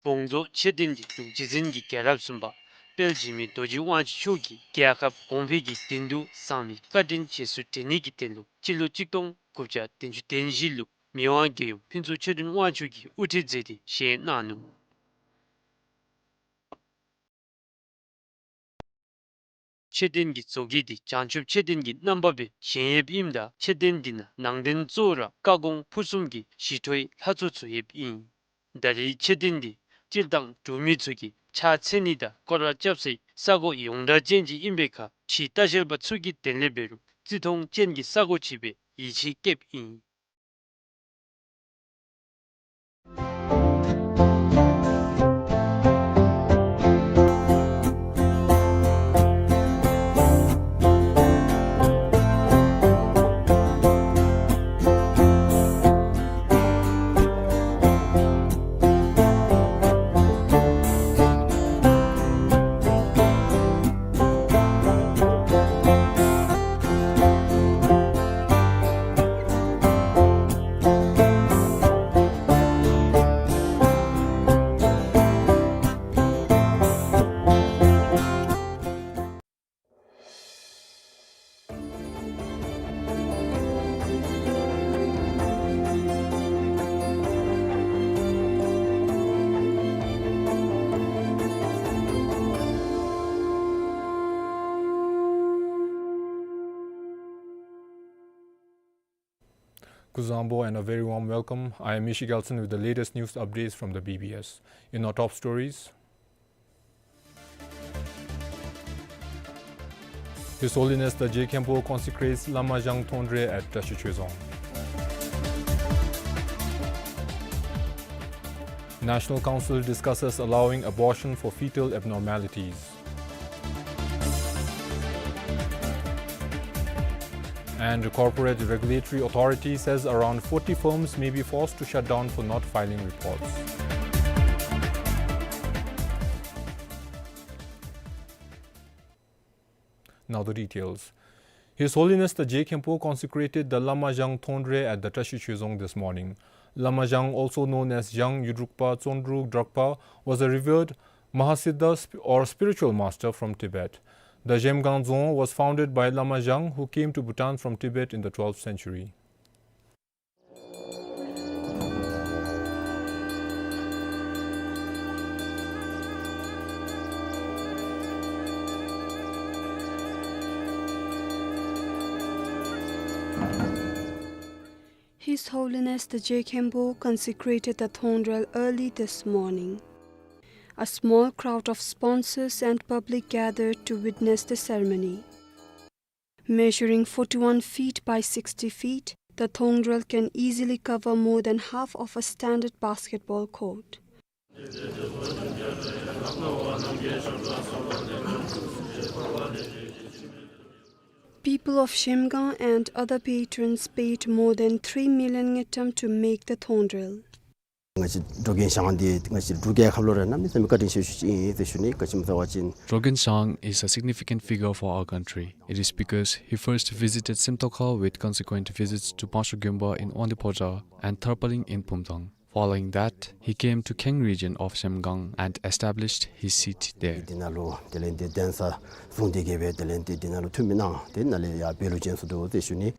བོང་རྫོང་མཆོད་རྟེན་གྱི་འབྲུག་རྗེ་བཙུན་གྱི་རྒྱལ་རབས་གསུམ་པ་དཔལ་འཇིགས་མེད་རྡོ་རྗེ་དབང་ཕྱུག་མཆོག་གིས་རྒྱལ་ཁབ་གོང་འཕེལ་གྱི་དོན་དུ་བཟང་ལས་བཀའ་དྲིན་རྗེས་སུ་དྲན་ནི་གི་དོན་ལུ་སྤྱི་ལོ་གཅིག་སྟོང་དགུ་བརྒྱ་བདུན་ཅུ་དོན་བཞི་ལུ་མི་དབང་རྒྱལ་ཡུམ་ཕུན་ཚོགས་ཆོས་སྒྲོན་དབང་ཕྱུག་གིས་དབུ་ཁྲིད་མཛད་དེ་བཞེངས་གནང་ནུག། མཆོད་རྟེན་གྱི་བཟོ་བཀོད་འདི་བྱང་ཆུབ་མཆོད་རྟེན་གྱི་རྣམ་པ་སྦེ་བཞེངས་ཡོདཔ་ཨིནམ་ད་མཆོད་རྟེན་འདི་ནང་ནང་རྟེན་གཙོ་བོ་ར་བཀའ་དགོངས་ཕུར་གསུམ་གྱི་ཞི་ཁྲོའི་ལྷ་ཚོགས་ཚུ་ཡོདཔ་ཨིན། ད་རེས་མཆོད་རྟེན་འདི་སྤྱིར་བཏང་འབྲུག་མི་ཚུ་གིས་ཕྱག་འཚལ་ནི་དང་སྐོར་ར་རྐྱབ་སའི་ས་གོ་ཡོངས་གྲགས་ཅན་ཅིག་ཨིན་པའི་ཁར་ཕྱིའི་ལྟ་བཤལ་པ་ཚུ་གི་དོན་ལས་འབད་རུང་བརྩི་མཐོང་ཅན་གྱི་ས་གོ་ཅིག་སྦེ་ཡིད་ཆེས་བསྐྱེདཔ་ཨིན། Kuzuzangpo and a very warm welcome. I am Mishi Gelson with the latest news updates from the B B S. In our top stories, His Holiness the Je Khenpo consecrates Lama Zhang Thongdre at Tashi Chwezong. National Council discusses allowing abortion for fetal abnormalities. And Corporate Regulatory Authority says around forty firms may be forced to shut down for not filing reports. Now the details. His Holiness the Je Khenpo consecrated the Lama Zhang Thongdre at the Tashi Chwezong this morning. Lama Zhang, also known as Zhang Yudrukpa Tsondru Drakpa, was a revered Mahasiddha sp-, or spiritual master from Tibet. The Zhemgang Dzong was founded by Lama Zhang, who came to Bhutan from Tibet in the twelfth century. His Holiness the Je Khenpo consecrated the Thongdrel early this morning. A small crowd of sponsors and public gathered to witness the ceremony. Measuring forty-one feet by sixty feet, the Thongdrel can easily cover more than half of a standard basketball court. People of Zhemgang and other patrons paid more than three million ngultrum to make the Thongdrel. ང་བཅས་ཌོ་ཀིན་ཤང་འདི་ང་བཅས་འབྲུག་རྒྱལ་ཁབ་ལུ་ར་གནམ་མེད་ས་མེད་བཀའ་དྲིན་ཆེ་ཤོས་ཅིག་ཨིན་ཟེར་ཞུ་ནི། ག་ཅི་སྨོ་ཟེར་བ་ཅིན། Drogin Shyang is a significant figure for our country. It is because he first visited Simtokha with consequent visits to Pangshek Gyumba in Wangdue Phodrang and Tharpaling in Phumthang. Following that, he came to Kheng region of Zhemgang and established his seat there. འདི་ནང་ལུ་དེ་ལས་འདི་གདན་ས་བཟུང་སྟེ་གི་སྦེ་དེ་ལས་འདི་འདི་ནང་ལུ་འཐུས་མི་གནང་། དེ་ནང་ལས་ཡར་བོད་ལུ་བྱོན་སོང་འདུག་ཟེར་ཞུ་ནི།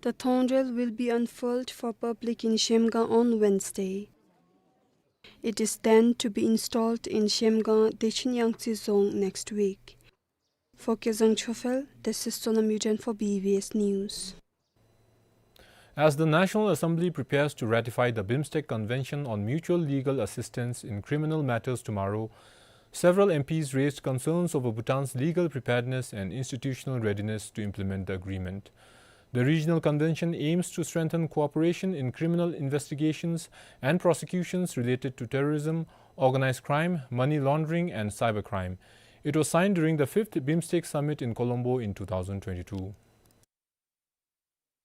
The Thongdrel will be unfurled for public in Zhemgang on Wednesday. It is then to be installed in Zhemgang, Dechin Yangtse Dzong next week. For Kezang Chophel, this is Sonam Yuden for B B S News. As the National Assembly prepares to ratify the BIMSTEC Convention on Mutual Legal Assistance in Criminal Matters tomorrow, several M Ps raised concerns over Bhutan's legal preparedness and institutional readiness to implement the agreement. The regional convention aims to strengthen cooperation in criminal investigations and prosecutions related to terrorism, organized crime, money laundering, and cybercrime. It was signed during the fifth BIMSTEC Summit in Colombo in two thousand twenty-two.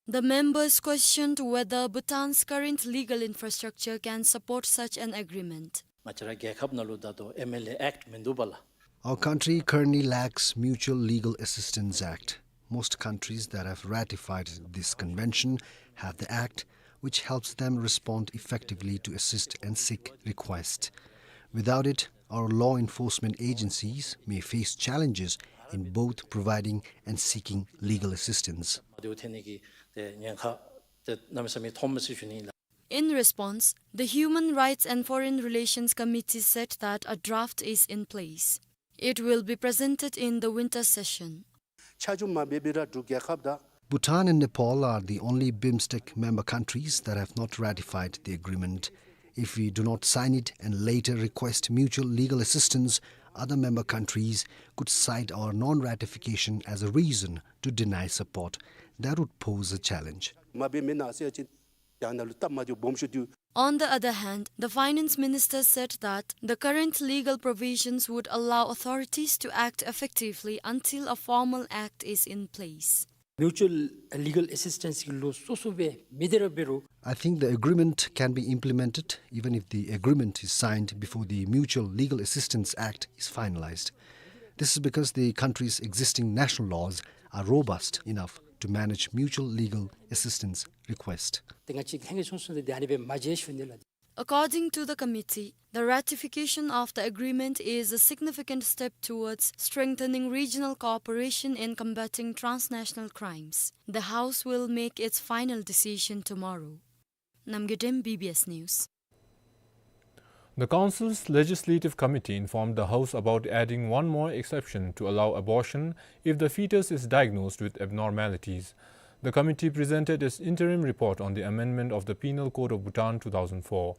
The members questioned whether Bhutan's current legal infrastructure can support such an agreement. ང་བཅས་ར་རྒྱལ་ཁབ་ནང་ལུ་ད་ལྟོ་M L A Act མིན་འདུག་པ་ལགས། Our country currently lacks Mutual Legal Assistance Act. Most countries that have ratified this convention have the act, which helps them respond effectively to assist and seek request. Without it, our law enforcement agencies may face challenges in both providing and seeking legal assistance. དེ་འཐེན་ནི་གི་དེ་ཉེན་ཁ་དེ་གནམ་མེད་ས་མེད་མཐོངམ་མས་ཟེར་ཞུ་ནི་ལགས། In response, the Human Rights and Foreign Relations Committee said that a draft is in place. It will be presented in the winter session. ཆ་མཇུག་མ་འབད་བའི་ར་འབྲུག་རྒྱལ་ཁབ་དང་། Bhutan and Nepal are the only BIMSTEC member countries that have not ratified the agreement. If we do not sign it and later request mutual legal assistance, other member countries could cite our non-ratification as a reason to deny support. That would pose a challenge. མ་འབད་མི་ནང་ཟེར་ཅིག་ཡང་ནང་ལུ་སྟབས་མ་བདེཝ་སྦོམ་ཤོས་འདུག། On the other hand, the finance minister said that the current legal provisions would allow authorities to act effectively until a formal act is in place. Mutual legal assistance གི་ལོ་སོ་སོ་སྦེ་མི་དེ་ར་འབད་རུང་། I think the agreement can be implemented even if the agreement is signed before the Mutual Legal Assistance Act is finalized. This is because the country's existing national laws are robust enough to manage mutual legal assistance request. ཏེ་ང་བཅས་ཧེང་སྐལ་ཆུང་སུ་ནི་དེ་ཨ་ནི་སྦེ་མ་མཇལ་ཞུ་ནི་ལགས། According to the committee, the ratification of the agreement is a significant step towards strengthening regional cooperation in combating transnational crimes. The House will make its final decision tomorrow. Namgay Dem, B B S News. The Council's Legislative Committee informed the House about adding one more exception to allow abortion if the fetus is diagnosed with abnormalities. The committee presented its interim report on the amendment of the Penal Code of Bhutan two thousand four.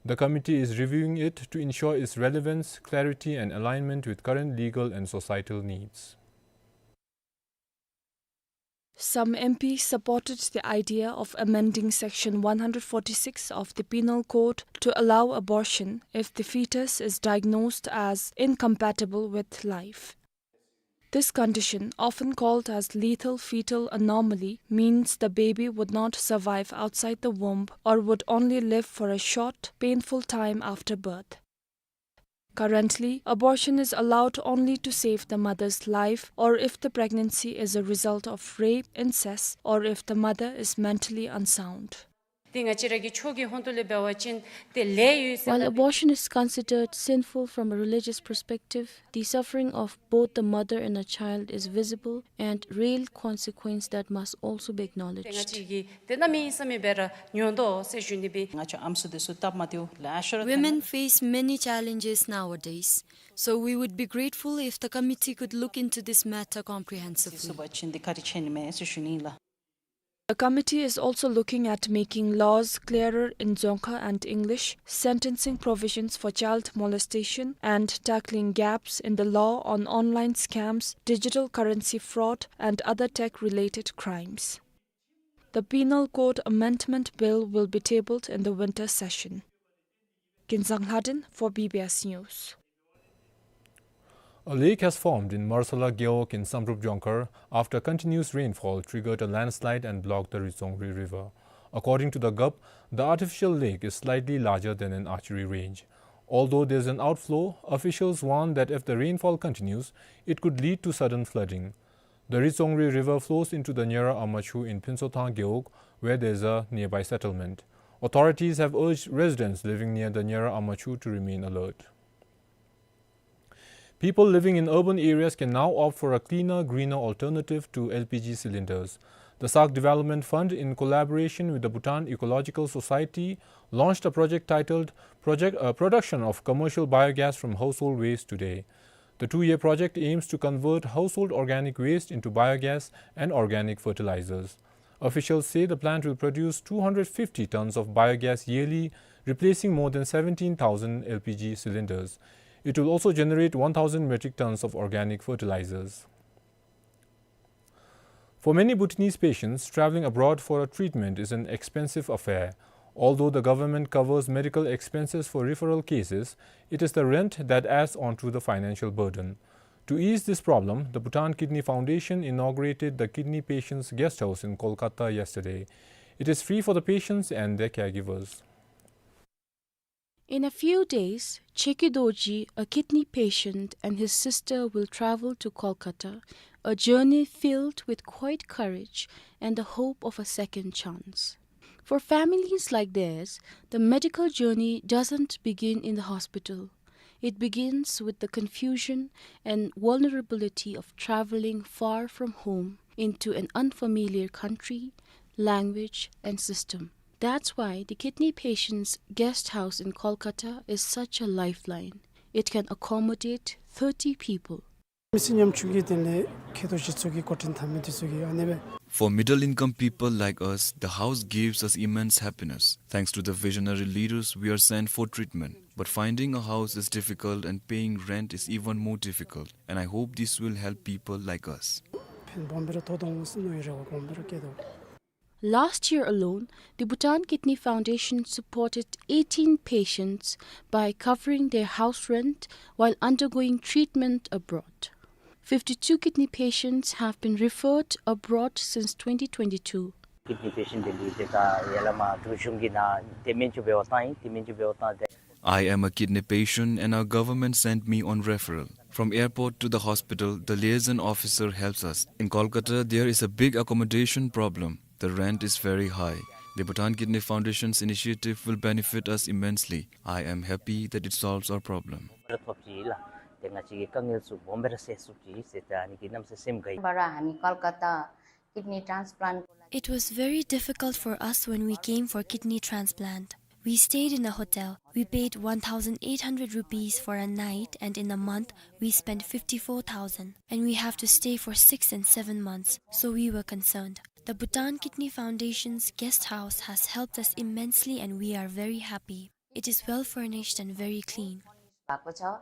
The committee is reviewing it to ensure its relevance, clarity, and alignment with current legal and societal needs. Some M Ps supported the idea of amending Section one hundred forty-six of the Penal Code to allow abortion if the fetus is diagnosed as incompatible with life. This condition, often called as lethal fetal anomaly, means the baby would not survive outside the womb or would only live for a short, painful time after birth. Currently, abortion is allowed only to save the mother's life or if the pregnancy is a result of rape, incest, or if the mother is mentally unsound. ཏེ་ང་བཅས་ར་གི་ཆོས་ཀྱི་ཧོང་ཏོ་ལས་འབད་བ་ཅིན་ཏེ་ལས་ཡོད་ཟེར། While abortion is considered sinful from a religious perspective, the suffering of both the mother and a child is visible and real consequence that must also be acknowledged. ཏེ་ང་བཅས་ཀྱིས་ཏེ་གནམ་མེད་ས་མེད་སྦེ་ར་ཉོན་དོ་ཟེར་ཞུ་ནི་སྦེ། ང་བཅས་ཨམ་སྲུ་དེ་ཚུ་སྟབས་མ་བདེཝ་ལེ་ཤ་ར་ཐོན། Women face many challenges nowadays, so we would be grateful if the committee could look into this matter comprehensively. སུ་བ་ཅིན་འདི་ག་རེ་བྱས་ནི་མས་ཟེར་ཞུ་ནི་ལགས། The committee is also looking at making laws clearer in Dzongkha and English, sentencing provisions for child molestation, and tackling gaps in the law on online scams, digital currency fraud, and other tech-related crimes. The Penal Code Amendment Bill will be tabled in the winter session. Kinzang Lhaden for B B S News. A lake has formed in Marsala Gewog in Samdrup Jongkhar after continuous rainfall triggered a landslide and blocked the Ri Tsongri River. According to the gup, the artificial lake is slightly larger than an archery range. Although there is an outflow, officials warn that if the rainfall continues, it could lead to sudden flooding. The Ri Tsongri River flows into the Nyera Amachu in Phuntshothang Gewog, where there is a nearby settlement. Authorities have urged residents living near the Nyera Amachu to remain alert. People living in urban areas can now opt for a cleaner, greener alternative to L P G cylinders. The Sak Development Fund, in collaboration with the Bhutan Ecological Society, launched a project titled Project, uh, Production of Commercial Biogas from Household Waste today. The two-year project aims to convert household organic waste into biogas and organic fertilizers. Officials say the plant will produce two hundred fifty tons of biogas yearly, replacing more than seventeen thousand L P G cylinders. It will also generate one thousand metric tons of organic fertilizers. For many Bhutanese patients, traveling abroad for a treatment is an expensive affair. Although the government covers medical expenses for referral cases, it is the rent that adds on to the financial burden. To ease this problem, the Bhutan Kidney Foundation inaugurated the Kidney Patients Guest House in Kolkata yesterday. It is free for the patients and their caregivers. In a few days, Chekyi Dorji, a kidney patient, and his sister will travel to Kolkata, a journey filled with quiet courage and the hope of a second chance. For families like theirs, the medical journey doesn't begin in the hospital. It begins with the confusion and vulnerability of traveling far from home into an unfamiliar country, language, and system. That's why the Kidney Patients Guest House in Kolkata is such a lifeline. It can accommodate thirty people. མི་ཚེ་ཉམ་ཆུང་གི་དོན་ལས་མཁལ་རྡོག་ཅིག་བཙུགས་ཀྱི་འགོ་འདྲེན་འཐབ་མི་དེ་ཚུ་གིས་ཨ་ནེ་སྦེ། For middle income people like us, the house gives us immense happiness. Thanks to the visionary leaders, we are sent for treatment. But finding a house is difficult and paying rent is even more difficult. And I hope this will help people like us. ཕན་སྦོམ་སྦེ་ར་ཐོགས་དོ་འོང་ཟེར་མནོ་བའི་རེ་བ་སྦོམ་སྦེ་ར་བསྐྱེད་དོ། Last year alone, the Bhutan Kidney Foundation supported eighteen patients by covering their house rent while undergoing treatment abroad. Fifty-two kidney patients have been referred abroad since twenty twenty-two. Kidney patient དེ་འདི་ཏེ་ད་ཡར་ལས་མར་འབྲུག་གཞུང་གི་ནང་དེ་མན་ཅིག་འབདཝ་ད་ཨིན། དེ་མན་ཅིག་འབདཝ་ད་དེ། I am a kidney patient and our government sent me on referral. From airport to the hospital, the liaison officer helps us. In Kolkata, there is a big accommodation problem. The rent is very high. The Bhutan Kidney Foundation's initiative will benefit us immensely. I am happy that it solves our problem. སྦོམ་སྦེ་ར་ཐོབ་ཅི་ལགས། ཏེ་ང་བཅས་ཀྱི་དཀའ་ངལ་ཚུ་སྦོམ་སྦེ་ར་སེལ་ཚུགས་ཅི་ཟེར་ཏེ་ཨ་ནི་གི་གནམ་མེད་ས་མེད་སེམས་དགའ་ཡི། བར་ཨ་ནི་ཀལ་ཀ་ཏ་ཀིཌ་ནི་ཊཱནསི་པི་ལེནཊ། It was very difficult for us when we came for kidney transplant. We stayed in a hotel. We paid one thousand eight hundred rupees for a night, and in a month, we spent fifty-four thousand. And we have to stay for six and seven months, so we were concerned. The Bhutan Kidney Foundation's guest house has helped us immensely and we are very happy. It is well furnished and very clean. भएको छ,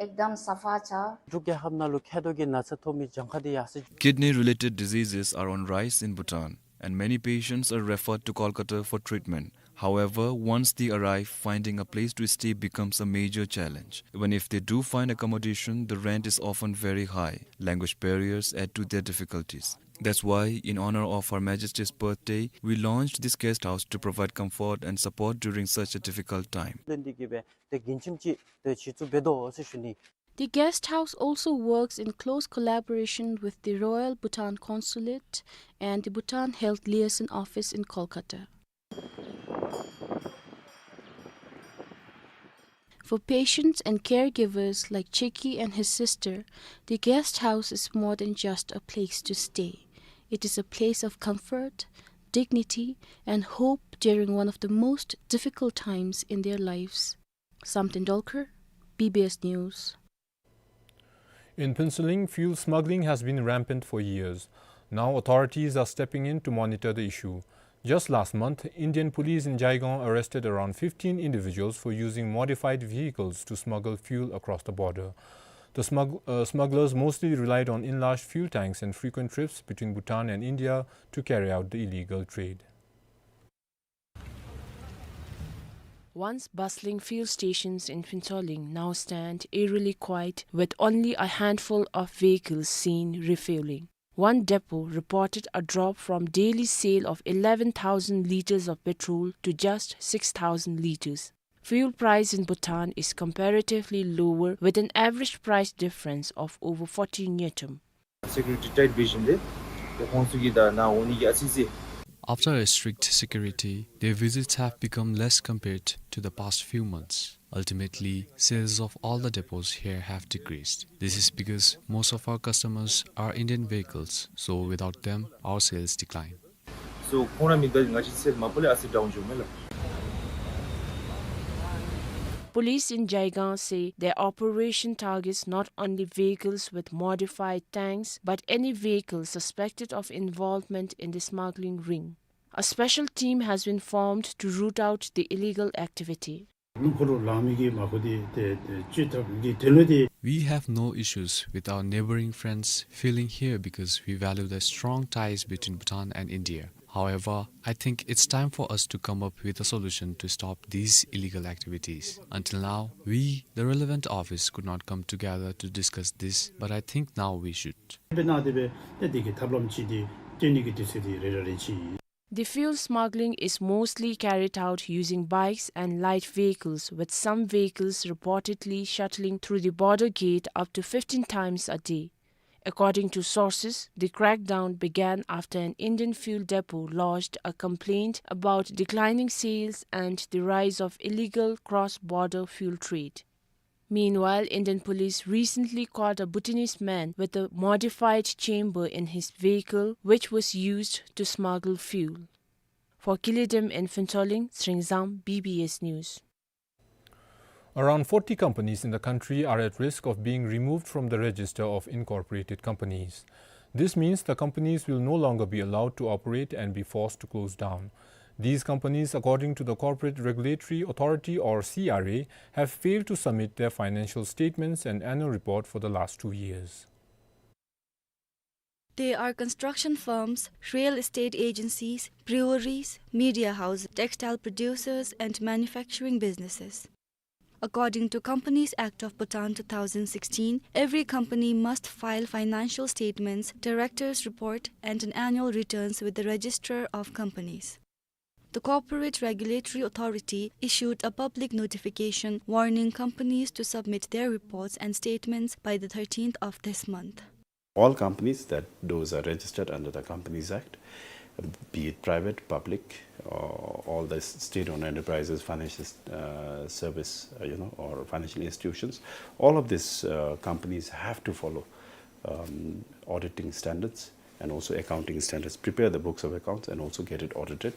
एकदम सफा छ। འབྲུག་རྒྱལ་ཁབ་ནང་ལུ་མཁལ་རྡོག་གི་ན་ཚ་ཐོབ་མི་གྱངས་ཁ་འདི་ཡར་སེང་། Kidney-related diseases are on rise in Bhutan, and many patients are referred to Kolkata for treatment. However, once they arrive, finding a place to stay becomes a major challenge. Even if they do find accommodation, the rent is often very high. Language barriers add to their difficulties. That's why, in honor of Her Majesty's birthday, we launched this guest house to provide comfort and support during such a difficult time. འདི་གིས་སྦེ་ཏེ་རྒྱུན་འཁྱོངས་ཅིག་ཏེ་བྱེད་ཚུགསཔ་འབད་དོ་ཟེར་ཞུ་ནི། The guest house also works in close collaboration with the Royal Bhutan Consulate and the Bhutan Health Liaison Office in Kolkata. For patients and caregivers like Cheki and his sister, the guest house is more than just a place to stay. It is a place of comfort, dignity, and hope during one of the most difficult times in their lives. Samten Dolkar, B B S News. In Phuentsholing, fuel smuggling has been rampant for years. Now authorities are stepping in to monitor the issue. Just last month, Indian police in Jaigaon arrested around fifteen individuals for using modified vehicles to smuggle fuel across the border. The smugg-, uh, smugglers mostly relied on enlarged fuel tanks and frequent trips between Bhutan and India to carry out the illegal trade. Once bustling fuel stations in Phuentsholing now stand eerily quiet, with only a handful of vehicles seen refueling. One depot reported a drop from daily sale of eleven thousand liters of petrol to just six thousand liters. Fuel price in Bhutan is comparatively lower, with an average price difference of over forty ngultrum. Security tight བཞིན་རེད། དེ་ཁོང་ཚོ་གི་ད་ནཱ་འོང་ནི་གི་ཨ་ཙི་ཙི། After a strict security, their visits have become less compared to the past few months. Ultimately, sales of all the depots here have decreased. This is because most of our customers are Indian vehicles, so without them, our sales decline. So ཁོང་ར་མི་འདི་ང་ཅིག་ཚེ་མ་པོ་ལས་ཨ་ཙི་ཌའུན་བྱུང་མེད་ལགས། Police in Jaigaon say their operation targets not only vehicles with modified tanks, but any vehicle suspected of involvement in the smuggling ring. A special team has been formed to root out the illegal activity. ལུང་ཁོ་རུ་ལང་མི་གི་མ་ཁོ་དེ་དེ་དེ་ཅི་ཐབས་ཀྱི་དེ་ལོ་དེ། We have no issues with our neighboring friends filling here because we value the strong ties between Bhutan and India. However, I think it's time for us to come up with a solution to stop these illegal activities. Until now, we, the relevant office, could not come together to discuss this, but I think now we should. དེ་སྦེ་ན་དེ་སྦེ་དེ་དེ་གི་ཐབས་ལམ་ཅིག་དེ་སྟོན་ནི་གི་དུས་ཚོད་དེ་རེ་རེ་རེ་ཅིག། The fuel smuggling is mostly carried out using bikes and light vehicles, with some vehicles reportedly shuttling through the border gate up to fifteen times a day. According to sources, the crackdown began after an Indian fuel depot lodged a complaint about declining sales and the rise of illegal cross-border fuel trade. Meanwhile, Indian police recently caught a Bhutanese man with a modified chamber in his vehicle, which was used to smuggle fuel. For Kilidem in Phuentsholing, Sringzam, B B S News. Around forty companies in the country are at risk of being removed from the register of incorporated companies. This means the companies will no longer be allowed to operate and be forced to close down. These companies, according to the Corporate Regulatory Authority, or C R A, have failed to submit their financial statements and annual report for the last two years. They are construction firms, real estate agencies, breweries, media houses, textile producers, and manufacturing businesses. According to Companies Act of Bhutan two thousand sixteen, every company must file financial statements, director's report, and an annual returns with the Registrar of Companies. The Corporate Regulatory Authority issued a public notification warning companies to submit their reports and statements by the thirteenth of this month. All companies that those are registered under the Companies Act, be it private, public, or all the s-, state-owned enterprises, financial, uh, service, uh, you know, or financial institutions, all of these, uh, companies have to follow, um, auditing standards and also accounting standards, prepare the books of accounts and also get it audited.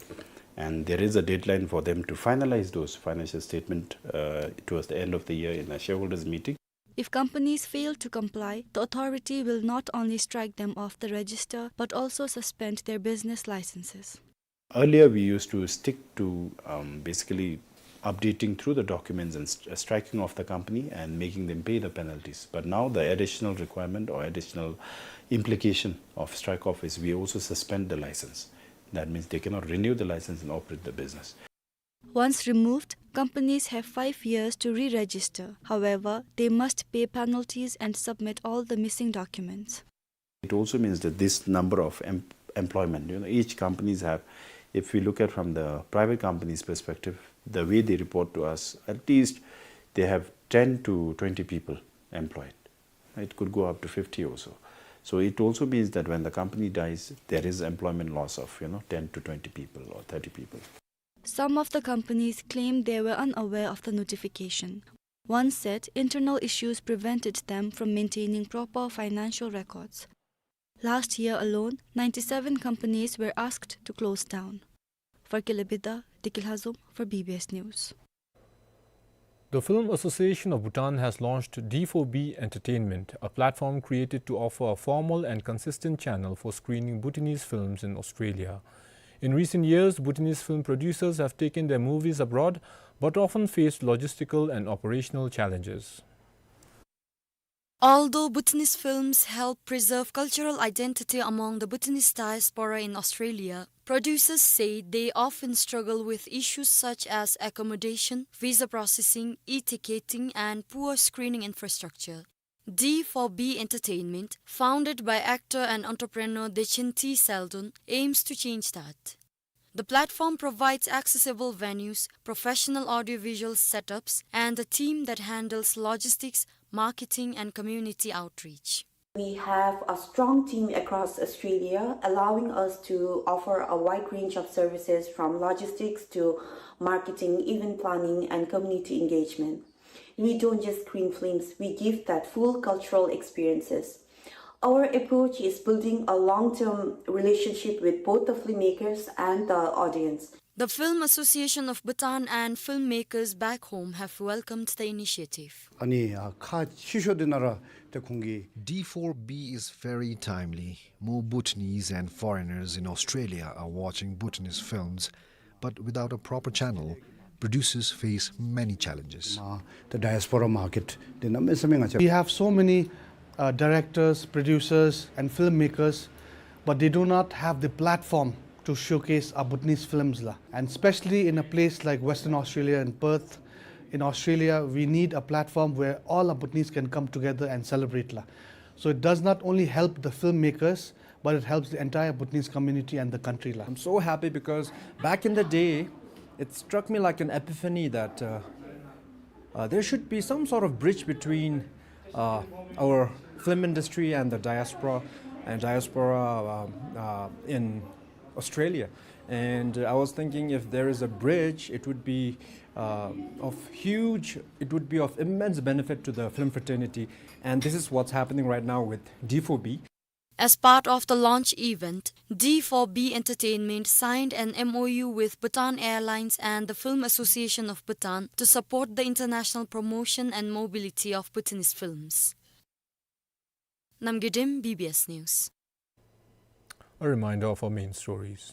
And there is a deadline for them to finalize those financial statement, uh, towards the end of the year in a shareholders meeting. If companies fail to comply, the authority will not only strike them off the register but also suspend their business licenses. Earlier, we used to stick to, um, basically updating through the documents and st-, striking off the company and making them pay the penalties. But now the additional requirement or additional implication of strike off is we also suspend the license. That means they cannot renew the license and operate the business. Once removed, companies have five years to re-register. However, they must pay penalties and submit all the missing documents. It also means that this number of em-, employment, you know, each companies have, if we look at from the private companies' perspective, the way they report to us, at least they have ten to twenty people employed. It could go up to fifty or so. So it also means that when the company dies, there is employment loss of, you know, ten to twenty people or thirty people. Some of the companies claim they were unaware of the notification. One said internal issues prevented them from maintaining proper financial records. Last year alone, ninety-seven companies were asked to close down. Farkila Bida, Deki Lhazom for B B S News. The Film Association of Bhutan has launched D four B Entertainment, a platform created to offer a formal and consistent channel for screening Bhutanese films in Australia. In recent years, Bhutanese film producers have taken their movies abroad, but often faced logistical and operational challenges. Although Bhutanese films help preserve cultural identity among the Bhutanese diaspora in Australia, producers say they often struggle with issues such as accommodation, visa processing, e-ticketing, and poor screening infrastructure. D four B Entertainment, founded by actor and entrepreneur Dechen T. Seldon, aims to change that. The platform provides accessible venues, professional audiovisual setups, and a team that handles logistics, marketing, and community outreach. We have a strong team across Australia, allowing us to offer a wide range of services from logistics to marketing, event planning, and community engagement. We don't just screen films, we give that full cultural experiences. Our approach is building a long-term relationship with both the filmmakers and the audience. The Film Association of Bhutan and filmmakers back home have welcomed the initiative. ཨ་ནི་ཨ་ཁག་ཆེ་ཤོས་འདི་ནང་ར་ཏེ་ཁོང་གིས D four B is very timely. More Bhutanese and foreigners in Australia are watching Bhutanese films, but without a proper channel, producers face many challenges. ཨ་the diaspora market འདི་གནམ་མེད་ས་མེད་ང་བཅས། We have so many, uh, directors, producers, and filmmakers, but they do not have the platform to showcase our Bhutanese films la. And especially in a place like Western Australia and Perth, in Australia, we need a platform where all our Bhutanese can come together and celebrate la. So it does not only help the filmmakers, but it helps the entire Bhutanese community and the country la. I'm so happy because back in the day, it struck me like an epiphany that, uh, uh, there should be some sort of bridge between, uh, our film industry and the diaspora, and diaspora, um, uh, in Australia. And I was thinking if there is a bridge, it would be, uh, of huge, it would be of immense benefit to the film fraternity. And this is what's happening right now with D four B. As part of the launch event, D four B Entertainment signed an M O U with Bhutan Airlines and the Film Association of Bhutan to support the international promotion and mobility of Bhutanese films. Namgay Dem, B B S News. A reminder of our main stories.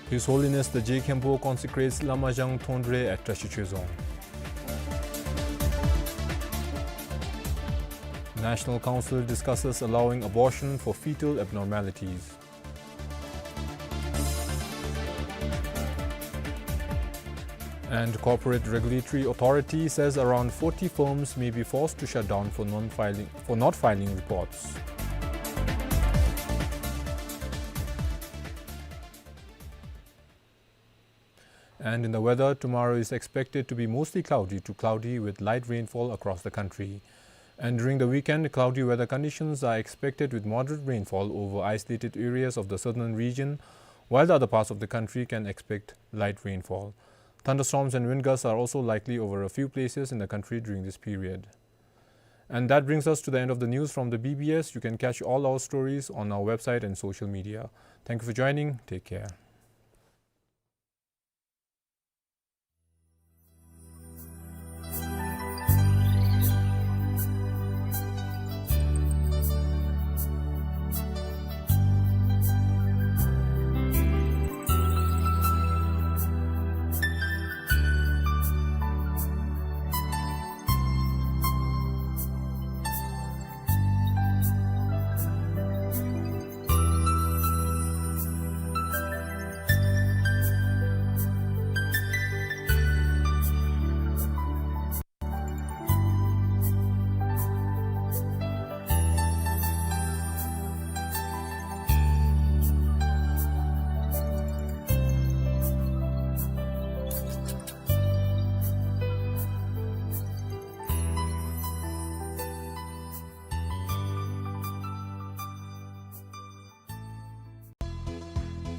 His Holiness the Je Khenpo consecrates Lamajang Thondre at Tashi Chezong. National Council discusses allowing abortion for fetal abnormalities. And Corporate Regulatory Authority says around forty firms may be forced to shut down for non-filing, for not filing reports. And in the weather, tomorrow is expected to be mostly cloudy to cloudy with light rainfall across the country. And during the weekend, cloudy weather conditions are expected with moderate rainfall over isolated areas of the southern region, while the other parts of the country can expect light rainfall. Thunderstorms and wind gusts are also likely over a few places in the country during this period. And that brings us to the end of the news from the B B S. You can catch all our stories on our website and social media. Thank you for joining. Take care.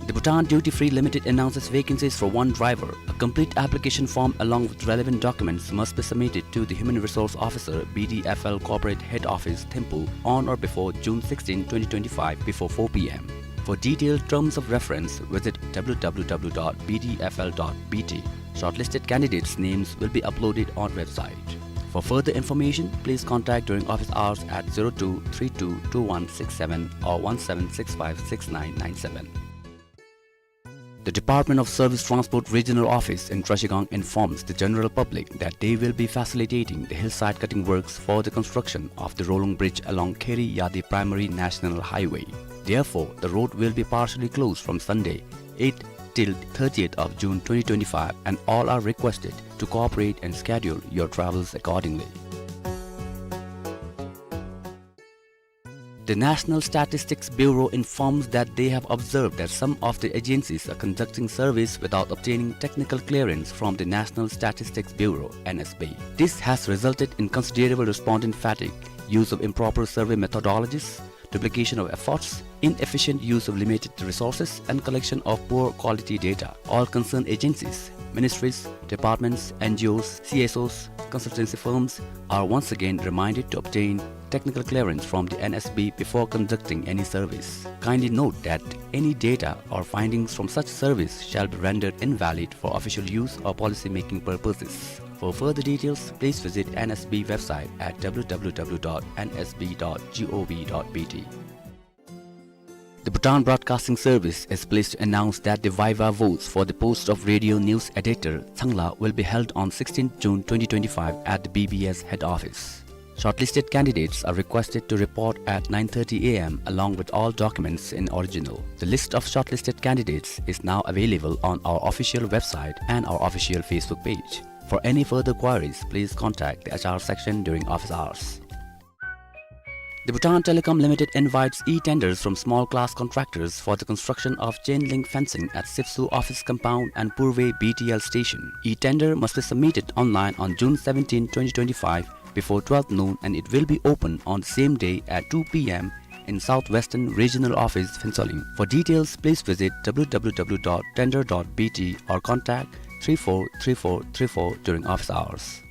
The Bhutan Duty Free Limited announces vacancies for one driver. A complete application form along with relevant documents must be submitted to the Human Resource Officer, B D F L Corporate Head Office, Thimphu, on or before June sixteen, twenty twenty-five, before four p m. For detailed terms of reference, visit w w w dot b d f l dot b t. Shortlisted candidates' names will be uploaded on website. For further information, please contact during office hours at zero two three two two one six seven or one seven six five six nine nine seven. The Department of Service Transport Regional Office in Trashigang informs the general public that they will be facilitating the hillside cutting works for the construction of the rolling bridge along Kheri Yadi Primary National Highway. Therefore, the road will be partially closed from Sunday, eighth till thirtieth of June twenty twenty-five, and all are requested to cooperate and schedule your travels accordingly. The National Statistics Bureau informs that they have observed that some of the agencies are conducting surveys without obtaining technical clearance from the National Statistics Bureau, N S B. This has resulted in considerable respondent fatigue, use of improper survey methodologies, duplication of efforts, inefficient use of limited resources, and collection of poor quality data. All concerned agencies, ministries, departments, N G Os, C S Os, consultancy firms are once again reminded to obtain technical clearance from the N S B before conducting any service. Kindly note that any data or findings from such service shall be rendered invalid for official use or policy-making purposes. For further details, please visit N S B website at w w w dot n s b dot gov dot b t. The Bhutan Broadcasting Service is pleased to announce that the viva votes for the post of radio news editor, Tsangla, will be held on sixteenth June twenty twenty-five at the B B S head office. Shortlisted candidates are requested to report at nine thirty a m along with all documents in original. The list of shortlisted candidates is now available on our official website and our official Facebook page. For any further queries, please contact the H R section during office hours. The Bhutan Telecom Limited invites e-tenders from small class contractors for the construction of chain link fencing at Sipsu office compound and Purve B T L station. E-tender must be submitted online on June seventeenth, twenty twenty-five, before twelve noon, and it will be open on the same day at two p m in Southwestern Regional Office, Phuentsholing. For details, please visit w w w dot tender dot b t or contact three four three four three four during office hours.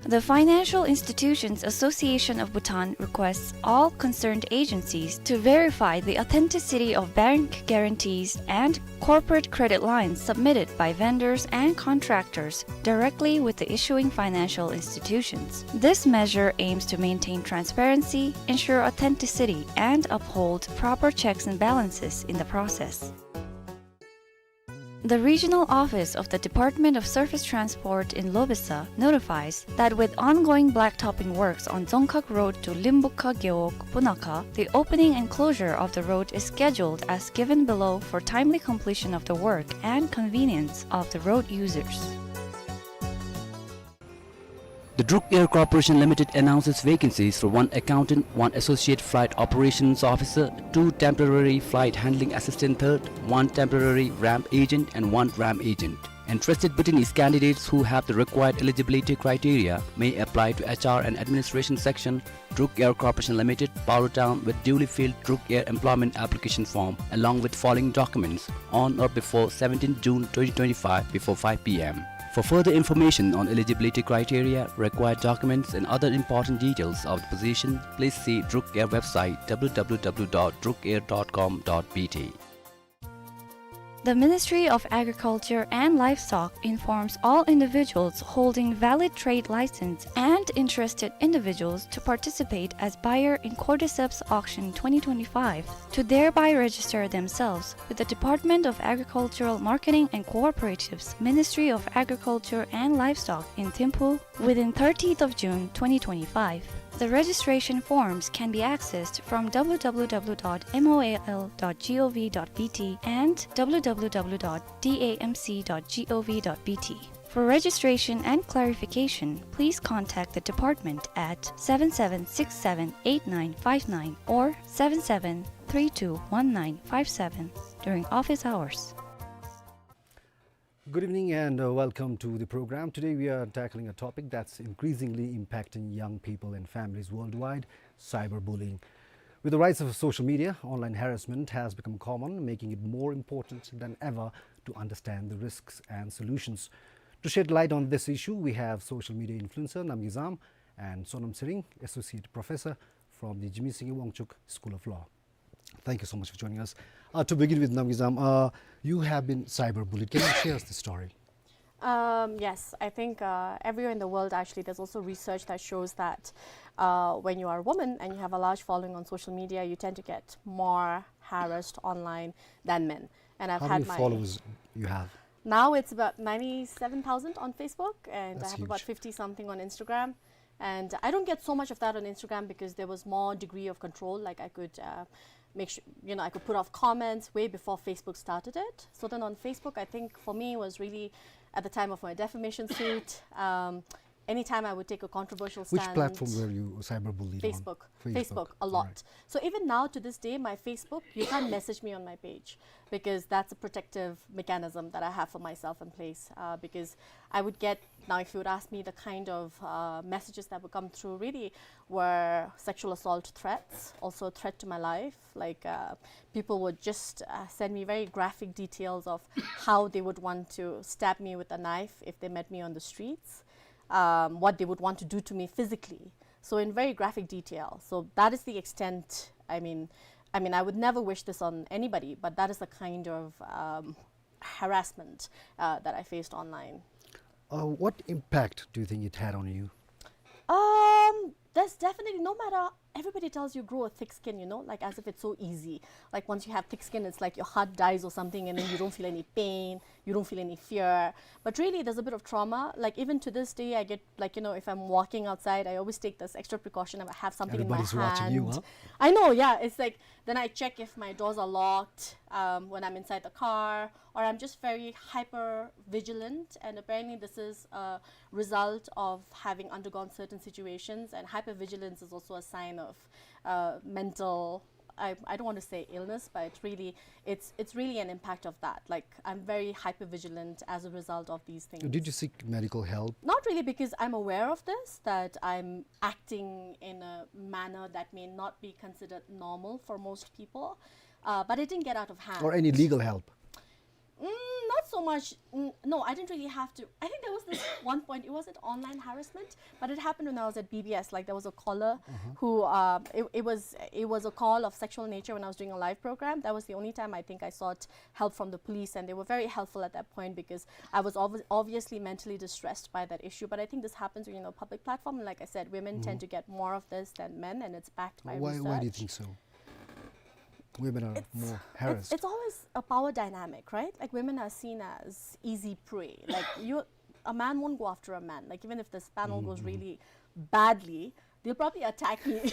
The Financial Institutions Association of Bhutan requests all concerned agencies to verify the authenticity of bank guarantees and corporate credit lines submitted by vendors and contractors directly with the issuing financial institutions. This measure aims to maintain transparency, ensure authenticity, and uphold proper checks and balances in the process. The regional office of the Department of Surface Transport in Lobesa notifies that with ongoing blacktopping works on Dzongkhag Road to Limbukha Gewog Punakha, the opening and closure of the road is scheduled as given below for timely completion of the work and convenience of the road users. The Druk Air Corporation Limited announces vacancies for one accountant, one associate flight operations officer, two temporary flight handling assistant third, one temporary ramp agent, and one ramp agent. Interested Bhutanese candidates who have the required eligibility criteria may apply to H R and Administration Section, Druk Air Corporation Limited, Paro Town, with duly filled Druk Air employment application form, along with following documents, on or before seventeenth June twenty twenty-five, before five p m. For further information on eligibility criteria, required documents, and other important details of the position, please see Druk Air website, w w w dot druk air dot com dot b t. The Ministry of Agriculture and Livestock informs all individuals holding valid trade license and interested individuals to participate as buyer in Cordyceps Auction twenty twenty-five to thereby register themselves with the Department of Agricultural Marketing and Cooperatives, Ministry of Agriculture and Livestock in Thimphu within thirtieth of June twenty twenty-five. The registration forms can be accessed from w w w dot m o a l dot g o v dot b t and w w w dot d a m c dot g o v dot b t. For registration and clarification, please contact the department at seven seven six seven eight nine five nine or seven seven three two one nine five seven during office hours. Good evening and, uh, welcome to the program. Today we are tackling a topic that's increasingly impacting young people and families worldwide, cyberbullying. With the rise of social media, online harassment has become common, making it more important than ever to understand the risks and solutions. To shed light on this issue, we have social media influencer Namgay Zam and Sonam Tshering, Associate Professor from the Jigme Singye Wangchuck School of Law. Thank you so much for joining us. Uh, to begin with, Namgay Zam, uh, you have been cyberbullied. Can you share us the story? Um, yes, I think uh, everywhere in the world, actually, there's also research that shows that uh, when you are a woman and you have a large following on social media, you tend to get more harassed online than men. And I've How had many my followers you have? Now it's about ninety-seven thousand on Facebook, and That's I have about huge. fifty something on Instagram. And I don't get so much of that on Instagram because there was more degree of control. Like, I could uh, make sure, you know, I could put off comments way before Facebook started it. So then on Facebook, I think for me it was really at the time of my defamation suit. Um, anytime I would take a controversial Which stand. platform were you cyberbullied on? Facebook. Facebook, a All lot. Right. So even now to this day, my Facebook, you can't message me on my page because that's a protective mechanism that I have for myself in place. Uh, because I would get, now if you would ask me, the kind of uh, messages that would come through really were sexual assault threats, also a threat to my life. Like uh, people would just uh, send me very graphic details of how they would want to stab me with a knife if they met me on the streets, um, what they would want to do to me physically. So in very graphic detail. So that is the extent. I mean, I mean, I would never wish this on anybody, but that is the kind of um, harassment uh, that I faced online. Uh, what impact do you think it had on you? Um, there's definitely, no matter, everybody tells you grow a thick skin, you know, like, as if it's so easy. Like, once you have thick skin, it's like your heart dies or something, and then you don't feel any pain, you don't feel any fear. But really, there's a bit of trauma. Like, even to this day, I get, like, you know, if I'm walking outside, I always take this extra precaution. I have something Everybody's in my watching hand. You, huh? I know, yeah. It's like, then I check if my doors are locked um, when I'm inside the car, or I'm just very hyper vigilant. And apparently, this is a result of having undergone certain situations. And hypervigilance is also a sign of uh, mental, I, I don't want to say illness, but it's really, it's, it's really an impact of that. Like, I'm very hyper vigilant as a result of these things. Did you seek medical help? Not really, because I'm aware of this, that I'm acting in a manner that may not be considered normal for most people. Uh, but it didn't get out of hand. Or any legal help? Mm, not so much. Mm, no, I didn't really have to. I think there was this one point. It wasn't online harassment, but it happened when I was at B B S. Like, there was a caller Uh-huh. who uh, it, it was it was a call of sexual nature when I was doing a live program. That was the only time I think I sought help from the police, and they were very helpful at that point because I was obvi- obviously mentally distressed by that issue. But I think this happens when, you know, public platform. And like I said, women tend to get more of this than men, and it's backed by Why, research. Why do you think so? Women are It's- more It's, harassed. it's always a power dynamic, right? Like, women are seen as easy prey. Like, you, a man won't go after a man. Like, even if this panel goes really badly, they'll probably attack me.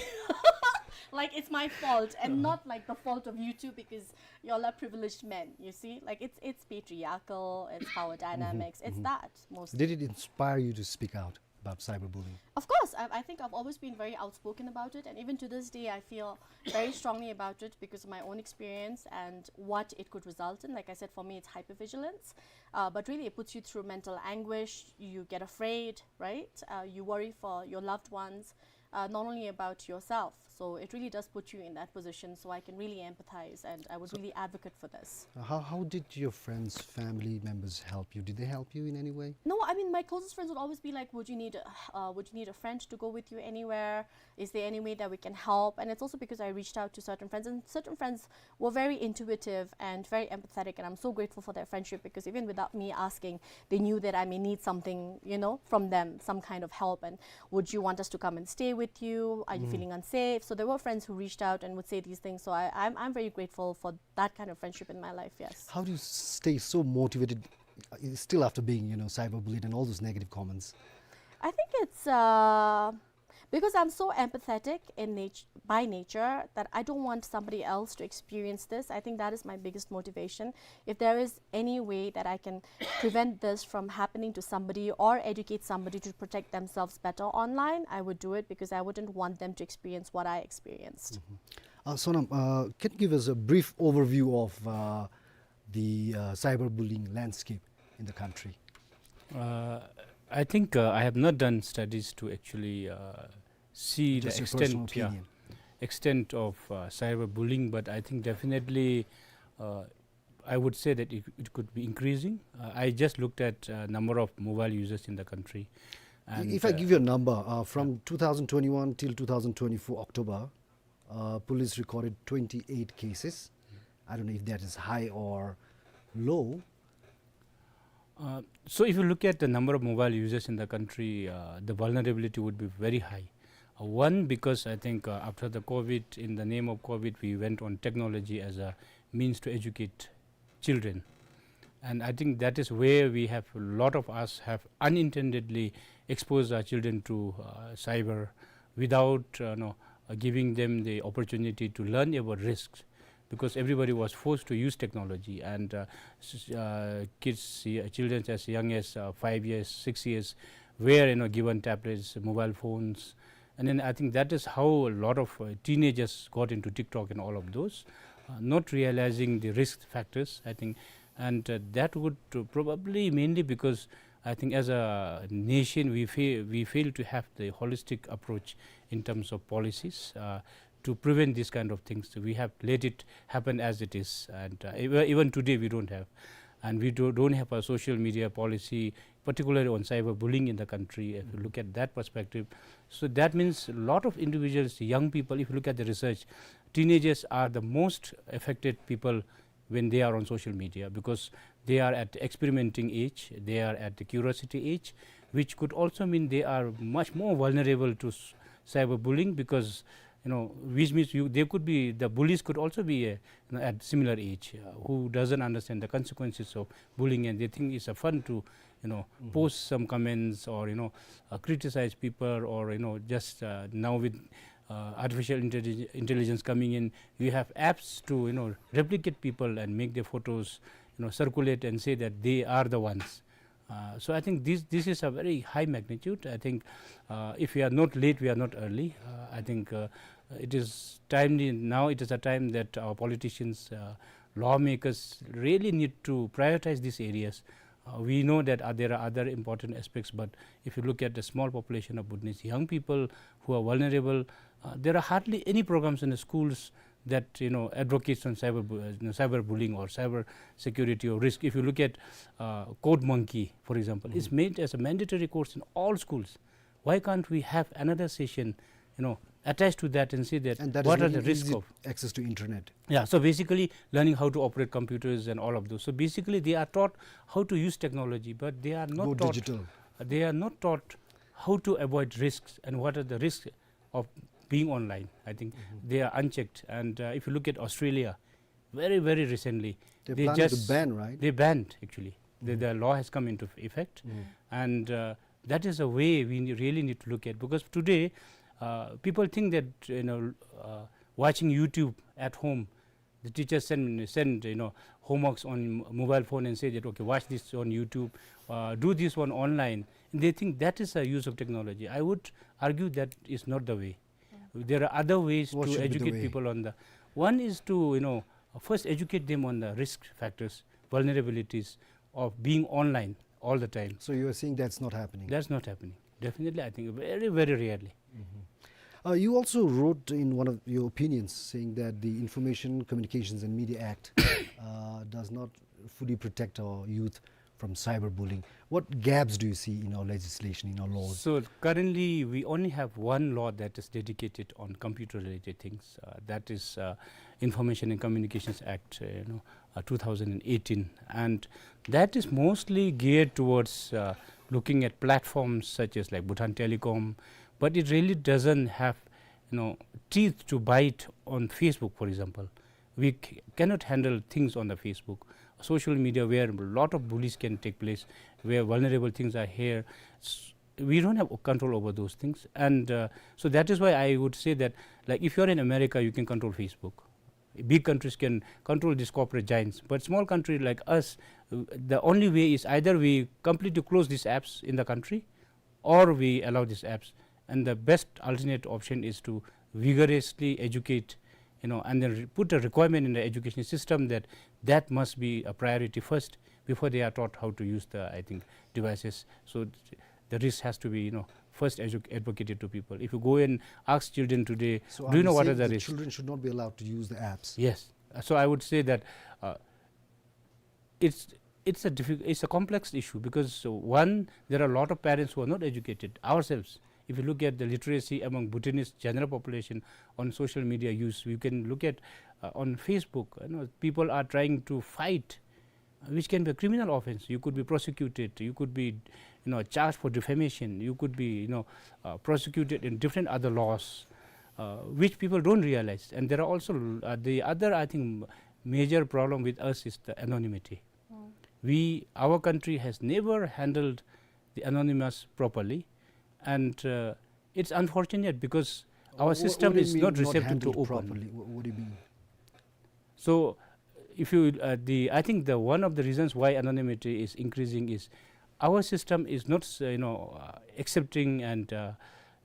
Like, it's my fault and not like the fault of you two because y'all are privileged men. You see, like, it's it's patriarchal, it's power dynamics, it's that mostly. Did it inspire you to speak out about cyberbullying? Of course, I, I think I've always been very outspoken about it, and even to this day, I feel very strongly about it because of my own experience and what it could result in. Like I said, for me, it's hypervigilance, uh, but really, it puts you through mental anguish. You get afraid, right? Uh, you worry for your loved ones, uh, not only about yourself. So it really does put you in that position. So I can really empathize, and I would really advocate for this. Uh, How, how did your friends, family members help you? Did they help you in any way? No, I mean, my closest friends would always be like, "Would you need a, uh, would you need a friend to go with you anywhere? Is there any way that we can help?" And it's also because I reached out to certain friends, and certain friends were very intuitive and very empathetic, and I'm so grateful for their friendship because even without me asking, they knew that I may need something, you know, from them, some kind of help. And, "Would you want us to come and stay with you? Are you feeling unsafe?" So there were friends who reached out and would say these things. So I, I'm, I'm very grateful for that kind of friendship in my life, yes. How do you stay so motivated, uh, still after being, you know, cyberbullied and all those negative comments? I think it's uh, because I'm so empathetic in nat- by nature that I don't want somebody else to experience this. I think that is my biggest motivation. If there is any way that I can prevent this from happening to somebody or educate somebody to protect themselves better online, I would do it because I wouldn't want them to experience what I experienced. Uh, Sonam, uh, can you give us a brief overview of uh, the uh, cyberbullying landscape in the country? Uh, I think uh, I have not done studies to actually uh, see Just the your extent. Personal Yeah, opinion. extent of, uh, cyberbullying, but I think definitely, uh, I would say that it, it could be increasing. Uh, I just looked at, uh, number of mobile users in the country. And, if I, uh, give you a number, uh, from two thousand twenty-one till two thousand twenty-four October, uh, police recorded twenty-eight cases. I don't know if that is high or low. Uh, so if you look at the number of mobile users in the country, uh, the vulnerability would be very high. Uh, one, because I think, uh, after the COVID, in the name of COVID, we went on technology as a means to educate children. And I think that is where we have, a lot of us have unintendedly exposed our children to, uh, cyber without, uh, no, uh, giving them the opportunity to learn about risks, because everybody was forced to use technology, and, uh, s-, uh, kids, uh, children as young as, uh, five years, six years, were, you know, given tablets, mobile phones, and then I think that is how a lot of, uh, teenagers got into TikTok and all of those, uh, not realizing the risk factors, I think, and, uh, that would, uh, probably mainly because I think as a nation we fail, we fail to have the holistic approach in terms of policies, uh, to prevent these kind of things. We have let it happen as it is, and, uh, even, even today we don't have, and we do, don't have a social media policy, particularly on cyberbullying in the country. If you look at that perspective, so that means a lot of individuals, young people, if you look at the research, teenagers are the most affected people when they are on social media, because they are at experimenting age, they are at the curiosity age, which could also mean they are much more vulnerable to s-, cyberbullying, because, you know, which means you, they could be, the bullies could also be, uh, you know, at similar age, uh, who doesn't understand the consequences of bullying, and they think it's a fun to, you know, post some comments or, you know, uh, criticize people, or, you know, just, uh, now with, uh, artificial intellig-, intelligence coming in, you have apps to, you know, replicate people and make their photos, you know, circulate and say that they are the ones. Uh, so I think this, this is a very high magnitude. I think, uh, if we are not late, we are not early. Uh, I think, uh, it is timely now. It is a time that our politicians, uh, lawmakers really need to prioritize these areas. Uh, we know that, uh, there are other important aspects, but if you look at the small population of Bhutanese young people who are vulnerable, uh, there are hardly any programs in the schools that, you know, advocates on cyber bu-, uh, you know, cyberbullying or cyber security or risk. If you look at, uh, Code Monkey, for example, it's made as a mandatory course in all schools. Why can't we have another session, you know, attached to that and say that, and that is what are the risk of access to internet? Yeah, so basically learning how to operate computers and all of those. So basically they are taught how to use technology, but they are not taught, they are not taught how to avoid risks and what are the risks of being online. I think they are unchecked. And, uh, if you look at Australia, very, very recently, they just, they banned, actually. The, the law has come into effect. And, uh, that is a way we ne-, really need to look at, because today, uh, people think that, you know, uh, watching YouTube at home, the teachers send, send, you know, homeworks on mobile phone and say that, "Okay, watch this on YouTube, uh, do this one online." And they think that is a use of technology. I would argue that is not the way. There are other ways to educate people on the, one is to, you know, first educate them on the risk factors, vulnerabilities of being online all the time. So you are saying that's not happening? That's not happening. Definitely, I think very, very rarely. Uh, you also wrote in one of your opinions saying that the Information Communications and Media Act, uh, does not fully protect our youth from cyberbullying. What gaps do you see in our legislation, in our laws? So currently, we only have one law that is dedicated on computer-related things. Uh, that is, uh, Information and Communications Act, uh, you know, uh, two thousand and eighteen, and that is mostly geared towards, uh, looking at platforms such as, like, Bhutan Telecom, but it really doesn't have, you know, teeth to bite on Facebook, for example. We c-, cannot handle things on the Facebook. Social media where a lot of bullies can take place, where vulnerable things are here. S-, we don't have control over those things. And, uh, so that is why I would say that, like, if you are in America, you can control Facebook. Big countries can control these corporate giants. But small country like us, uh, the only way is either we completely close these apps in the country, or we allow these apps. And the best alternate option is to vigorously educate, you know, and then re-, put a requirement in the education system that that must be a priority first before they are taught how to use the, I think, devices. So th-, the risk has to be, you know, first edu- advocated to people. If you go and ask children today, so do you know what are the risks? Children should not be allowed to use the apps. Yes. Uh, so I would say that uh, it's it's a difficult, it's a complex issue because uh, one, there are a lot of parents who are not educated ourselves. If you look at the literacy among Bhutanese general population on social media use, you can look at uh, on Facebook, you know, people are trying to fight, which can be a criminal offense. You could be prosecuted, you could be, you know, charged for defamation, you could be, you know, uh, prosecuted in different other laws, uh, which people don't realize. And there are also uh, the other, I think, major problem with us is the anonymity. We, our country has never handled the anonymous properly, and uh, it's unfortunate because our system is not receptive to open. What do you mean? So, if you, uh, the, I think the one of the reasons why anonymity is increasing is our system is not, uh, you know, uh, accepting and uh,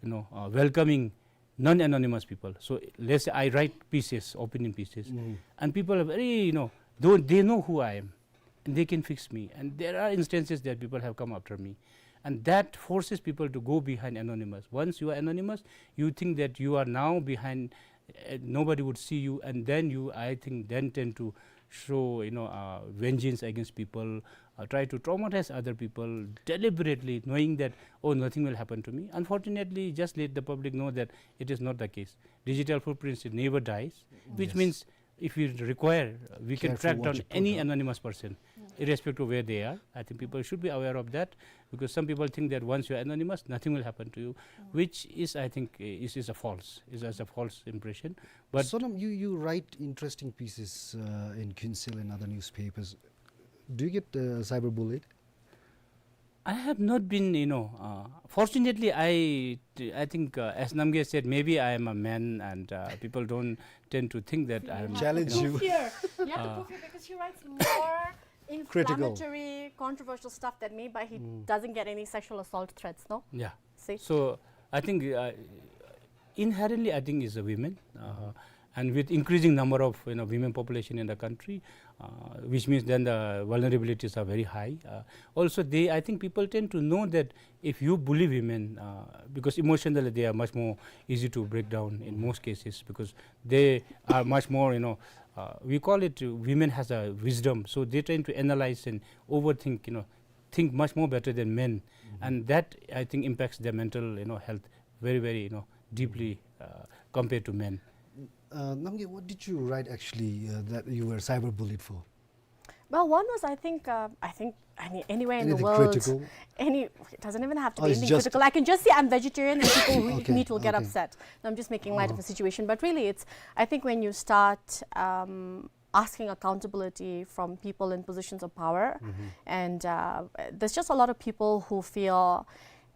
you know uh, welcoming non-anonymous people. So let's say I write pieces, opinion pieces, and people are very, you know, though they know who I am, and they can fix me. And there are instances that people have come after me, and that forces people to go behind anonymous. Once you are anonymous, you think that you are now behind, uh, nobody would see you, and then you, I think, then tend to show, you know, uh, vengeance against people, uh, try to traumatize other people deliberately, knowing that, oh, nothing will happen to me. Unfortunately, just let the public know that it is not the case. Digital footprints, it never dies, which means if we require, uh, we can track down any anonymous person, irrespective of where they are. I think people should be aware of that, because some people think that once you are anonymous, nothing will happen to you, which is, I think, uh, is, is a false, is, is a false impression. But Sonam, you, you write interesting pieces uh, in Khyentse and other newspapers. Do you get uh, cyberbullied? I have not been, you know, uh, fortunately, I, I think, uh, as Namgay said, maybe I am a man, and uh, people don't tend to think that I am, challenge you. Fear. You have to prove it because he writes more inflammatory, controversial stuff than me, but he doesn't get any sexual assault threats, no? Yeah. See? So I think uh, inherently, I think, is a women, uh, and with increasing number of, you know, women population in the country, uh, which means then the vulnerabilities are very high. Uh, also, they, I think, people tend to know that if you bully women, uh, because emotionally they are much more easy to break down in most cases, because they are much more, you know, uh, we call it, uh, women has a wisdom, so they tend to analyze and overthink, you know, think much more better than men, and that, I think, impacts their mental, you know, health very, very, you know, deeply uh, compared to men. Uh, Namgay, what did you write actually uh, that you were cyberbullied for? Well, one was, I think, uh, I think any, anywhere in the world, any, it doesn't even have to be anything critical. I can just say I'm vegetarian and people who eat meat will get upset. No, I'm just making light of a situation, but really, it's, I think, when you start um, asking accountability from people in positions of power. And uh, there's just a lot of people who feel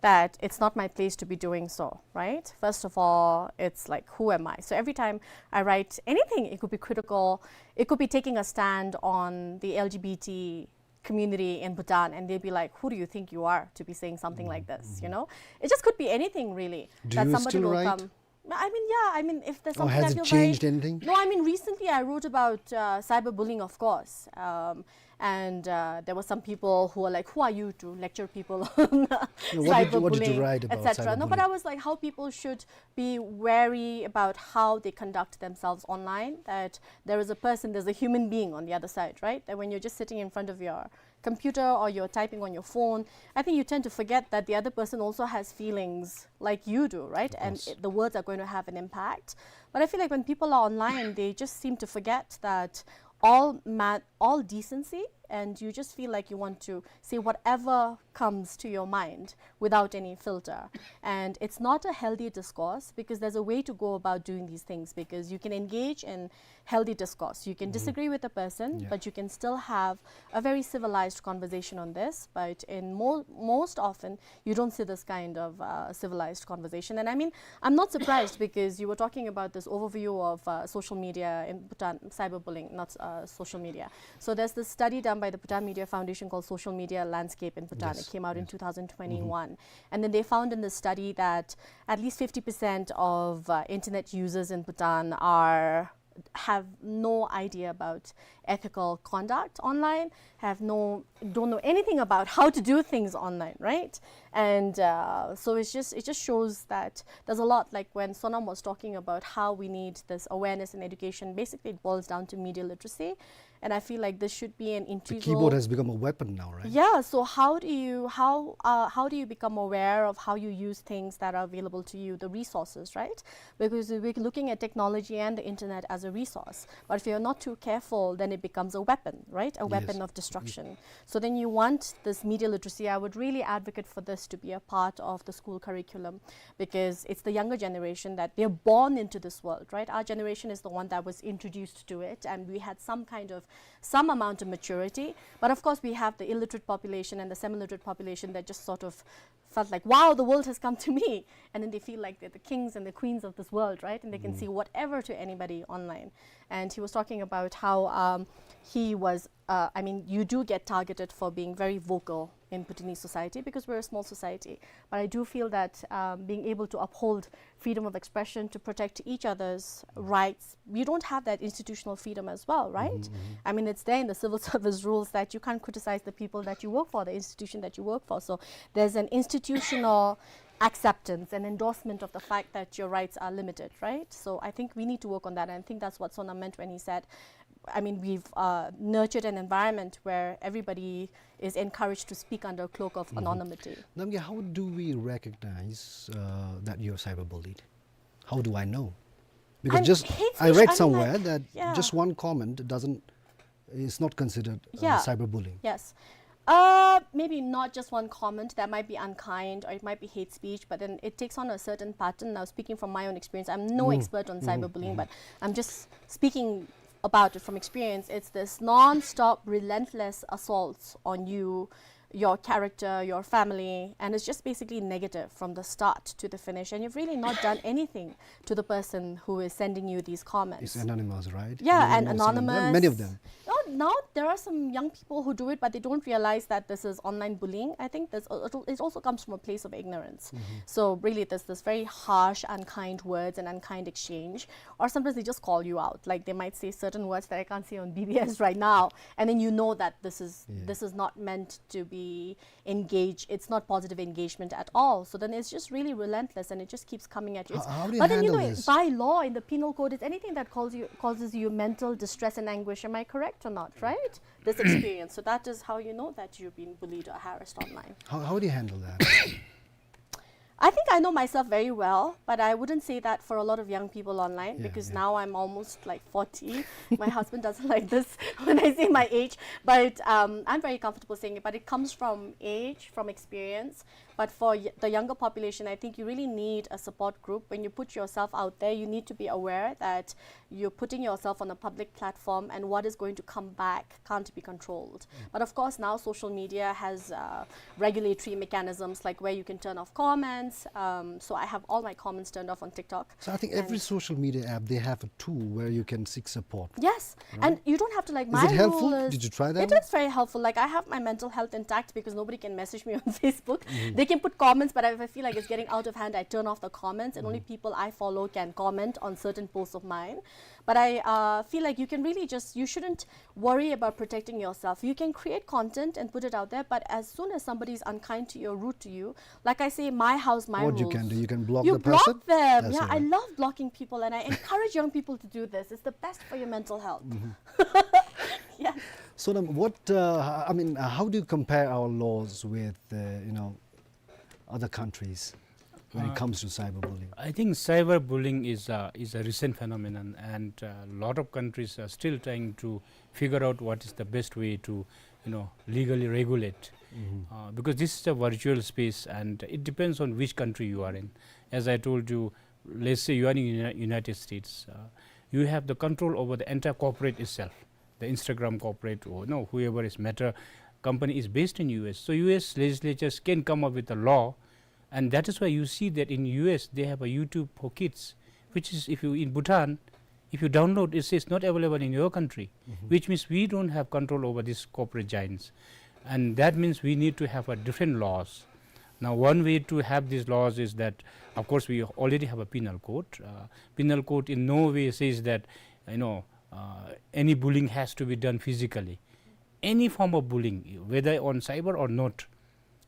that it's not my place to be doing so, right? First of all, it's like, who am I? So every time I write anything, it could be critical, it could be taking a stand on the L G B T community in Bhutan, and they'll be like, who do you think you are to be saying something like this? You know, it just could be anything, really. Do you still write? I mean, yeah, I mean, if there's something that feels very... Or has it changed anything? No, I mean, recently I wrote about uh, cyberbullying, of course. Um, and uh, there were some people who were like, who are you to lecture people on cyberbullying, et cetera? No, but I was like, how people should be wary about how they conduct themselves online, that there is a person, there's a human being on the other side, right? That when you're just sitting in front of your computer or you're typing on your phone, I think you tend to forget that the other person also has feelings like you do, right? And it, the words are going to have an impact. But I feel like when people are online, they just seem to forget that all ma- all decency, and you just feel like you want to say whatever comes to your mind without any filter. And it's not a healthy discourse, because there's a way to go about doing these things, because you can engage in healthy discourse. You can disagree with a person, but you can still have a very civilized conversation on this. But in mo- most often, you don't see this kind of uh, civilized conversation. And I mean, I'm not surprised, because you were talking about this overview of uh, social media in Bhutan, cyberbullying, not uh, social media. So there's this study done by the Bhutan Media Foundation called Social Media Landscape in Bhutan. It came out in two thousand twenty-one. And then they found in the study that at least fifty percent of uh, internet users in Bhutan are have no idea about ethical conduct online, have no, don't know anything about how to do things online, right? And uh, so it's just, it just shows that there's a lot, like when Sonam was talking about how we need this awareness and education, basically it boils down to media literacy. And I feel like this should be an integral. The keyboard has become a weapon now, right? Yeah. So how do you, how uh, how do you become aware of how you use things that are available to you, the resources, right? Because we're looking at technology and the internet as a resource. But if you're not too careful, then it becomes a weapon, right? A weapon of destruction. So then you want this media literacy. I would really advocate for this to be a part of the school curriculum, because it's the younger generation that they're born into this world, right? Our generation is the one that was introduced to it, and we had some kind of, some amount of maturity. But of course, we have the illiterate population and the semi-literate population that just sort of felt like, "Wow, the world has come to me." And then they feel like they're the kings and the queens of this world, right? And they can say whatever to anybody online. And he was talking about how um, he was, uh, I mean, you do get targeted for being very vocal in Bhutanese society because we're a small society. But I do feel that um, being able to uphold freedom of expression, to protect each other's rights, you don't have that institutional freedom as well, right? I mean, it's there in the civil service rules that you can't criticize the people that you work for, the institution that you work for. So there's an institutional acceptance and endorsement of the fact that your rights are limited, right? So I think we need to work on that. And I think that's what Sonam meant when he said, I mean, we've uh, nurtured an environment where everybody is encouraged to speak under a cloak of anonymity. Namgay, how do we recognize uh, that you're cyberbullied? How do I know? Because just I read somewhere that just one comment doesn't, is not considered uh, cyberbullying. Yes. Uh, maybe not just one comment that might be unkind or it might be hate speech, but then it takes on a certain pattern. Now, speaking from my own experience, I'm no expert on cyberbullying, but I'm just speaking about it from experience. It's this non-stop, relentless assaults on you, your character, your family, and it's just basically negative from the start to the finish. And you've really not done anything to the person who is sending you these comments. It's anonymous, right? Yeah, and anonymous. Many of them. No, now there are some young people who do it, but they don't realize that this is online bullying. I think this it also comes from a place of ignorance. So really, there's this very harsh, unkind words and unkind exchange. Or sometimes they just call you out. Like, they might say certain words that I can't say on B B S right now, and then you know that this is this is not meant to be engage, it's not positive engagement at all. So then it's just really relentless and it just keeps coming at you. How, how do you handle this? But then, you know, by law in the penal code, it's anything that calls you, causes you mental distress and anguish. Am I correct or not, right? This experience. So that is how you know that you've been bullied or harassed online. How, how do you handle that? I think I know myself very well, but I wouldn't say that for a lot of young people online, yeah, because yeah, now I'm almost, like, forty. My husband doesn't like this when I say my age, but um, I'm very comfortable saying it. But it comes from age, from experience. But for y- the younger population, I think you really need a support group. When you put yourself out there, you need to be aware that you're putting yourself on a public platform, and what is going to come back can't be controlled. But of course, now social media has uh, regulatory mechanisms, like, where you can turn off comments. Um, so I have all my comments turned off on TikTok. So I think every social media app, they have a tool where you can seek support. Yes, right? And you don't have to, like, my rule is... Is it helpful? Did you try that? It is very helpful. Like, I have my mental health intact because nobody can message me on Facebook. They can put comments, but if I feel like it's getting out of hand, I turn off the comments, and only people I follow can comment on certain posts of mine. But I uh, feel like you can really just, you shouldn't worry about protecting yourself. You can create content and put it out there, but as soon as somebody is unkind to you or rude to you, like I say, my house, my rules. What you can do, you can block the person. You block them. Yeah, I love blocking people, and I encourage young people to do this. It's the best for your mental health. Yeah. So then, what uh, I mean, uh, how do you compare our laws with uh, you know, other countries when it comes to cyberbullying? I think cyberbullying is a, is a recent phenomenon, and a lot of countries are still trying to figure out what is the best way to, you know, legally regulate. Uh, because this is a virtual space, and it depends on which country you are in. As I told you, let's say you are in Uni- United States, uh, you have the control over the entire corporate itself. The Instagram corporate, or no, whoever is Meta company is based in U S. So U S legislatures can come up with a law, and that is why you see that in U S they have a YouTube for kids, which is, if you in Bhutan, if you download, it says not available in your country, which means we don't have control over these corporate giants. And that means we need to have a different laws. Now, one way to have these laws is that, of course, we already have a penal code. Uh, penal code in no way says that, you know, uh, any bullying has to be done physically. Any form of bullying, whether on cyber or not,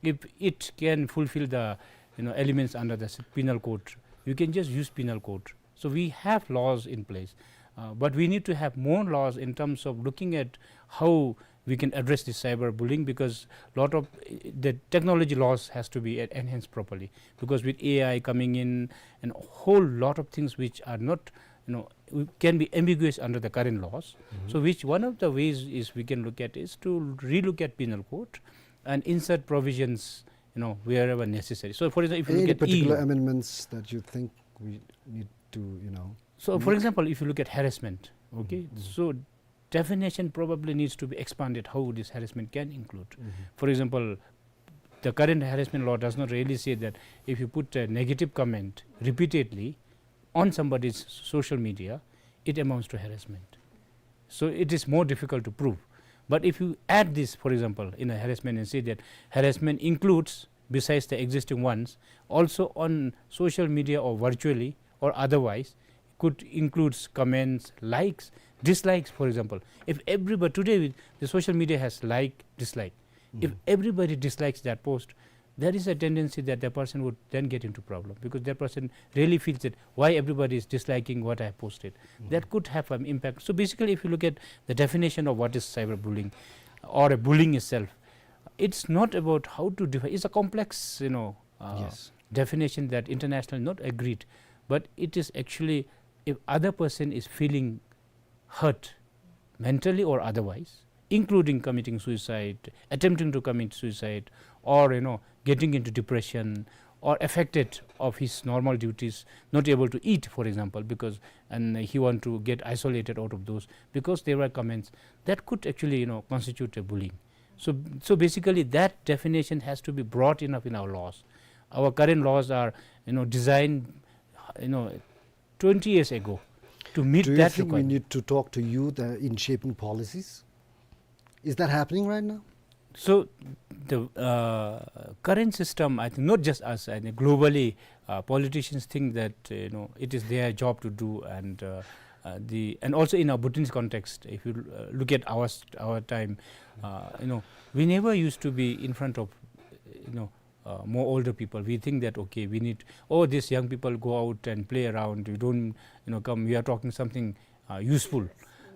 if it can fulfill the, you know, elements under the s-, penal code, you can just use penal code. So we have laws in place, uh, but we need to have more laws in terms of looking at how we can address this cyberbullying, because lot of, uh, the technology laws has to be en-, enhanced properly, because with A I coming in and a whole lot of things which are not, you know, w-, can be ambiguous under the current laws. Mm-hmm. So which one of the ways is we can look at is to relook at penal code and insert provisions, you know, wherever necessary. So for example, if you look at E U, any particular amendments that you think we need to, you know, so for example, if you look at harassment, okay, mm-hmm, so definition probably needs to be expanded, how this harassment can include. Mm-hmm. For example, the current harassment law does not really say that if you put a negative comment repeatedly on somebody's social media, it amounts to harassment. So it is more difficult to prove. But if you add this, for example, in a harassment and say that harassment includes, besides the existing ones, also on social media or virtually or otherwise, could includes comments, likes, dislikes, for example. If everybody today, the social media has like, dislike. If, mm-hmm, everybody dislikes that post, there is a tendency that the person would then get into problem, because that person really feels that why everybody is disliking what I have posted. Mm-hmm. That could have an impact. So basically, if you look at the definition of what is cyberbullying or a bullying itself, it's not about how to define. It's a complex, you know, uh, yes, definition that international not agreed, but it is actually if other person is feeling hurt mentally or otherwise, including committing suicide, attempting to commit suicide, or, you know, getting into depression, or affected of his normal duties, not able to eat, for example, because, and he want to get isolated out of those because there were comments that could actually, you know, constitute a bullying. So, so basically, that definition has to be broad enough in our laws. Our current laws are, you know, designed, you know, twenty years ago to meet that requirement. Do you think we need to talk to youth, uh, in shaping policies? Is that happening right now? So the, uh, current system, I think, not just us, I think globally, uh, politicians think that, uh, you know, it is their job to do, and, uh, uh, the, and also in our Bhutanese context, if you, uh, look at our st-, our time, uh, you know, we never used to be in front of, you know, uh, more older people. We think that, okay, we need, oh, these young people go out and play around. You don't, you know, come, we are talking something, uh, useful.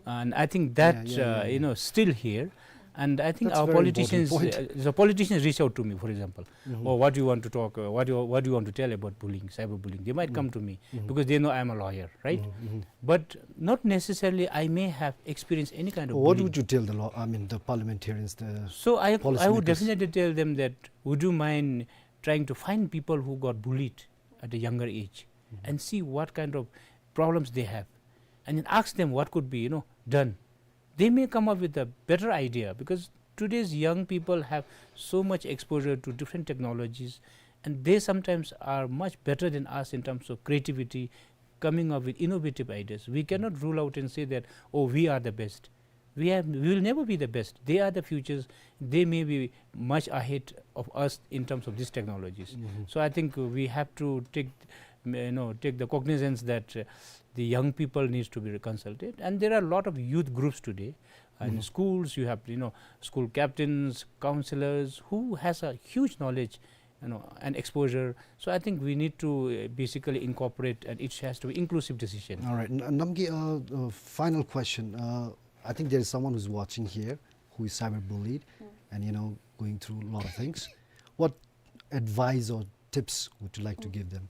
And I think that, yeah, yeah, uh, yeah, you know, still here. And I think our politicians, uh, the politicians reach out to me, for example, mm-hmm, "Oh, what do you want to talk? Uh, what do you, what do you want to tell about bullying, cyberbullying?" They might, mm-hmm, come to me, mm-hmm, because they know I am a lawyer, right? Mm-hmm, mm-hmm. But not necessarily I may have experienced any kind of bullying. What would you tell the law, I mean, the parliamentarians, the policymakers? So I, I would definitely tell them that, would you mind trying to find people who got bullied at a younger age, mm-hmm, and see what kind of problems they have, and then ask them what could be, you know, done. They may come up with a better idea, because today's young people have so much exposure to different technologies, and they sometimes are much better than us in terms of creativity, coming up with innovative ideas. We cannot rule out and say that, "Oh, we are the best." We have, we will never be the best. They are the futures. They may be much ahead of us in terms of these technologies. Mm-hmm. So I think we have to take, you know, take the cognizance that, uh, the young people needs to be consulted. And there are a lot of youth groups today. And, mm-hmm, schools, you have, you know, school captains, counselors, who has a huge knowledge, you know, and exposure. So I think we need to, uh, basically incorporate, and it has to be inclusive decision. All right. N-, Namgay, uh, uh, final question. Uh, I think there is someone who's watching here who is cyberbullied, mm, and, you know, going through a lot of things. What advice or tips would you like to, mm, give them?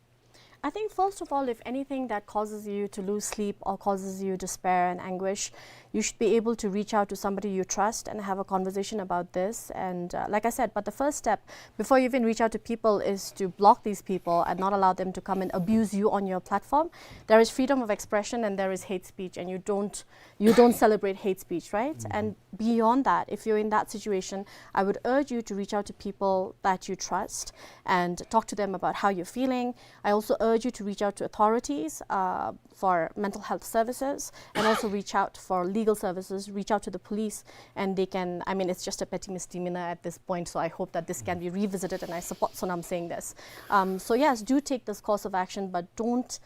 I think, first of all, if anything that causes you to lose sleep or causes you despair and anguish, you should be able to reach out to somebody you trust and have a conversation about this. And, uh, like I said, but the first step before you even reach out to people is to block these people and not allow them to come and abuse you on your platform. There is freedom of expression and there is hate speech, and you don't, you don't celebrate hate speech, right? Mm-hmm. And beyond that, if you're in that situation, I would urge you to reach out to people that you trust and talk to them about how you're feeling. I also urge you to reach out to authorities, uh, for mental health services, and also reach out for legal services, reach out to the police, and they can, I mean, it's just a petty misdemeanor at this point, so I hope that this can be revisited, and I support Sonam saying this. Um, so yes, do take this course of action, but don't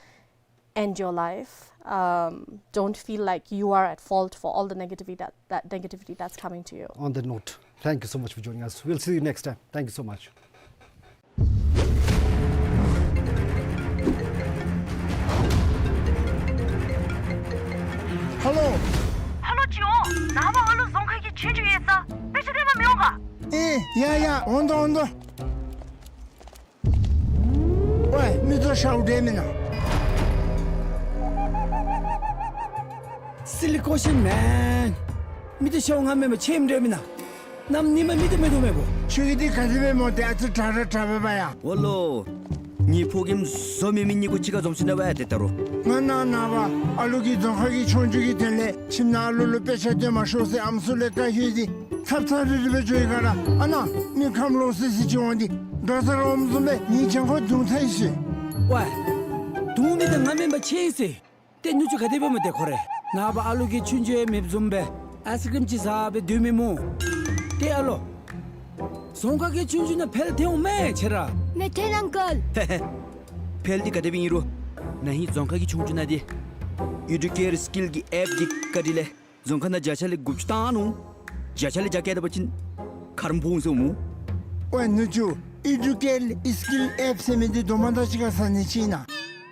end your life. Um, don't feel like you are at fault for all the negativity that, that negativity that's coming to you. On that note, thank you so much for joining us. We'll see you next time. Thank you so much. Hello. Hello, ཇོ། ནངས་པ་ཨ་ལུ་རྫོང་ཁ་གི་ཆོས་རྒྱུགས་ཡོད་ས། དཔེ་ཆ་སྟོན་པར་མི་འོང་ག། ཨེ་ཡ་ཡ། འོང་དོ་འོང་དོ། ཝའི་མི་ཚུ་ཤོག་དྲན་མེན་ན། Silly question, man. མི་ཚུ་ཤོག་ང་མེན་པར་ཆོས་ཡོད་དྲན་མེན་ན། གནམ་ཉིནམ་མི་ཚུ་མེད་དོ་མེན་པོ། ཁྱོད་ཀྱིས་འདི་ག་དེ་སྦེ་སྨོ། ཏེ་ཨ་ཙི་དྲག་ར་དྲག་པས་པ་ཡ། འོ་ལོ། ངེའི་ཕོ་རྒནམ་བཟོ་མེད་མི་གཉིས་ཀོ་གཅིག་ཁར་འཛོམས་ཞིནམ་ལས་ཝའི་ཏེ་ད་རུང་། ང་ནངས་པ་ཨ་ལུ་གི་རྫོང་ཁ་གི་ཆོས་རྒྱུགས་ཀྱི་དོན་ལས་ཁྱིམ་ནང་ཨ་ལུ་ལུ་དཔེ་ཆ་སྟོན་མ་ཤོག་ཟེར་ཨམ་སྲུ་ལས་བཀའ་ཡོད་དེ་ཚབ་ཚབ་རིལ་རི་སྦེ་འགྱོ་ཡི་ག་ར། ཨ་ནཱ་མི་ཁམས་ལོག་སི་སི་ཅིག་འོང་སྟེ་འགྲོ་ས་ར་འོངམ་བཟུམ་སྦེ་ངེའི་གྱང་ཁར་རྡུང་ཚར་ཡི་ཤིག། ཝའི། རྡུང་མི་དེ་ང་མེན་པར་ཆོས་ཡོད་ཟེར། ཏེ་ནུ་གཅུང་ག་དེ་སྦེ་སྨོ་ཏེ་ཁོ་རེ། ནངས་པ་ཨ་ལུ་གིས་ཆོས་རྒྱུགས་ཡང་མེདཔ་བཟུམ་སྦེ་ཨའིསི་ཀྲིམ་ཅིག་བཟའ་སྦེ་སྡོད་མི་སྨོ། ཏེ་ཨ་ལོ། རྫོང་ཁ་གི་ཆོས་རྒྱུགས་ནང་འཕེལ་ཐལ་འོང་མས་ཁྱེད་ར། མེད་ཐལ་ཨང་ཀལ། འཕེལ་འདི་ག་དེ་སྦེ་ཨིན་རུང་ན་ཧིང་རྫོང་ཁ་གི་ཆོས་རྒྱུགས་ནང་འདི་ཨེ་ཌུ་ཀེར་སི་ཀིལ་གྱི་ཨེཔ་འདི་བཀའ་དྲིན་ལས་རྫོང་ཁ་ནང་བརྒྱ་ཆ་ལས་དགུ་བཅུ་བཏང་ནུག། བརྒྱ་ཆ་ལས་བརྒྱ་བཀལ་ད་པ་ཅིན་ཁ་རོག་ཕོག་འོང་ཟེར་སྨོ། ཝའི་ནུ་གཅུང་། ཨེ་ཌུ་ཀེར་སི་ཀིལ་ཨེཔ་ཟེར་མི་འདི་དོ་མ་དག་ཅིག་ཁར་ཟ་ནི་ཅིག་ཨིན་ན།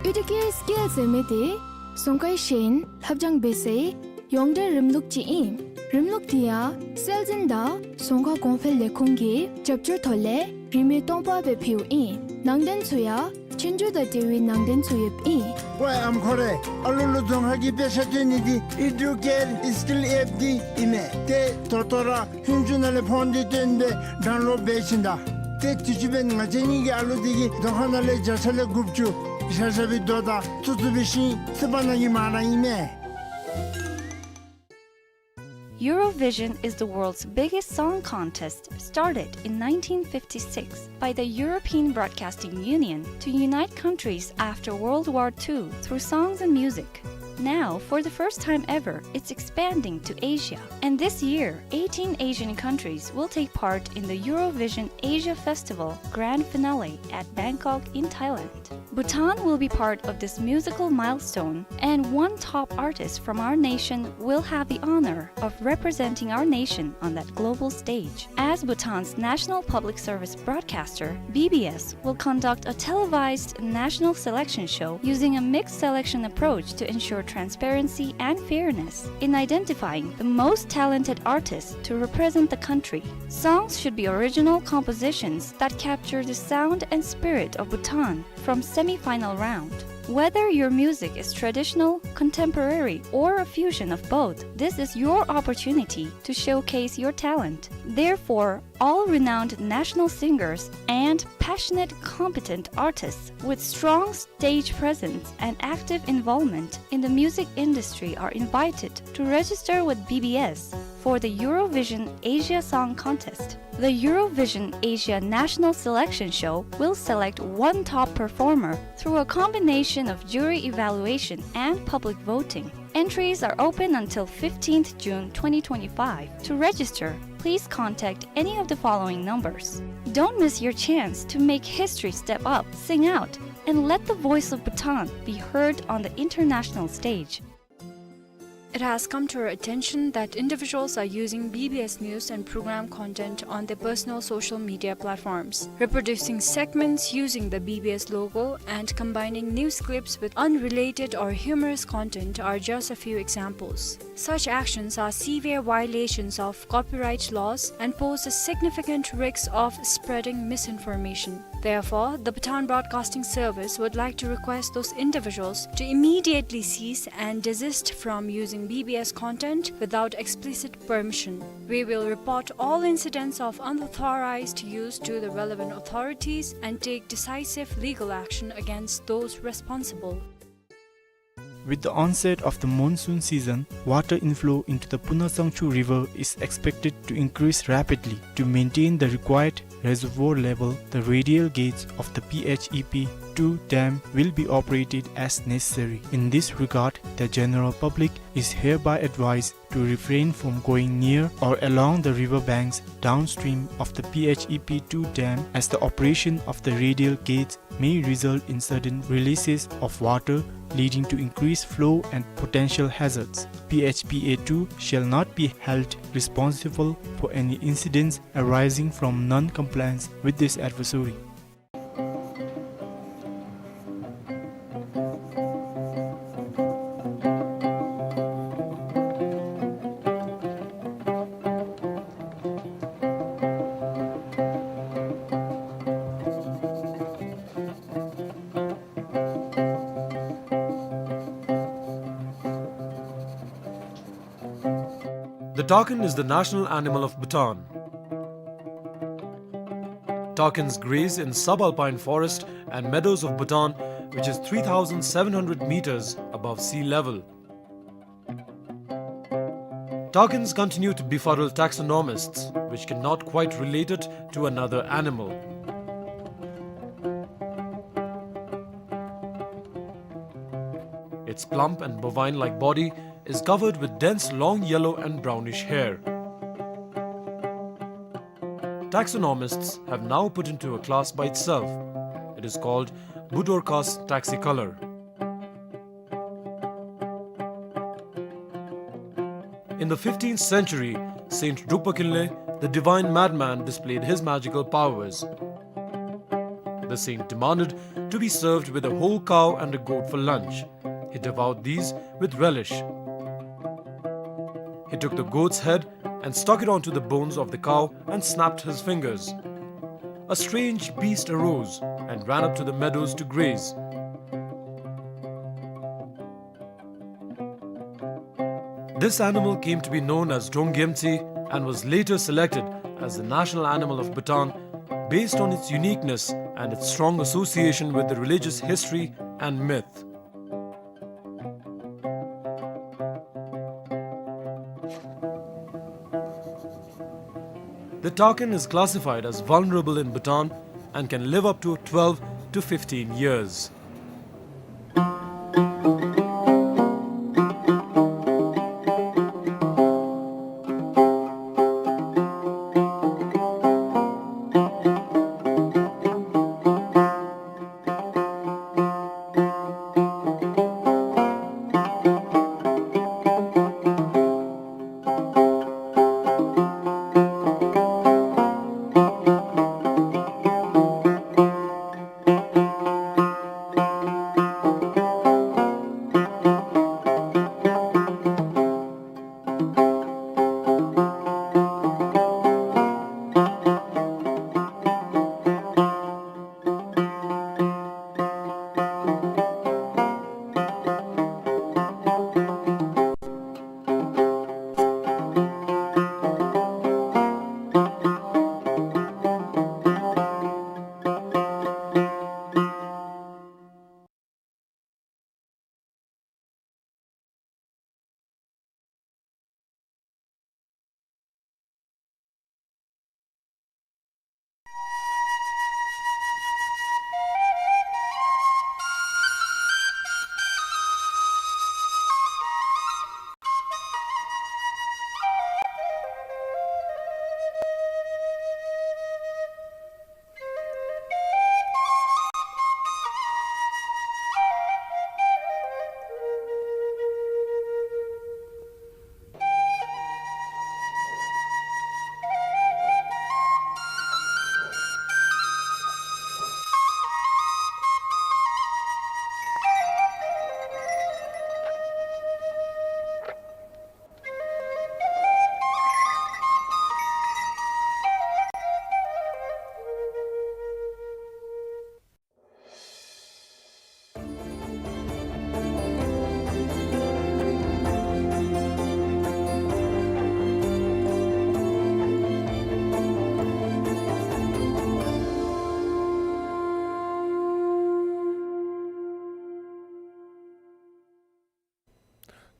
ཨེ་ཌུ་ཀེར་སི་ཀིལ་ཟེར་མི་འདི་རྫོང་ཁའི་ཤེས་ཡོན་ལྷབ་སྦྱང་འབད་སའི་ཡོངས་འབྲེལ་རིམ་ལུགས་ཅིག་ཨིན། རིམ་ལུགས་འདི་ཡང་སྲོལ་འཛིན་དང་རྫོང་ཁ་གོང་འཕེལ་ལས་ཁུངས་ཀྱི་རྒྱབ་སྐྱོར་ཐོག་ལས་རིན་མེད་སྟོང་པ་སྦེ་ཕུལཝ་ཨིན། ནང་དོན་ཚུ་ཡང་ཆོས་རྒྱུགས་དང་འབྲེལ་བའི་ནང་དོན་ཚུ་ཡོདཔ་ཨིན། ཝའི་ཨམ་ཁོ་རེ། ཨ་ལུ་ལུ་རྫོང་ཁ་གི་དཔེ་ཆ་སྟོན་ནི་འདི་ཨེ་ཌུ་ཀེར་སི་ཀིལ་ཨེཔ་འདི་ཨིན་མས། ཏེ་ད་ལྟོ་ར་ཧུན་ཅུ་ནང་ལས་ཕོན་འདི་བཏོན་སྦེ་ཌའུན་ལོཌ་འབད་ཞིནམ་ད། ཏེ་དུས་ཅི་འབདན་ང་བཅས་གཉིས་ཀྱི་ཨ་ལུ་འདི་གིས་རྫོང་ཁ་ནང་ལས་བརྒྱ་ཆ་ལས་དགུ་བཅུ་བཞག་བཞགཔ་སྦེ་དོ་དང་ཚུ་ཚུ་འབད་ཞིནམ་ལས་ཚུ་པ་ནང་གི་མ་ར་ཨིན་མས། Eurovision is the world's biggest song contest, started in nineteen fifty-six by the European Broadcasting Union to unite countries after World War Two through songs and music. Now, for the first time ever, it's expanding to Asia. And this year, eighteen Asian countries will take part in the Eurovision Asia Festival grand finale at Bangkok in Thailand. Bhutan will be part of this musical milestone, and one top artist from our nation will have the honor of representing our nation on that global stage. As Bhutan's national public service broadcaster, B B S will conduct a televised national selection show using a mixed selection approach to ensure transparency and fairness in identifying the most talented artists to represent the country. Songs should be original compositions that capture the sound and spirit of Bhutan from semi-final round. Whether your music is traditional, contemporary, or a fusion of both, this is your opportunity to showcase your talent. Therefore, all renowned national singers and passionate, competent artists with strong stage presence and active involvement in the music industry are invited to register with B B S for the Eurovision Asia Song Contest. The Eurovision Asia National Selection Show will select one top performer through a combination of jury evaluation and public voting. Entries are open until fifteenth June twenty twenty-five. To register, please contact any of the following numbers. Don't miss your chance to make history, step up, sing out, and let the voice of Bhutan be heard on the international stage. It has come to our attention that individuals are using B B S news and program content on their personal social media platforms, reproducing segments using the B B S logo and combining news clips with unrelated or humorous content are just a few examples. Such actions are severe violations of copyright laws and pose a significant risk of spreading misinformation. Therefore, the Bhutan Broadcasting Service would like to request those individuals to immediately cease and desist from using B B S content without explicit permission. We will report all incidents of unauthorized use to the relevant authorities and take decisive legal action against those responsible. With the onset of the monsoon season, water inflow into the Punasangchu River is expected to increase rapidly. To maintain the required reservoir level, the radial gates of the P H E P two dam will be operated as necessary. In this regard, the general public is hereby advised to refrain from going near or along the river banks downstream of the P H E P two dam, as the operation of the radial gates may result in sudden releases of water, leading to increased flow and potential hazards. P H P A two shall not be held responsible for any incidents arising from non-compliance with this advisory. The takin is the national animal of Bhutan. Takins graze in subalpine forest and meadows of Bhutan, which is three thousand seven hundred meters above sea level. Takins continue to befuddle taxonomists, which cannot quite relate it to another animal. Its plump and bovine-like body is covered with dense long yellow and brownish hair. Taxonomists have now put into a class by itself. It is called Budorcas taxicolor. In the fifteenth century, Saint Drukpa Kinley, the divine madman, displayed his magical powers. The saint demanded to be served with a whole cow and a goat for lunch. He devoured these with relish. He took the goat's head and stuck it onto the bones of the cow and snapped his fingers. A strange beast arose and ran up to the meadows to graze. This animal came to be known as Drong Gyemtse and was later selected as the national animal of Bhutan based on its uniqueness and its strong association with the religious history and myth. The takin is classified as vulnerable in Bhutan and can live up to twelve to fifteen years.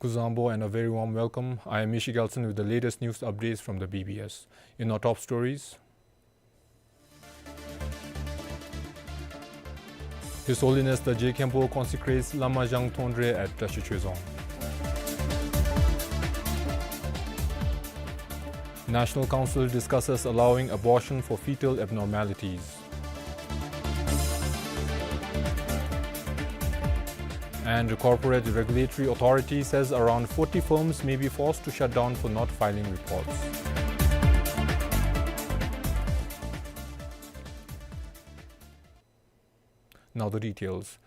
Kuzuzangpo and a very warm welcome. I am Mishi Gelson with the latest news updates from the B B S. In our top stories, His Holiness the Je Khenpo consecrates Lama Zhang Tongdre at Tashi Choezong. National Council discusses allowing abortion for fetal abnormalities. And the Corporate Regulatory Authority says around forty firms may be forced to shut down for not filing reports. Now the details.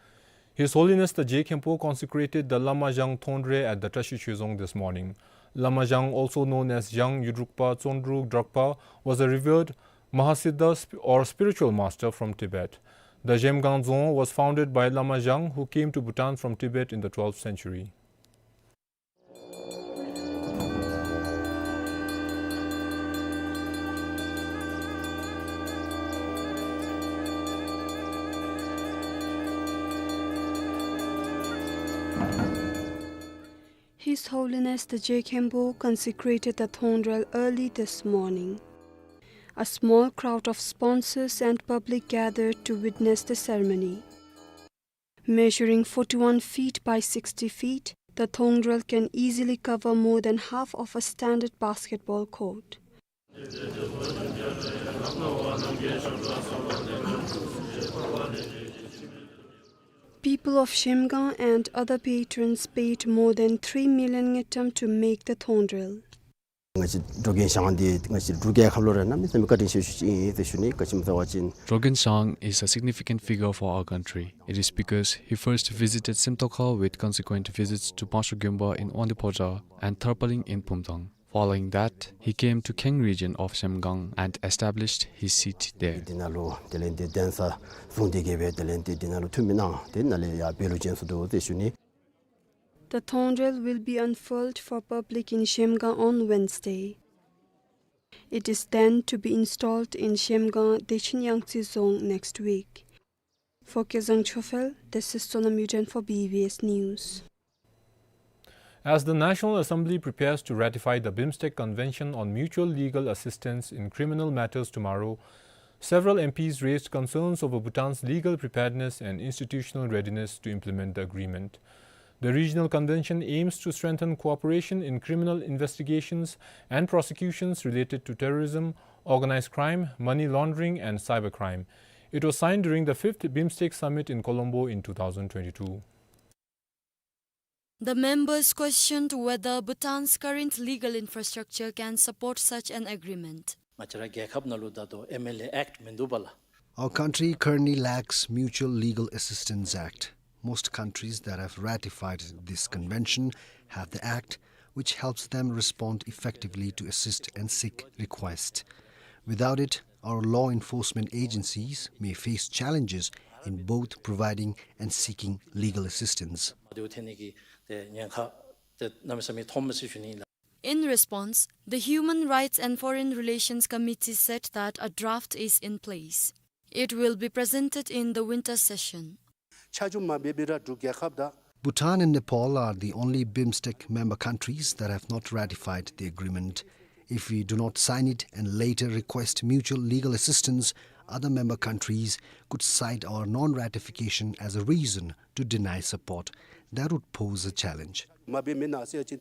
His Holiness the Je Khenpo consecrated the Lama Zhang Thongdre at the Tashi Chezong this morning. Lama Zhang, also known as Zhang Yudrukpa Tsondru Drakpa, was a revered Mahasiddha sp-, or spiritual master from Tibet. The Zhemgang Dzong was founded by Lama Zhang, who came to Bhutan from Tibet in the twelfth century. His Holiness the Je Khenpo consecrated the Thongdrel early this morning. A small crowd of sponsors and public gathered to witness the ceremony. Measuring forty-one feet by sixty feet, the Thongdrel can easily cover more than half of a standard basketball court. People of Zhemgang and other patrons paid more than three million ngultrum to make the Thongdrel. ང་བཅས་འགྲོ་མགོན་ཞང་འདི་ང་བཅས་འབྲུག་རྒྱལ་ཁབ་ལུ་ར་གནམ་མེད་ས་མེད་བཀའ་དྲིན་ཆེ་ཤོས་ཅིག་ཨིན་ཟེར་ཞུ་ནི། ག་ཅི་སྨོ་ཟེར་བ་ཅིན། Drogin Zhang is a significant figure for our country. It is because he first visited Simtokha with consequent visits to Pangshok Gyumba in Wangdue Phodrang and Tharpaling in Phumthang. Following that, he came to Kheng region of Zhemgang and established his seat there. འདི་ནང་ལུ་དེ་ལས་འདི་གདན་ས་བཟུང་སྟེ་གི་སྦེ་དེ་ལས་འདི་འདི་ནང་ལུ་འཐུས་མི་གནང་། དེ་ནང་ལས་ཡར་བོད་ལུ་བྱོན་སོ་ནུག་ཟེར་ཞུ་ནི། The Thongdrel will be unfurled for public in Zhemgang on Wednesday. It is then to be installed in Zhemgang, Dechin Yangtse Dzong next week. For Kezang Chophel, this is Sonam Yuden for B B S News. As the National Assembly prepares to ratify the BIMSTEC Convention on Mutual Legal Assistance in Criminal Matters tomorrow, several M Ps raised concerns over Bhutan's legal preparedness and institutional readiness to implement the agreement. The regional convention aims to strengthen cooperation in criminal investigations and prosecutions related to terrorism, organized crime, money laundering, and cybercrime. It was signed during the fifth BIMSTEC Summit in Colombo in two thousand twenty-two. The members questioned whether Bhutan's current legal infrastructure can support such an agreement. ང་བཅས་ར་རྒྱལ་ཁབ་ནང་ལུ་ད་ལྟོ་M L A Act མིན་འདུག་པ་ལགས། Our country currently lacks Mutual Legal Assistance Act. Most countries that have ratified this convention have the act, which helps them respond effectively to assist and seek requests. Without it, our law enforcement agencies may face challenges in both providing and seeking legal assistance. ཏེ་འོ་ཐེ་ནི་གི་ཏེ་ཉེན་ཁ་ཏེ་གནམ་མེད་ས་མེད་མཐོངམ་མས་ཟེར་ཞུ་ནི་ལགས། In response, the Human Rights and Foreign Relations Committee said that a draft is in place. It will be presented in the winter session. ཆ་འཇོག་མ་འབད་བའི་ར་འབྲུག་རྒྱལ་ཁབ་དང་། Bhutan and Nepal are the only BIMSTEC member countries that have not ratified the agreement. If we do not sign it and later request mutual legal assistance, other member countries could cite our non-ratification as a reason to deny support. That would pose a challenge. མ་འབད་མེན་ན་ཟེར་ཅིན་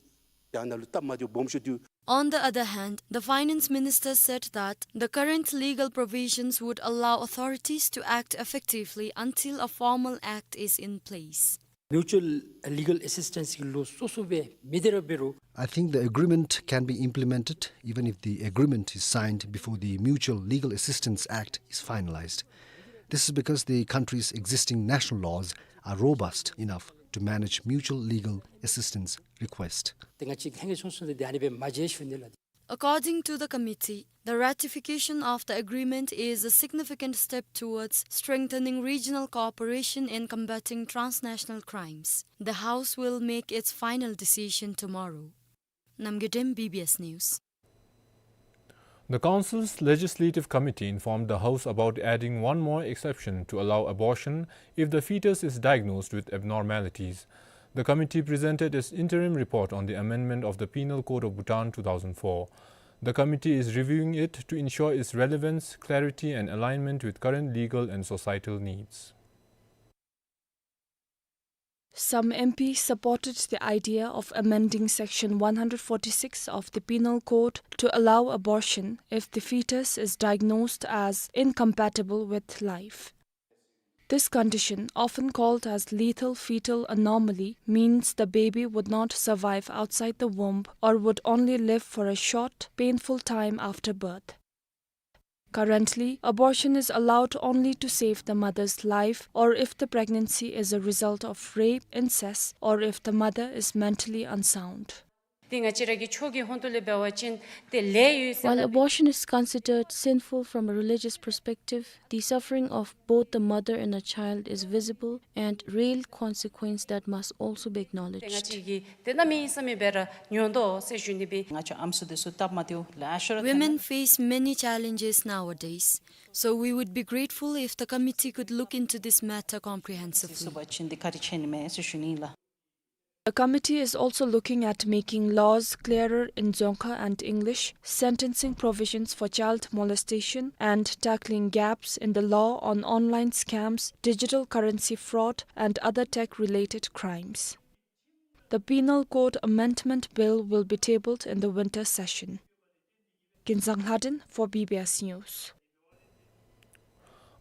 ཡང་ནཱ་ལུ་སྟབས་མ་བདེཝ་སྦོམ་ཤོས་འདུག། On the other hand, the finance minister said that the current legal provisions would allow authorities to act effectively until a formal act is in place. Mutual legal assistance གི་ལོ་སོ་སོ་སྦེ་མི་དེ་ར་འབད་རུང་། I think the agreement can be implemented even if the agreement is signed before the Mutual Legal Assistance Act is finalized. This is because the country's existing national laws are robust enough to manage mutual legal assistance request. ཏེ་ང་བཅས་ཧེང་སྐལ་ཆུང་སུ་འདི་ཨ་ནི་སྦེ་མ་མཇལ་ཞུ་ནི་ལགས། According to the committee, the ratification of the agreement is a significant step towards strengthening regional cooperation in combating transnational crimes. The House will make its final decision tomorrow. Namgay Dem, B B S News. The Council's Legislative Committee informed the House about adding one more exception to allow abortion if the fetus is diagnosed with abnormalities. The committee presented its interim report on the amendment of the Penal Code of Bhutan two thousand four. The committee is reviewing it to ensure its relevance, clarity, and alignment with current legal and societal needs. Some M Ps supported the idea of amending Section one hundred forty-six of the Penal Code to allow abortion if the fetus is diagnosed as incompatible with life. This condition, often called as lethal fetal anomaly, means the baby would not survive outside the womb or would only live for a short, painful time after birth. Currently, abortion is allowed only to save the mother's life or if the pregnancy is a result of rape, incest, or if the mother is mentally unsound. ཏེ་ང་བཅས་ར་གི་ཆོས་ཀྱི་ཧོང་ཏོ་ལས་འབད་བ་ཅིན་ཏེ་ལས་ཡོད་ཟེར། While abortion is considered sinful from a religious perspective, the suffering of both the mother and a child is visible and real consequence that must also be acknowledged. ཏེ་ང་བཅས་ཀྱིས་ཏེ་གནམ་མེད་ས་མེད་སྦེ་ར་མྱོང་དོ་ཟེར་ཞུ་ནི་སྦེ། ང་བཅས་ཨམ་སྲུ་དེ་ཚུ་སྟབས་མ་བདེཝ་ལེ་ཤ་ར་ཐོན། Women face many challenges nowadays, so we would be grateful if the committee could look into this matter comprehensively. སུ་བ་ཅིན་འདི་ག་ར་ཆེ་ནི་མས་ཟེར་ཞུ་ནི་ལགས། The committee is also looking at making laws clearer in Dzongkha and English, sentencing provisions for child molestation, and tackling gaps in the law on online scams, digital currency fraud, and other tech-related crimes. The Penal Code Amendment Bill will be tabled in the winter session. Kinzang Lhaden for B B S News.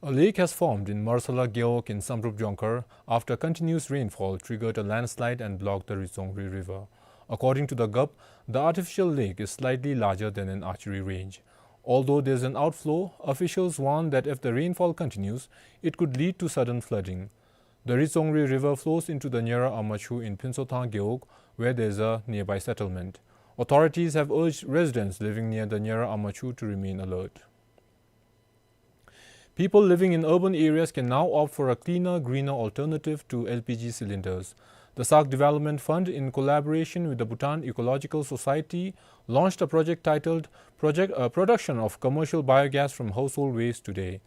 A lake has formed in Marsala Gewog in Samdrup Jongkhar after continuous rainfall triggered a landslide and blocked the Ritsongri River. According to the gup, the artificial lake is slightly larger than an archery range. Although there is an outflow, officials warn that if the rainfall continues, it could lead to sudden flooding. The Ritsongri River flows into the Nyera Amachu in Phuntsothan Gewog, where there is a nearby settlement. Authorities have urged residents living near the Nyera Amachu to remain alert. People living in urban areas can now opt for a cleaner, greener alternative to L P G cylinders. The Sark Development Fund, in collaboration with the Bhutan Ecological Society, launched a project titled Project, uh, Production of Commercial Biogas from Household Waste today.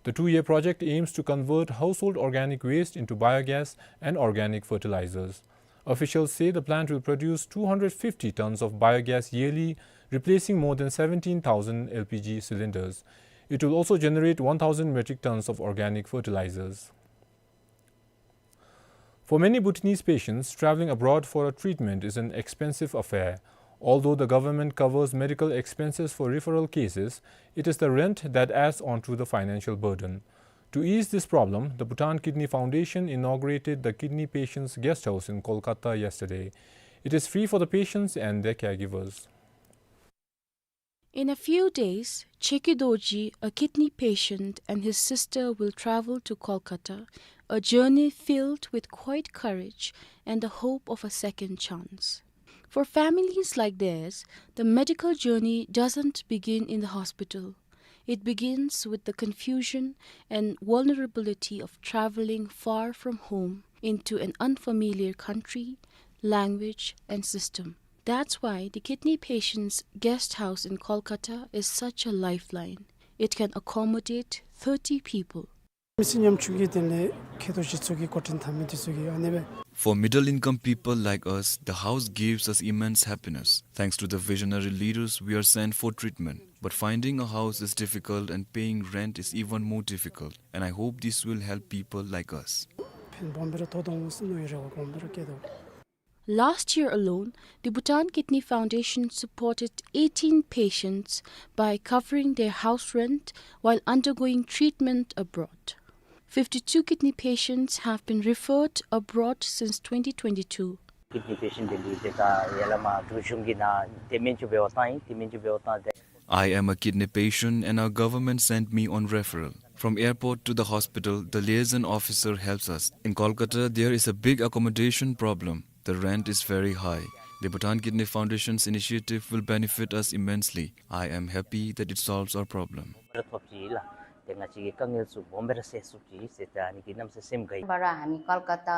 The two-year project aims to convert household organic waste into biogas and organic fertilizers. Officials say the plant will produce two hundred fifty tons of biogas yearly, replacing more than seventeen thousand L P G cylinders. It will also generate one thousand metric tons of organic fertilizers. For many Bhutanese patients, traveling abroad for a treatment is an expensive affair. Although the government covers medical expenses for referral cases, it is the rent that adds on to the financial burden. To ease this problem, the Bhutan Kidney Foundation inaugurated the Kidney Patients Guest House in Kolkata yesterday. It is free for the patients and their caregivers. In a few days, Cheki Dorji, a kidney patient, and his sister will travel to Kolkata, a journey filled with quiet courage and the hope of a second chance. For families like theirs, the medical journey doesn't begin in the hospital. It begins with the confusion and vulnerability of traveling far from home into an unfamiliar country, language, and system. That's why the Kidney Patients Guest House in Kolkata is such a lifeline. It can accommodate thirty people. མི་ཚེ་ཉམ་ཆུང་གི་དོན་ལས་ཁེ་ཐོག་ཅིག་ཚུ་གི་འགོ་འདྲེན་འཐབ་མི་དེ་ཚུ་གི་ཨ་ནེ་སྦེ། For middle income people like us, the house gives us immense happiness. Thanks to the visionary leaders, we are sent for treatment. But finding a house is difficult and paying rent is even more difficult. And I hope this will help people like us. ཕན་སྦོམ་སྦེ་ར་ཐོགས་དོ་འོང་ཟེར་མནོ་ཡི་རེ་བ་སྦོམ་སྦེ་ར་བསྐྱེད་དོ། Last year alone, the Bhutan Kidney Foundation supported eighteen patients by covering their house rent while undergoing treatment abroad. Fifty-two kidney patients have been referred abroad since twenty twenty-two. Kidney patient དེ་འདི་དེ་ད་ཡ་ལ་མ་འབྲུག་གཞུང་གི་ནང་དེ་མན་ཅིག་འབདཝ་ད་ཨིན། དེ་མན་ཅིག་འབདཝ་ད་དེ། I am a kidney patient and our government sent me on referral. From airport to the hospital, the liaison officer helps us. In Kolkata, there is a big accommodation problem. The rent is very high. The Bhutan Kidney Foundation's initiative will benefit us immensely. I am happy that it solves our problem. སྦོམ་སྦེ་ར་ཐོབ་ཅི་ལགས། དེ་ང་བཅས་ཀྱི་དཀའ་ངལ་ཚུ་སྦོམ་སྦེ་ར་སེལ་ཚུགས་ཅི་ཟེར་ད་ཨ་ནི་གི་གནམ་ས་སེམས་དགའ་ཡི། བར་ཨ་ནི་Kolkata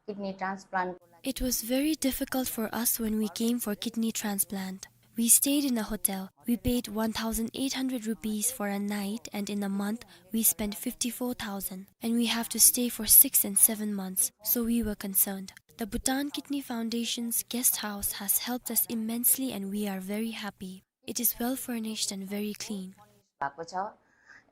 kidney transplant. It was very difficult for us when we came for kidney transplant. We stayed in a hotel. We paid one thousand eight hundred rupees for a night, and in a month, we spent fifty-four thousand. And we have to stay for six and seven months, so we were concerned. The Bhutan Kidney Foundation's guest house has helped us immensely, and we are very happy. It is well furnished and very clean. भएको छ।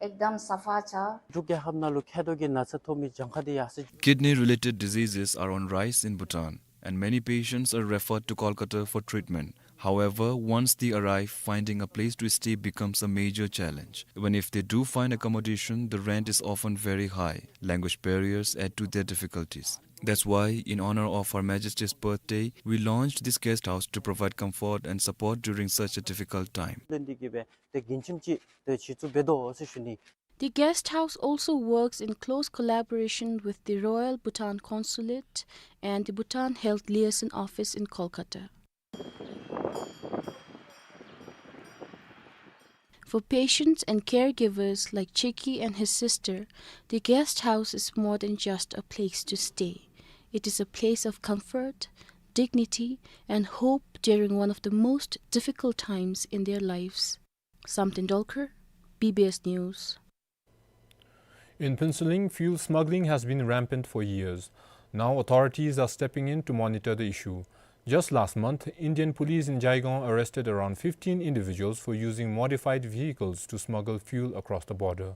एकदम सफा छ। འབྲུག་རྒྱལ་ཁབ་ནང་ལུ་མཁལ་རྡོག་གི་ན་ཚ་ཐོབ་མི་གྱངས་ཁ་འདི་ཡར་སེང་། Kidney-related diseases are on rise in Bhutan, and many patients are referred to Kolkata for treatment. However, once they arrive, finding a place to stay becomes a major challenge. Even if they do find accommodation, the rent is often very high. Language barriers add to their difficulties. That's why, in honor of Her Majesty's birthday, we launched this guest house to provide comfort and support during such a difficult time. འདི་གིས་སྦེ་ཏེ་རྒྱུན་འཁྱོངས་ཅིག་ཏེ་བྱིན་ཚུགསཔ་འབད་དོ་ཟེར་ཞུ་ནི། The guest house also works in close collaboration with the Royal Bhutan Consulate and the Bhutan Health Liaison Office in Kolkata. For patients and caregivers like Cheki and his sister, the guest house is more than just a place to stay. It is a place of comfort, dignity, and hope during one of the most difficult times in their lives. Samten Dolkar, B B S News. In Phuentsholing, fuel smuggling has been rampant for years. Now authorities are stepping in to monitor the issue. Just last month, Indian police in Jaigaon arrested around fifteen individuals for using modified vehicles to smuggle fuel across the border.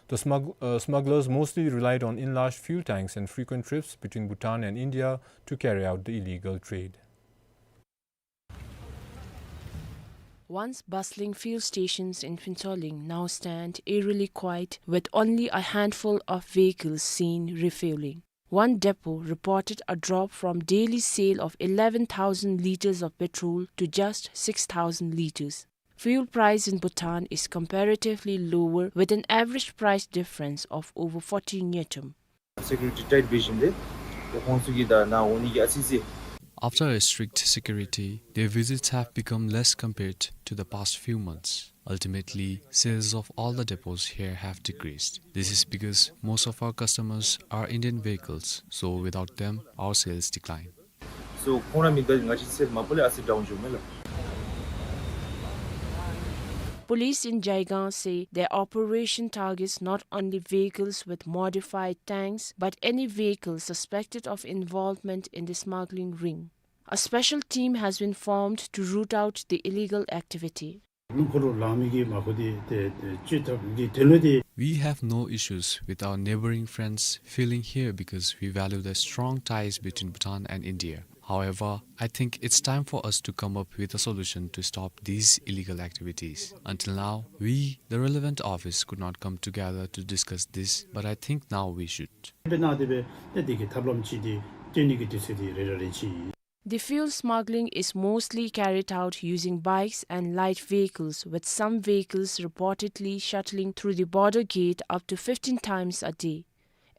The smugg-, uh, smugglers mostly relied on enlarged fuel tanks and frequent trips between Bhutan and India to carry out the illegal trade. Once bustling fuel stations in Phuentsholing now stand eerily quiet, with only a handful of vehicles seen refueling. One depot reported a drop from daily sale of eleven thousand liters of petrol to just six thousand liters. Fuel price in Bhutan is comparatively lower, with an average price difference of over forty ngultrum. Security tight བཞིན་དེ་ཁོང་ཚོ་གི་ད་ནཱ་འོང་ནི་གི་ཨ་ཙི་ཙི། After a strict security, their visits have become less compared to the past few months. Ultimately, sales of all the depots here have decreased. This is because most of our customers are Indian vehicles, so without them, our sales decline. So ཁོང་ར་མེད་ད་ང་བཅས་སེལ་མ་པ་ལས་ཨ་ཙི་ཌའུན་འགྱོཝ་མས་ལགས། Police in Jaigaon say their operation targets not only vehicles with modified tanks, but any vehicle suspected of involvement in the smuggling ring. A special team has been formed to root out the illegal activity. ལུང་ཁོ་ར་ལང་མི་གི་མ་ཁོ་དེ་དེ་དེ་ཅི་ཐབས་གི་དེ་ལོ་དེ། We have no issues with our neighboring friends filling here because we value the strong ties between Bhutan and India. However, I think it's time for us to come up with a solution to stop these illegal activities. Until now, we, the relevant office, could not come together to discuss this, but I think now we should. དེ་སྦེ་ན་དེ་སྦེ་དེ་དེ་གི་ཐབས་ལམ་ཅིག་དེ་སྟོན་ནི་གི་དུས་ཚོད་དེ་རེ་རེ་རེ་ཅིག་ཡིན། The fuel smuggling is mostly carried out using bikes and light vehicles, with some vehicles reportedly shuttling through the border gate up to fifteen times a day.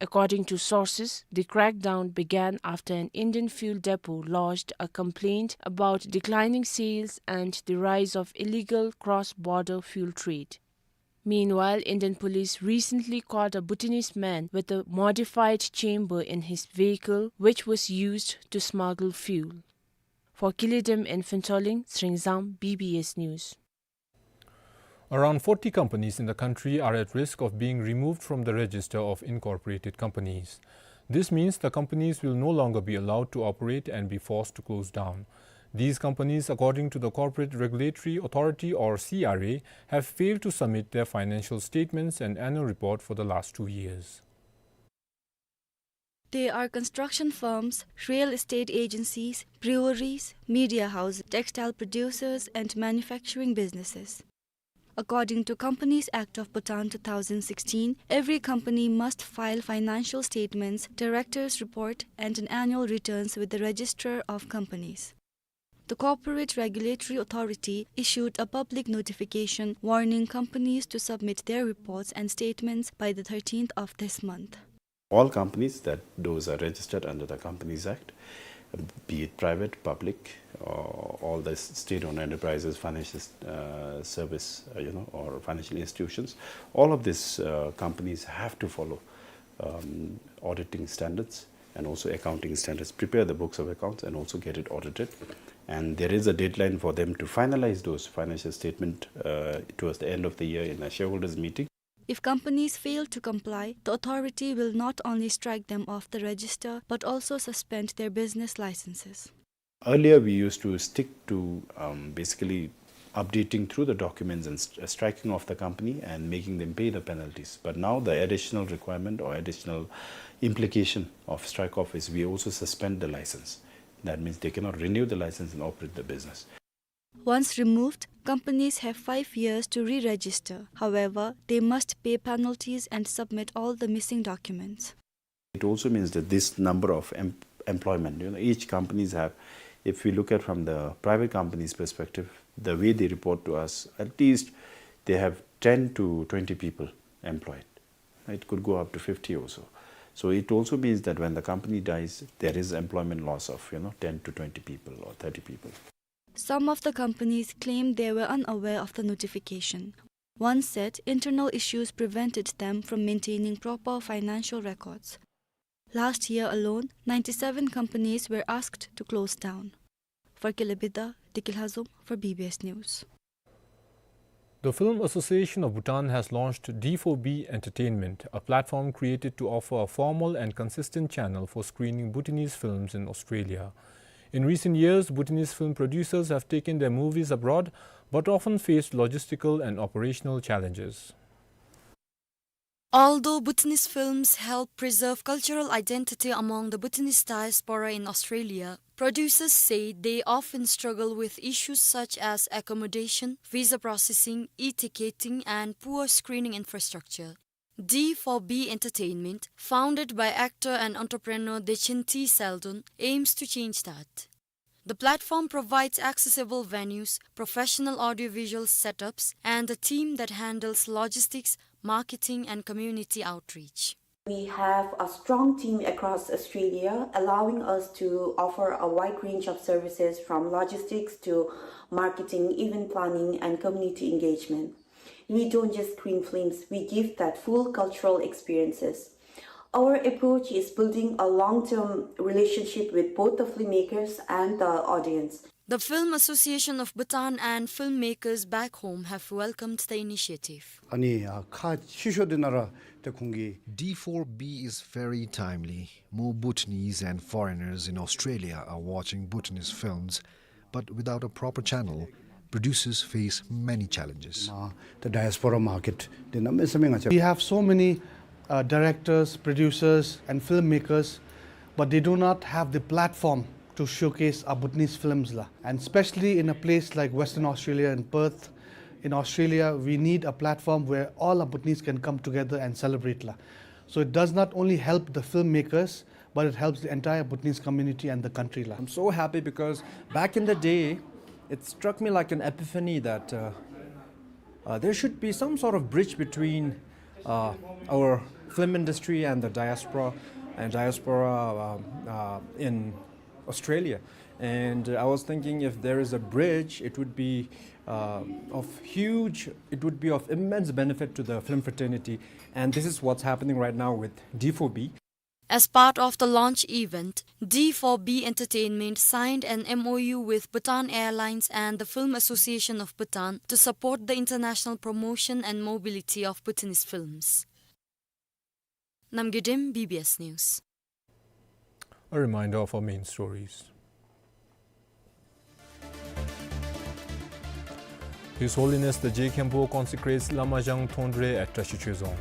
According to sources, the crackdown began after an Indian fuel depot lodged a complaint about declining sales and the rise of illegal cross-border fuel trade. Meanwhile, Indian police recently caught a Bhutanese man with a modified chamber in his vehicle, which was used to smuggle fuel. For Kilidem in Phuentsholing, Sringzam, B B S News. Around forty companies in the country are at risk of being removed from the register of incorporated companies. This means the companies will no longer be allowed to operate and be forced to close down. These companies, according to the Corporate Regulatory Authority, or C R A, have failed to submit their financial statements and annual report for the last two years. They are construction firms, real estate agencies, breweries, media houses, textile producers, and manufacturing businesses. According to Companies Act of Bhutan two thousand sixteen, every company must file financial statements, directors' report, and an annual returns with the Registrar of Companies. The Corporate Regulatory Authority issued a public notification warning companies to submit their reports and statements by the thirteenth of this month. All companies that those are registered under the Companies Act, be it private, public, or all the s-, state-owned enterprises, financial, uh, service, uh, you know, or financial institutions, all of these, uh, companies have to follow, um, auditing standards and also accounting standards, prepare the books of accounts and also get it audited. And there is a deadline for them to finalize those financial statement, uh, towards the end of the year in a shareholders meeting. If companies fail to comply, the authority will not only strike them off the register, but also suspend their business licenses. Earlier, we used to stick to, um, basically updating through the documents and st-, striking off the company and making them pay the penalties. But now the additional requirement or additional implication of strike off is we also suspend the license. That means they cannot renew the license and operate the business. Once removed, companies have five years to re-register. However, they must pay penalties and submit all the missing documents. It also means that this number of em-, employment, you know, each companies have, if we look at from the private companies' perspective, the way they report to us, at least they have ten to twenty people employed. It could go up to fifty also. So it also means that when the company dies, there is employment loss of, you know, ten to twenty people or thirty people. Some of the companies claim they were unaware of the notification. One said internal issues prevented them from maintaining proper financial records. Last year alone, ninety-seven companies were asked to close down. Farkile Bida, Dikil Hazum for B B S News. The Film Association of Bhutan has launched D four B Entertainment, a platform created to offer a formal and consistent channel for screening Bhutanese films in Australia. In recent years, Bhutanese film producers have taken their movies abroad, but often faced logistical and operational challenges. Although Bhutanese films help preserve cultural identity among the Bhutanese diaspora in Australia, producers say they often struggle with issues such as accommodation, visa processing, e-ticketing, and poor screening infrastructure. D four B Entertainment, founded by actor and entrepreneur Dechen T. Seldon, aims to change that. The platform provides accessible venues, professional audiovisual setups, and a team that handles logistics, marketing, and community outreach. We have a strong team across Australia, allowing us to offer a wide range of services from logistics to marketing, event planning, and community engagement. We don't just screen films, we give that full cultural experiences. Our approach is building a long-term relationship with both the filmmakers and the audience. The Film Association of Bhutan and filmmakers back home have welcomed the initiative. ཨ་ནི་ཨ་ཁག་ཆེ་ཤོས་འདི་ནཱ་ར་ཏེ་ཁོང་གིས། D four B is very timely. More Bhutanese and foreigners in Australia are watching Bhutanese films, but without a proper channel, producers face many challenges. ཨ་the diaspora market འདི་གནམ་མེད་ས་མེད་ང་བཅས། We have so many, uh, directors, producers, and filmmakers, but they do not have the platform to showcase our Bhutanese films la. And especially in a place like Western Australia and Perth, in Australia, we need a platform where all our Bhutanese can come together and celebrate la. So it does not only help the filmmakers, but it helps the entire Bhutanese community and the country la. I'm so happy because back in the day, it struck me like an epiphany that, uh, uh, there should be some sort of bridge between, uh, our film industry and the diaspora, and diaspora, uh, uh, in Australia. And, uh, I was thinking if there is a bridge, it would be, uh, of huge, it would be of immense benefit to the film fraternity. And this is what's happening right now with D four B. As part of the launch event, D four B Entertainment signed an M O U with Bhutan Airlines and the Film Association of Bhutan to support the international promotion and mobility of Bhutanese films. Namgay Dem, B B S News. A reminder of our main stories. His Holiness the Je Khenpo consecrates Lama Zhang Thondre at Tashi Chhezang.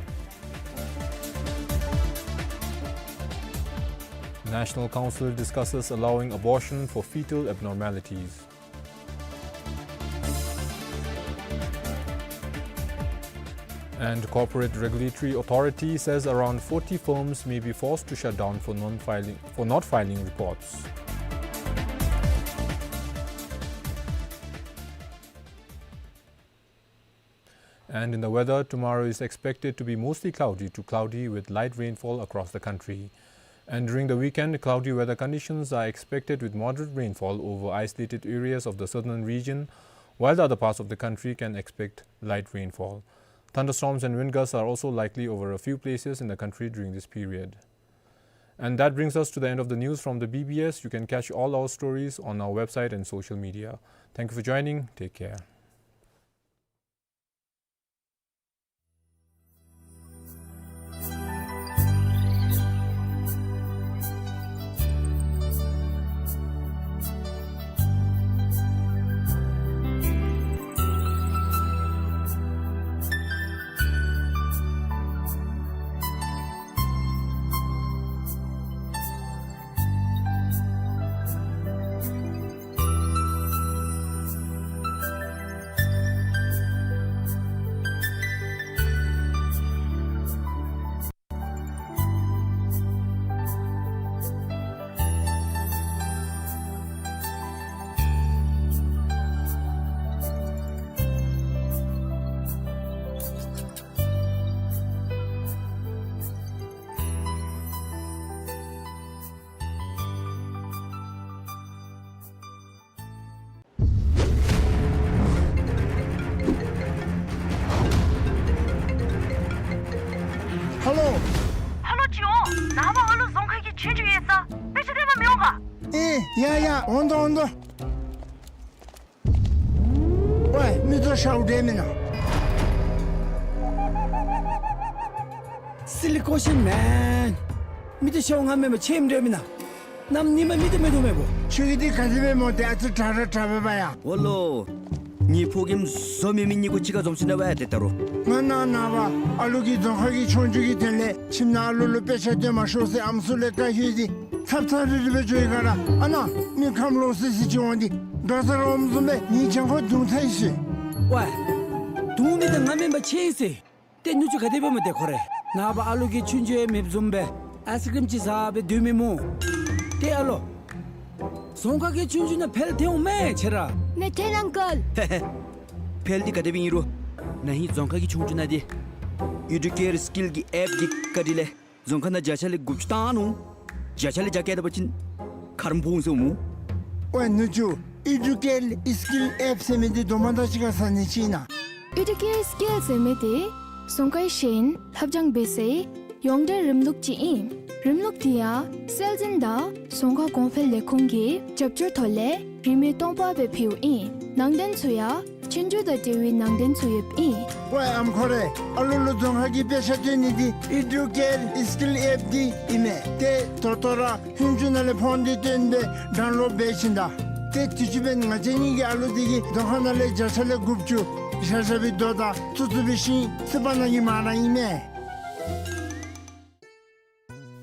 National Council discusses allowing abortion for fetal abnormalities. And Corporate Regulatory Authority says around forty firms may be forced to shut down for non-filing, for not filing reports. And in the weather, tomorrow is expected to be mostly cloudy to cloudy with light rainfall across the country. And during the weekend, cloudy weather conditions are expected with moderate rainfall over isolated areas of the southern region, while the other parts of the country can expect light rainfall. Thunderstorms and wind gusts are also likely over a few places in the country during this period. And that brings us to the end of the news from the B B S. You can catch all our stories on our website and social media. Thank you for joining. Take care. ཨ་ལོ། ཨ་ལོ་ཅིག་འོང་། ནངས་པ་ཨ་ལུ་རྫོང་ཁ་གི་ཆོས་རྒྱུགས་ཡོད་ས། དཔེ་ཆ་སྟོན་པར་མི་འོང་ག། ཨེ་ཡ་ཡ་འོང་དོ་འོང་དོ། ཝའེ་མིག་ཏོ་ཞརཝ་འདྲས་མེན་ན། Silly question, man. མིག་ཏོ་ཞརཝ་ང་མེན་པར་ཁྱོད་འདྲས་མེན་ན། གནམ་ཉིན་མ་མིག་ཏོ་མིག་ཏོ་མེད་པོ། ཁྱོད་ཀྱི་འདི་ག་དེ་སྦེ་སྨོ། ཏེ་ཨ་ཙི་དྲག་ར་དྲག་པས་པ་ཡ། ཝ་ལོ། ངེའི་ཕོ་རྒནམ་བཟོ་མེད་མི་གཉིས་པོ་གཅིག་ཁར་འཛོམས་ཅི་ན་ཝའེ་ཏེ་ད་རུང་། ང་ནངས་པ་ཨ་ལུ་གི་རྫོང་ཁ་གི་ཆོས་རྒྱུགས་ཀྱི་དོན་ལས་ཁྱིམ་ནང་ཨ་ལུ་ལུ་དཔེ་ཆ་སྟོན་མ་ཤོག་ཟེར་ཨམ་སྲུ་ལས་བཀའ་ཞུ་ཡི། འདི་ཚབ་ཚབ་རིལ་རི་སྦེ་འགྱོ་ཡི་ག་ར། ཨ་ནཱ་མི་ཁམས་ལོག་སི་སི་ཅིག་འོང་སྟེ་དགའ་ཚོར་འོངམ་བཟུམ་སྦེ་ངེའི་གྱང་ཁར་རྡུང་ཚར་ཡི་ཟེར། ཝའེ། རྡུང་མི་འདི་ང་མེན་པར་ཁྱོད་ཨིན་ཟེར། ཏེ་ནུ་གཅུང་ག་དེ་སྦེ་སྨོ་ཏེ་ཁོ་རེ། ནངས་པ་ཨ་ལུ་གི་ཆོས་རྒྱུགས་ཡང་མེདཔ་བཟུམ་སྦེ་ཨའིསི་ཀྲིམ་ཅིག་བཟའ་སྦེ་སྡོད་མི་སྨོ། ཏེ་ཨ་ལོ། རྫོང་ཁ་གི་ཆོས་རྒྱུགས་ནང་འཕེལ་ཐལ་འོང་མས་ཁྱོད་ར། མི་ཐལ་ཨང་ཀལ། འཕེལ་འདི་ག་དེ་སྦེ་ཨིན་རུང་ན་ཧིང་རྫོང་ཁ་གི་ཆོས་རྒྱུགས་ནང་འདི་ཨེ་ཌུ་ཀེར་སི་ཀིལ་གྱི་ཨེཔ་འདི་བཀའ་དྲིན་ལས་རྫོང་ཁ་ནང་བརྒྱ་ཆ་ལས་དགུ་བཅུ་བཏང་ནུག། བརྒྱ་ཆ་ལས་བརྒྱ་བཀལ་ད་པ་ཅིན་ཁ་རམ་ཕོག་འོང་ཟེར་སྨོ། ཝའེ་ནུ་གཅུང་ཨེ་ཌུ་ཀེར་སི་ཀིལ་ཨེཔ་ཟེར་མི་འདི་དོ་མ་དག་ཅིག་ཁར་ཟ་ནི་ཅིག་ཨིན་ན། ཨེ་ཌུ་ཀེར་སི་ཀིལ་ཟེར་མི་འདི་རྫོང་ཁའི་ཤེས་ཡོན་ལྷབ་སྦྱང་འབད་སའི་ཡོངས་འབྲེལ་རིམ་ལུགས་ཅིག་ཨིན། རིམ་ལུགས་འདི་ཡང་སྲོལ་འཛིན་དང་རྫོང་ཁ་གོང་འཕེལ་ལས་ཁུངས་ཀྱི་རྒྱབ་སྐྱོར་ཐོག་ལས་རིན་མེད་སྟོང་པ་སྦེ་ཕུལཝ་ཨིན། ནང་དོན་ཚུ་ཡང་ཆོས་རྒྱུགས་དང་འབྲེལ་བའི་ནང་དོན་ཚུ་ཡོདཔ་ཨིན། ཝའེ་ཨམ་ཁོ་རེ། ཨ་ལུ་ལུ་རྫོང་ཁ་གི་དཔེ་ཆ་སྟོན་ནི་འདི་ཨེ་ཌུ་ཀེར་སི་ཀིལ་ཨེཔ་འདི་ཨིན་མས། ཏེ་ད་ལྟོ་ར་ཧུན་ཅུ་ནང་ལས་ཕོན་འདི་བཏོན་སྦེ་ཌའུན་ལོཌ་འབད་བྱིན་ད། ཏེ་དུས་ཅི་འབདན་ང་བཅས་གཉིས་ཀྱི་ཨ་ལུ་འདི་གིས་རྫོང་ཁ་ནང་ལས་བརྒྱ་ཆ་ལས་དགུ་བཅུ་བཞག་བཞག་པའི་རྡོ་དང་བཙུགས་བཙུགས་པའི་ཤིང་བསིལ་བ་ནང་གི་མར་ར་ཨིན་མས།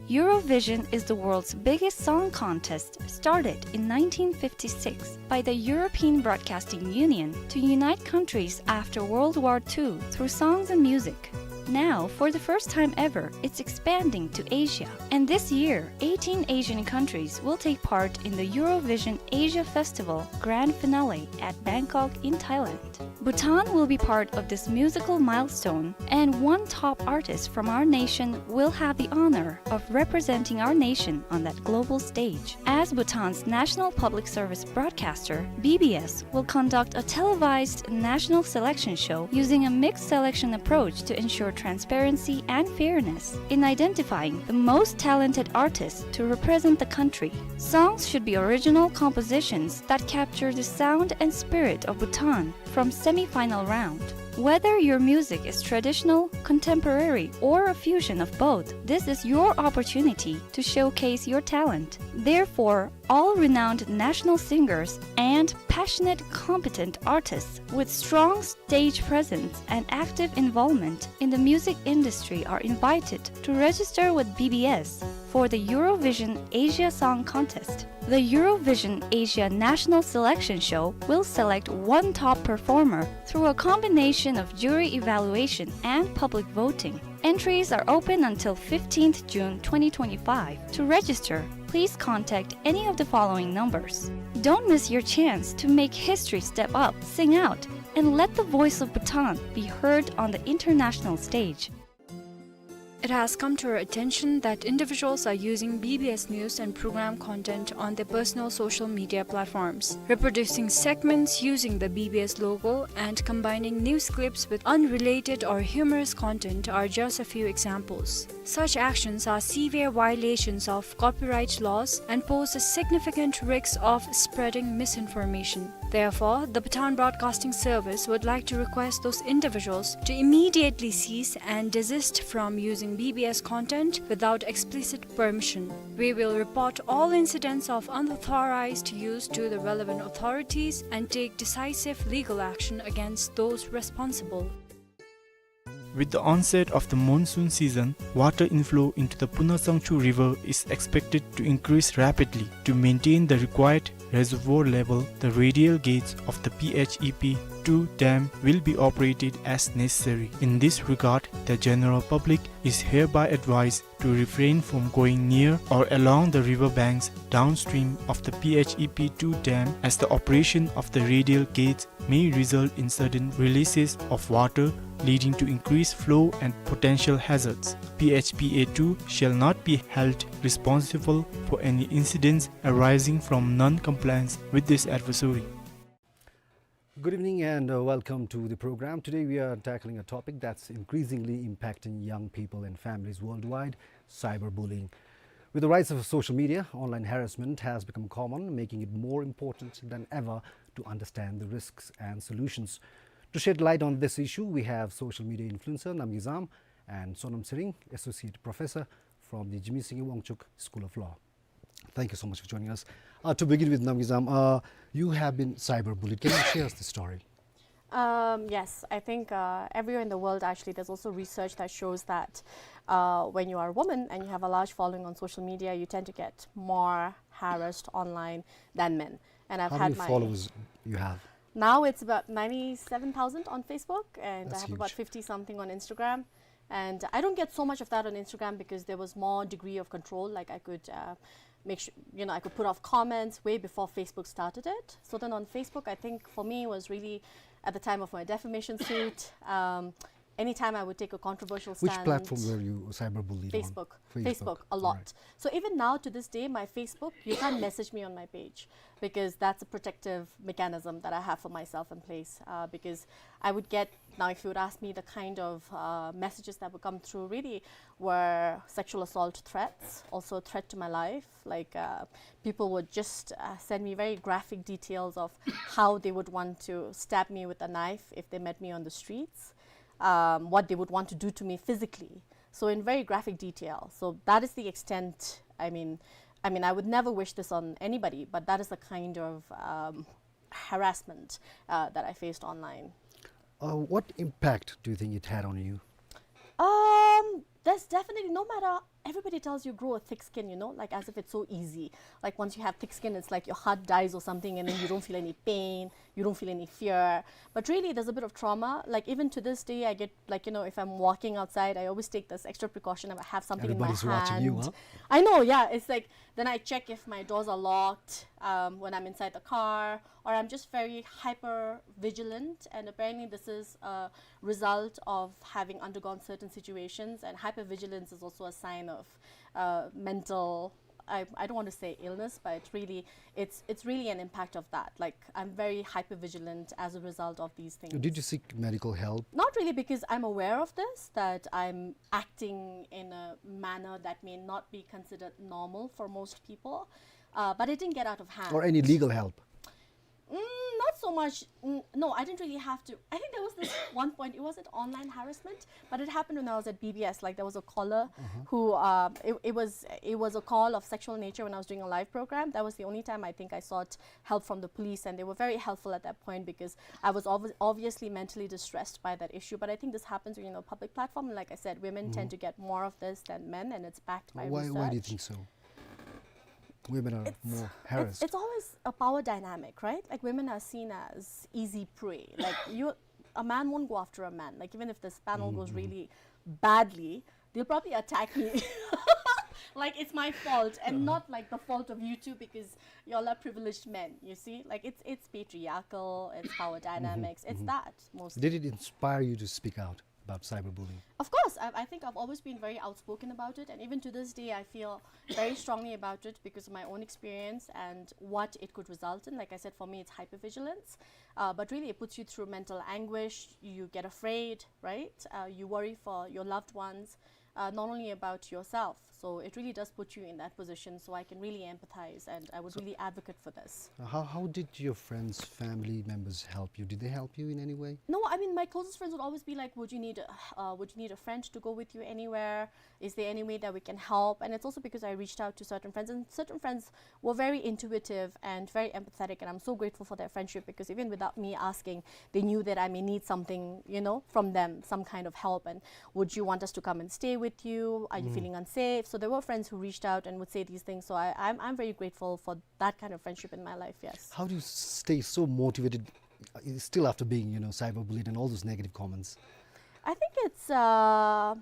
Eurovision is the world's biggest song contest, started in nineteen fifty-six by the European Broadcasting Union to unite countries after World War Two through songs and music. Now, for the first time ever, it's expanding to Asia. And this year, eighteen Asian countries will take part in the Eurovision Asia Festival grand finale at Bangkok in Thailand. Bhutan will be part of this musical milestone, and one top artist from our nation will have the honor of representing our nation on that global stage. As Bhutan's national public service broadcaster, B B S will conduct a televised national selection show using a mixed selection approach to ensure transparency and fairness in identifying the most talented artists to represent the country. Songs should be original compositions that capture the sound and spirit of Bhutan from semi-final round. Whether your music is traditional, contemporary, or a fusion of both, this is your opportunity to showcase your talent. Therefore, all renowned national singers and passionate, competent artists with strong stage presence and active involvement in the music industry are invited to register with B B S for the Eurovision Asia Song Contest. The Eurovision Asia National Selection Show will select one top performer through a combination of jury evaluation and public voting. Entries are open until fifteenth June twenty twenty-five. To register, please contact any of the following numbers. Don't miss your chance to make history. Step up, sing out, and let the voice of Bhutan be heard on the international stage. It has come to our attention that individuals are using B B S news and program content on their personal social media platforms, reproducing segments using the B B S logo and combining news clips with unrelated or humorous content are just a few examples. Such actions are severe violations of copyright laws and pose a significant risk of spreading misinformation. Therefore, the Bhutan Broadcasting Service would like to request those individuals to immediately cease and desist from using B B S content without explicit permission. We will report all incidents of unauthorized use to the relevant authorities and take decisive legal action against those responsible. With the onset of the monsoon season, water inflow into the Puna Sangchu River is expected to increase rapidly. To maintain the required reservoir level, the radial gates of the P H E P two dam will be operated as necessary. In this regard, the general public is hereby advised to refrain from going near or along the river banks downstream of the P H E P two dam, as the operation of the radial gates may result in sudden releases of water, leading to increased flow and potential hazards. P H P A two shall not be held responsible for any incidents arising from non-compliance with this advisory. Good evening and, uh, welcome to the program. Today we are tackling a topic that's increasingly impacting young people and families worldwide, cyberbullying. With the rise of social media, online harassment has become common, making it more important than ever to understand the risks and solutions. To shed light on this issue, we have social media influencer Namgay Zam and Sonam Tshering, Associate Professor from the Jigme Singye Wangchuck School of Law. Thank you so much for joining us. Uh, to begin with, Namgay Zam, uh, you have been cyberbullied. Can you share us the story? Um, yes, I think, uh, everywhere in the world, actually, there's also research that shows that, uh, when you are a woman and you have a large following on social media, you tend to get more harassed online than men. And I've How had many my followers you have? Now it's about ninety-seven thousand on Facebook, and I That's have about huge. fifty something on Instagram. And I don't get so much of that on Instagram because there was more degree of control. Like, I could, uh, make sure, you know, I could put off comments way before Facebook started it. So then on Facebook, I think for me it was really at the time of my defamation suit. Um, anytime I would take a controversial Which stand. Platform were you cyberbullied on? Facebook. Facebook, a lot. Right. So even now, to this day, my Facebook, you can't message me on my page because that's a protective mechanism that I have for myself in place. Uh, because I would get, now if you would ask me, the kind of, uh, messages that would come through really were sexual assault threats, also a threat to my life. Like, uh, people would just, uh, send me very graphic details of how they would want to stab me with a knife if they met me on the streets, um, what they would want to do to me physically. So in very graphic detail. So that is the extent. I mean, I mean, I would never wish this on anybody, but that is the kind of, um, harassment, uh, that I faced online. Uh, what impact do you think it had on you? Um, there's definitely, no matter, everybody tells you grow a thick skin, you know, like, as if it's so easy. Like, once you have thick skin, it's like your heart dies or something, and then you don't feel any pain, you don't feel any fear. But really, there's a bit of trauma. Like, even to this day, I get, like, you know, if I'm walking outside, I always take this extra precaution. I have something Everybody's in my watching hand. You, huh? I know, yeah. It's like, then I check if my doors are locked, um, when I'm inside the car, or I'm just very hyper vigilant. And apparently, this is a result of having undergone certain situations. And hypervigilance is also a sign of, uh, mental, I, I don't want to say illness, but it's really, it's, it's really an impact of that. Like, I'm very hypervigilant as a result of these things. Did you seek medical help? Not really, because I'm aware of this, that I'm acting in a manner that may not be considered normal for most people. Uh, but it didn't get out of hand. Or any legal help? Mm, not so much. Mm, no, I didn't really have to. I think there was this one point. It wasn't online harassment, but it happened when I was at B B S. Like, there was a caller who, um, it, it was, it was a call of sexual nature when I was doing a live program. That was the only time I think I sought help from the police, and they were very helpful at that point because I was obvi- obviously mentally distressed by that issue. But I think this happens when, you know, public platform. And like I said, women tend to get more of this than men, and it's backed by Why, research. Why do you think so? Women are It's- more It's, harassed. it's always a power dynamic, right? Like, women are seen as easy prey. Like, you, a man won't go after a man. Like, even if this panel goes Mm-hmm. really badly, they'll probably attack me. Like, it's my fault, and Uh-huh. not, like, the fault of you two because y'all are privileged men. You see, like, it's it's patriarchal, it's power Mm-hmm. dynamics. It's Mm-hmm. That mostly. Did it inspire you to speak out about cyberbullying? Of course, I, I think I've always been very outspoken about it, and even to this day, I feel very strongly about it because of my own experience and what it could result in. Like I said, for me, it's hypervigilance, uh, but really, it puts you through mental anguish. You get afraid, right? Uh, you worry for your loved ones, uh, not only about yourself. So it really does put you in that position. So I can really empathize, and I would really advocate for this. Uh, How, how did your friends, family members help you? Did they help you in any way? No, I mean, my closest friends would always be like, "Would you need a, uh, would you need a friend to go with you anywhere? Is there any way that we can help?" And it's also because I reached out to certain friends, and certain friends were very intuitive and very empathetic, and I'm so grateful for their friendship because even without me asking, they knew that I may need something, you know, from them, some kind of help. And would you want us to come and stay with you? Are you feeling unsafe? So there were friends who reached out and would say these things. So I, I'm, I'm very grateful for that kind of friendship in my life, yes. How do you stay so motivated, uh, still after being, you know, cyberbullied and all those negative comments? I think it's, uh,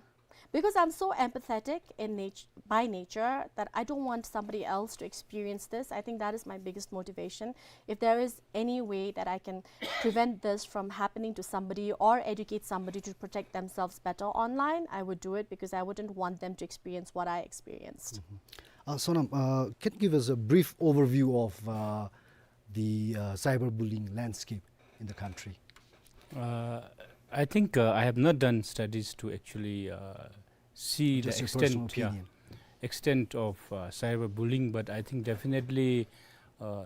because I'm so empathetic in nat- by nature that I don't want somebody else to experience this. I think that is my biggest motivation. If there is any way that I can prevent this from happening to somebody or educate somebody to protect themselves better online, I would do it because I wouldn't want them to experience what I experienced. Uh, Sonam, uh, can you give us a brief overview of uh, the uh, cyberbullying landscape in the country? Uh, I think, uh, I have not done studies to actually, uh, see the extent, yeah, extent of, uh, cyberbullying, but I think definitely, uh,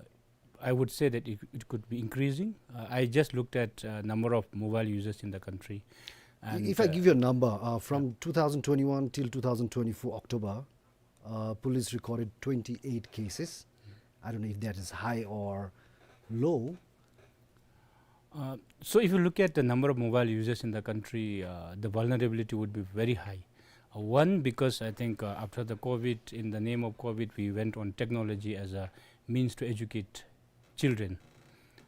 I would say that it, it could be increasing. Uh, I just looked at, uh, number of mobile users in the country. And, if I, uh, give you a number, uh, from two thousand twenty-one till two thousand twenty-four October, uh, police recorded twenty-eight cases. I don't know if that is high or low. Uh, so if you look at the number of mobile users in the country, uh, the vulnerability would be very high. Uh, one, because I think, uh, after the COVID, in the name of COVID, we went on technology as a means to educate children.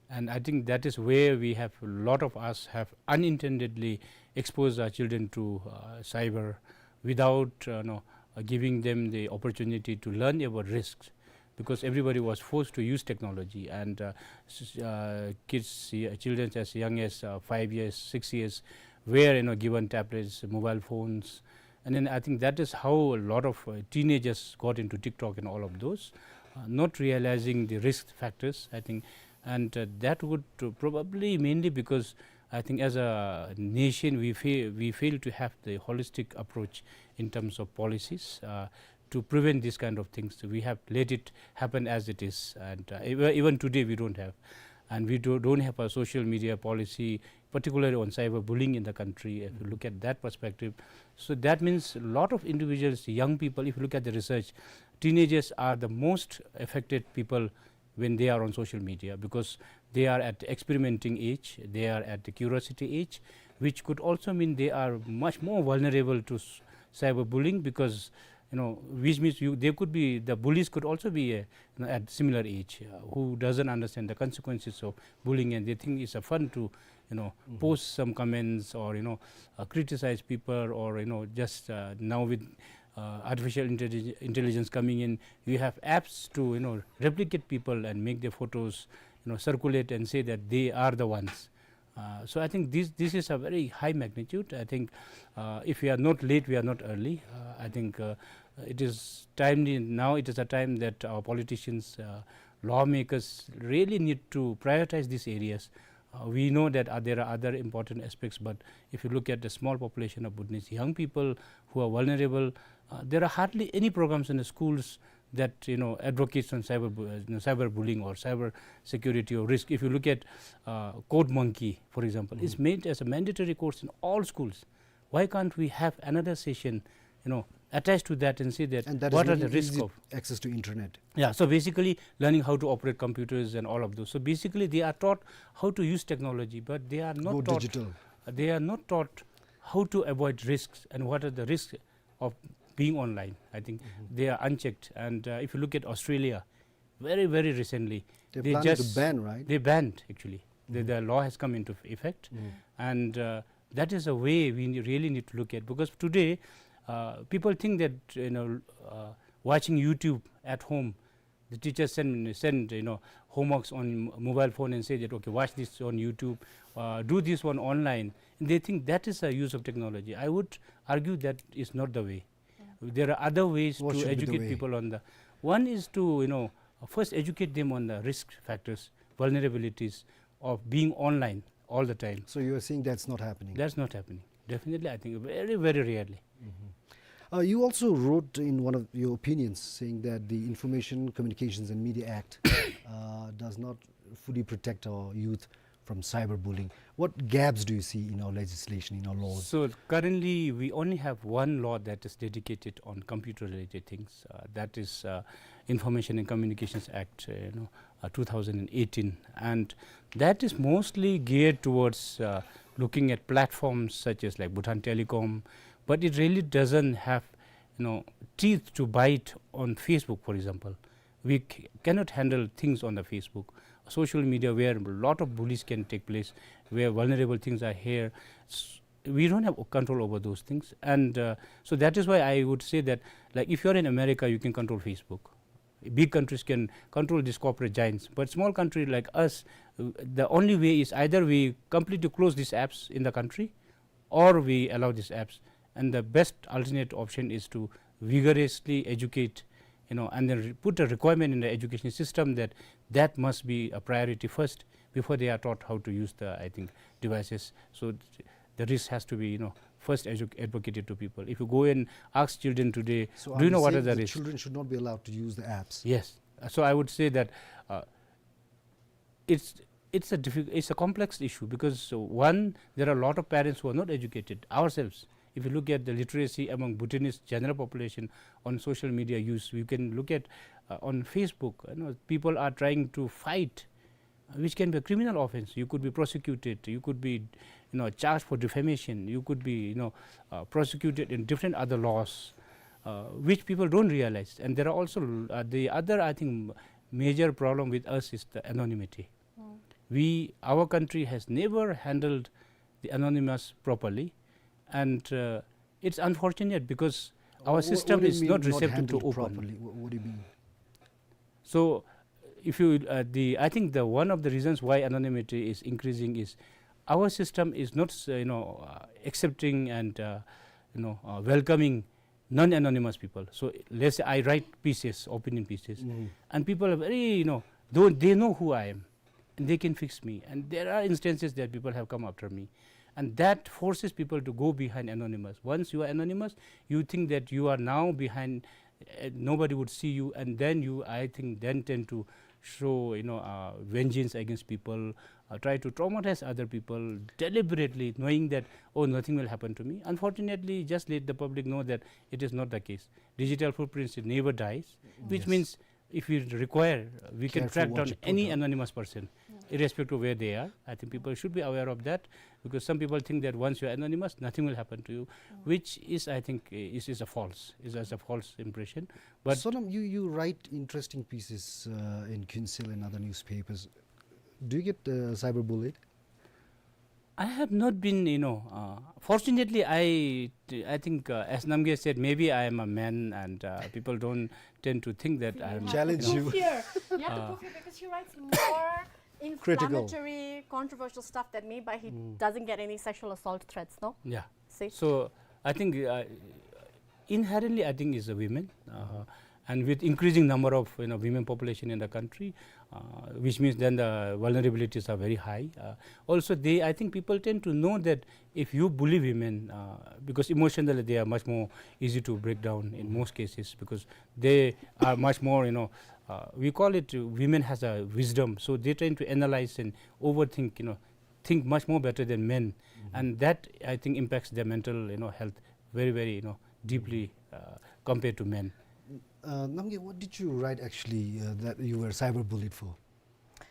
And I think that is where we have, a lot of us have unintendedly exposed our children to, uh, cyber without, uh, no, uh, giving them the opportunity to learn about risks, because everybody was forced to use technology, and, uh, s-, uh, kids, uh, children as young as, uh, five years, six years were, you know, given tablets, mobile phones, and then I think that is how a lot of, uh, teenagers got into TikTok and all of those, uh, not realizing the risk factors, I think. And, uh, that would, uh, probably mainly because I think as a nation we fail, we fail to have the holistic approach in terms of policies, uh, to prevent these kind of things. We have let it happen as it is, and, uh, even, even today we don't have. And we do, don't have a social media policy, particularly on cyberbullying in the country, if you look at that perspective. So that means a lot of individuals, young people, if you look at the research, teenagers are the most affected people when they are on social media, because they are at the experimenting age, they are at the curiosity age, which could also mean they are much more vulnerable to s-, cyberbullying, because, you know, which means you, they could be, the bullies could also be, uh, you know, at similar age, uh, who doesn't understand the consequences of bullying, and they think it's a fun to, you know, post some comments or, you know, uh, criticize people, or, you know, just, uh, now with, uh, artificial intellig-, intelligence coming in, you have apps to, you know, replicate people and make their photos, you know, circulate and say that they are the ones. Uh, so I think this, this is a very high magnitude. I think, uh, if we are not late, we are not early. Uh, I think, uh, it is timely now. It is a time that our politicians, uh, lawmakers really need to prioritize these areas. Uh, we know that, uh, there are other important aspects, but if you look at the small population of Bhutanese young people who are vulnerable, uh, there are hardly any programs in the schools that, you know, advocates on cyber bu-, uh, you know, cyberbullying or cyber security or risk. If you look at, uh, Code Monkey, for example, it's made as a mandatory course in all schools. Why can't we have another session, you know, attached to that and say that what are the risk of access to internet? Yeah, so basically learning how to operate computers and all of those. So basically they are taught how to use technology, but they are not taught, they are not taught how to avoid risks and what are the risks of being online. I think they are unchecked. And, uh, if you look at Australia, very, very recently, they just, they banned, actually. The, the law has come into effect. And, uh, that is a way we ne-, really need to look at, because today, uh, people think that, you know, uh, watching YouTube at home, the teacher send, send, you know, homeworks on m-, mobile phone and say that, "Okay, watch this on YouTube, uh, do this one online." And they think that is a use of technology. I would argue that is not the way. There are other ways to educate people on the, one is to, you know, first educate them on the risk factors, vulnerabilities of being online all the time. So you are saying that's not happening? That's not happening. Definitely, I think very, very rarely. Uh, you also wrote in one of your opinions saying that the Information, Communications and Media Act, uh, does not fully protect our youth from cyberbullying. What gaps do you see in our legislation, in our laws? So currently, we only have one law that is dedicated on computer-related things. Uh, that is, uh, Information and Communications Act, uh, you know, uh, two thousand and eighteen, and that is mostly geared towards, uh, looking at platforms such as, like, Bhutan Telecom, but it really doesn't have, you know, teeth to bite on Facebook, for example. We c-, cannot handle things on the Facebook, social media, where a lot of bullies can take place, where vulnerable things are here. S-, we don't have control over those things, and, uh, so that is why I would say that, like, if you're in America, you can control Facebook. Big countries can control these corporate giants, but small country like us, uh, the only way is either we completely close these apps in the country, or we allow these apps. And the best alternate option is to vigorously educate, you know, and then re-, put a requirement in the education system that that must be a priority first before they are taught how to use the, I think, devices. So th-, the risk has to be, you know, first edu-, advocated to people. If you go and ask children today, so "Do you know what are the risks?" Children should not be allowed to use the apps? Yes. Uh, so I would say that, uh, it's, it's a diffi-, it's a complex issue because, uh, one, there are a lot of parents who are not educated ourselves. If you look at the literacy among Bhutanese general population on social media use, you can look at, uh, on Facebook, you know, people are trying to fight, uh, which can be a criminal offense. You could be prosecuted, you could be, you know, charged for defamation, you could be, you know, uh, prosecuted in different other laws, uh, which people don't realize. And there are also, uh, the other, I think, major problem with us is the anonymity. We, our country has never handled the anonymous properly, and, uh, it's unfortunate because our system is not receptive to open. What do you mean, not handled properly? What, what do you mean? So, if you, uh, the, I think the, one of the reasons why anonymity is increasing is our system is not, uh, you know, uh, accepting and, uh, you know, uh, welcoming non-anonymous people. So let's say I write pieces, opinion pieces, and people are very, you know, though they know who I am, and they can fix me. And there are instances that people have come after me. And that forces people to go behind anonymous. Once you are anonymous, you think that you are now behind, uh, nobody would see you, and then you, I think, then tend to show, you know, uh, vengeance against people, uh, try to traumatize other people deliberately, knowing that, "Oh, nothing will happen to me." Unfortunately, just let the public know that it is not the case. Digital footprints, it never dies, which means if we require, we can track down any anonymous person, irrespective of where they are. I think people should be aware of that, because some people think that once you are anonymous, nothing will happen to you, which is, I think, is, is a false, is, is a false impression. But Sonam, you, you write interesting pieces, uh, in Khyentse and other newspapers. Do you get, uh, cyberbullied? I have not been, you know, uh, fortunately, I, I think, uh, as Namgay said, maybe I am a man and, uh, people don't tend to think that I am, you know, challenge you. Fear. You have to prove it because he writes more inflammatory, controversial stuff than me, but he doesn't get any sexual assault threats, no? Yeah. See? So, I think, uh, inherently, I think, is the women, uh, and with increasing number of, you know, women population in the country, uh, which means then the vulnerabilities are very high. Uh, also, they, I think people tend to know that if you bully women, uh, because emotionally they are much more easy to break down in most cases, because they are much more, you know, uh, we call it, uh, women has a wisdom, so they tend to analyze and overthink, you know, think much more better than men, and that, I think, impacts their mental, you know, health very, very, you know, deeply, uh, compared to men. Uh, Namgay, what did you write actually, uh, that you were cyberbullied for?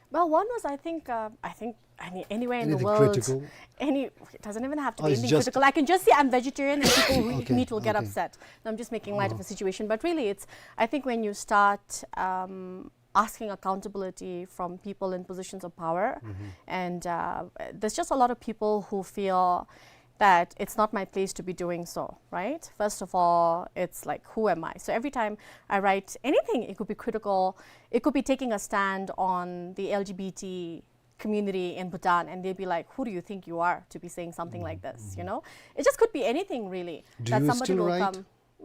Well, one was, I think, uh, I think any, anywhere in the world, anything critical? Any, it doesn't even have to be anything critical. I can just say I'm vegetarian and people who eat meat will get upset. No, I'm just making light of a situation, but really, it's, I think when you start, um, asking accountability from people in positions of power. And, uh, there's just a lot of people who feel that it's not my place to be doing so, right? First of all, it's like, who am I? So every time I write anything, it could be critical, it could be taking a stand on the L G B T community in Bhutan, and they'd be like, "Who do you think you are to be saying something like this?" You know, it just could be anything really. Do you still write?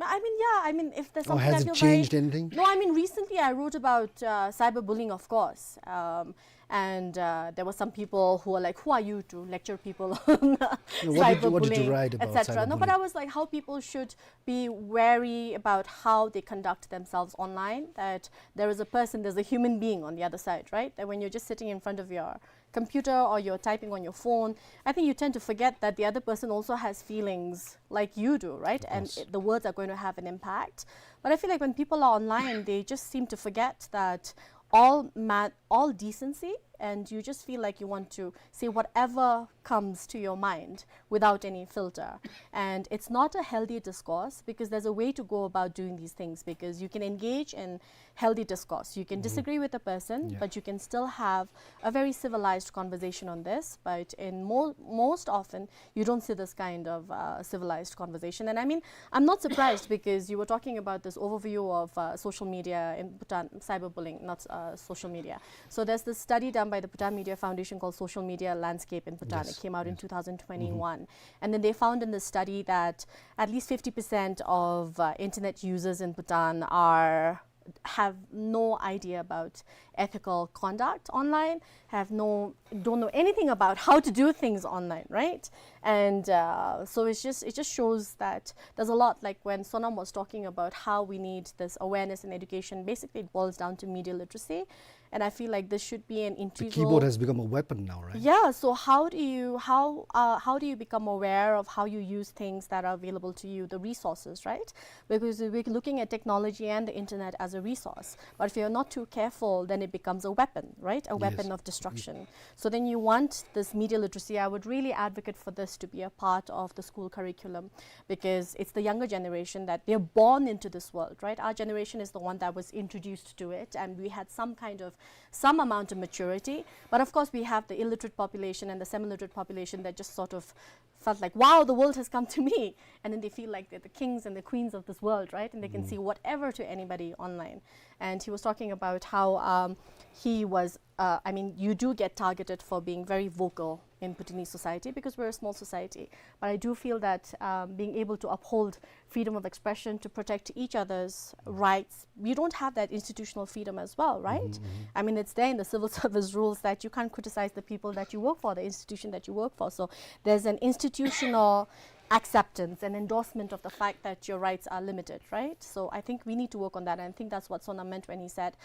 I mean, yeah, I mean, if there's something I feel very... Or has it changed anything? No, I mean, recently I wrote about, uh, cyberbullying, of course. Um, and, uh, there were some people who were like, "Who are you to lecture people on cyberbullying, et cetera?" No, what did you, what did you write about cyberbullying? No, but I was like, how people should be wary about how they conduct themselves online, that there is a person, there's a human being on the other side, right? That when you're just sitting in front of your computer or you're typing on your phone, I think you tend to forget that the other person also has feelings like you do, right? And it, the words are going to have an impact. But I feel like when people are online, they just seem to forget that all ma-, all decency, and you just feel like you want to say whatever comes to your mind without any filter. And it's not a healthy discourse, because there's a way to go about doing these things, because you can engage in healthy discourse. You can disagree with a person, but you can still have a very civilized conversation on this. But in mo-, most often, you don't see this kind of, uh, civilized conversation. And I mean, I'm not surprised, because you were talking about this overview of, uh, social media in Bhutan, cyberbullying, not, uh, social media. So there's this study done by the Bhutan Media Foundation called Social Media Landscape in Bhutan. It came out in two thousand twenty-one. And then they found in the study that at least fifty percent of, uh, internet users in Bhutan are have no idea about ethical conduct online, have no, don't know anything about how to do things online, right? And uh, so it's just, it just shows that there's a lot, like when Sonam was talking about how we need this awareness and education, basically it boils down to media literacy. And I feel like this should be an The integral keyboard has become a weapon now, right? Yeah, so how do you, how uh, how do you become aware of how you use things that are available to you, the resources, right? Because we're looking at technology and the internet as a resource, but if you're not too careful, then it becomes a weapon, right? A weapon Yes. Of destruction. So then you want this media literacy. I would really advocate for this to be a part of the school curriculum, because it's the younger generation that they're born into this world, right? Our generation is the one that was introduced to it, and we had some kind of, some amount of maturity. But of course, we have the illiterate population and the semi-literate population that just sort of felt like, "Wow, the world has come to me." And then they feel like they're the kings and the queens of this world, right? And they can say whatever to anybody online. And he was talking about how um, he was, uh, I mean, you do get targeted for being very vocal in Bhutanese society because we're a small society. But I do feel that um, being able to uphold freedom of expression, to protect each other's rights, you don't have that institutional freedom as well, right? I mean, it's there in the civil service rules that you can't criticize the people that you work for, the institution that you work for. So there's an institutional acceptance and endorsement of the fact that your rights are limited, right? So I think we need to work on that, and I think that's what Sonam meant when he said,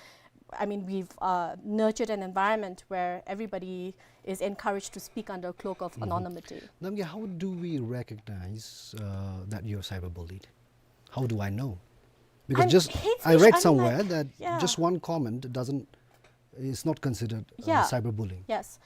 I mean, we've uh, nurtured an environment where everybody is encouraged to speak under a cloak of anonymity. Namgay, how do we recognize uh, that you're cyberbullied? How do I know? Because And just hate I speech, read I'm somewhere like, that yeah. Just one comment doesn't, it's not considered uh, Yeah. Cyberbullying. Yes.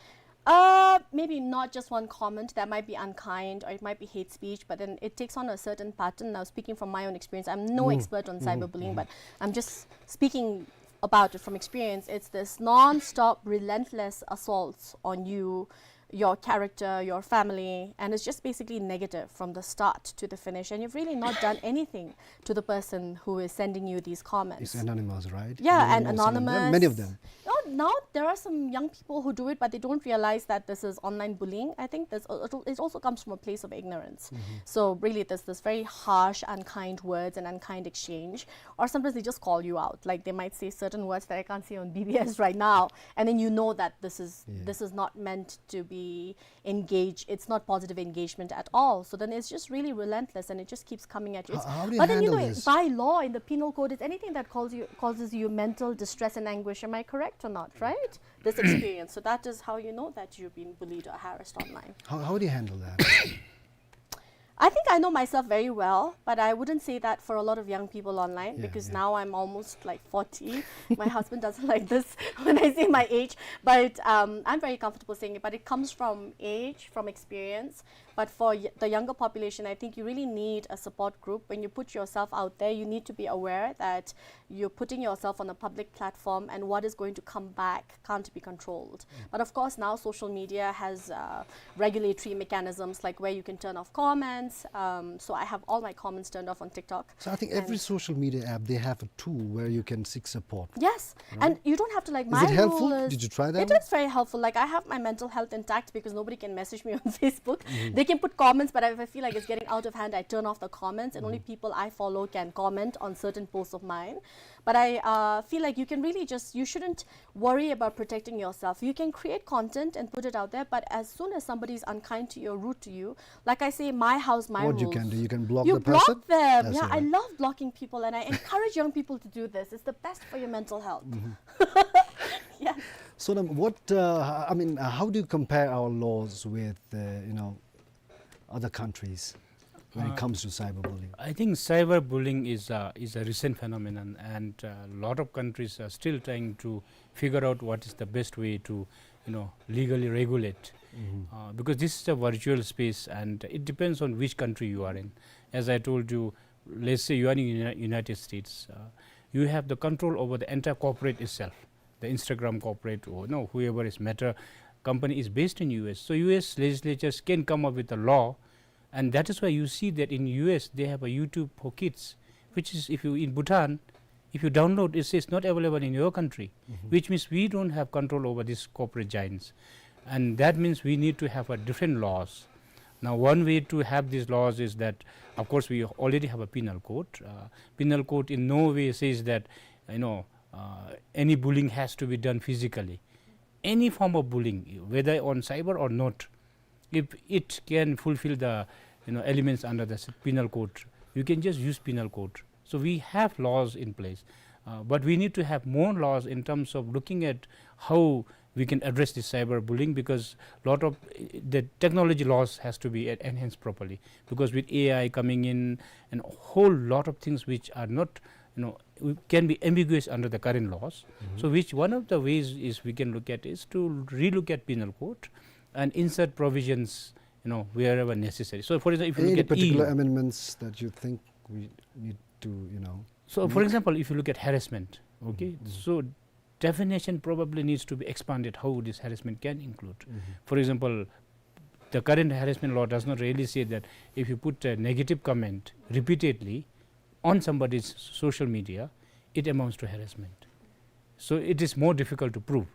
Uh, maybe not just one comment that might be unkind or it might be hate speech, but then it takes on a certain pattern. Now, speaking from my own experience, I'm no expert on cyberbullying, but I'm just speaking about it from experience. It's this non-stop, relentless assaults on you, your character, your family, and it's just basically negative from the start to the finish. And you've really not done anything to the person who is sending you these comments. It's anonymous, right? Yeah, Many, and most of them. There are many of anonymous. Them. No, now there are some young people who do it, but they don't realize that this is online bullying. I think this, it'll, it also comes from a place of ignorance. So really, there's this very harsh, unkind words and unkind exchange. Or sometimes they just call you out. Like, they might say certain words that I can't say on B B S right now, and then you know that this is Yeah. this is not meant to be engage. It's not positive engagement at all. So then it's just really relentless, and it just keeps coming at you. How, how do you But then, you handle know, this? By law in the penal code, is anything that calls you, causes you mental distress and anguish. Am I correct or not? Right? This experience. So that is how you know that you've been bullied or harassed online. How, how do you handle that? I think I know myself very well, but I wouldn't say that for a lot of young people online, Yeah, because yeah. Now I'm almost like forty. My husband doesn't like this when I say my age, but um, I'm very comfortable saying it. But it comes from age, from experience. But for y- the younger population, I think you really need a support group. When you put yourself out there, you need to be aware that you're putting yourself on a public platform, and what is going to come back can't be controlled. But of course, now social media has uh, regulatory mechanisms, like where you can turn off comments. Um, so I have all my comments turned off on TikTok. So I think every And- social media app, they have a tool where you can seek support. Yes, and you don't have to like. Is My it helpful? Rule is, Did you try them? It is very helpful. Like, I have my mental health intact because nobody can message me on Facebook. They can put comments, but if I feel like it's getting out of hand, I turn off the comments, and only people I follow can comment on certain posts of mine. But I uh, feel like you can really just, you shouldn't worry about protecting yourself. You can create content and put it out there, but as soon as somebody is unkind to you or rude to you, like I say, my house, my What rules. You can do, you can block You the block person. Them. That's Yeah, it, I right? Love blocking people, and I encourage young people to do this. It's the best for your mental health. Yeah. So then, what uh, I mean, uh, how do you compare our laws with uh, you know other countries when Uh, it comes to cyberbullying? I think cyberbullying is a, is a recent phenomenon, and a lot of countries are still trying to figure out what is the best way to, you know, legally regulate. Uh, because this is a virtual space, and it depends on which country you are in. As I told you, let's say you are in the Uni- United States, uh, you have the control over the entire corporate itself. The Instagram corporate, or no, whoever is Meta company is based in U S. So U S legislatures can come up with a law, and that is why you see that in U S they have a YouTube for kids, which is, if you in Bhutan, if you download, it says not available in your country, which means we don't have control over these corporate giants. And that means we need to have a different laws. Now, one way to have these laws is that, of course, we already have a penal code. Uh, penal code in no way says that you know, uh, any bullying has to be done physically. Any form of bullying, whether on cyber or not, if it can fulfill the, you know, elements under the s-, penal code, you can just use penal code. So we have laws in place, uh, but we need to have more laws in terms of looking at how we can address this cyber bullying, because lot of, uh, the technology laws has to be en-, enhanced properly, because with A I coming in and a whole lot of things which are not, you know, we, can be ambiguous under the current laws. Mm-hmm. So which one of the ways is we can look at is to relook at penal code and insert provisions, you know, wherever necessary. So for example, if you look at particular amendments that you think we need to, you know, so for example, if you look at harassment, okay, mm-hmm, so definition probably needs to be expanded, how this harassment can include. Mm-hmm. For example, the current harassment law does not really say that if you put a negative comment repeatedly on somebody's social media, it amounts to harassment. So it is more difficult to prove.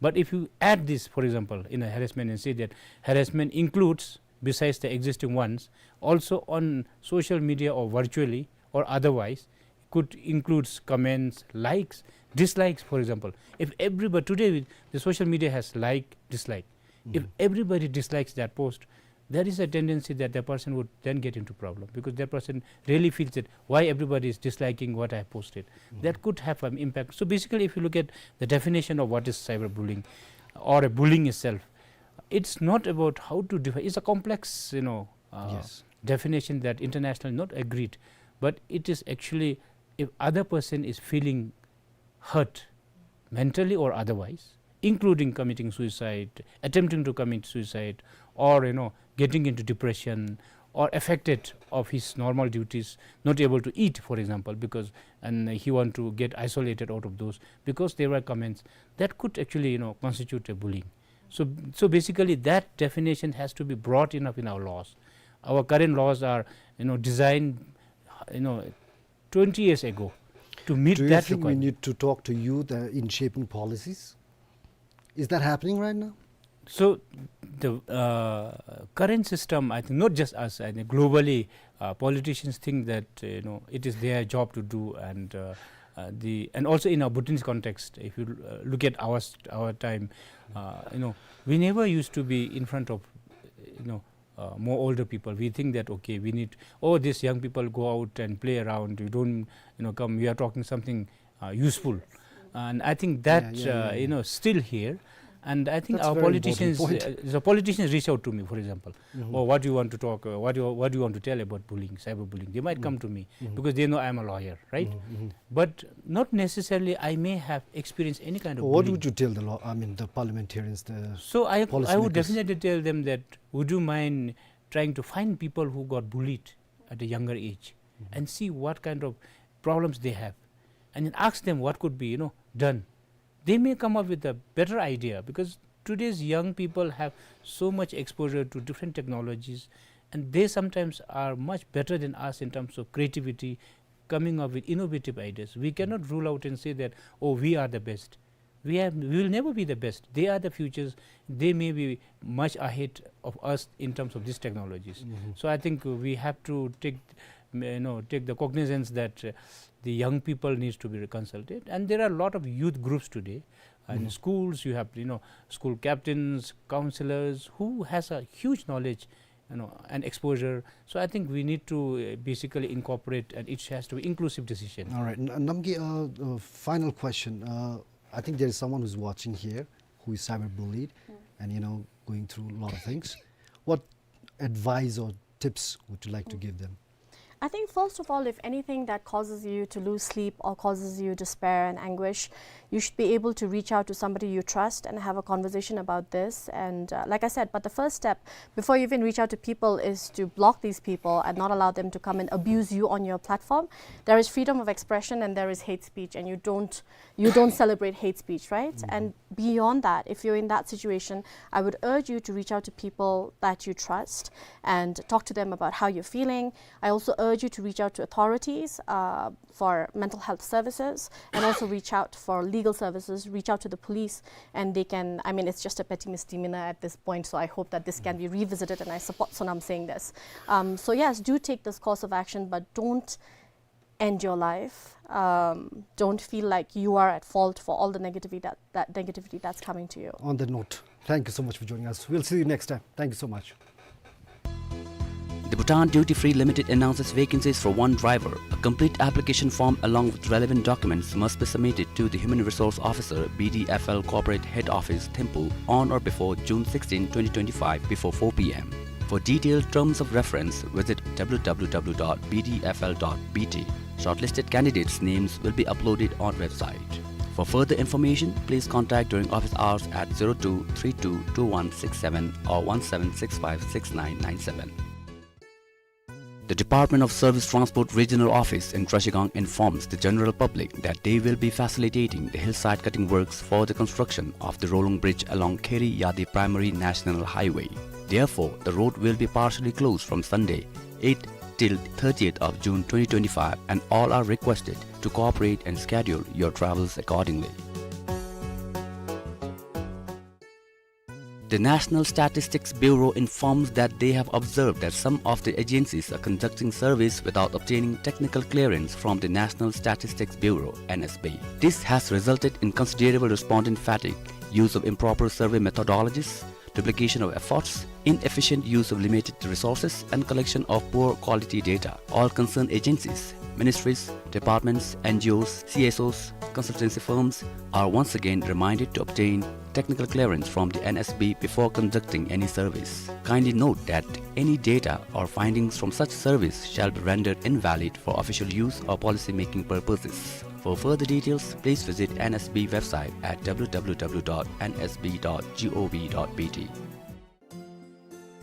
But if you add this, for example, in a harassment and say that harassment includes, besides the existing ones, also on social media or virtually or otherwise, could includes comments, likes, dislikes, for example. If everybody today, the social media has like, dislike. If, mm-hmm, everybody dislikes that post, there is a tendency that the person would then get into problem, because that person really feels that why everybody is disliking what I have posted. Mm-hmm. That could have an impact. So basically, if you look at the definition of what is cyberbullying or a bullying itself, it's not about how to define. It's a complex, you know, uh, yes, definition that internationally not agreed. But it is actually, if other person is feeling hurt mentally or otherwise, including committing suicide, attempting to commit suicide, or, you know, getting into depression, or affected of his normal duties, not able to eat, for example, because, and he want to get isolated out of those because there were comments, that could actually, you know, constitute a bullying. So, so basically, that definition has to be broad enough in our laws. Our current laws are, you know, designed, you know, twenty years ago to meet that requirement. Do you think we need to talk to youth, uh, in shaping policies? Is that happening right now? So the, uh, current system, I think, not just us, I think globally, uh, politicians think that, uh, you know, it is their job to do, and, uh, uh, the, and also in our Bhutanese context, if you, uh, look at our st-, our time, uh, you know, we never used to be in front of, you know, uh, more older people. We think that, okay, we need, oh, these young people go out and play around. You don't, you know, come, we are talking something, uh, useful. And I think that, yeah, yeah, uh, yeah, you know, still here. And I think our politicians, uh, the politicians reach out to me, for example, mm-hmm, "Oh, what do you want to talk? Uh, what do you, what do you want to tell about bullying, cyberbullying?" They might come to me, mm-hmm, because they know I am a lawyer, right? Mm-hmm. But not necessarily I may have experienced any kind of bullying. What would you tell the law, I mean, the parliamentarians, the policymakers? So I, I would definitely tell them that, would you mind trying to find people who got bullied at a younger age, mm-hmm, and see what kind of problems they have, and then ask them what could be, you know, done. They may come up with a better idea, because today's young people have so much exposure to different technologies, and they sometimes are much better than us in terms of creativity, coming up with innovative ideas. We cannot rule out and say that, "Oh, we are the best." We have, we will never be the best. They are the futures. They may be much ahead of us in terms of these technologies. Mm-hmm. So I think we have to take, you know, take the cognizance that, uh, the young people needs to be consulted. And there are a lot of youth groups today. And, mm-hmm, schools, you have, you know, school captains, counselors, who has a huge knowledge, you know, and exposure. So I think we need to, uh, basically incorporate, and it has to be inclusive decision. All right. N-, Namgay, uh, uh, final question. Uh, I think there is someone who's watching here who is cyberbullied, mm, and, you know, going through a lot of things. What advice or tips would you like to, mm, give them? I think, first of all, if anything that causes you to lose sleep or causes you despair and anguish, you should be able to reach out to somebody you trust and have a conversation about this. And, uh, like I said, but the first step before you even reach out to people is to block these people and not allow them to come and abuse you on your platform. There is freedom of expression and there is hate speech, and you don't, you don't celebrate hate speech, right? Mm-hmm. And beyond that, if you're in that situation, I would urge you to reach out to people that you trust and talk to them about how you're feeling. I also urge you to reach out to authorities, uh, for mental health services, and also reach out for legal services, reach out to the police, and they can, I mean, it's just a petty misdemeanor at this point, so I hope that this can be revisited, and I support Sonam saying this. Um, so yes, do take this course of action, but don't end your life. Um, don't feel like you are at fault for all the negativity that, that negativity that's coming to you. On that note, thank you so much for joining us. We'll see you next time. Thank you so much. The Bhutan Duty Free Limited announces vacancies for one driver. A complete application form along with relevant documents must be submitted to the Human Resource Officer, B D F L Corporate Head Office, Thimphu, on or before June sixteen, twenty twenty-five, before four p m. For detailed terms of reference, visit w w w dot b d f l dot b t. Shortlisted candidates' names will be uploaded on website. For further information, please contact during office hours at zero two three two two one six seven or one seven six five six nine nine seven. The Department of Service Transport Regional Office in Trashigang informs the general public that they will be facilitating the hillside cutting works for the construction of the rolling bridge along Kheri Yadi Primary National Highway. Therefore, the road will be partially closed from Sunday, eighth till thirtieth of June twenty twenty-five, and all are requested to cooperate and schedule your travels accordingly. The National Statistics Bureau informs that they have observed that some of the agencies are conducting surveys without obtaining technical clearance from the National Statistics Bureau, N S B. This has resulted in considerable respondent fatigue, use of improper survey methodologies, duplication of efforts, inefficient use of limited resources, and collection of poor quality data. All concerned agencies, ministries, departments, N G Os, C S Os, consultancy firms are once again reminded to obtain technical clearance from the N S B before conducting any service. Kindly note that any data or findings from such service shall be rendered invalid for official use or policy-making purposes. For further details, please visit N S B website at w w w dot n s b dot g o v dot b t.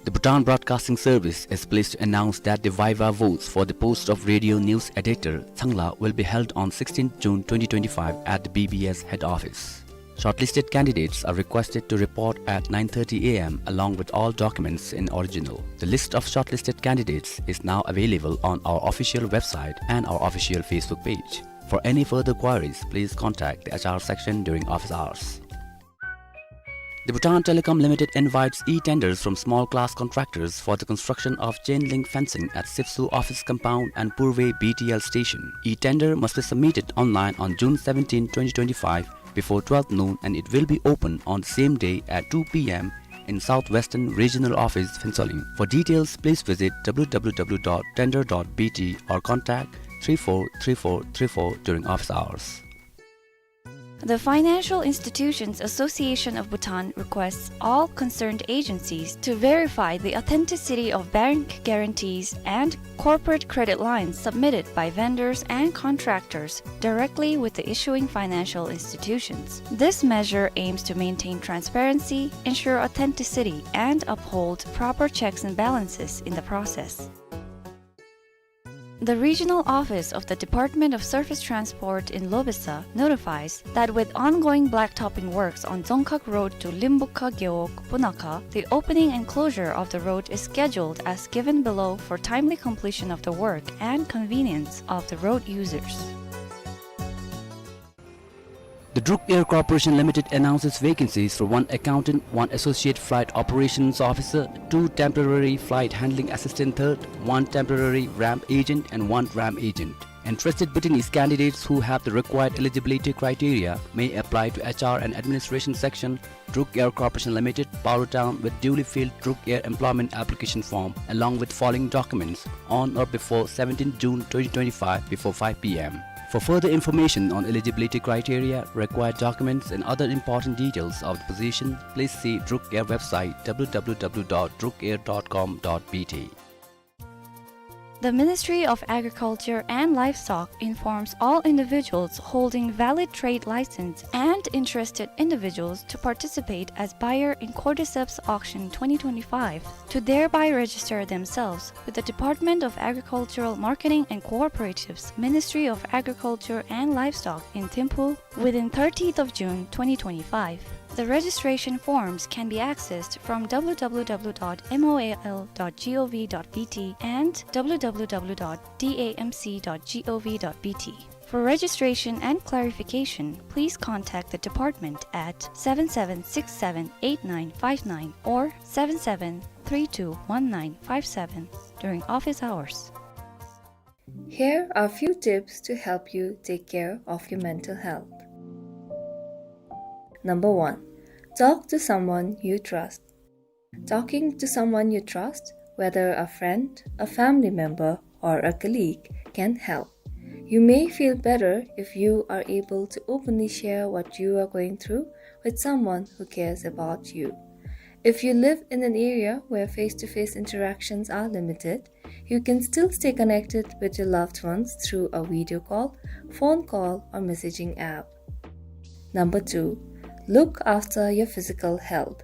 The Bhutan Broadcasting Service is pleased to announce that the viva votes for the post of radio news editor, Tsangla, will be held on sixteenth June twenty twenty-five at the B B S head office. Shortlisted candidates are requested to report at nine thirty a m along with all documents in original. The list of shortlisted candidates is now available on our official website and our official Facebook page. For any further queries, please contact the H R section during office hours. The Bhutan Telecom Limited invites e-tenders from small class contractors for the construction of chain link fencing at Sipsu office compound and Purve B T L station. E-tender must be submitted online on June seventeenth, twenty twenty-five, before twelve noon, and it will be open on the same day at two p m in Southwestern Regional Office, Phuentsholing. For details, please visit w w w dot tender dot b t or contact three four three four three four during office hours. The Financial Institutions Association of Bhutan requests all concerned agencies to verify the authenticity of bank guarantees and corporate credit lines submitted by vendors and contractors directly with the issuing financial institutions. This measure aims to maintain transparency, ensure authenticity, and uphold proper checks and balances in the process. The regional office of the Department of Surface Transport in Lobesa notifies that with ongoing blacktopping works on Dzongkhag Road to Limbukha Gewog, Punakha, the opening and closure of the road is scheduled as given below for timely completion of the work and convenience of the road users. The Druk Air Corporation Limited announces vacancies for one accountant, one associate flight operations officer, two temporary flight handling assistant third, one temporary ramp agent, and one ramp agent. Interested Bhutanese candidates who have the required eligibility criteria may apply to H R and Administration Section, Druk Air Corporation Limited, Paro Town, with duly filled Druk Air employment application form along with following documents on or before seventeenth June twenty twenty-five before five p m. For further information on eligibility criteria, required documents, and other important details of the position, please see Druk Air website w w w dot druk air dot com dot b t. The Ministry of Agriculture and Livestock informs all individuals holding valid trade license and interested individuals to participate as buyer in Cordyceps Auction twenty twenty-five to thereby register themselves with the Department of Agricultural Marketing and Cooperatives, Ministry of Agriculture and Livestock in Thimphu within thirtieth of June twenty twenty-five. The registration forms can be accessed from w w w dot m o a l dot g o v dot b t and w w w dot d a m c dot g o v dot b t. For registration and clarification, please contact the department at seven seven six seven eight nine five nine or seven seven three two one nine five seven during office hours. Here are few tips to help you take care of your mental health. Number one, talk to someone you trust. Talking to someone you trust, whether a friend, a family member, or a colleague, can help. You may feel better if you are able to openly share what you are going through with someone who cares about you. If you live in an area where face-to-face interactions are limited, you can still stay connected with your loved ones through a video call, phone call, or messaging app. Number two, look after your physical health.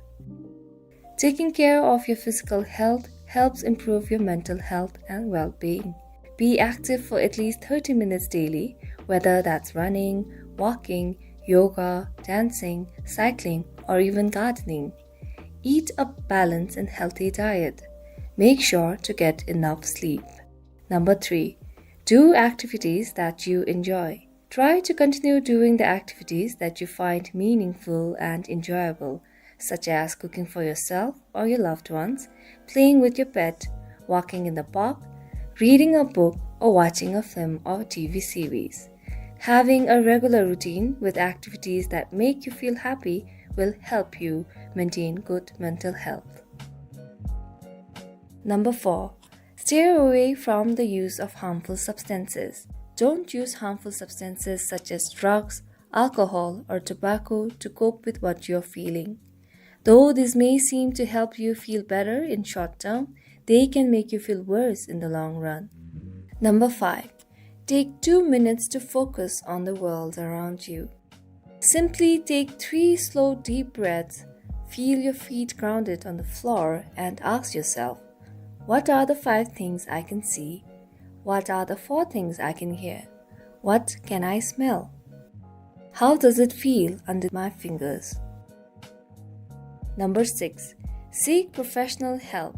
Taking care of your physical health helps improve your mental health and well-being. Be active for at least thirty minutes daily, whether that's running, walking, yoga, dancing, cycling, or even gardening. Eat a balanced and healthy diet. Make sure to get enough sleep. Number three, do activities that you enjoy. Try to continue doing the activities that you find meaningful and enjoyable, such as cooking for yourself or your loved ones, playing with your pet, walking in the park, reading a book, or watching a film or T V series. Having a regular routine with activities that make you feel happy will help you maintain good mental health. Number four, steer away from the use of harmful substances. Don't use harmful substances such as drugs, alcohol, or tobacco to cope with what you're feeling. Though this may seem to help you feel better in short term, they can make you feel worse in the long run. Number five, take two minutes to focus on the world around you. Simply take three slow, deep breaths, feel your feet grounded on the floor, and ask yourself, "What are the five things I can see? What are the four things I can hear? What can I smell? How does it feel under my fingers?" Number six, seek professional help.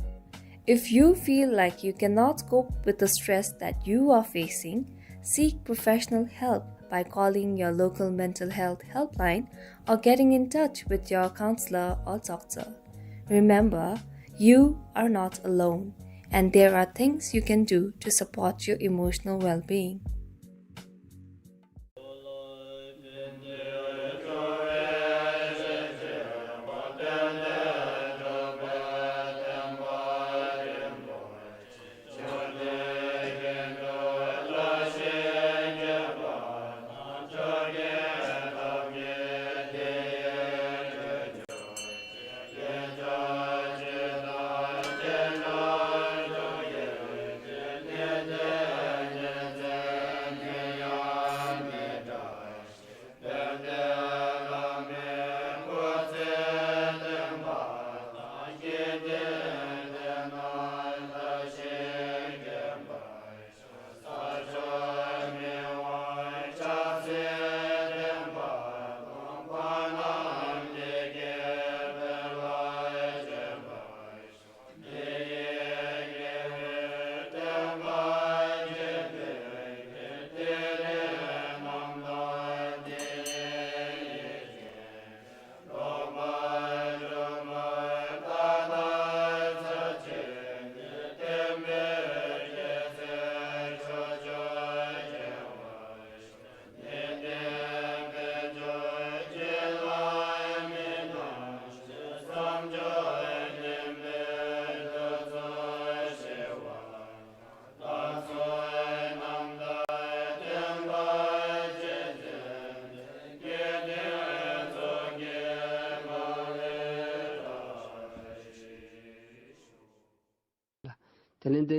If you feel like you cannot cope with the stress that you are facing, seek professional help by calling your local mental health helpline or getting in touch with your counselor or doctor. Remember, you are not alone, and there are things you can do to support your emotional well-being. དེ་ལས་ཏེ་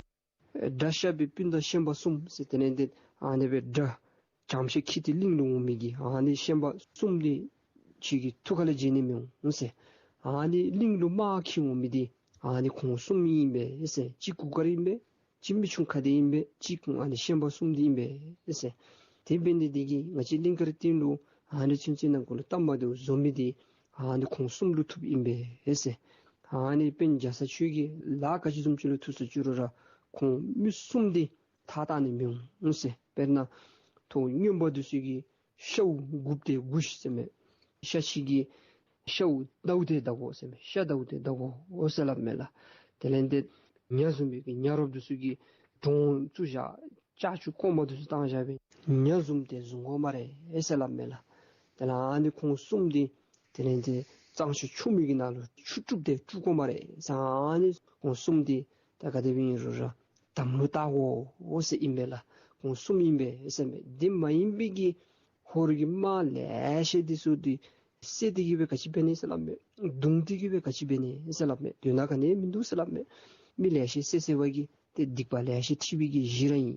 དགྲ་ཤ་པའི་སྤུན་ཟླ་ཤན་པ་གསུམ་ཟེར། དེ་ལས་ཏེ་ཨ་ནི་སྦེ་དགྲ་བྱང་ཤ་འཁྱིད་དེ་གླིང་ལུ་འོང་མི་གི་ཨ་ནི་ཤན་པ་གསུམ་འདི་ཁྱོད་ཀྱི་ཐུགས་ཁ་ལས་བརྗེད་ནི་མི་འོང་ཟེར། ཨ་ནི་གླིང་ལུ་དམག་འཁྱིད་འོང་མི་འདི་ཨ་ནི་ཁོང་གསུམ་ཨིན་པས་ཟེར། གཅིག་གུར་དཀར་ཨིན་པས། གཅིག་མི་ཆུང་ཁ་བདེ་ཨིན་པས། གཅིག་ཨ་ནི་ཤན་པ་གསུམ་འདི་ཨིན་པས་ཟེར། དེ་འབད་ནི་འདི་གིས་ང་བཅས་གླིང་དཀར་སྟེང་ལུ་ཨ་ནི་ཚུན་ཚོད་ནང་འཁོད་ལུ་སྟབས་མ་བདེཝ་བཟོ་མི་འདི་ཨ་ནི་ཁོང་གསུམ་ལུ་ཐུགཔ་ཨིན་པས་ཟེར། ཨ་ནི་དཔོན་རྒྱ་ཚ་ཁྱོད་ཀྱིས་ལཱ་ག་ཅི་བཟུམ་ཅིག་ལུ་ཐུག་སུ་བཅུག་རུང་ར་ཁོང་མི་གསུམ་འདི་ཐར་བཏང་ནི་མི་འོང་ཟེར། དཔེར་ན་ཐོག་རྔོན་པ་འདི་ཚུ་གིས་ཤཝ་དགུ་སྟེ་དགུ་ཤ་ཟེར་མས། ཤ་ཁྱི་གིས་ཤཝ་ཟླཝ་སྟེ་ཟླ་གོ་ཟེར་མས། ཤ་ཟླཝ་སྟེ་ཟླ་གོ་འོ་ཟེར་སླབ་མས་ལགས། དེ་ལས་ཏེ་ཉ་བཟུམ་སྦེ་གི་ཉ་རོགསཔ་འདི་ཚུ་གིས་འབྲོང་བཙུགས་བཞག་ ལྕགས་ཀྱུ་ཀོ་མ་འདི་ཚུ་བཏང་བཞག་སྦེ་ཉ་བཟུམ་ཏེ་བཟུང་དགོ་སྨ་རེ་ཟེར་སླབ་མས་ལགས། དེ་ལས་ཨ་ནི་ཁོང་གསུམ་འདི་དེ་ལས་ཏེ་གཙང་ཆུ་ཆུ་མིག་གི་ནང་ལུ་ཆུ་དཀྲུགས་ཏེ་དཀྲུགས་དགོ་སྨ་རེ་ཟེར། ཨ་ནི་ཁོང་གསུམ་འདི་ད་ག་དེ་སྦེ་ཨིན་རུང་ར་དམ་ལུ་བཏགས་དགོ་ཟེར་ཨིན་པས་ལགས། ཁོང་གསུམ་ཨིན་པས་ཟེར་མས། དེ་མ་ཡིན་པའི་གི་ཧོར་གྱི་དམག་ལེ་ཤ་འདི་ཚུ་འདི་བསད་དེ་གི་སྦེ་ག་ཅི་འབད་ནི་ཟེར་སླབ་མས། བརྡུང་སྟེ་གི་སྦེ་ག་ཅི་འབད་ནི་ཟེར་སླབ་མས། དོན་དག་ག་ནི་མིན་འདུག་ཟེར་སླབ་མས། མི་ལེ་ཤ་བསད་བསད་པ་གིས་ཏེ་སྡིག་པ་ལེ་ཤ་འཁྲི་བའི་གི་གཞི་ར་ཨིན།